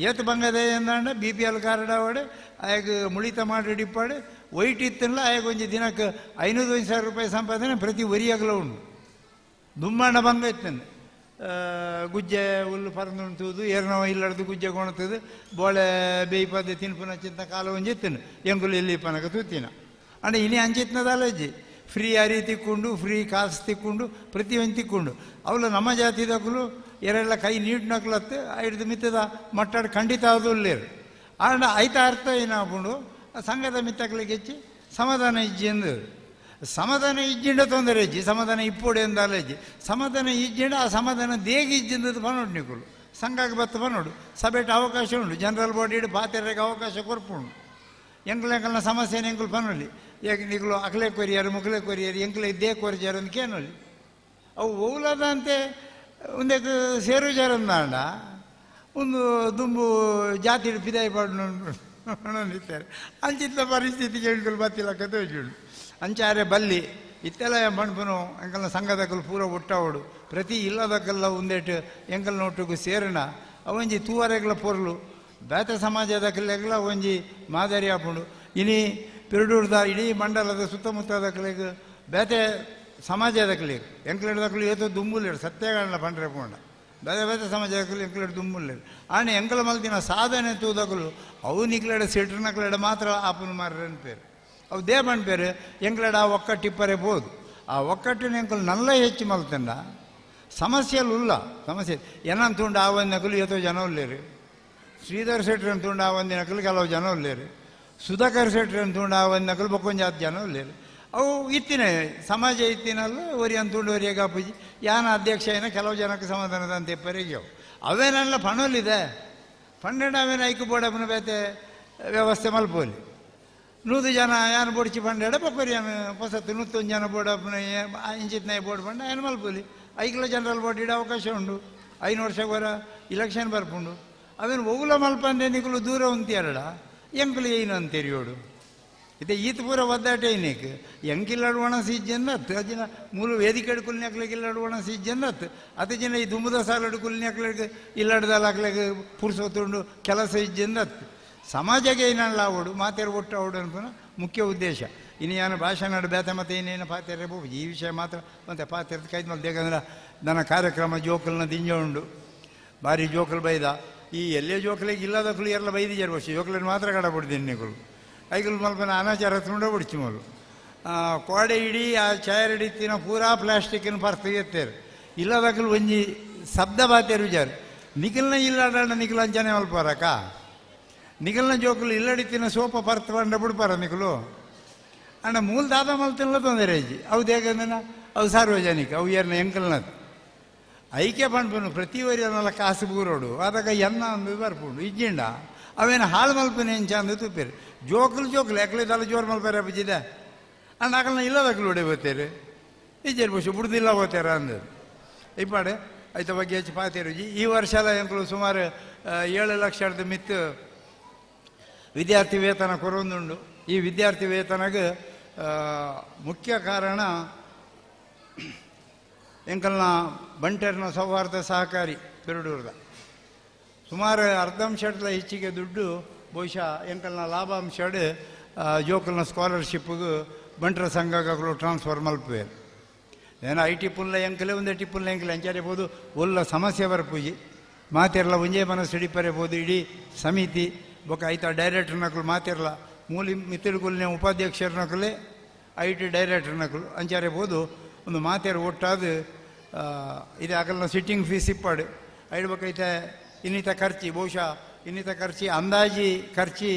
ಏತು ಬಂಗದೆ ಎಂದಾಂಡ BPL card ಆವಡು ಆಯಾಗ ಮುಳಿತ ಮಾಡಿ ಡಿಪ್ಪಾಡು ವೈಟ್ ಇತ್ತಲ್ಲ ಆಯಾಗ ಒಂಜಿ ದಿನಕ್ಕೆ 500 1,000 ರೂಪಾಯಿ ಸಂಪಾದನೆ ಪ್ರತಿ ವರಿಯಾಗಲ ಉಂಡು. ದುಮ್ಮಾಣ ಬಂಗ ಇತ್ತಂದು ಗುಜ್ಜೆ ಹುಲ್ಲು ಪರಂದುಂಟುವುದು ಏರ್ನವ ಇಲ್ಲಡ್ದು ಗುಜ್ಜೆ ಕೊಣತದು ಬೋಳೆ ಬೇಯ್ಪದೆ ತಿನ್ಪುನ ಚಿಂತ ಕಾಲ ಒಂಜಿ ಇತ್ತನು ಎಂಗುಲು ಎಲ್ಲಿ ಪನಕ ತೂತಿನ. ಅಂಡ ಇನಿ ಅಂಚಿತ್ನದಲ್ಲ ಇಜ್ಜಿ. ಫ್ರೀ ಅರಿ ತಿಕ್ಕೊಂಡು ಫ್ರೀ ಕಾಸು ತಿಕ್ಕೊಂಡು ಪ್ರತಿಯೊಂದು ತಿಕ್ಕೊಂಡು ಅವಳು ನಮ್ಮ ಜಾತಿದಕ್ಕಲು ಎರಡೆಲ್ಲ ಕೈ ನೀಟ್ನಕ್ಲತ್ತು ಹಿಡ್ದು ಮಿತ್ತದ ಮಟ್ಟಾಡು ಖಂಡಿತ ಅದು ಉಲ್ಲೇರು. ಆಂಡ ಐತ ಅರ್ಥ ಏನಾಪುಂಡು ಸಂಘದ ಮಿತ್ತಕ್ಲಿಗೆ ಹೆಚ್ಚಿ ಸಮಾಧಾನ ಇಜ್ಜಿ ಎಂದು. ಸಮಾಧಾನ ಇಜ್ಜಿಂಡ ತೊಂದರೆ ಇಜ್ಜಿ, ಸಮಾಧಾನ ಇಪ್ಪೋಡು ಎಂದಲ್ಲ ಇಜ್ಜಿ. ಸಮಾಧಾನ ಇಜ್ಜಿಂಡ ಆ ಸಮಾಧಾನ ದೇಗಿ ಇಜ್ಜಿಂದದ್ದು ಪನೋಡು ನಿಕುಲು ಸಂಘಕ್ಕೆ ಬತ್ತ ಪನೋಡು ಸಭೆಟ್ ಅವಕಾಶ ಉಂಡು ಜನರಲ್ ಬಾಡಿ ಪಾತೆರೆಗೆ ಅವಕಾಶ ಕೊರ್ಪುಂಡು. ಎಂಕಲ್ ಎಂಕಲ್ನ ಸಮಸ್ಯೆನ ಎಂಕುಲು ಪನೋಲಿ ಯಾಕೆ ನಿಕುಲು ಅಕಲೆ ಕೊರಿಯಾರು ಮುಕಲೆ ಕೊರಿಯಾರು ಎಂಕಲೆ ಇದ್ದೇ ಕೊರಿಯಾರು ಅಂತ ಕೇನೋಲಿ. ಅವು ಓಲಾದಂತೆ ಒಂದಕ್ಕೆ ಸೇರು ಜಾರಂದಾಂಡ ಒಂದು ದುಂಬು ಜಾತಿ ಪಿದಾಯಿ ಪಾಡು ನಿಂತಾರೆ ಅಂಚಿತ್ತ ಪರಿಸ್ಥಿತಿಗೆ ಎಂಕುಲು ಬತ್ತಿಲಕ್ಕ ತೋಜುಂಡು. ಅಂಚಾರೆ ಬಲ್ಲಿ ಇತ್ತೆಲ್ಲ ಪಣ್ಪುನು ಎಂಕಲ್ನ ಸಂಘದಕ್ಕಲು ಪೂರ ಒಟ್ಟಾವಡು ಪ್ರತಿ ಇಲ್ಲದಕ್ಕೆಲ್ಲ ಒಂದೇಟು ಎಂಕಲ್ನ ಒಟ್ಟಿಗೂ ಸೇರಣ ಅವಂಜಿ ತೂವರೆಗ್ಲ ಪೊರ್ಲು ಬೇತೆ ಸಮಾಜದಕ್ಕೆಲ್ಲ ಒಂಜಿ ಮಾದರಿ ಆಪುಂಡು. ಇನಿ ಪಿರುಡೂರ್ದ ಇಡೀ ಮಂಡಲದ ಸುತ್ತಮುತ್ತದಕ್ಲೆಗ್ ಬೇತೆ ಸಮಾಜದಕ್ಲೆಗ್ ಎಂಕಲೆಡ್ದಕ್ಲು ಏತೋ ದುಂಬುಲೇರು ಸತ್ಯಗಳನ್ನ ಪಂಡ್ರೆ ಪೋಂಡ ಬೇತೆ ಬೇತೆ ಸಮಾಜದಕ್ಲು ಎಂಕಲೆಡ್ ದುಂಬುಲೇರು. ಆನೆ ಎಂಕಲ ಮಲ್ದಿನ ಸಾಧನೆ ತೂದಕ್ಲು ಅವು ನಿಕ್ಲೆಡ ಸಿಟ್ರನಕ್ಲೆಡ ಮಾತ್ರ ಆಪುನು ಮಾರ್ರೆ ಅನ್ಪೇರು. ಅವು they ಪನ್ಪೇರು ಎಂಕ್ಲೆಡ ಆ ಒಕ್ಕಟ್ಟಿಪ್ಪರೆ ಬೋದು. ಆ ಒಕ್ಕಟ್ಟಿನ ಎಂಕಲು ನಲ್ಲ ಹೆಚ್ಚು ಮಲ್ತಂಡ ಸಮಸ್ಯೆಲು ಉಲ್ಲ ಸಮಸ್ಯೆ ಏನಂತುಂಡು ಆ ಒಂದಿನಕಲು ಏತೋ ಜನ ಉಲ್ಲೇರು. ಶ್ರೀಧರ್ ಶೆಟ್ರ್ ಅಂತುಂಡು ಆ ಒಂದಿನಕಲು ಕೆಲವು ಜನ ಉಲ್ಲೇರು. ಸುಧಾಕರ್ ಶೆಟ್ರ್ ಅಂತುಂಡು ಆ ಒಂದಿನಕಲು ಬೊಕ್ಕೊಂಜಾತ್ ಜನ ಉಲ್ಲೇರು. ಅವು ಇತ್ತಿನ ಸಮಾಜ ಇತ್ತಿನಲ್ಲ ಒರಿ ಅಂತುಂಡು ಒರಿಯ ಕಾಪುಜಿ ಯಾನ ಅಧ್ಯಕ್ಷ ಏನ ಕೆಲವು ಜನಕ್ಕೆ ಸಮಾಧಾನದ ಅಂತ ಇಪ್ಪರಿಗೆ ಅವೇನೆಲ್ಲ ಪಣೋಲಿದೆ ಪಂಡೆಂಡ ಅವೇನ ಐಕು ಬೋಡಪ್ಪನ ಬೇತೆ ವ್ಯವಸ್ಥೆ ಮಲ್ಪೋಲಿ. 100 ಜನ ಯಾನು ಬೊಡ್ಚಿ ಪಂಡೆಡ ಬೊಕ್ಕರಿ ಯಾನು ಹೊಸತ್ತು 101 ಜನ ಬೋಡಪ್ಪನ ಇಂಚಿತ್ನಾಯ ಬೋರ್ಡ್ ಪಂಡ ಏನು ಮಲ್ಪೋಲಿ. ಐಕ್ಲ ಜನರಲ್ ಬಾಡಿ ಇಡ ಅವಕಾಶ ಉಂಡು 5 ವರ್ಷ ವರ ಇಲೆಕ್ಷನ್ ಬರ್ಪುಂಡು. ಅವೇನು ಒಗುಲ ಮಲ್ಪಂದೆ ನಿಕುಲು ದೂರ ಉಂತಿಯರಡ ಎಂಕುಲು ಏನು ಅಂತೀರಿಯೋಡು ಇದೆ ಈತ ಪೂರ ಒದ್ದಾಟ ಏನಕ್ಕೆ ಎಂಕಿಲ್ಲಾಡು ಒಣ ಸೀಜನ್ ಅತ್ತು ಅಜಿನ ಮೂಲ ವೇದಿಕೆ ಕುಲ್ನ್ಯಾಕ್ಲಿಗೆ ಇಲ್ಲಾಡು ಒಣ ಸೀಜನ್ ಅತ್ತು ಅತಿ ಜನ ಈ ದುಂಬುದ ಸಾಲಡು ಕುಲ್ನ್ಯಾಕ್ಲಿಗೆ ಇಲ್ಲಾಡ್ದಲ್ಲ ಹಾಕ್ಲಿಗೆ ಪುರ್ಸೊತ್ತುಂಡು ಕೆಲಸ ಇಜ್ಜಂದ ಅತ್ತು. ಸಮಾಜಕ್ಕೆ ಏನಲ್ಲ ಅವಡು ಮಾತೇರು ಒಟ್ಟು ಅವಡು ಅನ್ಪುನ ಮುಖ್ಯ ಉದ್ದೇಶ. ಇನ್ನು ಏನು ಭಾಷಣ ಬೇತೆ ಮತ್ತು ಇನ್ನೇನು ಪಾತೆರೆ ಈ ವಿಷಯ ಮಾತ್ರ ಮತ್ತೆ ಪಾತೆರದ ಕೈದ ಮೇಲೆ ಬೇಕಂದ್ರೆ ನನ್ನ ಕಾರ್ಯಕ್ರಮ ಜೋಕಲ್ನ ದಿಂಜ ಉಂಡು ಭಾರಿ ಜೋಕಲ್ ಬೈದ ಈ ಎಲ್ಲೇ ಜೋಕಲಿಗೆ ಇಲ್ಲದಕ್ಕಲು ಎಲ್ಲ ಬೈದಿದ್ದಾರೆ ವರ್ಷ ಜೋಕಲನ್ನು ಮಾತ್ರ ಕಡಬಿಡ್ತೀನಿ ನಿಕುಲು ಐಕಲ್ ಮಲ್ಪನ ಅನಾಚಾರ ತುಂಡ ಬಿಡ್ಚಿ ಮೊದಲು ಕೋಡೆ ಇಡೀ ಆ ಚೇರ್ ಹಿಡಿತಿನ ಪೂರಾ ಪ್ಲಾಸ್ಟಿಕ್ಕಿನ ಪರ್ತು ಎತ್ತೇರು ಇಲ್ಲದಕ್ಕಲು ಒಂಜಿ ಶಬ್ದ ಬಾತೇರು ವಿಚಾರ ನಿಖಲ್ನ ಇಲ್ಲಾಡ ನಿಖಲ್ ಅಂಚನೆ ಮಲ್ಪಾರಕ್ಕ ನಿಖಲ್ನ ಜೋಕುಲು ಇಲ್ಲಡಿತಿನ ಸೋಪ ಪರ್ತು ಬಂಡ ಬಿಡ್ಪಾರ ನಿಖಲು ಅಣ್ಣ ಮೂಲ ದಾದ ಮಲ್ತಿಲ್ಲ ತೊಂದರೆ ಇಜ್ಜಿ ಅವು ದೇಗಂದನ ಅವು ಸಾರ್ವಜನಿಕ ಅವು ಏರ್ನ ಎಂಕಲ್ನದು ಐಕ್ಯ ಪಣ್ಪುನು ಪ್ರತಿ ವರಿಯನ್ನೆಲ್ಲ ಕಾಸು ಬೂರೋಡು ಆದಾಗ ಎನ್ನ ಅಂದು ಬರ್ಪುಂಡು ಇಜ್ಜಿಂಡ ಅವೇನು ಹಾಳು ಮಲ್ಪನೆ ಎಂಚ ಅಂದು ತುಪ್ಪೇರು ಜೋಕುಲು ಜೋಕುಲು ಎಕ್ಲಿದಲ್ಲ ಜೋರು ಮಲ್ಪಾರ ಬುಜ್ಜಿದೆ ಅಣ್ಣ ಅಕಲ್ನ ಇಲ್ಲದಕ್ಕಲು ಹೊಡೆ ಬೋತೇರು ಇಜ್ಜೇರು ಬುಷು ಬುಡ್ದಿಲ್ಲ ಹೋಗ್ತಾರ ಅಂದರು ಇಪ್ಪಾಡೆ ಐತ ಬಗ್ಗೆ ಹೆಚ್ಚು ಪಾತೇರುಜಿ ಈ ವರ್ಷ ಎಲ್ಲ ಎಂಕಲು ಸುಮಾರು 7 ಲಕ್ಷದ ಮಿತ್ತು ವಿದ್ಯಾರ್ಥಿ ವೇತನ ಕೊರೊಂದುಂಡು. ಈ ವಿದ್ಯಾರ್ಥಿ ವೇತನಗೆ ಮುಖ್ಯ ಕಾರಣ ಎಂಕಲ್ನ ಬಂಟರ್ನ ಸೌಹಾರ್ದ ಸಹಕಾರಿ ಪೆರಡೂರ್ದ ಸುಮಾರು ಅರ್ಧಂಶಡ್ಲ ಹೆಚ್ಚಿಗೆ ದುಡ್ಡು ಬಹುಶಃ ಎಂಕಲ್ನ ಲಾಭಾಂಶಡ್ ಜೋಕಲ್ನ ಸ್ಕಾಲರ್ಶಿಪ್ಗೆ ಬಂಟರ ಸಂಘಗಳು ಟ್ರಾನ್ಸ್ಫರ್ ಮಲ್ಪುವೆ. ಏನ I ಟಿಪ್ಪುಲ್ಲ ಎಂಕಲೆ ಒಂದೇ ಟಿಪ್ಪುಲ್ಲ ಎಂಕಲೆ ಅಂಚಾರಿಬೋದು ಒಲ್ಲ ಸಮಸ್ಯೆ ಬರ್ಪೂಜಿ ಮಾತಿರಲ್ಲ ಒಂಜೇ ಮನಸ್ಸು ಹಿಡಿಪರಿಬೋದು ಇಡೀ ಸಮಿತಿ ಬೊಕ್ಕ ಐತ ಡೈರೆಕ್ಟರ್ನಕಲು ಮಾತಿರಲ್ಲ ಮೂಲಿ ಮಿತ್ತಿಡುಕುಲ್ನೇ ಉಪಾಧ್ಯಕ್ಷರನಕಲೆ I T ಡೈರೆಕ್ಟರ್ನಕಲು ಅಂಚಾರಿಬೋದು ಒಂದು ಮಾತಿರ ಒಟ್ಟಾದ ಇದು ಆಗಲ್ಲ ಸಿಟ್ಟಿಂಗ್ ಫೀಸ್ ಇಪ್ಪಾಡು ಐಡ್ಬೇಕೈತೆ ಇನ್ನಿತ ಖರ್ಚಿ ಬಹುಶಃ ಇನ್ನಿತ ಖರ್ಚಿ ಅಂದಾಜಿ ಖರ್ಚಿ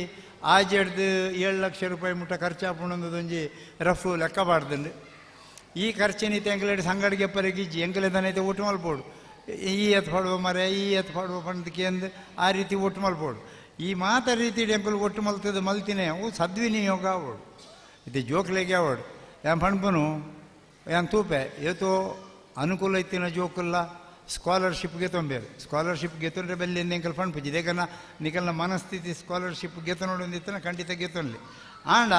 ಆಜೆಡ್ದು 7 ಲಕ್ಷ ರೂಪಾಯಿ ಮುಟ್ಟ ಖರ್ಚಾಪುಣೊಂದೊಂಜಿ ರಫ್ ಲೆಕ್ಕ ಬಾರ್ದುಂಡು. ಈ ಖರ್ಚಿನಿತ ಎಂಕಲೆಡ್ ಸಂಗಡಿಗೆ ಪರಗಿಜ್ಜಿ ಎಂಕಲೆ ದನೈತೆ ಒಟ್ಟು ಮಲ್ಪೋಡು ಈ ಎತ್ ಪಾಡುವ ಮರೆ ಈ ಎತ್ ಪಾಡುವ ಪಂಡಕ್ಕೆ ಅಂದು ಆ ರೀತಿ ಒಟ್ಟು ಮಲ್ಪೋಡು. ಈ ಮಾತ ರೀತಿ ಎಂಕಲು ಒಟ್ಟು ಮಲ್ತದ ಮಲ್ತಿನೇ ಅವು ಸದ್ವಿನಿಯೋಗ ಆವೋಡು ಇದು ಜೋಕ್ಲೆಗೆ ಆವೋಡು. ಯಾನ್ ಪಣ್ಪುನು ಯಾನ್ ತೂಪೆ ಏತೋ ಅನುಕೂಲ ಇತ್ತಿನ ಜೋಕುಲ್ಲ ಸ್ಕಾಲರ್ಶಿಪ್ ಗೆತೊಂಬೇರು ಸ್ಕಾಲರ್ಶಿಪ್ ಗೆತೊಂಡ್ರೆ ಬೆಲ್ಲಿ ಎಂಕಲ್ ಫಂಡ್ ಪೂಜಿ ದೇಕನ ನಿಕಲ್ನ ಮನಸ್ಥಿತಿ ಸ್ಕಾಲರ್ಶಿಪ್ ಗೆತೊನೊಡೊಂದಿತ್ತನ ಖಂಡಿತ ಗೆತೊನ್ಲಿ ಆಂಡ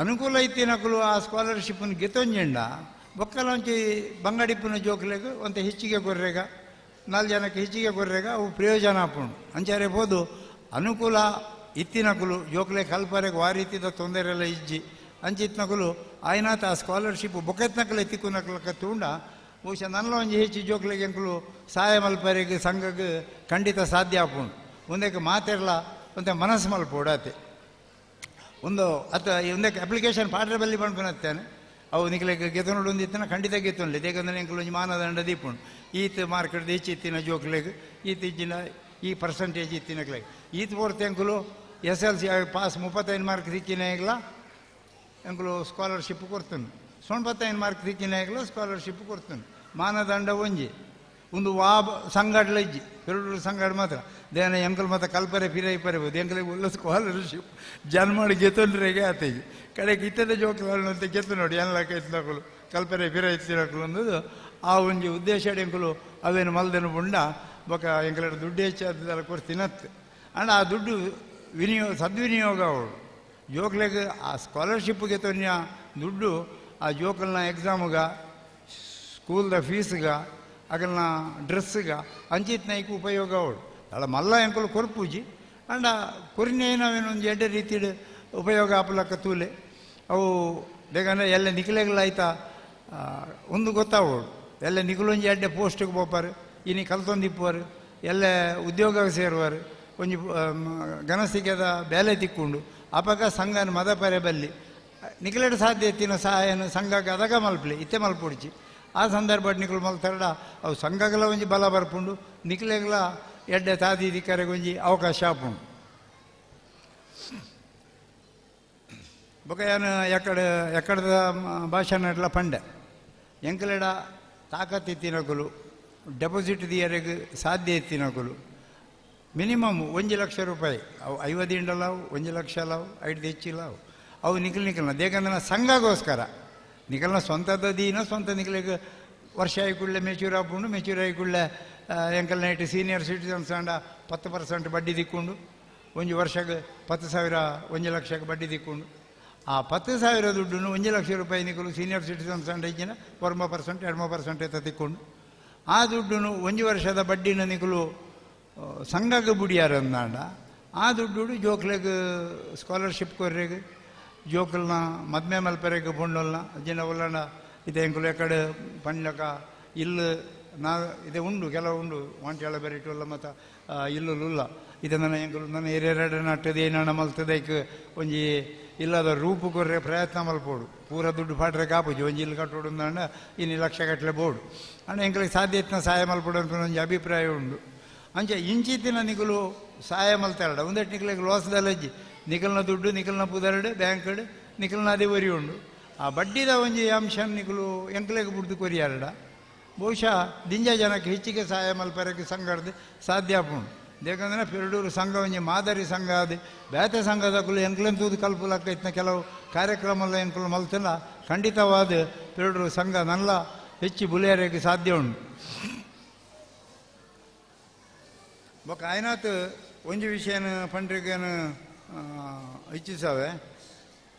ಅನುಕೂಲ ಇತ್ತಿನಕುಲು ಆ ಸ್ಕಾಲರ್ಶಿಪ್ಪನ್ನು ಗೆತೊಂಜೆಂಡ ಬೊಕ್ಕಲ ಒಂಚಿ ಬಂಗಡಿಪ್ಪುನ ಜೋಕ್ಲೆಗ್ ಒಂತೆ ಹೆಚ್ಚಿಗೆ ಕೊರ್ರೆಗ 4 ಜನಕ್ಕೆ ಹೆಚ್ಚಿಗೆ ಕೊರ್ರೆಗ ಅವು ಪ್ರಯೋಜನ ಆಪುಂಡು. ಅಂಚಾರೆ ಬೋದು ಅನುಕೂಲ ಇತ್ತಿನಕುಲು ಜೋಕ್ಲೆ ಕಲ್ಪರೆಗ್ ಆ ರೀತಿದ ತೊಂದರೆಲ್ಲ ಇಜ್ಜಿ ಅಂಚಿತ್ನಕುಲು ಆಯ್ನಾತ ಆ ಸ್ಕಾಲರ್ಶಿಪ್ ಬೊಕೆತ್ನಕುಲು ಎತ್ತಿಕ್ಕುನಕುಲ ತೂಂಡ ಬಹುಶಃ ನಲ್ಲ ಒಂಜಿ ಹೆಚ್ಚು ಜೋಕ್ಲೆಗೆ ಎಂಕುಲು ಸಹಾಯ ಮಲ್ಪರೆಗ್ ಸಂಘಗ್ ಖಂಡಿತ ಸಾಧ್ಯ ಆಪುಂಡು. ಒಂದಕ್ಕೆ ಮಾತಿರಲ್ಲ ಒಂತೆ ಮನಸ್ಸು ಮಲ್ಪೋಡು ಆತೆ ಒಂದು ಅತ್ತ ಒಂದಕ್ಕೆ ಅಪ್ಲಿಕೇಶನ್ ಪಾಡ್ರೆ ಬಲ್ಲಿ ಪಣ್ಪುನತ್ತೇನೆ ಅವು ನಿಕ್ಲೆಗ್ ಗೆತೊನೊಡು ಒಂದಿತ್ತನ ಖಂಡಿತ ಗೆತೊನ್ಲೆ ದೇಕಂದ್ರೆ ಎಂಕುಲು ಒಂಜಿ ಮಾನದಂಡ ದೀಪುಂಡು ಈತ್ ಮಾರ್ಕೆಟ್ ಹೆಚ್ಚು ಇತ್ತಿನ ಜೋಕ್ಲೆಗ್ ಈತ್ ಇಜ್ಜಿನ ಈ ಪರ್ಸೆಂಟೇಜ್ ಇತ್ತಿನಕ್ಲೆಗ್ ಈತ್ ಪೋರ್ತು ಎಂಕುಲು SLC pass 35 mark ಸಿಕ್ಕಿನ ಈಗಲ ಎಂಕುಲು ಸ್ಕಾಲರ್ಶಿಪ್ ಕೊಡ್ತುನು 95 ಮಾರ್ಕ್ ಸಿಕ್ಕಿನ ಈಗಲ ಸ್ಕಾಲರ್ಶಿಪ್ ಕೊಡ್ತುನು. ಮಾನದಂಡ ಒಂಜಿ ಒಂದು ವಾ ಸಂಗಡ್ಲ ಇಜ್ಜಿ ಪೆರಡೂರು ಸಂಗಡ ಮಾತ್ರ ದೇನ ಎಂಕಲ್ ಮಾತ್ರ ಕಲ್ಪರೆ ಫಿರೈ ಪರಿಬೋದು ಎಂಕಲಿಗೆ ಒಳ್ಳೆ ಸ್ಕಾಲರ್ಶಿಪ್ ಜನ್ಮಾಡಿ ಗೆತೊಂಡ್ರೆಗೆ ಆತೈಜಿ ಕಡೆಗೆ ಇತ್ತದ ಜೋಕ್ಲು ಅಂತ ಗೆತ್ತು ನೋಡಿ ಎಲ್ಲ ಇತ್ನಕುಲು ಕಲ್ಪರೆ ಫಿರೈ ಇತ್ತಿನಕುಲು ಅಂದದು ಆ ಒಂಜಿ ಉದ್ದೇಶ ಎಂಕುಲು ಅವೇನು ಮಲ್ದೆನು ಬುಂಡ ಬೊಕ ಎಂಕಲ ದುಡ್ಡು ಹೆಚ್ಚಾದಲ್ಲ ಕೊಡ್ತಿನತ್ತು ಅಂಡ್ ಆ ದುಡ್ಡು ವಿನಿಯೋಗ ಸದ್ವಿನಿಯೋಗ ಅವಳು ಜೋಕ್ಲೆಗ್ ಆ ಸ್ಕಾಲರ್ಶಿಪ್ ಗೆತೊನ್ಯ ದುಡ್ಡು ಆ ಜೋಕಲ್ನ ಎಕ್ಸಾಮ್ಗ ಸ್ಕೂಲ್ದ ಫೀಸ್ಗ ಅಗಲ್ನ ಡ್ರೆಸ್ಗ ಅಂಚಿತ್ನೈಕ್ ಉಪಯೋಗ ಅವಳು ಅಲ್ಲ ಮಲ್ಲ ಎಂಕುಲು ಕೊರ್ಪೂಜಿ ಅಂಡ ಕೊರಿನೇನವೇನು ಒಂದು ಎಡ್ಡೆ ರೀತಿಡ್ ಉಪಯೋಗ ಆಪಲಕ್ಕ ತೂಲೆ ಅವು ಬೇಕಂದ್ರೆ ಎಲ್ಲ ನಿಖಲೆಗಳಾಯ್ತಾ ಒಂದು ಗೊತ್ತಾವೋಡು ಎಲ್ಲ ನಿಖಲೊಂಜಿ ಎಡ್ಡೆ ಪೋಸ್ಟಿಗೆ ಪೋಪಾರು ಇನಿ ಕಲ್ತೊಂದಿಪ್ಪುವರು ಎಲ್ಲ ಉದ್ಯೋಗ ಸೇರುವರು ಒಂಜಿ ಘನಸಿಗೆದ ಬೇಲೆ ತಿಕ್ಕೊಂಡು ಅಪಗ ಸಂಘನ ಮದಪರೆ ಬಲ್ಲಿ ನಿಖಲೆಡ್ ಸಾಧ್ಯ ಇತ್ತಿನ ಸಹಾಯನ ಸಂಘಕ್ಕೆ ಅದಗ ಮಲ್ಪಲೆ ಇತ್ತೆ ಮಲ್ಪೊಡ್ಚಿ ಆ ಸಂದರ್ಭ ನಿಕುಲು ಮಲ್ತರಡ ಅವು ಸಂಘಗಳ ಒಂಜಿ ಬಲ ಬರ್ಪುಂಡು ನಿಖಲೆಗಳ ಎಡ್ಡೆ ತಾದಿ ದಿಕ್ಕರೆಗೊಂಜಿ ಅವಕಾಶ ಆಪುಂಡು. ಬೊಕ ಯಾನ್ ಎಕ್ಕಡ ಎಕ್ಕಡದ ಭಾಷಣ ಎಡ್ಲ ಪಂಡೆ ಎಂಕಲೆಡ ತಾಕತ್ ಇತ್ತಿನಕುಲು ಡೆಪಾಸಿಟ್ ದಿಯರೆಗ್ ಸಾಧ್ಯ ಇತ್ತಿನಕುಲು ಮಿನಿಮಮ್ 1 ಲಕ್ಷ ರೂಪಾಯಿ ಅವು 50 ಇಂಡಲಾವು 1 ಲಕ್ಷ ಲಾವು 5 ಹೆಚ್ಚಿಲಾವು ಅವು ನಿಖಲ್ ನಿಖಲ್ನ ದೇಕಂದ್ರೆ ಸಂಘಗೋಸ್ಕರ ನಿಖಲ್ನ ಸ್ವಂತದ ದೀನ ಸ್ವಂತ ನಿಖಲಿಗೆ ವರ್ಷ ಆಗಿ ಕೂಡಲೇ ಮೆಚೂರ್ ಆಪುಂಡು ಮೆಚೂರ್ ಆಗಿ ಕೂಡಲೇ ಎಂಕಲ್ ನೈಟ್ ಸೀನಿಯರ್ ಸಿಟಿಸನ್ಸ್ ಅಂಡ 10% ಬಡ್ಡಿ ದಿಕ್ಕೊಂಡು ಒಂಜಿ ವರ್ಷಕ್ಕೆ 10,000 1 ಲಕ್ಷಕ್ಕೆ ಬಡ್ಡಿ ದಿಕ್ಕೊಂಡು ಆ 10,000 ದುಡ್ಡನ್ನು 1 ಲಕ್ಷ ರೂಪಾಯಿ ನಿಖಲು ಸೀನಿಯರ್ ಸಿಟಿಸನ್ಸ್ ಅಂಡ ಇಜ್ಜಿನ 1% 2% ಎತ್ತ ತಿಕ್ಕೊಂಡು ಆ ದುಡ್ಡನ್ನು ಒಂಜಿ ವರ್ಷದ ಬಡ್ಡಿನ ನಿಖಲು ಸಂಘಕ್ಕೆ ಬುಡಿಯಾರಂದಾಂಡ ಆ ದುಡ್ಡು ಜೋಕ್ಲೆಗ್ ಸ್ಕಾಲರ್ಶಿಪ್ ಕೊರ್ರೆಗ್ ಜೋಕಲ್ನ ಮದ್ಮೆ ಮಲ್ಪರೆಗ್ ಪೊಂಡಲ್ನ ಜಿನ ಒಲ್ಲಣ ಇದೆ ಎಂಕುಲು ಎಕಡೆ ಪಂಡ್ಲಕ ಇಲ್ಲು ನಾ ಇದೆ ಉಂಡು ಕೆಲವು ಉಂಡು ವಾಂಟ್ಯಾಳ ಬೆರಿಟುಲ್ಲ ಮತ್ತು ಇಲ್ಲುಲ್ಲ ಇದೆ ನನ್ನ ಎಂಕುಲು ನನ್ನ ಹಿರಿಯರಡೆ ನಟ್ಟದೆ ಏನಣ್ಣ ಮಲ್ತದೈಕ್ ಒಂಜಿ ಇಲ್ಲದ ರೂಪು ಕೊರ್ರೆ ಪ್ರಯತ್ನ ಮಲ್ಪೋಡು ಪೂರ ದುಡ್ಡು ಪಾಟ್ರೆ ಕಾಪುಜಿ ಒಂಜಿ ಇಲ್ಲು ಕಟ್ಟೋಡು ಅಂದ ಇನ್ನು ಲಕ್ಷ ಗಟ್ಟಲೆ ಬೋಡು ಅಂಡ ಎಂಕಲಿಗೆ ಸಾಧ್ಯ ಇತ್ತಿನ ಸಹಾಯ ಮಲ್ಪೋಡು ಅನ್ಕೊಂಡು ಒಂಜಿ ಅಭಿಪ್ರಾಯ ಉಂಡು. ಅಂಚೆ ಇಂಚಿತ್ತಿನ ನಿಕುಲು ಸಹಾಯ ಮಲ್ತಾರಡ ಒಂದೆಟ್ಟು ನಿಕಲಿಗೆ ಲೋಸದಲ್ಲಜ್ಜಿ ನಿಕಲ್ನ ದುಡ್ಡು ನಿಕಲ್ನ ಪುದರಡು ಬ್ಯಾಂಕ್ಡ್ ನಿಕಲ್ನ ಅದೇ ಒರಿ ಉಂಡು ಆ ಬಡ್ಡಿದ ಒಂಜಿ ಅಂಶ ನಿಕಲು ಎಂಕಲೆಗೆ ಬುಡ್ದು ಕೊರಿಯಾರಡ ಬಹುಶಃ ದಿಂಜ ಜನಕ್ಕೆ ಹೆಚ್ಚಿಗೆ ಸಹಾಯ ಮಲ್ಪರಕ್ಕೆ ಸಂಘದ ಸಾಧ್ಯ ಆಪುಂಡು. ಯಾಕಂದ್ರೆ ಪೆರಡೂರು ಸಂಘ ಒಂಜಿ ಮಾದರಿ ಸಂಘ ಅದು ಬೇತೆ ಸಂಘದಕುಲು ಎಂಕ್ಲೆನ್ ತೂದು ಕಲ್ಪುಲಕ್ಕ ಇತ್ತಿನ ಕೆಲವು ಕಾರ್ಯಕ್ರಮ ಎಂಕುಲು ಮಲ್ತಿಲ್ಲ ಖಂಡಿತವಾದ ಪೆರಡೂರು ಸಂಘ ನಲ್ಲ ಹೆಚ್ಚು ಬುಲಿಯರಿಗೆ ಸಾಧ್ಯ ಉಂಟು. ಬೊಕ ಆಯ್ನಾತ್ ಒಂಜಿ ವಿಷಯನ ಪಂಡ್ರಿಗೇನು ಇಚ್ಛಿಸವೆ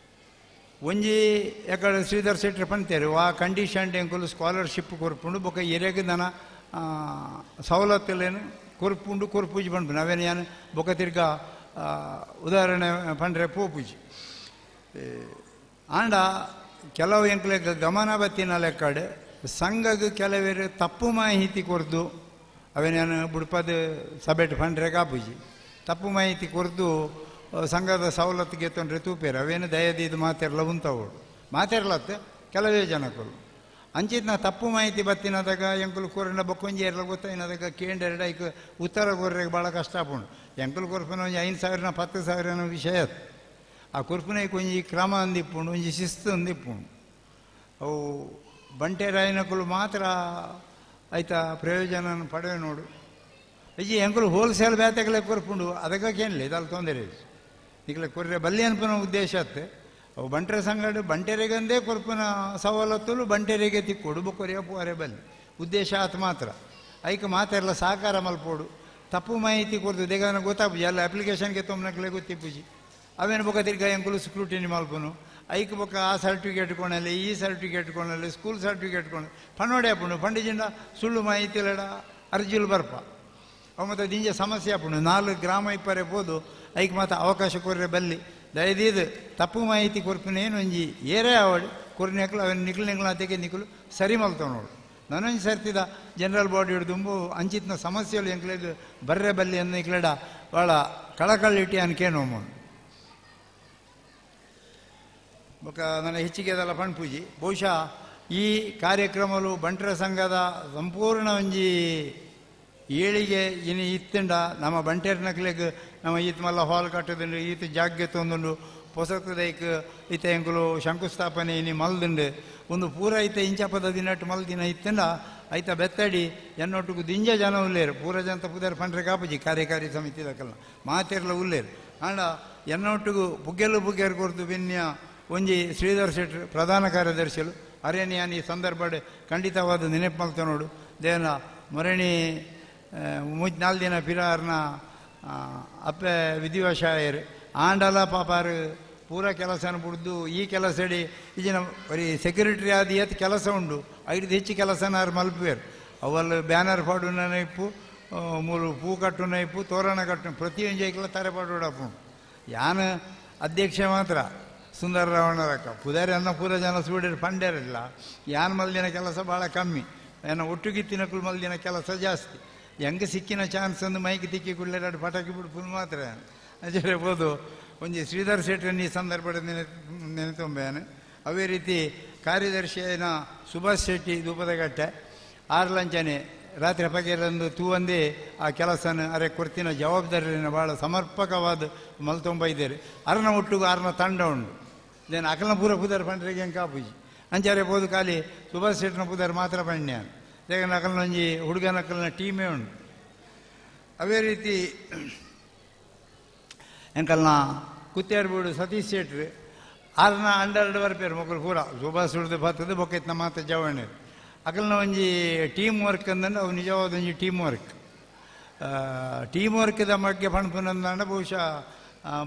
ಒಂಜಿ ಎಕಡೆ ಶ್ರೀಧರ್ ಶೆಟ್ಟಿ ಪಂತೇರು ಆ ಕಂಡೀಷನ್ ಎಂಕುಲು ಸ್ಕಾಲರ್ಶಿಪ್ ಕೊರ್ಪುಂಡು ಬೊಕ ಎರೆಗ್ ನನ ಸವಲತ್ತುಲೇನು ಕೊರ್ಪುಂಡು ಕೊರ್ಪೂಜಿ ಪನ್ಪುಂಡು ಅವೇನು ಯಾನ್ ಬೊಕ ತಿರ್ಗ ಉದಾಹರಣೆ ಪಂಡ್ರೆ ಪೋಪುಜಿ. ಆಂಡ ಕೆಲವು ಎಂಕ್ಲೆಗ್ ಗಮನ ಬತ್ತಿನ ಲೆಕ್ಕಡ್ ಸಂಘಗ್ ಕೆಲವೇರು ತಪ್ಪು ಮಾಹಿತಿ ಕೊರ್ದು ಅವೇನೇನು ಬುಡ್ಪದ ಸಭೆಟ್ ಪಂಡ್ರೆ ಕಾಪುಜಿ. ತಪ್ಪು ಮಾಹಿತಿ ಕೊರ್ದು ಸಂಘದ ಸವಲತ್ತಿಗೆ ತೊಂದರೆ ತೂಪೇರು ಅವೇನು ದಯದೀದು ಮಾತೆರ್ಲ ಉಂತವಳು ಮಾತೆರ್ಲತ್ತೆ ಕೆಲವೇ ಜನಕುಲು ಅಂಚಿತ್ನ ತಪ್ಪು ಮಾಹಿತಿ ಬತ್ತಿನದಾಗ ಎಂಕುಲು ಕೊರನ ಬೊಕ್ಕೊಂಜಿ ಎರ್ಲ ಗೊತ್ತಾಯಿನದಾಗ ಕೇಂಡೆರಡು ಐಕ್ ಉತ್ತರ ಕೊರ್ರೆಗೆ ಭಾಳ ಕಷ್ಟ ಆಪುಂಡು. ಎಂಕುಲು ಕೊರ್ಪುನ ಒಂಜಿ 5,000 10,000 ವಿಷಯ ಆ ಕೊರ್ಪುನೈಕ್ ಒಂಜಿ ಕ್ರಮ ಅಂದಿಪ್ಪುಂಡು, ಒಂಜಿ ಶಿಸ್ತು ಅಂದಿಪ್ಪುಂಡು. ಅವು ಬಂಟೆರಾಯನಕುಲು ಮಾತ್ರ ಐತ ಪ್ರಯೋಜನ ಪಡೆಯ ನೋಡು. ಇಜ್ಜಿ ಎಂಕುಲು ಹೋಲ್ಸೇಲ್ ಬೇತೆಗಲೆ ಕೊರ್ಪುಂಡು ಅದಕ್ಕೆ ಕೇಳಲಿ ಇದಲ್ಲ ತೊಂದರೆ ಈಗಲೇ ಕೊರ್ರೆ ಬಲ್ಲಿ ಅನ್ಪುನ ಉದ್ದೇಶ ಅತ್ತೆ. ಅವು ಬಂಟರ ಸಂಗಡ ಬಂಟೆರಿಗಂದೇ ಕೊರ್ಪುನ ಸವಲತ್ತುಲು ಬಂಟೆರಿಗೆ ತಿಕ್ಕೋಡು ಬೊಕ್ಕೊರಿಯ ಪೋರೆ ಬಲ್ಲಿ ಉದ್ದೇಶ ಆತು ಮಾತ್ರ. ಐಕ್ ಮಾತೆರ್ಲ ಸಹಕಾರ ಮಲ್ಪೋಡು. ತಪ್ಪು ಮಾಹಿತಿ ಕೊರ್ದು ದೇಗನ ಗೊತ್ತಾಪುಜಿ ಅಲ್ಲ ಅಪ್ಲಿಕೇಶನ್ಗೆ ತೊಂಬನಕ್ಲೆ ಗೊತ್ತಿಪ್ಪುಜಿ ಅವೇನು ಬೊಕ್ಕ ತಿರ್ಗ ಎಂಕುಲು ಸ್ಕ್ರೂಟಿನಿ ಮಲ್ಪುನು ಐಕ್ ಬೊಕ್ಕ ಆ ಸರ್ಟಿಫಿಕೇಟ್ ಕೊಣಲೆ ಈ ಸರ್ಟಿಫಿಕೇಟ್ ಕೊಣಲೆ ಸ್ಕೂಲ್ ಸರ್ಟಿಫಿಕೇಟ್ ಕೊಣ ಪಣೋಡೆ ಆಪುಂಡು ಪಂಡಿಜಿಂಡ ಸುಳ್ಳು ಮಾಹಿತಿ ಇಲ್ಲಡ ಅರ್ಜಿಲು ಬರ್ಪ ಅವು ಮತ್ತು ದಿಂಜ ಸಮಸ್ಯೆ ಆಪುಂಡು. 4 ಗ್ರಾಮ ಇಪ್ಪರೆ ಪೋದು ಐಕ್ ಮಾತ ಅವಕಾಶ ಕೊರ್ರೆ ಬಲ್ಲಿ ದಯದೀದು ತಪ್ಪು ಮಾಹಿತಿ ಕೊರ್ಪುನೇನು ಒಂಜಿ ಏರೇ ಆವಡು ಕೊರ್ನೆಕ್ಲು ಅವನ ನಿಕ್ಲು ನಿಕ್ಲು ಅತೆಗೆ ನಿಕ್ಲು ಸರಿ ಮಲ್ತವ ನೋಡು. ನಾನೊಂಜಿ ಸರ್ತಿದ ಜನರಲ್ ಬಾಡಿ ಹಿಡ್ದುಂಬು ಅಂಚಿತ್ನ ಸಮಸ್ಯೆಗಳು ಎಂಕ್ಲೆಗ್ ಬರ್ರೆ ಬಲ್ಲಿ ಅನ್ನ ಇಕ್ಲೆಡ ಭಾಳ ಕಳಕಳ್ಳಿಟ್ಟಿ ಅನ್ಕೇನೋಮು. ಬೊಕ್ಕ ನನ್ನ ಹೆಚ್ಚಿಗೆ ಅದೆಲ್ಲ ಪಣ್ಪೂಜಿ. ಬಹುಶಃ ಈ ಕಾರ್ಯಕ್ರಮಲು ಬಂಟರ ಸಂಘದ ಸಂಪೂರ್ಣ ಒಂಜಿ ಏಳಿಗೆ ಇನಿ ಇತ್ತಂಡ ನಮ್ಮ ಬಂಟೆರ್ನಕ್ಲೆಗ್ ನಮ್ಮ ಈತ ಮಲ್ಲ ಹಾಲ್ ಕಟ್ಟದುಂಡು ಈತ ಜಾಗ್ಗೆ ತೊಂದುಂಡು ಪೊಸತದೈಕ್ ಈತ ಎಂಕುಲು ಶಂಕುಸ್ಥಾಪನೆ ಇನಿ ಮಲ್ದುಂಡು ಒಂದು ಪೂರ ಐತ ಇಂಚಪದ ದಿನಟ್ಟು ಮಲ್ದಿನ ಇತ್ತಂಡ ಐತ ಬೆತ್ತಡಿ ಎನ್ನೊಟ್ಟುಗು ದಿಂಜ ಜನ ಉಲ್ಲೇರು ಪೂರ ಜನತ ಪುದರ್ ಪಂಡ್ರೆ ಕಾಪುಜಿ ಕಾರ್ಯಕಾರಿ ಸಮಿತಿ ದಕ್ಕಲ್ಲ ಮಾತೆರ್ಲ ಉಲ್ಲೇರು. ಆಂಡ ಎನ್ನೊಟ್ಟುಗು ಪುಗ್ಗೆಲು ಪುಗ್ಗೆರು ಕೊರ್ದು ಬೆನ್ಯ ಒಂಜಿ ಶ್ರೀಧರ್ ಶೆಟ್ರು ಪ್ರಧಾನ ಕಾರ್ಯದರ್ಶಿಲು ಅರೇನಿಯಾನ್ ಈ ಸಂದರ್ಭ ಖಂಡಿತವಾದ ನೆನಪು ಮಲ್ತ ನೋಡು. ದೇನ ಮೊರಣಿ 3-4 ದಿನ ಪಿರಾರ್ನ ಅಪ್ಪೆ ವಿಧಿವಶಾಯರು ಆಂಡಲ ಪಾಪಾರು ಪೂರ ಕೆಲಸನ ಬಿಡ್ದು ಈ ಕೆಲಸ ಇಡೀ ಈಜಿನ ಬರೀ ಸೆಕ್ಯೂರಿಟಿ ಆದ ಏತ್ ಕೆಲಸ ಉಂಡು ಐದು ಹೆಚ್ಚು ಕೆಲಸನ ಆರು ಮಲ್ಪುವೇರು. ಅವಲ್ಲ ಬ್ಯಾನರ್ ಪಾಡುನ ಇಪ್ಪು ಮೂರು ಪೂ ಕಟ್ಟುನ ಇಪ್ಪು ತೋರಣ ಕಟ್ಟು ಪ್ರತಿಯೊಂದು ಐಕ್ಲ ತರೆ ಪಾಡುಡಪ್ಪು. ಯಾನ ಅಧ್ಯಕ್ಷ ಮಾತ್ರ ಸುಂದರ ರಾವಣರಕ್ಕ ಪುದಾರಿ ಅನ್ನ ಪೂರ ಜನ ಸೂಡರು ಪಂಡ್ಯರಿಲ್ಲ. ಯಾನ್ ಮಲ್ದಿನ ಕೆಲಸ ಭಾಳ ಕಮ್ಮಿ, ಏನ ಒಟ್ಟುಗಿತ್ತಿನಕುಲು ಮಲ್ದಿನ ಕೆಲಸ ಜಾಸ್ತಿ. ಹೆಂಗೆ ಸಿಕ್ಕಿನ ಚಾನ್ಸ್ ಅಂದು ಮೈಕ್ ತಿಕ್ಕಿ ಕೂಡಲೇ ಎರಡು ಪಟಾಕಿ ಬಿಡ್ಪುದು ಮಾತ್ರ ಅಂಚೆ ಬೋದು. ಒಂಜಿ ಶ್ರೀಧರ್ ಶೆಟ್ಟರನ್ನು ಈ ಸಂದರ್ಭದ ನೆನೆತೊಂಬೆಯಾನು. ಅದೇ ರೀತಿ ಕಾರ್ಯದರ್ಶಿಯನ ಸುಭಾಷ್ ಶೆಟ್ಟಿ ಧೂಪದಗಟ್ಟೆ ಆರ್ಲಂಚನೆ ರಾತ್ರಿ ಪಗೆರಂದು ತೂವಂದೇ ಆ ಕೆಲಸನ ಅರೆ ಕೊರ್ತಿನ ಜವಾಬ್ದಾರಿಯನ್ನು ಭಾಳ ಸಮರ್ಪಕವಾದ ಮಲ್ತೊಂಬ ಇದ್ದಾರೆ. ಅರ್ನ ಒಟ್ಟುಗು ಅರ್ನ ತಂಡ ಉಂಡು ದೇನ್ ಅಕಲ್ನ ಪೂರ ಪುದರ್ ಪಂಡ್ರಿಗೆ ಹೆಂಗೆ ಕಾಪುಜಿ ಅಂಚಾರೆ ಪೋದು ಖಾಲಿ ಸುಭಾಷ್ ಶೆಟ್ಟಿನ ಪುದರ್ ಮಾತ್ರ ಪಣ್ಯ ದೇಗನ ಅಕಲ್ನ ಒಂಜಿ ಹುಡುಗನ ಅಕಲ್ನ ಟೀಮೇ ಉಂಟು. ಅದೇ ರೀತಿ ಎಂಕಲ್ನ ಕುತ್ತೇರ್ಬೂಡು ಸತೀಶ್ ಶೆಟ್ರು ಆರ್ನ ಅಂಡರ್ಡ್ ಬರ್ಪೇರು ಮೊಕ್ಕಲು ಪೂರ ಸುಭಾಷ್ ಹುಡ್ದು ಬರ್ತದೆ ಬೊಕ್ಕೈತ್ನ ಮಾತ ಜವಣೆ ಅಕಲ್ನ ಒಂಜಿ ಟೀಮ್ ವರ್ಕ್ ಅಂದಂದ್ರೆ ಅವು ನಿಜವಾದ ಒಂಜಿ ಟೀಮ್ ವರ್ಕ್. ಟೀಮ್ ವರ್ಕ್ದ ಬಗ್ಗೆ ಪಣ್ಪುನಂದಾಂಡ ಬಹುಶಃ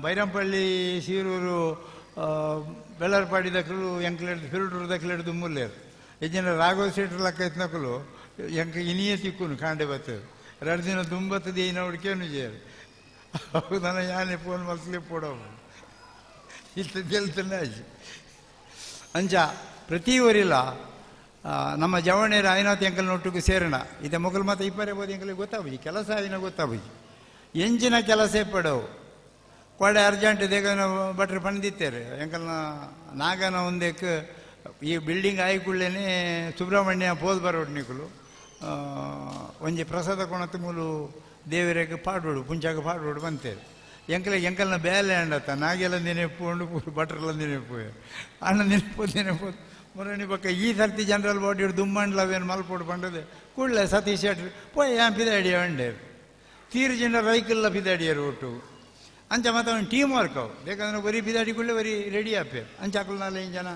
ಬೈರಂಪಳ್ಳಿ ಸೀರೂರು ಬೆಳ್ಳರ್ಪಾಡಿ ದಕ್ಕಲು ಎಂಕ್ಲೆಡ್ದು ಫಿರುಟೂರು ದಕ್ಕಲೆಡ್ದು ಮುಲ್ಲೇರು ಯಜ್ಜನ ರಾಘವ ಶೆಟ್ರು ಲಕ್ಕ ಇತ್ನಕಲು ಎಂಕ ಇನಿಯೇ ತಿಕ್ಕುನು ಕಾಂಡೆ ಬರ್ತದೆ 2 ದಿನ ದುಂಬತ್ತದ ಏನ ಹುಡುಕೇನು ಜೇರು ಹೌದನ ಯಾನೆ ಫೋನ್ ಮಲ್ತಲೇ ಪೋಡವು ಇತ್ತ ಗೆಲ್ತಾನೆ ಅಂಚ ಪ್ರತಿ ಊರಿಲ್ಲ ನಮ್ಮ ಜವಣೇರ ಐನಾಥ್ ಎಂಕಲ್ ಒಟ್ಟಿಗೆ ಸೇರೋಣ ಇತ್ತೆ ಮೊಗಲ್ ಮಾತ ಇಪ್ಪರೆ ಬೋದು ಎಂಕಲಿಗೆ ಗೊತ್ತಾಬುಜಿ ಕೆಲಸ ಆಯ್ನ ಗೊತ್ತಾಬುಜಿ ಎಂಜಿನ ಕೆಲಸ ಪಡವು ಕೋಡೆ ಅರ್ಜೆಂಟ್ ದೇಗನ ಭಟ್ರು ಪಂದಿತ್ತೇರು ಎಂಕಲ್ನ ನಾಗನ ಒಂದೇಕ್ ಈ ಬಿಲ್ಡಿಂಗ್ ಆಯಿ ಕೂಡಲೇ ಸುಬ್ರಹ್ಮಣ್ಯ ಪೋದು ಬರೋಡು ನಿಕುಲು ಒಂಜಿ ಪ್ರಸಾದ ಕೊಣತು ಮೂಲು ದೇವರಿಗೆ ಪಾಡೋಡು ಪುಂಚಾಗ ಪಾಡೋಡು ಬಂತೇರು ಎಂಕಲ ಎಂಕಲ್ನ ಬೇಲೆ ಅಂಡತ್ತ ನಾಗೆಲ್ಲ ನೆನಪು ಉಂಡು ಭಟ್ರೆಲ್ಲ ನೆನಪು ಅಣ್ಣ ನೆನಪು ನೆನಪು ಮುರಣಿ ಪಕ್ಕ ಈ ಸರ್ತಿ ಜನರಲ್ ಬಾಡಿ ದುಮ್ಮಂಡ್ಲವೇನು ಮಲ್ಪೋಡು ಪಂಡದೆ ಕೂಡಲೇ ಸತೀಶ್ ಶೆಟ್ರು ಪೋಯ್ ಯಾನ್ ಪಿದಾಡಿಯ ಅಂಡೇರು ತೀರು ಜನ ರೈಕಲ್ಲ ಪಿದಾಡಿಯರು ಒಟ್ಟು ಅಂಚ ಮತ್ತು ಅವ್ನು ಟೀಮ್ ವರ್ಕ್ ಅವು ಬೇಕಂದ್ರೆ ಬರೀ ಪಿದಾಡಿ ಕೂಡಲೇ ಬರೀ ರೆಡಿ ಆಪೇರು ಅಂಚಾಕುಲು ನಾಲ್ಕೈದು ಜನ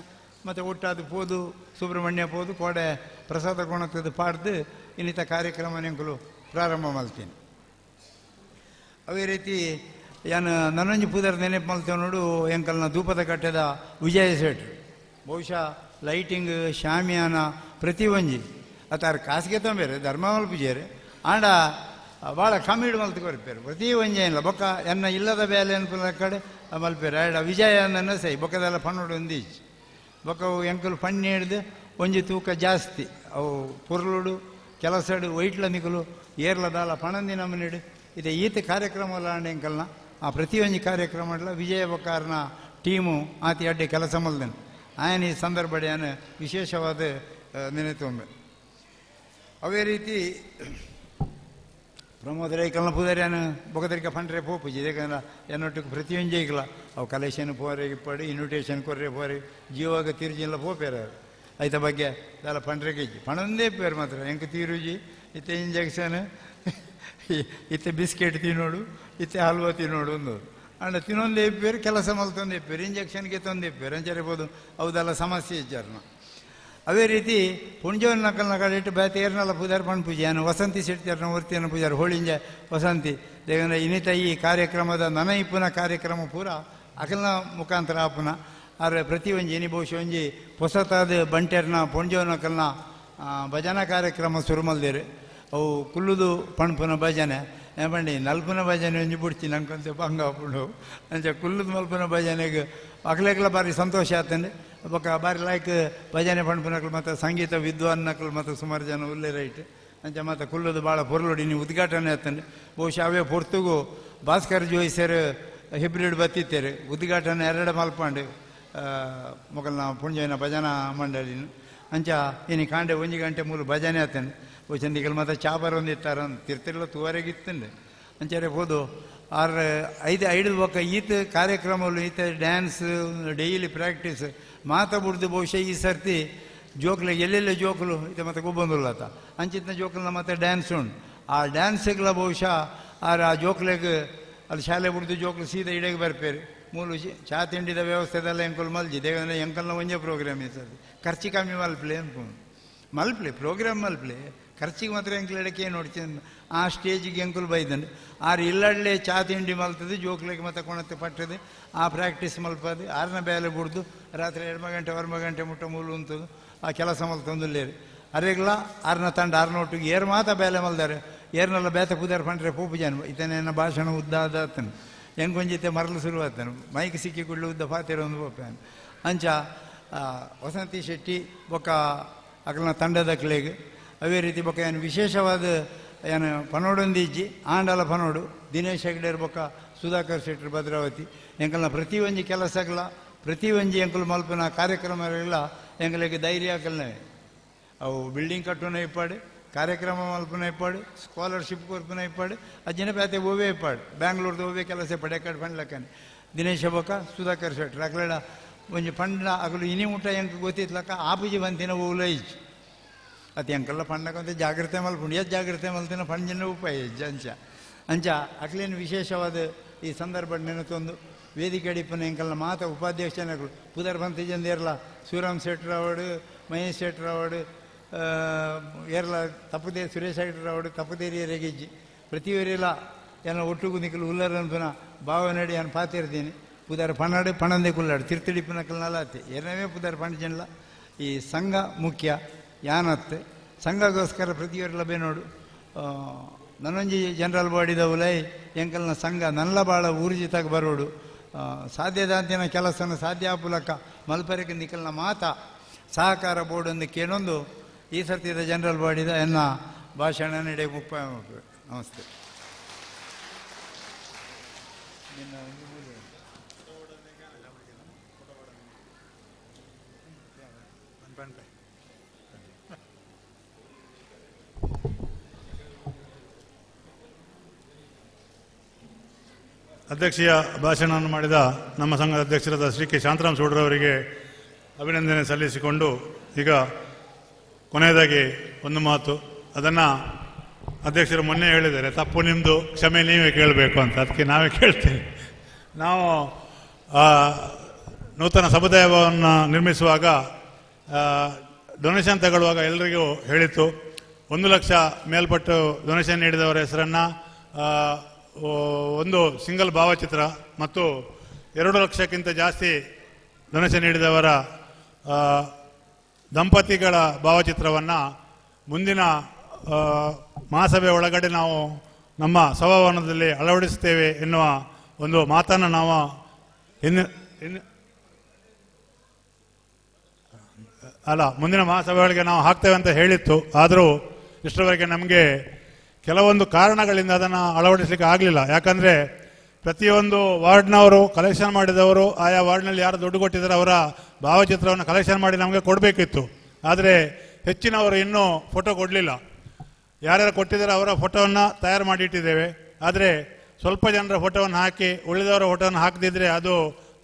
ಮತ್ತು ಒಟ್ಟಾದು ಪೋದು ಸುಬ್ರಹ್ಮಣ್ಯ ಪೋದು ಕೋಡೆ ಪ್ರಸಾದ ಕೊಣತದ್ದು ಪಾಡ್ದು ಇನ್ನಿತ ಕಾರ್ಯಕ್ರಮ ನೆಂಕುಲು ಪ್ರಾರಂಭ ಮಲ್ತೀನಿ. ಅದೇ ರೀತಿ ಯಾನು ನನ್ನೊಂಜಿ ಪೂದರ್ ನೆನಪು ಮಲ್ತೇವೆ ನೋಡು ಎಂಕಲ್ನ ಧೂಪದ ಕಟ್ಟೆದ ವಿಜಯ ಶೆಟ್ರು ಬಹುಶಃ ಲೈಟಿಂಗ್ ಶಾಮಿಯಾನ ಪ್ರತಿಯೊಂಜಿ ಅತಾರ ಕಾಸಿಗೆ ತೊಂಬೇರು ಧರ್ಮ ಮಲ್ಪುಜೇರು ಆಂಡ ಭಾಳ ಕಾಮಿಡಿ ಮಲ್ತು ಕೊರ್ಪೇರು ಪ್ರತಿ ಒಂಜೆ ಇಲ್ಲ ಬೊಕ್ಕ ಎನ್ನ ಇಲ್ಲದ ಬೇಲೆ ಅನ್ಪುನ ಕಡೆ ಮಲ್ಪೇರು ಆಯ್ಡ ವಿಜಯ ಅನ್ನೋ ಸೈ ಬೊಕ್ಕದೆಲ್ಲ ಪಣ್ಣೋಡು ಒಂದೀಚ್ ಬೊಕ್ಕ ಅವು ಎಂಕುಲು ಪಣ್ಣೆ ಹಿಡ್ದು ಒಂಜಿ ತೂಕ ಜಾಸ್ತಿ ಅವು ಪೊರ್ಲುಡು ಕೆಲಸಡು ವೈಟ್ಲ ನಿಕುಲು ಏರ್ಲ ದಾಲ ಪಣಂದಿ ನಮ್ಮನಿಡು ಇದೆ ಈತ ಕಾರ್ಯಕ್ರಮ ಆಂಡ ಎಂಕಲ್ನ ಆ ಪ್ರತಿಯೊಂಜಿ ಕಾರ್ಯಕ್ರಮ ವಿಜಯ ಬೊಕ್ಕಾರನ ಟೀಮು ಆತಿ ಅಡ್ಡೆ ಕೆಲಸ ಮಲ್ದನು ಆಯನ ಈ ಸಂದರ್ಭ ವಿಶೇಷವಾದ ನೆನೆತೊಂಬೆ. ಅವೇ ರೀತಿ ಪ್ರಮೋದ ರೈಕಲ್ನ ಪೂದಾರ್ಯಾನ ಬೊಕದರಿಕ ಫಂಡ್ರೆ ಪೋಪುಜಿ ಯಾಕಂದ್ರೆ ಎನ್ನೊಟ್ಟಿಗೆ ಪ್ರತಿಯೊಂಜಿ ಐಕ್ಲ ಅವು ಕಲೆಕ್ಷನ್ ಪೋರೆ ಇಪ್ಪಾಡು ಇನ್ವಿಟೇಷನ್ ಕೊರ್ರೆ ಪೋರೆ ಜೀವಾಗ ತಿರುಜಿಲ್ಲ ಪೋಪೇರ ಐತ ಬಗ್ಗೆ ದಾಲ ಫಂಡ್ರೆ ಕೆಜಿ ಪಣೊಂದೇ ಪೇರು ಮಾತ್ರ ಎಂಕ್ ತೀರುಜಿ ಇತ್ತೆ ಇಂಜೆಕ್ಷನ್ ಇತ್ತೆ ಬಿಸ್ಕೆಟ್ ತಿನ್ನೋಡು ಇತ್ತೆ ಹಲ್ವಾ ತಿನ್ನೋಡು ಒಂದು ಅಂಡ ತಿನ್ನೊಂದೇ ಇಪ್ಪೇರು ಕೆಲಸ ಮಲ್ತೊಂದೇ ಇಪ್ಪೇರು ಇಂಜೆಕ್ಷನ್ಗೆ ತೊಂದೆ ಇಪ್ಪೇರು ಅಂಚರಿಬೋದು ಹೌದಲ್ಲ ಸಮಸ್ಯೆ ಇಚ್ಚಾರನ. ಅದೇ ರೀತಿ ಪುಂಜವನ ನಕಲ್ನ ಕಡೆ ಇಟ್ಟು ಬೇತೆ ಏರ್ನಲ್ಲ ಪೂಜಾರ ಪಣ್ ಪೂಜೆ ಏನು ವಸಂತಿ ಶೆಟ್ಟಿಯರ್ನ ವೃತ್ತಿಯನ್ನು ಪೂಜಾರ ಹೋಳಿಂಜ ವಸಂತಿ ದೇವಂದ್ರೆ ಇನ್ನಿತ ಈ ಕಾರ್ಯಕ್ರಮದ ನನ ಇಪ್ಪುನ ಕಾರ್ಯಕ್ರಮ ಪೂರ ಅಕಲ್ನ ಮುಖಾಂತರ ಆಪುನ ಆದರೆ ಪ್ರತಿಯೊಂಜಿ ಏನಿ ಬಹುಶಃ ಒಂಜಿ ಹೊಸತಾದ ಬಂಟೆರ್ನ ಪುಂಜವನಕಲ್ನ ಭಜನಾ ಕಾರ್ಯಕ್ರಮ ಶುರು ಮಲ್ದೇರು ಅವು ಕುಲ್ಲುದು ಪಣ್ಪುನ ಭಜನೆ ಏಪಂಡಿ ನಲ್ಪುನ ಭಜನೆ ಒಂಜಿ ಬುಡ್ಚಿ ನಂಗೊಂತೆ ಬಂಗ ಆಪುಂಡು ಅಂಚ ಕುಲ್ಲುದು ಮಲ್ಪುನ ಭಜನೆಗೆ ಅಕ್ಲೆಗ್ಲ ಬಾರಿ ಸಂತೋಷ ಆತಂಡೆ ಬೊಕ್ಕ ಬಾರಿ ಲೈಕ್ ಭಜನೆ ಪಣ್ಪುನಕ್ಲು ಮತ್ತು ಸಂಗೀತ ವಿದ್ವಾನ್ನಕ್ಲು ಮತ್ತು ಸುಮಾರು ಜನ ಉಲ್ಲೆ ರೈಟ್ ಅಂಚ ಮತ್ತು ಕುಲ್ಲುದು ಭಾಳ ಪೊರ್ಲುಡಿ ನೀವು ಉದ್ಘಾಟನೆ ಆತಂಡೆ ಬಹುಶಃ ಅವೇ ಪೊರ್ತುಗು ಭಾಸ್ಕರ್ ಜೋಯಿಸರ್ ಹಿಬ್ರಿಡ್ ಬತ್ತಿತ್ತೇರು ಉದ್ಘಾಟನೆ ಎರಡು ಮಲ್ಪಂಡು ಮೊಗಲ್ನ ಪುಂಜನ ಭಜನಾ ಮಂಡಳಿನ ಅಂಚ ಇನಿ ಕಾಂಡೆ ಒಂಜಿ ಗಂಟೆ ಮೂಲು ಭಜನೆ ಆತಂಡೆ ಚಂದಿಗಲ್ ಮತ್ತು ಚಾಪರ್ ಒಂದಿತ್ತಾರ ತಿರ್ತಿರ್ಲ ತೂವರೆಗಿತ್ತಂಡೆ ಅಂಚಾರೆ ಹೋದು ಆರ್ ಐದು ಐದು ಬೊಕ್ಕ ಈತ ಕಾರ್ಯಕ್ರಮಗಳು ಈತ ಡ್ಯಾನ್ಸ್ ಡೈಲಿ ಪ್ರಾಕ್ಟೀಸ್ ಮಾತ ಬುಡ್ದು ಬಹುಶಃ ಈ ಸರ್ತಿ ಜೋಕ್ಲಿಗೆ ಎಲ್ಲೆಲ್ಲ ಜೋಕುಲು ಈತ ಮತ್ತೆ ಗೊಬ್ಬೊಂದುಲ್ಲತ ಅಂಚಿತ್ನ ಜೋಕುಲ್ನ ಮತ್ತೆ ಡ್ಯಾನ್ಸ್ ಉಂಡು ಆ ಡ್ಯಾನ್ಸ್ಗಳ ಬಹುಶಃ ಆರ್ ಆ ಜೋಕ್ಲೆಗ್ ಅಲ್ಲಿ ಶಾಲೆ ಬುಡ್ದು ಜೋಕ್ಲು ಸೀದಾ ಇಡೆಗೆ ಬರ್ಪೇರು ಮೂಲು ಚಾ ತಿಂಡಿದ ವ್ಯವಸ್ಥೆದೆಲ್ಲ ಎಂಕುಲು ಮಲ್ಜಿ ದೇವಂದ್ರೆ ಎಂಕಲ್ನ ಒಂಜೇ ಪ್ರೋಗ್ರಾಮ್ ಈ ಸರ್ತಿ ಖರ್ಚು ಕಮ್ಮಿ ಮಲ್ಪ್ಲೆ ಅನ್ಕೊಂಡು ಮಲ್ಪ್ಲೆ ಪ್ರೋಗ್ರಾಮ್ ಮಲ್ಪ್ಲೆ ಖರ್ಚಿಗೆ ಮಾತ್ರ ಎಂಕಲ್ ಎಡಕ್ಕೆ ನೋಡ್ತೀನಿ ಆ ಸ್ಟೇಜಿಗೆ ಎಂಕುಲು ಬೈದಂಡು ಆರು ಇಲ್ಲಡ್ಲೆ ಚಾ ತಿಂಡಿ ಮಲ್ತದೆ ಜೋಕ್ಲಿಗೆ ಮತ್ತೆ ಕೊಣತೆ ಪಟ್ಟದೆ ಆ ಪ್ರಾಕ್ಟೀಸ್ ಮಲ್ಪದು ಆರನ ಬೇಲೆ ಬುಡ್ದು ರಾತ್ರಿ 2 ಗಂಟೆ 1 ಗಂಟೆ ಮುಟ್ಟ ಮೂಲು ಉಂತದು ಆ ಕೆಲಸ ಮಲ್ತೊಂದುಲ್ಲೇರು ಅರೆಗ್ಲ ಆರನ ತಂಡ ಆರನ ಒಟ್ಟಿಗೆ ಏರು ಮಾತ ಬೇಲೆ ಮಲ್ದಾರೆ ಏರ್ನೆಲ್ಲ ಬೇತ ಪೂದಾರ ಪಂಡ್ರೆ ಪೋಪು ಜನ ಇತನೇನ ಭಾಷಣ ಉದ್ದ ಆತನು ಹೆಂಗೊಂಜಿತೆ ಮರಲು ಶುರುವಾತನು ಮೈಕ್ ಸಿಕ್ಕಿ ಕೂಡಲೇ ಉದ್ದ ಪಾತಿರ ಒಂದು ಪೋಪೇನು ಅಂಚ ವಸಂತಿ ಶೆಟ್ಟಿ ಬೊಕ್ಕ ಅಕಲ್ನ ತಂಡದ ಕ್ಲೇಗ್ ಅವೇ ರೀತಿ ಬೊಕ್ಕ ಏನು ವಿಶೇಷವಾದ ಏನು ಪನೋಡೊಂದಿಜ್ಜಿ ಆಂಡಲ ಪನೋಡು ದಿನೇಶ್ ಹೆಗ್ಡೇರ್ ಬೊಕ್ಕ ಸುಧಾಕರ್ ಶೆಟ್ಟರ್ ಭದ್ರಾವತಿ ಎಂಕಲ್ನ ಪ್ರತಿಯೊಂಜಿ ಕೆಲಸಗಳ ಪ್ರತಿಯೊಂಜಿ ಎಂಕುಲು ಮಲ್ಪನ ಕಾರ್ಯಕ್ರಮಗಳೆಲ್ಲ ಎಂಕಲಿಗೆ ಧೈರ್ಯ ಹಾಕಲ್ನವೆ ಅವು ಬಿಲ್ಡಿಂಗ್ ಕಟ್ಟುನ ಇಪ್ಪಾಡು ಕಾರ್ಯಕ್ರಮ ಮಲ್ಪನ ಇಪ್ಪಾಡು ಸ್ಕಾಲರ್ಶಿಪ್ ಕೊರ್ಪುನ ಇಪ್ಪಾಡು ಅಜ್ಜಿನ ಪ್ಯಾತೆ ಓವೇ ಇಪ್ಪಾಡು ಬ್ಯಾಂಗ್ಳೂರ್ದು ಓವೇ ಕೆಲಸ ಪಡೆಕಾಡು ಪಂಡ್ಲಕ್ಕನೆ ದಿನೇಶ ಬೊಕ್ಕ ಸುಧಾಕರ್ ಶೆಟ್ಟರ್ ಅಕಲೆಡ ಒಂಜಿ ಪಂಡ ಅಗಲು ಇನಿ ಮುಟ್ಟ ಎಂಕ್ ಗೊತ್ತಿತ್ಲಕ್ಕ ಆಪುಜಿ ಬಂತಿನ ಓಲ ಇಜ್ಜಿ ಅತಿ ಅಂಕಲ್ಲ ಪಣ್ಣಕೊಂತ ಜಾಗ್ರತೆ ಮಲ್ಪುಂಡು ಎದ್ದು ಜಾಗ್ರತೆ ಮಲ್ತಿನ ಪಂಜಿನ ಉಪಾಯ ಇಜ್ಜಿ ಅಂಚ ಅಂಚ ಅಕ್ಲೇನು ವಿಶೇಷವಾದ ಈ ಸಂದರ್ಭ ನೆನತೊಂದು ವೇದಿಕೆ ಅಡಿಪನ ಎಂಕಲ್ನ ಮಾತ ಉಪಾಧ್ಯಕ್ಷನಗಳು ಪುದರ್ ಬಂತಿಜಂದು ಏರ್ಲ ಶಿವರಾಮ್ ಶೆಟ್ಟರ್ ಮಹೇಶ್ ಶೆಟ್ಟರ್ ಏರ್ಲ ತಪ್ಪದೇ ಸುರೇಶ್ ಶೆಟ್ಟರ್ ತಪ್ಪದೇರಿಯರೆಗಿಜ್ಜಿ ಪ್ರತಿಯವರೆಲ್ಲ ಏನೋ ಒಟ್ಟುಗು ನಿಕ್ಕಲು ಉಲ್ಲರ್ ಅನ್ಪುನ ಭಾವನಡಿ ನಾನು ಪಾತಿರ್ತೀನಿ ಪುದರ್ ಪಣ್ಣಾಡು ಪಣಂದೆ ಕುಲ್ಲಾಡು ತಿರ್ತಿಡಿಪುನಕಲ್ನಲ್ಲ ಅತ್ತೆ ಎರಡನೇ ಪುದರ್ ಪಂಡಜನ್ಲ ಈ ಸಂಘ ಮುಖ್ಯ ಯಾನತ್ತೆ ಸಂಘಗೋಸ್ಕರ ಪ್ರತಿಯವರೆಲ್ಲ ಬೇನೋಡು ನನ್ನೊಂಜಿ ಜನರಲ್ ಬಾಡಿದವುಲೈ ಎಂಕಲ್ನ ಸಂಘ ನಲ್ಲ ಭಾಳ ಊರ್ಜಿತಾಗ ಬರೋಡು ಸಾಧ್ಯದಾಂತಿನ ಕೆಲಸನ ಸಾಧ್ಯ ಆಪುಲಕ್ಕ ಮಲ್ಪರೆಗೆ ನಿಕಲ್ನ ಮಾತ ಸಹಕಾರ ಬೋರ್ಡ್ ಒಂದು ಕೇನೊಂದು ಈ ಸರ್ತಿದ ಜನರಲ್ ಬಾಡಿದ ಎನ್ನ ಭಾಷಣ ನಡೆ ಮುಕ್ತಾಯ. ನಮಸ್ತೆ. ಅಧ್ಯಕ್ಷೀಯ ಭಾಷಣವನ್ನು ಮಾಡಿದ ನಮ್ಮ ಸಂಘದ ಅಧ್ಯಕ್ಷರಾದ ಶ್ರೀ ಕೆ ಶಾಂತರಾಮ್ ಸೂಡ್ರವರಿಗೆ ಅಭಿನಂದನೆ ಸಲ್ಲಿಸಿಕೊಂಡು ಈಗ ಕೊನೆಯದಾಗಿ ಒಂದು ಮಾತು, ಅದನ್ನು ಅಧ್ಯಕ್ಷರು ಮೊನ್ನೆ ಹೇಳಿದ್ದಾರೆ, ತಪ್ಪು ನಿಮ್ಮದು, ಕ್ಷಮೆ ನೀವೇ ಕೇಳಬೇಕು ಅಂತ, ಅದಕ್ಕೆ ನಾವೇ ಕೇಳ್ತೇವೆ. ನಾವು ನೂತನ ಸಮುದಾಯವನ್ನು ನಿರ್ಮಿಸುವಾಗ ಡೊನೇಷನ್ ತಗೊಳ್ಳುವಾಗ ಎಲ್ರಿಗೂ ಹೇಳಿತ್ತು, 1 ಲಕ್ಷ ಮೇಲ್ಪಟ್ಟು ಡೊನೇಷನ್ ನೀಡಿದವರ ಹೆಸರನ್ನು ಒಂದು ಸಿಂಗಲ್ ಭಾವಚಿತ್ರ ಮತ್ತು 2 ಲಕ್ಷಕ್ಕಿಂತ ಜಾಸ್ತಿ ಡೊನೇಷನ್ ನೀಡಿದವರ ದಂಪತಿಗಳ ಭಾವಚಿತ್ರವನ್ನು ಮುಂದಿನ ಮಹಾಸಭೆ ಒಳಗಡೆ ನಾವು ನಮ್ಮ ಸಭಾಭವನದಲ್ಲಿ ಅಳವಡಿಸುತ್ತೇವೆ ಎನ್ನುವ ಒಂದು ಮಾತನ್ನು ನಾವು ಹಿಂದಿನ ಅಲ್ಲ ಮುಂದಿನ ಮಹಾಸಭೆಗಳಿಗೆ ನಾವು ಹಾಕ್ತೇವೆ ಅಂತ ಹೇಳಿತ್ತು. ಆದರೂ ಇಷ್ಟರವರೆಗೆ ನಮಗೆ ಕೆಲವೊಂದು ಕಾರಣಗಳಿಂದ ಅದನ್ನು ಅಳವಡಿಸಲಿಕ್ಕೆ ಆಗಲಿಲ್ಲ. ಯಾಕಂದರೆ ಪ್ರತಿಯೊಂದು ವಾರ್ಡ್ನವರು ಕಲೆಕ್ಷನ್ ಮಾಡಿದವರು ಆಯಾ ವಾರ್ಡ್ನಲ್ಲಿ ಯಾರು ದುಡ್ಡು ಕೊಟ್ಟಿದ್ದಾರೆ ಅವರ ಭಾವಚಿತ್ರವನ್ನು ಕಲೆಕ್ಷನ್ ಮಾಡಿ ನಮಗೆ ಕೊಡಬೇಕಿತ್ತು. ಆದರೆ ಹೆಚ್ಚಿನವರು ಇನ್ನೂ ಫೋಟೋ ಕೊಡಲಿಲ್ಲ. ಯಾರ್ಯಾರು ಕೊಟ್ಟಿದ್ದಾರೆ ಅವರ ಫೋಟೋವನ್ನು ತಯಾರು ಮಾಡಿ ಇಟ್ಟಿದ್ದೇವೆ. ಆದರೆ ಸ್ವಲ್ಪ ಜನರ ಫೋಟೋವನ್ನು ಹಾಕಿ ಉಳಿದವರ ಫೋಟೋವನ್ನು ಹಾಕದಿದ್ದರೆ ಅದು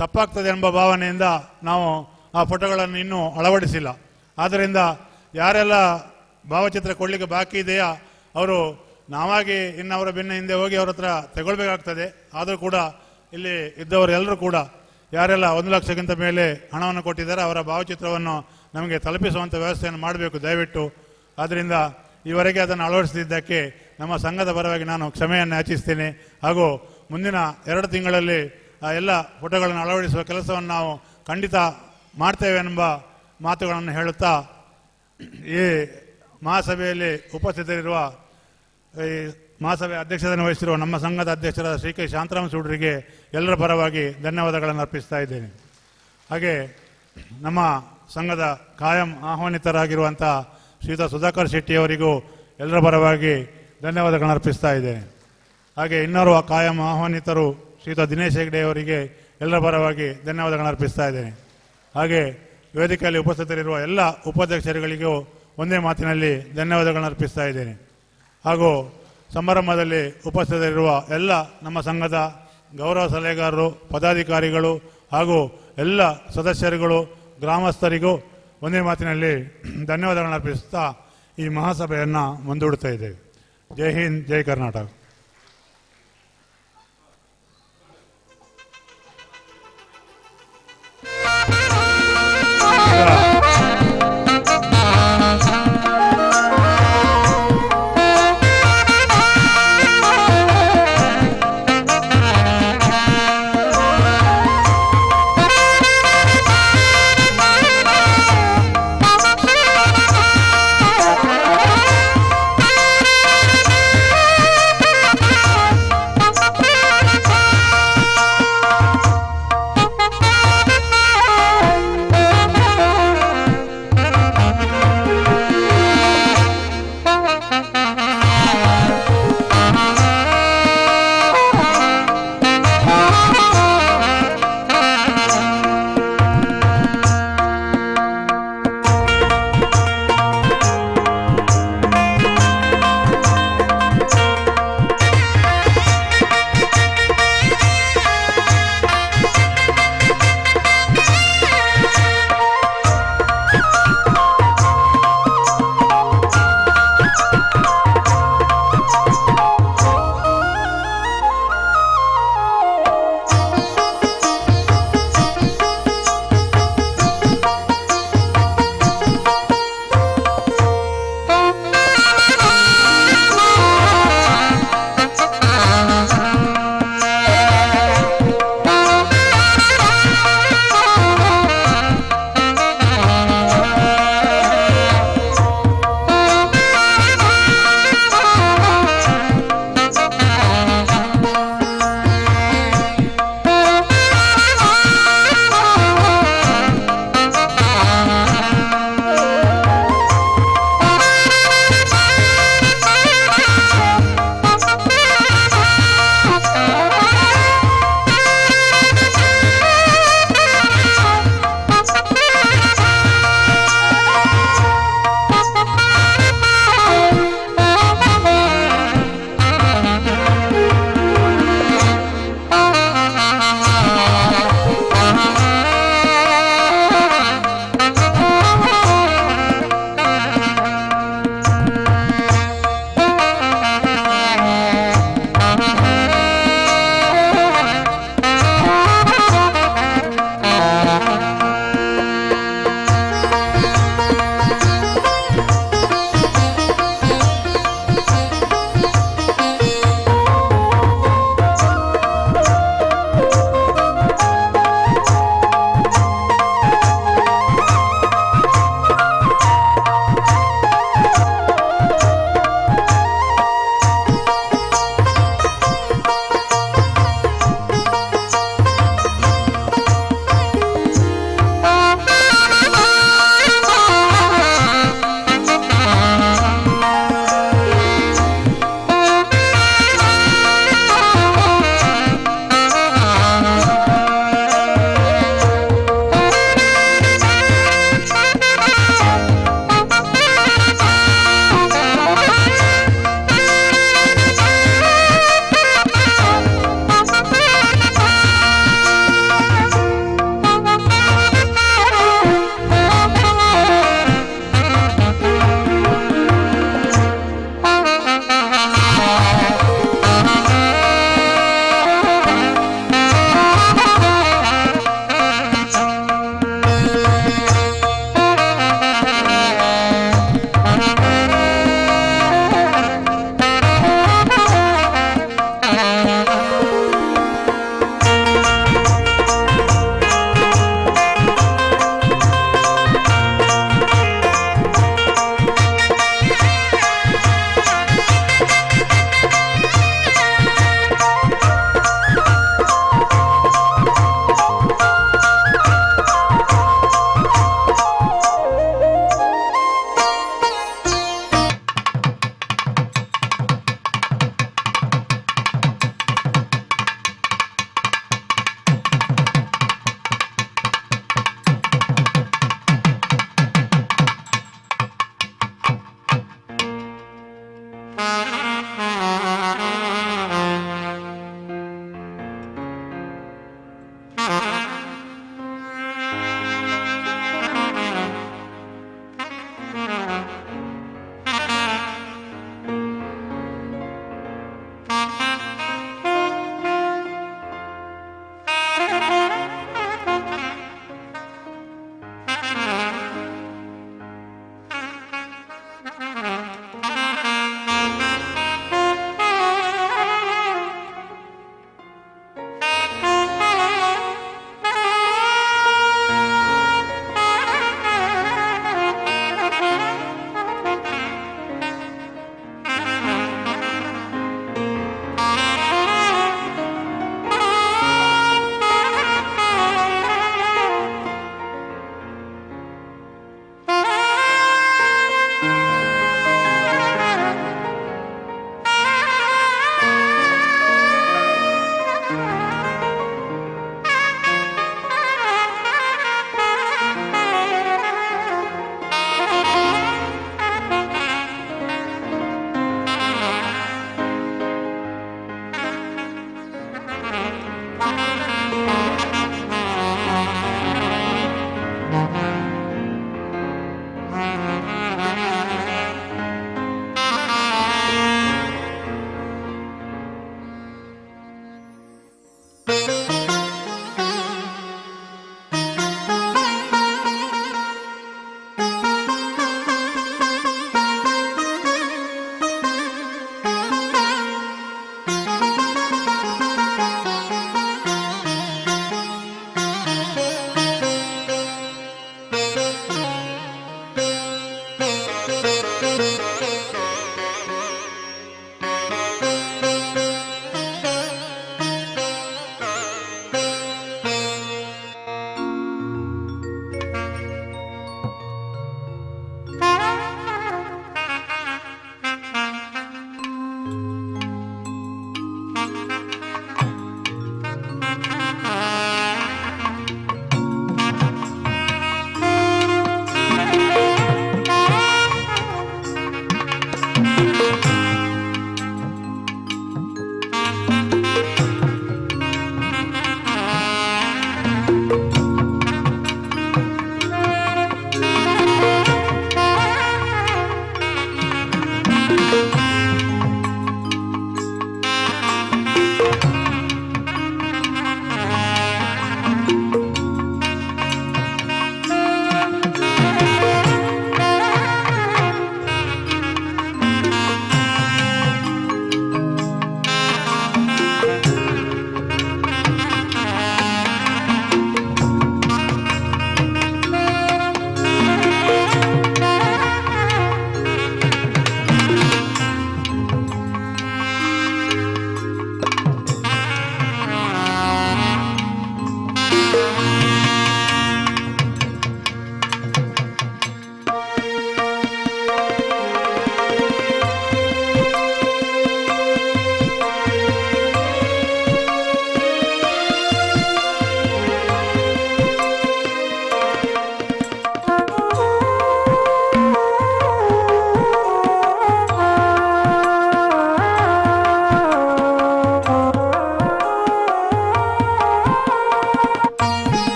ತಪ್ಪಾಗ್ತದೆ ಎಂಬ ಭಾವನೆಯಿಂದ ನಾವು ಆ ಫೋಟೋಗಳನ್ನು ಇನ್ನೂ ಅಳವಡಿಸಿಲ್ಲ. ಆದ್ದರಿಂದ ಯಾರೆಲ್ಲ ಭಾವಚಿತ್ರ ಕೊಡಲಿಕ್ಕೆ ಬಾಕಿ ಇದೆಯಾ ಅವರು ನಾವಾಗಿ ಇನ್ನು ಅವರ ಬೆನ್ನ ಹಿಂದೆ ಹೋಗಿ ಅವ್ರ ಹತ್ರ ತಗೊಳ್ಬೇಕಾಗ್ತದೆ. ಆದರೂ ಕೂಡ ಇಲ್ಲಿ ಇದ್ದವರೆಲ್ಲರೂ ಕೂಡ ಯಾರೆಲ್ಲ 1 ಲಕ್ಷಕ್ಕಿಂತ ಮೇಲೆ ಹಣವನ್ನು ಕೊಟ್ಟಿದ್ದಾರೆ ಅವರ ಭಾವಚಿತ್ರವನ್ನು ನಮಗೆ ತಲುಪಿಸುವಂಥ ವ್ಯವಸ್ಥೆಯನ್ನು ಮಾಡಬೇಕು ದಯವಿಟ್ಟು. ಆದ್ದರಿಂದ ಈವರೆಗೆ ಅದನ್ನು ಅಳವಡಿಸದಿದ್ದಕ್ಕೆ ನಮ್ಮ ಸಂಘದ ಪರವಾಗಿ ನಾನು ಕ್ಷಮೆಯನ್ನು ಯಾಚಿಸ್ತೇನೆ. ಹಾಗೂ ಮುಂದಿನ 2 ತಿಂಗಳಲ್ಲಿ ಆ ಎಲ್ಲ ಫೋಟೋಗಳನ್ನು ಅಳವಡಿಸುವ ಕೆಲಸವನ್ನು ನಾವು ಖಂಡಿತ ಮಾಡ್ತೇವೆ ಎಂಬ ಮಾತುಗಳನ್ನು ಹೇಳುತ್ತಾ ಈ ಮಹಾಸಭೆಯಲ್ಲಿ ಉಪಸ್ಥಿತರಿರುವ ಈ ಮಹಾಸಭೆ ಅಧ್ಯಕ್ಷತೆಯನ್ನು ವಹಿಸಿರುವ ನಮ್ಮ ಸಂಘದ ಅಧ್ಯಕ್ಷರಾದ ಶ್ರೀ ಕೆ ಶಾಂತರಾಮ್ ಸೂಡ್ರಿಗೆ ಎಲ್ಲರ ಪರವಾಗಿ ಧನ್ಯವಾದಗಳನ್ನು ಅರ್ಪಿಸ್ತಾ ಇದ್ದೇನೆ. ಹಾಗೆ ನಮ್ಮ ಸಂಘದ ಕಾಯಂ ಆಹ್ವಾನಿತರಾಗಿರುವಂಥ ಶ್ರೀಯುತ ಸುಧಾಕರ್ ಶೆಟ್ಟಿಯವರಿಗೂ ಎಲ್ಲರ ಪರವಾಗಿ ಧನ್ಯವಾದಗಳನ್ನು ಅರ್ಪಿಸ್ತಾ ಇದ್ದೇನೆ. ಹಾಗೆ ಇನ್ನೋರ್ವ ಕಾಯಂ ಆಹ್ವಾನಿತರು ಶ್ರೀಯುತ ದಿನೇಶ್ ಹೆಗ್ಡೆಯವರಿಗೆ ಎಲ್ಲರ ಪರವಾಗಿ ಧನ್ಯವಾದಗಳನ್ನು ಅರ್ಪಿಸ್ತಾ ಇದ್ದೇನೆ. ಹಾಗೆ ವೇದಿಕೆಯಲ್ಲಿ ಉಪಸ್ಥಿತರಿರುವ ಎಲ್ಲ ಉಪಾಧ್ಯಕ್ಷರುಗಳಿಗೂ ಒಂದೇ ಮಾತಿನಲ್ಲಿ ಧನ್ಯವಾದಗಳನ್ನು ಅರ್ಪಿಸ್ತಾ ಇದ್ದೇನೆ. ಹಾಗೂ ಸಮಾರಂಭದಲ್ಲಿ ಉಪಸ್ಥಿತರಿರುವ ಎಲ್ಲ ನಮ್ಮ ಸಂಘದ ಗೌರವ ಸಲಹೆಗಾರರು, ಪದಾಧಿಕಾರಿಗಳು ಹಾಗೂ ಎಲ್ಲ ಸದಸ್ಯರುಗಳು, ಗ್ರಾಮಸ್ಥರಿಗೂ ಒಂದೇ ಮಾತಿನಲ್ಲಿ ಧನ್ಯವಾದಗಳನ್ನು ಅರ್ಪಿಸುತ್ತಾ ಈ ಮಹಾಸಭೆಯನ್ನು ಮುಂದೂಡುತ್ತಾ ಇದ್ದೇವೆ. ಜೈ ಹಿಂದ್, ಜೈ ಕರ್ನಾಟಕ. Thank you.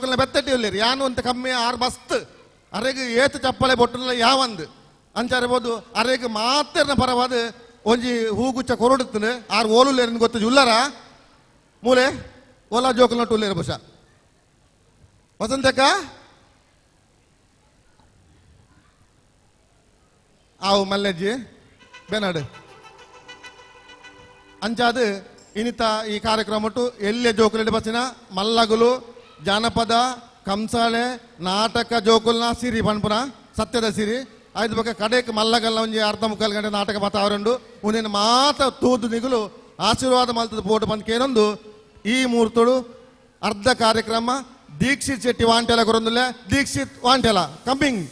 ಜೋಕಲ್ನ ಬೆತ್ತಟ್ಟಿ ಉಲ್ಲೇರು ಯಾನು ಅಂತ ಕಮ್ಮಿ ಆರು ಮಸ್ತ್ ಅರೆಗ್ ಏತು ಚಪ್ಪಲೆ ಬೊಟ್ಟುಲ ಯಾವಂದು ಅಂಚಾರಬಹುದು ಅರೆಗ್ ಮಾತೆರ್ನ ಪರವಾದ ಒಂಜಿ ಹೂಗುಚ್ಚ ಕೊರಡುತ್ತನೆ ಆರು ಓಲುಲ್ಲೇರಿನ ಗೊತ್ತು ಉಲ್ಲರ ಮೂಲೆ ಓಲಾ ಜೋಕಲ್ನ ಉಲ್ಲೇರು ಬಹುಶಃ ವಸಂತಕ್ಕ ಆವು ಮಲ್ಲೆಜ್ಜಿ ಬೇನಾಡು ಅಂಚಾದ ಇನಿತ ಈ ಕಾರ್ಯಕ್ರಮ ಎಲ್ಲೆ ಜೋಕುಲೆಡ್ ಬಸ್ಸಿನ ಮಲ್ಲಗುಲು ಜಾನಪದ ಕಂಸಾಳೆ ನಾಟಕ ಜೋಕುಲ್ನ ಸಿರಿ ಪನ್ಪುನ ಸತ್ಯದ ಸಿರಿ ಆಯ್ತು ಬೊಕ್ಕ ಕಡೆಕ್ ಮಲ್ಲಗಲ್ಲ ಒಂಜಿ ಅರ್ಧ ಮುಕ್ಕಾಲು ಗಂಟೆ ನಾಟಕ ಮಾತ ಅವರುಂಡು ಉಂದಿನ ಮಾತ ತೂದು ನಿಗುಲು ಆಶೀರ್ವಾದ ಮಲ್ತದ ಪೋಟು ಬಂದ್ಕೇನೊಂದು ಈ ಮೂರ್ತುಡು ಅರ್ಧ ಕಾರ್ಯಕ್ರಮ ದೀಕ್ಷಿತ್ ಶೆಟ್ಟಿ ವಾಂಟೆಲ ಕೊರೊಂದುಲ್ಲೆ ದೀಕ್ಷಿತ್ ವಾಂಟೆಲ ಕಮ್ಮಿಂಗ್.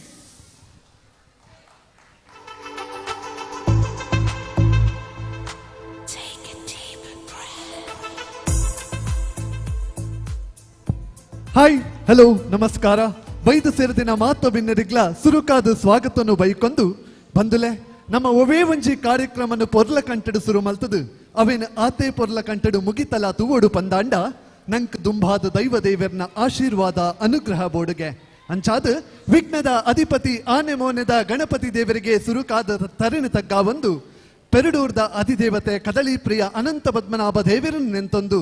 ಹಾಯ್ ಹಲೋ ನಮಸ್ಕಾರ ಬೈದು ಸೇರಿದಿನ ಮಾತು ಬಿನ್ನರಿಗ್ಲ ಸುರುಕಾದ ಸ್ವಾಗತವನ್ನು ಬೈಕೊಂಡು ಬಂದುಲೆ ನಮ್ಮ ಒವೇ ಒಂಜಿ ಕಾರ್ಯಕ್ರಮನು ಪೊರ್ಲ ಕಂಟಡು ಸುರು ಮಲ್ತದು ಅವೇನು ಆತೆ ಪೊರ್ಲ ಕಂಟಡು ಮುಗಿತಲ ತೂವೋಡು ಪಂದಾಂಡ ನಂಕ್ ದುಂಬಾದ ದೈವ ದೇವರ್ನ ಆಶೀರ್ವಾದ ಅನುಗ್ರಹ ಬೋಡುಗೆ ಅಂಚಾದ ವಿಘ್ನದ ಅಧಿಪತಿ ಆನೆ ಮೋನೆದ ಗಣಪತಿ ದೇವರಿಗೆ ಸುರುಕಾದ ತರಿನ ತಗ್ಗ ಒಂದು ಪೆರಡೂರ್ದ ಅಧಿದೇವತೆ ಕದಳಿ ಪ್ರಿಯ ಅನಂತ ಪದ್ಮನಾಭ ದೇವರನ್ನು ನೆಂತೊಂದು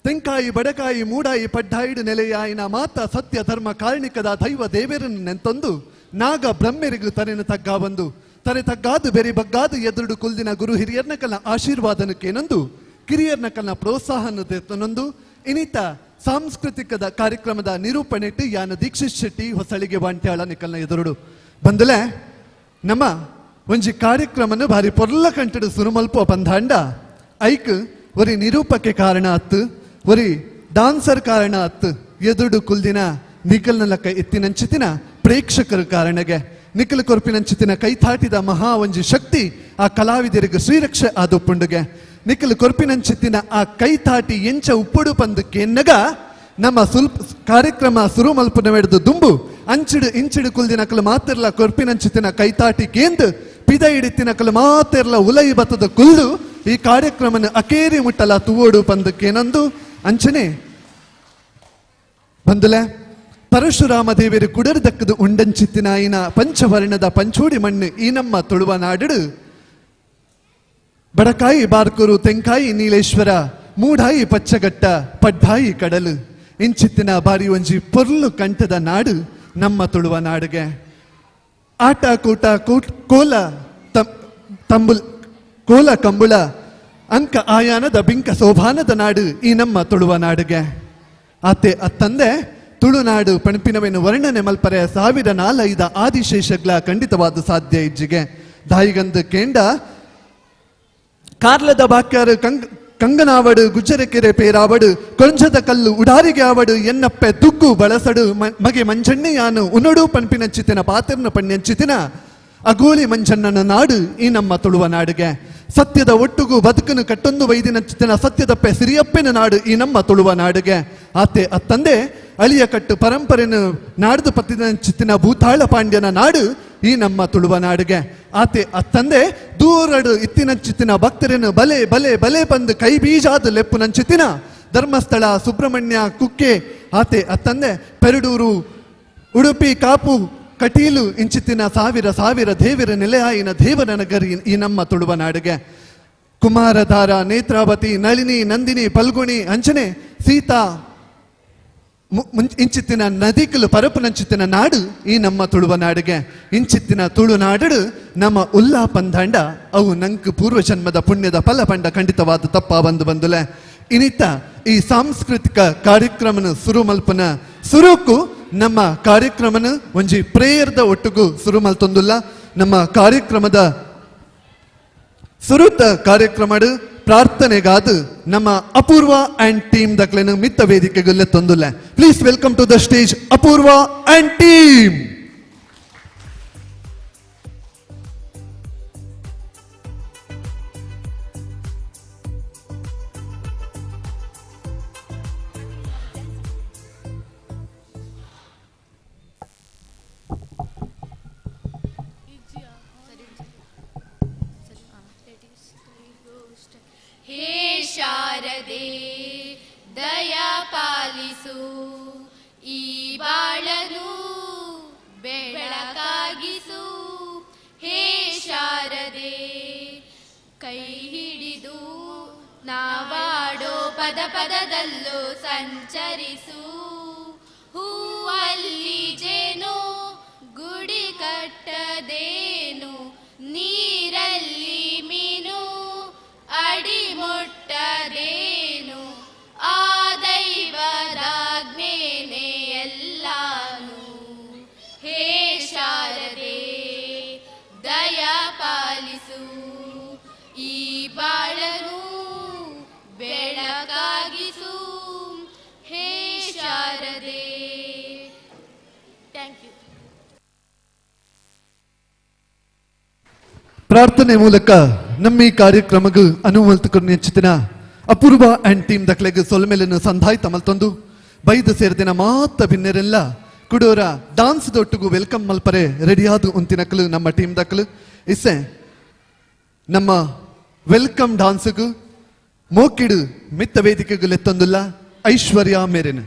ತೆಂಕಾಯಿ ಬಡಕಾಯಿ ಮೂಡಾಯಿ ಪಡ್ಡಾಯಿಡು ನೆಲೆಯಾಯಿನ ಮಾತ ಸತ್ಯ ಧರ್ಮ ಕಾರಣಿಕದ ದೈವ ದೇವರನ್ನು ನೆಂತೊಂದು ನಾಗ ಬ್ರಹ್ಮರಿಗೂ ತರೆನ ತಗ್ಗ ಬಂದು ತರೆ ತಗ್ಗಾದು ಬೆರಿ ಬಗ್ಗಾದು ಎದುರುಡು ಕುಲ್ದಿನ ಗುರು ಹಿರಿಯರ್ನ ಕಲ್ನ ಆಶೀರ್ವಾದನಕ್ಕೇನೊಂದು ಕಿರಿಯರ್ನ ಕಲ್ನ ಪ್ರೋತ್ಸಾಹನ ತೆತ್ತನೊಂದು ಇನಿತ ಸಾಂಸ್ಕೃತಿಕದ ಕಾರ್ಯಕ್ರಮದ ನಿರೂಪಣೆಟ್ಟು ಯಾನ ದೀಕ್ಷಿತ್ ಶೆಟ್ಟಿ ಹೊಸಳಿಗೆ ವಾಂಟ್ಯಾಳ ನಿಕಲ್ನ ಎದುರುಡು ಬಂದಲೆ ನಮ್ಮ ಒಂಜಿ ಕಾರ್ಯಕ್ರಮನ ಭಾರಿ ಪೊರ್ಲ ಕಂಟಡು ಸುರುಮಲ್ಪ ಪಂದಾಂಡ ಐಕ್ ಒರಿ ನಿರೂಪಕ್ಕೆ ಕಾರಣ ಅತ್ತು ಒರಿ ಡಾನ್ಸರ್ ಕಾರಣ ಅತ್ತು ಎದುರುಡು ಕುಲ್ದಿನ ನಿಕಲ್ನ ಲಕ್ಕ ಎತ್ತಿನಂಚಿತಿನ ಪ್ರೇಕ್ಷಕರ ಕಾರಣಗೆ ನಿಖಲ್ ಕೊರ್ಪಿನಂಚಿತಿನ ಕೈಥಾಟಿದ ಮಹಾ ಒಂಜಿ ಶಕ್ತಿ ಆ ಕಲಾವಿದರಿಗೆ ಶ್ರೀರಕ್ಷೆ ಆದೊಪ್ಪುಂಡುಗೆ ನಿಖಲ್ ಕೊರ್ಪಿನಂಚಿತಿನ ಆ ಕೈಥಾಟಿ ಎಂಚ ಉಪ್ಪುಡು ಪಂದಕ್ಕೆ ನಮ್ಮ ಸುಲ್ಪ ಕಾರ್ಯಕ್ರಮ ಸುರು ಮಲ್ಪುನ ದುಂಬು ಅಂಚಿಡು ಇಂಚಿಡು ಕುಲ್ದಿನ ಕಲು ಮಾತಿರ್ಲ ಕೊರ್ಪಿನಂಚಿತಿನ ಕೈತಾಟಿ ಕೇಂದ್ ಪಿದ ಹಿಡಿತಿನ ಕಲು ಮಾತಿರ್ಲ ಉಲೈ ಬತ್ತದ ಕುಲ್ದು ಈ ಕಾರ್ಯಕ್ರಮನ ಅಕೇರಿ ಮುಟ್ಟಲ ತುವೋಡು ಪಂದಕ್ಕೇನಂದು ಅಂಚನೆ ಬಂದುಲೆ ಪರಶುರಾಮ ದೇವರು ಕುಡರ್ ದಕ್ಕದು ಉಂಡಂಚಿತ್ತಿನಾಯಿನ ಪಂಚವರ್ಣದ ಪಂಚೋಡಿ ಮಣ್ಣು ಈ ನಮ್ಮ ತುಳುವ ನಾಡು ಬಡಕಾಯಿ ಬಾರ್ಕೂರು ತೆಂಕಾಯಿ ನೀಲೇಶ್ವರ ಮೂಡಾಯಿ ಪಚ್ಚಗಟ್ಟ ಪಡ್ಡಾಯಿ ಕಡಲು ಇಂಚಿತ್ತಿನ ಬಾರಿ ಒಂಜಿ ಪೊರ್ಲು ಕಂಠದ ನಾಡು ನಮ್ಮ ತುಳುವ ನಾಡುಗೆ ಆಟ ಕೂಟ ಕೋಲ ತಂಬುಲ್ ಕೋಲ ಕಂಬುಳ ಅಂಕ ಆಯಾನದ ಬಿಂಕ ಸೋಭಾನದ ನಾಡು ಈ ನಮ್ಮ ತುಳುವ ನಾಡುಗೆ ಆತೆ ಅತ್ತಂದೆ ತುಳುನಾಡು ಪಣಪಿನವೆನು ವರ್ಣನೆ ಮಲ್ಪರೆ 1004 ಆದಿಶೇಷಗ್ಲ ಖಂಡಿತವಾದ ಸಾಧ್ಯ ಇಜ್ಜಿಗೆ ದಾಯಿಗಂದು ಕೇಂಡ ಕಾರ್ಲದ ಬಾಕ್ಯಾರು ಕಂಗನಾವಡು ಗುಜ್ಜರಕೆರೆ ಪೇರಾವಡು ಕೊಂಜದ ಕಲ್ಲು ಉಡಾರಿಗೆ ಆವಡು ಎನ್ನಪ್ಪೆ ದುಗ್ಗು ಬಳಸಡು ಮಗೆ ಮಂಜಣ್ಣೆಯಾನು ಉನಡು ಪನ್ಪಿನಂಚಿತಿನ ಪಾತಿರ್ನ ಪಣ್ಯಂಚಿತಿನ ಅಗೋಲಿ ಮಂಜಣ್ಣನ ನಾಡು ಈ ನಮ್ಮ ತುಳುವ ನಾಡುಗೆ ಸತ್ಯದ ಒಟ್ಟುಗು ಬದುಕನ್ನು ಕಟ್ಟೊಂದು ವೈದಿನಂಚಿತಿನ ಸತ್ಯದಪ್ಪೆ ಸಿರಿಯಪ್ಪೆನ ನಾಡು ಈ ನಮ್ಮ ತುಳುವ ನಾಡುಗೆ ಆತೆ ಅತ್ತಂದೆ ಅಳಿಯ ಕಟ್ಟು ಪರಂಪರೆನು ನಾಡ್ದು ಪತ್ತಿನಂಚಿತಿನ ಭೂತಾಳ ಪಾಂಡ್ಯನ ನಾಡು ಈ ನಮ್ಮ ತುಳುವ ನಾಡುಗೆ ಆತೆ ಅತ್ತಂದೆ ದೂರಡು ಇತ್ತಿನಂಚಿತಿನ ಭಕ್ತರನ್ನು ಬಲೆ ಬಲೆ ಬಲೆ ಬಂದು ಕೈ ಬೀಜಾದ ಲೆಪ್ಪುನಂಚಿತಿನ ಧರ್ಮಸ್ಥಳ ಸುಬ್ರಹ್ಮಣ್ಯ ಕುಕ್ಕೆ ಆತೆ ಅತ್ತಂದೆ ಪೆರಡೂರು ಉಡುಪಿ ಕಾಪು ಕಟೀಲು ಇಂಚಿತಿನ ಸಾವಿರ ಸಾವಿರ ದೇವರ ನೆಲೆಯಾಯಿನ ದೇವರ ನಗರಿ ಈ ನಮ್ಮ ತುಳುವ ನಾಡುಗೆ ಕುಮಾರಧಾರ ನೇತ್ರಾವತಿ ನಳಿನಿ ನಂದಿನಿ ಪಲ್ಗುಣಿ ಅಂಚನೆ ಸೀತಾ ಇಂಚಿತ್ತಿನ ನದಿಕಲು ಪರಪುನಂಚಿತ್ತಿನ ನಾಡು ಈ ನಮ್ಮ ತುಳುವ ನಾಡಿಗೆ ಇಂಚಿತ್ತಿನ ತುಳುನಾಡು ನಮ್ಮ ಉಲ್ಲಾ ಪಂದಾಂಡ ಅವು ನಂಕ್ ಪೂರ್ವಜನ್ಮದ ಪುಣ್ಯದ ಫಲ ಪಂಡ ಖಂಡಿತವಾದ ತಪ್ಪ ಬಂದು ಬಂದುಲೆ ಇನಿತ ಈ ಸಾಂಸ್ಕೃತಿಕ ಕಾರ್ಯಕ್ರಮನ ಸುರುಮಲ್ಪನ ಸುರುಕು ನಮ್ಮ ಕಾರ್ಯಕ್ರಮನ ಒಂಜಿ ಪ್ರೇಯರ್ದ ಒಟ್ಟುಗು ಸುರು ಮಲ್ತೊಂದುಲ್ಲ ನಮ್ಮ ಕಾರ್ಯಕ್ರಮದ ಸುರುತ ಕಾರ್ಯಕ್ರಮಡು ಪ್ರಾರ್ಥನೆಗಾದು ನಮ್ಮ ಅಪೂರ್ವ ಅಂಡ್ ಟೀಮ್ ದಕ್ಲೆನು ಮಿತ್ತ ವೇದಿಕೆಗುಲ್ಲೆ ತೊಂದುಲ್ಲ. Please welcome to the stage Apoorva and team. ಹೇ ಶಾರದೆ ದಯಾ ಪಾಲಿಸು, ನಾವಾಡೋ ಪದ ಪದದಲ್ಲೂ ಸಂಚರಿಸು. ಹೂವಲ್ಲಿ ಜೇನು ಗುಡಿ ಕಟ್ಟದೇನು, ನೀರಲ್ಲಿ ಮೀನು ಅಡಿ ಮುಟ್ಟದೇನು, ಆ ದೈವದಾಜ್ಞೇನೆ ಎಲ್ಲಾನು. ಹೇ ಶಾರದೆ ದಯಾ ಪಾಲಿಸು, ಈ ಬಾಳನು ಬೆಳಕಾಗಿಸು. ಹೇ ಶಾರದೆ. Thank you. ಪ್ರಾರ್ಥನೆ ಮೂಲಕ ನಮ್ಮ ಈ ಕಾರ್ಯಕ್ರಮಕ್ಕೆ ಅನುಮಲ್ತುಕೊಂಡು ನೆಚ್ಚಿನ ಅಪೂರ್ವ ಅಂಡ್ ಟೀಮ್ ದಕ್ಲೆಗ್ ಸೊಲ್ಮೆಲನ್ನು ಸಂಧಾಯ್ತ ಮಲ್ತೊಂದು ಬೈದು ಸೇರಿದಿನ ಮಾತ ಭಿನ್ನರೆಲ್ಲ ಕುಡೋರ ಡಾನ್ಸ್ ದೊಟ್ಟುಗು welcome ಮಲ್ಪರೆ ರೆಡಿಯಾದ ಉಂತಿನಕಲು ನಮ್ಮ ಟೀಮ್ ದಕ್ಕಲು. ಇಸ್ಸೆ ನಮ್ಮ welcome ಡಾನ್ಸ್ಗು ಮೋಕಿಡು ಮಿತ್ತ ವೇದಿಕೆಗು ಲೆತ್ತೊಂದುಲ್ಲ ಐಶ್ವರ್ಯ ಮೇರೆನು.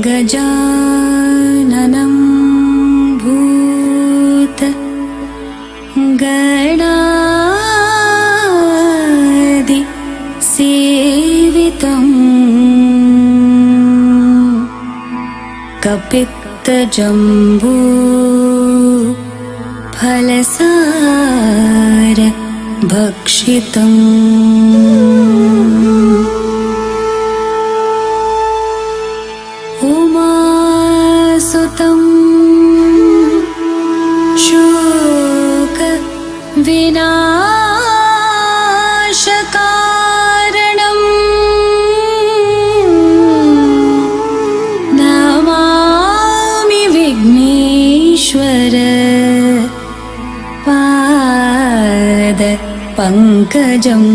गजाननं भूत गणादि सेवितं कपित्तजम्बू फलसार भक्षितम्। उमासुतं शोक विनाशकारणं नमामि विघ्नेश्वर पाद पङ्कजम्।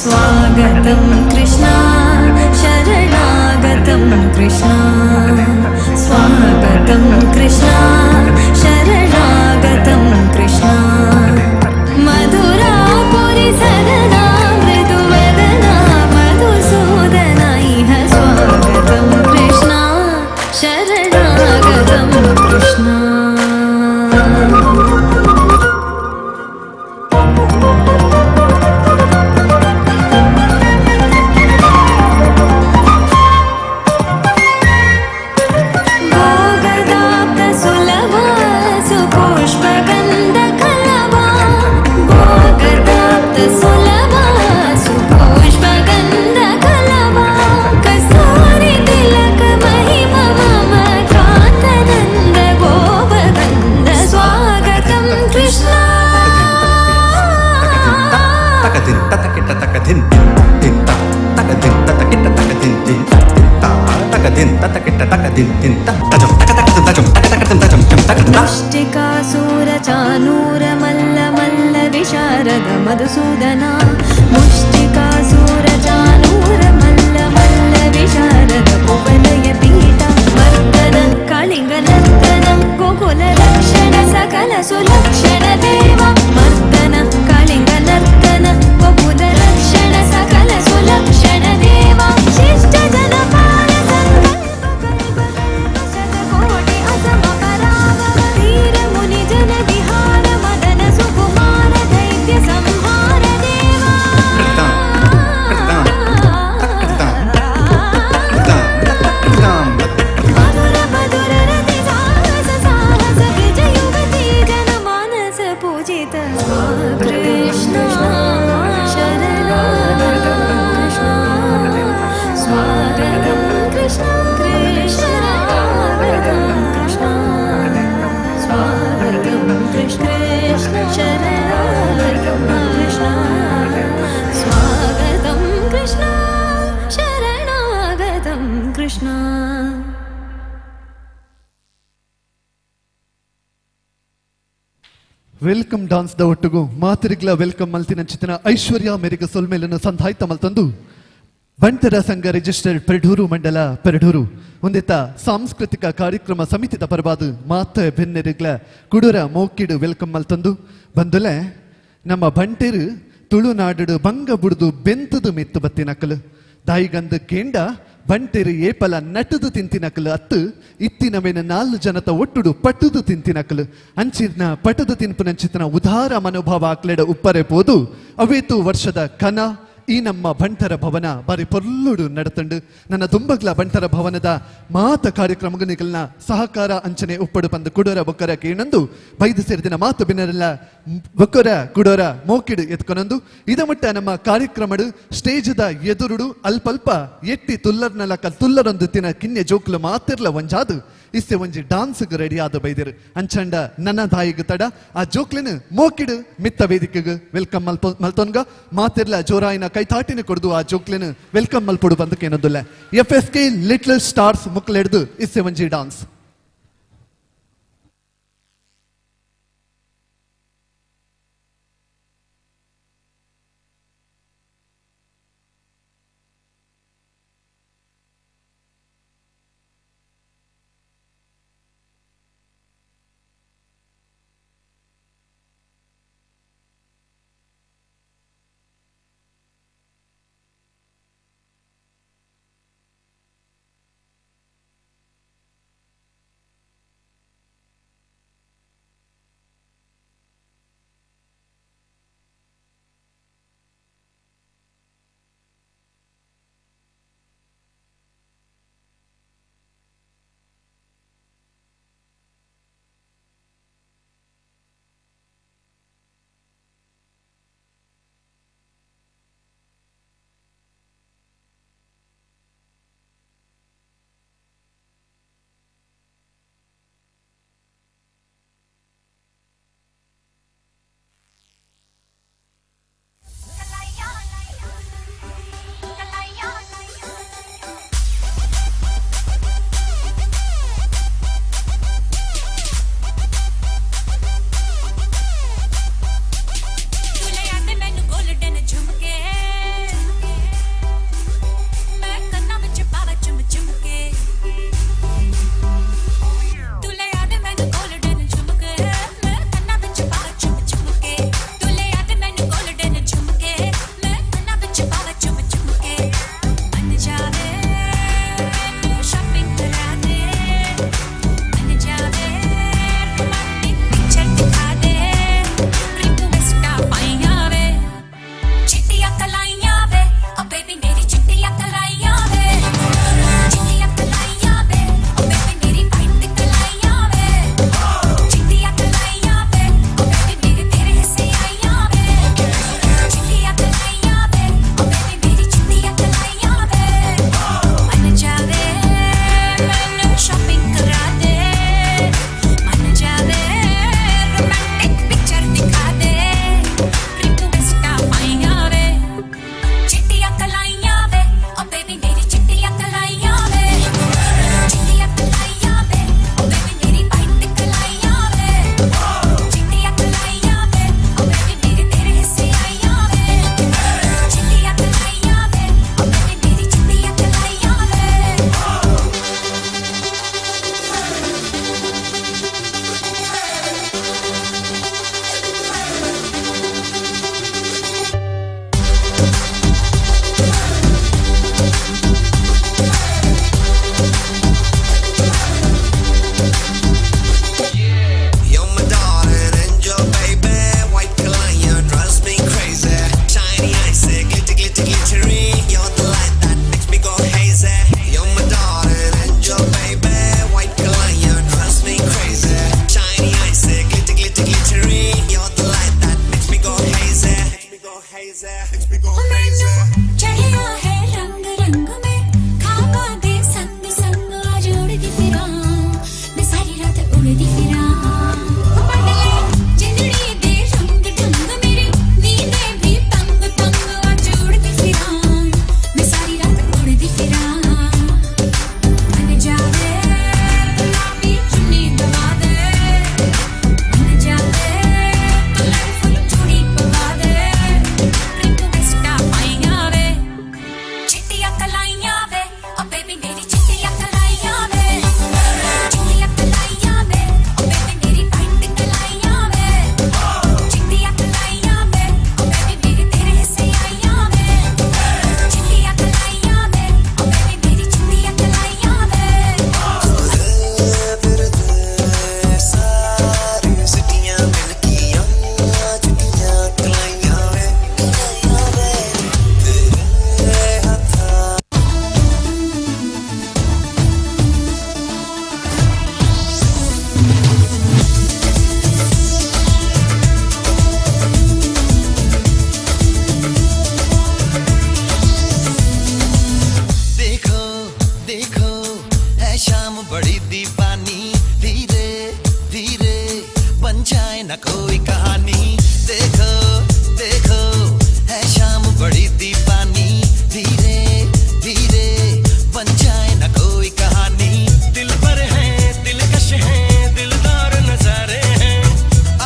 स्वागतं कृष्ण शरणागतं कृष्ण, स्वागतं कृष्ण शरणागतं कृष्ण। मधुरापुरी सदना मृदुवदना मधुसूदना इह स्वागतं कृष्ण शरणागतं कृष्ण। मुष्टिकासुरचानूरमल्ल मल्ल विशारद मधुसूदना, मुष्टिकासुरचानूरमल्ल मल्ल विशारद कुवलय पीठ मर्दन कलिङ्गनर्तन गोकुल रक्षण सकल सुलक्षण देव मर्दन कलिङ्गनर्तन गोकुल रक्षण सकल सुलक्षण देव शिष्ट जनपाल संकल्प कल्प कल्प शतकोटि असम पराभव धीर मुनि जन विहार मन Krishna ಸ್ವಾಗತಂ Krishna Krishna ಶರಣಾಗತಂ Krishna ಸ್ವಾಗತಂ Krishna ಶರಣಾಗತಂ Krishna. Welcome dance the ಒಟ್ಟುಗು ಮಾತರಿಗ್ಲ welcome ಮಲ್ತಿನ ಚಿತ್ರ ಐಶ್ವರ್ಯ ಮೇರೆಗೆ ಸೊಲ್ಮೇಲನ್ನು ಸಂಧಾಯ್ತ ಮಲ್ತಂದು ಬಂಟರ ಸಂಘ ರಿಜಿಸ್ಟರ್ಡ್ ಪೆರಡೂರು ಮಂಡಲ ಪೆರಡೂರು ಒಂದಿತ್ತ ಸಾಂಸ್ಕೃತಿಕ ಕಾರ್ಯಕ್ರಮ ಸಮಿತಿದ ಪರವಾದ ಮಾತ ಬೆನ್ನೆರಿಗ್ಲ ಕುಡುರ ಮೋಕಿಡು welcome ಮಲ್ತಂದು ಬಂದುಲೆ. ನಮ್ಮ ಬಂಟೆರು ತುಳುನಾಡು ಬಂಗ ಬುಡ್ದು ಬೆಂತದು ಮೆತ್ತು ಬತ್ತಿನಕಲು ದಾಯಿಗಂದು ಕೇಂಡ ಬಂಟೆರು ಏಪಲ ನಟದು ತಿಂತಿನಕಲು ಅತ್ತು ಇತ್ತಿನ ಮೇನ ನಾಲ್ಕು ಜನತ ಒಟ್ಟುಡು ಪಟ್ಟುದು ತಿಂತಿನಕಲು ಅಂಚಿನ ಪಟದು ತಿನ್ಪುನಂಚಿತನ ಉದಾರ ಮನೋಭಾವ ಆಕ್ಲೆಡ ಉಪ್ಪರೆ ಪೋದು ಅವೇತು ವರ್ಷದ ಕನ ಈ ನಮ್ಮ ಬಂಟರ ಭವನ ಬಾರಿ ಪೊರ್ಲುಡು ನಡತಂಡು. ನನ್ನ ದುಂಬಗ್ಲ ಬಂಟರ ಭವನದ ಮಾತ ಕಾರ್ಯಕ್ರಮಗಳಿಗಲ್ನ ಸಹಕಾರ ಅಂಚನೆ ಉಪ್ಪಡು ಪಂದು ಕುಡೋರ ಬೊಕ್ಕರ ಕೇಣಂದು ಬೈದು ಸೇರಿದಿನ ಮಾತು ಬಿನ್ನರೆಲ್ಲ ಬೊಕ್ಕರ ಕುಡೋರ ಮೋಕಿಡು ಎತ್ಕೊನಂದು ಇದಮಟ್ಟ ನಮ್ಮ ಕಾರ್ಯಕ್ರಮಡು ಸ್ಟೇಜದ ಎದುರುಡು ಅಲ್ಪಲ್ಪ ಎಟ್ಟಿ ತುಲ್ಲರ್ನಲಕ ತುಲ್ಲರೊಂದು ತಿನ ಕಿನ್ಯ ಜೋಕ್ಲು ಮಾತಿರ್ಲ ಒಂಜಾದು ಇಸ್ತೆ ಒಂಜಿ ಡಾನ್ಸ್ಗ್ ರೆಡಿ ಆದ ಬೈದಿರು ಅಂಚಂಡ ನನ್ನ ದಾಯಿಗ್ ತಡ ಆ ಜೋಕ್ಲಿನ ಮೋಕಿಡು ಮಿತ್ತ ವೇದಿಕೆಗ್ welcome ಮಲ್ತೊನ್ಗ ಮಾತಿರ್ಲ ಜೋರಾಯಿನ ಕೈತಾಟಿನ ಕೊಡ್ದು ಆ ಜೋಕ್ಲಿನ welcome ಮಲ್ಪೊಡು ಬಂದಕ್ಕೇನೊಂದುಲ್ಲ. F S K little stars ಮುಕ್ಲೆಡ್ದು ಇಸ್ತೆ ಒಂಜಿ ಡಾನ್ಸ್. न कोई कहानी। देखो देखो है शाम बड़ी दीवानी, धीरे धीरे बन जाए न कोई कहानी। दिल पर है दिलकश है दिलदार नजारे हैं,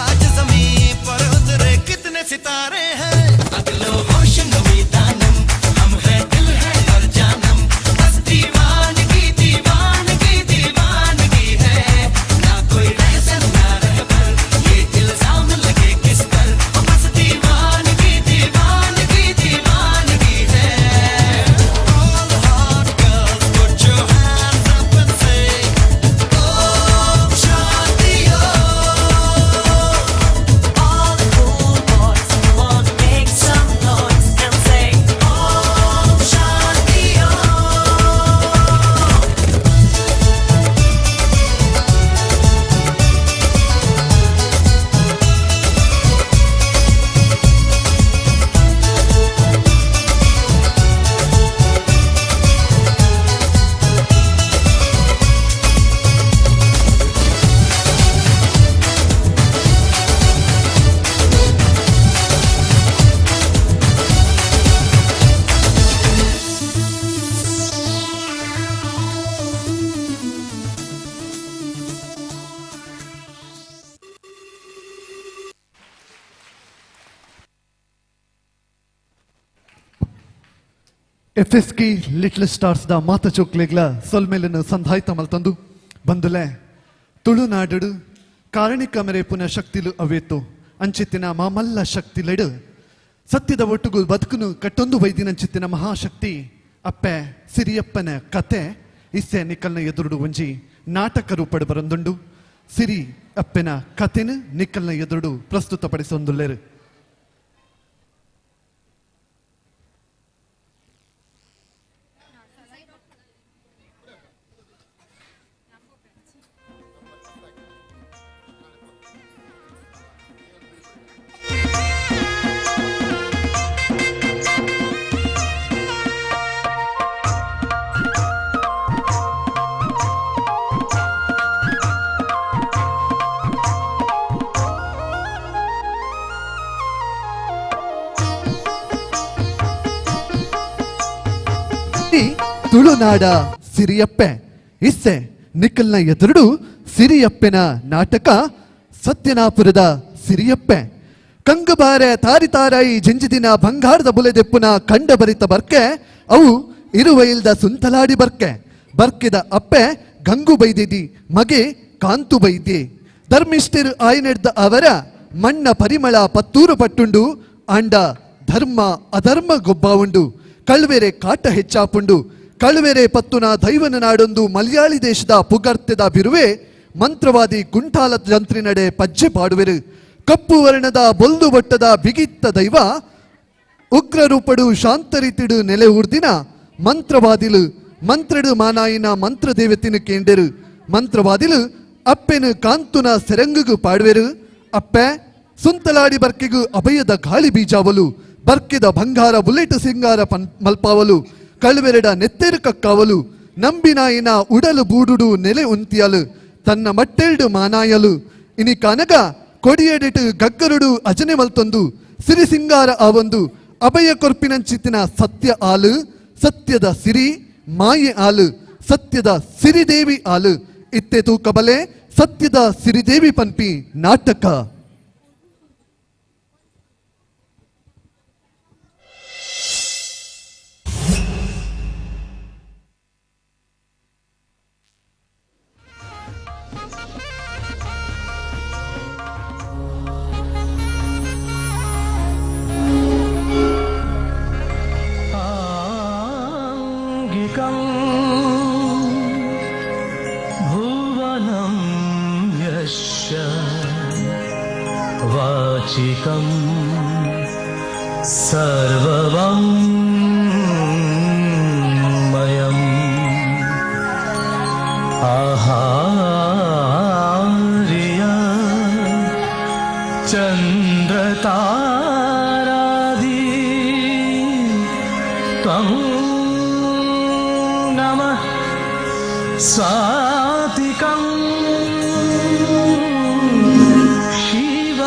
आज जमीन पर उतरे कितने सितारे हैं। अगलो होशन दानम, हम है दिल है और जानम, बस दीवानगी दीवानगी दीवानगी है। ना कोई रहसन ना रहबर, ये इल्जाम लगे किस पर, बस दीवानगी दीवानगी दीवानगी है। All hot girls put your hands up and say Om Shanti Om. All the cool boys wanna make some noise and say Om Shanti Om. FSK little stars the ಮಾತ ಚೋಕ್ಲೆಗ್ಲ ಸೊಲ್ಮೆಲನ್ನು ಸಂಧಾಯ್ತ ಮಲ್ತಂದು ಬಂದುಲೆ ತುಳುನಾಡು ಕಾರಣಿಕ ಮೆರೆಪುನ ಶಕ್ತಿಲು ಅವೇತು ಅಂಚಿತ್ತಿನ ಮಾಮಲ್ಲ ಶಕ್ತಿಲೆಡು ಸತ್ಯದ ಒಟ್ಟುಗು ಬದುಕುನು ಕಟ್ಟೊಂದು ವೈದಿನಂಚಿತ್ತಿನ ಮಹಾಶಕ್ತಿ ಅಪ್ಪೆ ಸಿರಿಯಪ್ಪನ ಕತೆ ಇಸ್ಸೆ ನಿಕ್ಕಲ್ನ ಎದುರುಡು ಒಂಜಿ ನಾಟಕ ರೂಪಡು ಬರಂದುಂಡು. ಸಿರಿ ಅಪ್ಪೆನ ಕತೆನು ನಿಕ್ಕಲ್ನ ಎದುರುಡು ಪ್ರಸ್ತುತಪಡಿಸೊಂದುಲ್ಲೆರು. ತುಳುನಾಡ ಸಿರಿಯಪ್ಪೆ ಇಸ್ಸೆ ನಿಖಲ್ನ ಎದುರುಡು ಸಿರಿಯಪ್ಪೆನ ನಾಟಕ ಸತ್ಯನಾಪುರದ ಸಿರಿಯಪ್ಪೆ. ಕಂಗುಬಾರೆ ತಾರಿ ತಾರಾಯಿ ಜಿಂಜಿದಿನ ಬಂಗಾರದ ಬುಲೆದೆಪ್ಪುನ ಕಂಡ ಬರಿತ ಬರ್ಕೆ ಅವು ಇರುವೈಲ್ದ ಸುಂತಲಾಡಿ ಬರ್ಕೆ ಬರ್ಕೆದ ಅಪ್ಪೆ ಗಂಗು ಬೈದಿದಿ ಮಗೆ ಕಾಂತು ಬೈದಿ ಧರ್ಮಿಷ್ಠರು ಆಯ್ನೆಡ್ದ ಅವರ ಮಣ್ಣ ಪರಿಮಳ ಪತ್ತೂರು ಪಟ್ಟುಂಡು ಆಂಡ ಧರ್ಮ ಅಧರ್ಮ ಗೊಬ್ಬ ಉಂಡು ಕಳ್ವೆರೆ ಕಾಟ ಹೆಚ್ಚಾಪುಂಡು ಕಳ್ವೆರೆ ಪತ್ತುನ ದೈವನ ನಾಡೊಂದು ಮಲಯಾಳಿ ದೇಶದ ಪುಗರ್ತೆದ ಬಿರುವೆ ಮಂತ್ರವಾದಿ ಕುಂಟಾಲ ಜಂತ್ರಿ ನಡೆ ಪಜ್ಜೆ ಪಾಡುವೆರು ಕಪ್ಪು ವರ್ಣದ ಬೊಲ್ದು ಬಟ್ಟದ ಬಿಗಿತ್ತ ದೈವ ಉಗ್ರ ರೂಪಡು ಶಾಂತರೀತಿಡು ನೆಲೆ ಊರ್ದಿನ ಮಂತ್ರವಾದಿಲು ಮಂತ್ರಡು ಮಾನಾಯಿನ ಮಂತ್ರ ದೇವತಿನ ಕೇಂಡೆರು ಮಂತ್ರವಾದಿಲು ಅಪ್ಪೆನು ಕಾಂತುನ ಸೆರಂಗುಗು ಪಾಡುವೆರು ಅಪ್ಪೆ ಸುಂತಲಾಡಿ ಬರ್ಕೆಗು ಅಭಯದ ಗಾಳಿ ಬೀಜಾವಲು ಬರ್ಕೆದ ಬಂಗಾರ ಬುಲೆಟ್ ಸಿಂಗಾರ ಮಲ್ಪಾವಲು ಕಳ್ವೆರಡ ನೆತ್ತೆರು ಕಕ್ಕಾವಲು ನಂಬಿನಾಯಿನ ಉಡಲು ಬೂಡುಡು ನೆಲೆ ಉಂತಿಯಲು ತನ್ನ ಮಟ್ಟೆಲ್ಡು ಮಾನಾಯಲು ಇನಿ ಕನಗ ಕೊಡಿಯಡಿಟು ಗಗ್ಗರುಡು ಅಜನೆ ಮಲ್ತೊಂದು ಸಿರಿ ಸಿಂಗಾರ ಆವೊಂದು ಅಭಯ ಕೊರ್ಪಿನಂಚಿತ್ತಿನ ಸತ್ಯ ಆಲು ಸತ್ಯದ ಸಿರಿ ಮಾಯೆ ಆಲು ಸತ್ಯದ ಸಿರಿದೇವಿ ಆಲು ಇತ್ತೆ ತೂಕಬಲೆ ಸತ್ಯದ ಸಿರಿದೇವಿ ಪನ್ಪಿ ನಾಟಕ. भुवनं यस्य वाचिकं सर्ववङ्मयम् आहार्य चन्द्रतारादि त्वं नमः स्वातिकं शिवरूपम्।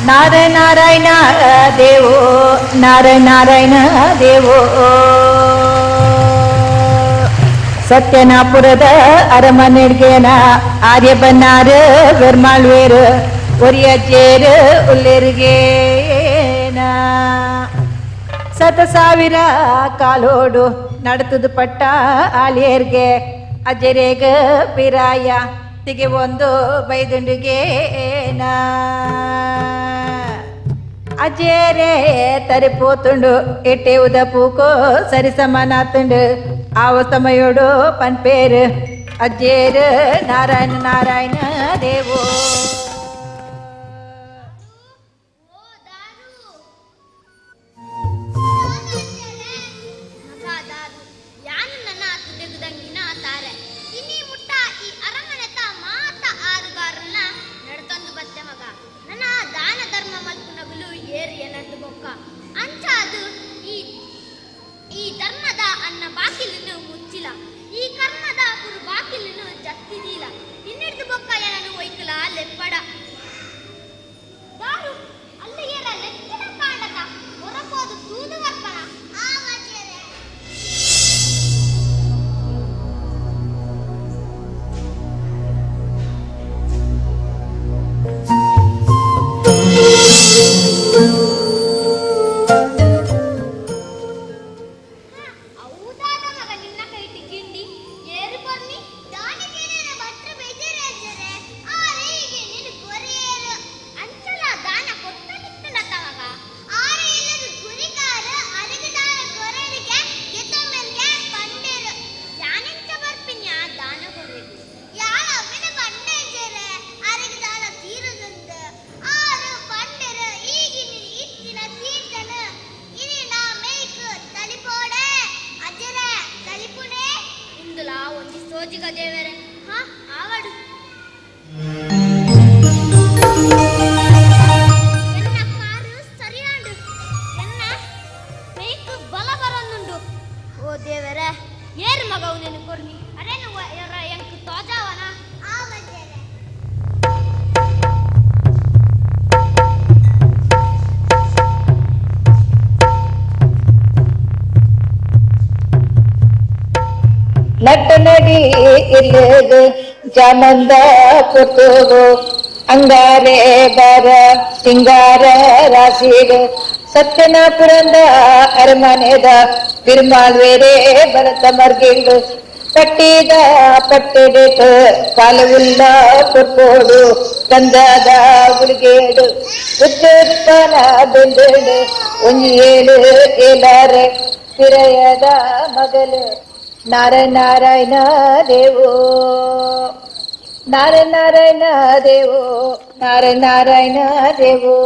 ನಾರ ನಾರಾಯಣ ದೇವೋ ನಾರ ನಾರಾಯಣ ದೇವೋ. ಸತ್ಯನಾಪುರದ ಅರಮನೆಡ್ಗೇನ ಆರ್ಯಬನ್ನಾರು பெருமாள்வேரு ஒரியச்சேரு உள்ளிருகேನ. ಸತ ಸಾವಿರ ಕಾಲೋಡು ನಡತದು ಪಟ್ಟ ಆಲಿಯರ್ಗೆ ಅಜರೇಗ ಪಿರಾಯ ತಿಗೆ ಒಂದು ಬೈದುಂಡುಗೇನ. ಅಜೇರೆ ತರಿಪೋತುಂಡು ಎಟ್ಟೆ ಉದ ಪೂಕೋ ಸರಿ ಸಮಾನಾತುಂಡು ಆವ ಸಮಯೋಡು ಪನ್ಪೇರು ಅಜ್ಜೇರು ನಾರಾಯಣ ನಾರಾಯಣ ದೇವೋ. ನಟನಡಿ ಇಲ್ಲದು ಜಾನಂದ ಪುತ್ತೂರು ಅಂಗಾರೆ ಬರ ಸಿಂಗಾರ ರಾಶಿಡು ಸತ್ಯನಾಪುರಂದ ಅರಮನೆದ ಬಿರ್ಮಾಲ್ವೇರೆ ಭರತ ಮರ್ಗಿಲ್ಡು ಪಟ್ಟಿದ ಪಟ್ಟೆಡೆಟ್ ಪಾಲವುಲ್ಲ ಪುರ್ಪೋಡು ಕಂದದ ಉಳಿಗೇಡು ಉಚ್ಚುತ್ಪನ ಬೆಂದೇಡು ಒಂಜಿ ಏಳು ಏಲಾರೆ ತಿರೆಯದ ಮಗಲು ನಾರ ನಾರಾಯಣ ದೇವೋ ನಾರ ನಾರಾಯಣ ದೇವೋ ನಾರ ನಾರಾಯಣ ದೇವೋ.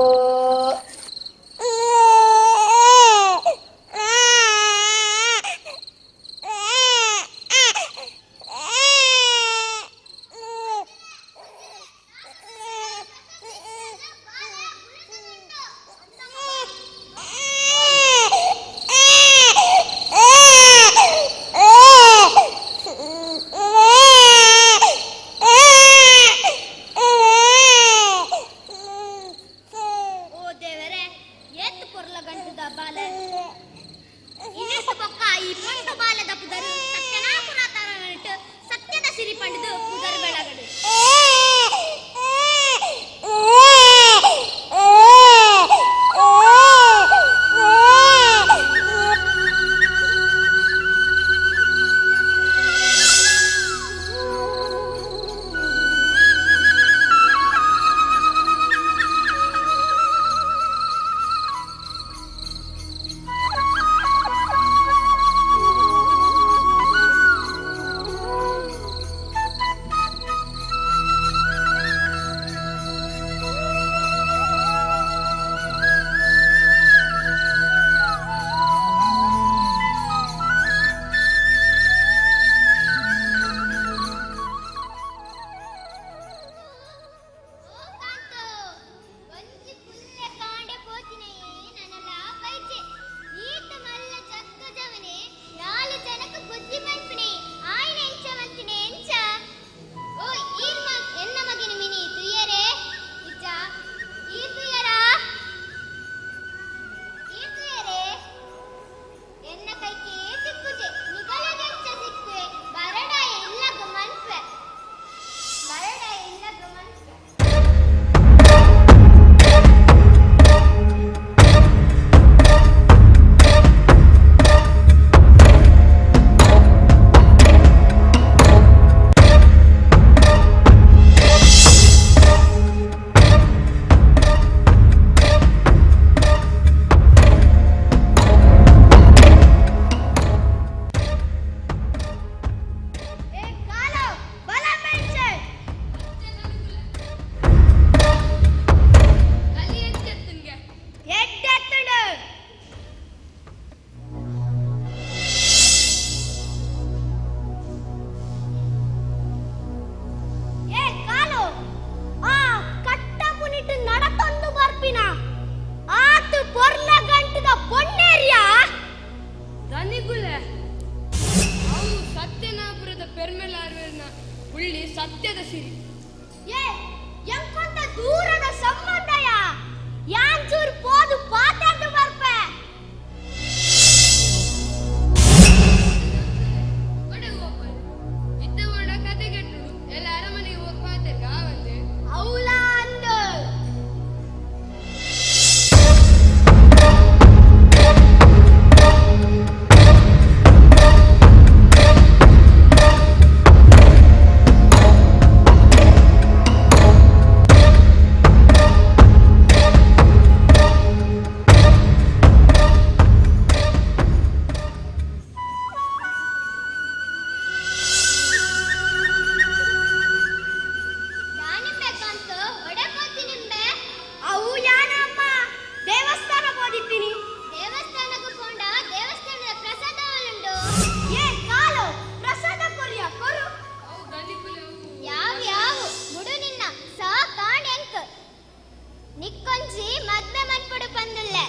ನಿಕ್ಕೊಂಜಿ ಮದ್ವೆ ಮನ್ಪುಡು ಪಂದುಲ್ಲೆ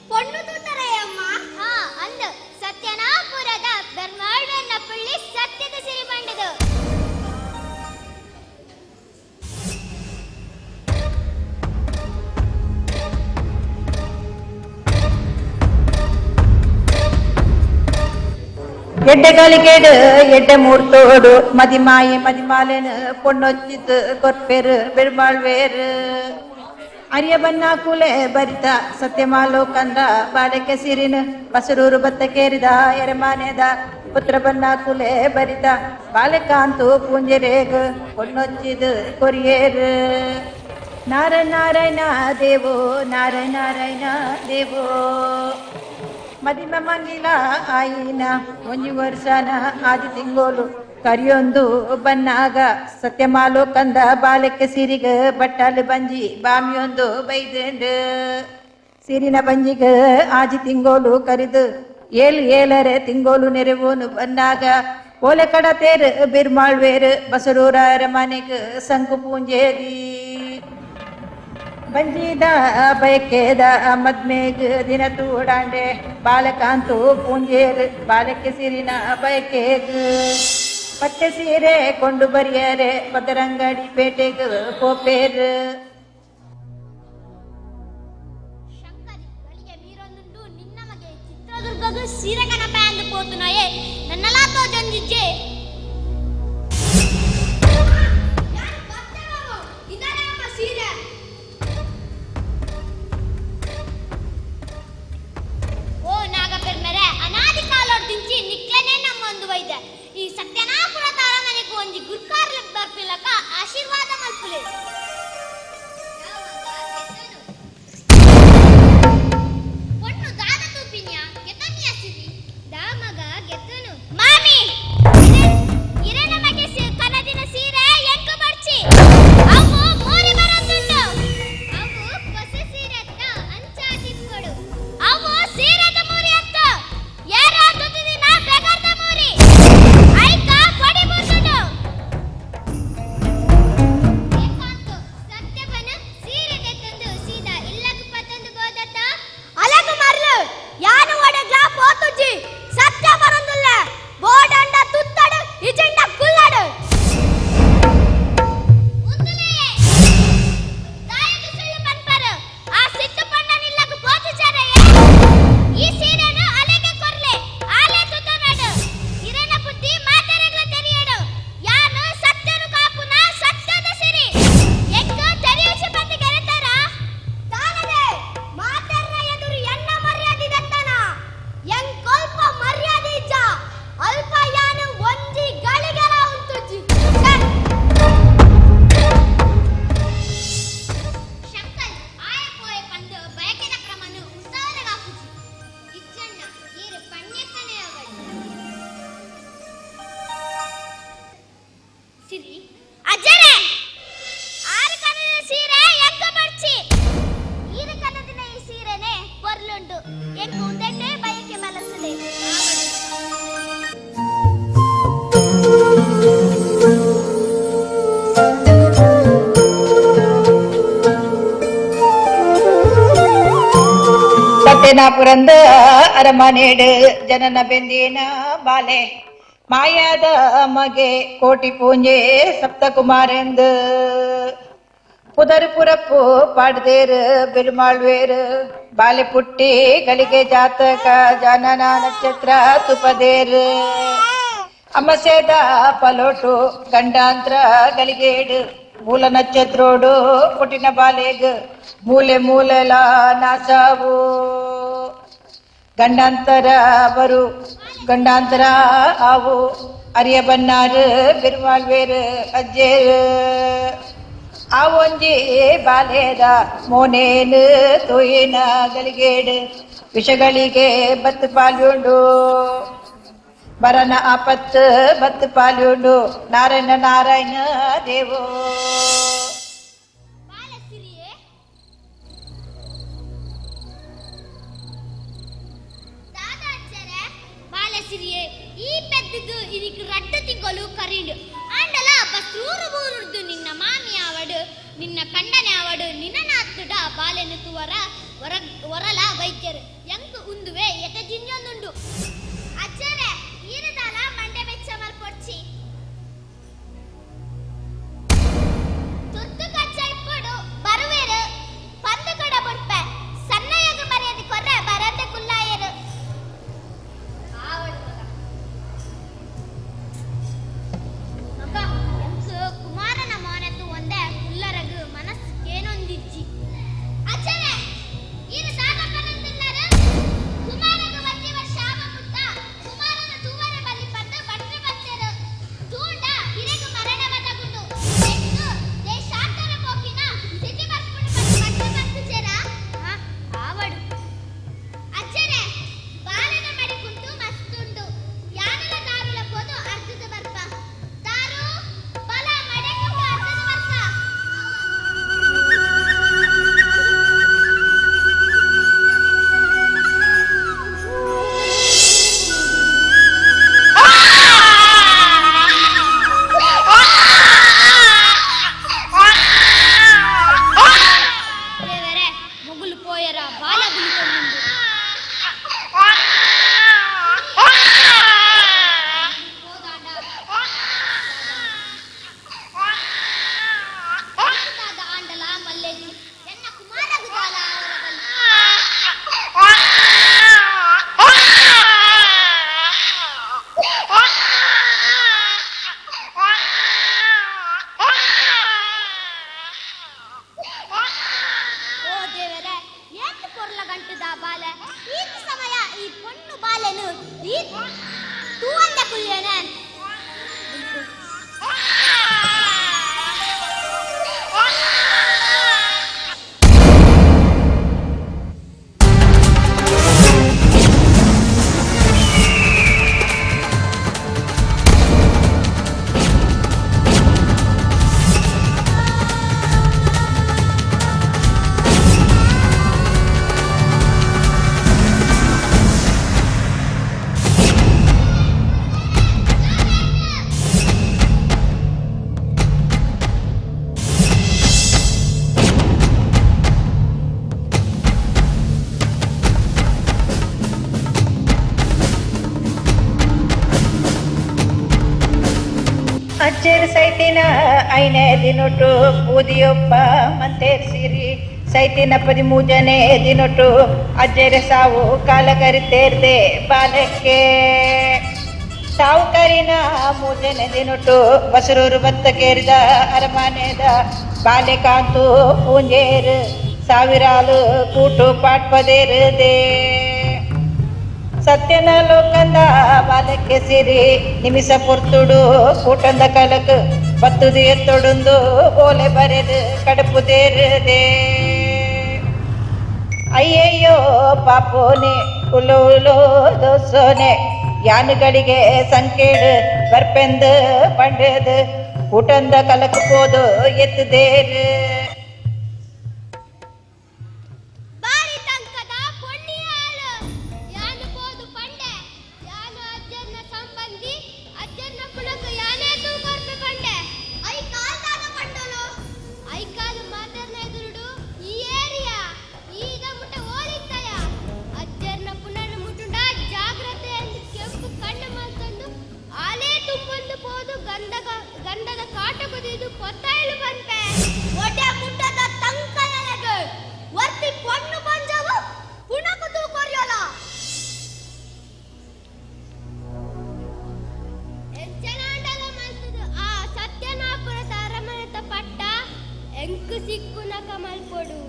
ಪೊಣ್ಣು ತೂತರಯಮ್ಮ. ಹಾ ಅಂದು ಸತ್ಯನಾಪುರದ ಬೆರ್ಮಾಳ್ವೆನ್ನ ಪುಳ್ಳಿ ಸತ್ಯದ ಸಿರಿ ಬಂಡದು. ಎಡ್ಡೆ ಗಳಿಗೆಡು ಎಡ್ಡೆ ಮೂರ್ತೋಡು ಮದಿಮಾಯಿ ಮದಿಮಾಲೆನು ಪೊಣ್ಣೊಚ್ಚಿತ್ತು ಕೊರ್ಪೆರು ಬೆಳ್ಮಾಳ್ವೇರು ಅರಿಯ ಬನ್ನ ಕುಲೆ ಬರಿತ ಸತ್ಯಮಾಲೋ ಕಂದ ಬಾಲಕ್ಕೆ ಸಿರಿನ ಬಸರೂರು ಬತ್ತ ಕೇರಿದ ಎರೆಮಾನೆದ ಪುತ್ರ ಬನ್ನ ಕುಲೆ ಬರಿತ ಬಾಲಕಾಂತು ಪೂಂಜರೇಗ್ ಪೊಣ್ಣೊಚ್ಚಿದು ಕೊರಿಯೇರು. ನಾರ ನಾರಾಯಣ ದೇವೋ ನಾರ ನಾರಾಯಣ ದೇವೋ. ಮದಿಮ ಮಂಗಿಲ ಆಯಿನ ಒಂಜಿ ವರ್ಷನ ಆದಿ ತಿಂಗೋಲು ಕರಿಯೊಂದು ಬನ್ನಾಗ ಸತ್ಯಮಾಲೋ ಕಂದ ಬಾಲಕ್ಕೆ ಸಿರಿಗ ಬಟ್ಟಾಲು ಬಂಜಿ ಬಾಮಿಯೊಂದು ಬೈದುಂಡು. ಸಿರಿನ ಬಂಜಿಗ ಆಜಿ ತಿಂಗೋಲು ಕರಿದು ಏಳು ಏಳರೆ ತಿಂಗೋಲು ನೆರವೋನು ಬನ್ನಾಗ ಓಲೆ ಕಡ ತೇರು ಬಿರ್ಮಾಳ್ವೇರು ಬಸರೂರ ಮನೆಗೆ ಸಂಕು ಪೂಂಜೇರಿ. ಬಂಜಿದ ಬಯಕೆದ ಮದ್ಮೇಗ್ ದಿನ ತೂಡಾಂಡೆ ಬಾಲಕಾಂತು ಪೂಂಜೇರು ಬಾಲಕ್ಕೆ ಸಿರಿನ ಬಯಕೆಗ್ ಪಟ್ಟೆ ಸೀರೆ ಕೊಂಡು ಬರಿಯರೆ ಪದರಂಗಡಿ ಪೇಟೆಗ್ ಪೋಪೇರು. ಚಿತ್ರದುರ್ಗಗ್ ಸೀರೆ ಕನಪ ಅಂದು ಪೋತುನಯೇ ನನ್ನಲಾತೋ ಜಂಜಿಜ್ಜೆ. ಸೀರೆ ಓ ನಾಗಪೆರ್ಮೆರೆ ಅನಾದಿ ಕಾಲೊಡ್ದಿಂಚಿ ನಿಕ್ಲನೆ ನಮ್ಮೊಂದು ವೈದ್ಯ ಈ ಸತ್ಯನಾಪುರ ತಾರಮನೆಗೂ ಒಂಜಿ ಗುರ್ಕಾರ್ಲ ಬರ್ಪಿಲಕ ಆಶೀರ್ವಾದ ಮಲ್ಪುಲೆ. ಪೊಣ್ಣು ದಾದ ತೂಪಿನ್ಯ ಗೆತನ್ಯ ಸಿರಿ ದಾ ಮಗ ಗೆತನು ಮಾಮಿ ಇರನ ಮಗೆ ಕನದಿನ ಸೀರೆ ಎಂಕು ಬರ್ಚಿ ಅವು ಮೂರಿ ಬರಂದುಂಡು ಅವು ಹೊಸ ಸೀರೆ ಅತ್ತ ಅಂಚಾದಿಪ್ಪಡು ಅವು ಸೀರೆದ ಮೂರಿ ಅತ್ತ ಏರ ತುತ್ತಿದಿನ ಬೆಗರ್ದ ಮೂರಿ ಐಕ ಕೊಡಿ ಬುಂದುಂಡು. ಸತ್ಯವನ ಸೀರೆ ತಂದು ಸೀದಾ ಇಲ್ಲకు ಪತ್ತೊಂದು ಬೋದತ್ತ ಅಲಗು ಮರ್ಲು ಯಾನು ಒಡಗ್ಲಾ ಪೋತುಜಿ ಸತ್ಯ ಬರಂದುಲ್ಲ ಬೋಡಂಡ ತುತ್ತಡು ಇಜಂಡ ಕುಲ್ಲಡು. ದಾಯಕ ಸುಳ್ಳು ಪನ್ಪರು ಆ ಸಿಟ್ಟು ಪಣ್ಣನಿಲ್ಲకు ಪೋತುಜಾರಯ್ಯ ಈ ಸೀರೆನು ಅಲೆಗೆ ಕೊರ್ಲೆ ಆಲೆ ತುತ್ತನಾಡು ಇರನ ಬುದ್ಧಿ ಮಾತರಗ್ಲ ತೆರಿಯಡು ಯಾನು ಸತ್ಯನು ಕಾಪುನ ಸತ್ಯದ ಸಿರಿ ಎಂಕು ತೆರಿಯುಚಿ ಬಂದು ಗೆರೆತಾರ ತಾನದೆ ಮಾತರ್ನ ಎದುರು ಎನ್ನ ಮರ್ಯಾದೆ ದತ್ತನ ಎಂಕೊಲ್ಪ ಮರ್ಯಾದೆ ಇಜ್ಜ ಅಲ್ಪ ಯಾನು ಒಂಜಿ ಗಳಿಗೆಲ ಉಂತುಜಿ. ಶಂಕರ್ ಆಯ ಪೋಯ ಪಂದು ಬಯಕೆದ ಕ್ರಮನು ಉಸಾರಗಾಪುಜಿ ಇಜ್ಜಣ್ಣ ಈರು ಪಣ್ಯಕ್ಕನೆ ಅವಳು ಸಿರಿ ಅಜ್ಜರೇ ಆರು ಕನದ ಸೀರೆ ಎಂಕ ಬರ್ಚಿ ಈರು ಕನದಿನ ಈ ಸೀರೆನೆ ಪೊರ್ಲುಂಡು ಎಂಕು ಉಂದೆಟ್ಟೆ ಬಯಕೆ ಮನಸ್ಸುಲೆ. ಸತ್ಯನಾಪುರಂದ ಅರಮನೆಡು ಜನನ ಬೆಂದಿನ ಬಾಲೆ ಮಾಯಾದ ಮಗೆ ಕೋಟಿ ಪೂಂಜೆ ಸಪ್ತಕುಮಾರೆಂದು ಪುದರ್ ಪುರಪ್ಪು ಪಾಡ್ದೇರು ಬಿರುಮಾಳ್ವೇರು ಬಾಲೆ ಪುಟ್ಟಿ ಗಳಿಗೆ ಜಾತಕ ಜನನ ನಕ್ಷತ್ರ ತುಪದೇರು ಅಮಸೇದ ಪಲೋಟು ಗಂಡಾಂತರ ಗಳಿಗೇಡು ಮೂಲ ನಕ್ಷತ್ರೋಡು ಪುಟಿನ ಬಾಲೆಗ್ ಮೂಲೆ ಮೂಲೆಲ ನಾಸಾವು ಗಂಡಾಂತರ ಬರು ಗಂಡಾಂತರ ಆವು ಅರಿಯ ಬನ್ನಾರು ಬಿರುಮಾಳ್ವೇರು ಅಜ್ಜೇರು ಆ ಒಂಜಿ ಬಾಲೇದ ಮೋನೇನು ತೋಯಿನ ಗಳಿಗೇಡು ವಿಷಗಳಿಗೆ ಬತ್ತು ಪಾಲ್ಯುಂಡು ಬರನ ಆಪತ್ತು ಬತ್ತು ಪಾಲ್ಯುಂಡು ನಾರಾಯಣ ನಾರಾಯಣ ದೇವೋ. ಬಾಲಸಿರಿಯೇ ಈ ಪೆದ್ದದು ಇದಕ್ಕೆ ರಡ್ಡು ತಿಂಗಳು ಕರಿಂಡು ಆಂಡಲ ಬಸ್ರೂರು ಬೂರುಡ್ದು ನಿನ್ನ ಮಾಮಿ ಆವಡು ನಿನ್ನ ಕಂಡನೆ ಅವಡು ನಿನ್ನನಾತ್ತುಡ ಬಾಲೆನು ತುವರ ಹೊರ ಹೊರಲ ವೈದ್ಯರು ಎಂಕ್ ಉಂದುವೆ ಎತ ಜಿಂಜೊಂದುಂಡು. ಅಜ್ಜರೆ ಈರದಾಲ ಮಂಡೆ ಬೆಚ್ಚ ಮಲ್ಪೊಡ್ಚಿ ತುರ್ತು ಕಚ್ಚ ಇಪ್ಪಡು ಬರುವೇರು ಪಂದು ಕಡ ಬುಡ್ಪೆ ಸಣ್ಣಯಗ ಮರ್ಯಾದೆ ಕೊರ್ರೆ ಬರಂದೆ ಕುಲ್ಲಾಯರು. ಮಗ ಎಂಕ್ ಕುಮಾರನ ಮೋನತು ಒಂದೆ ಕುಲ್ಲರಗು ಮನಸ್ಸು ಕೇನೊಂದಿಜ್ಜಿ. ಅಜ್ಜರೆ ಈರು ದಾದ ಪನೊಂದುಲ್ಲಾರು? ಕುಮಾರಗ ಒಂಜಿ ವರ್ಷ ಆವ ಪುಟ್ಟ ಕುಮಾರನ ತೂವರ ಬಲಿ ಪಂದು ಭಟ್ರು ಬತ್ತೆರು ತೂಂಡ ಹಿರೆಗು ಮರಣ ಬದಗುಂಡು ನೆಕ್ಕು ದೇಶಾಂತರ ಪೋಪಿನ ಸಿಟಿ ಬರ್ಪುಂಡು ಪಂದು ಭಟ್ರು ಬತ್ತುಜೆರ? ಆವಡು. ಅಜ್ಜರೆ ಬಾಲನ ಮಡಿಕುಂಟು ಮಸ್ತುಂಡು ಯಾನಲ ದಾರುಲ ಪೋದು ಅರ್ಧದ ಬರ್ಪ ದಾರು ಬಲ ಮಡೆಕುಂಟು ಅರ್ಧದ ಬರ್ಪ. ದೇವರೇ ಮೊಗುಲು ಪೋಯರ ಬಾಲ ಗುಲಿತೊಂದುಂಡು. ದಾದ ಆಂಡಲ ಮಲ್ಲೆಜಿ ಎನ್ನ ಕುಮಾರಗು ದಾಲ ಅವರ ಬಲಿ. ಓ ದೇವರೇ ಏತ್ ಪೊರ್ಲ ಗಂಟುದ ಬಾಲೆ ಈತ ಸಮಯ ಈ ಪೊಣ್ಣು ಬಾಲೆನು ಈ ತೂವಂದ ಕುಲ್ಯನೆ. ಅಜ್ಜೇರು ಸೈತಿನ ಐನೇ ದಿನೊಟು ಬೂದಿಯೊಪ್ಪ ಮಂತೇರ್ ಸಿರಿ ಸೈತಿನ 13ನೇ ದಿನೊಟು ಅಜ್ಜೇರ ಸಾವು ಕಾಲ ಕರಿತೇರ್ದೆ ಬಾಲಕ್ಕೆ ಸಾವು ಕರಿನ 3ನೇ ದಿನೊಟು ಬಸರೂರು ಬತ್ತ ಕೇರಿದ ಅರಮನೆದ ಬಾಲೆಕಾಂತು ಪೂಂಜೇರು ಸಾವಿರಾಲು ಕೂಟು ಪಾಟ್ಪದೇರುದೇ ಸತ್ಯನ ಲೋಕಂದ ಬಾಲಕ್ಕೆ ಸಿರಿ ನಿಮಿಷ ಪೊರ್ತುಡು ಕೂಟಂದ ಕಲಕ್ ಬತ್ತುದು ಎತ್ತೊಡುಂದು ಓಲೆ ಬರೆದು ಕಡಪುದೇರುದೇ ಅಯ್ಯಯ್ಯೋ ಪಾಪೋನೆ ಉಲೋ ಉಲೋ ದೋಸೋನೆ ಯಾನುಗಳಿಗೆ ಸಂಕೇಡು ಬರ್ಪೆಂದು ಪಂಡದು ಕೂಟಂದ ಕಲಕ್ ಪೋದು ಎತ್ತುದೇರು. ಬಾರಿ ತಂಕದ ಪೊಣ್ಣಿಯಾಳು ಯಾನು ಪೋದು ಪಂಡೆ ಯಾನು ಅಜ್ಜನ ಸಂಬಂಧಿ ಅಜ್ಜನ ಪುಣಕ ಯಾನೇ ತೂಕೊರ್ಪೆ ಪಂಡೆ I ಕಾಲ್ದಾದ ಪಂಡಲು I ಕಾಲು ಮಾತರ್ನ ಎದುರುಡು ಈ ಏರಿಯಾ ಈಗ ಮುಟ್ಟ ಓಲಿತ್ತಯ ಅಜ್ಜರ್ನ ಪುನರ್ ಮುಟ್ಟುಂಡ ಜಾಗ್ರತೆ ಎಂದು ಕೆಂಪು ಕಣ್ಣು ಮಲ್ತಂದು ಆಲೇ ತುಂಬೊಂದು ಪೋದು ಗಂಧದ ಗಂಧದ ಕಾಟ ಕುದಿದು ಪೊತ್ತಾಯಿಲು ಬಂತೆ ಒಡೆ ಮುಟ್ಟದ ತಂಕನಗೆ ವರ್ತಿ ಪೊಣ್ಣು ಪಂಜವು ಪುಣಕು ತೂಕೊರಿಯೋಲ ಎಂಚನಾಂಡಲ ಮಲ್ತದು ಆ ಸತ್ಯನಾಪುರದ ಅರಮನೆತ ಪಟ್ಟ ಎಂಕು ಸಿಕ್ಕುನಕ ಮಲ್ಪೊಡು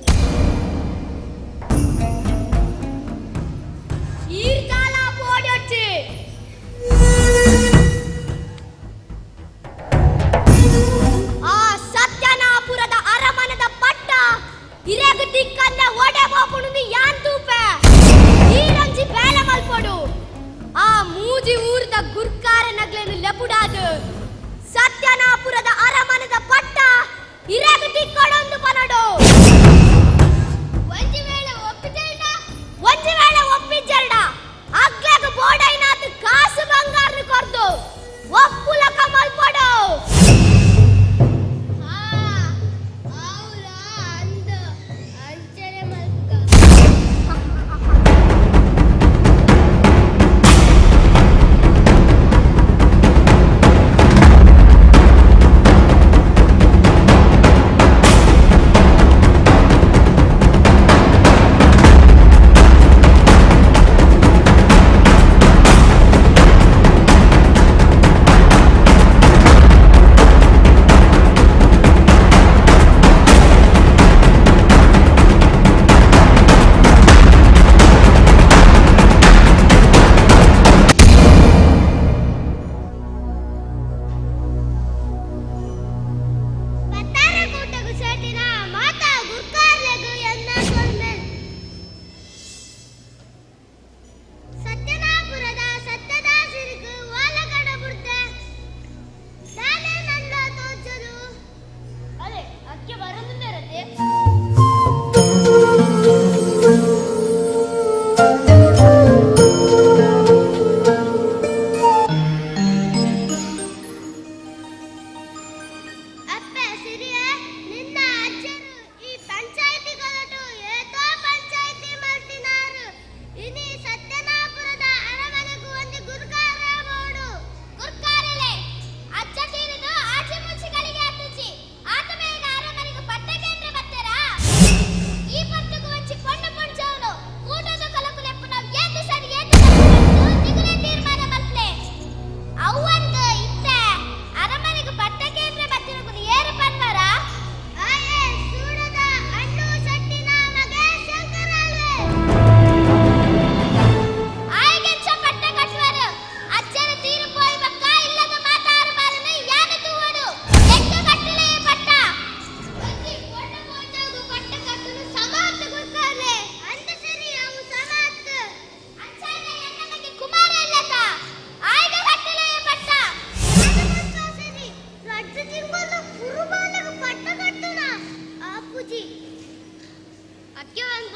ಈರ್ದಾಲ ಪೋಡೊಚ್ಚಿ. ಆ ಸತ್ಯನಾಪುರದ ಅರಮನೆದ ಪಟ್ಟ ಇರೆಗ್ ತಿಕ್ಕಂದ ಒಡೆ ಬೋಪುಣುಂದು ಯಾನ್ ತೂಪೆ ಈರಂಜಿ ಬೇಲೆ ಮಲ್ಪೊಡು ಆ ಮೂಜಿ ಊರದ ಗುರ್ಕಾರ ನಗ್ಲೆನು ಲೆಪುಡಾದು ಸತ್ಯನಾಪುರದ ಅರಮನೆದ ಪಟ್ಟ ಇರೆಗ್ ತಿಕ್ಕೊಡೊಂದು ಪನಡು. ಒಂಜಿ ವೇಳೆ ಒಪ್ಪಿಜೆರ್ಡ ಒಂಜಿ ವೇಳೆ ಒಪ್ಪಿಜೆರ್ಡ ಅಗ್ಲೆಗ್ ಬೋಡೈನಾತ್ ಕಾಸು ಬಂಗಾರನು ಕೊರ್ದು ಒಪ್ಪುಲಕ ಮಲ್ಪೊಡು. ಆ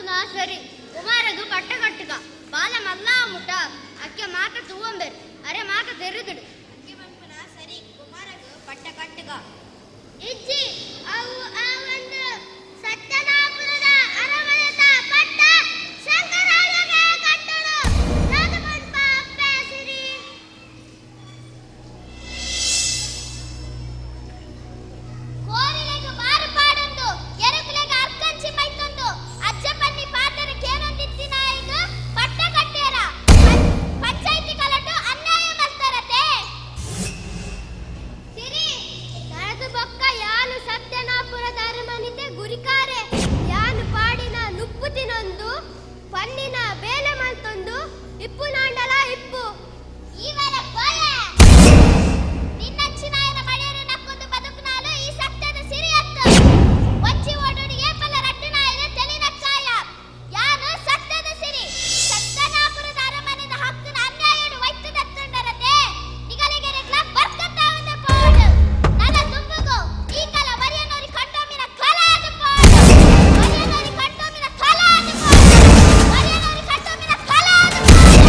ಪನ್ಪುನ ಸರಿ ಕುಮಾರಗು ಪಟ್ಟ ಕಟ್ಟುಗ ಬಾಲ ಮಲ್ಲ ಮುಟ್ಟ ಅಕ್ಕೆ ಮಾತ ತೂವಂಬೆರ್ ಅರೆ ಮಾತ ತೆರುದುಡು. ಅಕ್ಕೆ ಪನ್ಪುನ ಸರಿ ಕುಮಾರಗು ಪಟ್ಟ ಕಟ್ಟುಗ. ಇಜ್ಜಿ ಅವು ಆ ಒಂದು ಸತ್ಯನಾಪುರದ ಅರಮನೆತ ಪಟ್ಟ ಶಂಕರಾಳ್ವಗೆ ಕಟ್ಟಳು. ದಾದ ಪನ್ಪ ಅಪ್ಪೆ ಸಿರಿ? ಕೋರಿಲೆಗ್ ಬಾರು ಪಾಡೊಂದು ಎರುಕುಲೆಗ್ ಅರ್ಕಂಚಿ ಮೈತೊಂದು ಅಜ್ಜ ಪನ್ನಿ ಪಾತೆರ ಕೇನೊಂದಿತ್ತಿನಾಯಗ್ ಪಟ್ಟ ಕಟ್ಟೇರ ಪಂಚಾಯ್ತಿ ಕಲಟು ಅನ್ಯಾಯ ಮಲ್ತಾರತೆ. ಸಿರಿ ತರದು ಬೊಕ್ಕ ಯಾನು ಸತ್ಯನಾಪುರದ ಅರಮನಿತೆ ಗುರಿಕಾರೆ ಯಾನು ಪಾಡಿನ ನುಪ್ಪು ತಿನೊಂದು ಪನ್ನಿನ ಬೇಲೆ ಮಲ್ತೊಂದು ಇಪ್ಪು ನಾಂಡಲ ಇಪ್ಪು ಇವರ ಪೋಯೆ ನಿನ್ನಚ್ಚಿನಾಯನ ಮಳೆಯರು ನಕ್ಕೊಂದು ಬದುಕುನಾಲು ಈ ಸತ್ಯದ ಸಿರಿಯತ್ತು. ಒಂಚಿ ಓಡೋಡಿ ಏಪಲ ರಟ್ಟುನಾಯನ ತೆಲಿನಕ್ಕಾಯ. ಯಾನು ಸತ್ಯದ ಸಿರಿ ಸತ್ಯನಾಪುರದ ಅರಮನೆದ ಹಕ್ಕನ ಅನ್ಯಾಯಡು ವೈತ್ತದತ್ತುಂಡರತೆ ನಿಗಲಿಗೆರೆಗ್ಲ ಬರ್ಕತ್ತಾವಂದ ಪೋಡು. ನನ್ನ ದುಂಬುಗು ಈ ಕಲ ಮರಿಯನೋರಿ ಕಂಡೊಮ್ಮಿನ ಕಲ ಅದು ಪೋಡು. ಮರಿಯನೋರಿ ಕಂಡೊಮ್ಮಿನ ಕಲ ಅದು ಪೋಡು. ಮರಿಯನೋರಿ ಕಂಡೊಮ್ಮಿನ ಕಲ ಅದು ಪೋಡು.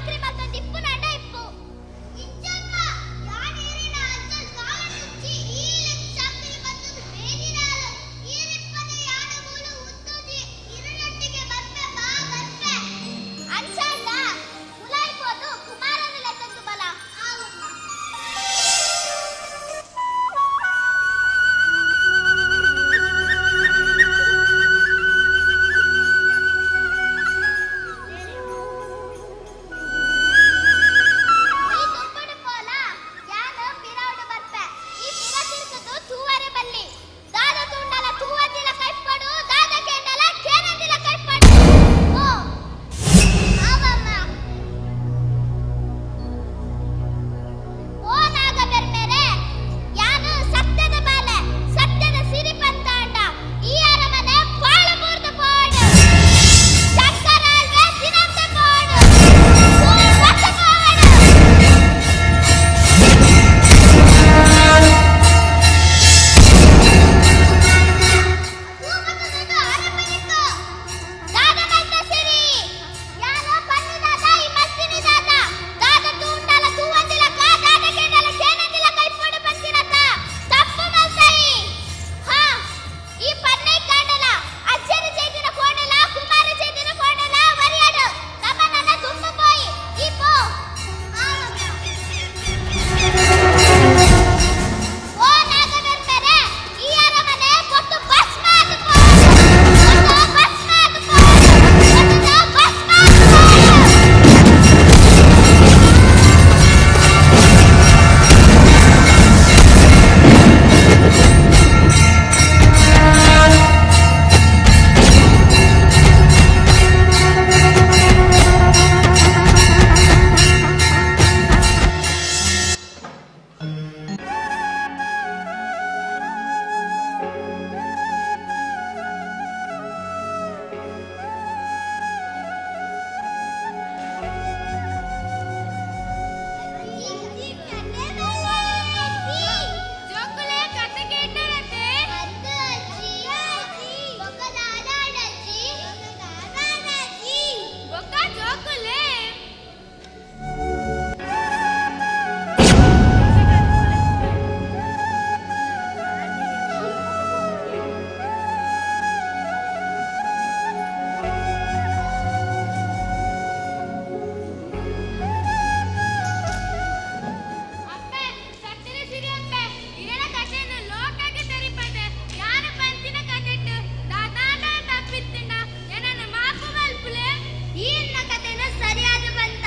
ಚಾಕ್ರಿ ಮಲ್ತೊಂದು ಇಪ್ಪುನಾಂಡ ಇಪ್ಪು ಇಂಚಕ್ಕ ಯಾನ್ ಈರೆನ ಅಜ್ಜನ್ ಕಾಲಡುಚ್ಚಿ ಈಲೆಗ್ ಚಾಕ್ರಿ ಮಲ್ತೊಂದು ಬೇದಿನಾಲ್ ಈರಿಪ್ಪದೆ ಯಾನ ಮೂಲು ಉತ್ತುಜಿ ಇರುನೊಟ್ಟಿಗೆ ಬರ್ಪೆ ಬಾ ಬರ್ಪೆ ಅಂಚಾಂಡ ಉಲಾಯಿ ಪೋದು ಕುಮಾರನ ಲೆತ್ತೊಂದು ಬಲ ಆವಮ್ಮ. ಈ ದುಂಬುಡು ಪೋಲ ಯಾನ್ ಪಿರವುಡು ಬರ್ಪೆ ಈ ಪಿರ ತಿರ್ಗುದು ತೂವರೆ ಬಲ್ಲಿ ದಾದ ತೂಂಡಲ ತೂವಂದಿಲ ಕೈಪಡು ದಾದ ಕೇಂಡಲ ಕೇನಂದಿಲ ಕೈಪಡು ಓ ಆವಮ್ಮ. ಓ ನಾಗ ಬೆರ್ಮೆರೆ ಯಾನು ಸತ್ಯದ ಬಾಲೆ ಸತ್ಯದ ಸಿರಿ ಪಂತಾಂಡ ಈ ಅರಮನೆ ಪಾಳು ಮೂರ್ದು ಪೋಡು ಶಂಕರಾಳ್ವೆ ದಿನಂತ ಪೋಡು ಬತ್ತ ಪೋಡು. ದಾದ ಮಲ್ತ ಸಿರಿ ಯಾನೋ ಪನ್ನಿ ದಾದ ಈ ಮಲ್ತಿನಿ ದಾದ ದಾದ ತೂಂಡಲ ತೂವಂದಿಲಕ ದಾದ ಕೇಂಡಲ ಕೇನಂದಿಲ ಕೈಪೋಡು ಪಂತಿನತ ತಪ್ಪು ಮಲ್ತಾಯಿ ಹಾ ಈ ಪನ್ನೈ ಕಾಂಡಲ ಅಜ್ಜನ ಚೈತಿನ ಕೋಡಲ ಕುಮಾರ ಚೈತಿನ ಕೋಡಲ ವರಿಯಡು ನಮ್ಮ ನನ್ನ ದುಂಬು ಪೋಯಿ ಈ ಪೋ. ಓ ನಾಗಬೆರ್ಮೆರೆ ಈ ಅರಮನೆ ಕೊಟ್ಟು ಭಸ್ಮ ಆದು ಪೋಡು ಕೊಟ್ಟು ಭಸ್ಮ ಆದು ಪೋಡು ಕೊಟ್ಟು ಭಸ್ಮ ಆದು ಪೋಡು. ಜೋಕುಲೆ ಕತೆ ಕೇಂಡರತೆ ಬೊಕ್ಕ ಜೋಕುಲೆ. ಅಪ್ಪೆ ಸತ್ತಿನ ಸಿರಿ ಅಪ್ಪೆ ಇರನ ಕಥೆಯನ್ನು ಲೋಕಕ್ಕೆ ತೆರಿಪದೆ ಯಾನ ಪಂಚಿನ ಕಥೆಟ್ಟು ದಾದಾಟ ತಪ್ಪಿತ್ತಿಂಡ ಏನನ್ನು ಮಾಪು ಮಲ್ಪುಲೆ. ಈ ಎನ್ನ ಕಥೆನ ಸರಿಯಾದ ಬಂತ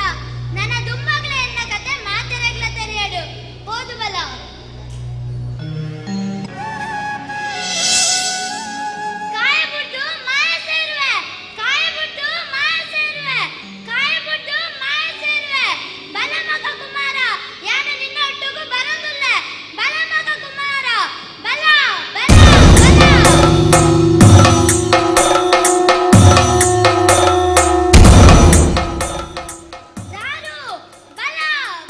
ನನ್ನ ದುಮ್ಮಗಳ ಎನ್ನ ಕತೆ ಮಾತೆರೆಗ್ಲ ತೆರೆಯಡು ಹೋದು ಬಲ. ಕಾಯ ಬಿಟ್ಟು ಮಾಯ ಸೇರುವೆ ಕಾಯ ಬಿಟ್ಟು ಮಾಯ ಸೇರುವೆ ಕಾಯ ಬಿಟ್ಟು ಮಾಯ ಸೇರುವೆ ಬಲ ಮಗ ಕುಮಾರ ಯಾನ ನಿನ್ನ ಒಟ್ಟಿಗೂ ಬರೋದಿಲ್ಲ ಬಲ ಮಗ ಕುಮಾರ ಬಲ ಬಲ ಬಲ. ದಾರು ಬಲ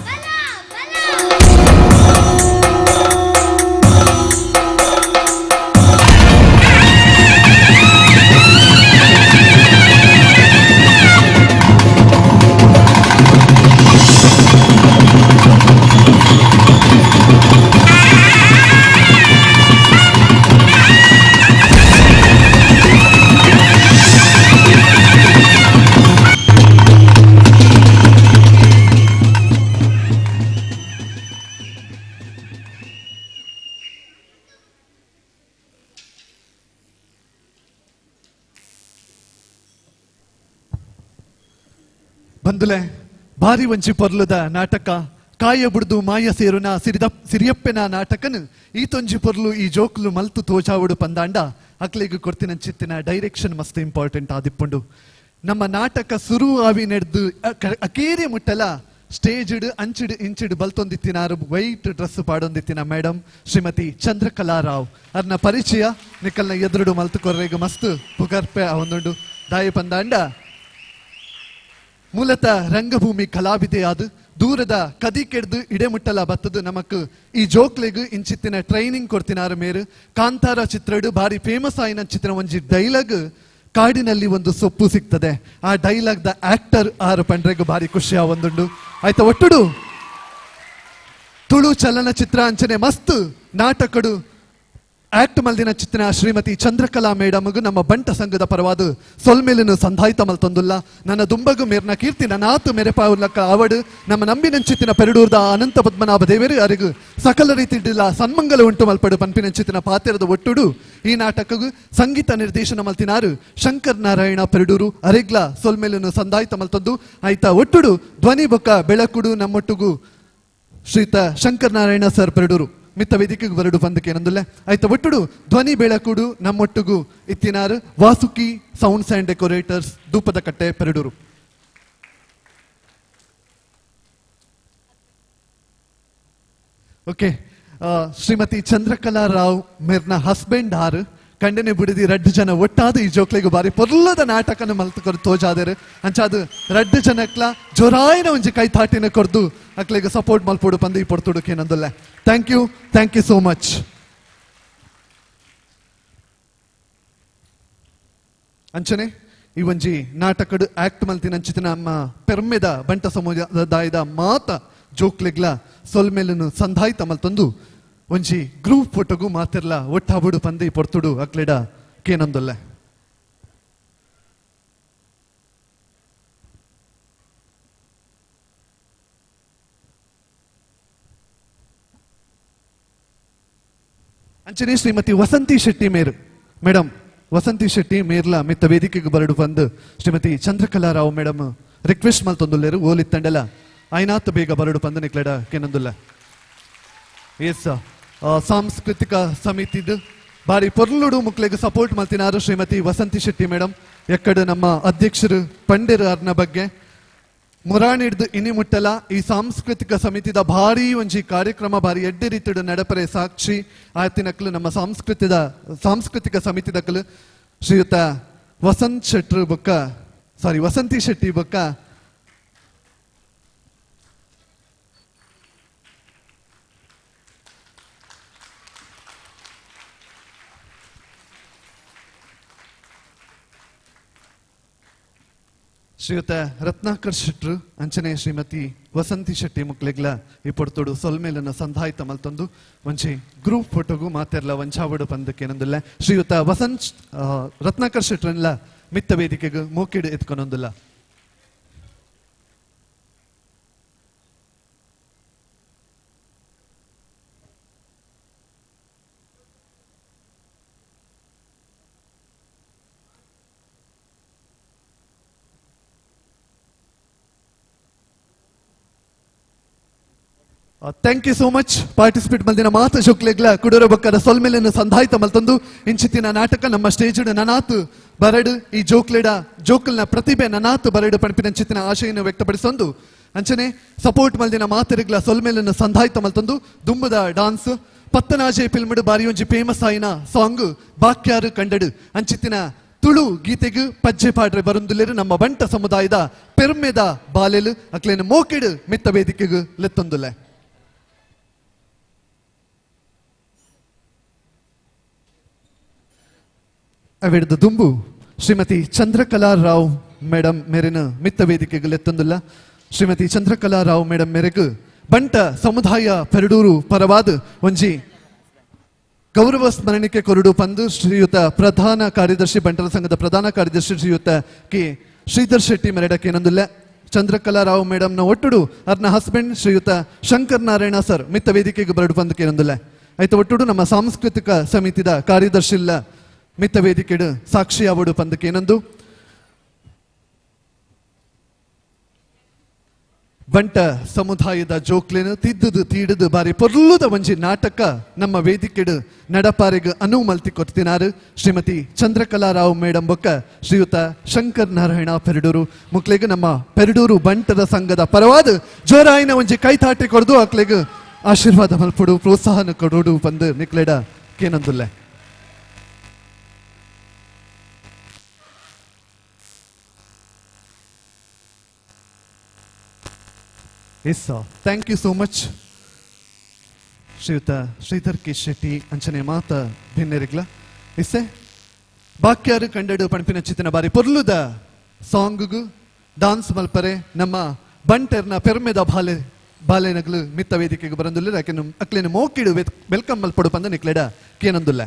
ಬಲ ಬಲ. ಬಂದುಲೆ ಭಾರಿ ವಂಚಿ ಪೊರ್ಲುದ ನಾಟಕ ಕಾಯ ಬುಡ್ದು ಮಾಯ ಸೇರುನ ಸಿರಿದ ಸಿರಿಯಪ್ಪೆನ ನಾಟಕನು ಈ ತೊಂಜಿ ಪೊರ್ಲು ಈ ಜೋಕ್ಲು ಮಲ್ತು ತೋಜಾವುಡು ಪಂದಾಂಡ ಅಕ್ಲೆಗ್ ಕೊರ್ತಿನ ಚಿತ್ತಿನ ಡೈರೆಕ್ಷನ್ ಮಸ್ತ್ ಇಂಪಾರ್ಟೆಂಟ್ ಆದಿಪ್ಪುಂಡು. ನಮ್ಮ ನಾಟಕ ಸುರು ಆವಿ ನೆಡ್ದು ಅಕೇರಿ ಮುಟ್ಟಲ ಸ್ಟೇಜ್ಡ್ ಅಂಚಿಡ್ ಇಂಚಿಡ್ ಬಲ್ತೊಂದಿತ್ತಿನಾರು ವೈಟ್ ಡ್ರೆಸ್ ಪಾಡೊಂದಿತ್ತಿನ ಮೇಡಮ್ ಶ್ರೀಮತಿ ಚಂದ್ರಕಲಾ ರಾವ್ ಅರ್ನ ಪರಿಚಯ ನಿಕಲ್ನ ಎದುರುಡು ಮಲ್ತು ಕೊರ್ರೆಗ್ ಮಸ್ತ್ ಪುಗರ್ಪೆ ಅವನುಂಡು. ದಾಯ ಪಂದಾಂಡ ಮೂಲತಃ ರಂಗಭೂಮಿ ಕಲಾವಿದೆಯಾದ ದೂರದ ಕದಿ ಕೆಡ್ದು ಇಡೆಮುಟ್ಟಲ ಬತ್ತದು ನಮಕ್ ಈ ಜೋಕ್ಲೆಗ್ ಇಂಚಿತ್ತಿನ ಟ್ರೈನಿಂಗ್ ಕೊಡ್ತಿನಾರು ಮೇರು. ಕಾಂತಾರ ಚಿತ್ರಡು ಭಾರಿ ಫೇಮಸ್ ಆಯಿನ ಚಿತ್ರ ಒಂಜಿ ಡೈಲಾಗ್ ಕಾಡಿನಲ್ಲಿ ಒಂದು ಸೊಪ್ಪು ಸಿಗ್ತದೆ, ಆ ಡೈಲಾಗ್ the actor ಆರು ಪಂಡ್ರೆಗ್ ಭಾರಿ ಖುಷಿ ಒಂದುಂಡು. ಆಯ್ತಾ ಒಟ್ಟುಡು ತುಳು ಚಲನಚಿತ್ರ ಅಂಚನೆ ಮಸ್ತ್ ನಾಟಕಡು ಆಕ್ಟ್ ಮಲ್ದಿನ ಚಿತ್ರ ಶ್ರೀಮತಿ ಚಂದ್ರಕಲಾ ಮೇಡಮ್ಗೂ ನಮ್ಮ ಬಂಟ ಸಂಘದ ಪರವಾದ ಸೊಲ್ಮೇಲಿನ ಸಂಧಾಯಿತ ಮಲ್ತೊಂದುಲ್ಲ. ನನ್ನ ದುಂಬಗು ಮೇರ್ನ ಕೀರ್ತಿ ನನಾತು ಮೆರೆಪಾವುಲಕ್ಕ ಆವಡು ನಮ್ಮ ನಂಬಿನಂಚಿತ್ತಿನ ಪೆರಡೂರ್ದ ಅನಂತ ಪದ್ಮನಾಭ ದೇವರು ಅರಿಗು ಸಕಲ ರೀತಿಡಿಲ್ಲ ಸನ್ಮಂಗಲ ಉಂಟು ಮಲ್ಪಡು ಪನ್ಪಿನಂಚಿತ್ತಿನ ಪಾತ್ರದ ಒಟ್ಟುಡು ಈ ನಾಟಕಗೂ ಸಂಗೀತ ನಿರ್ದೇಶನ ಮಲ್ತಿನಾರು ಶಂಕರ್ ನಾರಾಯಣ ಪೆರಡೂರು ಅರಿಗ್ಲ ಸೊಲ್ಮೇಲಿನ ಸಂಧಾಯಿತ ಮಲ್ತೊಂದು. ಆಯ್ತಾ ಒಟ್ಟುಡು ಧ್ವನಿ ಬೊಕ್ಕ ಬೆಳಕುಡು ನಮ್ಮೊಟ್ಟುಗು ಶ್ರೀತ ಶಂಕರ್ ನಾರಾಯಣ ಸರ್ ಪೆರಡೂರು ಮಿತ್ತ ವೇದಿಕೆಗೆ ಬರಡು ಬಂದಕ್ಕೆ ನಂದುಲ್ಲೆ. ಆಯ್ತಾ ಒಟ್ಟುಡು ಧ್ವನಿ ಬೆಳಕುಡು ನಮ್ಮೊಟ್ಟುಗು ಇತ್ತಿನಾರು Vasuki sounds and decorators Doopadakatte Perdoor. Okay, Shrimati Chandrakala Rao ಮೇರ್ನ ಹಸ್ಬೆಂಡ್ ಆರು ಕಂಡನೆ ಬುಡಿದಿ ರಡ್ಡು ಜನ ಒಟ್ಟಾದ ಈ ಜೋಕ್ಲೆಗು ಬಾರಿ ಪೊರ್ಲದ ನಾಟಕನ ಮಲ್ತು ಕೊರ್ ತೋಜಾದರು. ಅಂಚಾದು ರಡ್ಡು ಜನಕ್ಲ ಜೊರಾಯಿನ ಒಂಜಿ ಕೈ ತಾಟಿನ ಕೊರ್ದು ಅಕ್ಲೆಗ್ ಸಪೋರ್ಟ್ ಮಲ್ಪೊಡು ಪಂದು ಈ ಪೊರ್ತುಡುಕೆ ನಂದುಲ್ಲೆ. Thank you, thank you so much. ಅಂಚನೆ ಈ ಒಂಜಿ ನಾಟಕಡು ಆಕ್ಟ್ ಮಲ್ತಿನ ಅಂಚಿತ ನಮ್ಮ ಪೆರ್ಮೆದ ಬಂಟ ಸಮುದಾಯದ ಮಾತ ಜೋಕ್ಲೆಗ್ಲ ಸೊಲ್ಮೇಲನು ಸಂಧಾಯಿತ ಮಲ್ತೊಂದು ಒಂಜಿ ಗ್ರೂಪ್ ಫೋಟೋಗು ಮಾತಿರ್ಲ ಒಟ್ಟಾಬುಡು ಪಂದಿ ಪೊರ್ತುಡು ಅಕ್ಲೆಡ ಕೇನಂದೊಲ್ಲೆ. ಅಂಚನೆ ಶ್ರೀಮತಿ ವಸಂತಿ ಶೆಟ್ಟಿ ಮೇರು ಮೇಡಮ್, ವಸಂತಿ ಶೆಟ್ಟಿ ಮೇರ್ಲ ಮಿತ್ತ ವೇದಿಕೆಗೆ ಬರಡು ಬಂದು ಶ್ರೀಮತಿ ಚಂದ್ರಕಲಾ ರಾವ್ ಮೇಡಮ್ ರಿಕ್ವೆಸ್ಟ್ ಮಲ್ತೊಂದುಲ್ಲೇರು ಓಲಿತ್ತಂಡಲ ಐನಾತ್ ಬೇಗ ಬರಡು ಬಂದು ನಿಕ್ಲೆಡ ಕೇನಂದುಲ್ಲ. ಎಸ್, ಸಾಂಸ್ಕೃತಿಕ ಸಮಿತಿದು ಬಾರಿ ಪೊರ್ಲುಡು ಮುಕ್ಲೆಗ್ ಸಪೋರ್ಟ್ ಮಲ್ತಿನಾರು ಶ್ರೀಮತಿ ವಸಂತಿ ಶೆಟ್ಟಿ ಮೇಡಮ್. ಎಕ್ಕಡು ನಮ್ಮ ಅಧ್ಯಕ್ಷರು ಪಂಡೆರು ಅರ್ನ ಬಗ್ಗೆ ಮುರಾಣಿಡ್ದು ಇನಿ ಮುಟ್ಟಲ ಈ ಸಾಂಸ್ಕೃತಿಕ ಸಮಿತಿದ ಭಾರಿ ಒಂಜಿ ಕಾರ್ಯಕ್ರಮ ಭಾರಿ ಎಡ್ಡೆ ರೀತಿಡು ನಡಪರೆ ಸಾಕ್ಷಿ ಆಯ್ತಿನಕ್ಲು ನಮ್ಮ ಸಾಂಸ್ಕೃತಿಕ ಸಮಿತಿದಕ್ಲು ಶ್ರೀಯುತ ವಸಂತ್ ಶೆಟ್ರು ಬೊಕ್ಕ ಸಾರಿ ವಸಂತಿ ಶೆಟ್ಟಿ ಬೊಕ್ಕ ಶ್ರೀಯುತ ರತ್ನಾಕರ್ ಶೆಟ್ರು ಅಂಚನೆ ಶ್ರೀಮತಿ ವಸಂತಿ ಶೆಟ್ಟಿ ಮುಕ್ಲೆಗ್ಲ ಈ ಪೊರ್ತುಡು ಸೊಲ್ಮೇಲನ ಸಂಧಾಯಿತ ಮಲ್ತೊಂದು ಒಂಜಿ ಗ್ರೂಪ್ ಫೋಟೋಗು ಮಾತೆರ್ಲ ವಂಚಾವಡು ಪಂದಕ್ಕೇನೊಂದುಲ್ಲ. ಶ್ರೀಯುತ ವಸಂತ್ ರತ್ನಾಕರ್ ಶೆಟ್ರನ್ಲ ಮಿತ್ತ ವೇದಿಕೆಗೆ ಮೋಕಿಡು ಎತ್ಕೊನೊಂದುಲ್ಲ. Thank you so much participate ಮಲ್ದಿನ ಮಾತ ಶುಕ್ಲೆಗ್ಲ ಕುಡೂರ ಬಕ್ಕದ ಸೊಲ್ಮೆಲನ್ನು ಸಂಧಾಯಿತ ಮಲ್ತಂದು ಇಂಚಿತ್ತಿನ ನಾಟಕ ನಮ್ಮ ಸ್ಟೇಜ್ ನನಾತು ಬರಡು ಈ ಜೋಕ್ಲೆಡ ಜೋಕಲ್ನ ಪ್ರತಿಭೆ ನನಾತು ಬರಡು ಪಣಪಿನ ಆಶೆಯನ್ನು ವ್ಯಕ್ತಪಡಿಸೊಂದು ಅಂಚನೆ ಸಪೋರ್ಟ್ ಮಲ್ದಿನ ಮಾತರಿಗ್ಲ ಸೊಲ್ಮೆಲನ್ನು ಸಂಧಾಯಿತ ಮಲ್ತಂದು ದುಂಬುದ ಡಾನ್ಸ್ ಪತ್ತನಾಜೆ ಫಿಲ್ಮ್ಡ್ ಬಾರಿಯೊಂಜಿ ಫೇಮಸ್ ಆಯಿನ ಸಾಂಗ್ ಬಾಕ್ಯಾರು ಕಂಡಡು ಅಂಚಿತ್ತಿನ ತುಳು ಗೀತೆಗ್ ಪಜ್ಜೆ ಪಾಡ್ರೆ ಬರುಂದುಲ್ಲೆರು ನಮ್ಮ ಬಂಟ ಸಮುದಾಯದ ಪೆರ್ಮೆದ ಬಾಲೆಲು ಅಕ್ಲೇನ ಮೋಕೆಡು ಮಿತ್ತ ವೇದಿಕೆಗ್ ಲೆತ್ತೊಂದುಲ್ಲೆ. ಅವೆಡ್ದ ದುಂಬು ಶ್ರೀಮತಿ ಚಂದ್ರಕಲಾ ರಾವ್ ಮೇಡಮ್ ಮೇರಿನ ಮಿತ್ತ ವೇದಿಕೆಗೆ ಲೆತ್ತೊಂದುಲ್ಲ. ಶ್ರೀಮತಿ ಚಂದ್ರಕಲಾ ರಾವ್ ಮೇಡಮ್ ಮೇರೆಗ್ ಬಂಟ ಸಮುದಾಯ ಪೆರಡೂರು ಪರವಾದ ಒಂಜಿ ಗೌರವ ಸ್ಮರಣಿಕೆ ಕೊರಡು ಪಂದು ಶ್ರೀಯುತ ಪ್ರಧಾನ ಕಾರ್ಯದರ್ಶಿ ಬಂಟರ ಸಂಘದ ಪ್ರಧಾನ ಕಾರ್ಯದರ್ಶಿ ಶ್ರೀಯುತ ಕೆ ಶ್ರೀಧರ್ ಶೆಟ್ಟಿ ಮೆರಡಕ್ಕೆ ನಂದುಲ್ಲ. ಚಂದ್ರಕಲಾ ರಾವ್ ಮೇಡಮ್ನ ಒಟ್ಟುಡು ಅರ್ನ ಹಸ್ಬೆಂಡ್ ಶ್ರೀಯುತ ಶಂಕರ್ ನಾರಾಯಣ ಸರ್ ಮಿತ್ತ ವೇದಿಕೆಗೆ ಬರಡು ಪಂದಕ್ಕೆ ನಂದುಲ್ಲ. ಆಯ್ತು ಒಟ್ಟುಡು ನಮ್ಮ ಸಾಂಸ್ಕೃತಿಕ ಸಮಿತಿದ ಕಾರ್ಯದರ್ಶಿ ಇಲ್ಲ ಮಿತ್ತ ವೇದಿಕೆಡು ಸಾಕ್ಷಿ ಅವಡು ಪಂದಕ್ಕೆ ಏನಂದು ಬಂಟ ಸಮುದಾಯದ ಜೋಕ್ಲೇನು ತಿದ್ದುದು ತೀಡುದು ಬಾರಿ ಪೊರ್ಲುದ ಒಂಜಿ ನಾಟಕ ನಮ್ಮ ವೇದಿಕೆಡು ನಡಪಾರೆಗ್ ಅನು ಮಲ್ತಿ ಕೊರ್ತಿನಾರು ಶ್ರೀಮತಿ ಚಂದ್ರಕಲಾ ರಾವ್ ಮೇಡಮ್ ಬೊಕ್ಕ ಶ್ರೀಯುತ ಶಂಕರ್ ನಾರಾಯಣ ಪೆರಡೂರು ಮುಕ್ಲೆಗ್ ನಮ್ಮ ಪೆರಡೂರು ಬಂಟದ ಸಂಘದ ಪರವಾದ ಜೋರಾಯಿನ ಒಂಜಿ ಕೈತಾಟಿ ಕೊರ್ದು ಅಕ್ಲೆಗ್ ಆಶೀರ್ವಾದ ಮಲ್ಪುಡು ಪ್ರೋತ್ಸಾಹನ ಕೊಡೋಡು ಬಂದು ನಿಕ್ಲೆಡ ಕೇನಂದುಲ್ಲೆ. Yes sir, thank you so much Shriyuta Sridhar K Shetty ಅಂಚನೆ ಮಾತ ಭಿನ್ನರಿಗ್ಲ. ಇಸ್ಸೆ ಬಾಕ್ಯಾರು ಕಂಡಡು ಪಣಪಿನ ಚಿತ್ತಿನ ಬಾರಿ ಪೊರ್ಲುದ ಸಾಂಗುಗು ಡಾನ್ಸ್ ಮಲ್ಪರೆ ನಮ್ಮ ಬಂಟರ್ನ ಪೆರ್ಮೆದ ಬಾಲೆ ಬಾಲೆನಗಲು ಮಿತ್ತ ವೇದಿಕೆಗೆ ಬರಂದುಲ್ಲ ಅಕೆನು ಅಕ್ಲೇನು ಮೋಕಿಡು welcome ಮಲ್ಪಡು ಪಂದ ನಿಕ್ಲೆಡ ಕೇನಂದುಲ್ಲ.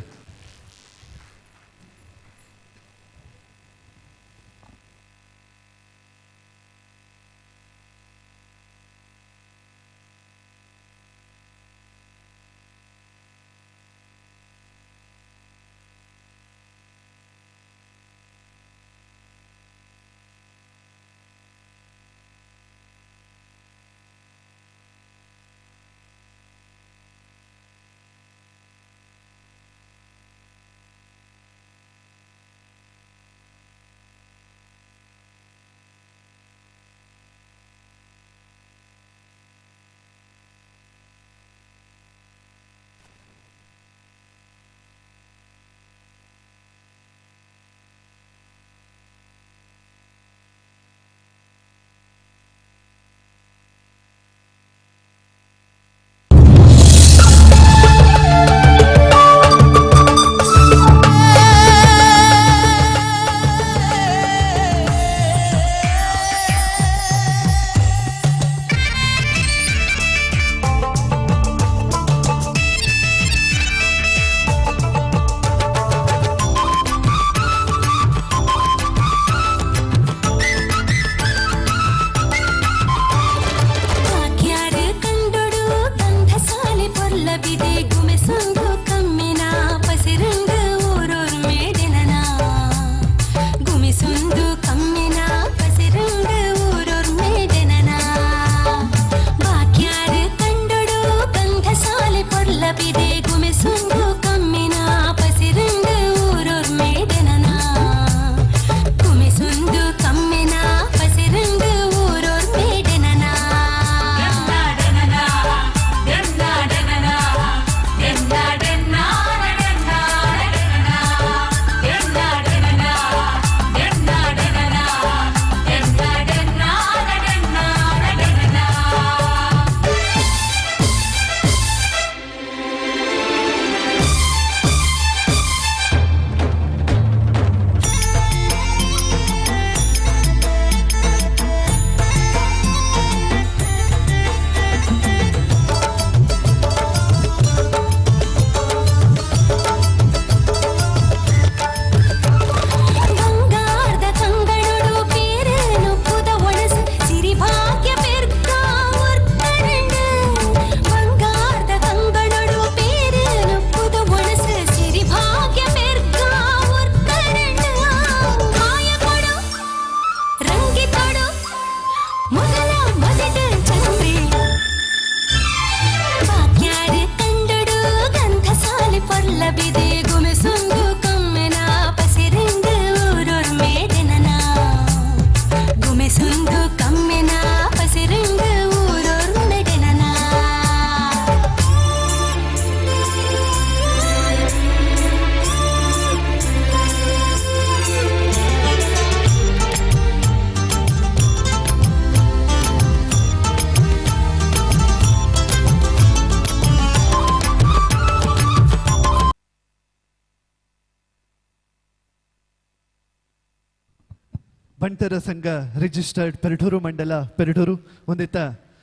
ಬಂಟರ ಸಂಘ ರಿಜಿಸ್ಟರ್ಡ್ ಪೆರಡೂರು ಮಂಡಲ ಪೆರಡೂರು ಹೊಂದಿತ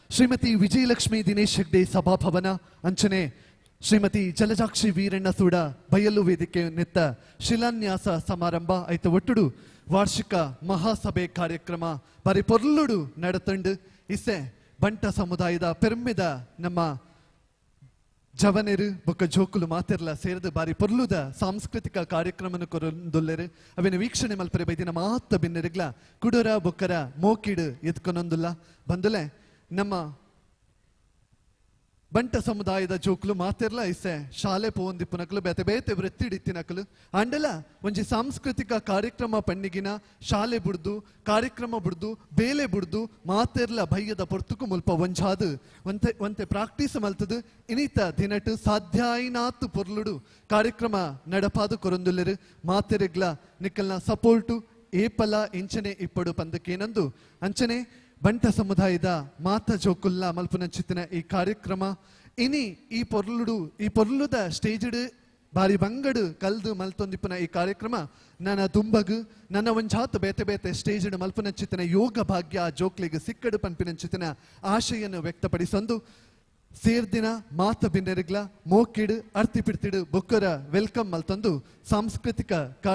ಶ್ರೀಮತಿ ವಿಜಯಲಕ್ಷ್ಮಿ ದಿನೇಶ್ ಹೆಗ್ಡೆ ಸಭಾಭವನ ಅಂಚನೆ ಶ್ರೀಮತಿ ಜಲಜಾಕ್ಷಿ ವೀರಣ್ಣ ಸೂಡ ಬಯಲು ವೇದಿಕೆ ನೆತ್ತ ಶಿಲಾನ್ಯಾಸ ಸಮಾರಂಭ ಐತ ಒಟ್ಟುಡು ವಾರ್ಷಿಕ ಮಹಾಸಭೆ ಕಾರ್ಯಕ್ರಮ ಬಾರಿ ಪೊರ್ಲುಡು ನಡತಂಡು ಇಸೆ ಬಂಟ ಸಮುದಾಯದ ಪೆರ್ಮೆದ ನಮ್ಮ ಜವನೆರು ಬೊಕ್ಕ ಜೋಕುಲು ಮಾತೆರ್ಲ ಸೇರಿದ ಬಾರಿ ಪೊರ್ಲುದ ಸಾಂಸ್ಕೃತಿಕ ಕಾರ್ಯಕ್ರಮನು ಕೊರೊಂದುಲ್ಲೆರು ಅವಿನ ವೀಕ್ಷಣೆ ಮಲ್ಪರೆ ಬೈದಿನ ಮಾತ ಬಿನ್ನೆರಿಗ್ಲ ಕುಡೊರ ಬೊಕ್ಕರ ಮೋಕಿಡು ಎತ್ಕೊನೊಂದುಲ್ಲ ಬಂದುಲೆ ನಮ್ಮ ಬಂಟ ಸಮುದಾಯದ ಜೋಕುಲು ಮಾತೆರ್ಲ ಇಸೆ ಶಾಲೆ ಪೋಂದಿಪ್ಪುನಕಲು ಬೇತೆ ಬೇತೆ ವೃತ್ತಿಡಿತ್ತಿನಕಲು ಅಂಡಲ ಒಂಜಿ ಸಾಂಸ್ಕೃತಿಕ ಕಾರ್ಯಕ್ರಮ ಪಣ್ಣಿಗಿನ ಶಾಲೆ ಬುಡ್ದು ಕಾರ್ಯಕ್ರಮ ಬುಡ್ದು ಬೇಲೆ ಬುಡ್ದು ಮಾತೆರ್ಲ ಭಯ್ಯದ ಪೊರ್ತುಕು ಮುಲ್ಪ ಒಂಜಾದು ಒಂತೆ ಒಂತೆ ಪ್ರಾಕ್ಟೀಸ್ ಮಲ್ತದು ಇನಿತ ದಿನಟು ಸಾಧ್ಯಾಯಿನಾತು ಪೊರ್ಲುಡು ಕಾರ್ಯಕ್ರಮ ನಡಪಾದು ಕೊರೊಂದುಲ್ಲೆರು ಮಾತೆರೆಗ್ಲ ನಿಕ್ಕಲ್ನ ಸಪೋರ್ಟು ಏಪಲ ಇಂಚನೆ ಇಪ್ಪಡು ಪಂದಕೇನಂದು ಅಂಚನೆ ಬಂಟ ಸಮುದಾಯದ ಮಾತ ಜೋಕುಲ್ಲ ಮಲ್ಪುನಂಚಿತ್ತಿನ ಈ ಕಾರ್ಯಕ್ರಮ ಇನಿ ಈ ಪೊರ್ಲುಡು ಈ ಪೊರ್ಲುದ ಸ್ಟೇಜ್ಡ್ ಬಾರಿ ಬಂಗಡು ಕಲ್ದು ಮಲ್ತೊಂದಿಪ್ಪುನ ಈ ಕಾರ್ಯಕ್ರಮ ನನ್ನ ತುಂಬಗು ನನ್ನ ಒಂಜಾತ್ ಬೇತೆ ಬೇತೆ ಸ್ಟೇಜ್ ಮಲ್ಪುನಂಚಿತ್ತಿನ ಯೋಗ ಭಾಗ್ಯ ಆ ಜೋಕ್ಲಿಗೆ ಸಿಕ್ಕಡು ಪನ್ಪಿನಂಚಿತ್ತಿನ ಆಶೆಯನ್ನು ವ್ಯಕ್ತಪಡಿಸೊಂದು ಸೇರ್ದಿನ ಮಾತ ಬಿನ್ನೆರಿಗ್ಲ ಮೋಕಿಡು ಅರ್ತಿ ಪಿಡ್ತಿಡು ಬೊಕ್ಕರ welcome ಮಲ್ತೊಂದು ಸಾಂಸ್ಕೃತಿಕ ಕಾರ್ಯ